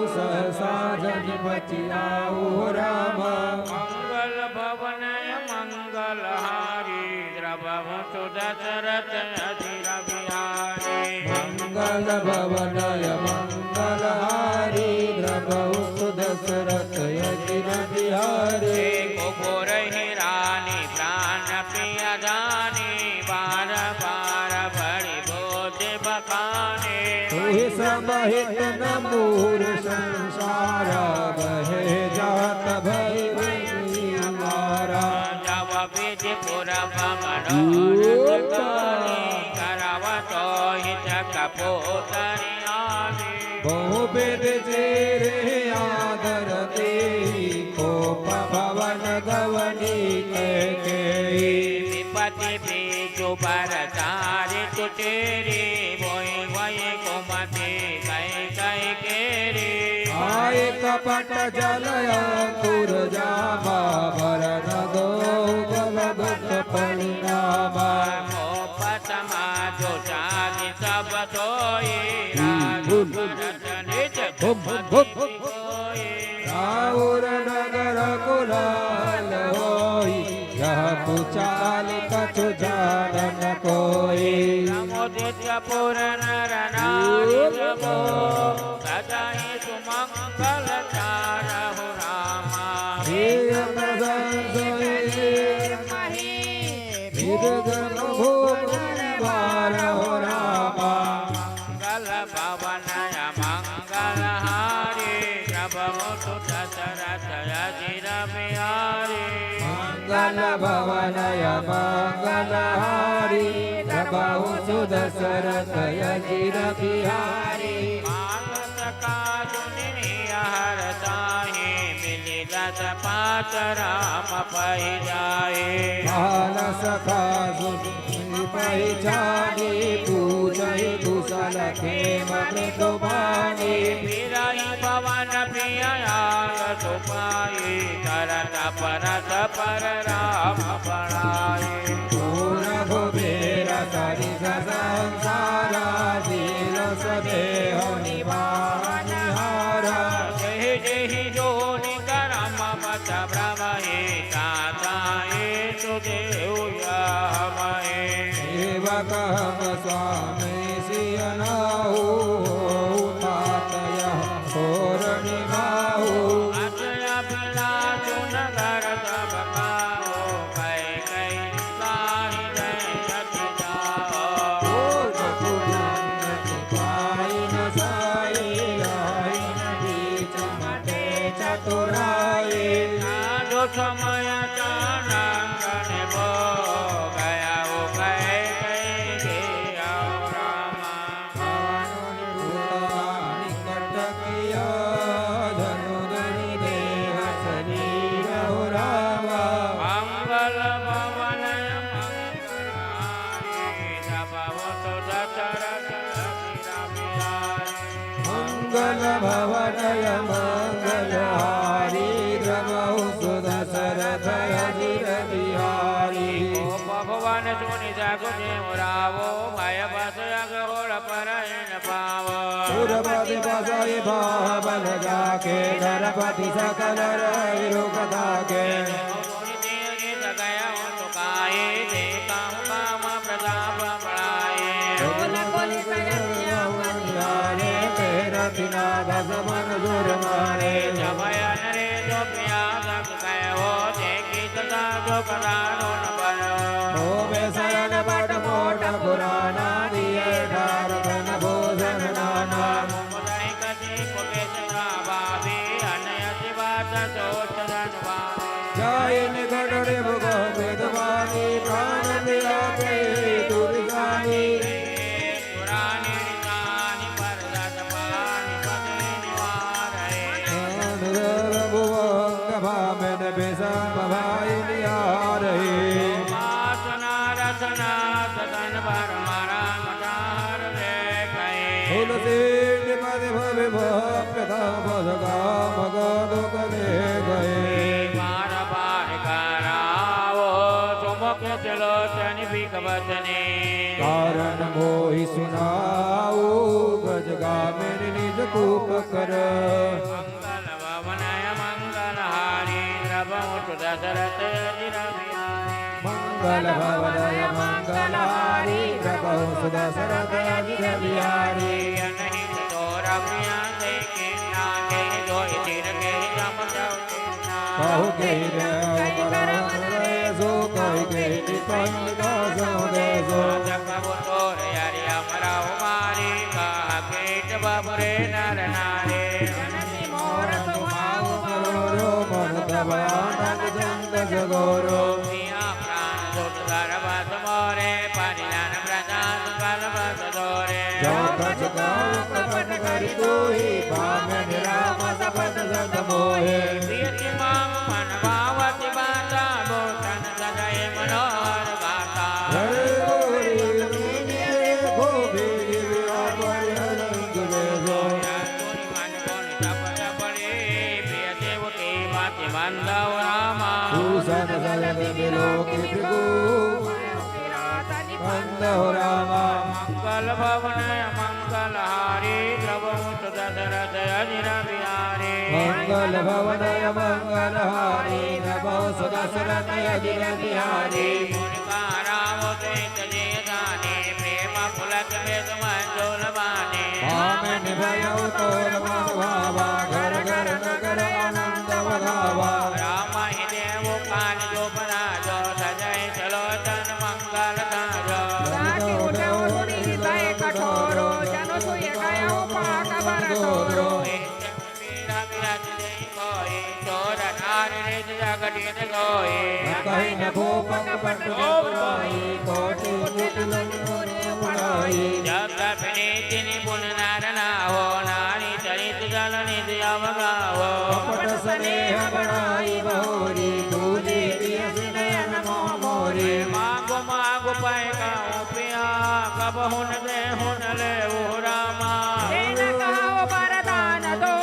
सहसा जनि बचि आऊ रामा। मंगल भवन मंगलहारी, द्रवहु सुत दशरथ अजिर बिहारी। मंगल भवन मंगलहारी, द्रवहु सुत दशरथ अजिर बिहारी। एको पुरहि रानी प्रान प्रिय जानी, बार बार बड़ी बोझ बखानी। तुहि समहित न मूर संसार, बहे जात भई बही अपार। जब विधि पुरब मनोरथ कानी, करव तोहि जग पोतरि आनी। बहु विधि चीरि आदर देहि, कोप भवन गवनी कैकेयी। विपति बीचु बर चारि तुचेरी, बोई वही कुमति कहि कहि केरी। आए कपट जल अंकुर जामा, बरन दो गल दुख परिणामा। कोप समा जो चारि सब सोई, हम्म, राजु बोल। भरत निज हुम, हुम, हुम। राउर नगर कुलाल होई, यह नर नारी नमो। सदा ही सुमंगल चारहु रामा। हे प्रशंसहि विरजन भुवन बारहु रामा। मंगल भवन अमंगल हारी प्रभु सुत दशरथ अजिर बिहारी। मंगल भवन अमंगल हारी प्रभु सुत दशरथ अजिर बिहारी। बाल सखा सुनि हरषाहि मिलि दस पात राम पहि जाहि। बाल सखा सुनि पहि जानि पूछहि कुशल खेम मृदु बानी। बिरहि पवन प्रिय आय सुपाई करत परस पर राम पराई। घोर कुबेर सरिस संसारा शील सदेह निवानिहारा। जहि जहि जोनि करम बत भ्रमहि ताता एसु देहु यह महि। सेवक हम स्वामी सिय नाहु होउ तात यह घोर निबाहु। अस अभिलाषु नगर सब काहु कहि कहि साहि दशरथ जाहु। पाइन साई आइन बीच मटे चतुराई। साधु समय चानन भोग अउ कहि कहि गेहु रामा। भानु निरुद्ध निकट किया धनु धरि देह शरीर हो रामा। मंगल भवन मंगल हारी प्रभु सुत दशरथ अजिर बिहारी। मंगल भवन मंगल हारी प्रभु सुत दशरथ अजिर बिहारी। ओ भगवान सुनि सकुचि उरावो भय बस अघोर परहिन पावो। सुरपति बसहि बाहु बल जाके नरपति सकल रहि रुख ताके। सुनि तेहि जगहि सुखाए देखहु काम प्रताप बड़ाए। ढोल कुल सरंजाम निहारे तेरथ नाद समन सुर मारे। जब अनरे जो पिया गयो देखि सदा सुख दारुण भयो। होवे शयन बट मोट पुराना दिए डार धन भूषण नाना। मुदई कछी कुबेश भावी अनयति बात सोच धन भावी। जाहि निकट रिपु गहु मृदु बानी प्राण पिया कहि तुर जानी। पुरानी निशानी पर रस पानी पति निवारहि। अनुराग भुवंग भामिन विषम भाई निहारहि। वासना रसना सदन भर मरम तार रे कहे। तुलसी निपति भवि भव प्रथम पद काम का दुख दे गए। बार बार कराओ सुमुख सुलोचन बिक वचने। कारण मोहि सुनाऊ गज गामिन निज कूप कर। मंगल भवन अमंगल हारी प्रभु सुत दशरथ अजिर बिहारी। मंगल भवन अमंगल हारी प्रभु सुत दशरथ अजिर बिहारी। अनहित तोर प्रिया देखि नाके जोहि तिनके जम जम। कहु केहि देव कहि करम नरेसु, कहि केहि नृप अहि निकहु समुदेसु। कबहु तोर अरि अमरहु बारी, कहा कीट बबुरे नर नारी। सुनहि मोर सुभाव मरोरो, मन तब आनंद जंत सगोरो। पिया प्राण सुत सर्वस मोरे, परिजन प्रजा सुख कलमस डोरे। जो कछु कहु कपट करि तूही, भामिनि राम सपथ सत मोहे। प्रीति मम मन भावति बाता, भूषण सजहि मनोहर गाता। हरे हरे देखो वीर विराट हरि हरंग वेशो। मन गुण तप तपरे, प्रिय देव की मति मंदव रामा। भूषण सहित विलोकि भृगु मंद हो रामा। मंगल भवन मंगल हारी, प्रभु सुत दशरथ अजिर बिहारी। मंगल भवन मंगल हारी, प्रभु सुत दशरथ अजिर बिहारी। मुनि कहा राव द्विज जी जानी, प्रेम पुल भाव में निभयउ तोर भावा, घर घर नगर आनंद बधावा। राम ही देव काज जो पराजो, सजहि सुलोचन मंगल साजो। जाति उठउ धुनि हृदय कठोरो, जनु सुय कयउ पाक बर तोरो। पीरा विरज जय कोई, चोर नार रिस जगत हित सोई। कहि न भूप कपट जग माई, कोटि कोटि लंक पुर पढ़ाई। जग विनीत निपुण नर ना हो, नारी चरित जल निधि अवगाओ। कपट स्नेह बड़ाई बहोरी, भूली बियस नयन मोह मोरी। मागु मागु पै कहूँ पिया, कबहुँ न देहु न लेहु रामा। देन कहो वरदान दो,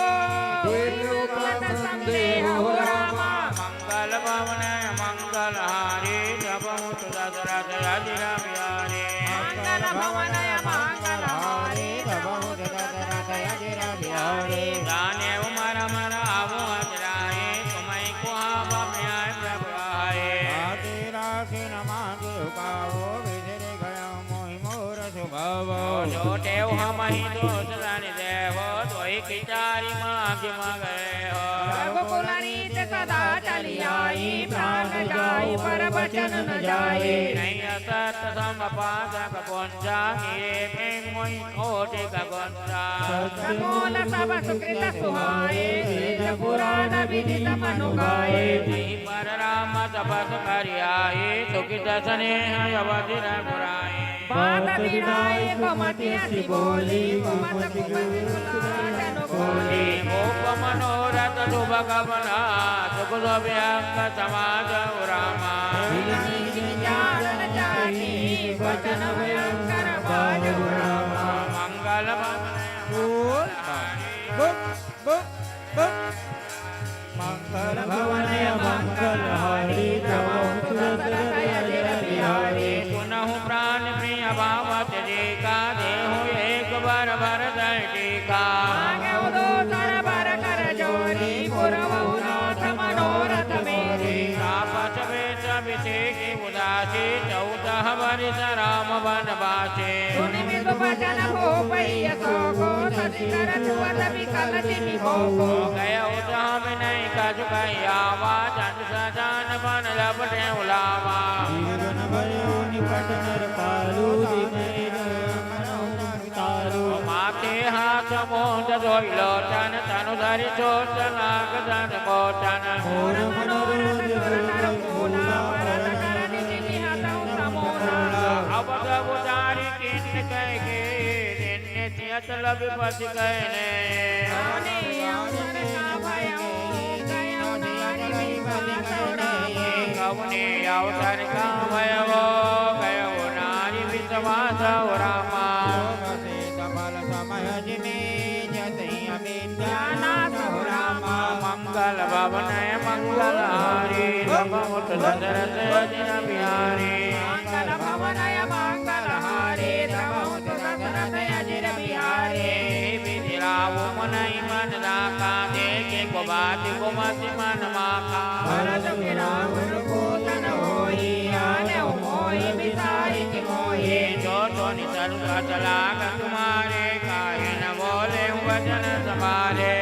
देन संदेह हो रामा। मंगल भवन मंगल हारी, जपहु सुत दशरथ अजिर बिहारी। मंगल भवन मंगल हारी, जपहु सुत दशरथ अजिर बिहारी। जानेउ मर मर आवहु अजिराई, तुम्हइ कुहावत आए प्रभु आए। आदि राखि न मांगेउ पावो, बिसरि गयो मोहि मोर स्वभाव। जो देव हमहि दोष जनि देहो, दोई की चारि मांगि मगेहो। रघुकुल रीत सदा चली आई, प्राण जाई पर वचन न जाई। नहीं असत संग पातक पुंजा, किए बिन मोहि कोटि का गुंजा। सकल सब सुकृत सुहाए, वेद पुराण विदित मनु गाए। नहीं पर राम तपस करि आई, सुकृत स्नेह अवधि रघुराई। बात विनायक मति अति बोली, कुमत कुमति कुलाचन बोली। गोप मनोरथ शुभ कवना, सुख सोभि अंग समाज रामा। विनती विचारण चाही, वचन भयंकर बाजहु रामा। मंगल भवन मंगल भवन मंगल हारी, जपहु सुत दशरथ अजिर बिहारी। सुनहु प्रान प्रिय बाबत जी का, देहु एक बर भरत टीका। मांगेउ दोसर बर कर जोरी, पुरवहु नाथ मनोरथ मेरी। तापस वेस बिसेखि उदासी, चौदह बरिस राम बनवासी। सुनि मृदु बचन भूप यशोको, शशिकर छुअत विकल जिमि कोको। गयउ जहाँ विनय कछु कहि आवा, जन सजान बन लपटे उलावा। जीवन भयो निपट नर कालू, जिनहि नयन मरहु तालू। माथे हाथ मूंद धोई लोचन, तनु धरि सोच लाग जन मोचन। मोर मनोरथ सुरत मूला, वरन करन जिमि हतहु समूला। अवध उजारि किन्न कहि के, निन्ने सियत लबि पसि कहने। कवने अवसर का भयउ, गयउ नारि बिसवा सहुरामा। कवने अवसर का भयउ, गयउ नारि बिसवा सहुरामा। शोक शीत बल समय जिमि, जसहि अमित जाना सहुरामा। मंगल भवन मंगल हारी, जपहु सुत दशरथ अजिर बिहारी। मंगल भवन मंगल हारी, जपहु सुत दशरथ अजिर बिहारी। विधि राउ मनहि मन राखा, देखि कुबाति कुमति मन माखा। भरत बिराउर पूत न होई, आनउ मोहि बिसाहिक मोहि। जो सुनि सरुपथ लाग तुम्हारे, काहे न बोलेउ वचन संभारे।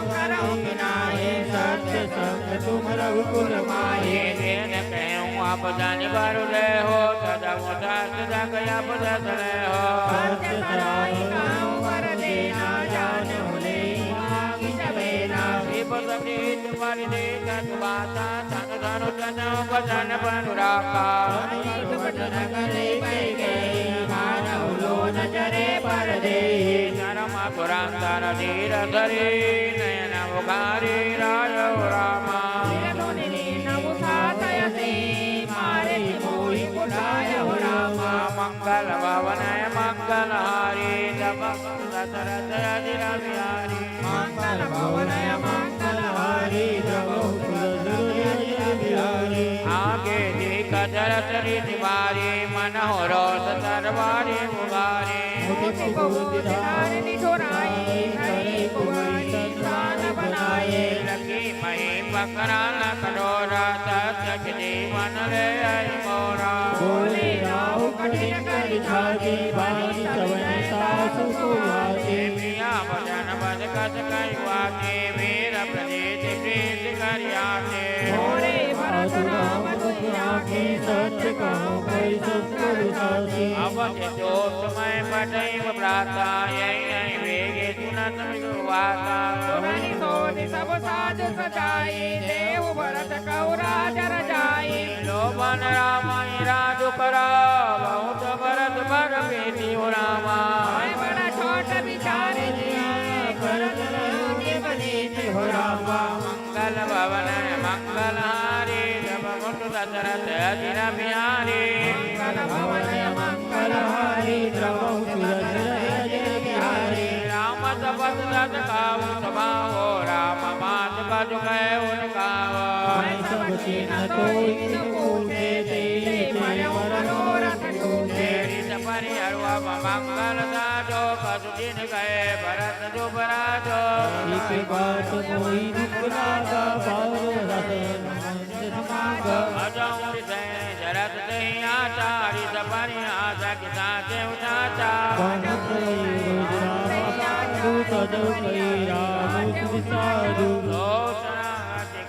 करहु किनाही, सत्य संग तुम रघुकुल माही। वेद कहेउ अब जनि बरु लेहो, तजहु शस्त्र जग अब जस लेहो। सत्य सराही कहउँ बर देना, जानहु लेई महा विष बेना। विपद पीत परिदेत सुवासा, तन धनु जनेऊ वसन बनु राखा। अनेक वचन कहे कइकेयी, मानहु लोन चरे परदेही। धरम धुरंधर धीर धरी, नयन उघारी रायउ रामा। सिर धुनि लीन्हु साथ असी, मारे मोहि कुटायउ रामा। मंगल भवन मंगल हारी, जपहु सुत दशरथ अजिर बिहारी। मंगल भवन मंगल हारी, जपहु सुत दशरथ अजिर बिहारी। आगे देखत दशरथ बारी, मनहु रोष तलवारि उघारी। मुठि कुबुद्धि धारि निठुराई, धरि कुबुद्धि संतान बनाई। लगी मही पकराल कठोरा, सत्य के जीवन लेई मोरा। बोले राउ कठिन कहि छाती बानी सवने सासु को आते। प्रिया वचन बद कस कयुआते, वीर प्रतीत प्रीत करियाते। मोरे भरत राम दुख आँखी, सच कहूँ कहि सब कलु सासी। अब के दोष मैं बटई भ्राता, यही नहीं वेगे सुनत विदुर वाता। सुनहि सोधि सब साज सजाई, देव भरत कहु राज रजाई। लोभन राम इरा दुख रहा, बहुत भरत भर प्रीति हो रामा। मैं बड़ा छोट बिचारे जिया, भरत राम के प्रीति हो रामा। मंगल भवन मंगल हारी, सब मुख दशरथ अजिर बिहारी। मंगल भवन मंगल हारी, सब मुख दशरथ अजिर बिहारी। राम तपत तत काहू समाओ, राम मात कछु कहे उन गाओ। मैं सब कीन्ह तोहि किन पूछे, तेहि तेहि मरम मनोरथ गूँजे। गिरिस परि अरु अव मंगल साजो, कछु दिन गए भरत द्रुपद राजो। एक बात मोहि दुख लागा, पावो रस मंजन मागा। अजउँ रिसए जरत तेहि आचा, रिस परि आचा किसा केउ साचा। बहुत ही रोषा तू सजउ कही राम तुम साधु। रोषा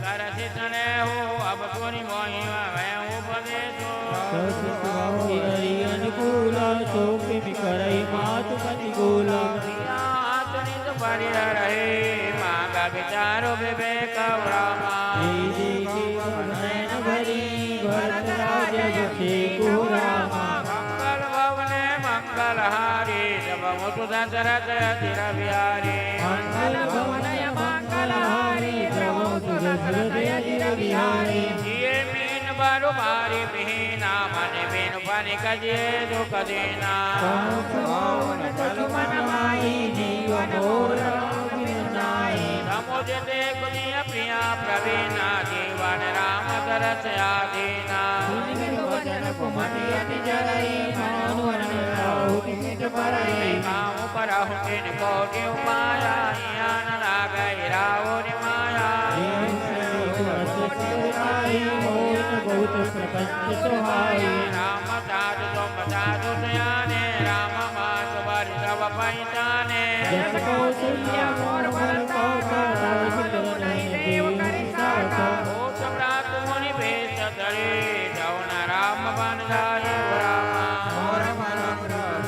कर सिसने हो, अब सुनि मोहि वह उपदेशो। सत सुभाव हरि अनुकूला, सो किम करइ मातु प्रतिकूला। प्रिया आचरित परिहरहि, माँग विचारु विवेक रामा। जे देखे सब नयन भरी, भरत राज जसे को रामा। मंगल भवने मंगल हारी, सब मुख दशरथ अजिर बिहारी। मंगल भवन मंगल हारी, सब मुख दशरथ अजिर बिहारी। जिए मीन बरु भारी बिहीना, मन बिनु बनिक जिए दुख दीना। कहूँ सुहावन कछु मन माही, जीवन मोर राम बिनु नाही। समुझ देखु जिय प्रिया प्रवीणा, जीवन राम दरस आधीना। सुनि विधु वचन कुमति अति जरई, मानो अनल राहु कीट परई। काहू करहु तिन कोटि उपाया, हिया न लागइ राउर माया। देव सहित अस सुर ताहि, मोहि न बहुत प्रपंच सोहाई। राम साधु तुम साधु सयाने, राम मात बरि सब पहचाने। जस कौशल्या मोर भरता का, रास करन देव करि साका। भूत भ्रात मुनि बेस धरे, जउन राम बन जाए रामा। मोर भरत राम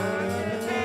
से,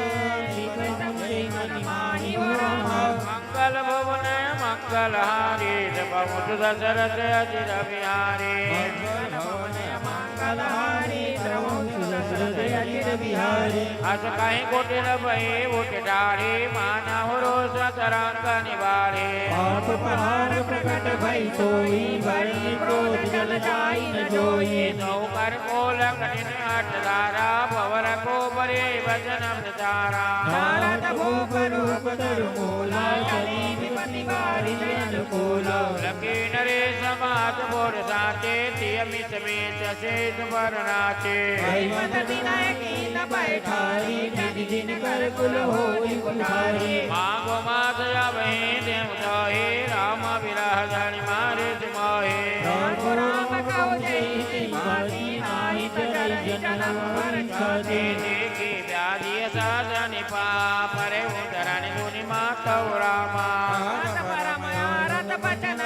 निकट संजय मन माही रामा। मंगल भवन मंगल हारी, सब मुख दशरथ अजिर बिहारी। मंगल भवन मंगल हारी, सब मुख दशरथ अजिर बिहारी। अस कहि कुटिल भई उठि ठाढ़ी, मानहु रोष तरंग निबाढ़ी। आप पहाड़ प्रकट भई सोई, बरनी क्रोध जल जाई न जोई। सौ कर मोलक निन अट धारा, भवर को बरे वचन विचारा। नारद भूप रूप तरु मूला, सजीव पति बारिज अनुकूला। लकी नरेश मात मोर साचे, तिय मित मेच असेस बर नाचे। भई मत विनय कीन्ह पैठारी, निज जिनकर कुल होई कुठारी। माँगो मात अबहिं देव ताहि, राम विरह धनि मारिस माहि। राम राम कहु जेहि तेहि माती, नाहि तरई जनम मरन जाती। देखि व्याधि असाध निपा, परे उतरन धुनि मातउ रामा। मात परम आरत बचन,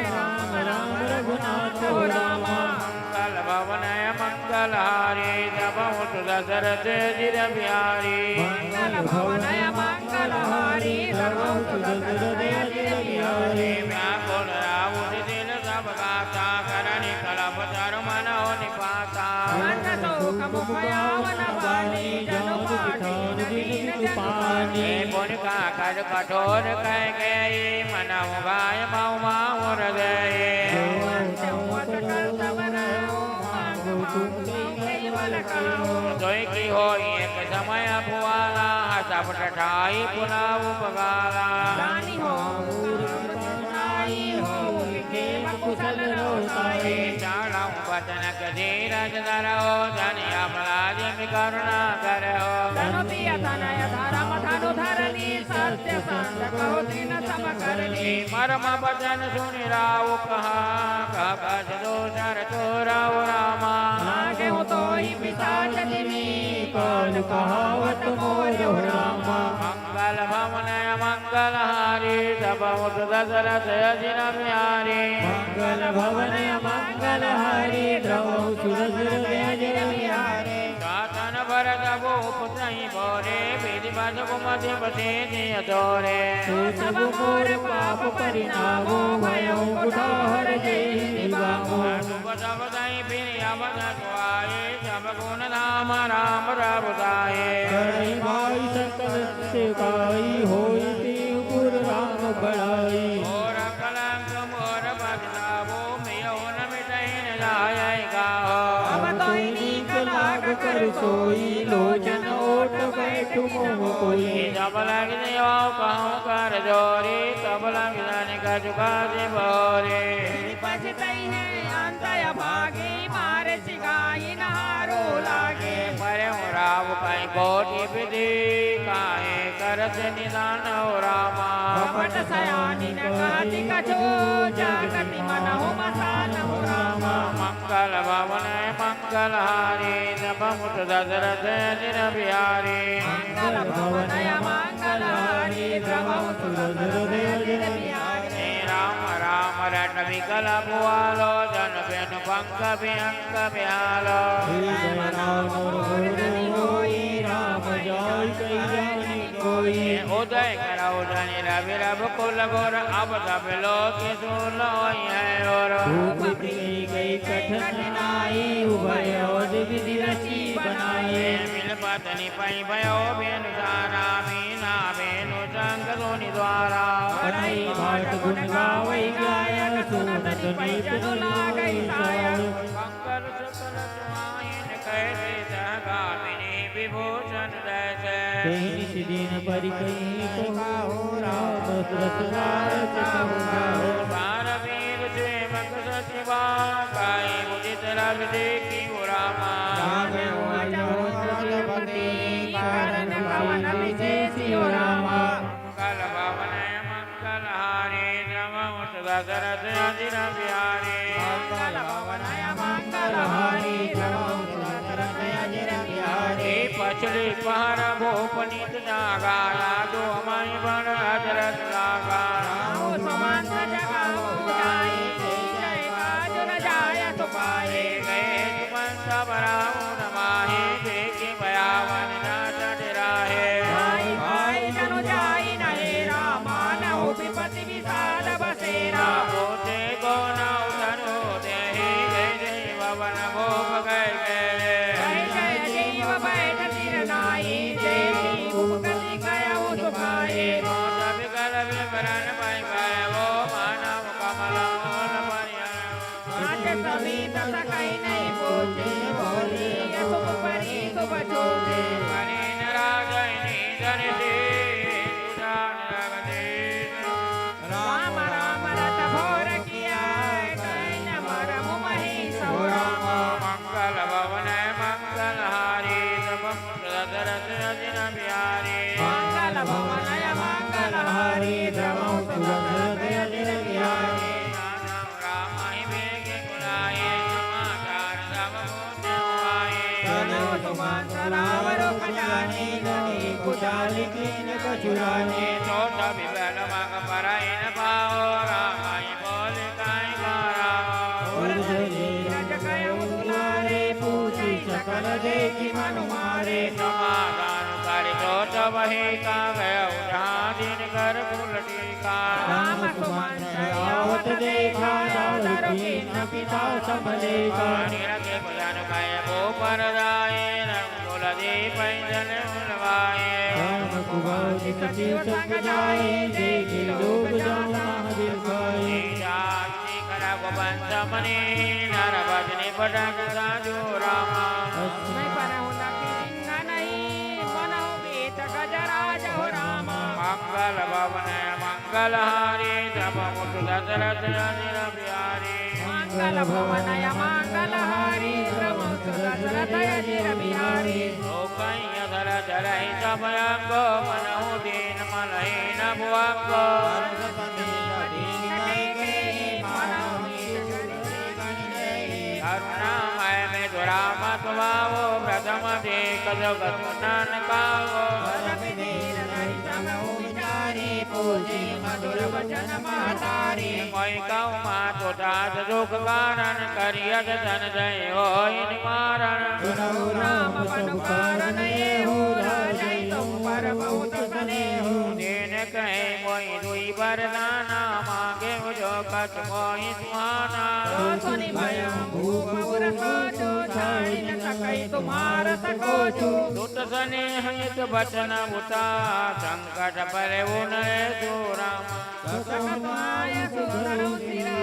राम राम रघुनाथउ रामा। मंगल भवन मंगल हारी, सब मुख दशरथ अजिर बिहारी। मंगल भवन मंगल हारी, सब मुख दशरथ अजिर बिहारी। व्याकुल राहु सुशील सब गाथा, करनि कलप चारु मनहु निपाता। अन्न शोक मुख आवन बानी, जनु पाठिन दीन जसु पानी। हे पुनि काकस कठोर कहि केहि, मनहु गाय महुआ उर देहि। जो अस कहु अस कर सब नहिं, माँगहु तुम से केवल कहु। सोई की होई एक समय भुआला, हँस पट ठाई पुलाव पगाला। दानी हो मूर्ख नाई हो, विखेल कुशल रहो ताई। चालहु बचन के धीरज धरहु, धनि अमला जिमि करुणा करहु। तनु प्रिय तनय धरम धनु धरनी, सत्य संत कहु तिन सम करनी। मरम बचन सुनि राउ कहा, कह कस दोसर तोरउ रामा। लागेउ तोहि पिसाच तिमि, कह कहावत मोर हो रामा। मंगल भवन मंगल हारी, सब उठ दशरथ अजिर बिहारी। मंगल भवन मंगल हारी, सब उठ दशरथ अजिर बिहारी। शासन भरत भूप सही बोरे, विधि पद कुमति बसे जिय तोरे। सो सब मोर पाप परिनावो, भयउ कुठार जय सिवावो। सब सही फिर अवध सुआए, सब गुण धाम राम रघुराए। करई भाई सकल सेवकाई, होई तिहुँपुर राम बड़ाई। घोर कलंक मोर बदलावो, मियहु न मिटहि न जाय गाहो। अब तोहि नीक लाग कर सोई, लोचन ओट बैठु मोह कोई। सब लग जियो कहूँ कर जोरी, सब लग जन कछु काज बहोरी। पछतई है अंत अभागे, मारे चिगाई नहारो लागे। परे राव कई कोटि विधि, काहे करत निदान हो रामा। कपट सयानी न कहति कछो, जागति मनहु मसान हो रामा। मंगल भवन मंगल हारी, सब उठ दशरथ अजिर बिहारी। मंगल भवन मंगल हारी, सब उठ दशरथ अजिर बिहारी। राम राम रट विकल भुआलो, जन बिनु पंख बिहंग बिहालो। हृदय राम मोर नहीं होई, राम जाई कई जानी कोई। उदय करौ धनि रवि रव कुल गुर, अब सब लोक सूल होई है और। धूप पीली गई कठिनाई, उभय अवध विधि रची बनाई। मिल पत्नि पै भयो बिनु सारा, मीना बिनु संग सुनि द्वारा। पढ़ई पाठ गुण गावै गाय, सुनत नीत लागै साय। मंगल सकल सुहाइन, कहते सहगामिनी विभूषण जैसे। कहि निसि दीन परिकहि कहु, राम दशरथ राय कहु। बार वीर सेवक सचिवा, गाय उदित रवि देखि हो रामा। राम हुआ जहु रघुपति, कारण कवन विशेष हो रामा। मंगल भवन मंगल हारी, सब उठ दशरथ अजिर बिहारी। मंगल भवन मंगल हारी, सब उठ दशरथ अजिर बिहारी। पछली पहर भूप नीत जागा, लाजो हमहि बड़ अचरज लागा। राहु सुमंत जगहु जाई, जय जय काज न जाय सुपाई। गए सुमंत बराउ न माही, देखि भयावन नाथ डराहे। भाई भाई तनु जाई न हेरा, मानहु विपति विषाद बसेरा। होते को न उतरो देहि, गए जय भवन भोग गए गए। गए गए जीव बैठ सिर नाई, जे भी भूप गति गयउ सुखाए। मोट विकल विवरण पै गए वो, मानव कमल मोल परिहर। नाथ समेत सकहि नहीं पहुँचे, बोले असुभ परी सुभ सोचे। करेन राजनि धन दे, सुजान जगदीश। राम राम रट घोर किया, कहि न मरम महेश हो राम। मंगल भवन मंगल हारी, सब उठ दशरथ अजिर बिहारी। मंगल भवन मंगल हारी, सब उठ दशरथ अजिर बिहारी। राम ही वेग बुलाए, समाचार सब होत हुआए। सुनहु सुमंत राम रुख जाने, नहीं कुचाल कीन कछु जाने। सोत विबल मग परइ न पाओ, राम ही बोले काई गाराओ। और धरी रज कयउ दुलारे, पूछी सकल देखि मनु मारे। समाधान करि सोत वही का, गयउ जहाँ जिनकर कुल टीका। राम सुमंत आवत देखा, दारुकीन पिता सम लेखा। पानी रखे भुजन कहे भूप पर जाए, रंग तुलसी पैजन उलवाए। राम कुमार सचिव संग जाए, देखे लोग जान महदिल खाए। जाति खरग वंश मणि, नर बजनी पटक साजो रामा। नहीं पर हूँ लखी सिंह नहीं, मनहु वेद गजराज हो रामा। मंगल भवन मंगल हारी, सब उठ दशरथ अजिर बिहारी। मंगल भवन मंगल हारी, सब उठ दशरथ अजिर बिहारी। लोकैया दरद रहित भयंको, मनहु दीन मलहीन भुअंको। करुणामय में दुराम सुभावो, प्रथम से कजो कजो नान काओ। परम धीर धरि समहु विचारी, पूछी मधुर वचन महतारी। मोहि कहु मातु तात दुख कारण, करियत तन जय होहि निवारण। सुनहु राम पदु कारण एहु, राजई तुम पर बहुत स्नेहु। दीन कहे मोहि दुई वरदाना, मांगेउ जो कछु मोहि सुहाना। सो सुनि भयउ भूप उर सोचो, छाड़ि न सकइ तुम्हार संकोचो। सुत स्नेह हित वचन उता, संकट परे उनय सूरा। सकल माय सुधरउ सिरे,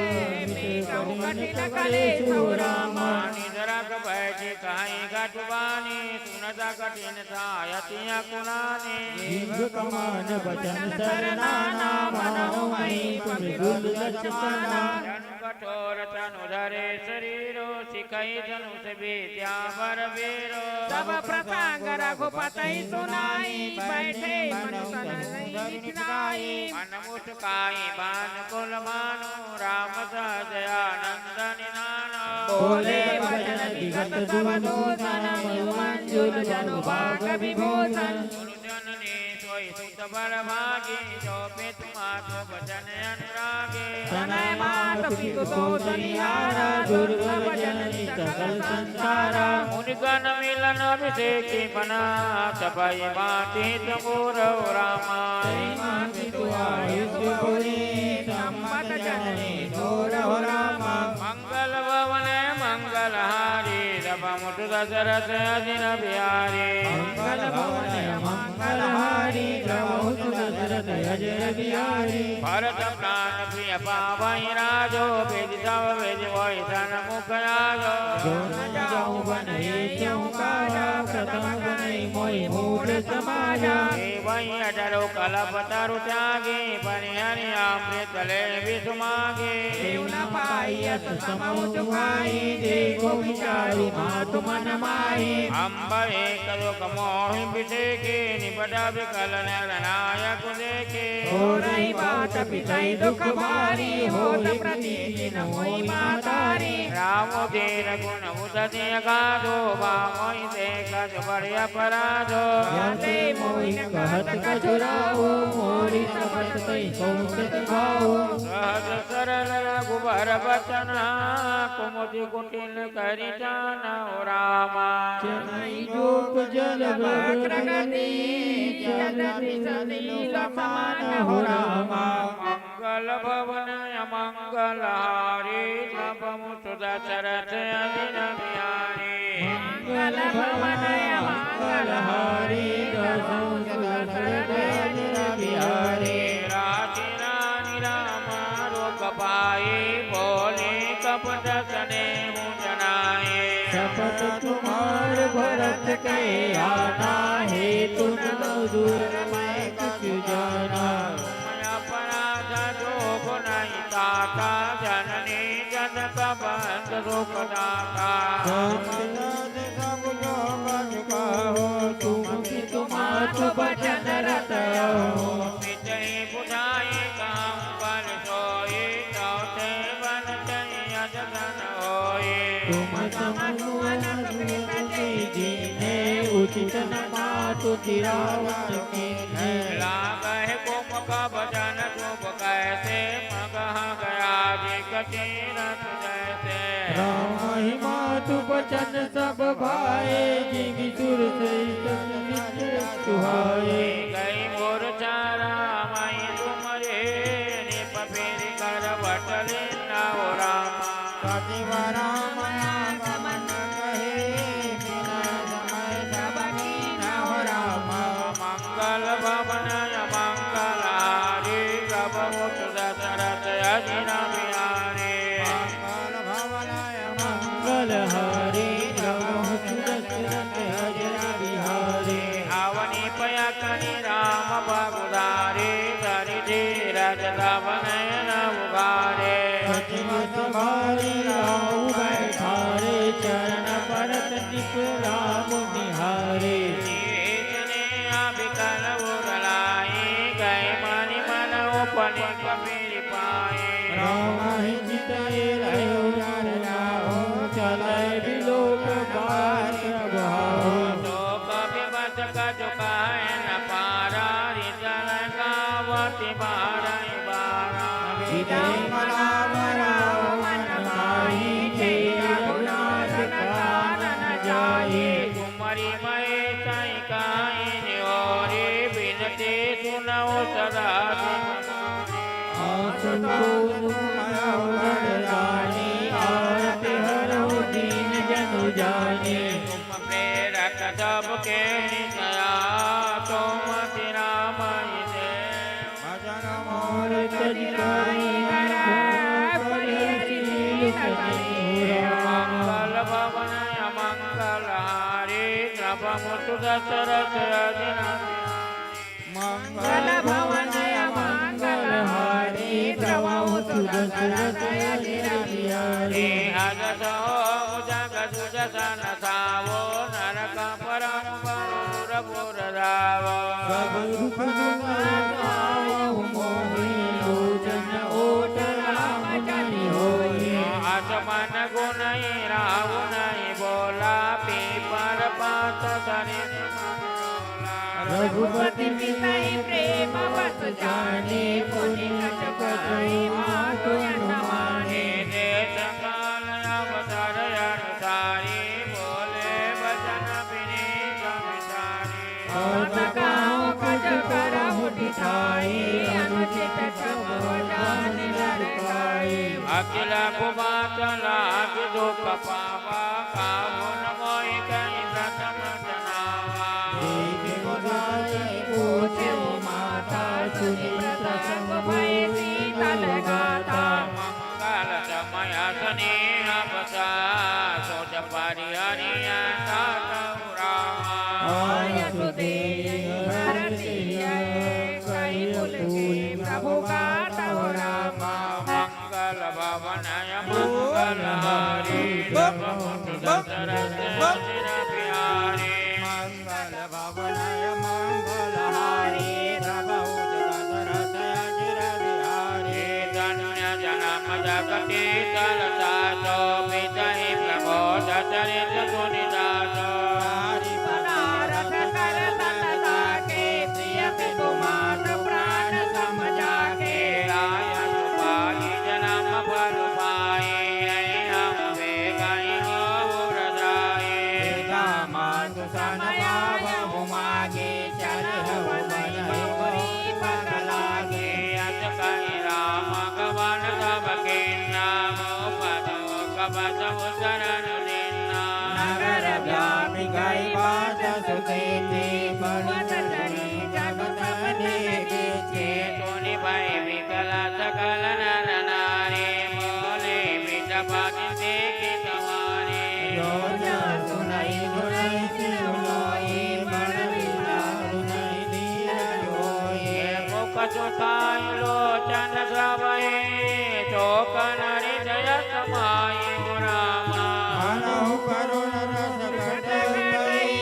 मिटउ कठिन कलेसु रामा। निज रख बैठि कहि कटु बानी, सुनत कठिन साय अति अकुलानी। दीर्घ कमान बचन सरनाना, मानो महीप मृदुल लचकाना। जनु कठोर तनु धरे सरीरो, सिखई धनुष विद्या बर बीरो। सब प्रसंग रघुपति सुनाई, बैठे मन तन नहीं बिसराई। मन मुस्काई भानुकुल भानु, राम सहज आनंद निधान। बोले बचन विगत सब दूषण, मनु मंजुल जनु भाग विभूषण। गुरु जननी सोई सुत बर भागी, जो पित मातु बचन अनुरागी। तनय मात पितु सोत निहारा, दुर्लभ जननी सकल संसारा। मुनि गण मिलन अभिषेकी बना, तपहि मात हित मोरउ रामा। तई मात पितु आयुष बोरी, संबत जननी सोरहु रामा। मंगल भवन मंगलहारी, द्रवहु सुत दशरथ अजिर बिहारी। मंगल भवन मंगलहारी, द्रवहु सुत दशरथ अजिर बिहारी। भरत प्राण प्रिय पावहि राजो, विधि सब विधि होई सन्मुख आजो। जो न जाऊ वन एहि काजा, प्रथम बनई मोहि मूढ़ समाजा। सेवहि अठरहु कलप तरु त्यागी, परिहरि अमृत लेहि विसु मागी। सेव न पाई अस समहु सुहाई, देखो विचारु मातु मन माही। अम्बर एक रुख मोहि बिसेके, निपट बिकल नर नायक देखे। हो रही बात पितई दुख भारी, होत प्रति दिन होई महतारी। राम धीर गुण उदधि अगाधो, बामोहि देखत बड़े अपराधो। ज्ञाते मोहि कहत कछु राहो, मोरी शपथ तई कहूँ सत भाहो। सहज सरल रघुबर बचन, कुमुदि कुटिल करि जान हो रामा। चनई जोक जल वक्र गति, चल बिसलिल समान हो रामा। मंगल भवन अमंगल हारी, द्रवहु सुत दशरथ अजिर बिहारी। मंगल भवन अमंगल हारी, द्रवहु सुत दशरथ अजिर बिहारी। राखि रानि राम रोग पाई, बोले कपट स्नेहु जनाई। शपथ तुम्हार भरत के आना, हेतु न दूर मैं कछु जाना। अपराध जोग नहीं ताता, जननी जनक बंधु सुख दाता। सब जोग कछु कहो, तुम पितु मातु बचन रत हो। पितहि बुझाई कहउँ बल सोई, तउ सेवन तहि अस जन होई। तुम सम सुवन सुत कीन्हे, उचित न मातु चिरावन कीन्हे। लागहि कुमक बचन शुभ कहते, मगह गयाधिक तीरथ जैसे। रामहि मातु बचन सब भाए, जिमि सुर सहित सुमित सुहाए। गई मूर्छा रामहि सुमरे, नृप फिरि करवट लीन्ह हो रामा। सचिव राम आगमन कहे, बिना समय सब कीन्ह हो रामा। मंगल भवन अमंगल हारी, द्रवहु सुत दशरथ अजिर बिहारी। मंगल भवन अमंगल हारी, द्रवहु सुत दशरथ अजिर बिहारी। अवनी पय कनि राम पग उधारी, धरि धीरज तब नयन उघारे। सचिव संभारी राउ राम राम राम मन पाही, तेरा गुण रघुनाथ न जाही। कुमरि महेसहि कहि निहोरी, बिनती सुनहु सदा सुमन मोरी। आसुतोष तुम अवगुण जानी, आरति हरहु दीन जनु जानी। तुम प्रेरक सबके हृदया, तुम अति राम ही देव। भजन मोर करि कहि करा, करि शील कहि हो राम। मंगल भवन अमंगल हारी, द्रवहु सुदशरथ अजिर बिहारी। मंगल भवन अमंगल हारी, द्रवहु सुदशरथ अजिर बिहारी। हे हरषहु जग सुदसन सावो, नरक परम परुर पुर धावो। सब सुख दुख हरषहु मोहि, लोचन ओट राम जनि होई। अस मन गुण ही राहु नहीं बोला, पीपर पात सरिस मन रोला। रघुपति मितहि प्रेम बस जानी, पुनि कछु कहि मातु न मानी। देश काल अवसर अनुसारी, बोले बचन विनीत विचारी। कहो कछु करहु ठिठाई, अनुचित क्षम हो जानि ललकाई। अखिल कुमाचल अति दुख पावा, काहु न मोहि कहि प्रथम जनावा। देख गोसाई पूछे माता, सुनि प्रसंग भय शीतल गाथा। मंगल समय स्नेह बसा, सोज परिहरि अंत तहु रामा। आयसु देहि हरषि कहि कुल के प्रभु गातहु रामा। मंगल भवन अमंगल हारी, द्रवहु सुदशरथ अजिर बिहारी। मंगल भवन अमंगल हारी, द्रवहु सुदशरथ अजिर बिहारी। धन्य जन्म जगति तलता, सोभित ही प्रमोद चरित सुनि दासो। नारी पदारथ कर तन ताके, प्रिय पितु मातु प्राण सम जाके। आयसु पाई जन्म फल पाई, अइहम बेगहि होउ रजाई। पिता मातु सन पावहु मागी, चलहु बलहि मोहि पग लागी। अस कहि राम गवन सब कीन्हा, मोह पदों कबसहु सरन दीन्हा। नगर व्यापी कहि बात सुनीति, बलि चढ़ी जग सब नीति। सुनि भय विकल सकल नर नारी, बोले बिटपति देखि सवारी। जो जस सुनहि सुनहि सिर मोही, बड़ विलास सुनहि धीर होई। मुख सुताई लोचन सब ही, शोक नरि जय समाई हो रामा। अनहु करुण रस कटहु कही,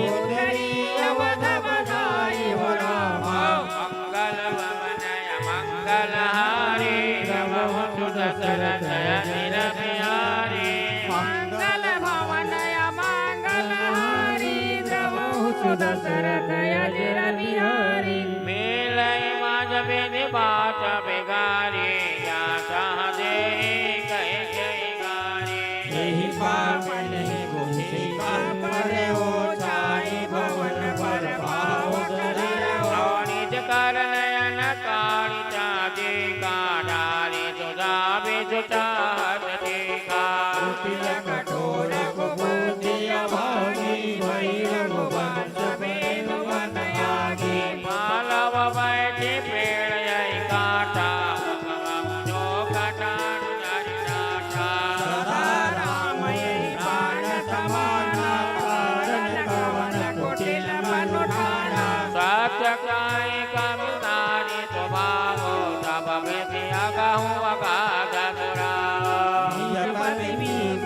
उतरी अवध बधाई हो रामा। मंगल भवन अमंगल हारी, द्रवहु सुदशरथ अजिर बिहारी। मंगल भवन अमंगल हारी, द्रवहु सुदशरथ अजिर बिहारी। मिलइ मज विधि बात बिगारी, जा तह देहि कहि कहि गारी। एहि पाप नहीं गुहि का परे हो, छाई भवन पर पावक धरो। और निज कर नयन काढ़ि चाँदी का, डारि सुधा बिसु चाहत टीका। कुटिल कठोर कुबुद्धि अभागी, भई रघुवंश प्रेम वनयागी। मालव बैठी पेड़ यहि काटा, मुख मम जो कटानु धरि नाटा। सदा राम यहि प्राण समाना, कारण कवन कुटिल मनु ठाना। सत्य कहि कवि नारी सुभावो, तब विधि अगहु अगाध सुरावो। निज पति भीम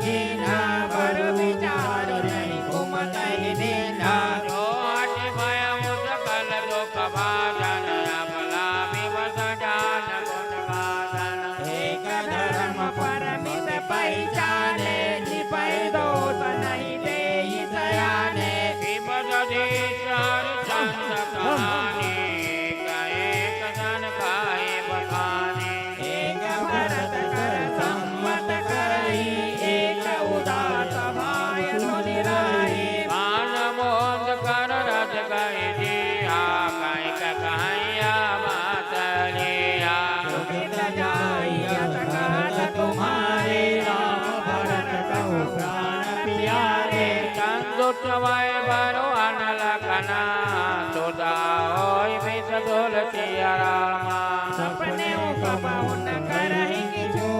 दीन्हा, बड़ विचार नहीं घूमत ही दीन्हा। जो अति भय मुसकल दुख भाजन, अबला विवश जान गुण गाजन। एक धर्म परमित पहिचाने, निपय दोष नहीं देहि सयाने। विवश धीश हरिचंद कहानी, एक एक जन गाए बखानी। एक भरत कर संवत करही, एक उदास भाय सुनि राही। बान मोद कर रथ गए जिया, कहिक कहिया बात लिया। उठि जाई अस कहत तुम्हारे, राम भरत कहु प्राण प्यारे। संतुष्ट भय बरु अनलखना, सुधा होई विष तुलसी रामा। सपने उपमा उन करही किछु,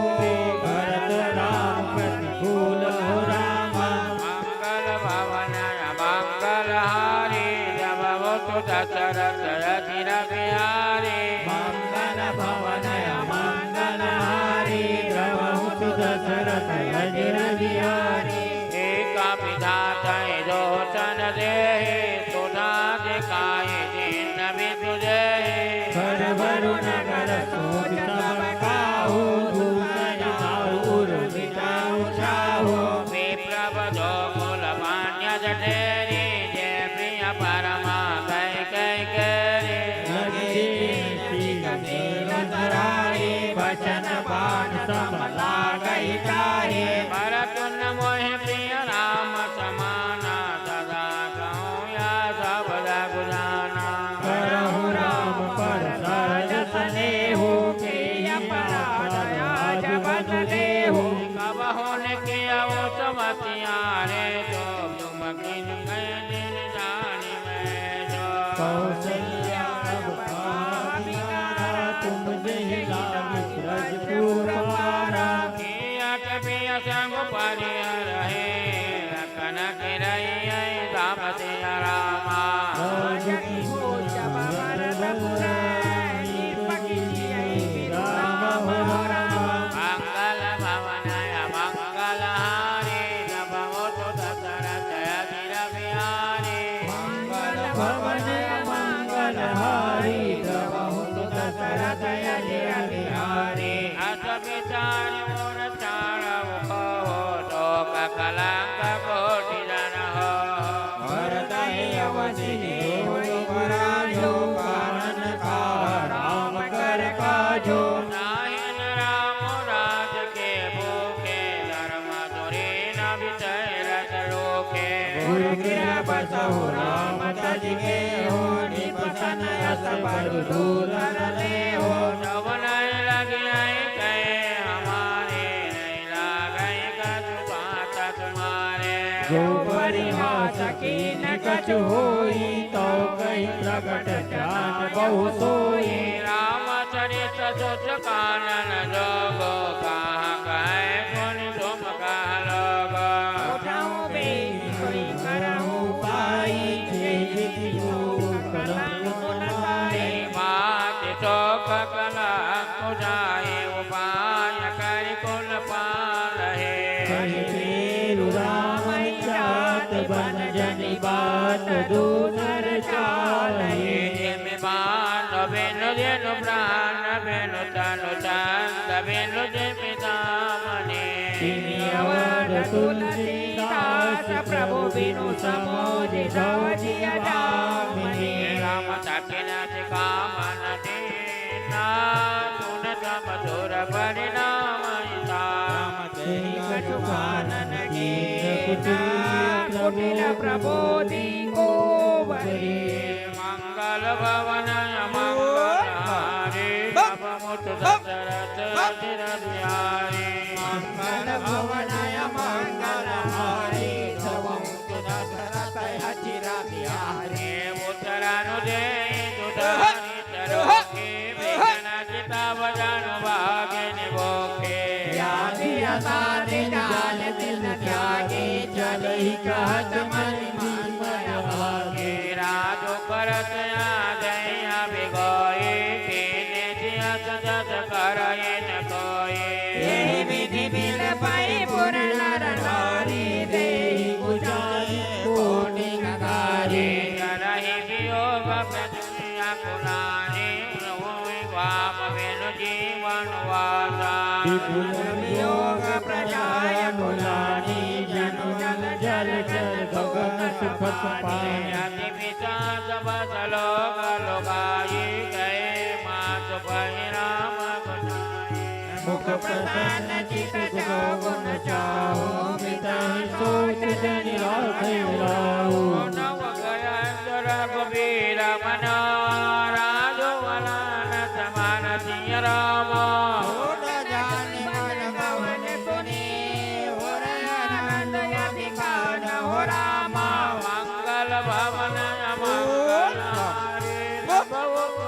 भरत राम प्रतिकूल हो रामा। मंगल भवन मंगल हारी, जब मुत दशरथ अजिर बिहारी। मंगल भवन मंगल हारी, जब मुत दशरथ अजिर बिहारी। एक विधाता दोषन देहि, सुधा दिखाई दीन विषु देहि। कर वरु नगर सोच सब काहू, दूसर दाऊ उर मिटाऊ छाहू। विप्र बधो कुल मान्य जठेरी, जे प्रिय परमा कहि कहि केरी। लगे सील सरारी, वचन बाण सम लागहि तारी। भरत न मोहि प्रिय राम समाना, सदा कहूँ या सब जग जाना। करहु राम पर सहज स्नेहु, के अपराध आज बन लेहु। कबहुँ न किया वो समतिया रे, जो तुम किन कह दिन जानी मैं जो। कौशल्या सब कहा विचारा, तुम जहि लागी ब्रजपुर पारा। कियत पिय संग परिहर हे, लखन गिरई आई धाम सिया रामा। राजकी हो जब भरत पुर, दीपक जियई विश्राम हो रामा। मंगल भवन मंगल हारी, जब मुत दशरथ अजिर बिहारी। मंगल भवन मंगल हारी, जब मुत दशरथ अजिर बिहारी। अस विचार मोर चारव कहो, शोक कलंक कोटि जन हो। भरत ही अवसि देव युवराजो, कानन कहा राम कर काजो। ताहि न राम राज के भूखे, धर्म धुरी न विषय रस रोके। गुरु गृह बसहु राम तज गेहो, नृप सन अस बरु दूसर लेहो। जब नहीं लगिहै कहे हमारे, नहीं लागै कछु बात तुम्हारे। जो परिहास कीन्ह कछु होई, तौ कहि प्रगट जान बहु सोई। रामचरित सुत कानन जोगो, कहा कहै गुन तुम कह लोगो। उठहु बेंत सोई करहु उपाई, जे विधि योग कलंक कुल पाई। मात शोक कलंक जाई, उपाय करि कुल पालहि। कहि फेरु राम जात बन जनि बात दूसर चालहि। जिमि बान बिनु जिनु प्रान बिनु तनु चंद बिनु जिमि दामनि। तिनि अवध तुलसीदास प्रभु बिनु समोजि भव जिय डामनि। राम सकिन सिखावन दीना, सुन सम सुर परिणाम हिता। राम तेहि कछु कानन कीना, कुटिल प्रबोधि को बरे। मंगल भवन मंगल हारी, जब मुत दशरथ अजिर बिहारी। मंगल भवन मंगल हारी, जब मुत दशरथ अजिर बिहारी। उतरनु देहि दुधारी चरोके, विघ्न चितव जनु भागि निभोखे। व्याधि असाध्य जाल तिल त्यागे, चलहि कहत मनि मंगल भागे। राजो करत आज्ञा बिगोई, कीन्ह जियस जस करहिं न कोई। एहि विधि बिलपहि पुर नर पाए। अति पिता तपस लोक लुभाई, कहे मातु कहि राम गुसाई। मुख प्रसन्न चित जो गुण चाहु, मिटहि सोच जनि राखे राहु। नव गयंत रघुबीर मन, राजु वलन समान सिय राम। होत जानि मन गवन सुनी, होरय आनंद अति पावन हो राम। मंगल भवन अमंगल हारी, बहुत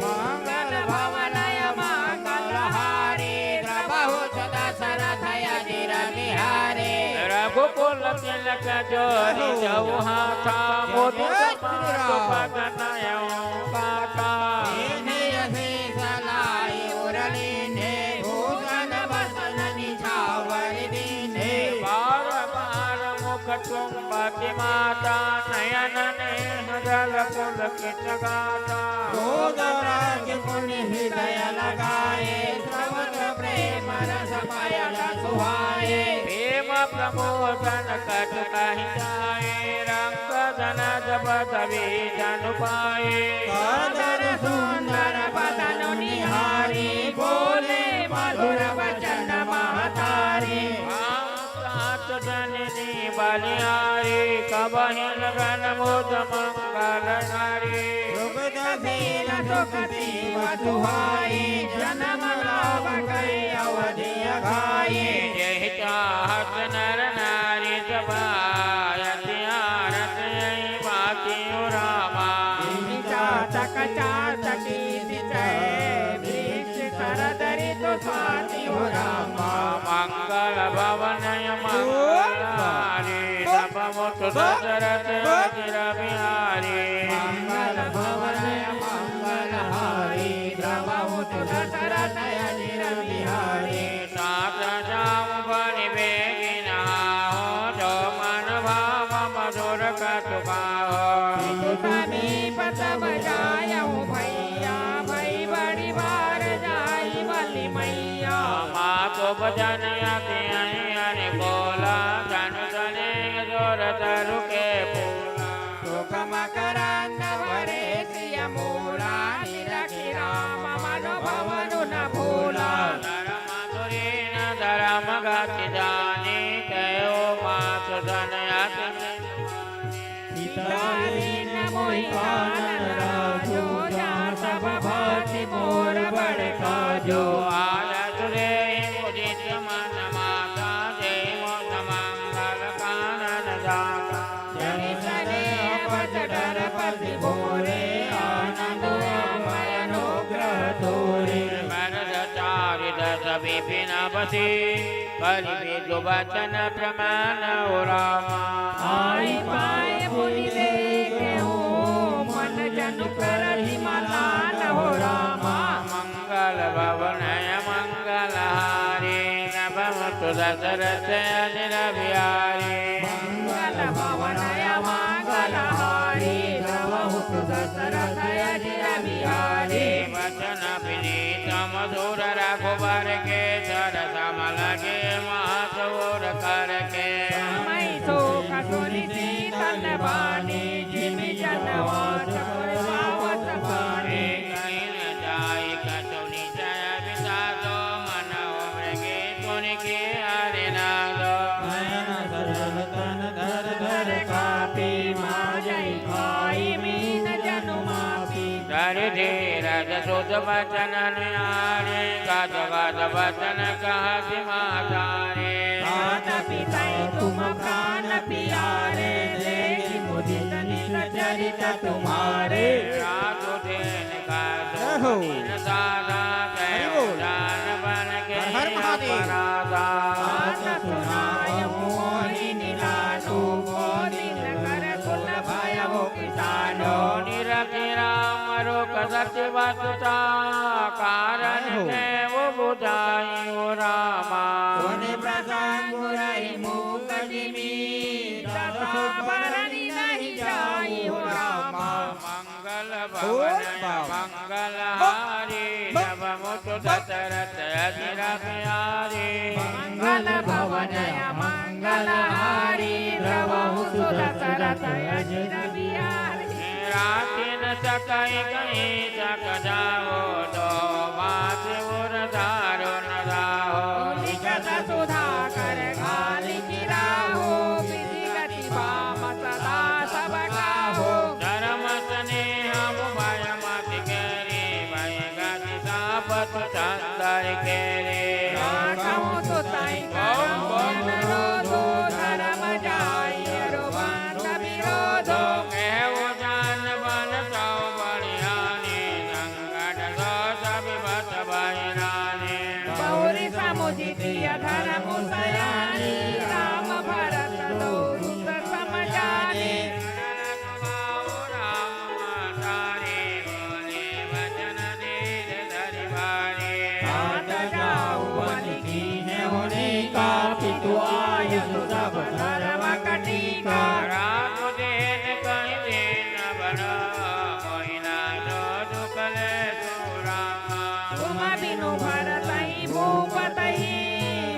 मंगल भवन अमंगल हारी, द्रवहु सुत दशरथ अजिर बिहारी। रघुकुल तिलक जोरि जय हो। जउ हाथा, मोदित जय श्री मातु राम। पद नयउ गाथा। दीन्हि असीस लाइ उर लीन्हे, भूषण बसन निछावर दीन्हे। बार बार मुख चुंबति माता, नयन नेह जल पुलकित गाथा। क्रोध राग मुनि हृदय लगाए, समुद्र प्रेम रस पयल सुहाए। भीम प्रमोदन कछु कहि जाए, रंग जन जब सभी जनु पाए। सादर सुंदर बदन निहारी, बोले मधुर वचन महतारी। सात जननी बलिहारी, कबहिं गन मुद मंगल नारी। सुकृत शील सुकृति वसु हाई, जनम लाभ कइ अवधि अघाई। जेहि चाहत नर नारी सब, अति आरत यहि बाँचि हो रामा। जेहि चातक चातकी सिचय, बीच शरद ऋतु स्वाति हो रामा। मंगल भवन अमंगल हारी, द्रवहु सुत दशरथ अजिर बिहारी। मंगल भवन अमंगल हारी, द्रवहु सुत दशरथ अजिर बिहारी। तात जाउ बलि बेगिन आहो, जो मन भाव मधुर कछु कहो। सितु समीप तब जायउ भैया, भई बड़ी बार जाई बलि मैया। मातु भजन अति अनियन बोला, जनु सनेह जोर तरु के फूला। सुख मकरंद भरे सिय मूला, निरखि राम मन भवनु न भूला। धर्म धुरीन धर्म गति जानी, कहो मातु सन अति पिता दीन मोहि कानन राजो, जा सब भाँति मोर बड़ काजो। आलस देहि मुदित मन माता, देहु समंगल कानन दाता। जनि सनेह बस डर पति बोरे, आनंद अभय अनुग्रह तोरे। भरत चारि दस विपिन बसी, करि विधु वचन प्रमाण हो रामा। आइ पाए मुनि देखे हो, मन जनु करति मलान हो रामा। मंगल भवन अमंगल हारी, द्रवहु सुत दशरथ अजिर बिहारी। मंगल भवन अमंगल हारी, द्रवहु सुत दशरथ अजिर बिहारी। वचन विनीत मधुर रघुबर के, सरस अमल के महत उर कर के। समय शोक सुनि शीतल बानी, जिमि जनवास पुर पावत पानी। कहीं न जाइ कछु निश्चय बिसातो, मन उमर के सुनि के हरि नादो। नयन सजल तन थर थर कापी, माजहि खाई मीन जनु मापी। धरि धीरज सुत बचन निहारे, कथ कथ वचन कहत माता रे। तात पितहि तुम प्रान पियारे, देखि मुदित नित चरित तुम्हारे। रासु देन कछु जय हो। कठिन साधा, हरि बोल। जान बन के हर हर महादेव। अपराधा। तात सुनायउ मोहिनि लानु, को दिन कर कुल भयउ किसानो। निरखि राम रुख सचि वसुता, कारण जय हो। केउ बुझाई हो रामा। पुनि प्रसंग रही मूक जिमि, दशा बरनि नहीं जाई हो रामा। मंगल भवन मंगल हारी, द्रवहु सुत दशरथ अजिर बिहारी। मंगल भवन अमंगल मंगलहारी द्रवहु सुदशरथ अजिर बिहारी। राखिन सकहि कहि सक जाहु, दो मास उर दारुन राहु। लिखत सुधाकर घालिक राहु, विधि गति बाम सदा सब काहु। धर्म स्नेह भय मति केरी, भय गति सापत चंदर केरी। राखहु सुतहि करहु अनुरोधो, धर्म जाई अरु बंध विरोधो। केहू जान बन सौ बलिहानी, संकट दोष विपत भय रानी। बहुरि समुझि जिय धर्म सयानी, राम भरत दो सुत सम जानी। राम माता रे, बोले वचन धीर धरि बारी। तात जाऊ अति कीन्हेउ नीका, पितु आयुष सब धर्म कटीका। राम देन कहि दीन बन, कोई ना जो दुख ले सुरामा। तुम बिनु भरतहि भूपतहि,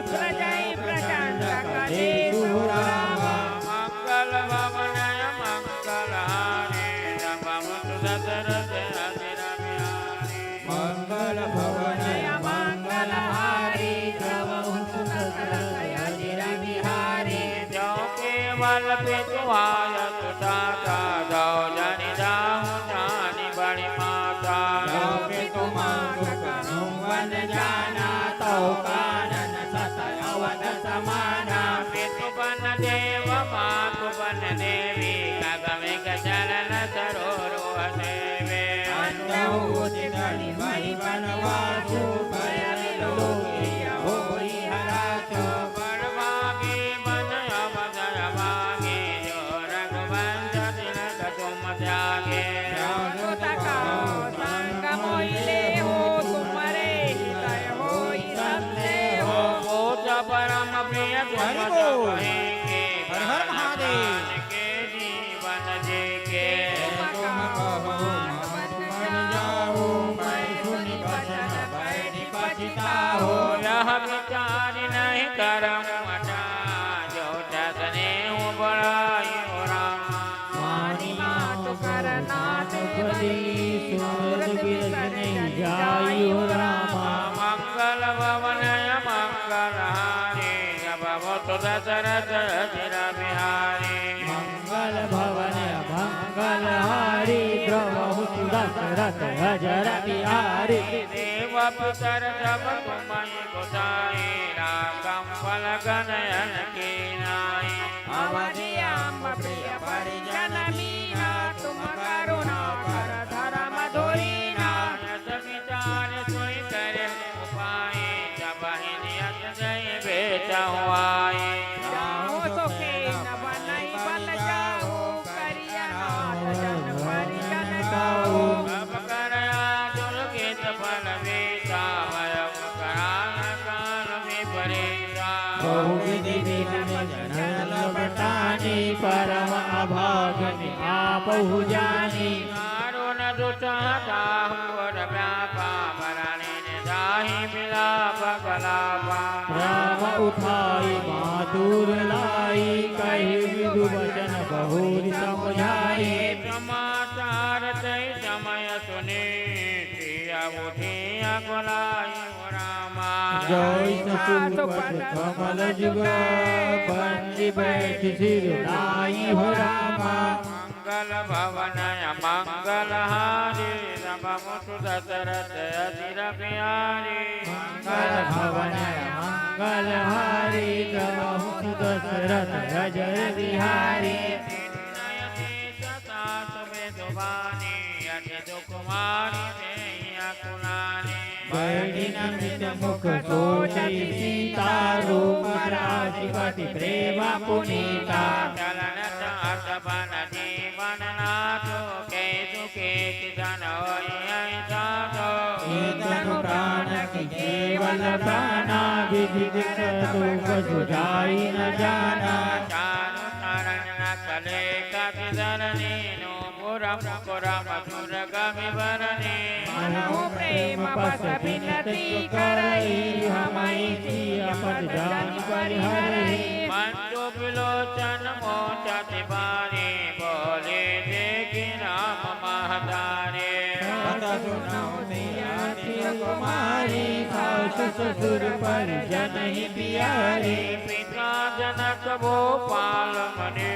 प्रजहि प्रचंड कलेसु रामा। मंगल भवन मंगलहारी, द्रवहु सुदशरथ अजिर बिहारी। मंगल भवन मंगलहारी, द्रवहु सुदशरथ अजिर बिहारी। जो केवल पितु आय सुजाता, दो जनि जाहु जानि बड़ी माता। जो पितु मातु कहूँ बन जाना, तौ कानन सत अवध समाना। पितु बन देव मातु बन देवी, खग मृग चरण सरोरुह सेवे। अंधहूत गणि महि बनवासु, भय विलोकिय होई हरासु। बड़भागी बन अवसर भागी, जो रघुवंश तिलक तुम त्यागे। जो सुत कहो संग मोहि लेहु, तुम्हरे हृदय होई संदेहु। पूत परम प्रिय तुम हरि बोल। सबहि के, हर हर महादेव। भगवान के जीवन जी के। तुम कहो मातु बन जाहु, मैं सुनि वचन बैरि पछिताहु। यह विचार नहीं करम अटा, जो जसने हो बड़ाई हो रामा। मानि मातु करना देवरी, सुरत बिरत नहीं जाई हो रामा। मंगल भवन मंगलहारी, द्रवहु सुदशरथ अजिर बिहारी। मंगल भवन मंगलहारी, द्रवहु सुदशरथ अजिर बिहारी। देव पितर सब तुमहि गोसाई, राखहु पलक नयन की नाई। अवधि अम्ब प्रिय परिजन मीना, तुम करुणा कर धर्म धुरीना। अस विचार सोई करे उपाय, सबहि नियत जय बेचहुआई। जाहु सुखेन बनई बल जाहु, करिया नाथ जन परिजन काहू। सब कर आतुर केत फल बेचा, भय करान काल विपरीता। बहु विधि विघ्न जन लपटानी, परम अभागिन आपहु जानी। दारुण दुसह ताहु अर व्यापा, मरणी ने जाहि मिलाप कलापा। राम उठाई मातुर लाई, कहि विधु वचन बहुरि समुझाई। समाचार तहि समय सुनी, सिया उठी अकुलाई हो रामा। जय ससुर पद कमल जुग, बंदी बैठ सिर नाई हो रामा। मंगल भवन मंगलहारी, द्रवहु सुदशरथ अजिर बिहारी। मंगल भवन मंगलहारी, द्रवहु सुदशरथ अजिर बिहारी। चिन्हय शीश सास विधु बानी, अति सुख मारि देहि अकुलानी। बैठी नमित मुख सोचति सीता, रूप राशि पति प्रेम पुनीता। चलन सास बन जीवन नाथ, केसु केसि सन होई अहि साथ। ए तनु प्रान की केवल प्राना, विधि विकट तब कछु जाई न जाना। चारु चरण रखले कपि धरनी, नूपुर मुकुर मधुर गबि बरनी। मनहु प्रेम बस बिनती करई, हमहि जिय पद जनि परिहरई। मंजु सुर परिजन ही प्यारे। पिता जनक भूपाल मुनि,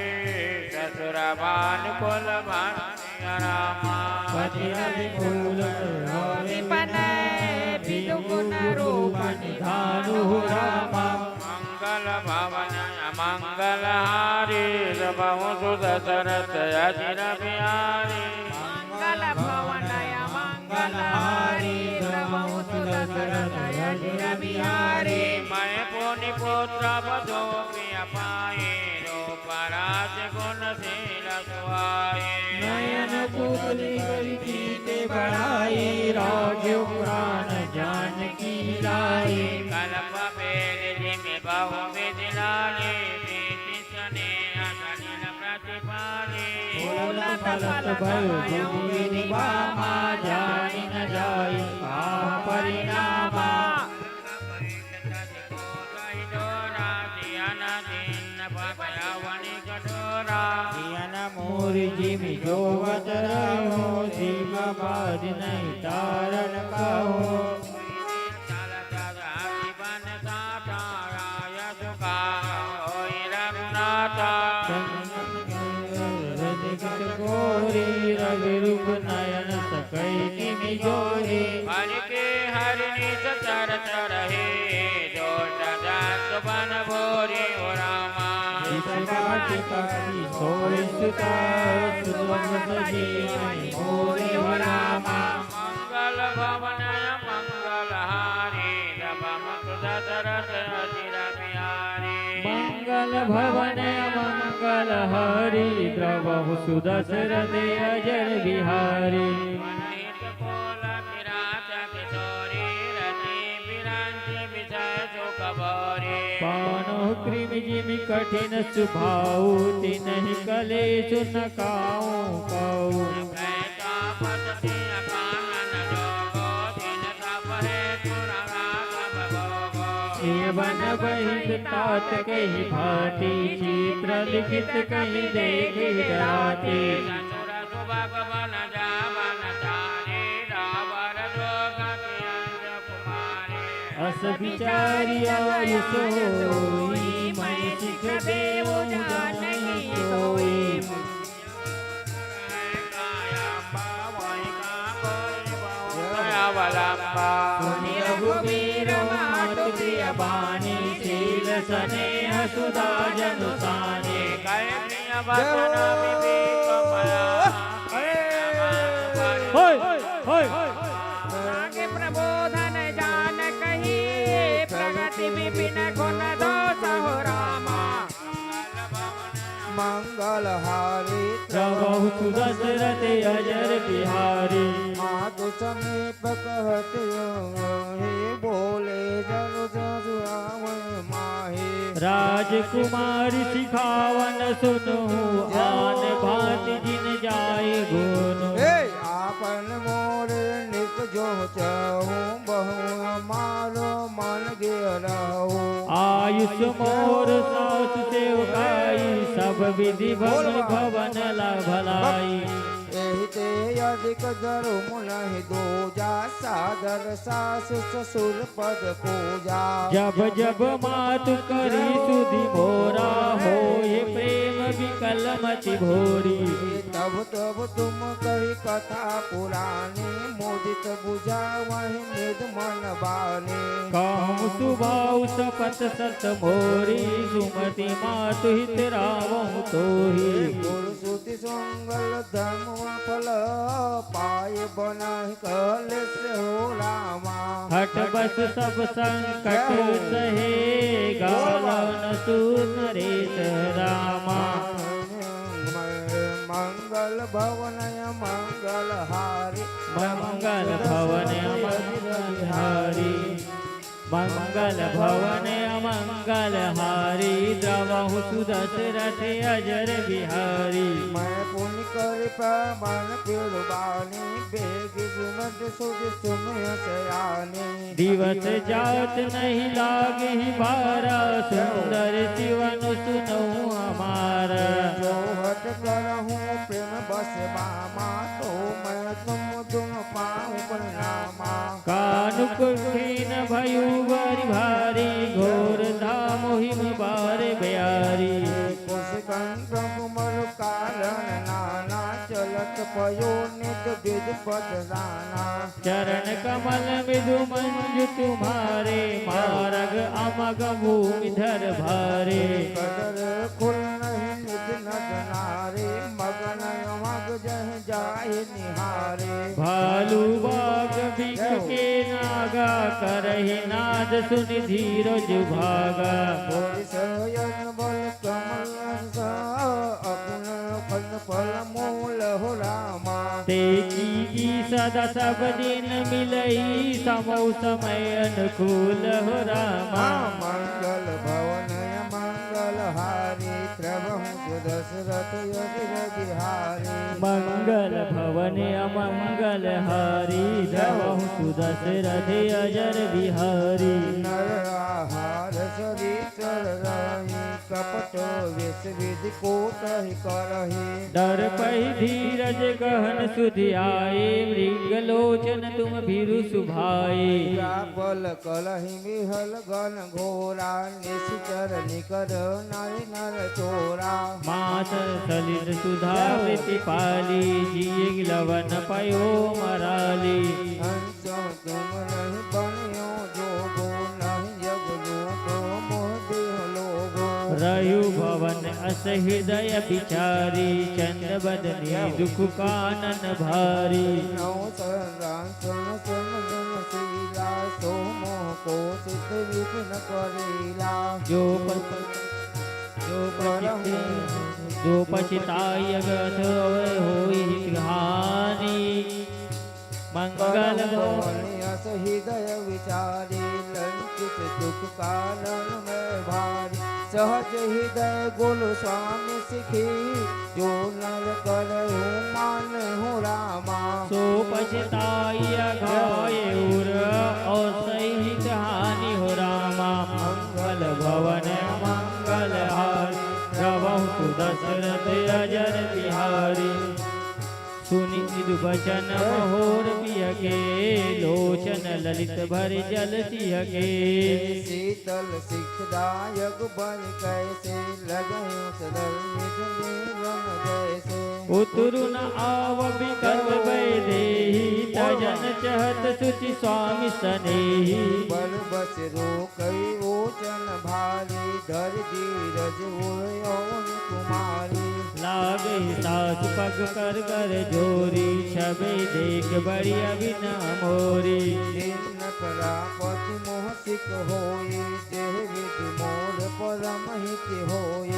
ससुर भानुकुल भाषिया रामा। पति हरि कुल रवि पनय, विधु गुण रूप निधानु रामा। मंगल भवन मंगल हारी, द्रवहु सुदशरथ अजिर बिहारी। मंगल भवन मंगल हारी, द्रवहु सुदशरथ अजिर बिहारी। मैं पुनि पुत्र वधु प्रिय पाई, रूप राज गुण शील सुहाई। नयन पुतली करि कीते बड़ाई, राखेउ प्रान जानकी लाई। कल्प बेल जिमि बहु विधि लाली, प्रीति सनेह सलिल प्रतिपाली। फूलत फलत भय विधि बामा, जानि न जाई कहा परिणामा। जियन मोर जिमि जोवत रहो, सीमा बाध नहीं तारण कहो। गोरी रवि रूप नयन सकई जिमि जोरी। हरि के हरि निज चरचर हे, जो सदा सुवन भोरी हो रामा। जिस बाटिका की सोई सुता, सुवन सजीवनी भोरी हो रामा। मंगल भवन मंगल हारी, द्रवहु सुदशरथ अजिर बिहारी। मंगल भवन मंगल हारी, द्रवहु सुदशरथ अजिर बिहारी। मनहित कोल किरात किशोरी, रति बिरंच विषय सुख भोरी। पावनु क्रिमि जिमि कठिन सुभाऊ, तिनहि कलेसु न काऊ काऊ। सेवन बहित तात कहि भांति, चित्र लिखित कहि देखि डराते। अस बिचारि आयुष होई, महि सिख देउ जानहि सोई। अवलंबा। सुनि रघुबीर मातु प्रिय बानी, शील सनेह सुधा जनु सानी। कह प्रिय वचन विवेक मया। होय, होय। आगे प्रबोधन जान कही, प्रगति विपिन गुण दोष हो रामा। मंगल हारी द्रवहु सुदशरथ अजिर बिहारी। मातु समीप कहत हे, बोले जनु जसु राम माही। राजकुमारी सिखावन सुनहु, आन भांति जिन जाय गुनु। ए, आपन मोर निक जो चाहूं, बहु हमारो मन गिरहु। आयुष मोर सासु सेवकाई, सब विधि भवन भवन ला भलाई। एहि ते अधिक धर्म नहीं दूजा, सादर सासु ससुर पद पूजा। जब जब मातु करी सुधि मोरा, होय प्रेम विकल मति भोरी। तब तब तुम कही कथा पुरानी, मुदित बुझावहि मृदु मन बानी। कहूँ सुभाव सपत सत मोरी, सुमति मातु हित रावहु तोही। गुरु सुति सुमंगल धर्म फल, पाय बनहि कलेस हो रामा। हठ बस सब संकट सहे, गालन सुनरेश रामा। मंगल भवन मंगल हारी। मंगल भवन मंगल हारी। मंगल भवन मंगल हारी, द्रवहु सुदशरथ अजिर बिहारी। मैं पुनि करि पावन कुर्बानी, बेगि सुमति सुधि सुनहु सयानी। दिवस जात नहीं लागहि बारा, सुंदर सिवन सुनहु हमारा। जो हठ करहु प्रेम बस बामा, तो मैं तुम दुन पाऊं प्रणामा। कानुक खेन भयु बरि भारी, घोर धाम हिम बार ब्यारी। कुसकंत कुमल कारण नाना, चलत पयो नित विध पद दाना। चरण कमल मृदु मंजु तुम्हारे, मारग अमग भूमि धर भारे। कदर खुल नहीं निज नद नारे, मगन अमग जह जाहि निहारे। भालु बाग बिख के नागा, करहि नाद सुनि धीरज भागा। बोरि सयन बल कमल अंस, अकुन खन फल मूल हो रामा। ते की की सदा सब दिन मिलई, समौ समय अनुकूल हो रामा। हाँ, मंगल भवन मंगल हारी, द्रवहु सुदशरथ अजिर बिहारी। मंगल भवन अमंगल हारी, द्रवहु सुदशरथ अजर बिहारी। नर आहार सरीसर रही, कपट वेश विधि कोटहि करही। डरपहि धीरज गहन सुधि आए, मृग लोचन तुम भीरु सुभाए। का बल कलहि मिहल गण घोरा, निशिचर निकर नारि नर चोरा। मात सलिल सुधा प्रीति पाली, जिय लवन पयो मराली। हंस तुम नहीं बनियो जोगो, नहीं जग लोक मोह देह लोगो। रयु भवन अस हृदय बिचारी, चंद बदनी दुख कानन भारी। नौ सहस्रासन सुन सुन शीला, सो मोह को चित विघ्न करीला। जो पछ-, जो पछित-, जो पछिताय अगथ होई हित हानि। मंगल भवन भवन अस हृदय विचारी, लंकित दुख कानन में भारी। सहज हृदय गोल स्वामी सिखी, जो नर करहु मान हो रामा। सो पछताय अघाय उर, और सहित हानि हो रामा। मंगल भवन मंगल हारी, द्रवहु सुदशरथ अजर बिहारी। सुनि इदु बचन महोर पिय के, लोचन ललित भरि जल सिय के। शीतल सिखदायक बन कैसे, लगहु सदल निज जीवन जैसे। उतरु न आव विकट वैदेही, तजन चहत सुचि स्वामी सनेही। बल बस रोकई ओचन भारी, धरि धीरज उर अवनि कुमारी। लागहि सासु पग कर कर जोरी, छबे देख बड़ी अविन अमोरी। जिन परापति मोह सिक होई, देह विधि मोर परम हित होई।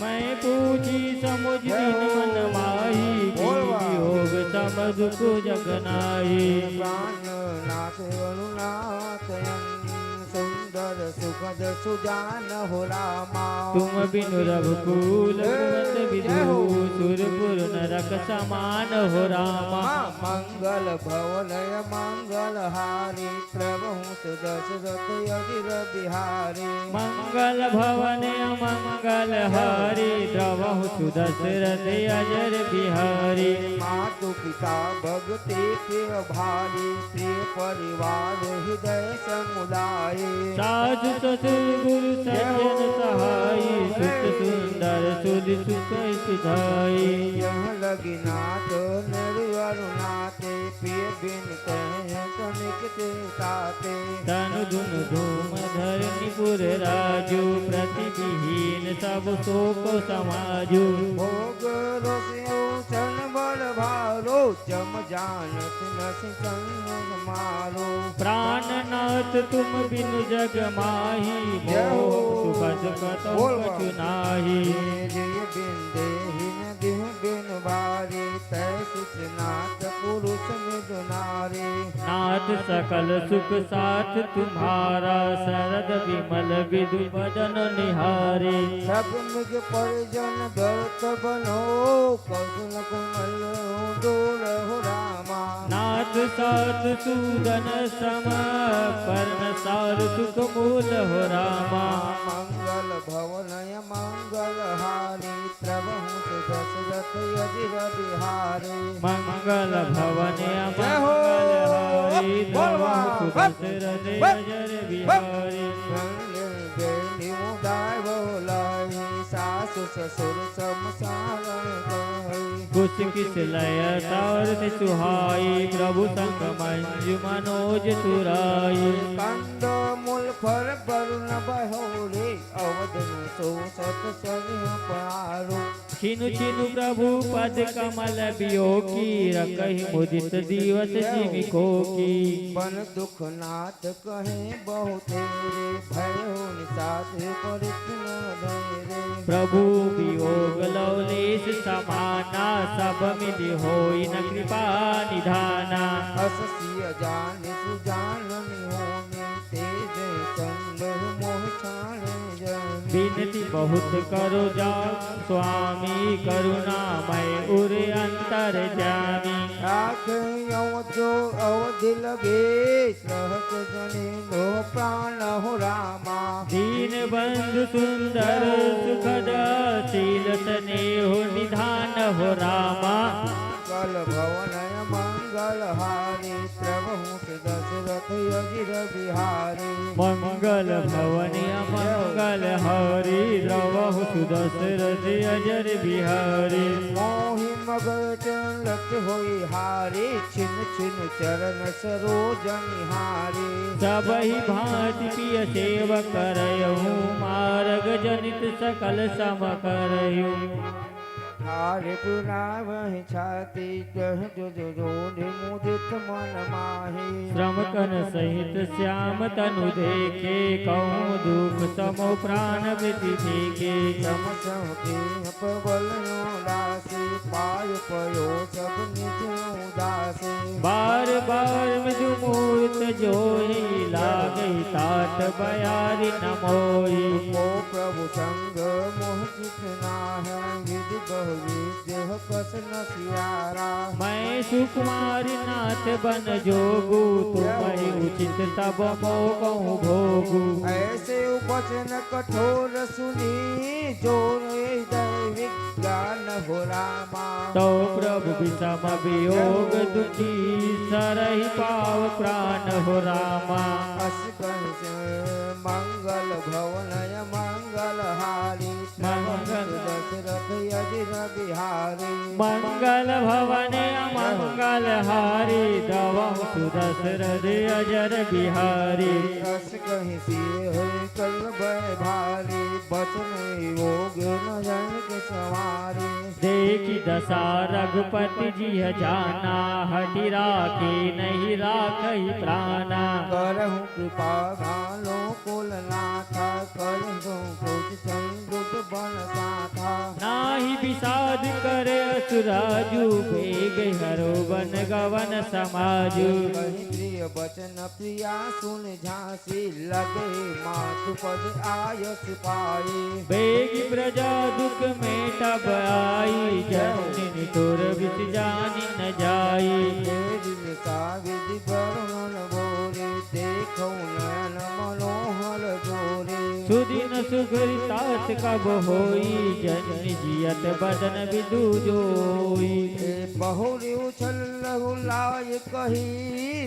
मैं पूछी समुझ दीन मन माही, बोल वाह। कीन्ही योग सम दुख जग नाही। प्राणनाथ रघुनाथ यन, सुंदर सुखद सुजान हो रामा। तुम बिनु रघुकुल कुमत विधु, सुरपुर नरक समान हो रामा। मंगल भवन मंगल हारी, प्रभु सुदशरथ अजिर बिहारी। मंगल भवन मंगल हारी, द्रवहु सुदशरथ अजर बिहारी। मातु पिता भगति के भारी, प्रिय परिवार हृदय समुदाय। सासु ससुर गुरु सज्जन सहाई, सुत सुंदर सुधि सुख सुधाई। यह लगी नाथ नर अरु नाथे, प्रिय बिन कहे तनिक ते ताते। तनु धुन धूम धरनीपुर राजु, प्रति विहीन सब शोक समाजु। भोग रस ओछन बल भारो, जम जानत नसि संग मारो। प्राणनाथ तुम बिनु जग माही, जय हो। मोह सुखद कतहु बोल बाबा। कछु नाही। जिय बिन देहि न दिहु बिनु बारी, तैसित नाथ पुरुष मृदु नारी। नाथ सकल सुख साथ तुम्हारा, सरद विमल विधु बदन निहारी। सब निज परिजन व्यर्थ बनो, कछु न कुमल दूर हो रामा। नाथ साथ सूदन सम, परम सार सुख मूल हो रामा। मंगल भवन मंगल हारी, प्रभु दशरथ अजिर बिहारी। मंगल भवन जय हो। अमंगल हारी बोल द्रवहु वाह। सुदशरथ बस। अजर बस। बिहारी। सासु ससुर सम सारण गाई। कुछ किस लय सारथ सुहाई, प्रभु संग मंजु मनोज सुराई। कंद मूल फल वरुण बहोरे, अवध न सो सत सरिह पारो। छिनु छिनु प्रभु पद कमल बियो की, रखहि मुदित दिवस जिमि को की। बन दुख नाथ कहे बहुतेरे, भय हो निसात परित न धैरे। प्रभु वियोग लवलेश समाना, सब मिलि होई न कृपा निधाना। अस सिय जानि सुजान मिहोनी, तेज संग मोह छाड़े जानी। बिनती बहुत करो जा स्वामी, करुणामय उर अंतरजामी। राख अवध जो अवध लगे, सहज जने लो प्राण हो रामा। दीन बंधु सुंदर सुखद, शील स्नेह निधान हो रामा। मंगल भवन मंगल हारी, प्रभु दशरथ अजिर बिहारी। मंगल भवन अमंगल हारी, द्रवहु सुदशरथ अजर बिहारी। मोहि मगन चरण लट होई हारी, छिन छिन चरण सरोज निहारी। सबहि भांति पिय सेव करयहु, मारग जनित सकल सम करयहु। हार पुरावहि छाती कह जो जो जोड़ मुदित मन माही। श्रम कन सहित श्याम तनु देखे, कहूँ दुख समो प्राण प्रीति देखे। सम सम देह पवल राशि, पाय पयो सब निज उदासी। बार बार मृदु मूर्त जोई, लागहि तात बयारी न मोई। को प्रभु संग मोह जितना है, विधि बहु विद्य कस न सियारा। मैं सुकुमार नाथ बन जोगु, तुम्हहि उचित तब मो कहूँ भोगु। ऐसे वचन कठोर सुनी, जोरे दैविक ज्ञान हो रामा। तो प्रभु विषम वियोग दुखी, सरहि पाव प्राण हो रामा। अस कहि से मंगल भवन मंगल हारी, मंगल दशरथ अजिर बिहारी। मंगल भवन मंगल हारी, द्रवहु सुदशरथ अजर बिहारी। अस कहि सिय होई कल भय भारी, बचन योग न जनिक संवारी। देखि दशा रघुपति जिय जाना, हठि राखे नहीं राखहि प्राना। करहु कृपा भालो कुल नाथा, करहु कोटि संग दुख बन साथा। नाहि विषाद करे असुराजु, बेग हरो बन गवन समाजु। कहि प्रिय बचन प्रिया सुन झांसी, लगे मातु पद आयस पाई। बेग प्रजा दुख मेटब आई, जननी तोर विष जानि न जाई। तेरी निशा विधि वरुण बोले, देखो नयन मनोहर जोरे। सुदिन सुघरि तात कब होई, जननी जियत बदन बिदु जोई। ए बहुरी उछल लहु लाय कही,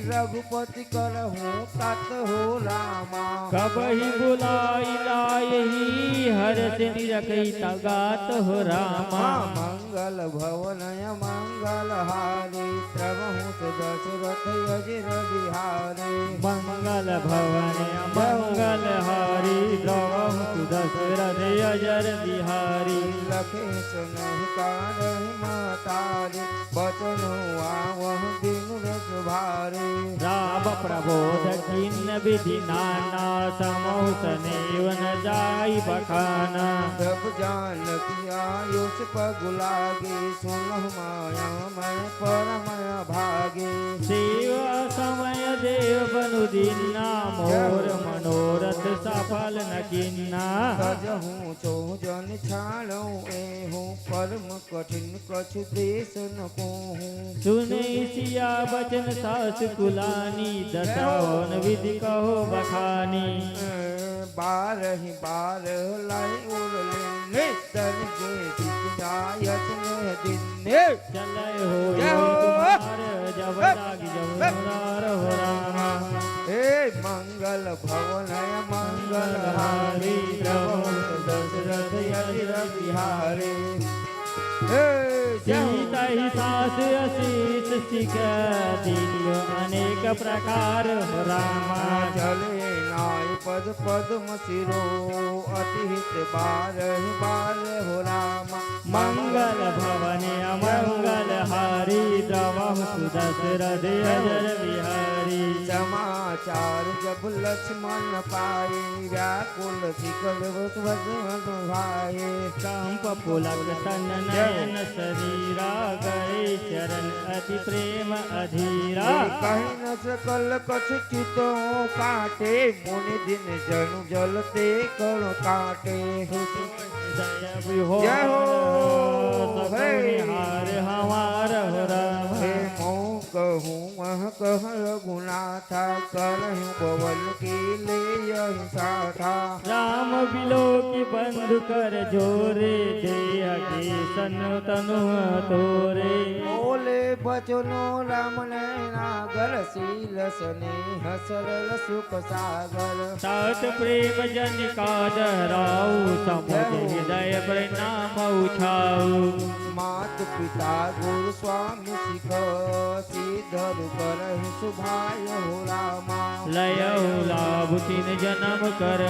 रघुपति करहु तात हो रामा। कबहि बुलाइ लायही, हरषि निरखहि तगात हो रामा। हाँ, मंगल भवन मंगल हारी, प्रभु दशरथ अजिर बिहारी। मंगल भवन मंगल हारी, प्रभु दशरथ अजर बिहारी। लखेस नहीं कारहि महतारी, बचन आवहु बिनु रस भारी। राम प्रबोध किन्न विधि नाना, समहु सनेव न जाई बखाना। सब जानकी आयुष पगु लागी, सुनहु माया मैं परम अभागी। सेवा समय देव बनु दीन्हा, मोर मनोरथ सफल न किन्हा। सजहु चहुजन छाड़उ एहू, परम कठिन कछु देस न कोहू। सुनइ सिया बचन सास कुलानी, दसहु न विधि कहो बखानी। बारहि बार लाई उरलेने, तन के बिचनायत ने दिन्ने। चले हो जय हो। एक बार जब हे, लागी जब हे। उरार हो रामा। हे मंगल भवन मंगल हारी, प्रभु दशरथ यजिर बिहारी। हे जय हो। सीता ही सास आशीष सिख दियो अनेक प्रकार हो रामा। चले नाय पद पद्म सिरो, अति हित बारहि बार हो रामा। मंगल भवन अमंगल हारी, द्रवहु सुदशरथ अजिर बिहारी। समाचार जब लक्ष्मण पाए, व्याकुल शिखर वसुवदन भाए। कंप पुलक तन नयन शरीरा, गए चरण अति प्रेम अधीरा। कहि न सकल कछु चितहु काटे, मुनि दिन जनु जलते कण काटे। जय विहोर जय हो। सकुनि हे। हार हमार हो राम। हे मोहु कहूँ अह कह रघुनाथा, करहु पवन कीन्ह यहि साथा। राम बिलोकि बंधु कर जोरे, देह के सन तनु तोरे। बोले बचनो राम नयनागर, शील स्नेह सरल सुख सागर। तात प्रेम जनिका डहराऊ, समुझ जय हो। हृदय प्रणाम उछाऊ। मात पिता गुरु स्वामी सिख, श्रीधर करहि सुभाय हो रामा। लयहु लाभ तिन जनम कर,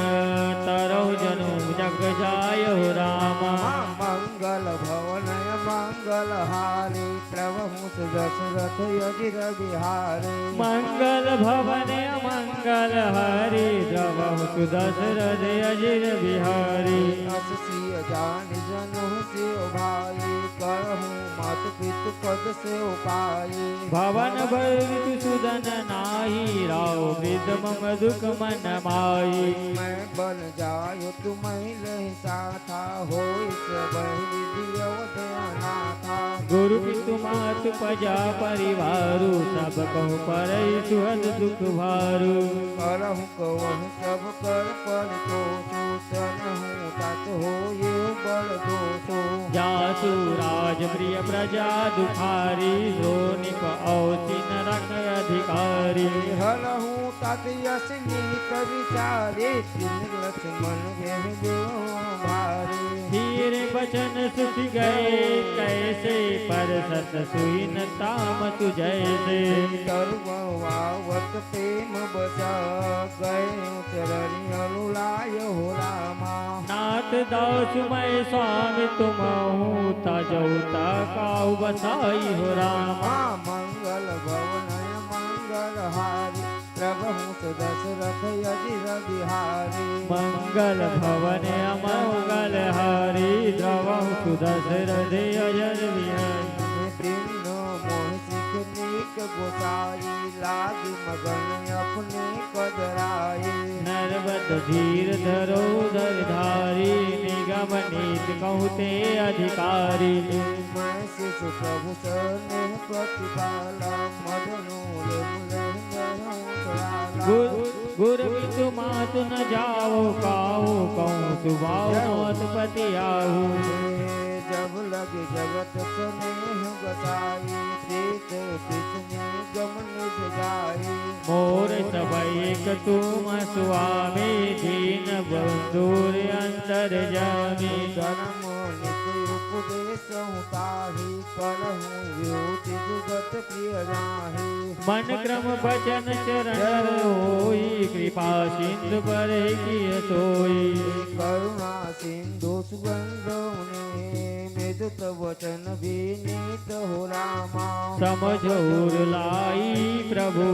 तरहु जनुम जग जाय हो रामा। हाँ, मंगल भवन मंगल हारी, प्रभु सुदशरथ अजिर बिहारी। मंगल भवन मंगल हारी, प्रभु सुदशरथ अजिर बिहारी। अस सिय जान जनु सिय भाई, करहु मात पितु पद सेव पाई। भवन भय ऋतु सुदन नाही, राव वृद्ध मम दुख मन माई। मैं बन जायो तुम्है लहि साथा, होई सब रिद्धि अवध अनाथा। गुरु पितु मातु प्रजा परिवारु, सब कहु परई सुहद सुख भारु। करहु कवहु सब कर परितोषु, तनहु तात होय बड़ दोषु। जासु राज प्रिय प्रजा दुखारी, सोनिप अवसि नरक अधिकारी। हरहु तात अस नीक विचारी, तिन लक्ष्मण गहे देव भारी। हीर बचन सुति गए कैसे, परसत सुइ न तामसु जैसे। तरुआ आवत प्रेम बसा, गए चरण अनुलाय हो रामा। नाथ दासु मैं स्वामी तुम्हु, तजौ ता काहु बसाई हो रामा। हाँ, मंगल भवन मंगल हारी, प्रभु सुदशरथ अजिर बिहारी। मंगल भवन अमंगल हारी, द्रवहु सुदशरथ अजिर बिहारी। दीन मोहि सिख नीक गोसाई, लागी मगन अपने कदराई। नरवत धीर धरो धर धारी, निगम नीत कहु ते अधिकारी। मैं शिशु प्रभु सरने प्रतिपाला, मदनु गुरु, गुरु पितु मातु न जाओ काहू, कहूँ सुभाव मातु पति आहू। जब लगे जगत स्नेह गोसाई, प्रीत प्रीत में गम निज जाई। मोर सब एक तुम स्वामी, दीन बंधुर अंतर्जामी। धर्म नित उपदेश हूँ ताही, करहूँ विभूति जुगत प्रिय जाही। मन क्रम बचन चरण होई, कृपा सिंधु पर किय सोई। करुणा सिंधु सुगंध ने, विद्युत वचन विनीत हो रामा। समझ उर लाई प्रभु,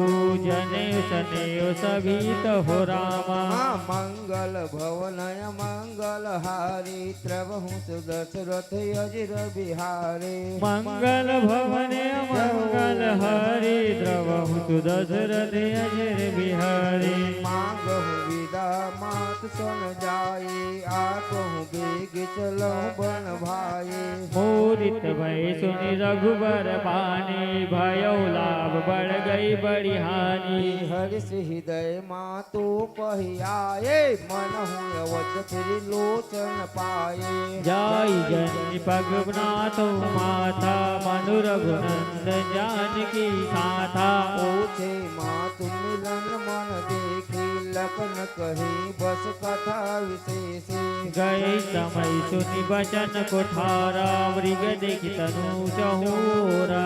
जने सनेह सभीत हो रामा। हाँ, मंगल भवन मंगल हारी, द्रवहु सुदशरथ अजिर बिहारी। मंगल भवन मंगल हारी, द्रवहु सुदशरथ अजिर बिहारी। मांगहु दामाद सन जाए, आ कहूँ बेग चलहु बन भाई। मोरित भय सुनि रघुबर बानी, भयउ लाभ बढ़ गई बड़ी हानि। हर्ष हृदय मातु पहि आए, मनहु अवध फिर लोचन पाए। जाई जनि पग नाथउ माथा, मनु रघुनंदन जानकी साथा। पूछे मातु मिलन मन देखी, लखन कही बस कथा विशेष। गए समय सुनि बचन कुठारा, मृग देखि तनु चहुरा।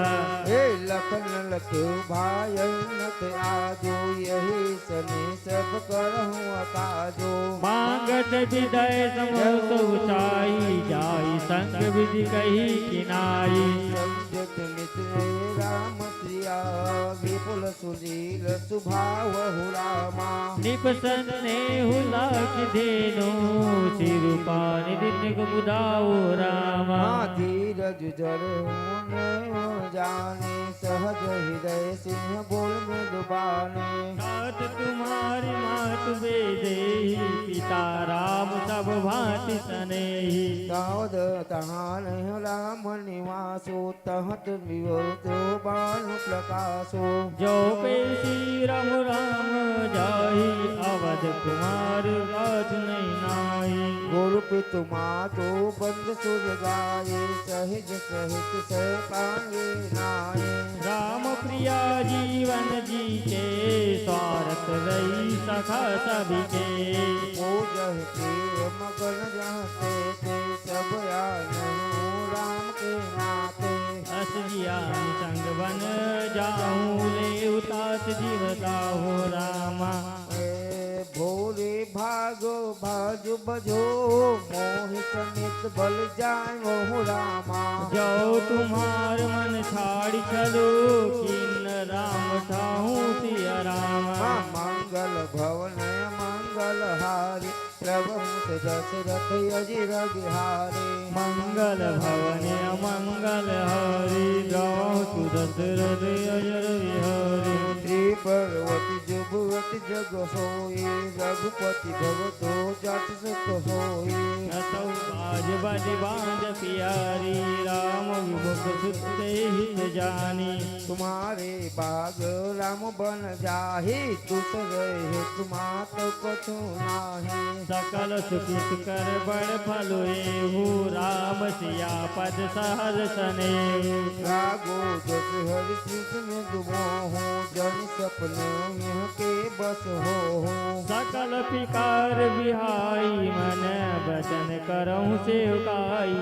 हे लखन लख्यु भाई नत आजो, यही सने सब करहु अकाजो। मांगत हृदय समहु चाही, जाई संग विधि कही किनाई। संजत मित्र राम सिया, विपुल सुशील सुभावहु रामा। निप सन्नेहु लाखि धेनु, सिरु पानि दिन मुदाउ रामा। हाँ, धीरज धरहु नयन जानी, सहज हृदय सिंह बोल मृदु बानी। तात तुम्हारी मातु बेदेही, पिता राम सब भांति सनेही। तावद तहाँ नहीं राम निवासो, तहत विवरतो बानु प्रकाशो। जो पे श्री रघुराम जाहि, अवध कुमार बात नहीं नाही। गुरु पितु मातु बंद सुर गाए, सहज सहित सह पाए नाए। राम प्रिया जीवन जीते, स्वारथ रही सखा सबिके। पूजहि प्रिय मगन जहँ तेते, सब आनहु राम के नाते। अस जिया संग बन जाहु, लेउ तात जीव ताहु रामा। ए भोरे भागो भाजु बजो, मोहि समेत बल जावहु रामा। जो तुम्हार मन छाड़ि छलो, कीन राम ठाहु सिया रामा। हाँ, मंगल भवन मंगल हारी, प्रभु दशरथ अजिर बिहारी। मंगल भवन अमंगल हारी, द्रवहु दशरथ अजिर बिहारी। श्री पार्वती जुगवती जग होई, रघुपति भवतो जात सुख होई। असौ बाज बलि बाँझ पियारी, राम विमुख सुत हित जानी। तुम्हारे बाग राम बन जाहि, दूसरे हेतु मात कछु नाही। सकल सुकृत कर बड़ फल एहू, राम सिया पद सहज सनेहू। लागो जस हरि सिस में दुबोहू, जन सपन यह के बस होहू। सकल पिकार बिहाई, मन बचन करहु सेवकाई।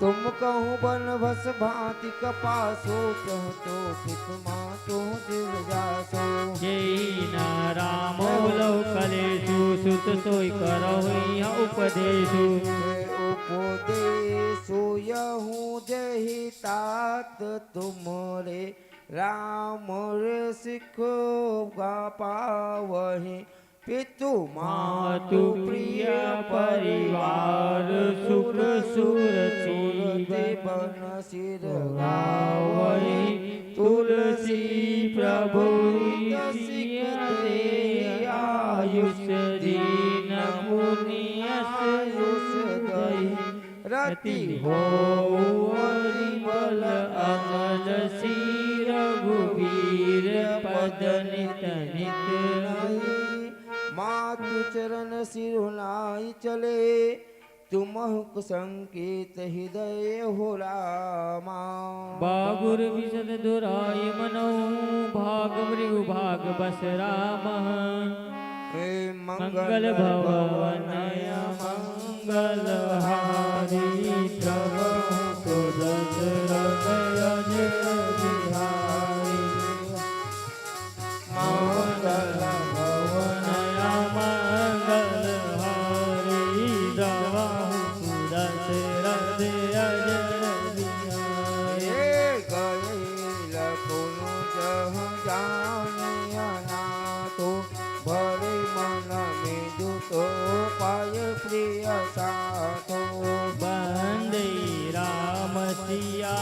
तुम कहूँ बनवस भाँति कपासो, कहूँ तो पित मातु दिल जासो। जेहि न राम उलउ कलेसु, सुत सोइ करहु इहाँ उपदेसु। हे उपदेसु यहूँ जेहि तात तुमरे, राम रे सिख गा पावहि। पितु मातु प्रिय परिवार, सुख सुरति बन सिर गावहि। तुलसी प्रभु सिख दे आयुष, दीन मुनि आयुष दई। रति होउ अति बल अमल, श्री रघुबीर पद नित नित नई। मातु चरण सिरु नाई चले, तुमहु संकेत हृदय हो रामा। बागुर बिसद दुराई मनहु, भाग मृगु भाग बस राम। हे मंगल भवन मंगल हारी, द्रवहु दशरथ अजिर बिहारी। मंगल भवन मंगल हारी, द्रवहु दशरथ अजिर बिहारी। हे गए लखुन जह जान अनाथो, भरे मन में दुतो पाय प्रिय साथो। वंदे राम सिया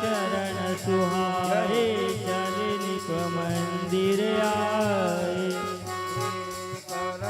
चरण सुहाए, चल नृप मंदिर आए। कर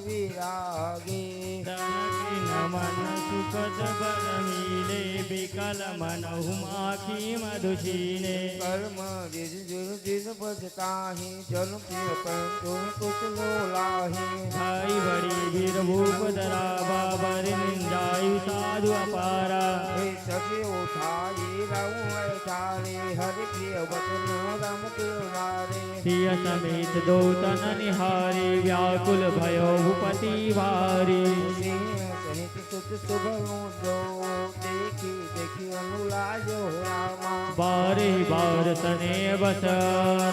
विरागी। तन के न मन सुखद बर मिले, बिकल मन हुम आँखी मधुशीने। कर्म जिन जिन जिन बजताही, जन प्रिय पंतु कुछ लोलाही। भाई बड़ी वीर भूप धरावा, बड़ निंदायु साधु अपारा। हे सखी उठाई रहु अठारे, हरि प्रिय वचन राम के उधारे। सिय समेत दो तन निहारे, व्याकुल भयो भूपति भारी। सिंह सहित सुत सुभनु जो, देखि देखि अनुलायो रामा। बारहि बार सने बस,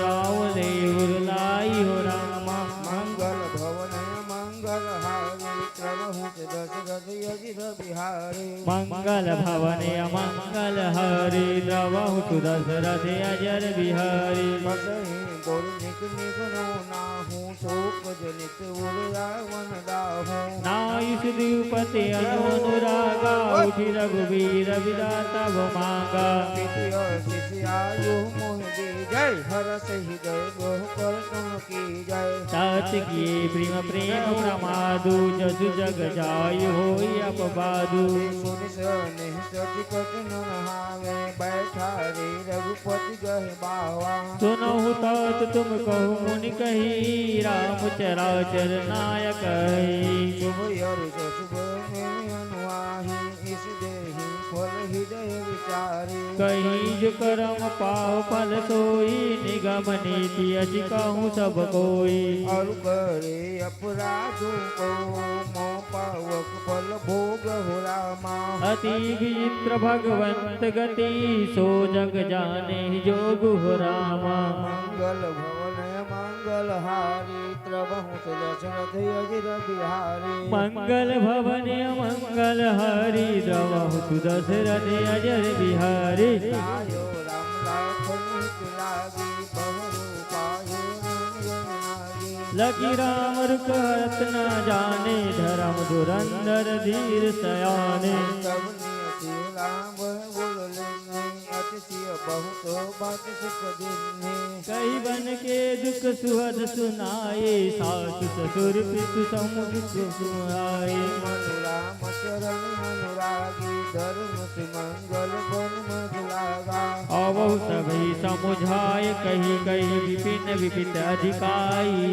राम ले उरलाई हो रामा। मंगल भवन मंगल हारी, प्रभु दशरथ अजिर बिहारी। मंगल भवन मंगल हारी, द्रवहु सुदशरथ अजर बिहारी। बसहि बोल निक निक रो नाहू, शोक जनित उर रावण दाहू। नायुष द्विपति अनु अनुरागा, उठि रघुबीर बिदा तब मांगा। पिति और शिष्य आयु मोहि दीजै, हरष हृदय बहु कर तुम कीजै। तात किए प्रेम प्रेम प्रमादु, जसु जग जाय होई अपबादु। सुनि सनेह सचि कटि नर हावै, बैठारे रघुपति गहि बावा। सुनहु तात तुम कहु मुनि कही, राम चराचर नायक हई। शुभ यरु ससुभ में अनुआही, इस देहि फल हृदय विचारी। कही जो करम पाव फल सोई, निगम नीति अति कहूँ सब कोई। और करे अपराधों को, मोह पावक फल भोग हो रामा। अति विचित्र भगवंत गति, सो जग जाने जोग हो रामा। मंगल भवन मंगल हारी, द्रवहु सुदशरथ अजिर बिहारी। मंगल भवन मंगल हारी, द्रवहु सुदशरथ अजर बिहारी। आयो राम लखन हित लागी, बहु रूप आयो रंग नागी। लकी राम रुख हरत न जाने, धरम धुरंधर धीर सयाने। सब नियति राम बोल लेने, अति सिय बहुत बात सुख दिन्हे। कई बन के दुख सुहद सुनाए, सासु ससुर पितु समुझ सुहाए। मनु राम चरण अनुरागी, धर्म सुमंगल बन मधुलागा। अवहु सभी समुझाय, कही कही विपिन विपित अधिकाई।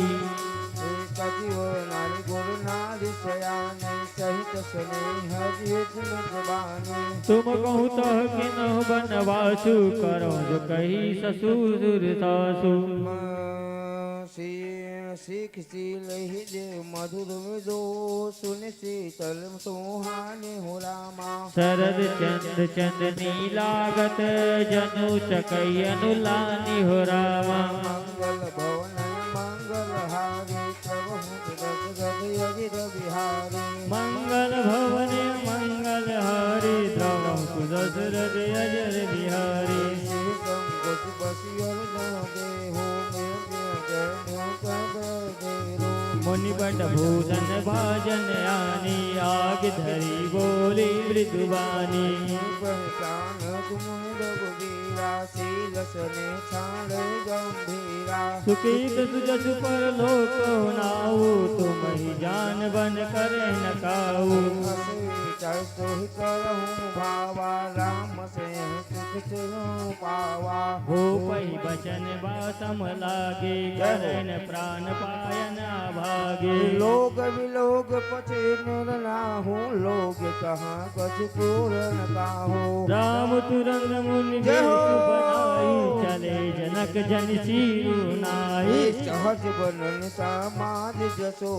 सचिव नारी गुरु नारी सयानी, सहित स्नेह जित जबानी। तुम कहु तह किन्हु बनवासु, करहु जो कही ससुर सासु। सीख सील हृदय मधुर मृदु, सुनि शीतल सुहाने हो रामा। शरद चंद चंदनी लागत, जनु चकई अनुलानी हो रामा। मंगल भवन मंगल हारी, प्रभु दशरथ अजिर बिहारी। मंगल भवन मंगल हारी, द्रवहु दशरथ अजर बिहारी। श्री संकोच बसी और जन देहु, मेरे जय मुख मुनि बट भूषण भाजन आनी, आग धरी बोली मृदुबानी। पहचान तुम रघुवीरा, शील सने छाड़ गंभीरा। सुकेत सुजसु परलोक नाऊ, तुम ही जान बन कर न काऊ। अस विचार सोहि करहु भावा, राम से सुख सुनु पावा। हो पही बचन बा सम लागे, जय हो। करेन प्राण पायन अभागे। लोग विलोग पचे नर नाहु, लोग कहाँ कछु पूरन काहु। राम तुरंत मुनि जय हो। वेश बनाई, चले जनक जन सीरु नाई। सहज बरन समारि जसु,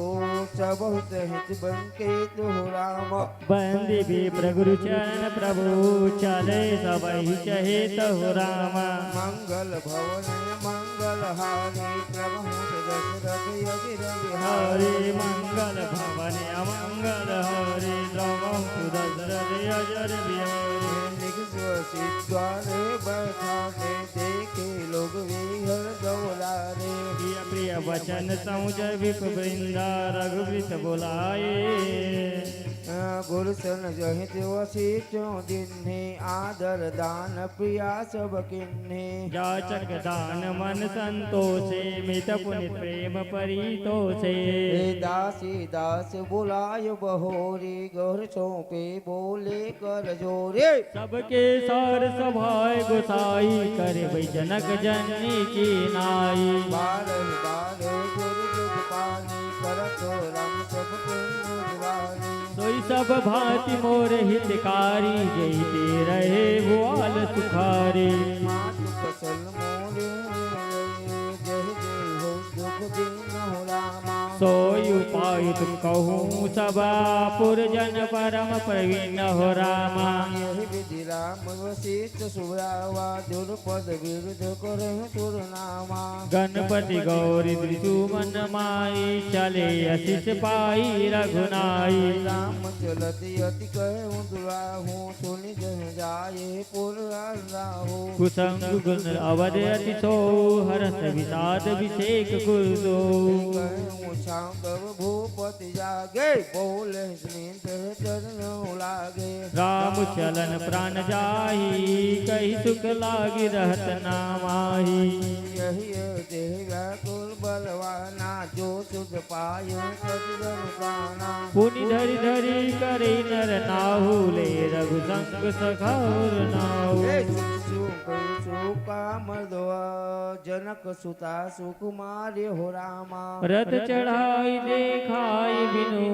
सबहु सहित बन के तुहु राम। बंदी विप्र गुरु चरण प्रभु, चले सबहि चहे तहु राम। मंगल भवन मंगल हारी, प्रभु दशरथ अजिर बिहारी। हरे मंगल भवन अमंगल हारी, प्रभु दशरथ अजर बिहारी। निकट द्वारे बैठाने, देखे लोग विहर गौलारे। प्रिय प्रिय वचन समुझ विप वृंदा, रघुवृत बोलाए। गुरु सन जहित वसिष्ठ दीन्हे, आदर दान प्रिया सब कीन्हे। जाचक दान मन संतोषे, मित पुनि प्रेम परितोषे। हे दासी दास बुलाय बहोरी, घर सौंपे बोले कर जोरे। सबके सार सभाय गोसाई, करबै जनक जननी की नाई। बारह बारह गुरु जुग पानी, करत राम सब गुण गुणवानी। सोई सब भांति मोर हितकारी, जहिते रहे ग्वाल सुखारी। मातु कसल मोरे, जहि जहि हो दुख दीन्ह हो रामा। सोई उपाय तुम कहूँ सब, पुरजन परम प्रवीण हो रामा। यहि विधि राम वसिष्ठ सुरावा, द्रुपद विरुद्ध करहिं सुर नामा। गणपति गौरी त्रिसुमन माई, चले असीस पाई रघुनाई। राम चलत अति कहउँ दुराहू, सुनि जहि जाए पुर राहू। कुसंग गुण अवध अति सोऊ, हरष विषाद विषेक गुरु सोऊ। कहउँ छाँव तब भूपति जागे, बोले नित चरण लागे। राम चलन प्राण जाहि, कहि सुख लागि रहत न माहि। यहि देह व्याकुल बलवाना, जो सुध पायो सत जन प्राणा। पुनि धरि धरि करै नर नाहु, ले रघु संग सखा उर नाहु। हे सुख सुख सुख काम दो, जनक सुता सुकुमारी हो रामा। रथ चढ़ाई देखाई बिनु,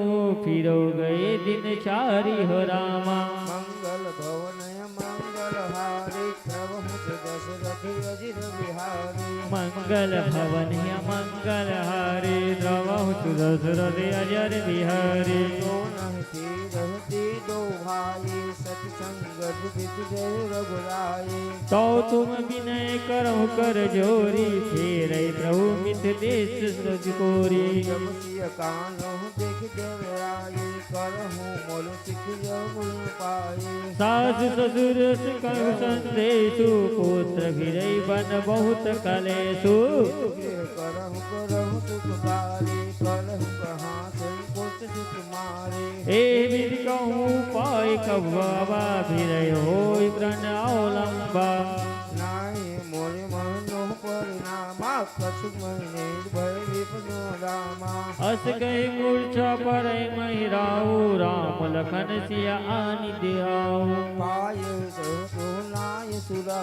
फिरो गए दिन चारी हो रामा। मंगल भवन मंगल हारी, द्रवहुत दशरथ अजिर बिहारी। मंगल भवन मंगल हारी, द्रवहुत दशरथ अजर बिहारी। सोनहि तीरथ ती दो भाई, सत संगत बिधि गए रघुराई। तो तुम विनय करहु कर जोरी, फेरइ प्रभु मिथिलेश सज कोरी। जब सिय कानहु देख देव आई, करहु मोर सिख जब पाई। सास ससुर सिखहु संदेशु, पुत्र फिरइ बन बहुत कलेशु। गृह करहु करहु सुख पारी, करहु कहाँ से पुत्र सुख मारे। ए विधि कहूँ पाए कब बाबा, फिरइ होई प्रण अवलंबा। नाहीं मोरे मनो परिणामा, कछु महीने भय विपनो रामा। अस कहि मूर्छा परइ महि राऊ, राम लखन सिया आनि दियाऊ। पाए सो नाय सुरा,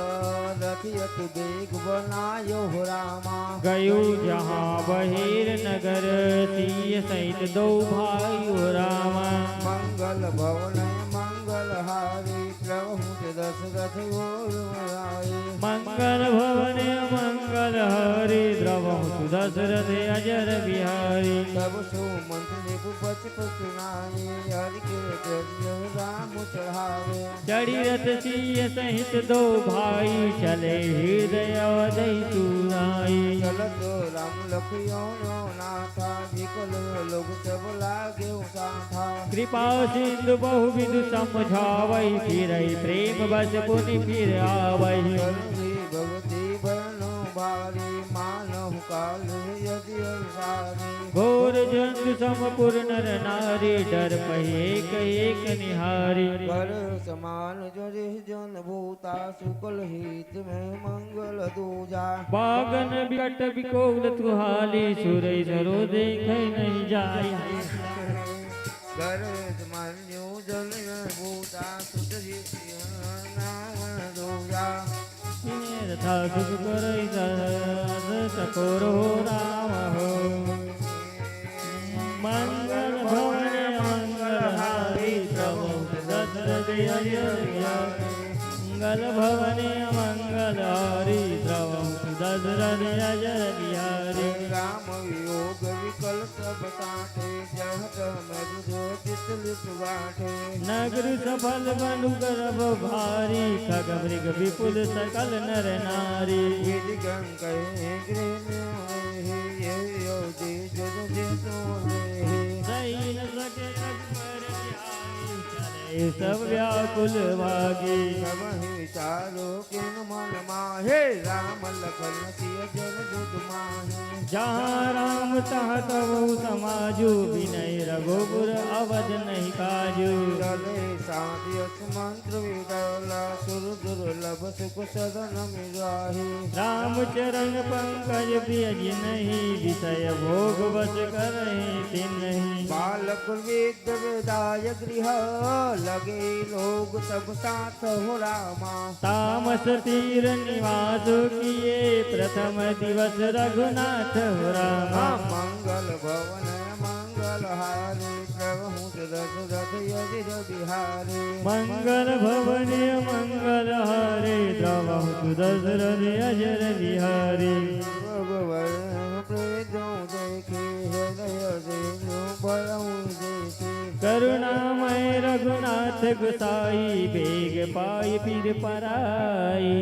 रथ अति बेग बनायो हो रामा। गयो जहाँ बहिर नगर, सिय सहित दो भाई हो रामा। मंगल भवन मंगल हारी, द्रवहुत दशरथ ओर आई। मंगल भवन मंगल हारी, द्रवहुत दशरथ अजर बिहारी। तब सो मंत्र रिपु बच पसुनाई, हरि के जय राम चढ़ावे। चढ़ी रथ सिय सहित दो भाई, चले हृदय अवधि सुनाई। चलत राम लखियो नाथा, विकल लोग सब लागे साथा। कृपा सिंधु बहुविध समझावइ, फिरइ प्रेम बस पुनि फिर आवइ। करही भगति बरनो भारी, मानहु काल यदि अंसारी। घोर जंतु सम पुर नर नारी, डरपहि एक एक निहारी। कर समान जरे जन भूता, सुकल हित में मंगल दूजा। बागन बिकट बिकोल तुहाली, सुरई सरो देखइ नहीं जाई। गरज मान्यो जल भूता, सुत हित नाम दूजा। रथा सुख करई सहस चकोर हो राम हो। मंगल भवन मंगल हारी, प्रभु दशरथ अयोध्या। मंगल भवन मंगल हारी, प्रभु दशरथ अजर बिहारी। राम वियोग विकल सब साथे, जहत मधुर चित लिप बाटे। नगर सफल बनु गर्भ भारी, खग मृग विपुल सकल नर नारी। विधि गंग कहे गृह में होए, ये यो जी जुग जे सोए। सही न सके रघुबर बिहारी, चले ये सब व्याकुल भागी। सबहि विचारो किन मन माहे, राम लखन सिय जन जुग माहे। जहाँ राम तहाँ तबहु समाजु, बिनहि रघुबर अवध नहीं काजु। चले साथ यश मंत्र विरला, सुर दुर्लभ सुख सदन मिराही। राम चरण पंकज प्रिय जिनहि, विषय भोग बस करहिं तिनहि। बालक वृद्ध विदाय गृह, लगे लोग सब साथ हो रामा। तामस तीर निवास किए, प्रथम दिवस रघुनाथ हो रामा। मंगल भवन मंगल हारी, प्रभु दशरथ यजिर बिहारी। मंगल भवन मंगल हारी, प्रभु दशरथ यजिर बिहारी। भगवान प्रेम देखे, हृदय से भयउ देखे। करुणामय रघुनाथ गुसाई, बेग पाई फिर पराई।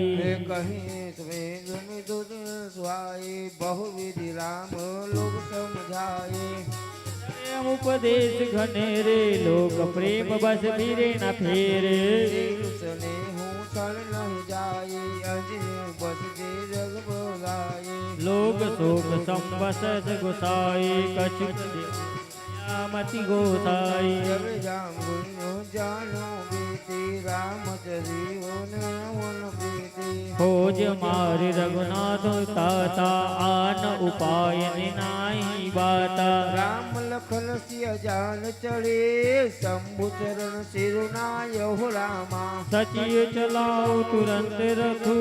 कहीं स्वेद में दुर्दुल सुहाई, बहुविधि राम लोग समझाई। प्रेम उपदेश घनेरे, लोक प्रेम बस फिरे न फेरे। सुने हूँ छल नहीं जाई, अजय बस जे जग बोलाई। लोक शोक संबसत गुसाई, कछु मति गोसाई। जब जाम गुण जानो बीती, राम चरियो नयन प्रीति। खोज मारि रघुनाथ ताता, आन उपाय निनाहि बाता। राम लखन सिय जान चढ़े, शंभु चरण सिरुनाय हो रामा। सचिव चलाउ तुरंत रथु,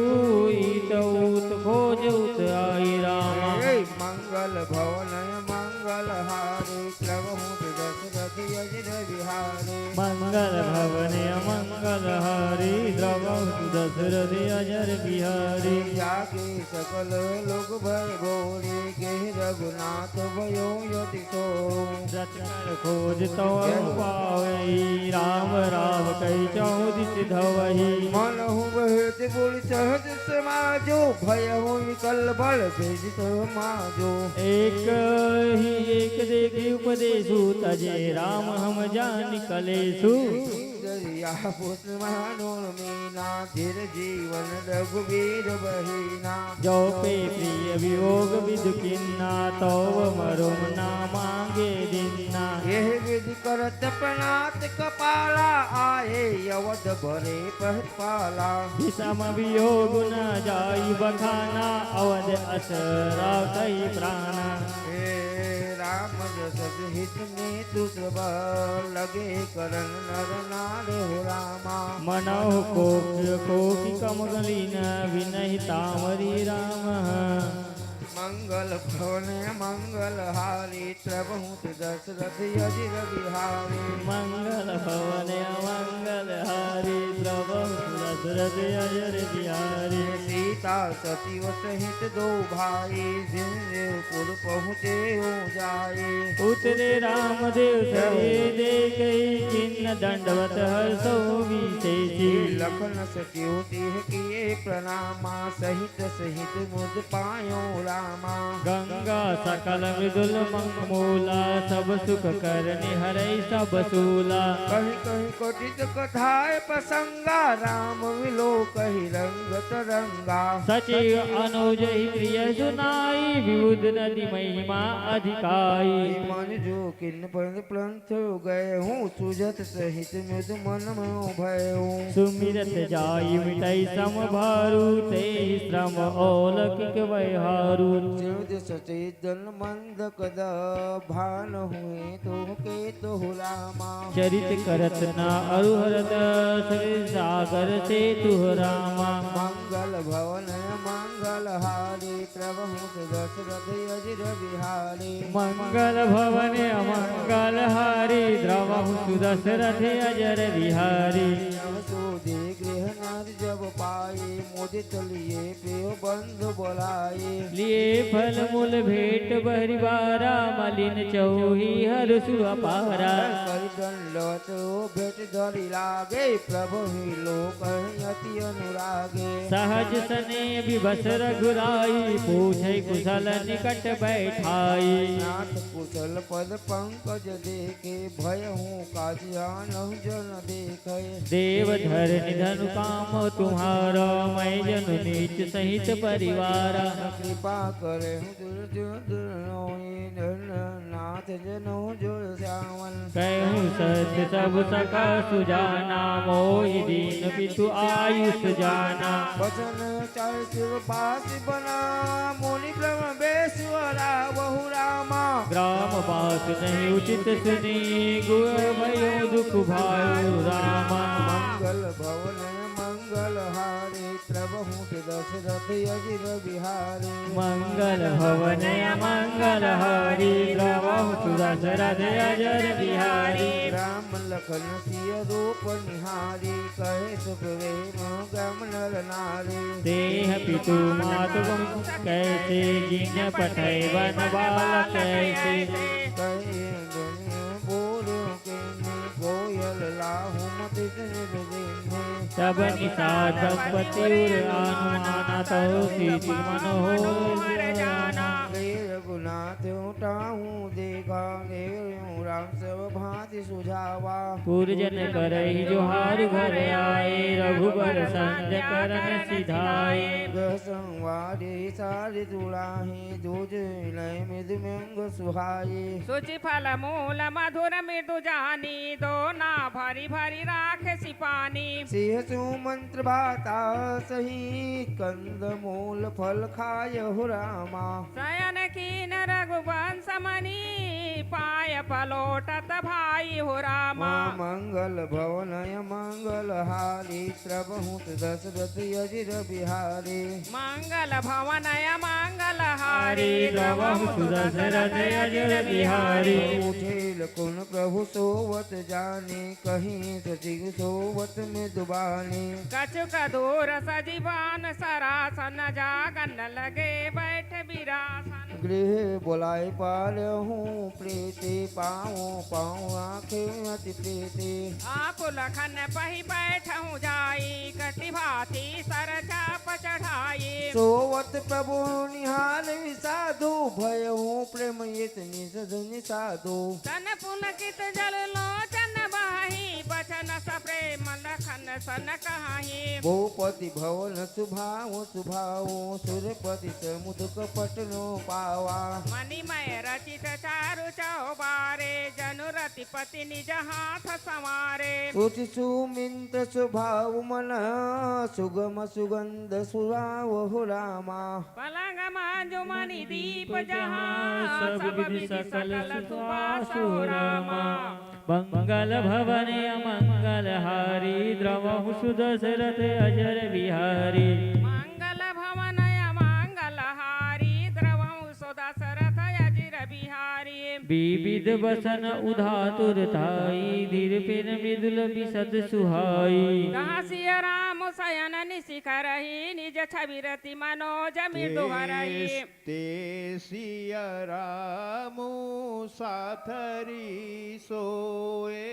इत ऊत खोज उत आई रामा। हे मंगल भवन मंगल हारी, प्रभु दशरथ यजिर बिहारी। मंगल भवन मंगल हारी, द्रवहु दशरथ अजर बिहारी। जाके सकल लोग भय भोरे, गेह रघुनाथ भयो यति सोरो। रचकर खोज तव पावई, राम राम कहि चहुदिस धवही। मनहु बहुत बोल सहज समाजो, भयहु विकल बल भेज समाजो। एक ही एक देखि उपदेशु, तजे राम हम जानि कलेशु। दरिया पुष्प मानो मीना, धीर जीवन रघुवीर बहीना। जो पे प्रिय वियोग विधु किन्ना, तव मरुम ना मांगे दिन्ना। यह विधि करत प्रणात कपाला, आहे अवध भरे पहपाला। विषम वियोग न जाई बखाना, अवध अस राखई प्राणा। हे राम जस हित में तू सब, लगे करन नर नार हो रामा। मनहु कोटि कोटि कमगलीन, विनहि तामरी राम। मंगल भवन मंगल हारी, प्रभु दशरथ अजिर बिहारी। मंगल भवन मंगल हारी, प्रभु दशरथ अजर बिहारी। सीता सचिव सहित दो भाई, जिनपुर पहुँचे हो जाए। उतरे रामदेव सहे देखई, किन्न दंडवत हर्षो विशेषी। लखन सचिव तिह किए प्रणामा, सहित सहित मुद पायो रामा। गंगा सकल मृदुल मंग मूला, सब सुख करनि हरई सब सूला। कहि कहि कथित कथाय प्रसंगा, राम विलो कहि रंग तरंगा। सचिव अनुज ही प्रिय सुनाई, विबुध नदि महिमा अधिकाई। मन जो किन्न पंथ पंथ गए हूँ, सुजत सहित मुद मन में भय हूँ। सुमिरत जाई मिटई सम भारू, तेहि श्रम अलौकिक वै हारू। सिरद सचेतन मंद कद भान हुए तो के तो रामा। चरित करत न अरु हरत, सरित सागर सेतु रामा। मंगल भवन मंगल हारी, प्रभु दशरथ अजिर बिहारी। मंगल भवन मंगल हारी, द्रवहु सुदशरथ अजर बिहारी। सूदी गृह न जब पाए मुदित लिए प्रिय बंधु बोलाए। लिए फल मूल भेंट बहिरी बारा, मलिन चहुँही हरषु अपारा। कर दंडवत भेंट धरि लागे, प्रभु ही लोक ही अति अनुरागे। सहज सने विवश रघुराई, पूछे कुशल निकट बैठाई। नाथ कुशल पद पंकज देखे, भयहु काज जानहु जन देखे। देव धरनी धनु काम तुम्हारा, मैं जनु नीच सहित परिवारा। कृपा करहु दुर्जन दुर्नोई, नाथ जनु जुर श्यामल। कहूँ सत्य सब सका सुजाना, मोहि दीन पितु आयुष जाना। वचन चल शिव पास बना, मुनि ब्रह्म बेसुरा वहु रामा। ग्राम बास नहीं उचित सुनी, गुर भयो दुख भायो रामा। मंगल भवन मंगल हारी, द्रवहु दशरथ अजिर बिहारी। मंगल भवन मंगल हारी, द्रवहु दशरथ अजिर बिहारी। राम लखन सिय रूप निहारी, कहे सुख वे मोह गम नर नारी। देह पितु मातु कैसे, जिन पठै वन बालक कैसे। कहे दुनि बोलो केने, कोयल लाहु मति निज गिने। सब निशा दंपति उर अनुमाना, तहु सीति मनोहर जाना। हे रघुनाथ उठाहु देखा, देव राम सब भांति सुझावा। पुरजन करहि जोहार घर आए, रघुबर संग करन सिधाए। गृह संवारे सारि तुड़ाही, दूज लय मृदु मंग सुहाए। सुचि फल मूल मधुर मृदु जानी, दोना भरि भरि राखसि पानी। सेहसु मंत्र बतासहि, कंद मूल फल खायहु रामा। सयन कीन रघुवंस मनि, पाय पलोटत भाई हो रामा। माँ मंगल भवन मंगल हारी, द्रवहु दशरथ अजिर बिहारी। मंगल भवन मंगल हारी, द्रवहु दशरथ अजिर बिहारी। उठे लखन प्रभु सोवत जानी, कही सचिव सोवत मृदु बानी। कछुक दूर सजीवन सरासन, जागन लगे बैठ बिरासन। गृह बोलाए पालहु प्रीति, पाँव पाँव राखे अति प्रीति। आकुल खन पहि बैठहु जाई, कटि भाँति सर चाप चढ़ाई। सोवत प्रभु निहाल विषादु, भयहु प्रेम इतनी सजनि साधु। तन पुलकित जल लोचन बहहि, बचन सप्रेम लखन सन कहहि। भूपति भवन सुभाव सुभाव, सुरपति समुद कपट न पावा। मणिमय रचित चारु चौबारे, जनु रतिपति निज हाथ संवारे। सुचि सुमिंत सुभाव मन, सुगम सुगंध सुरावहु रामा। पलंग मांजु मणि दीप जहाँ, सब विधि सकल सुवास हो रामा। मंगल भवन अमंगल हारी, द्रवहु सुदशरथ अजिर बिहारी। मंगल भवन अमंगल हारी, द्रवहु सुदशरथ अजिर बिहारी। विविध बसन उधातुर ताई, धीर पिन मृदुल विशद सुहाई। कहा सिय राम सयन निशि करही, निज छवि रति मनोज मृदु हरही। ते सिय राम साथरी सोए,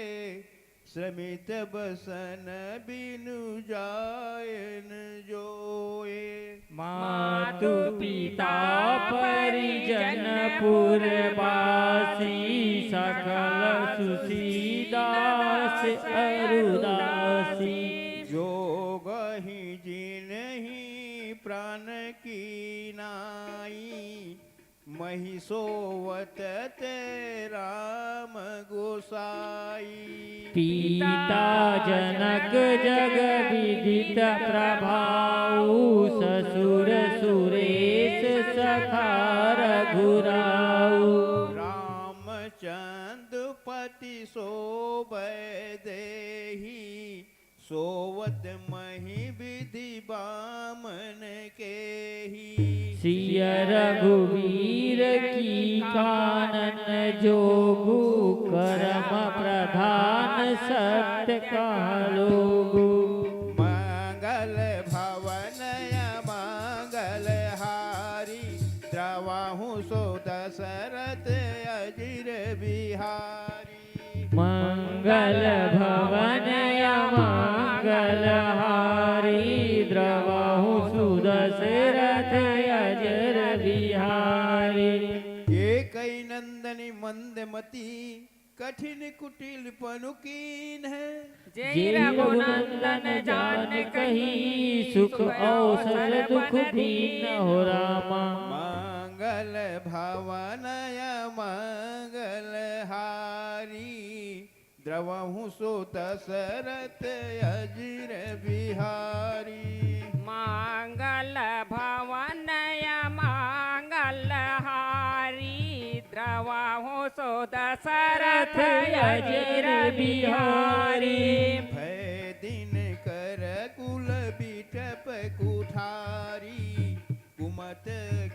श्रमित बसन बिनु जायन जोए। मातु पिता परिजन पुरबासी, सकल सुसी दास अरु दासी। जोगहि जिनहि प्रान की नाई, महि सोवत ते राम गोसाई। पिता जनक जग विदित प्रभाऊ, ससुर सुरेश सखा रघुराऊ। रामचंद पति सो वैदेही, सोवत महि विधि बामन केही। सिय रघुवीर की कानन जोगु, करम प्रधान सत्य कहा लोगु। मंगल द्रवहु सो दशरथ अजिर बिहारी। मंगल भवन अमंगलहारी, द्रवहु सो दशरथ अजिर बिहारी। केकई नंदनी मंदमती, कठिन कुटिल पनु कीन्ह। जेहि रघुनंदन जानकही, सुख अवसर दुख दीन्ह हो रामा। मंगल भवन अमंगलहारी, द्रवहु सो दशरथ अजिर बिहारी। मंगल भवन अमंगलहारी, द्रवहु सो दशरथ अजिर बिहारी। भय दिन कर कुल बिटप कुठारी, कुमत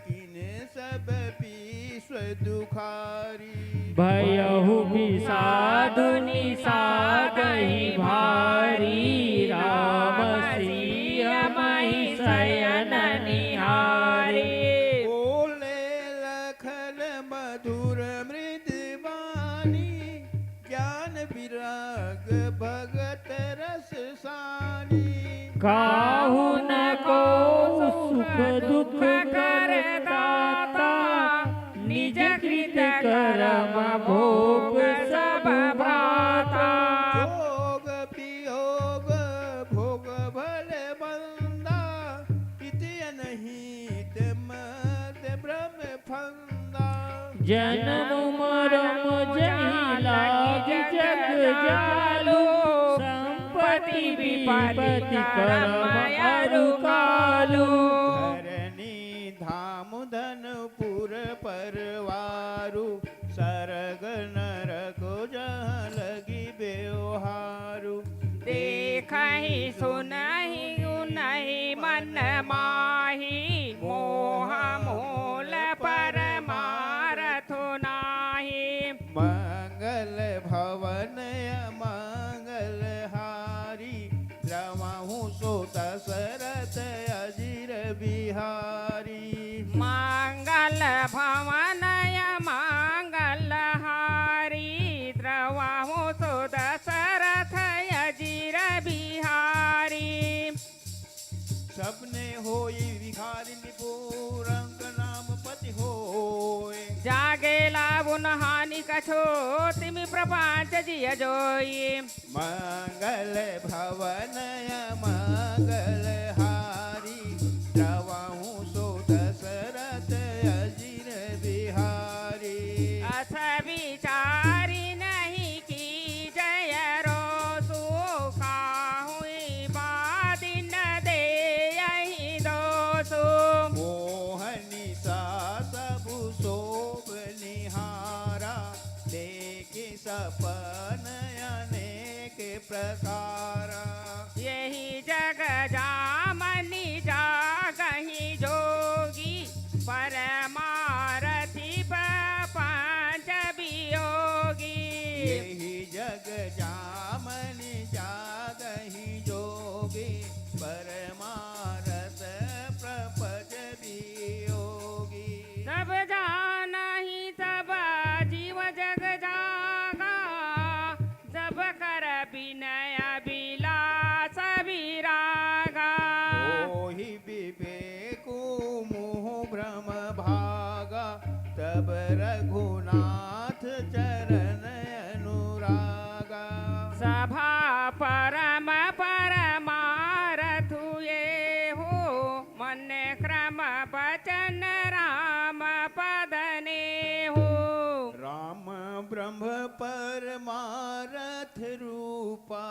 कीन्ह सब विश्व दुखारी। भयहु विषाद निषाद ही भारी, राम सिय महि सयन निहारी। बोले लखन मधुर मृद बानी, ज्ञान विराग भगत रस सानी। काहू न को सुख दुख कर दाता, निज कृत करम भोग सब भ्राता। जोग वियोग भोग भले मंदा, इति अनहित मत भ्रम फंदा। जन्म मरम जहि लाग जग जालू, संपत्ति विपत्ति करम अरु कालू। धरणी धाम धन पुर परवारू, सरग नरक जहाँ लगी व्यवहारू। देखहि सुनहि गुनहि मन माहि, मोह मूल परमारथ नाहि। मंगल भवन अमंगल हारी, द्रवहु सो दशरथ अजिर बिहारी। मंगल भवन अमंगल हारी, द्रवहु सो दशरथ अजिर बिहारी। सबने होई भिखारी निपुर अंक नाम पति होय। जागे लावुन हानि कछो तिमि प्रपंच जिय जोई। मंगल भवन अमंगल हारी, द्रवहु सो दशरथ अजिर बिहारी। अस विचारी नहीं कीजय रोसु, काहुई बादिन देयहि दोसु। मोहनि सा सबु सोभ निहारा, देखे सपन अनेक प्रकारा। यहि जग जामनि जागहि जोगी, परमारथि प्रपंच वियोगी। यहि जग जामनि जागहि जोगी, परमारथ प्रपंच वियोगी। सब जानहि सब जीव जग जागा, सब कर बिनय बिलास बिरागा। होहि विवेकु मोह भ्रम भागा, तब रघुनाथ चरण अनुरागा। सभा परम परमारथ एहो, मन क्रम बचन राम पद नेहो। राम ब्रह्म परमारथ रूपा,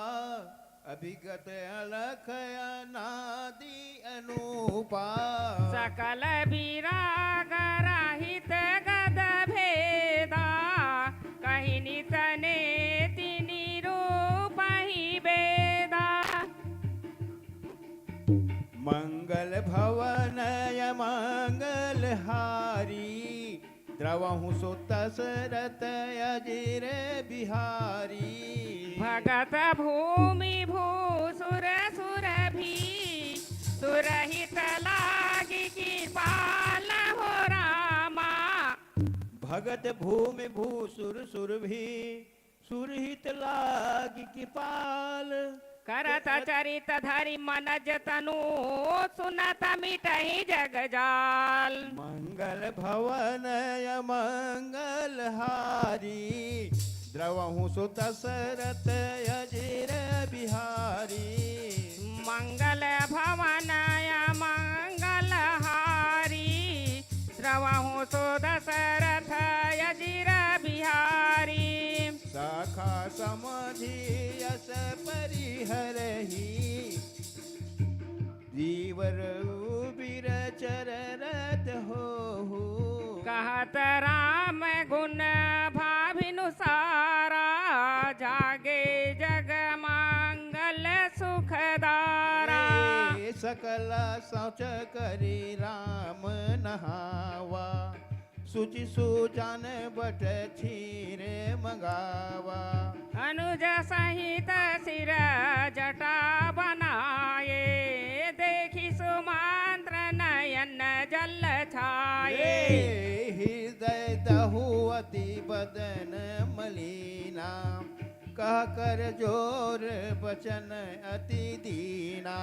अभिगत अलख अनादि अनूपा। सकल विराग रहित गद भेदा, कहि नित नेति निरूपहि बेदा। मंगल भवन अमंगल हारी, द्रवहु सो दशरथ अजिर बिहारी। भगत भूमि भूसुर सुरभि, सुरहित लागि कृपाल हो राम। गत भूमि भूसुर सुरभि सुरहित लाग कृपाल। करत चरित धरि मनज तनु, सुनत मिटहि जग जाल। मंगल भवन अमंगल हारी, द्रवहु सो दशरथ अजिर बिहारी। मंगल भवन अमंगल हारी, द्रवहु सो दशरथ अजिर बिहारी। सखा समधि यस परिहरही, दीवर उबिर चररत होहु। कहत राम गुण भाभिनु सारा, जागे जग मंगल सुखदारा। ए सकल सौच करि राम नहावा, सुचि सुजान बट क्षीर मंगावा। अनुज सहित सिर जटा बनाए, देखि सुमंत्र नयन जल छाए। ए हृदय दहु अति बदन मलिना, कह कर जोर बचन अति दीना।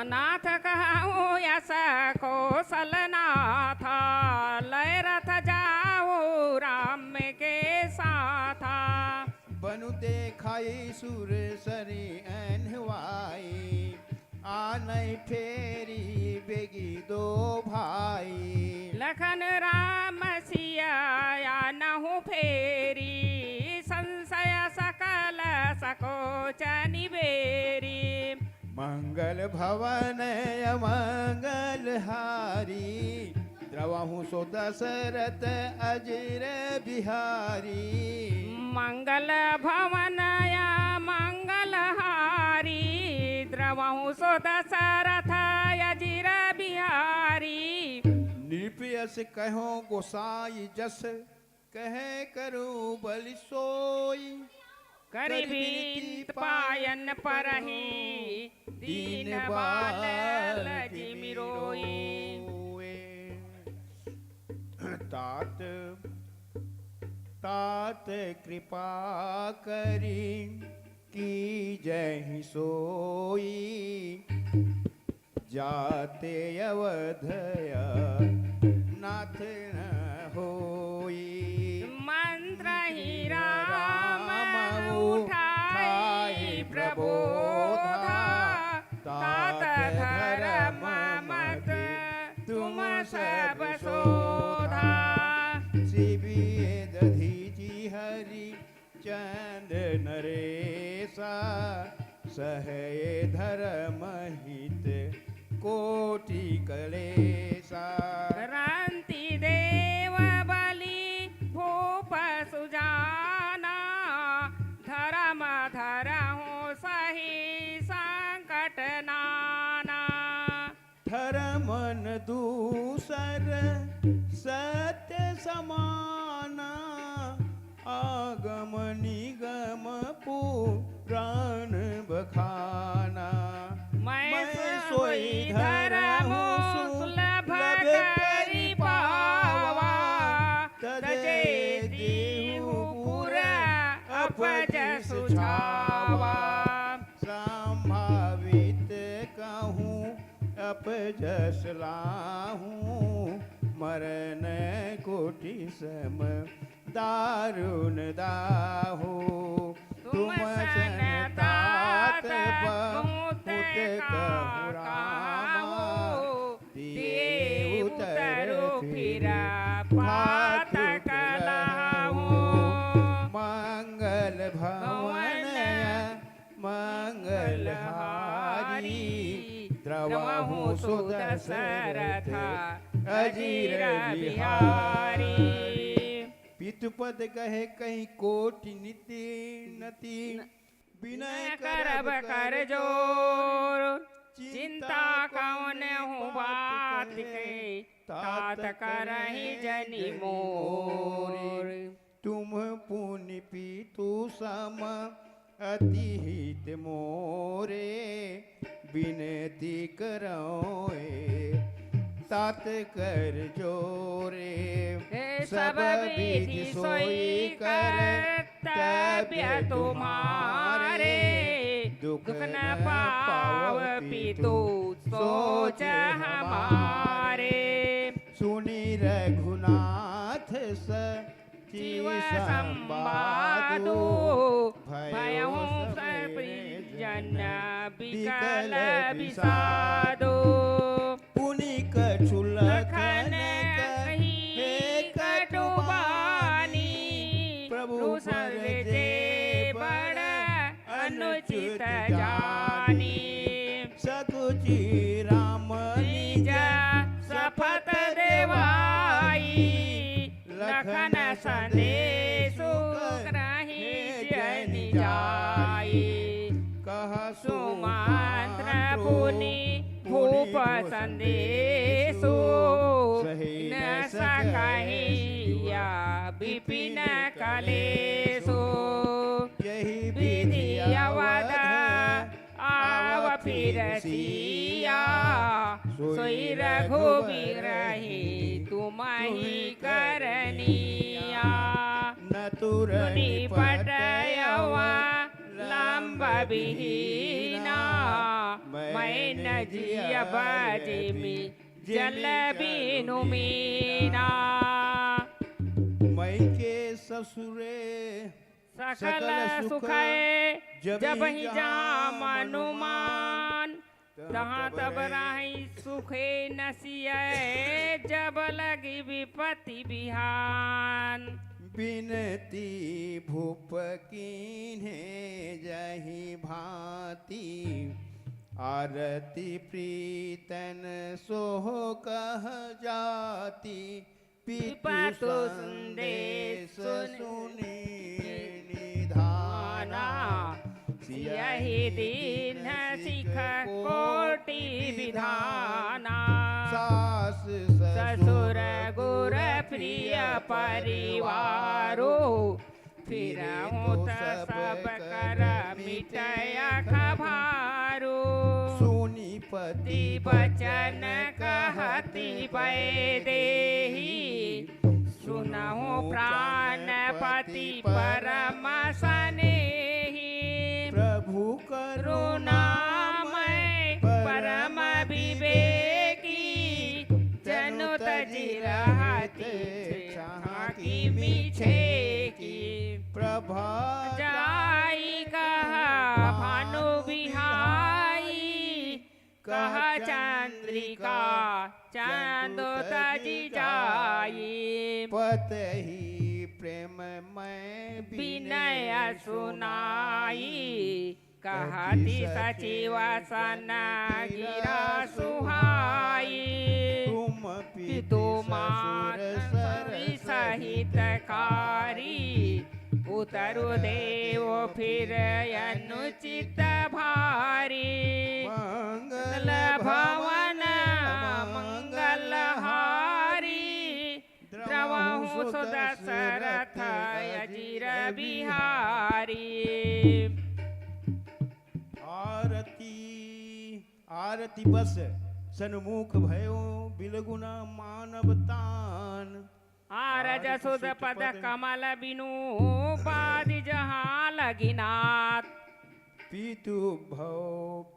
नाथ कहु यस कोसल नाथा, लय रथ जाहु राम के साथा। बनु देखाई सुर सरि अनवाई, आनइ फेरी बेगी दो भाई। लखन राम सिया आनहु फेरी, संशय सकल सकोच निबेरी। मंगल भवन अमंगल हारी, द्रवहु सो दशरथ अजिर बिहारी। मंगल भवन अमंगल हारी, द्रवहु सो दशरथ अजिर बिहारी। नृप यस कहो गोसाई जस, कहे करो बलि सोई। करि बिनती पायन परही, दीन बालक जिमि रोई। तात, तात कृपा करी, कीजहि सोई। जाते अवध नाथ न होई। मंत्र ही राम उठाई प्रबोधा, तात धर्म मत तुम सब शोधा। शिवि दधीचि हरि चंद नरेसा, सहए धर्म हित कोटि कलेसा। रंति देव बलि भूप सुजाना, धर्म धरहु सही संकट नाना। धर्म न दूसर सत्य समाना, आगम निगम पुराण बखाना। मैं सोई धरहु सुलभ करि पावा, तजे देहु पुर अपजसु छावा। संभावित कहूँ अपजस लाहूँ, मरण कोटि सम दारुण दाहु। तुम सन तात बहुत कहु राम, देव उतरु फिर पातक लहु। मंगल भवन मंगल हारी, द्रवहु सो दशरथ अजिर बिहारी। पितुपद कहे कहीं कोटि निति नति, विनय करब कर जोर। चिंता कौन हूँ बात के, तात करहि जनि मोर। तुम पुनि पितु सम अति हित मोरे, विनती करौं ए जात कर जोरे, हे सब विधि सोई कर, तब्य तुम्हारे। दुख न पाव पितु सोच हमारे। सुनि रघुनाथ स जीव संवादो, भयहु सब जन विकल विषादो। पुनि कछु लखन कही कटु बानी, प्रभु पर जे बड़ अनुचित जानी। सकुचि राम निज सपथ देवाई, लखन संदेसु करहि जनि जाई। कहसु मंत्र पुनि भूप संदेसु, सहि न सकहि या विपिन कलेसु। यहि विधि अवध आव फिर सिया, सोई रघुबीर ही तुम्हि करनिया। नतुर निपट यवा लंब बिहिना, मइ न जियब जेमी जल बिनु मीना। मइके ससुरे सकल सुखै जबहिं जाम अनुमान। तहाँ तब राही सुखे न सियै, जब लगी विपत्ति बिहान। बिनती भूप कीन्हे जहि भांति, आरती प्रीतन सोह कह जाति। पितु संदेश सुनि निधाना, सियहि दीन्ह सिख कोटि विधाना। सास ससुर गुर प्रिय परिवारो, फिरहु त सब कर मिटय अख भारो। सुनि पति वचन कहति वैदेही, सुनहु प्राणपति परम सनेही। प्रभु करुणामय परम विवेकी, जनु तजि रहति छाँकि मिछेकी। प्रभा जाई कह भानु बिहाई, कह चंद्रिका चांदो तजि जाई। पतही प्रेम मय विनय सुनाई, कहति सचिव सन गिरा सुहाई। तुम पितु मात सरिस हितकारी, उतरु देव फिर अनुचित भारी। मंगल भवन मंगल हारी, द्रवहु सो दशरथ अजिर बिहारी। आरती, आरती बस सन्मुख भयो बिलगुना मानव तान। आरज सुध पद कमल बिनु पादि जहाँ लगिनाथ। पितु भव,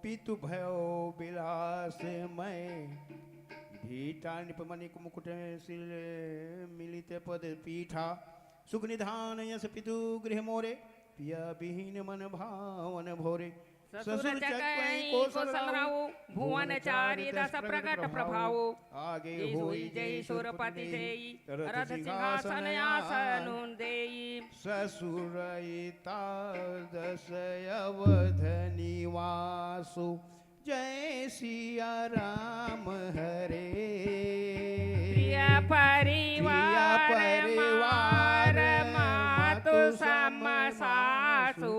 पितु भव बिलास मय। भीटा नृप मणिक मुकुट सिर मिलित पद पीठा। सुख निधान यस पितु गृह मोरे, पिया बिहीन मन भावन भोरे। ससुर ससुर चकई चकई कौशल कौशल राउ, राउ, भुवन भुवन चारि चारि दस दस प्रगट प्रगट प्रभाउ। प्रभाउ। आगे आगे होई होई जय जय सुरपति सुरपति देई, देई, रथ रथ सिंहासन सिंहासन आसन आसन देई। ससुर इता दस अवध निवासु, जय सिया राम हरे। प्रिय परिवार प्रिय परिवार मातु मातु सम सम सासु, सासु,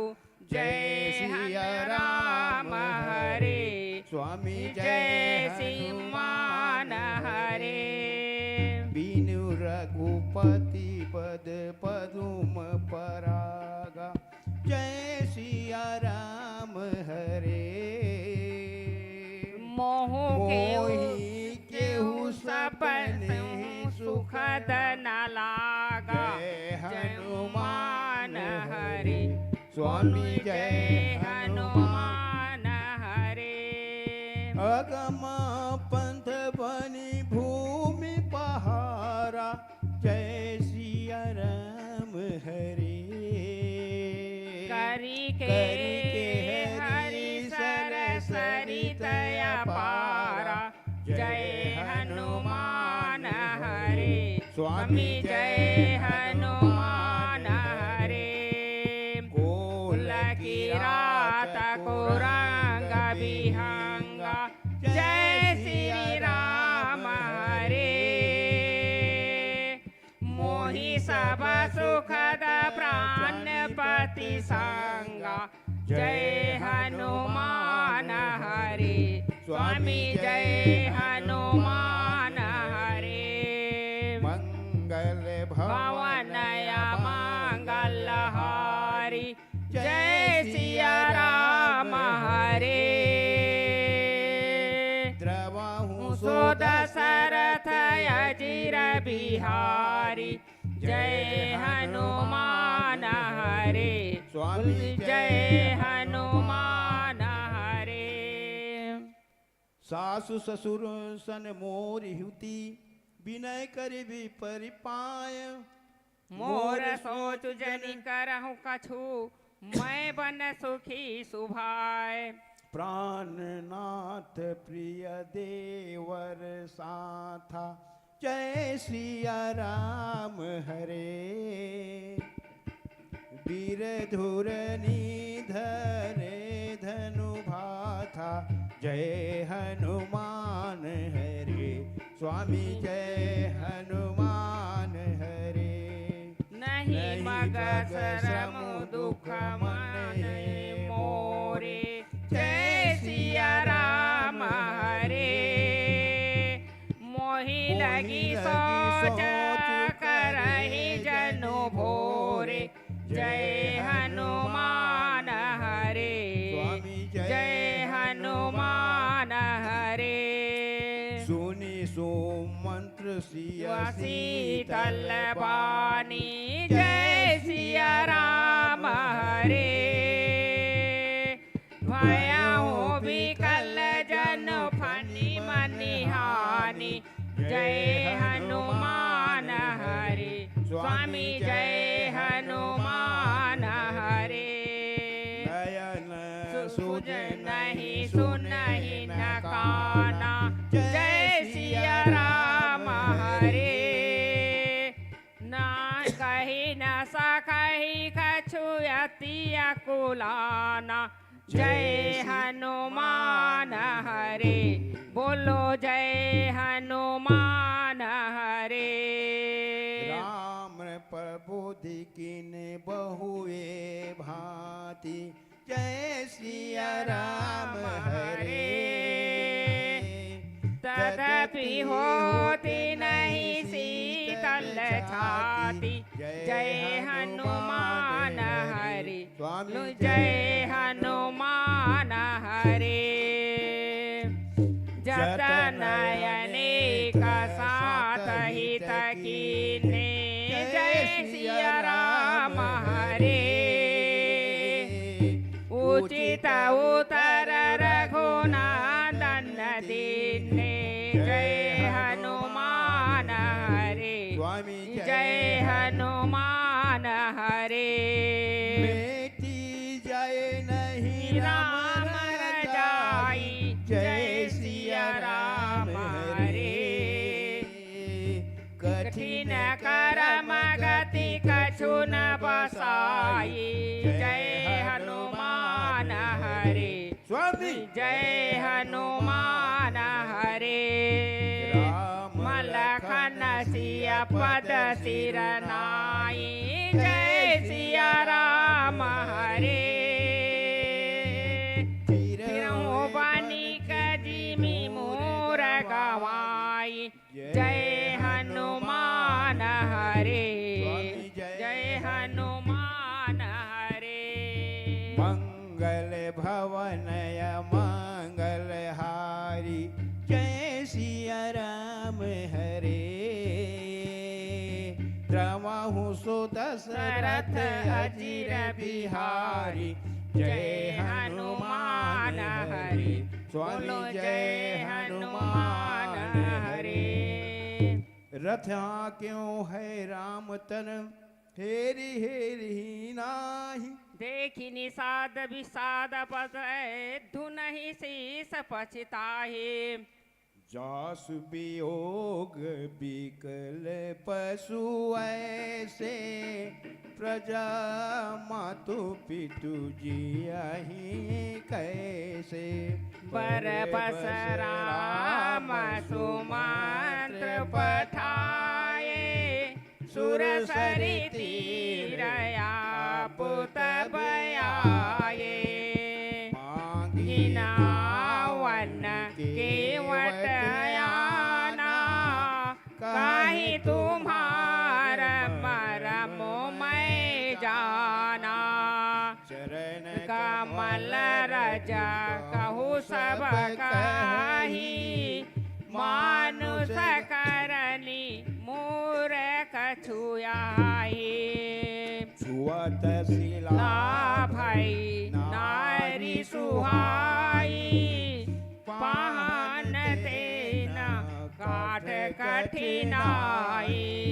जय जय सिया हनुमान राम हरे, हरे। स्वामी जय जय हनुमान हनुमान हरे। हरे। बिनु रघुपति पद पदुम परागा, जय सिया राम हरे। मोह केहू मोहि केहू दुखद न लागा। जय हनुमान हरे, स्वामी जय हनुमान हरे। अगम पंथ बनी भूमि पहारा, जय सिया राम हरे। करी के करी के हरि हरि सर सर सरित सरित अपारा, अपारा। जय हनुमान हरे, स्वामी जय हनुमान हरे। कुल किरात कुरंग विहंग, जय श्री राम हरे। मोहि सब सुखद प्राणपति संग, जय हनुमान हरे, स्वामी जय हनुमान हरे। मंगल भवन अमंगल हारी, जय सिया राम हरे। द्रवहु सो दशरथ अजिर बिहारी, जय हनुमान हरे, स्वामी जय हनुमान हरे। सासु ससुर सन मोर हिवती, बिनय करिबे परिपाय। मोर सोच जनि करहु कछु, मैं बन सुखी सुभाय। प्राणनाथ प्रिय देवर साथा, जय सिया राम हरे। वीर धुरनी धरे धनु भाथा, जय हनुमान हरे, स्वामी जय हनुमान हरे। नहीं मग श्रम दुख मन मोरे, जय सिया राम हरे। मोहि लगी सोच करहि जनु भोरे, जय हनुमान हरे, स्वामी जय जय हनुमान हरे। सुनि सुमंत्र सिया शीतल बानी, जय सिया राम हरे। भयउ विकल जनु फनि मनि हानि, जय हनुमान हरे, स्वामी जय हनुमान हरे। नयन सुज नहीं सुनहि न काना, जय सिया राम हरे। ना कहि न सकहि कछु अति अकुलाना, जय हनुमान हरे, बोलो जय हनुमान हरे। राम प्रबोधि कीन्हे बहुए भांति, जय सिया राम हरे। तदपि होत नहीं शीतल छाती, जय हनुमान हरे, स्वामी जय हनुमान हरे। जतन अनेक साथ हित कीन्हे, जय सिया राम हरे। उचित उत्तर रघुनंदन दीन्हे, जय हनुमान हरे, स्वामी जय हनुमान हरे। मेटी जाय नहीं राम रजाई, जय सिया राम हरे। कठिन करम गति कछु न बसाई, जय हनुमान हरे, स्वामी जय हनुमान हरे। राम लखन सिया पद सिर नाई, जय सिया राम हरे। फिरहु बनिक जिमि मोर गवाई, जय हनुमान हरे, स्वामी जय जय हनुमान हरे। मंगल भवन अमंगल हारी, जय सिया राम हरे। द्रवहु सो दशरथ अजिर बिहारी। जय हनुमान हरि, स्वामी जय हनुमान हरि। रथ हाँक्यो है राम तन, हेरि हेरि ही नाही। देखि निषाद विषाद पसै, धुनहि शीस पछिताही। जासु वियोग बिकल पशु ऐसे, प्रजा मातु पितु जियहि कैसे। बर बस राम सुमंत्र पठाए, सुरसरि तीर आप तब आए। माँगि नावन केवट आना, कहि तुम्हार मरम मैं जाना। चरण कमल रज कहु सब कही, मानुष करनी मूर कछु आही। छुअत शिला भई नारी सुहाई, पाहन तेन काठ कठिनाई।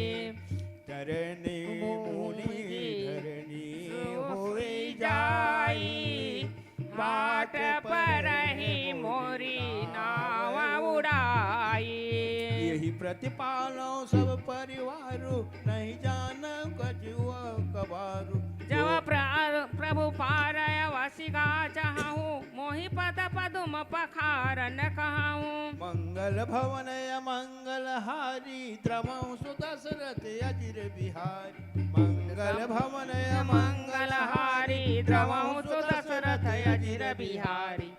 तरनी मुनि धरनी होई जाई, बाट पर ही मोरी नाव उड़ाई। यही प्रतिपालो सब परिवारु, नहीं जान कछुआ कबारु। जब प्र-, प्रभु पार अवसि गा चाहहु, मोहि पद पदुम पखारन कहहु। मंगल भवन अमंगल हारी, द्रवहु सो दशरथ अजिर बिहारी। मंगल भवन अमंगल हारी, द्रवहु सो दशरथ अजिर बिहारी।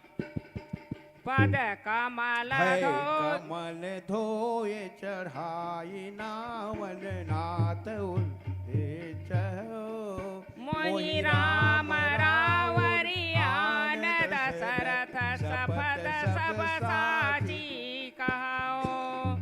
पद कमल है धो- कमल धोए चढ़ाई, नावन नाथ उल्लेख हो। मोहि राम रावरि आन दशरथ सपत सब साची कहो।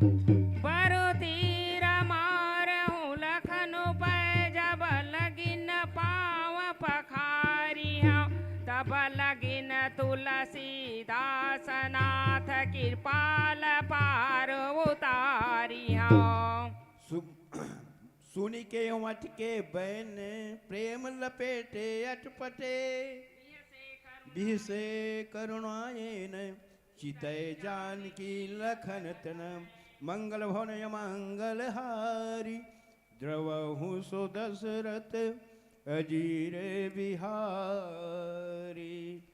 बरु तीर मारहु लखन पै जब लगिन पाँव पखारिहौं। तब लगिन तुलसीदास नाथ कृपाल पार उतारिहौं। सु-, सुनि केवट के बैन प्रेम लपेटे अटपटे। बिहसे करुणायन चितै जानकी लखन तन। मंगल भवन अमंगल हारी, द्रवहु सो दशरथ अजिर बिहारी।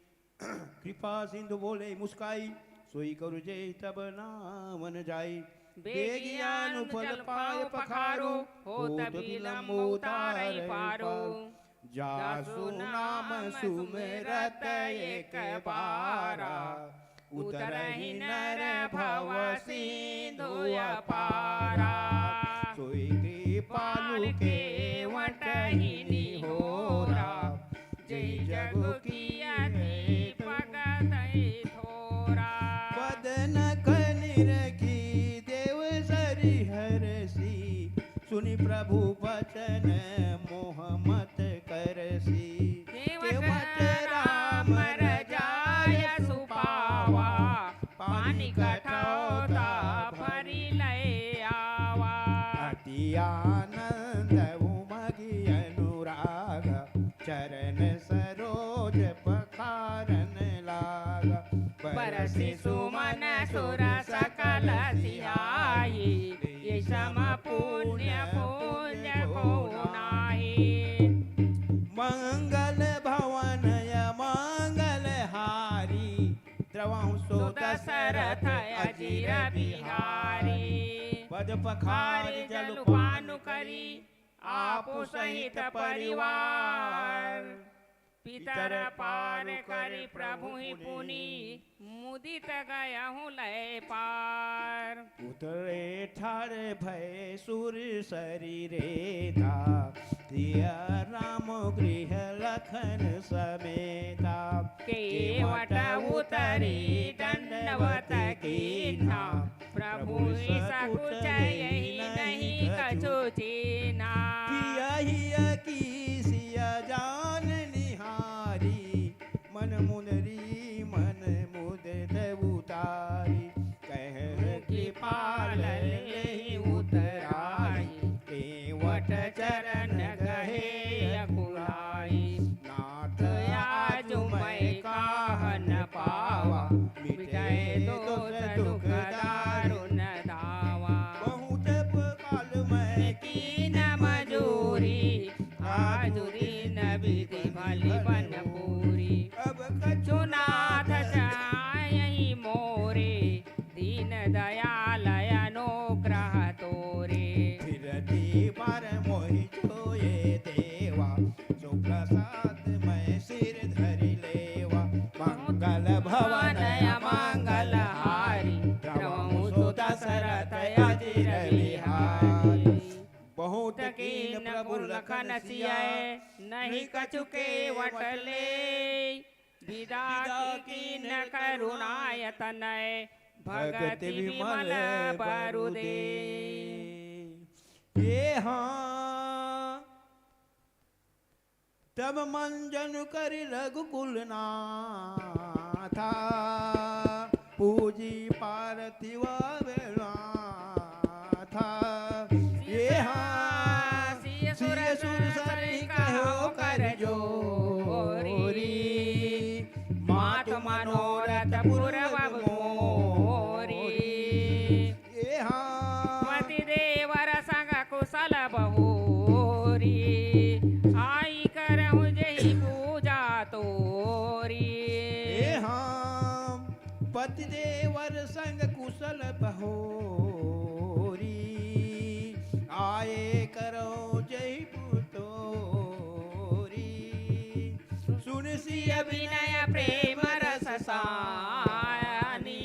कृपा सिंधु बोले मुस्काई, सोई करू जेहि तब नावन जाई। बेगियान फल पाय पखारो, होत विलंब उतारै पारो। जासु नाम सुमिरत एक बारा, उतरहि नर भव सिंधु अपारा। सोई कृपालु केवट ही निहोरा, जय जगु किया दीपक तै थोरा। बदन खनि रखी देव सरि हरसी, सुनि प्रभु बचन मोह मत करसी। केवट केवट राम राम रजाय रजाय सुपावा, सुपावा, पानी पानी कठौता कठौता भरि लै आवा। अति आनंद उमगि अनुराग, चरण सरोज पखारन लाग। बरसि सुमन सुर सकल सिहाई, ये सम पुण्य पुंज को नाही। मंगल भवन अमंगल हारी, द्रवहु सो दशरथ अजिर बिहारी। पद पखारि जलपान करी, आपु सहित परिवार। पितर पार करि प्रभु ही पुनि, मुदित गयहु लै पार। उतरे ठाढ़ भए सुर सरि रेता, सिया राम गृह लखन समेता। केवट उतरी दंडवत कीन्हा, प्रभु ही सकुच यहि नहीं कछु चीन्हा। लखन सियाय, नहीं कछु केवट ले। विदा कीन करुणायतनय, भगति विमल बरु दे। ये हाँ तब मंजन करि रघुकुल नाथा, पूजी पार्थिव नाथा। ये हाँ सिय सुर सर कहो कर जोरी, मातु मनोरथ पुरब मोरी। ये हाँ पति देवर संग कुशल बहोरी, आई करहु जेहि पूजा तोरी। ये हाँ पति देवर संग कुशल बहोरी, आए करो जय पुतोरी। सुन सिय विनय प्रेम रस सानी,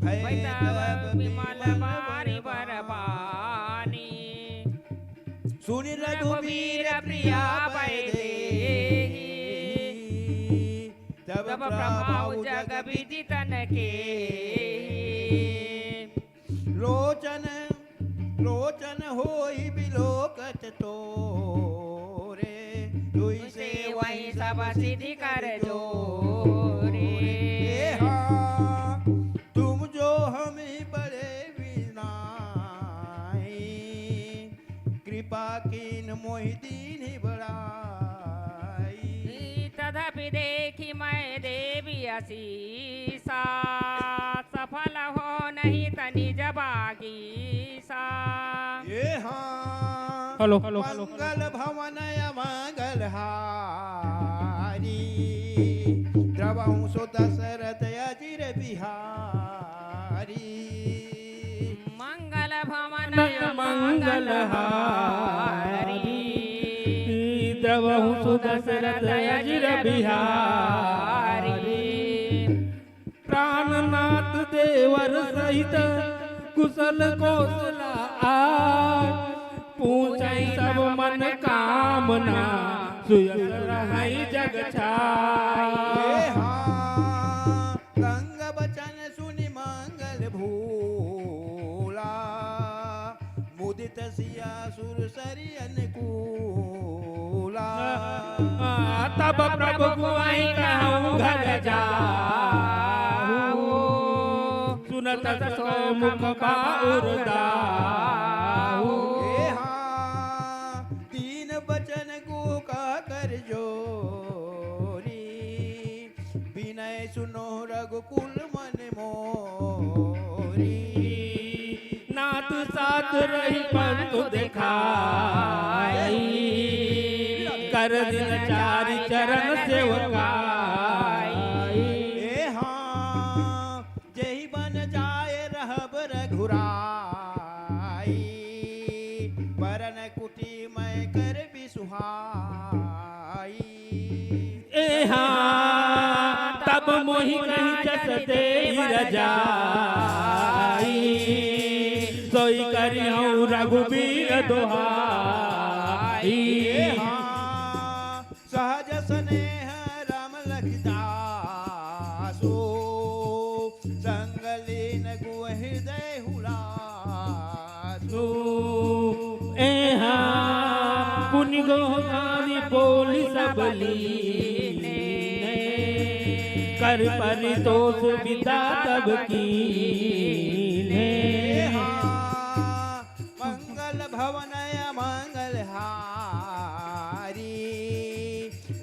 भय तब विमल बारी बरबानी। सुनि रघुबीर प्रिया बय देहि, तब प्रभाव जग विदित न केहि। लोचन लोचन होई बिलोकत तोरे, तुई सेवहि सब सिद्धि कर जोरे। हे हाँ तुम जो हमी बड़े बिनाई, कृपा कीन मोहि दीन्ही बड़ाई। तदपि देखि मय देबि असीसा, सफल होनहि तनि जब आगीसा। ये हाँ हेलो, हेलो। मंगल भवन अमंगल हारी, द्रवहु सो दशरथ अजिर बिहारी। मंगल भवन मंगल हारी, द्रवहु सो दशरथ अजिर बिहारी। प्राणनाथ देवर सहित कुशल कौशल आय, पूछै सब मन कामना, सुयस रहै जग छाय। हे हाँ गंग बचन सुनि मंगल भूला, मुदित सिया सुर सरि अनुकूला। तब प्रभु गुआई कहूँ घर जाहू, सुनत सो मुख बाउर दाहू। हे हाँ दीन बचन गुह का कर जोरी, विनय सुनो रघुकुल मन मोरी। नाथ साथ रहि पंथ देखाई, कर दिन चारि चरण सेवकाई। ए हाँ, जेहि बन जाय रहब रघुराई, बरन कुटी मय कर बिसुहाई। ए हाँ, तब मोहि कहि जस देहि रजाई, सोई करिहौं रघुबीर दोहाई। ए हाँ, सहज स्नेह राम लखि दासु, संग लीन गुह हृदय हुलासु। ए हाँ पुनि गोहरानी बोलि सब लीने, कर परितोष विदा तब कीने। ए हाँ मंगल भवन अमंगल हारी,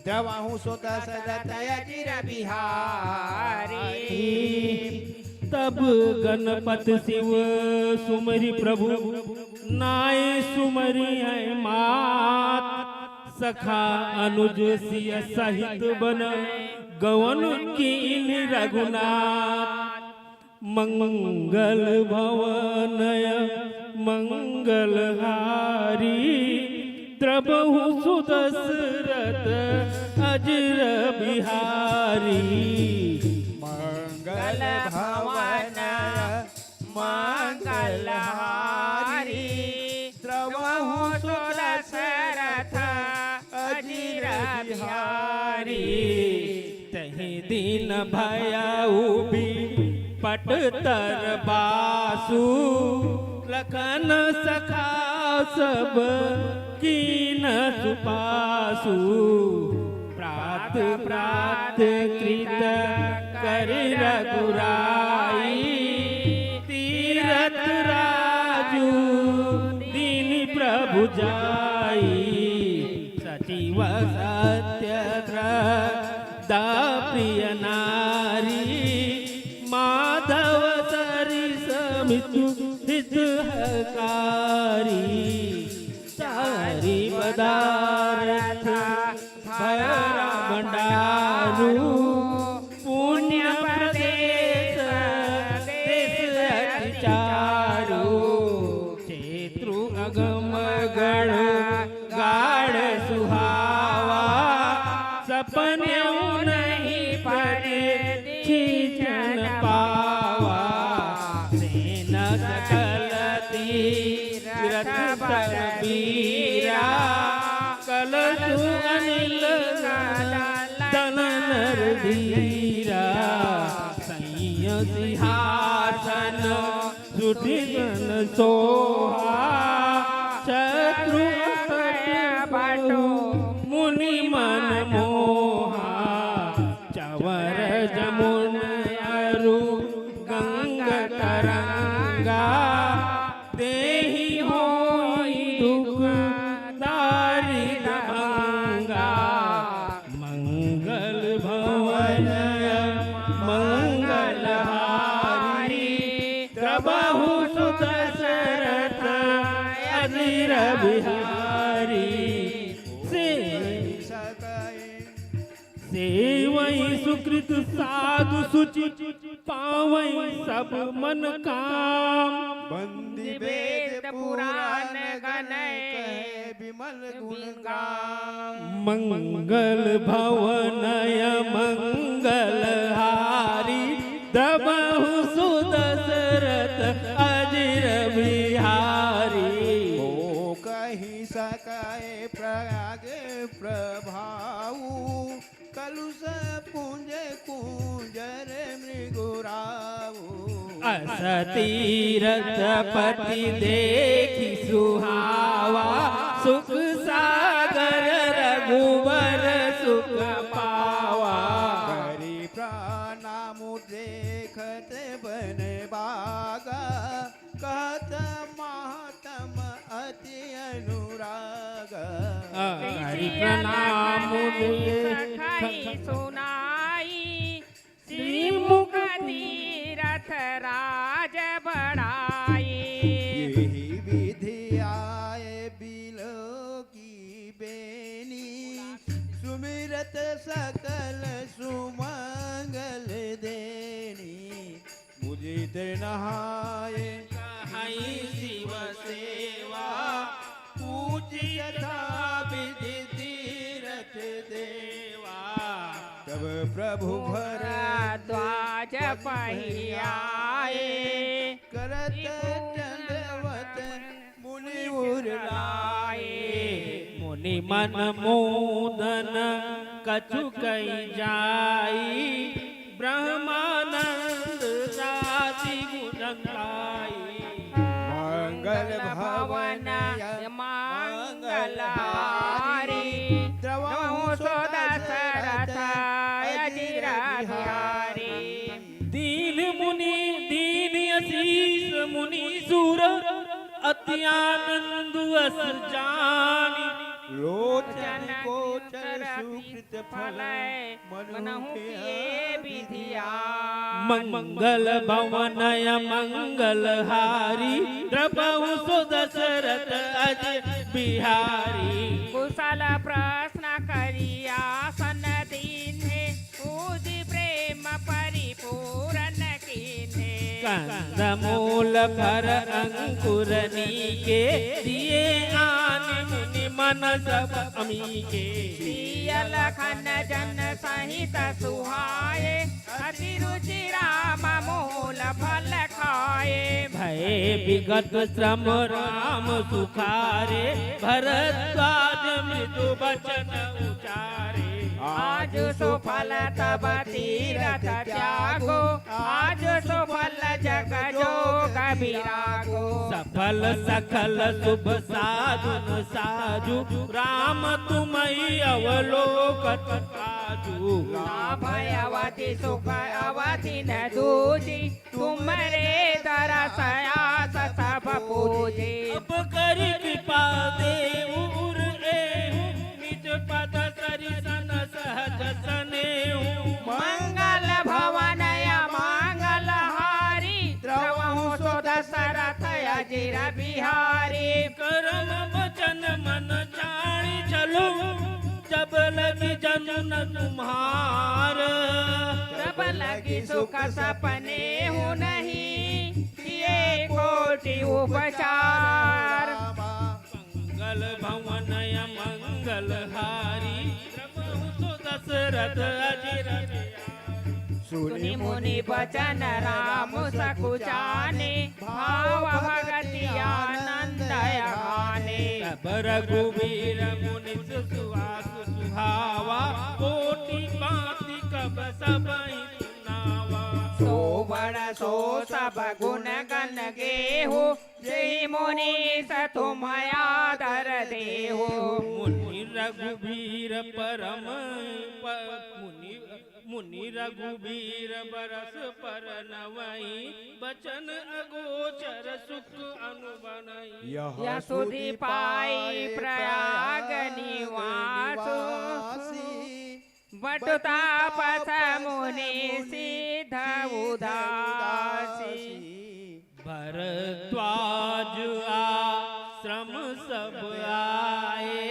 द्रवहु सो दशरथ अजिर बिहारी। तब गणपति शिव सुमरि प्रभु, नाय सुमरि है मात। सखा अनुज सिय सहित बन, गवन कीन रघुनाथ। मंगल भवन मंगल हारी, द्रवहु सो दशरथ अजिर बिहारी। मंगल भवन मंगल हारी, द्रवहु सो दशरथ तही दिन भयउ बिपट तर बासु, लखन सखा सब कीन्ह सुपासु। प्रात प्रात कृत करि रघुराई, तीरथ राजु दीन्ह प्रभु जाई। सचिव सत्यव्रता प्रिय नारी, माधव सरिस मिथु हितकारी। चारि पदारथ भय राम डारु, पुनि प्रदेस देस अति चारु। क्षेत्रु अगम गढ़ गाढ़ सुहावा, सपनेउ नहीं परे दीन्ह जन पावा। सेना सकल तीरथ बलबीरा, कलसु अनिल नंदन रुधिरा। सैंय सिंहासन सुधि सन सोहा, शत्रु असट बटु मुनि मन मोहा। चंवर जमुन अरु गंग तरंगा, तेहि होइ दुख दारिद भंगा। मंगल भवन मंगल हारी, द्रवहु सु दशरथ अजिर बिहारी। से सेवई सुकृत साधु सुचि, पावई सब मन काम। बंदी वेद पुराण गणय, कहे विमल गुण गाम। मंगल भवन मंगल हारी, द्रवहु सु दशरथ अजिर बिहारी। ओ कहि सकै प्रयाग प्रभाऊ, कलुष पुंज कुंजर मृगुराऊ। अस तीरथ पति देखि सुहावा, सुख सागर रघुबर सुख पावा। करि प्रणाम देखत बन बागा, कहत महातम अति अनुराग। आ, करि प्रणाम सखई सुनाई, श्रीमुख तीरथ राज बड़ाई। यही विधि आए बिलो की बेनी, सुमिरत सकल सुमंगल देनी। मुदित नहाए कहई शिव सेवा, पूजि यथा विधि तीरथ देवा। तब प्रभु भरद्वाज पहियाए, करत दंडवत मुनि उर लाए। मुनि मन मोदन कछु कहि जाई, ब्रह्मानंद सादि गुण गाई। मंगल भवन मंगल हारी, द्रवहु सु दशरथ अजिर बिहारी। दीन्ह मुनि दीन्ह असीस मुनीसुर, अति आनंद अस जानी। लोचन गोचर सुकृत फल मनहु किए विधिया। मंगल भवन मंगल हारी, द्रवहु सु दशरथ अजिर बिहारी। कुशल प्रश्न करि आसन दीन्हे, पूजि प्रेम परिपूरन कीन्हे। कंद मूल फर अंकुर नीके, दिए आन मुनि मन सब अमीके। सिय लखन जन सहित सुहाए, अति रुचि राम मूल फल खाए। भए विगत श्रम राम सुखारे, भरद्वाज मृदु बचन उचारे। आज सुफल तब तीरथ त्यागो, आज सुफल जग जोग विरागो। सफल सकल शुभ साधुन साजु, राम तुम्हई अवलोकत आजु। लाभ अवधि सुख अवधि न दूजी, तुम्हरे दरस आस सब पूजी। अब करि कृपा देहु उर एहु, निज पद सरिस न सहज सनेहु। मंगल भवन अमंगल हारी, द्रवहु सो दशरथ अजिर बिहारी। करम बचन मन छाड़ी चलू, जब लगी जनु न तुम्हार। तब लगी सुख सपनेहु नहीं, किए कोटि उपचार। मंगल भवन अमंगल हारी, द्रवहु सो दशरथ अजिर। सुनि मुनि बचन राम सकुचाने, भाव भगति आनंद अघाने। तब रघुबीर मुनि सुवास सुहावा, कोटि बात कब सबहि सुनावा। सो बड़ सो सब गुण गन गेहु, जेहि मुनीस तुम आदर देहु। मुनि रघुबीर परम प-, मुनि, मुनि रघुबीर बरस परनवइ, बचन अगोचर सुख अनु बनइ। यह सुधि पाई प्रयाग निवासु, बटु तापस मुनि सिद्ध उदासी। भरद्वाज आश्रम सब आए,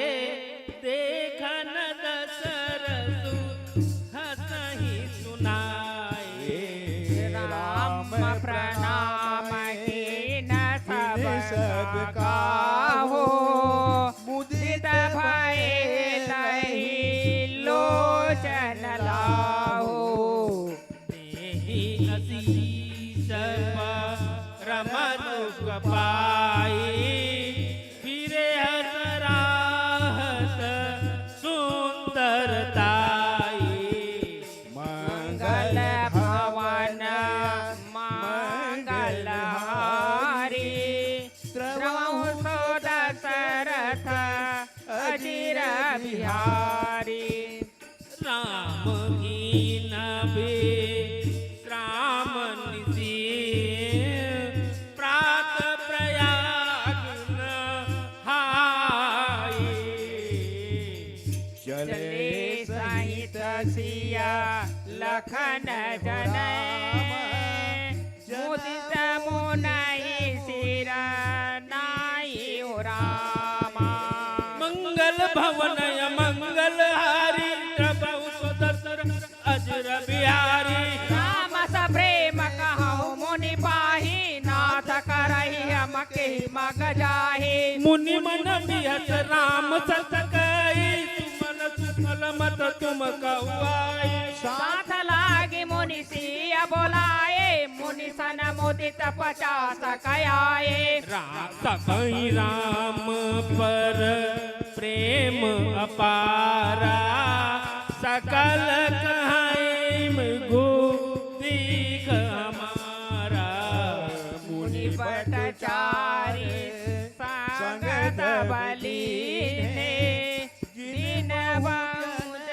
देखन दशरथ हँसहि सुनाए। राम प्रणाम कीन सब काहू, मुदित भए तहि लोचन लाहू। देहि असीस परम सुख पाई, फिरे हँस राहत सुंदर ताई। मंगल भवन मंगल हारी, द्रवहु सो दशरथ अजिर बिहारी। राम कीन विश्राम निशि, प्रात प्रयाग नहाई। चले सहित सिया लखन जनय, मुदित मुनहि सिर नाई रामा। मंगल भवन अमंगल हारी, द्रवहु सो दशरथ अजिर बिहारी। राम स प्रेम कहउ मुनि पाही, नाथ करहि हम केहि मग जाही। मुनि मन बिहस राम सत कही, सुमन सुफल मत तुम कहु आई। साथ लागी मुनि सिय बोलाए, मुनि सन मुदित पचास कयाए। रा-, सबहि राम पर प्रेम अपारा, सकल कहइम गुण दीघ हमारा। मुनि बट चारि संग सब लीन्हे, जिन वंश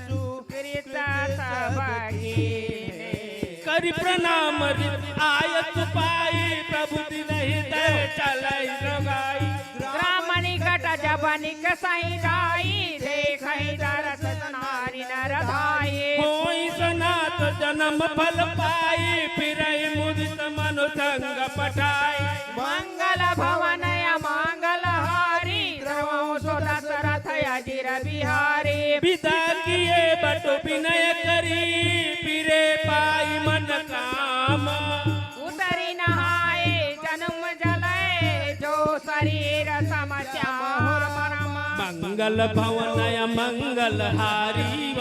सुकृत सब कीन्हे। करि प्रणाम रित आयस पाई, प्रभु तिन्हि दय चलइ जोगाई। राम निकट जब निकसहि जाई, देखहि दरस नारि नर धाई। होई सनाथ जनम फल पाई, फिरहि मुदित मनु संग पटाई। मंगल भवन अमंगल हारी, द्रवहु सो दशरथ अजिर बिहारी। विदा किए बटु बिनय करी, फिरे पाई मन काम। उतरि नहाए जनुम जलय, जो सरीर सम श्याम। मंगल भवन अमंगल हारी,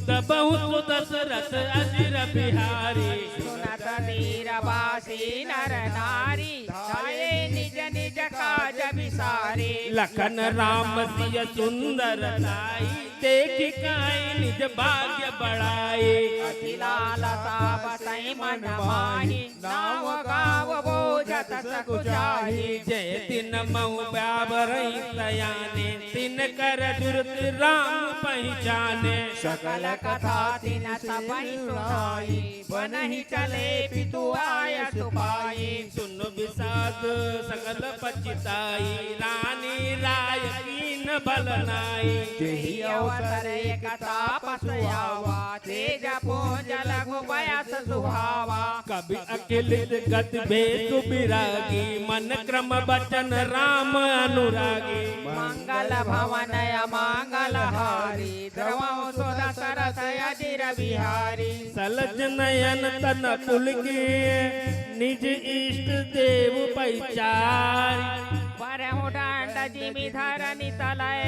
द्रवहु सो दशरथ अजिर बिहारी। सुनत तीर बासी नर नारी, जाए निज निज काज बिसारी। लखन राम सिय सुंदर ताई, देखि काई निज भाग्य बड़ाई। अति लालसा बसई मन माही, नाव गाव बोझत सकुचाही। जे दिन मऊ ब्याबरई सयाने, तिन कर दुर्ग राम पहिचाने। सकल कथा तिन सबहि सुनाई, बनहि चले पितु आयसु पाई। सुन बिसाद सकल पछिताई, रानी राय कीन बल नाई। जेहि अवसर एक तापस आवा, तेज पुंज लघु बयस सुहावा। कवि अखिल गति भेसु बिरागी, मन क्रम बचन राम अनुरागी। मंगल भवन अमंगल हारी, द्रवहु सु दसरथ अजिर बिहारी। सलज नयन तन पुलकित, निज इष्ट देव पहिचारी। बरहु डंड जिमि धरनि तलय,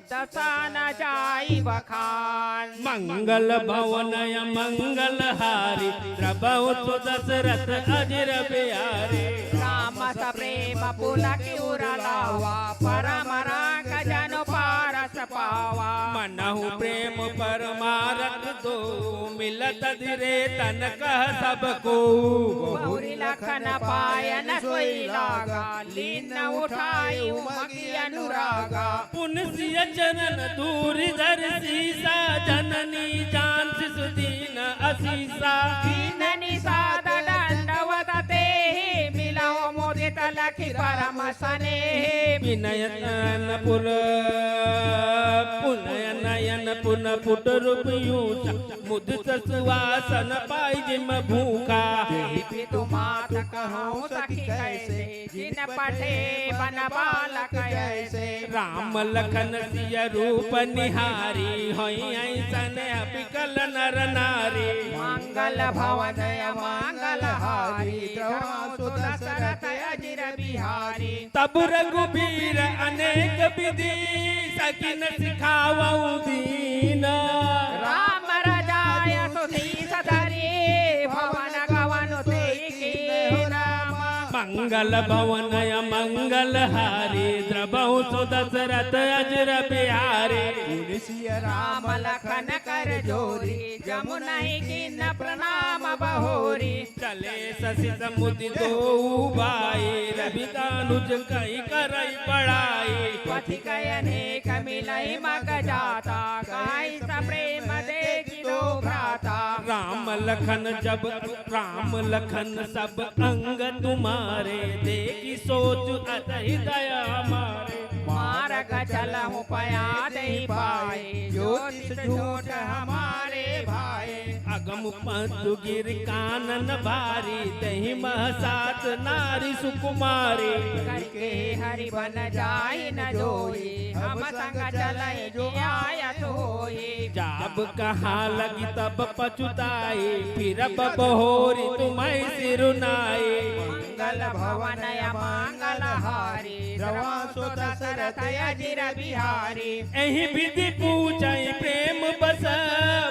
दसा न जाई बखान। मंगल भवन अमंगल हारी, द्रवहु सु दसरथ अजिर बिहारी। राम सप्रेम पुलकि उर लावा, परम रंग जनु पारस पावा। मनहु प्रेम परमारथ दो, मिलत धीरे तन कह सब को। बहुरि लखन पायन सोई लागा, लीन उठाई उमगि अनुरागा। पुनि सिय चरण धूरि धरि सीसा, जननी जान शिशु दीन असीसा। दीन निषाद दंडवत तेहि, मिलहु मुदित लखि परम सनेहि। विनय नयन पुल, पुनय नयन पुन पुट रूप ऊंचा, मुदित सुवासन पाई जिम भूखा। देहि पितु मात कहउँ सखि कैसे, जिन पठे बन बालक जैसे। राम लखन सिय रूप निहारी, होई अइसन विकल नर नारी। मंगल भवन अमंगल हारी, द्रवहु सु दसरथ अजिर बिहारी। तब रघुबीर अनेक विधि, सकिन सिखावउ दीन। राम रजाय सुशीस धरी, भवन गवनु तेहि कीन। मंगल भवन अमंगल हारी, द्रवहु सु दसरथ अजिर बिहारी। पुनि सिय राम लखन कर जोरी, जमु नहीं कीन प्रणाम बहोरी। चले शशि समुद्र दोउ भाई, रवि दानुज कहि करइ बड़ाई। पथिक अनेक मिलइ मग जाता, कहइ सप्रेम देखि दो भ्राता। राम लखन जब, राम लखन सब अंग तुम्हारे, देखि सोचु अतहि दया हमारे। मारग चलहु पया देहि पाए, ज्योतिष झूठ हमारे भाए। अगम पतु गिर कानन भारी, तहि मह सात नारी सुकुमारी। करिके हरि बन जाहि न जोई, हम संग चलइ जो आयत होई। जाब कहा लगी तब पछुताई, फिरब बहोरी तुम्हइ सिरु नाई। मंगल भवन अमंगल हारी, द्रवहु सु दसरथ अजिर बिहारी। एहि विधि पूछइ प्रेम बस,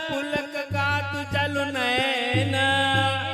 पुलक कात जलु नयन।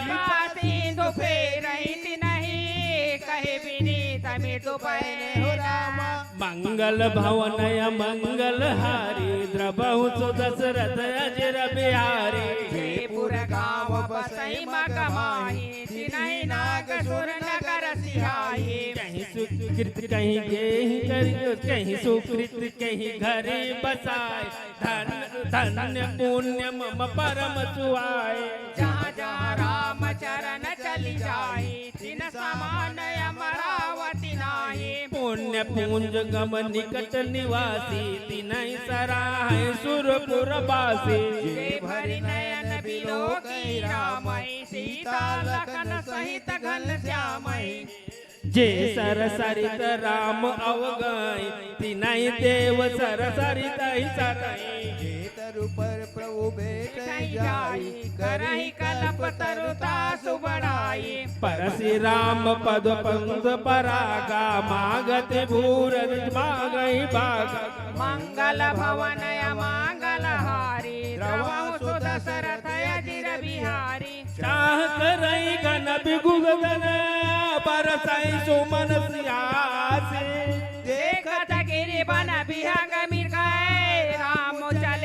कृपा सिंधु फेरइ तिनहि, कहे विनीत मृदु बयन हो रामा। मंगल भवन अमंगल हारी, द्रवहु सु दसरथ अजिर बिहारी। जे पुर गाँव बसइ मग माही, तिनहि नाग सुर नगर सिहाही। कहीं सुकृत कहीं गेहि करि, कहीं सुकृत कहीं घरे बसाए। धन, धन्य पुण्य मम परम सुहाए। जहाँ जहाँ राम चरण चलि जाई, तिन समान अमरावती नाही। पुण्य पुंज गम निकट निवासी, तिनहि सराहै सुरपुर बासी। जे भरि नयन बिलोकि रामहि, सीता लखन सहित घनश्यामहि। जे सर सरित राम अवगई, तिनहि देव सर सरित ही सरई। जे तरु पर प्रभु भेटहि जाई, करहि कलप तरु तासु बड़ाई। परसि राम पद पंद परागा, मागत भूर मागहि भागा। मंगल भवन अमंगल हारी, द्रवहु सु दसरथ अजिर बिहारी। चाह करई गन बिगु गगन, बरसई सुमन सियासी। देखत गिरि बन बिहंग मृगय, राम चल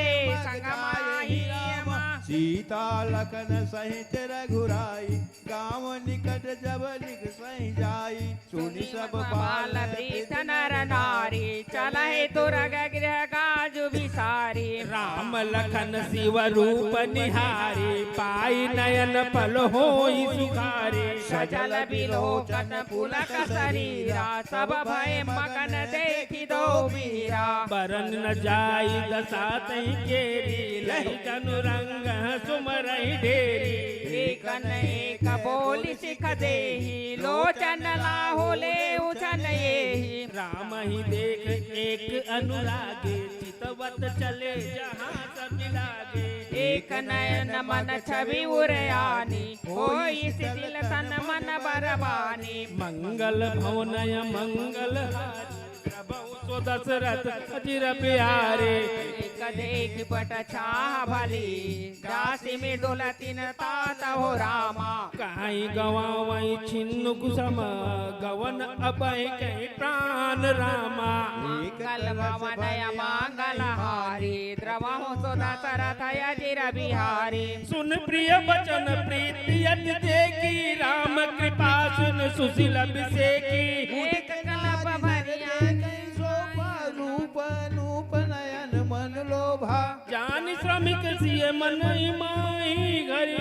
रघुराई, गाँव निकट जब निकसहि जाई। सुनि सब बाल वृद्ध नर नारी, चलहि तुरग गृह काज बिसारी। राम लखन शिव रूप निहारी, पाई नयन पल होई सुखारी। सजल बिलोचन पुलक शरीरा, सब भय मगन देखि दो वीरा। बरन न जाई दसा तहि केरी, लहि तनु रंग सुमरहि ढेरी। एक न एक बोलि सिख देहि, लोचन लाहु लेहु छन एहि। राम ही देख एक अनुरागे, चितवत चले जहाँ सब लागे। एक नयन मन छवि उर आनी, होई शिथिल तन मन बरबानी। मंगल भवन अमंगल हारी, प्रभु सो दशरथ अजिर बिहारी। एक देखि पट छाह भली, जासि मृदुल तिन तात हो रामा। कहीं गवावई छिन्नु कुसम, गवन अबहि कहि प्राण रामा। मंगल भवन अमंगल हारी, द्रवहु सो दशरथ अजिर बिहारी। सुन प्रिय बचन प्रीति अति देखी, राम कृपा सुन सुशील अभिषेकी। एक कल्प भरिया कहीं शोभा, रूप अनूप नयन मन लोभा। जानि श्रमिक सिय मन माही, घरि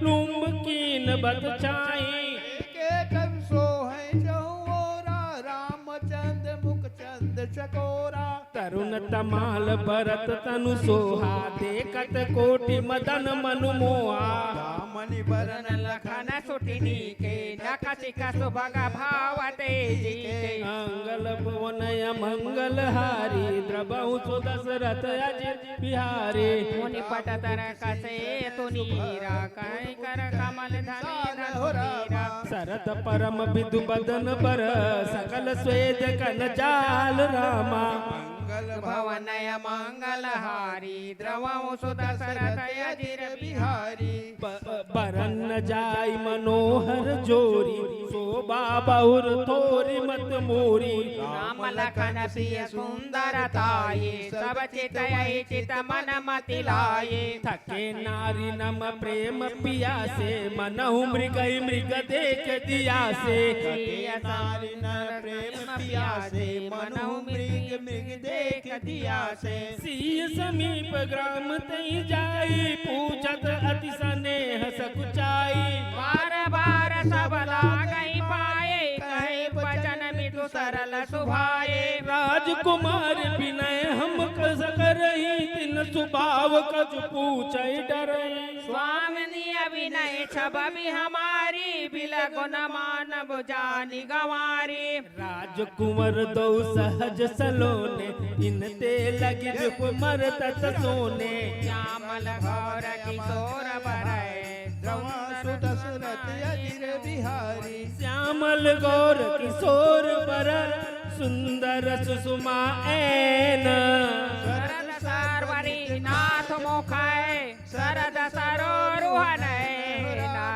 लुम्ब कीन बत छाही। एके कवि सोहै चहुँ ओरा, रामचंद्र मुख चंद चकोरा। तरुण तमाल बरत तनु सोहा, देखत कोटि मदन मनु मोहा। दामनि बरन लखन सुटि नीके, नखशिख सुभग भाव तेजि के। मंगल भवन अमंगल हारी, द्रवहु सो दशरथ अजिर बिहारी। मुनि पट तरकस एतु नीरा, कहीं कर कमल धनि धनु धीरा। सरद परम बिधु बदन बर, सकल स्वेद कन जाल रामा। मंगल भवन अमंगल हारी, द्रवहु सो दशरथ अजिर बिहारी। ब-, बरन न जाई मनोहर जोरी, शोभा बहुर थोरी मत मोरी। राम लखन सिय सुंदर ताये, सब चित यही चित मन मति लाये। थके नारी नम प्रेम पियासे, मनहु मृगहि मृग देख दियासे। थके नारी नम प्रेम पियासे, मनहु मृग मृग देख दियासे। सिय समीप ग्राम तहि जाई, पूछत अति स्नेह सकुचाई। बार बार सब लागहि पाए, कहे बचन मिठु सरल सुभाए। राजकुमार बिनय हम कस करही, तिन सुभाव कछु पूछहि डरहि। स्वामी अविनय छवि हमारी, बिलगुन मानव जानि गंवारी। राजकुंवर दो सहज सलोने, इनते लगी विपुल मर तत सोने। श्यामल गौर किशोर बरय, द्रवहु सो दशरथ अजिर बिहारी। श्यामल गौर किशोर बर, सुंदर सुषमा ऐन। शरद सर्वरी नाथ मुखय, शरद सरोरुह नैना।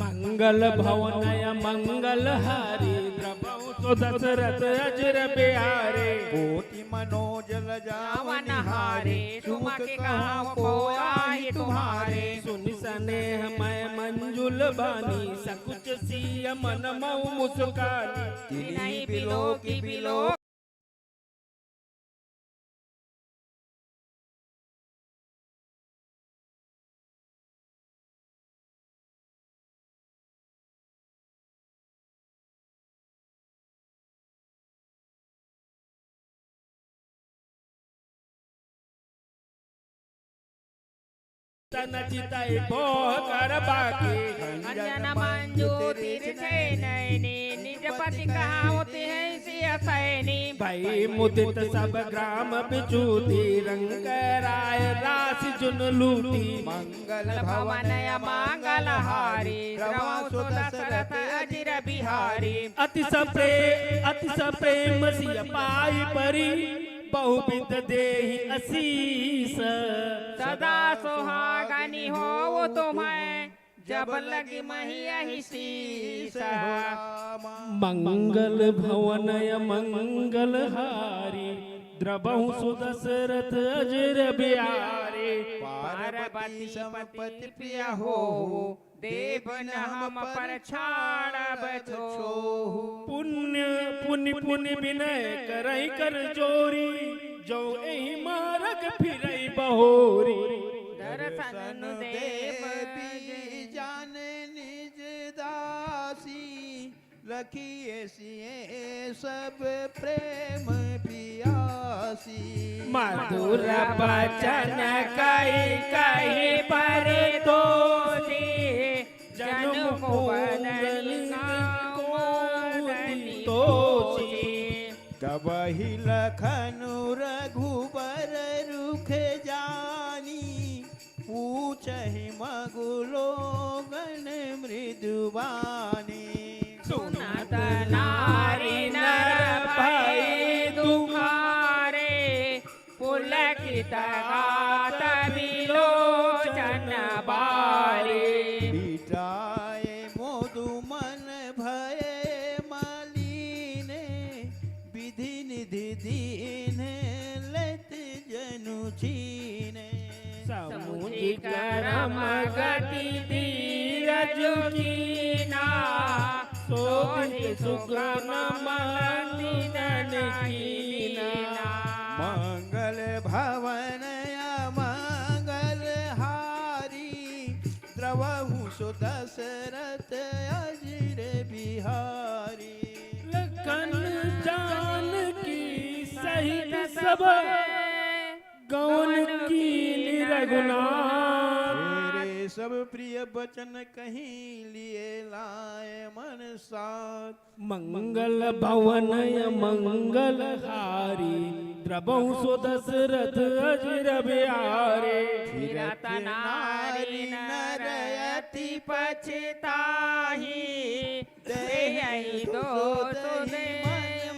मंगल भवन अमंगल हारी, द्रवहु सो दशरथ अजिर बिहारी। कोटि मनोजल जावन हारी, सुमुख कहाव को आहि तुम्हारी। सुनि स्नेह मय मंजुल बानी, सकुच सिय मन मउ मुस्कानी। तिनहि बिलोकि बिलोक तन चितहि भोग कर बाकी। अंजन मंजु तिरछे नैनी, निज पति कहावति है सिय सैनी। भई मुदित सब ग्राम बिचूती, रंग राय रासि जुन लूटी। मंगल भवन अमंगल हारी, द्रवहु सो दशरथ अजिर बिहारी। अति सप्रे-, अति सप्रेम सिय पाई परी, बहुविध देहि असीस। सदा सुहागनि होउ तुम्है, जब लगी मही अहि सीस। मंगल भवन अमंगल हारी, द्रवहु सो दशरथ अजिर बिहारी। पार्वती सम पति प्रिय होहु, देव न हम पर छाड़ब छोहु। पुण्य पुनि पुनि विनय करइ कर जोरी, जो एहि मारग फिरइ बहोरी। दरसन देव जाने निज दासी, लखिए सिए सब प्रेम पियासी। मधुर बचन कहि कहि परतोसी, जनु को बदन गाँव मदन तोसी। तबहि लखन रघुबर रुख जानी, पूछहि मगुलो गण मृदुबानी। सुनत नारी नर भई दुखारे, पुलकित गात विलोचन बारे। बिटाए मोदु मन भये मलीने, विधि निधि दीन्हे लेत जनु छीने। समुझि करम गति धीरज कीना, सोधि सुगम मंथन कीना। मंगल भवन अमंगल हारी, द्रवहु सो दशरथ अजिर बिहारी। लखन जानकी सहित सब गवन कीन्हि रघुनाथ। मेरे सब प्रिय बचन कहि लिए लाए मन साथ। मंगल भवन अमंगल हारी, द्रवहु सो दशरथ अजिर बिहारी। फिरत नारी नर अति पछताही, देहि दोष दे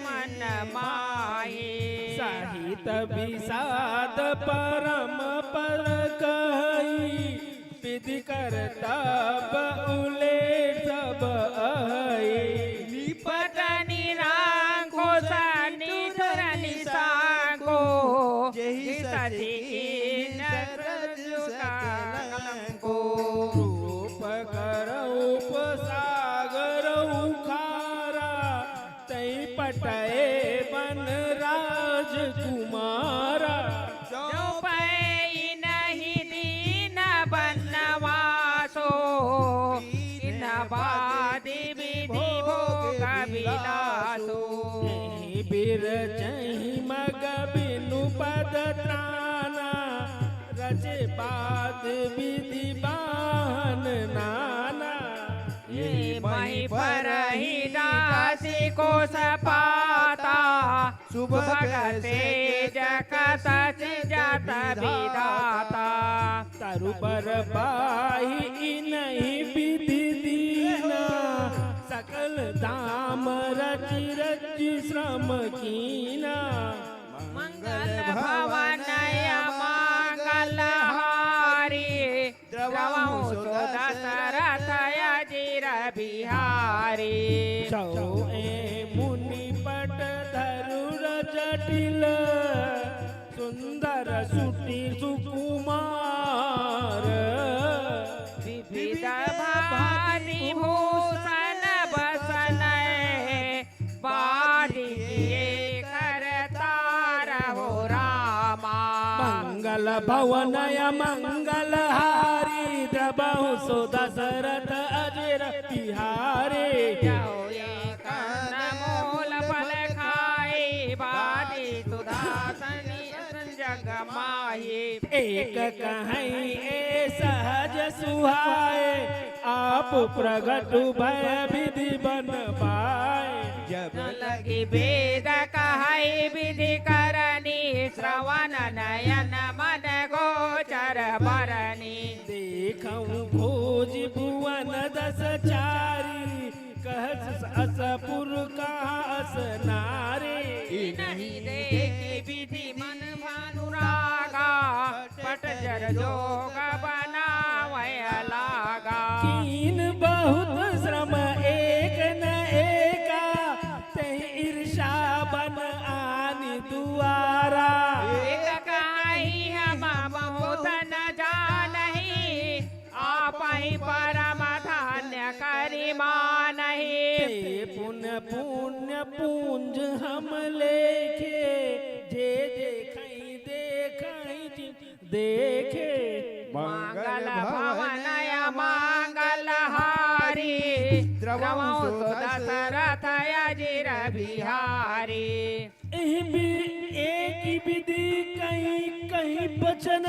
मन माही। सहित विषाद परम पर कहि, विधि करतब उलेर सब अहि। निपट निरंकुश निठुर निसंको, जेहि सचि कीन्ह रजु सकलंको। रूप करउप सागर उखारा, तइ पटए बन राजकुमारा। जो पै इनहि दीन बनवासो, तिन्ह बादि विधि भोग विलासो। एहि बिरचहि मग बिनु पद त्राना, रचे बाध विधि बाहन नाना। एहि महि परहि दासी कोस पाता, सुभग सेज कसि जात विधाता। तरु बर बाहि इनहि विधि दीना, सकल धाम रचि रचि श्रम कीना। मंगल भवन अमंगल हारी, द्रवहु सो दशरथ अजिर बिहारी। सौ ए मुनि पट धरुर जटिल, सुंदर सुटी सुकुमार। विविध भाति भूषण बसन बारिये करतारहो रामा। मंगल भवन अमंगल हारी, द्रवहु सो दशरथ अजिर बिहारी। जो एक कंद मूल फल खाई, बारी सुधासनी जग माही। एक कहई ए सहज सुहाए, आप प्रगट भय विधि बन पाए। जब लगी वेद कहई विधि करनी, श्रवण नयन मन गोचर बरनी। देखऊं भोज भुवन दस चारी, कहस अस पुर कहस नारी। इनहि देखि विधि मन भानुरागा, पट जर जोग बनावै लागा। कीन बहुत श्रम एक न एका, तेहि ईर्षा बन आनि दुआरा। एक कहई हम बहुत लेखे, जे देखई देखई देखे। मंगल भवन अमंगल हारी, द्रवहु सो दशरथ अजिर बिहारी। एहि बि-, एक विधि कही कही बचन,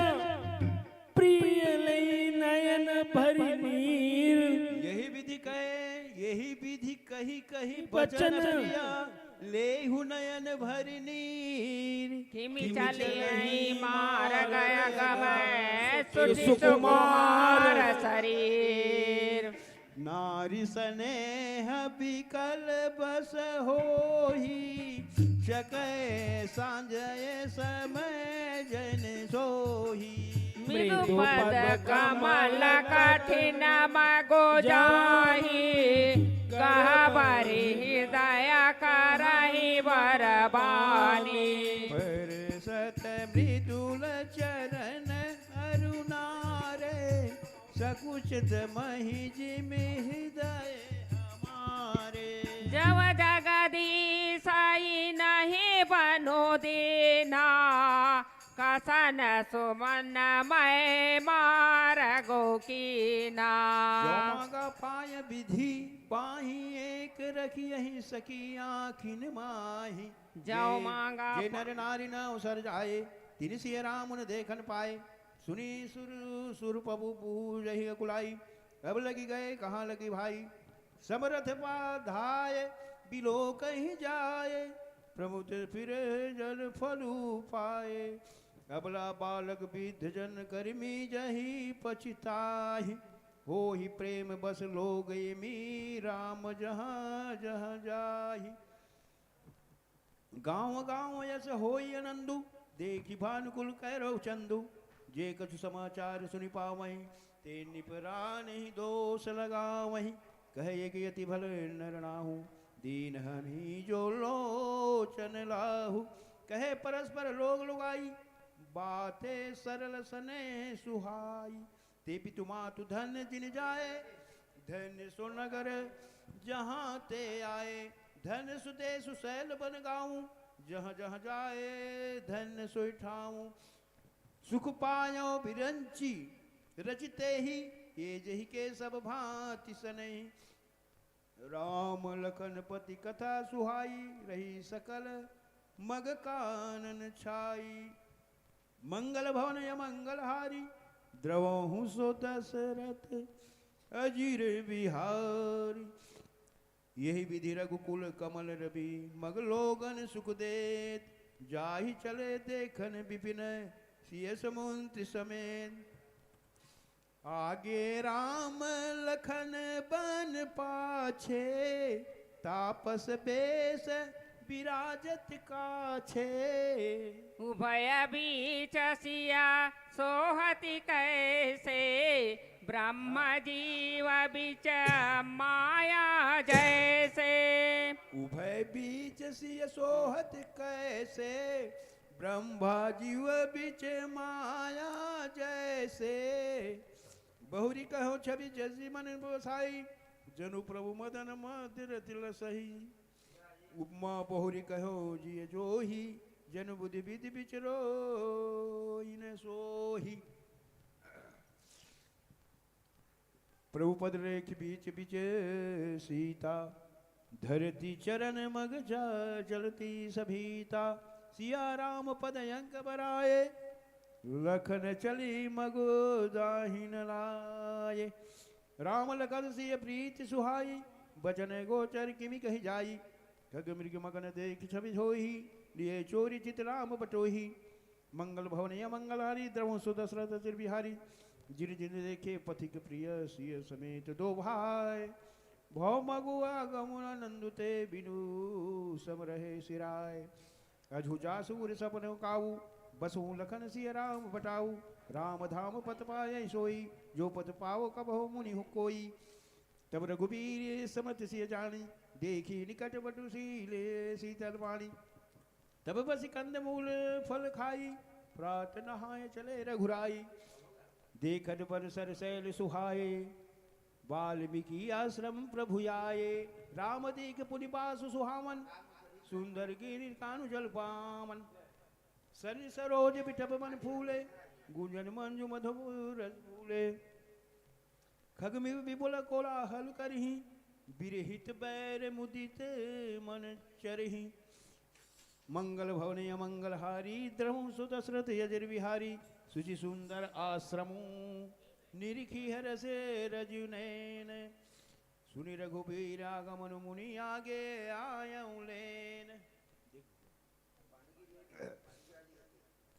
प्रिय लई नयन भरि नीर। यही विधि कहे, यही विधि कही कही बचन बचन। प्रिय लेहु नयन भरि नीर। किमि चलेहि मारग अगमय सुधि सुकुमार सुकुमार शरीर। नारी स्नेह विकल बस होही, चकै सांझय समय जन सोही। मृदु पद कमल कठिन मगो जाहि, गहबरी हृदय करहि बर बानी। परसत मृदुल चरण अरुणारे, सकुचित महि जिमि हृदय हमारे। जब जगदीश आई नहीं बनो दीना, कसन सुमन मैं मारगो कीना। जो मांगा पाय विधि पाही, एक रखियहि सखी आँखिन माही। जो जे, मांगा जे पा- नर नारी न उसर जाए, तिनि सिय राम उन देखन पाए। सुनि सुर सुर पबु पूजहि अकुलाई। अब लगि गए कहाँ लगि भाई, समरथ बाधाय बिलोकहि जाए। प्रमुत फिर जल फलु पाए। अबला बालक वृद्ध जन करमी जहि पछिताहि। होहि प्रेम बस लोग एमी राम जहाँ जहाँ जाहि। गाँव गाँव यस होई आनंदु, देखि भानुकुल कैरव चंदु। जे कछु समाचार सुनि पावहीं, ते नृप रानहि दोष लगावहीं। कहे एक यति भल नर नाहु, दीन हमी जो लोचन लाहु। कहे परस्पर लोग लुगाई, बाते सरल सने सुहाई। ते पितु मातु धन्य जिन जाए, धन्य सो नगर जहाँ ते आए। धन्य सो देसु सैल बन गाऊं, जहाँ जहाँ जाए धन्य सोई ठाऊं। सुख पायो बिरंची रचिते ही, ये जही के सब भांति सनही। राम लखन पति कथा सुहाई, रही सकल मग कानन छाई। मंगल भवन अमंगल हारी, द्रवहु सो दशरथ अजिर बिहारी। यही विधि रघुकुल कमल रवि, मग लोगन सुख देत। जाहि चले देखन विपिन, सिय समुंत समेत। आगे राम लखन बन पाछे, तापस बेस बिराजत काछे। उभय बीच सिया सोहति कैसे, ब्रह्म जीव बिच माया जैसे। उभय बीच सिय सोहत कैसे, ब्रह्मा जीव बिच माया जैसे। बहुरी कहो छवि जसि मन बसाई, जनु प्रभु मदन मदिर तिल सही। उपमा बहुरी कहो जिय जोही, जनु बुद्धि विधि बिचरो इन सोही। प्रभु पद रेख बीच बिच सीता, धरती चरण मग जा जलती सभीता। सिया राम पद अंक बराए, लखन चली मग दाहिन लाए। राम लखन सिय प्रीति सुहाई, बचन गोचर किमि कहि जाई। खग मृग मगन देख छवि होही, लिए चोरी चित राम बटोही। मंगल भवन अमंगल हारी, द्रवहु सो दशरथ अजिर बिहारी। जिन जिन देखे पथिक प्रिय सिय समेत दो भाई। भव मगु आगमन नंदु ते बिनु सम रहे सिराय। अजहु जासु उर सपन काऊ, बसहु लखन सिय राम बटाऊ। राम धाम पथ पाए सोई, जो पथ पावो कबहु मुनि हु कोई। तब रघुबीर समत सिय जानी, देखि निकट बटु सीले सीतल पानी। तब बसि कंद मूल फल खाई, प्रात नहाय चले रघुराई। देखत बर सर सैल सुहाए, वाल्मीकि आश्रम प्रभु आए। राम देख पुनि बासु सुहावन, सुंदर गिरि कानु जल पावन। सनि सरोज बिटप मन फूले, गुंजन मंजु मधुर रस फूले। खग मिग बिपुल कोलाहल करही, बिरहित बैर मुदित मन चरही। मंगल भवन अमंगल हारी, द्रवहु सु दशरथ अजिर बिहारी। सुचि सुंदर आश्रम निरखि हरष रजु नैन। सुनि रघुबीर आगमन मुनि आगे आयउ लेन।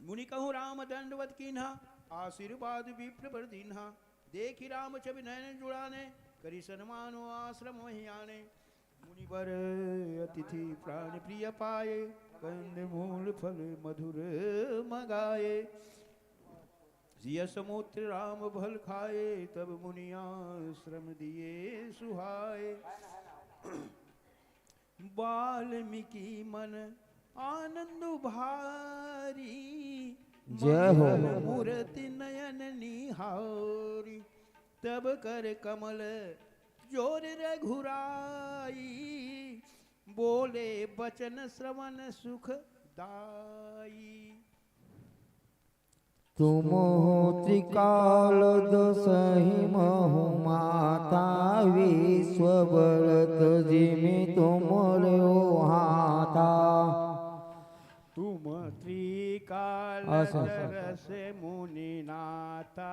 मुनि कहु राम दंडवत कीन्हा, आशीर्वाद विप्र बर दीन्हा। देखि राम छवि नयन जुड़ाने, करि सनमानो आश्रम महि आने। मुनिबर अतिथि प्रान प्रिय पाए, कंद मूल फल मधुर मगाए। सिय समुद्र राम भल खाए, तब मुनि आश्रम दिए सुहाए। वाल्मीकि मन आनंद भारी, जय हो। मंगल मूरति नयन निहारी। तब कर कमल जोर रघुराई, बोले बचन श्रवण सुखदाई। तुम हो त्रिकाल दसहि महु माता, विश्व बरत जिमि तुमरे हाथा। तुम त्रिकाल असं। दरस मुनि नाथा,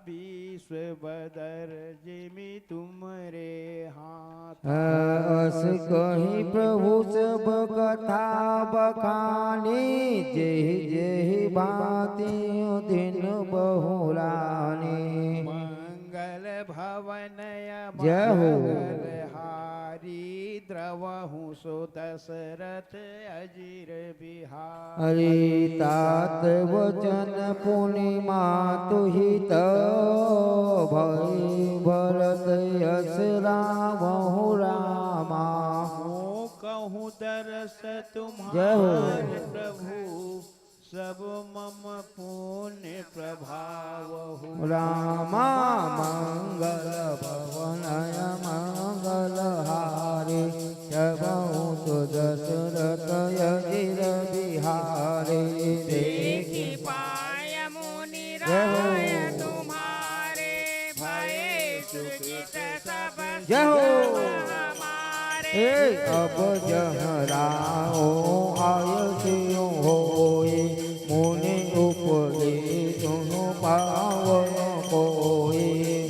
विश्व बदर जिमि तुमरे हाथा। अस कहि प्रभु सब कथा बखानी, जेहि जेहि बाती दिन बहुरानी। मंगल भवन जय हो। मंगल हारी, द्रवहु सो दशरथ अजिर बिहारी। अरे तात वचन पुनि मातु हित, भई भरत यश रामहु रामा। मोह कहूँ दरस जय हो। तुम्हार प्रभु, सब मम पुण्य प्रभावहु। रामा मंगल भवन मंगल हारी, जबहु सो दशरथ अजिर बिहारी। देखि पाय मुनि जय हो। राय तुम्हारे, भये सुरचित सब जय हो। सुख हमारे। ए अब जहराओ आय सियो होई, मुनि उपदेश सुनु पावन कोई।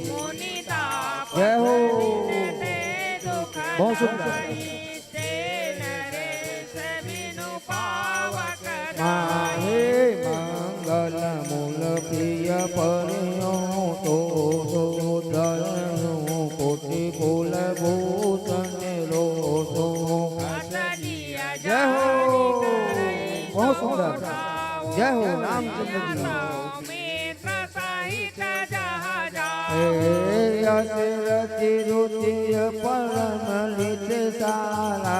मुनि तापस जय हो। जिन ते दुख बहुत सुंदर। दाई, ते नरेश बिनु पावक माहे दाई। मंगल मूल प्रिय परियो तो, तो धरहु कोटि कुल भूषण रो तो। जय हो। बहुत सुंदर। जय हो रामचंद्र जी। हे अस रचि रुचि परम नित सारा,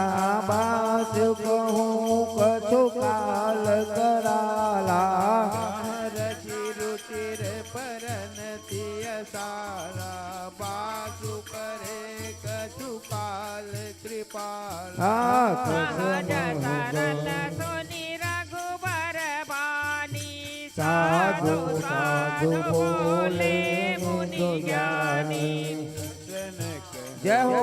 बासु कहूँ कछु काल कराला। रचि रुचिर परन तिय सारा, बासु करे कछु काल कृपाल। सहज सरल सुनि रघुबर बानी, साधु साधु बोले मुनि ज्ञानी। जय हो।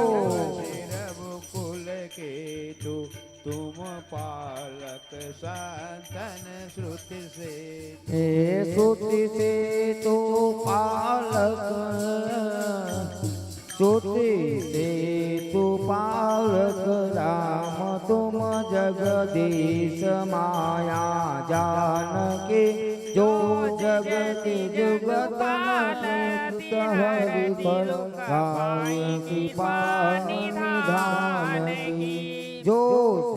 रघुकुल केतु तुम पालक संतन श्रुति से। हे श्रुति से तो पालक, श्रुति से तो पालक राम तुम जगदीश माया जानकी। जो जगति जुगत न सुत हरि फल पाई कृपा निधान की। जो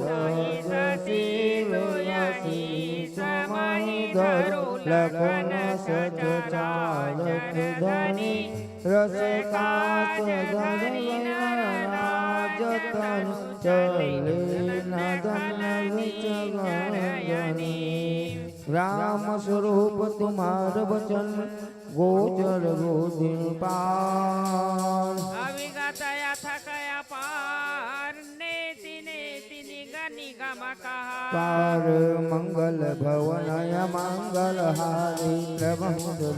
सहज शील आशीष महि धरो लखन सज चालक धनी। रस कास धरि नर राज तनु चले नदन विचरण। राम स्वरूप तुम्हार वचन गोचर गोदिन पार। अविगत अथक अपार नेति नेति निग निगम कार मंगल भवन अमंगल हारी, प्रभु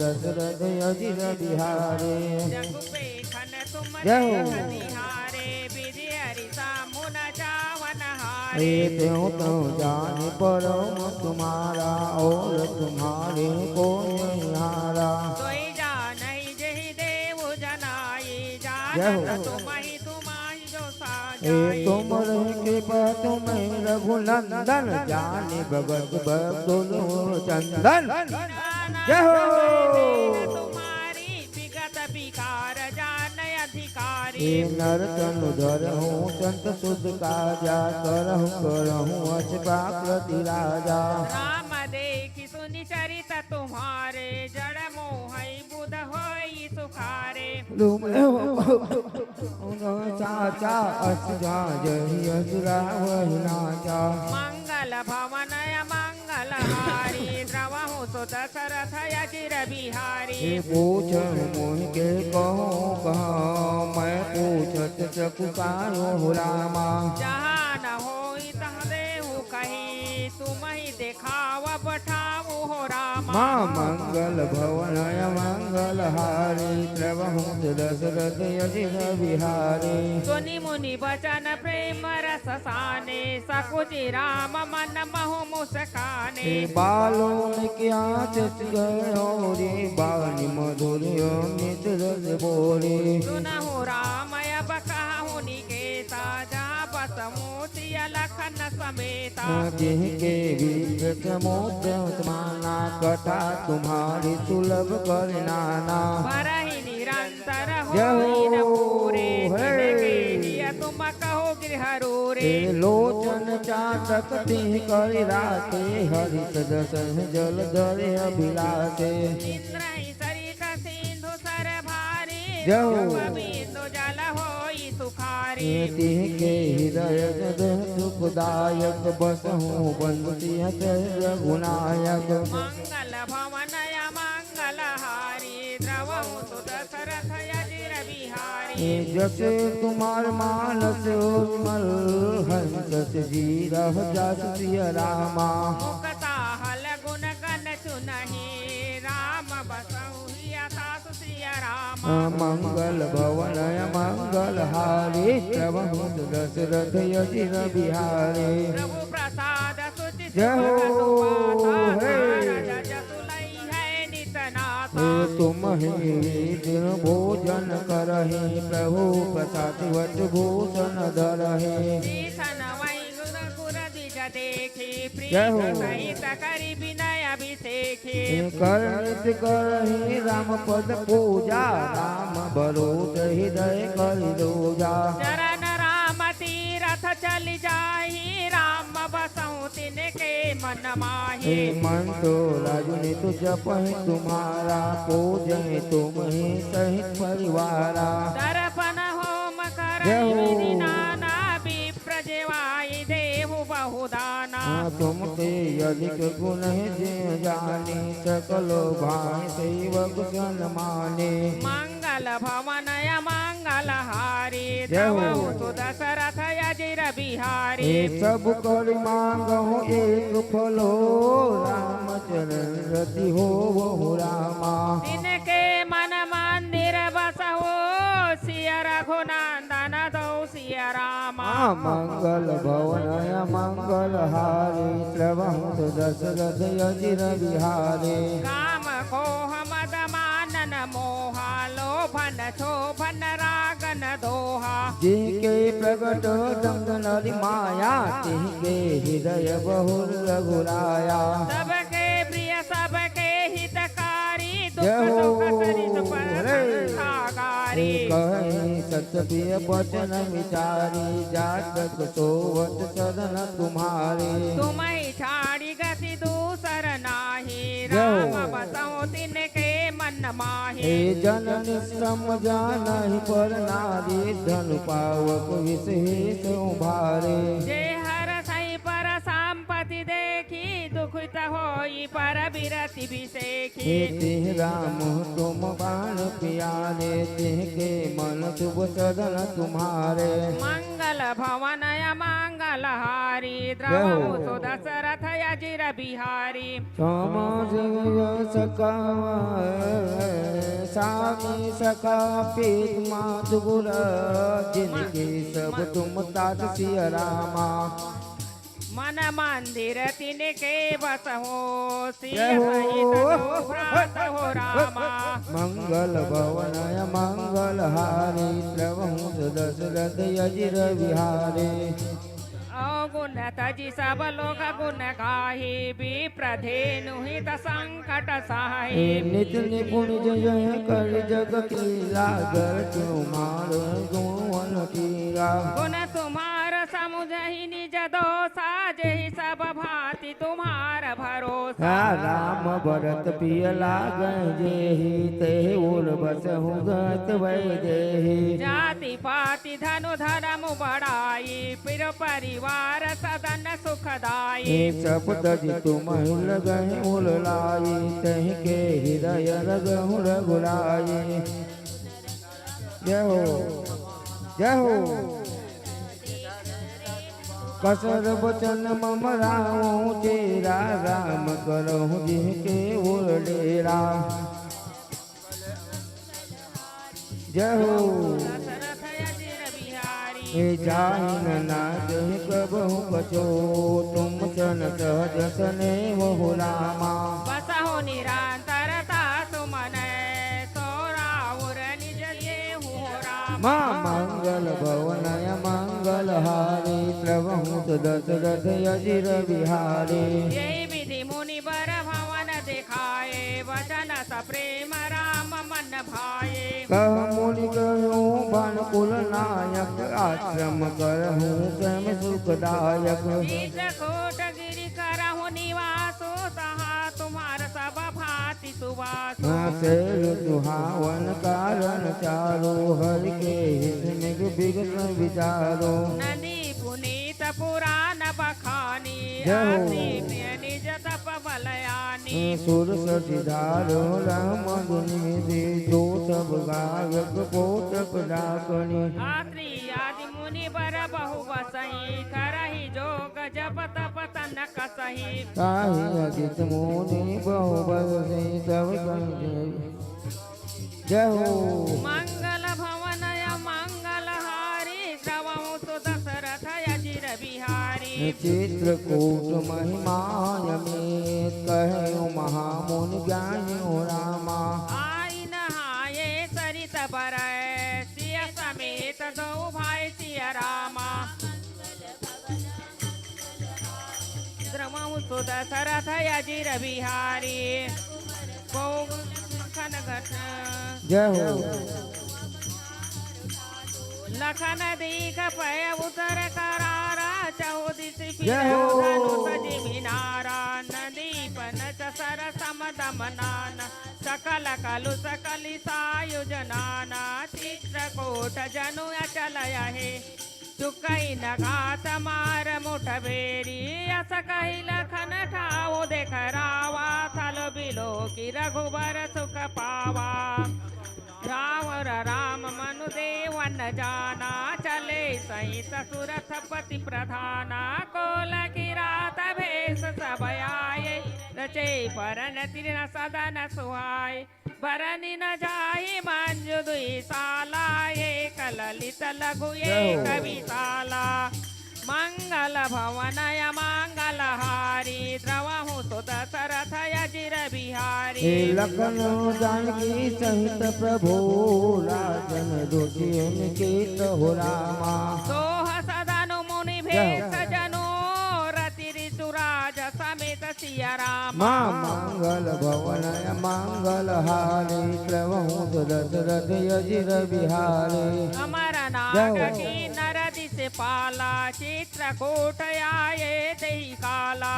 दशरथ अजिर बिहारी। जगु पेखन तुम जय हो। जग तिहारे, विधि हरि सामुन जावन हारे। ए त्यों तो जान परम तुम्हारा, और तुम्हारे कोई नहीं हारा। सोई जानहि जेहि देव जनाई, जय हो। जानत तुम्हि तुम्हि जो सा ए जाई। तुम रहे कृपा तुम्हें रघुनंदन, जाने भगत भक्तुल चंदन। जय हो। तुम्हारी विगत विकार जान अधिकारी। ए नर तनु धरहु संत सुध काजा, करहु करहु अस पाकृति राजा। राम देखि सुनि चरित तुम्हारे, जड़ मोहई बुध होई सुखारे। तुम साचा अस जा जहि अस रावहि नाचा। मंगल भवन अमंगल हारी, द्रवहु सो दशरथ अजिर बिहारी। ए पूछहु मोहि के कहूँ कहाँ, मैं पूछत सकु कायो रामा। जहाँ न होई तहाँ देहु कही, तुम्हि देखावब ठाव हो रामा। माँ मंगल भवन अमंगल हारी, प्रभु दशरथ अजिर बिहारी। सुनि मुनि बचन प्रेम रस साने, सकुचि राम मन महु मुस्काने। ए बालों में क्या चच गए हो रे, बानी मधुर अमृत रस बोले। सुनहु राम अब कहहु निकेता, जहाँ बसहु सिय लखन समेता। जिनके विवेक मोद माना, कथा तुम्हारी सुलभ कर नाना। भरहि निरंतर जय हो। होई न पूरे, हे। जिनके जिय तुम कहो गृह रूरे। ए लोचन चाटक तिनकर राखे, हरित दसहि जलधर अभिलाषे। इंद्रहि सरित सिंधु सर भारी, जय हो। जब बिंदु जल होई सुखारी। ए तिनके हृदय हृदय सुखदायक, बसहु बंसी हृदय रघुनायक। मंगल भवन अमंगल हारी, द्रवहु सो दशरथ अजिर बिहारी। ए जस तुम्हार मानस विमल, हंसत जीरह जस सिय रामा। मुख साहल गुन गन चुनहि, राम बसहु हिय सासु सिय रामा। अमंगल भवन अमंगल हारी, प्रभु दशरथ अजिर बिहारी। प्रभु प्रसाद सुचि जय हो, सुभग सुबासा, हे। नारद जसु लइहै नित नासा। ए तुम्हि विधिन भोजन करहि, प्रभु प्रसाद वच भूषण धरहि। शीश नवहि गुर गुर द्विज देखि, प्रीत जय हो। सहित करि विनय अभिषेक। ए कर नित करहि राम पद पूजा, राम भरोस हृदय करि दूजा। चरण राम तीरथ चलि जाहि, राम बसहु तिनके मन माहि। ए मंतो राजु नित जपहि तुम्हारा, पूजहि तुम्हि सहित परिवारा। तर्पण होम करहि जय हो। विधि नाना, विप्र जेवाई देहु बहु दाना। हाँ, तुमसे अधिक गुण है जे जाने, सकल भांति सेवक सन माने। मंगल भवन अमंगल हारी, जय हो। द्रवहु सो दशरथ अजिर बिहारी। ए सब कर मांगहु एक फलो, रामचरण रति होवहु रामा। तिनके मन मंदिर बसहु, सिय रघुनंदन दो सिय रामा। हाँ, मंगल भवन अमंगल हारी, द्रवहु सो दशरथ अजिर बिहारी। काम क्रोध मद मानन मोहा, लोभन क्षोभन रागन दोहा। जिनके प्रगट दंग नरि माया, तिनके हृदय बहुर रघुराया। सबके प्रिय सबके हितकारी, दुख जय हो। सुख सरित पर हरे। संसाकारी। कहे सत प्रिय बचन मिचारी, जातक सोवत सदन तुम्हारी। तुम्हि छाड़ी गति दूसर नाही, जय हो। राम बसहु तिनके मन माही। ए जन निष्कम जानहि पर नारी, धन पावक विशेष उभारे। जे हरसहि पर संपत्ति देखि, दुखित होई पर बिरति बिसेखी। हे तिह राम तुम बाण प्यारे, तिनके मन शुभ सदन तुम्हारे। मंगल भवन अमंगल लहारी, जय हो। द्रवहु सुदशरथ अजिर बिहारी। श्याम जय सखा, श्याम सखा प्रीत माधुर, जिनके सब तुम ताज सिया रामा। मन मंदिर तिनके बसहु, सिय जय हो। सहित सुभ्रात हो रामा। मंगल भवन मंगल हारी, द्रवहु सुदशरथ अजिर बिहारी। अवगुण तजि सब लोग गुण गाही, विप्र धेनु हित संकट साही। ए नित निपुण जय कर जग कीरा, कर तुम्हार गुण कीरा। गुण तुम्हार समुझहि निज दोषा, जेहि सब भांति तुम्हार भरोसा। हा राम भरत प्रिय लागै जेहि, तेहि उर बसहु गत वैदेही। जाति पाति धनु धर्म बड़ाई, पिर परिवार सदन सुखदाई। ए सब तजि तुम ही लगहि उर लाई, तहि के हृदय लगहु रघुराई। जय हो, जय हो। कसर बचन मम राहु तेरा, राम करहु जिनके उर डेरा। जय हो। दशरथ अजिर बिहारी। ए जाहि न नाजहि कबहु कछो, तुम चन सहज सनेह हो रामा। बसहु निरंतर तासु मन, सो राउर निज देहु हो रामा। माँ मंगल भवन मंगल हारी, प्रभु दशरथ अजिर बिहारी। यही विधि मुनि बर भवन देखाए, वचन सप्रेम राम मन भाए। कह मुनि कहो भन कुल नायक, आश्रम करहु स्वयं सुखदायक। चित्रकूट गिरि करहु निवासो, तहाँ तुम्हार सब भांति सुवासो। हाँ, शैल सुहावन कारण चारो, हरि के हित मृग विगत विचारो। नंदी पुनीत पुराण बखानी, जय हो। अति प्रिय निज तप बल आनी। सुर सति दारो राम दुनि दे, जो सब गायक पोतक डाकनी। अत्रि आदि मुनि बर बहु बसही, करहि जोग जप तप तन कसही। ताहि अजित मुनि बहु बसही, सब कहि जय हो। मंगल भवन अमंगल हारी, द्रवहु सुदशरथ अजिर बिहारी। चित्रकूट महिमा अमित, कहेउ महामुनि ज्ञानी हो रामा। आई नहाए सरित बरय, सिय समेत दो भाई सिय रामा। द्रवहु सुदशरथ अजिर बिहारी। बहु लखन घट जय हो। लखन दीघ पय उदर करारा, चहुदिस जय हो। फिरहु धनुष जिमिनारा। नदी पनच सरसम दमनाना, सकल कलुष कलिसायुज नाना। चित्रकूट जनु अचल अहे, चुकइ न घात मार मुठभेरी। अस कहि लखन ठाउ देख रावा, थल बिलोकि रघुबर सुख पावा। रावण राम मनु देव न जाना, चले सहित सुरथ पति प्रधाना। कोल किरात भेष सब आए, रचे बरन तृण सदन सुहाए। बरनि न जाहि मंजु दुइ साला, एक ललित लघु जय हो। एक विशाला। मंगल भवन अमंगल हारी, द्रवहु सुदशरथ अजिर बिहारी। हे लखन जानकी सहित प्रभु, राजन रोषि अनिकेत हो रामा। सोह सदनु मुनि जय हो। भेष जनु, रति ऋतु राज समेत सिया रामा। माँ मंगल भवन मंगल हारी, प्रभु दशरथ अजिर बिहारी। अमर नाग जय हो। किन्नर दिस पाला, चित्रकूट आए तेहि काला।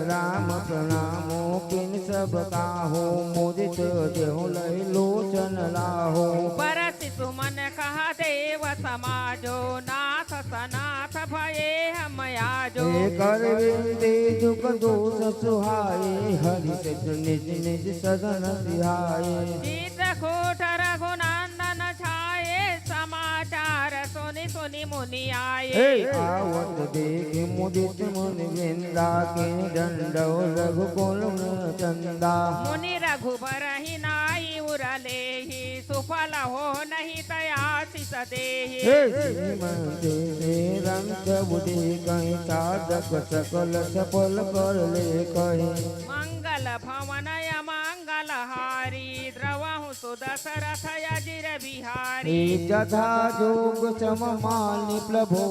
राम प्रणामो किन सब काहो, मुदित देहु लहि लोचन लाहो। बरसि सुमन कहा देव समाजो, नाथ सनाथ भये हम आजो। हे कर विनती दुख दोष सुहाए, हरि सिद्ध निज निज सदन सिहाए। चित्रकूट रघुनंदन छाए, समाचार सुनि सुनि मुनि मुनि आए। हे आवत देखि मुदित मुनि वृंदा, कीन्ह दंडवत रघुकुल नृप चंदा। मुनि रघुबर ही नाई उर लेहि, सुफल होय न हित आसिस देहि। हे श्रीमंत श्रीरंग सब देखहि, साधक सकल सफल कर लेखहि। मंगल भवन अमंगल हारी, द्रवहु सु दसरथ अजिर बिहारी। हे जथा जोग सम मानि प्रभु,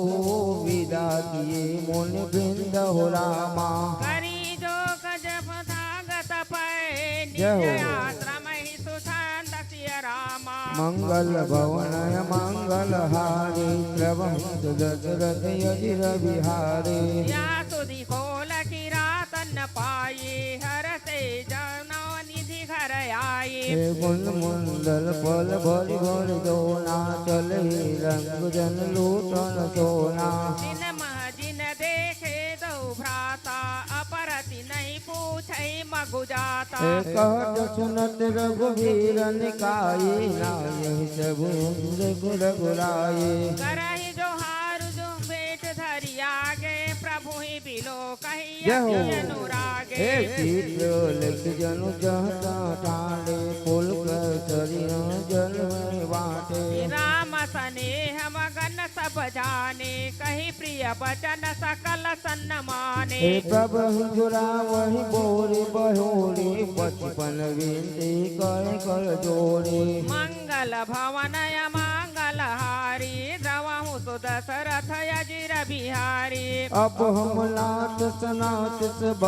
विदा किए मुनि वृंद हो रामा। करि जोग जप थांग तपहि, जय हो। निज आश्रम ही सुशांत सिय रामा। मंगल भवन अमंगल हारी, द्रवहु सु दसरथ अजिर बिहारी। या सुधि कोल किरातन पाई, हरषे जन निधि घर आई। हे कुंद मुंदल फल भरि भरि दोना, चलहि रंग जन लूटन सोना। तिन मह जिन देखे दउ भ्राता, अपर तिनहि पूछइ मगु जाता। हे कहत सुनत रघुबीर निकाई, नायहि सब इंद्र गुण गुराई। करहि जोहार जो भेंट धरि आगे, प्रभु ही बिलोकहि जय हो। अति अनुरागे। हे चित्रलेख जनु जहता ठाने, पुलक सरिया जल में बाटे। राम स्नेह मगन सब जाने, कहि प्रिय बचन सकल सन्माने। हे प्रभु जुरावहि बोरि बहोरि, बचपन विनती कर कर जोरि। मंगल भवन अमंगल हारी, द्रवहु सु दसरथ अजिर बिहारी। अब हम नाथ सनाथ सब,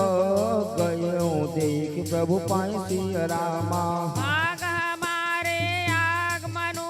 गयो देखि प्रभु पाई सिय रामा। भाग हमारे आगमनु,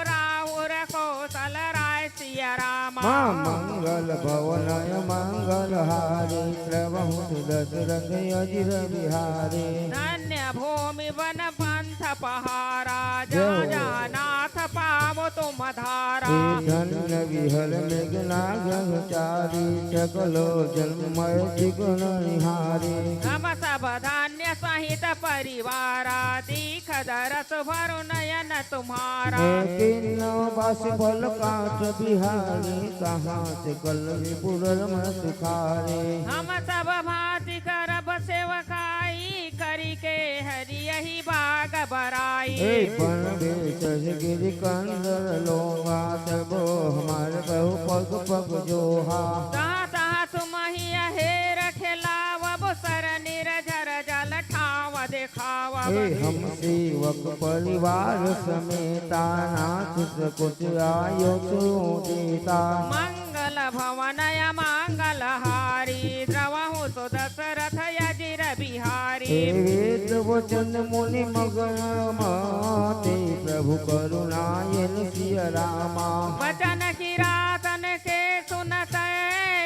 राहुर कौसल राय सिय रामा। हाँ, मंगल भवन अमंगल हारी, द्रवहु सु दसरथ अजिर बिहारी। धन्य भूमि वन पंथ पहारा, जय हो। जहाँ जहाँ नाथ पावो तुम धारा। हे धन्य विहल मृग नाग अगचारी, सकल जन्म मय जिगुन निहारी। हम सब धन्य सहित परिवारा, दीख दरस भरु नयन तुम्हारा। हे किन्नव बास बल काठ बिहारी, कहाँ से कल विपुल रम सुखारी। हम सब भांति करब सेवकाई, करिके हरि यहि बाग बराई। हे बन बेचहि गिरि कंदर लोहा, सब हमार प्रभु पग पग जोहा। तहाँ तहाँ तुमहि अहेर खेलावब, सर निरझर जल ठाव देखावब। हे हम सेवक परिवार समेता, नाथ सकुच आयो सुदेता। मंगल भवन अमंगल हारी, द्रवहु सु दसरथ अजिर बिहारी। हे वेद वचन मुनि मगन माते, प्रभु करुणा एन सिय रामा। वचन किरातन के सुनत,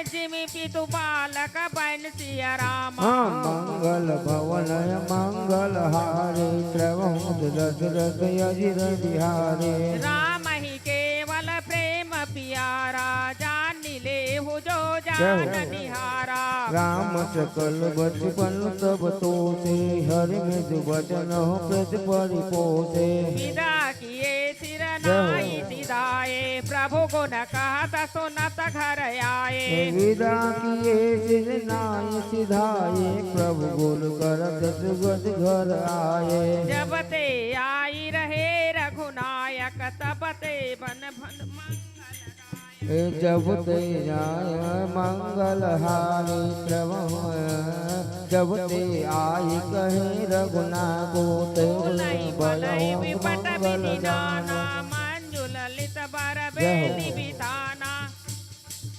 जिमि पितु बालक बन सिय रामा। हाँ, मंगल भवन अमंगल हारी, द्रवहु सु दसरथ अजिर बिहारी। राम ही केवल प्रेम पियारा, जानि लेहु जो जय हो। जान निहारा। राम सकल बचपन तब तोसे, हरि मृदु बचन हो प्रति परिपोसे। विदा किए सिर जय हो। नाई सिधाए, प्रभु गुण कहत सुनत घर आए। विदा किए सिर नाई सिधाए, प्रभु गुण करत सुगत घर आए। जब ते आई रहे रघुनायक, तब ते बन भन मंगल गायक। जब ते आए मंगल हारी प्रभु, जब ते आई कहे रघुनाथ को, ते बोलई बलई बलई विपट मंगल विधि गाना। नाना, मंजु ललित बर जय हो। बेनी बिताना।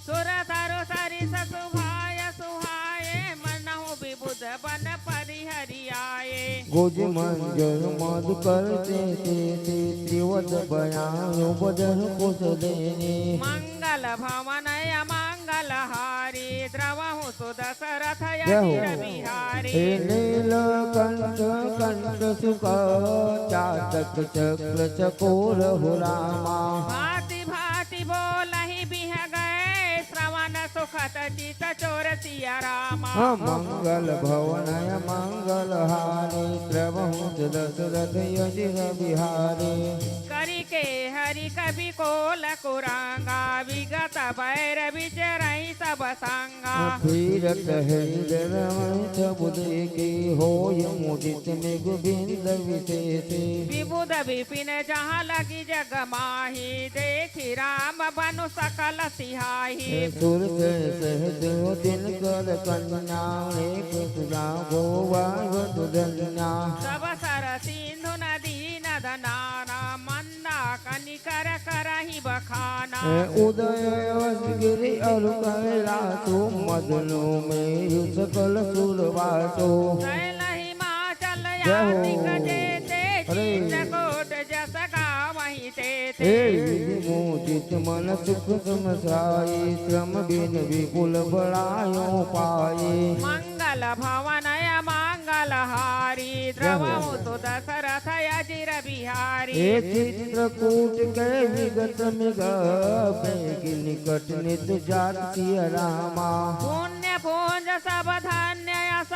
सुर सरु सरिस सुभाय सुहाए, मनहु विबुध बन परिहरि आए। गुज मंजर मधुकर से ते, ते, त्रिवत बयान उपजन कुश देने। मंगल भवन अमंगल हारी, द्रवहु सु दसरथ जय हो। अजिर बिहारी। हे नीलकंठ कंठ सुख, चातक चक्र चकोर हो रामा। भांति भांति बोलहि बिहगए, श्रवण सुखत चित चोर सिया रामा। हाँ, मंगल भवन अमंगल हारी, द्रवहु सु दसरथ अजिर बिहारी। करिके हरि कवि कोल कुरंगा, विगत बैर बिचरहि सब संगा। फिरत हरि रमई सब देखी, होय मुदित मृग बिंद विशेषी। विबुध विपिन जहाँ लगी जग माही, देखि राम बनु सकल सिहाही। सुर से सहज दिन कर कन्या, एक सुजा गो वार सुधन्या। सब सर सिंधु नदी नद नाना, मंदा कनिकर करहि बखाना। ए उदय अवस गिरि अरु कैलासो, मदनो में सकल सुर वासो। शैल हिमाचल जय हो। यातिक जेते, अरे। चित्रकूट जस गावहि तेते। हे विमोचित मन सुख सम साई, श्रम बिन विपुल बड़ायो पाई। मंगल भवन अमंगल हारी, जय हो। द्रवहु सु दशरथ अजिर बिहारी। हे चित्रकूट के विगत मृग, बेग निकट नित जात सिय रामा। पुण्य पुंज सब धन्य अस,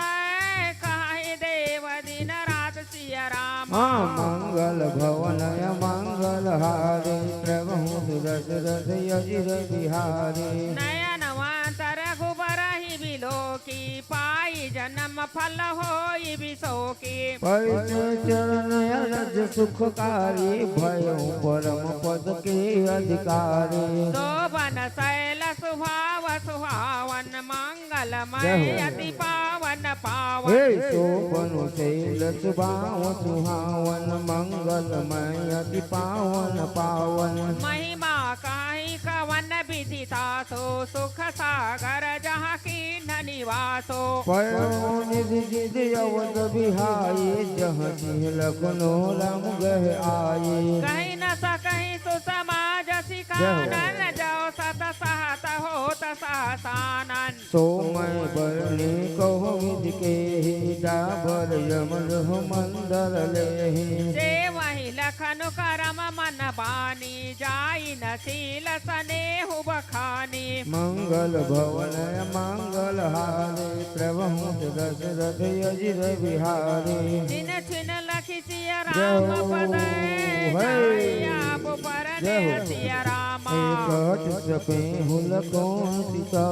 कहहि देव दिन रात सिय रामा। हाँ, मंगल भवन अमंगल हारी, प्रभु दशरथ अजिर बिहारी। नयन मंत रघुबर ही बिलोकी, पाई जन्म फल होई बिसोकी। पैसे चरण अरज सुखकारी, भयउ परम पद के अधिकारी। शोभन शैल सुभाव सुहावन, मंगलमय जय हो। अति पावन पावन। हे शोभन शैल सुभाव सुहावन, मंगलमय अति पावन पावन। महिमा कहि कवन विधि तासो, सुख सागर जहाँ कीन्ह निवासो। पयो निधि गिरि अवध बिहाई, जहाँ तिहि लखनऊ राम गह आई। कहि न सकहि सुसमाज सिखानन, जय हो। जउ सत सहत होत सहसानन। सो मैं बरनी कहूँ विधि केहि, डाबर यम लहु मंदर लेहि। सेवहि लखन करम मन बानी, जाई न शील सनेहु बखानी। मंगल भवन मंगल हारी, प्रभु दशरथ अजिर बिहारी। दिन छिन लखि सिय राम जय हो। पद, हे। जाई आप परने जय हो। सिय रामा। एक हठ सपेहु लखों सिता,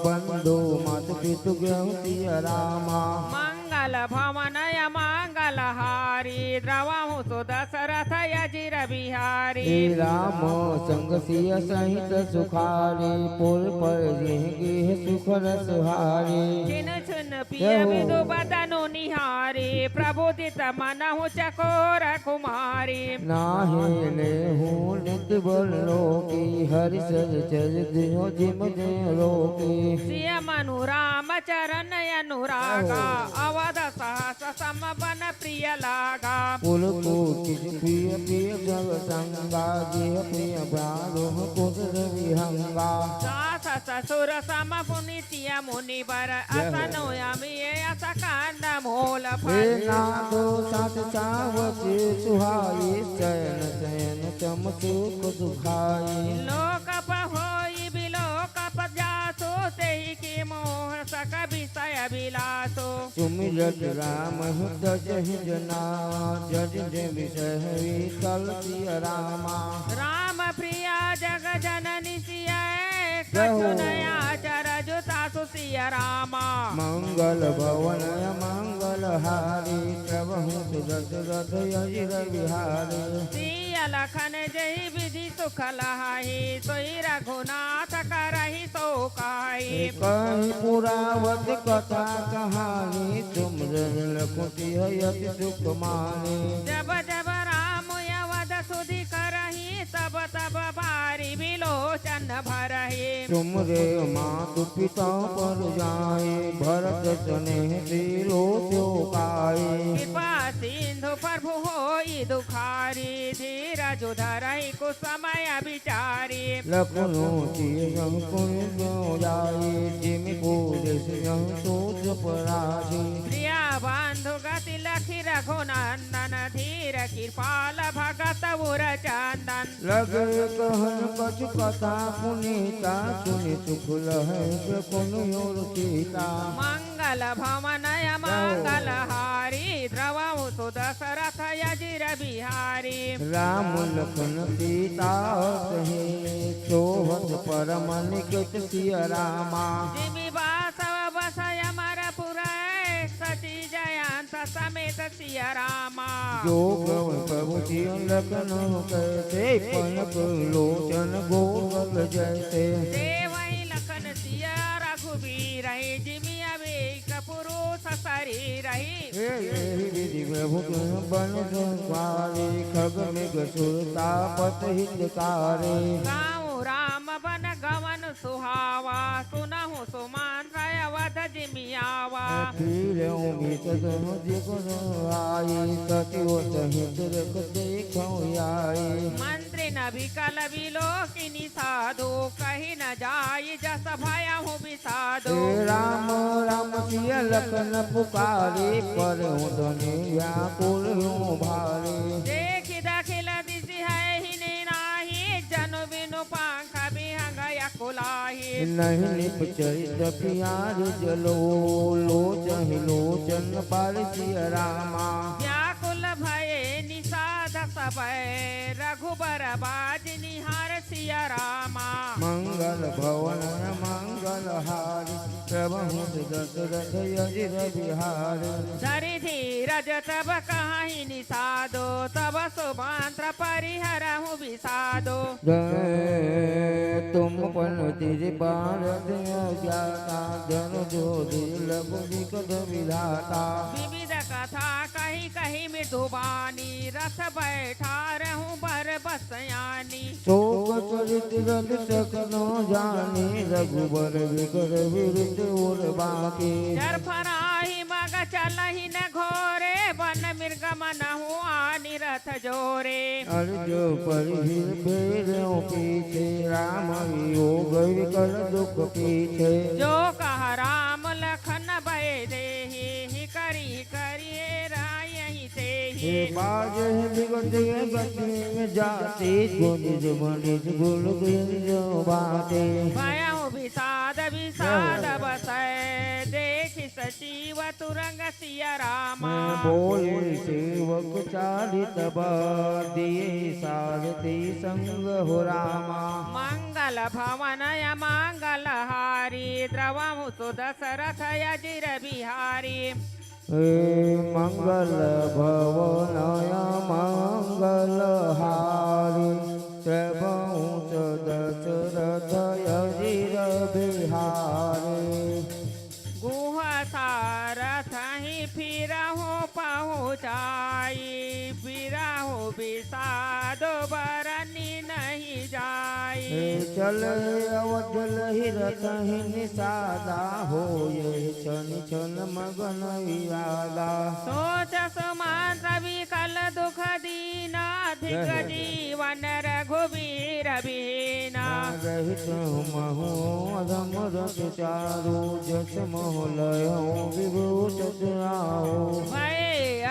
बंधु मात पितु गहु सिय रामा। मंगल भवन अमंगल हारी, द्रवहु सु दशरथ अजिर बिहारी। हे राम संग सिय सहित सुखारी, पुर पर जिहि गेह सुख रस हारी। छिन छिन पिय जय हो। विधु बदनु निहारी, प्रबुदित मनहु चकोर कुमारी। नाहि लेहु नित बल लोकी, हरि सर चर दियो जिम जिम रोकी। सिय मनु राम चरण अनुरागा, जय हो। अवध सहस सम बन प्रिय लागा। कुल कोटि प्रिय प्रिय जग संगा, जिय प्रिय बारह कुल विहंगा। सास ससुर सम पुनि सिय मुनिबर, जय हो। अस नु अमिय अस कंदमूल हे फल। नादो साथ सावत सुहाई, चयन चयन चम सुख सुखाई। लोक पहोई बिलोक पजासो, तेहि की मोह सक विषय विलासो। सुमिरत राम हृदय जना, जज जे विषय विकल सिय रामा। राम प्रिया जग जननी सिय, जय हो। कछु नया चरजु तासु सिय रामा। मंगल भवन मंगल हारी, प्रभु दशरथ अजिर बिहारी। सिय लखन जहि विधि सुख लहाही, सोई रघुनाथ करहि सो काई। कहि पुरावत कथा कहानी, तुम रहे लखुति है अति सुख मानी। जब जब राम अवध सुधि करही, तब तब बारी बिलोचन भरही। तुम रे मातु पिता पर जाए, भरत स्नेह तिलो पाए। कृपा सिंधु प्रभु होई दुखारी, धीरजु धरहि कुसमय विचारी। लखनऊ सिय जहु पुनि जो जाए, जिमि पूजिसि जहु सोज परासी। प्रिय बंधु गति लखि रघुनंदन, धीर कृपाल भगत उर चंदन। लगे कहन कछु कथा पुनीता, सुनि सुख लहै प्रकुन उर सीता। मंगल भवन अमंगल हारी, द्रवहु सु दशरथ अजिर बिहारी। राम लखन सीता सहित सोहत परम निकट सिया रामा। जिमि बासव बसय अमरपुर, सची जयंत समेत सिया रामा। जो गवै प्रभु सिय लखन कहे, पलक लोचन गोगल जैसे। देवहि लखन सिया रघुबीर ही, जिमि अनेक पुरुष सरीर ही। ए, एहि विधि प्रभु तुम बन संहारे, खग मृग सुर तापस हितकारी। गाँव राम बन गवन सुहावा, सुनहु सुमंत्र अवध जिमि आवा। फिरहु विशद जिगुन आई, सचिव सहित रख देखौ आई। मंत्रिन विकल विलोकिनी साधु, कहि न जाइ जस भयहु विसाधु। हे राम राम सिय लखन पुकारे, परहु धनि व्याकुल हों भारे। देखि दखिल दिसि हयहि नाही, जनु बिनु पंख बिहंग अकुलाही। नहीं निपचै तपियार जलो, लोचहि लोचन पार सिय रामा। व्याकुल भये निषाद सबै, रघुबर बाजि निहार सिय रामा। मंगल भवन मंगल हारी, प्रभु दशरथ अजिर बिहारी। धरि धीरज तब कहहिं निषादो, तब सुमंत्र परिहरहु विषादो। तुम फल तिरि पारत अज्ञाता, जन जो दिल लघु विकट विधाता। विविध कथा कहि कहि मृदुबानी, रथ बैठारहु बर बसयानी। शोक चरित रथ सकनो जानी, रघुबर विकर विरत उर बाकी। चरफराहि मग चलहिं न घोरे, वन मृग मनहु आनि रथ जोरे। अरजो परिहिर फेरौ पीछे, राम वियोग विकर दुख पीछे। जो कह राम लखन भय देहि, हिकरि करिए रायहि तेहि। हे बाजे बिगट गति में जाते, गुण जमनित गुण गुण जो बाते। भयउ विषाद विषाद बसै, देखि सचिव तुरंग सिया रामा। बोले सेवक चारित बार, दिए सारथि संग हो रामा। मंगल भवन अमंगल हारी, द्रवहु सो दशरथ अजिर बिहारी। हे मंगल भवन अमंगल हारी, द्रवहु सो दशरथ अजिर बिहारी। गुह सारथहि फिरहु पहुँचाई, बिरहु विषाद बरनि नहीं जाई। हे चल अवध लहि रथहि निषादा, होय छन छन मगन विषादा। सोच सुमंत्र विकल दुख दीना, धिक जय हो। जीवन रघुबीर बीना। रहित महु अधम रथ चारु, जस मोह लयो विभूषत राहु। भय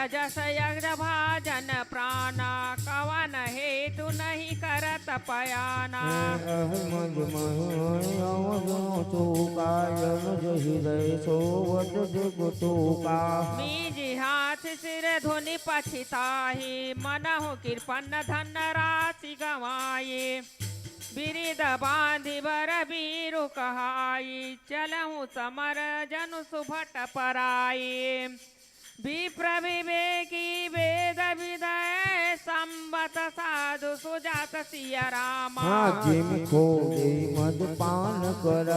अजस यज्ञ भाजन प्राणा, कवन हेतु नहीं करत पयाना। अहि मज महि अवधो चूका, अनुज हृदय सोवत जग तूका। मीजि हाथ सिर धुनि पछिताही, मनहु कृपन धन राशि गँवाई। बिरिद बाँधि बर बीरु कहाई, चलहु समर जनु सुभट पराई। विप्र विवेकी वेद विदय, संवत साधु सुजात सिया रामा। हाँ, जिम खोले मद पान कर,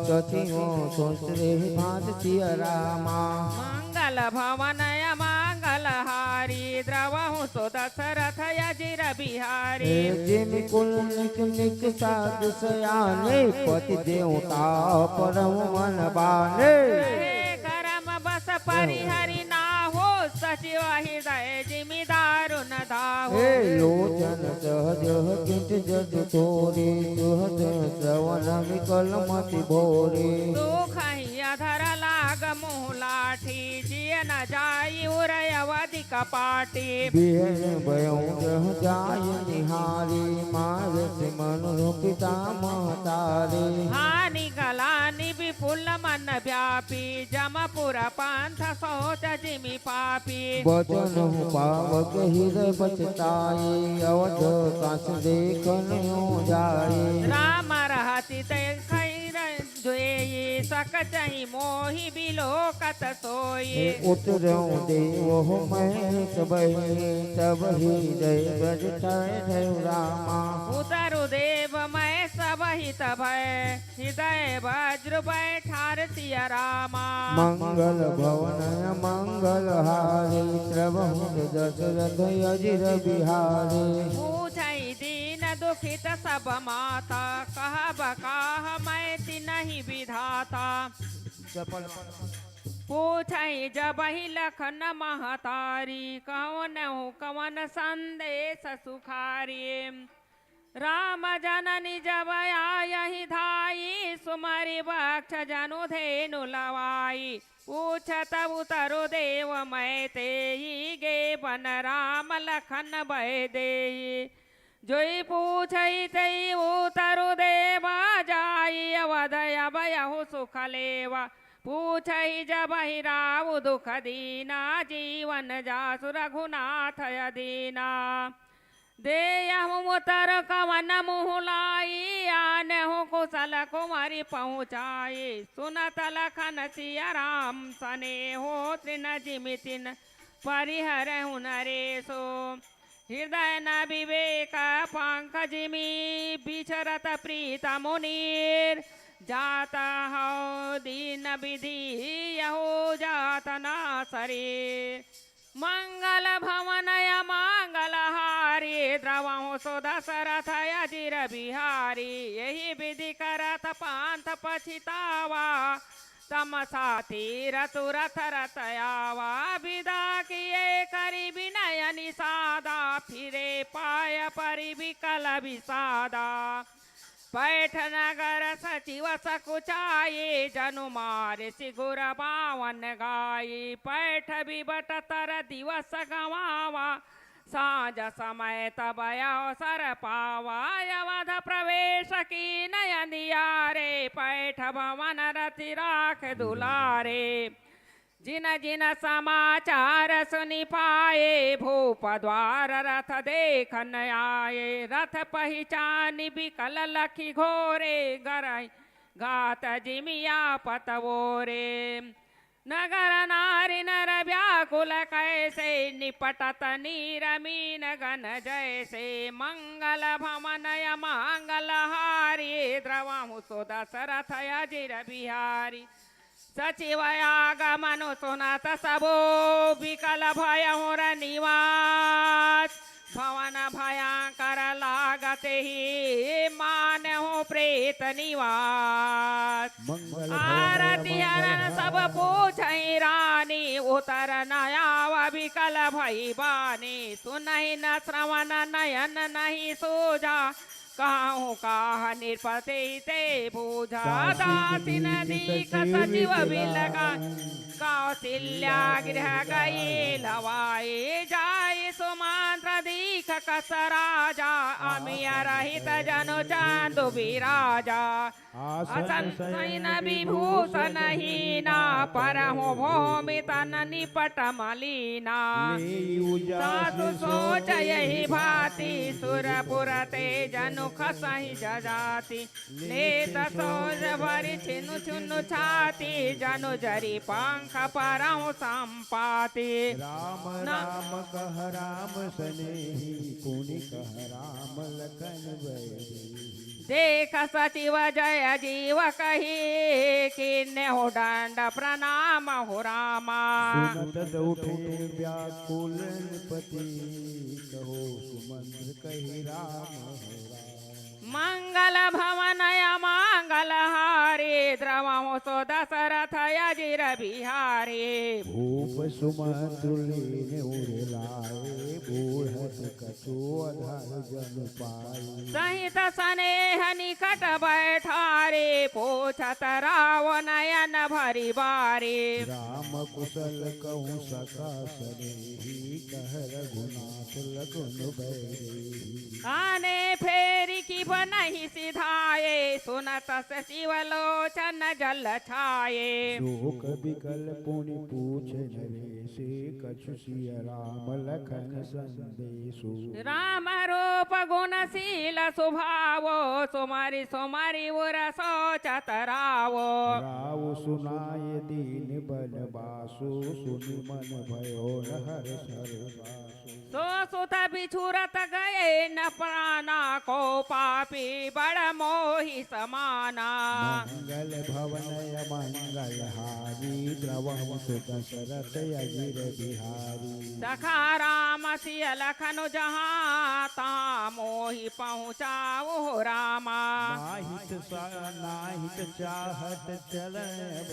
सचिव सोच रहे भात सिया रामा। मंगल भवन अमंगल हारी, द्रवहु सो दशरथ अजिर बिहारी। हे जिम कुल निक निक साध सयाने, पति देवता परम मन बाने। हे करम बस परिहरि नाहु, सचिव हृदय जिमि दारुन दाहु। हे लोचन सहज किंच जस तोरे, सुहस श्रवण विकल मति भोरे। सुखहि अधर लाग मुँह लाठी, जिय न जाई उर अवधि कपाटी। बिहन भयउ जह जाय निहारी, मारत मनुरु पिता महतारी। हानि गलानि विप कुल मन व्यापी, जमपुर पंथ सोच जिमि पापी। बचन हूँ पावक हृदय पछताए, अवध काशी देखन यूं जाए। राम रहति देखहि रंजोई, सकचहि मोहि बिलोकत सोई। हे उतरहु देव हो महेश भई, तब हृदय ब्रज ठहरहु रामा। उतरु देव महेश भई तब हृदय ब्रज बैठार सिया रामा। मंगल भवन मंगल हारे, द्रवहुत दशरथ अजिर बिहारे। पूछहि दीन दुखित सब माता, कहब काह मैं तिनहि विधाता। पूछहि जबहि लखन महतारी, कवन हूँ कवन संदेश सुखारी। राम जननी जब आयहि धाई, सुमरि वक्ष जनु धेनु लवाई। पूछत उतरु देव मैं तेहि, गे बन राम लखन भय देहि। जोई पूछहि तेहि उतरु देवा, जाई अवध अब यहु सुख लेवा। पूछहि जबहि राउ दुख दीना, जीवन जासु रघुनाथ अदीना। देयहु उतर कवन मुँह लाई, आनहु कुशल कुँवरि पहुँचाई। सुनत लखन सिया राम सनेहो, तृण जिमि तिन परिहरहु नरेसो। हृदय न विवेक पंख जिमि, बिचरत प्रीत मुनीर। जात हौ दीन विधि यहु जात न शरीर। मंगल भवन अमंगल हारी, द्रवहु सो दशरथ अजिर बिहारी। यही विधि करत पंथ पछितावा, तमसा तीर तुरत रथ आवा। विदा किए करि विनय निषादा, फिरे पाय परि विकल विषादा। पैठ नगर सचिव सकुचाई, जनु मारिसि गुर बावन गाई। पैठ बिबट तर दिवस गवावा, साँझ समय तब अवसर पावा। अवध प्रवेश कीन अंधियारे, पैठ भवन रति राख दुलारे। जिन जिन समाचार सुनि पाए, भूप द्वार रथ देखन आए। रथ पहिचानि बिकल लखि घोरे, गरइ गात जिमि आपत ओरे। नगर नारि नर व्याकुल कैसे, निपटत नीर मीन गन जैसे। मंगल भवन अमंगल हारी, द्रवहु सो दशरथ अजिर बिहारी। सचिव आगमन सुनत सबो, बिकल भयहु रनिवास। भवन भयंकर लागत ही, मानहु प्रेत निवास। मंगल भवन आरती मंगल हरन सब हारी। पूछहि रानी, उतरन आव बिकल भई बानी। सुनहि न श्रवण नयन नहीं सूझा, कहूँ काह नृपति ते बूझा। दासिन दीख सचिव बिलका, कौशल्या गृह गई लवाई। जाई सुमंत्र दीख कस राजा, अमिय रहित जनु चंदु बिराजा। आसन सैन विभूषण हीना, परहु भूमि तन निपट मलीना। सासु सोच यही भांति, सुरपुर ते जनु खसहि जजाति। लेत सोज भरि छिनु छिनु छाती, जनु जरि पंख परहु संपाती। राम राम कह राम सनेही, पुनि कह राम लखन बैरी। देख सचिव जय जीव कही, कीन्हेहु दंड प्रणाम हो रामा। सुनत उठे व्याकुल नृपति, कहो सुमंत्र कहि राम हो राम। मंगल भवन अमंगल हारी, द्रवहु सो दशरथ अजिर बिहारी। भूप सुमंत्र लीन उर लाए, बूढ़त कछु अधर जन पाए। सहित सनेह निकट बैठारी, पूछत राव नयन भरि बारी। राम कुशल कहु सका सनेही, कह रघुनाथ लखन बैरी। काने फेरि कि नहीं सिधाए, सुनत से शिव लोचन जल छाए। शोक विकल पुनि पूछे नरेसे, कछु सिय राम लखन संदेसु। राम रूप गुण शील सुभावो, सुमरि सुमरि उर सोचत रावो। राव सुनाय दीन बनवासु, सुनि मन भयो न हर्ष हर्षासु। सो सुत बिछुरत गए न प्राणा, को पापी बड़ मोहि समाना। मंगल भवन अमंगल हारी, द्रवहु सु दशरथ अजिर बिहारी। सखा राम सिय लखन जहाँ, ता मोहि पहुँचाओ रामा। नाहित सा-, नाहित चाहत चलन अब,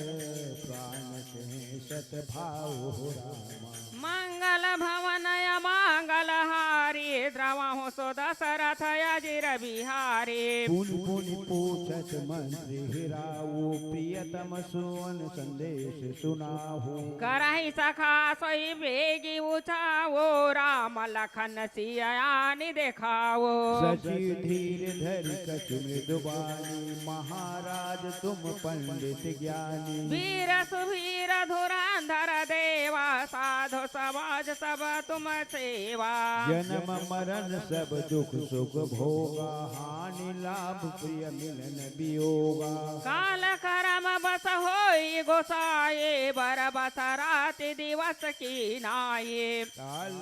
प्राण कहे सत भाव रामा। मंगल भवन अमंगल हारी, द्रवहु सु दशरथ अजिर बिहारी। पुनि पुनि पूछत मंत्री हिराऊ, प्रियतम सुन संदेश सुनाहु। करहि सखा सोई बेगी उछाओ, राम लखन सिय आनि देखाओ। सचिव धीर धरि कछु मृदु बानी, महाराज तुम पंडित ज्ञानी। वीर सुवीर धुरंधर देवा, साधु समाज सब तुम सेवा। जन्म मरण सब दुख सुख भोगा, हानि लाभ प्रिय मिलन वियोगा। काल करम बस होई गोसाए, बरबस राति दिवस कीनाए। काल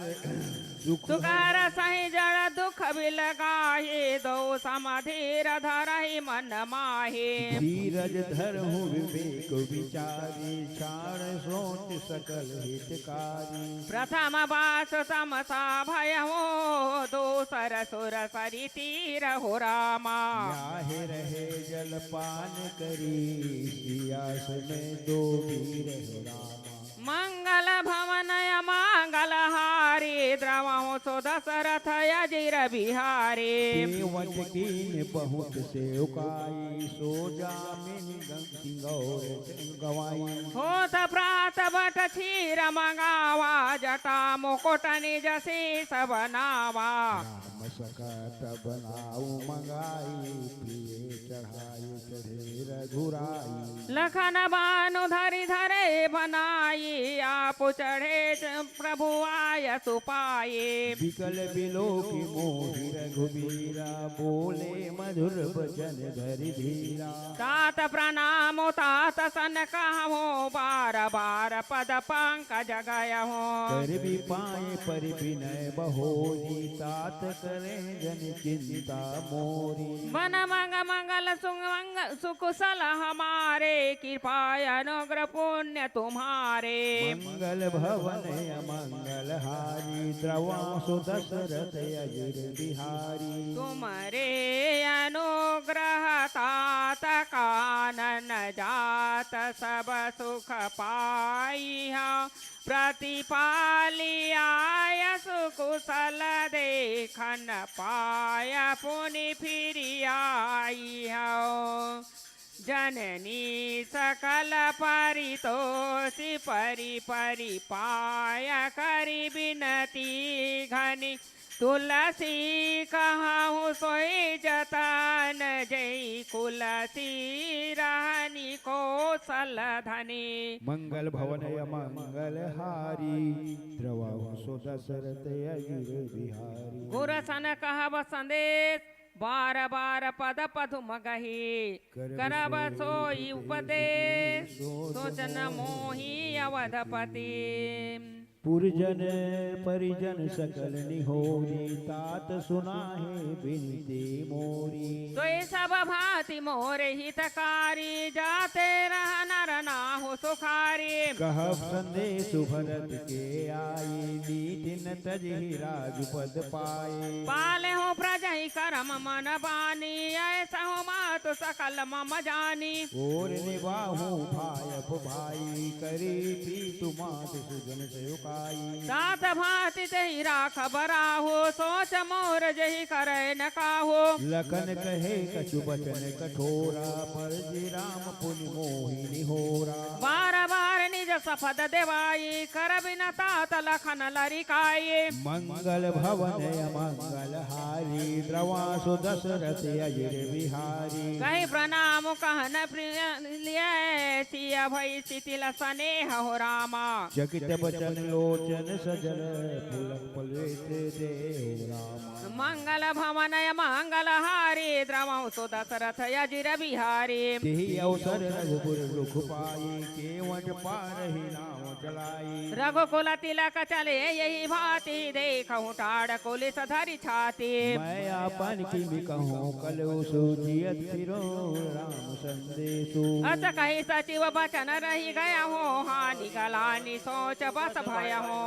सुख सुख हरसहि जड़ दुख बिलगाए, दो सम धीर धरहि मन माहे। धीरज धरहु विवेक विचारी, छाड़ सोच सकल हितकारी। प्रथम बास तमसा भयहु, दूसर सुर सरि तीरहु रामा। याहि रहे जल पान करी, सियास में दो वीर हो रामा। मंगल भवन अमंगल हारी, द्रवहु सु दशरथ अजिर बिहारी। सेवक कीन बहुत सेवकाई, सो जामिन गंग सिंगौर गवाई। होत प्रात बट चीर मंगावा, जटा मुकुट निज शीस बनावा। राम सकत बनाऊ मंगाई, प्रिय चढ़ाई चढ़े रघुराई। लखन बानु धरि धरे बनाई, आप चढ़े च-, प्रभु आयसु पाई। बिकल बिलोकि मोहि रघुबीरा, बोले मधुर बचन धरि धीरा। तात प्रणाम तात सन कहूँ, बार बार पद पंकज गयहूँ। कर विपाए परि विनय बहोरी, तात करें जनि चिंता मोरी। बन मंग मंगल सुमंग सुकुशल हमारे, कृपा अनुग्रह पुण्य तुम्हारे। मंगल भवन अमंगल हारी, द्रवहु सु दशरथ अजिर बिहारी। तुम्हरे अनुग्रह तात कानन जात सब सुख पाई हूँ। प्रतिपालि आयसु कुशल देखन पाय पुनि फिरि आई हूँ। जननी सकल परितोषि परि परि पाय करि बिनती घनी। तुलसी कहहु सोई जतन जई कुलसी रहनी कौशल धनी। मंगल भवन अमंगल हारी द्रवहु सु दशरथ अजिर बिहारी। गुरु सन कहब संदेश बार बार पद पदुम गही। करब करब सोई सोई उपदेश उपदेश सोचन सोचन मोही मोही अवधपति। पुरजन परिजन सकल निहोरी, तात सुनाहे बिनती मोरी। सोई सब भांति मोर हितकारी, जाते रह नर नाहु सुखारी। कहब संदेश भरत के आई, नीति न तजहि राजपद पाए। पाले हो प्रजहि करम मन बानी, ऐसा हो मातु सकल मम जानी। ओर निबाहु भायप भाई, करी प्रीतु मातु सुजन सेवका। सात भांति तेहि राखब राहो, सोच मोर जेहि करय न काहो। लखन कहे कछु बचन कठोरा, पर जे राम पुनि मोहि निहोरा। बार बार निज सपद देवाई, करबि न तात लखन लरिकाई। मंगल भवन अमंगल हारी, द्रवासु दशरथ अजिर बिहारी। कहि प्रणाम कहन प्रिय लिए, सिय भई सिथिल सनेह हो रामा। चकित बचन लोचन सजल, पुलक पलवेत देहु रामा। मंगल भवन अमंगल हारी, द्रवहु सु दशरथ अजिर बिहारी। तेहि अवसर रघुपुर रुख पाई, केवट पारहि नाव चलाई। रघुकुल तिलक चले यहि भांति, देखहु टाड़ कुलिस धरि छाती। मैं आपन किम कहूँ कलेसु, जियत फिरौं राम संदेसु। अस कहि सचिव बचन रहि गयहु, हानि गलानि सोच बस भयहु।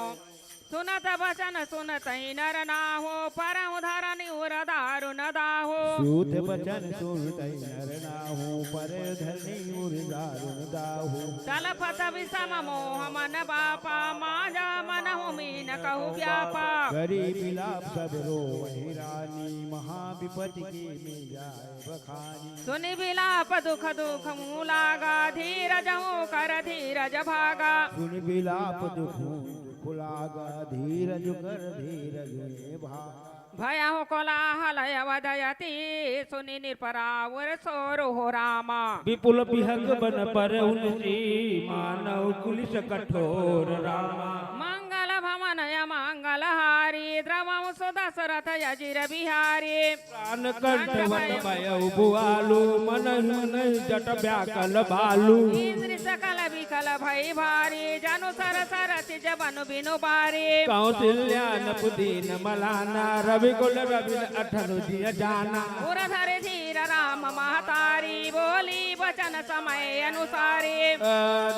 सुनत बचन सुनतहि नर नाहु, परहु धरनि उर दारुन दाहु। सूत बचन सुनतहि नर नाहु, परहु धरनि उर दारुन दाहु। तलपत विषम मोह मन बापा, मांज मनहु मीन कहु व्यापा। करि बिलाप सब रोवहि रानी, महाविपति कीन्ह जाय बखानी। सुनि बिलाप दुख दुख मुँह लागा, धीरज हूँ कर धीरज भागा। सुनि बिलाप दुख दुख लागा, धीरज कर धीरज में भागा। भयहु कोलाहल अवध अति, सुनि नृप राउर सोर हो रामा। विपुल बिहग बन परउन जी, मानव कुलिस कठोर रामा। मंगल भवन अमंगल हारी, द्रवहु सु दशरथ अजिर बिहारी। प्राण कंठ वत भयउ बुआलु, मनहि नहीं जट व्याकल बालु। इंद्रि सकल विकल भई भारी, जनु सरस रथि जबनु बिनु बारी। कौसिल्या नप दीन मलाना, रविकुल रविन अठनु जिय जाना। उर धरि धीर राम महतारी, बोली बचन समय अनुसारी। अ,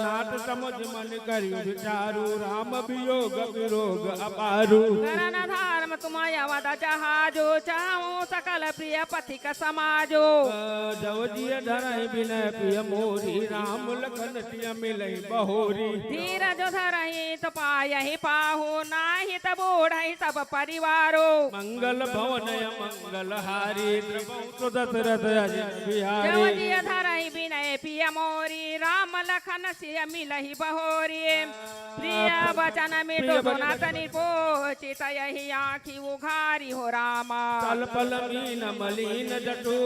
नाथ समुझ मन करि विचारु, राम वियोग विरोग अपारु। करन धर्म तुम अवध जहाजो, चाहहु सकल प्रिय पथिक समाजो। अ, जव जिय धरहि बिनय पिय मोरी, राम लखन सिय मिलहि बहोरी। धीरज धरहि त पायहि पाहु, नाहि त बोढ़हि सब परिवारो। मंगल भवन अमंगल हारी, द्रवहु सु दशरथ अजिर बिहारी। जव जिय धरहि बिनय पिय मोरी, राम लखन सिय मिलहि बहोरी। प्रिय बचन मिटु सुनत नृपो, चित यहि आँखि उघारी हो रामा। तल पल मीन मलीन जटु,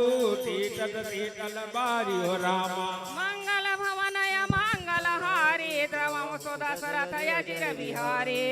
टीटत शीतल बारी हो रामा। मंगल भवन अमंगल हारी, द्रवहु सु दशरथ अजिर बिहारी।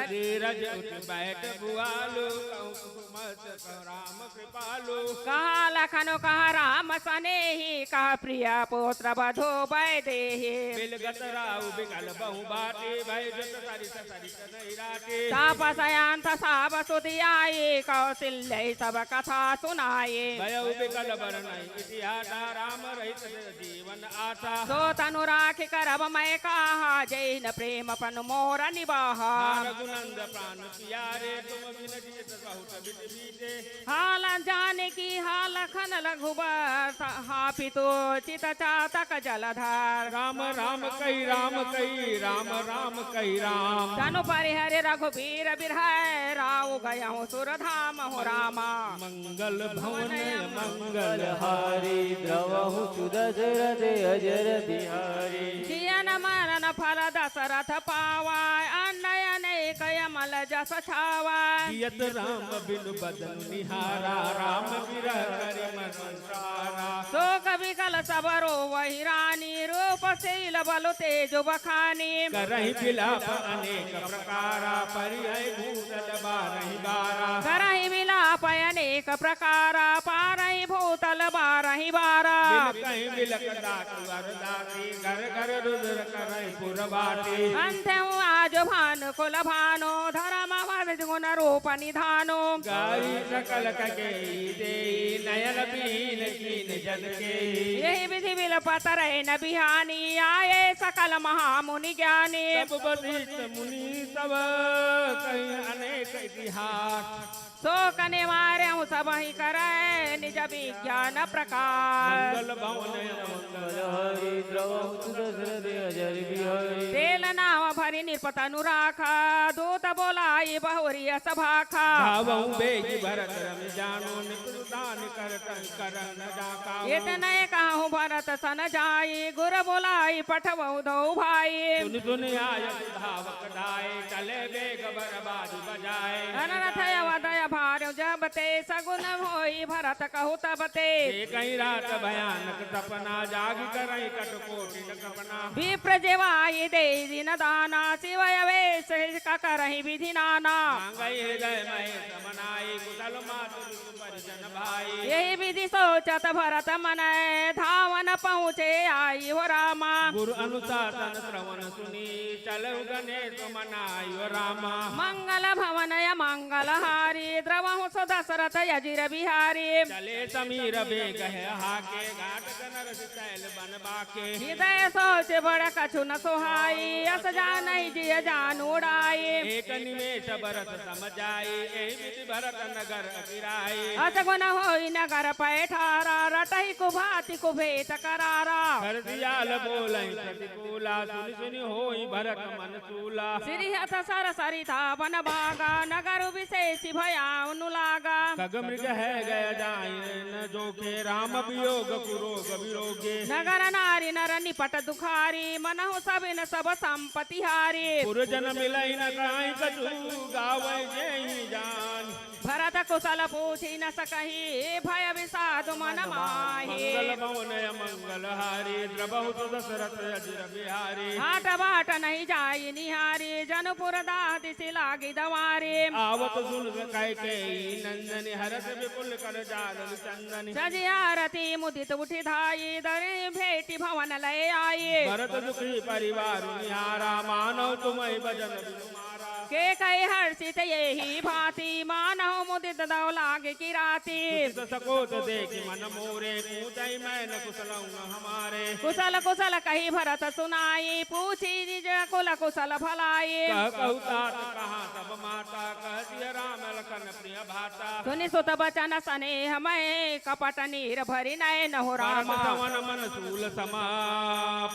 धीरज उठ बैठ बुआलु, कहु सुमत कहु राम कृपालु। कहा लखन कहा राम सनेही, कहा प्रिय पुत्र बधु वैदेही। बिलगत राउ बिकल बहु बाटी, भय जत सरिस सरिस नहीं राटी। तापस अंत सब सुधि आई, कौसिल्य सब कथा सुनाई। भयउ बिकल बर नहीं इति आटा, राम रहित जीवन आटा। सो तनु राखि करब मैं कहा, जेहिन प्रेम पनु मोर निबाहा। हार गुनंद प्राण पियारे, तुम बिन जीत बहुत बित बीते। हाल जानकी हाल लखन रघुबर, हापितु चित चातक जलधर। राम राम कहि राम कहि, राम राम कहि राम। तनु परिहरि रघुबीर बिरहै, राउ गयहु सुर धाम हो रामा। मंगल भवन मंगल हारी, द्रवहु सु दशरथ अजिर बिहारी। जियन मरण फल दशरथ पावा, अन्न अनेक अमल जस छावा। जियत राम बिनु बदन निहारा, राम विरह करि मन संसारा। शोक विकल सब रोवहि रानी, रूप शील बल तेज बखानी। करहि विलाप अनेक प्रकारा, परिहै भूतल बारहि बारा। करहि विलाप अनेक प्रकारा, पारहि भूतल बारहि बारा। बिलकहि बिलख दातु अर दाती, घर घर रुदन करहि पुरबाती। अंत हूँ आज भानु कुल भानो, धरम अवध गुन रूप निधानो। गारी सकल कके देई, नयन बीन कीन जन केई। यहि विधि बिलपत रहे न बिहानी, आए सकल महामुनि ज्ञानी। तब वशिष्ठ मुनि सब कहि अनेक इतिहास। शोक निवारहु सबहि करय निज विज्ञान प्रकाश। मंगल भवन अमंगल हारी द्रवहु सुदशरथ अजर बिहारी। तेल नाव भरि नृप तनु राखा, दूत बोलाइ बहुरि अस भाखा। धावहु बेगि भरत रमि जानु, नित सुदानि करत करन जाका। इतने कहहु भरत सन जाई, गुर बोलाइ पठवहु दो भाई। सुनि सुनि आय सुधावक धाय, चले बेग बर बाजि बजाय। अनरथ अवध अभारउ जब ते, सगुन होइ भरत कहु तब ते। देखहि रात भयानक सपना, जागि करहि कटु कोटि न कपना। विप्र जेवाहि देइ दिन दाना, शिव अवेश का करहि विधि नाना। मांगहि हृदय महेश मनाई, कुशल मातु परिजन भाई। यही विधि सोचत भरत मन, धावन पहुँचे आई हो रामा। गुरु अनुशासन श्रवण सुनि, चलउ गणेश मनाई हो रामा। मंगल भवन अमंगल हारी, द्रवहु सो दशरथ अजिर बिहारी। चले समीर बेग है हाके, घाट कनर सैल बन बाके। हृदय सोच बड़ कछु न सुहाई, अस जानहि जिय जान उड़ाई। एक निमेष भरत सम जाई, एहि विधि भरत नगर अगिराई। अस गुन होई नगर पैठारा, रटहि कुभाति कुभेद करारा। कर सियाल बोलहि प्रतिकूला, सुनि सुनि होई भरत मन सूला। श्री हथ सर सरिता बन बागा, नगर विशेष भयाउनु लागा। खग मृग है गय जाहि न जोखे, राम वियोग कुरोग विरोगे। नगर नारी नर निपट दुखारी, मनहु सबिन सब संपति हारी। पुरजन मिलइ न कहाई कछु, गावइ जेहि जान। भरत कुशल पूछि न सकहि, भय विषाद मन माहि। मंगल भवन अमंगल हारी, द्रवहु सो दशरथ अजिर बिहारी। हाट बाट नहीं जाई निहारी, जनुपुर दाह दिसि लागी दवारी। आवत सुन कह के नंदनी, हरष विपुल कर जाल चंदनी। सजि आरती मुदित उठि धाई, दरहि भेटि भवन लय आई। भरत दुखी परिवार निहारा, मानव तुमहि भजन बिनु मारा। केकई हर्षित एहि भांति, मानहु मुदित दव लागे किराती। सुत सकोत देखि मन मोरे, पूछइ मैन कुशलउ न हमारे। कुशल कुशल कहि भरत सुनाई, पूछि निज कुल कुशल भलाई। कह कहु तात कहाँ सब माता, कह दिय राम लखन प्रिय भाता। सुनि सुत बचन सनेह मय, कपट नीर भरि नयन हो रामा। भरत सवन मन सूल समा,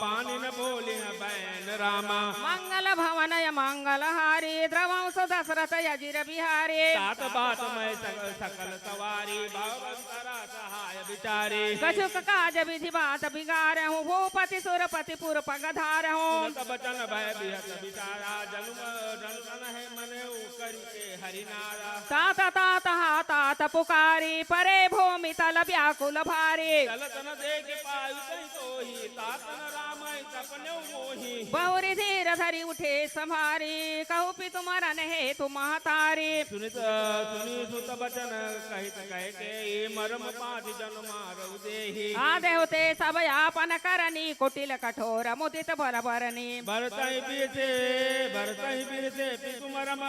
पानि न बोलिह बैन रामा। मंगल भवन अमंगल हारी, द्रवहु सो दशरथ अजिर बिहारी। तात बात मय सक-, सकल सवारी, भव अंतरा सहाय विचारी। कछुक काज विधि बात बिगारहु, भूपति सुरपति पुर पग धारहु। सुनत बचन भय बिहत बिचारा, जनु म-, जनु तन है मने करि के हरि नारा। तात तात हा तात पुकारी, परे भूमि तल व्याकुल भारी। तल तन देख पायु तहि सोही, तात न राम सपने मोही। बहुरि धीर धरि उठे सम्हारी, कहु पितु मरन हेतु महतारी। सुनित, सुनि सुत बचन कहित कह के, मरम पाँति जनु मारउ देही। आ देहु ते सब आपन करनी, कुटिल कठोर मुदित बर बरनी। भरतहि बिरसे, भरतहि बिरसे पितु मरम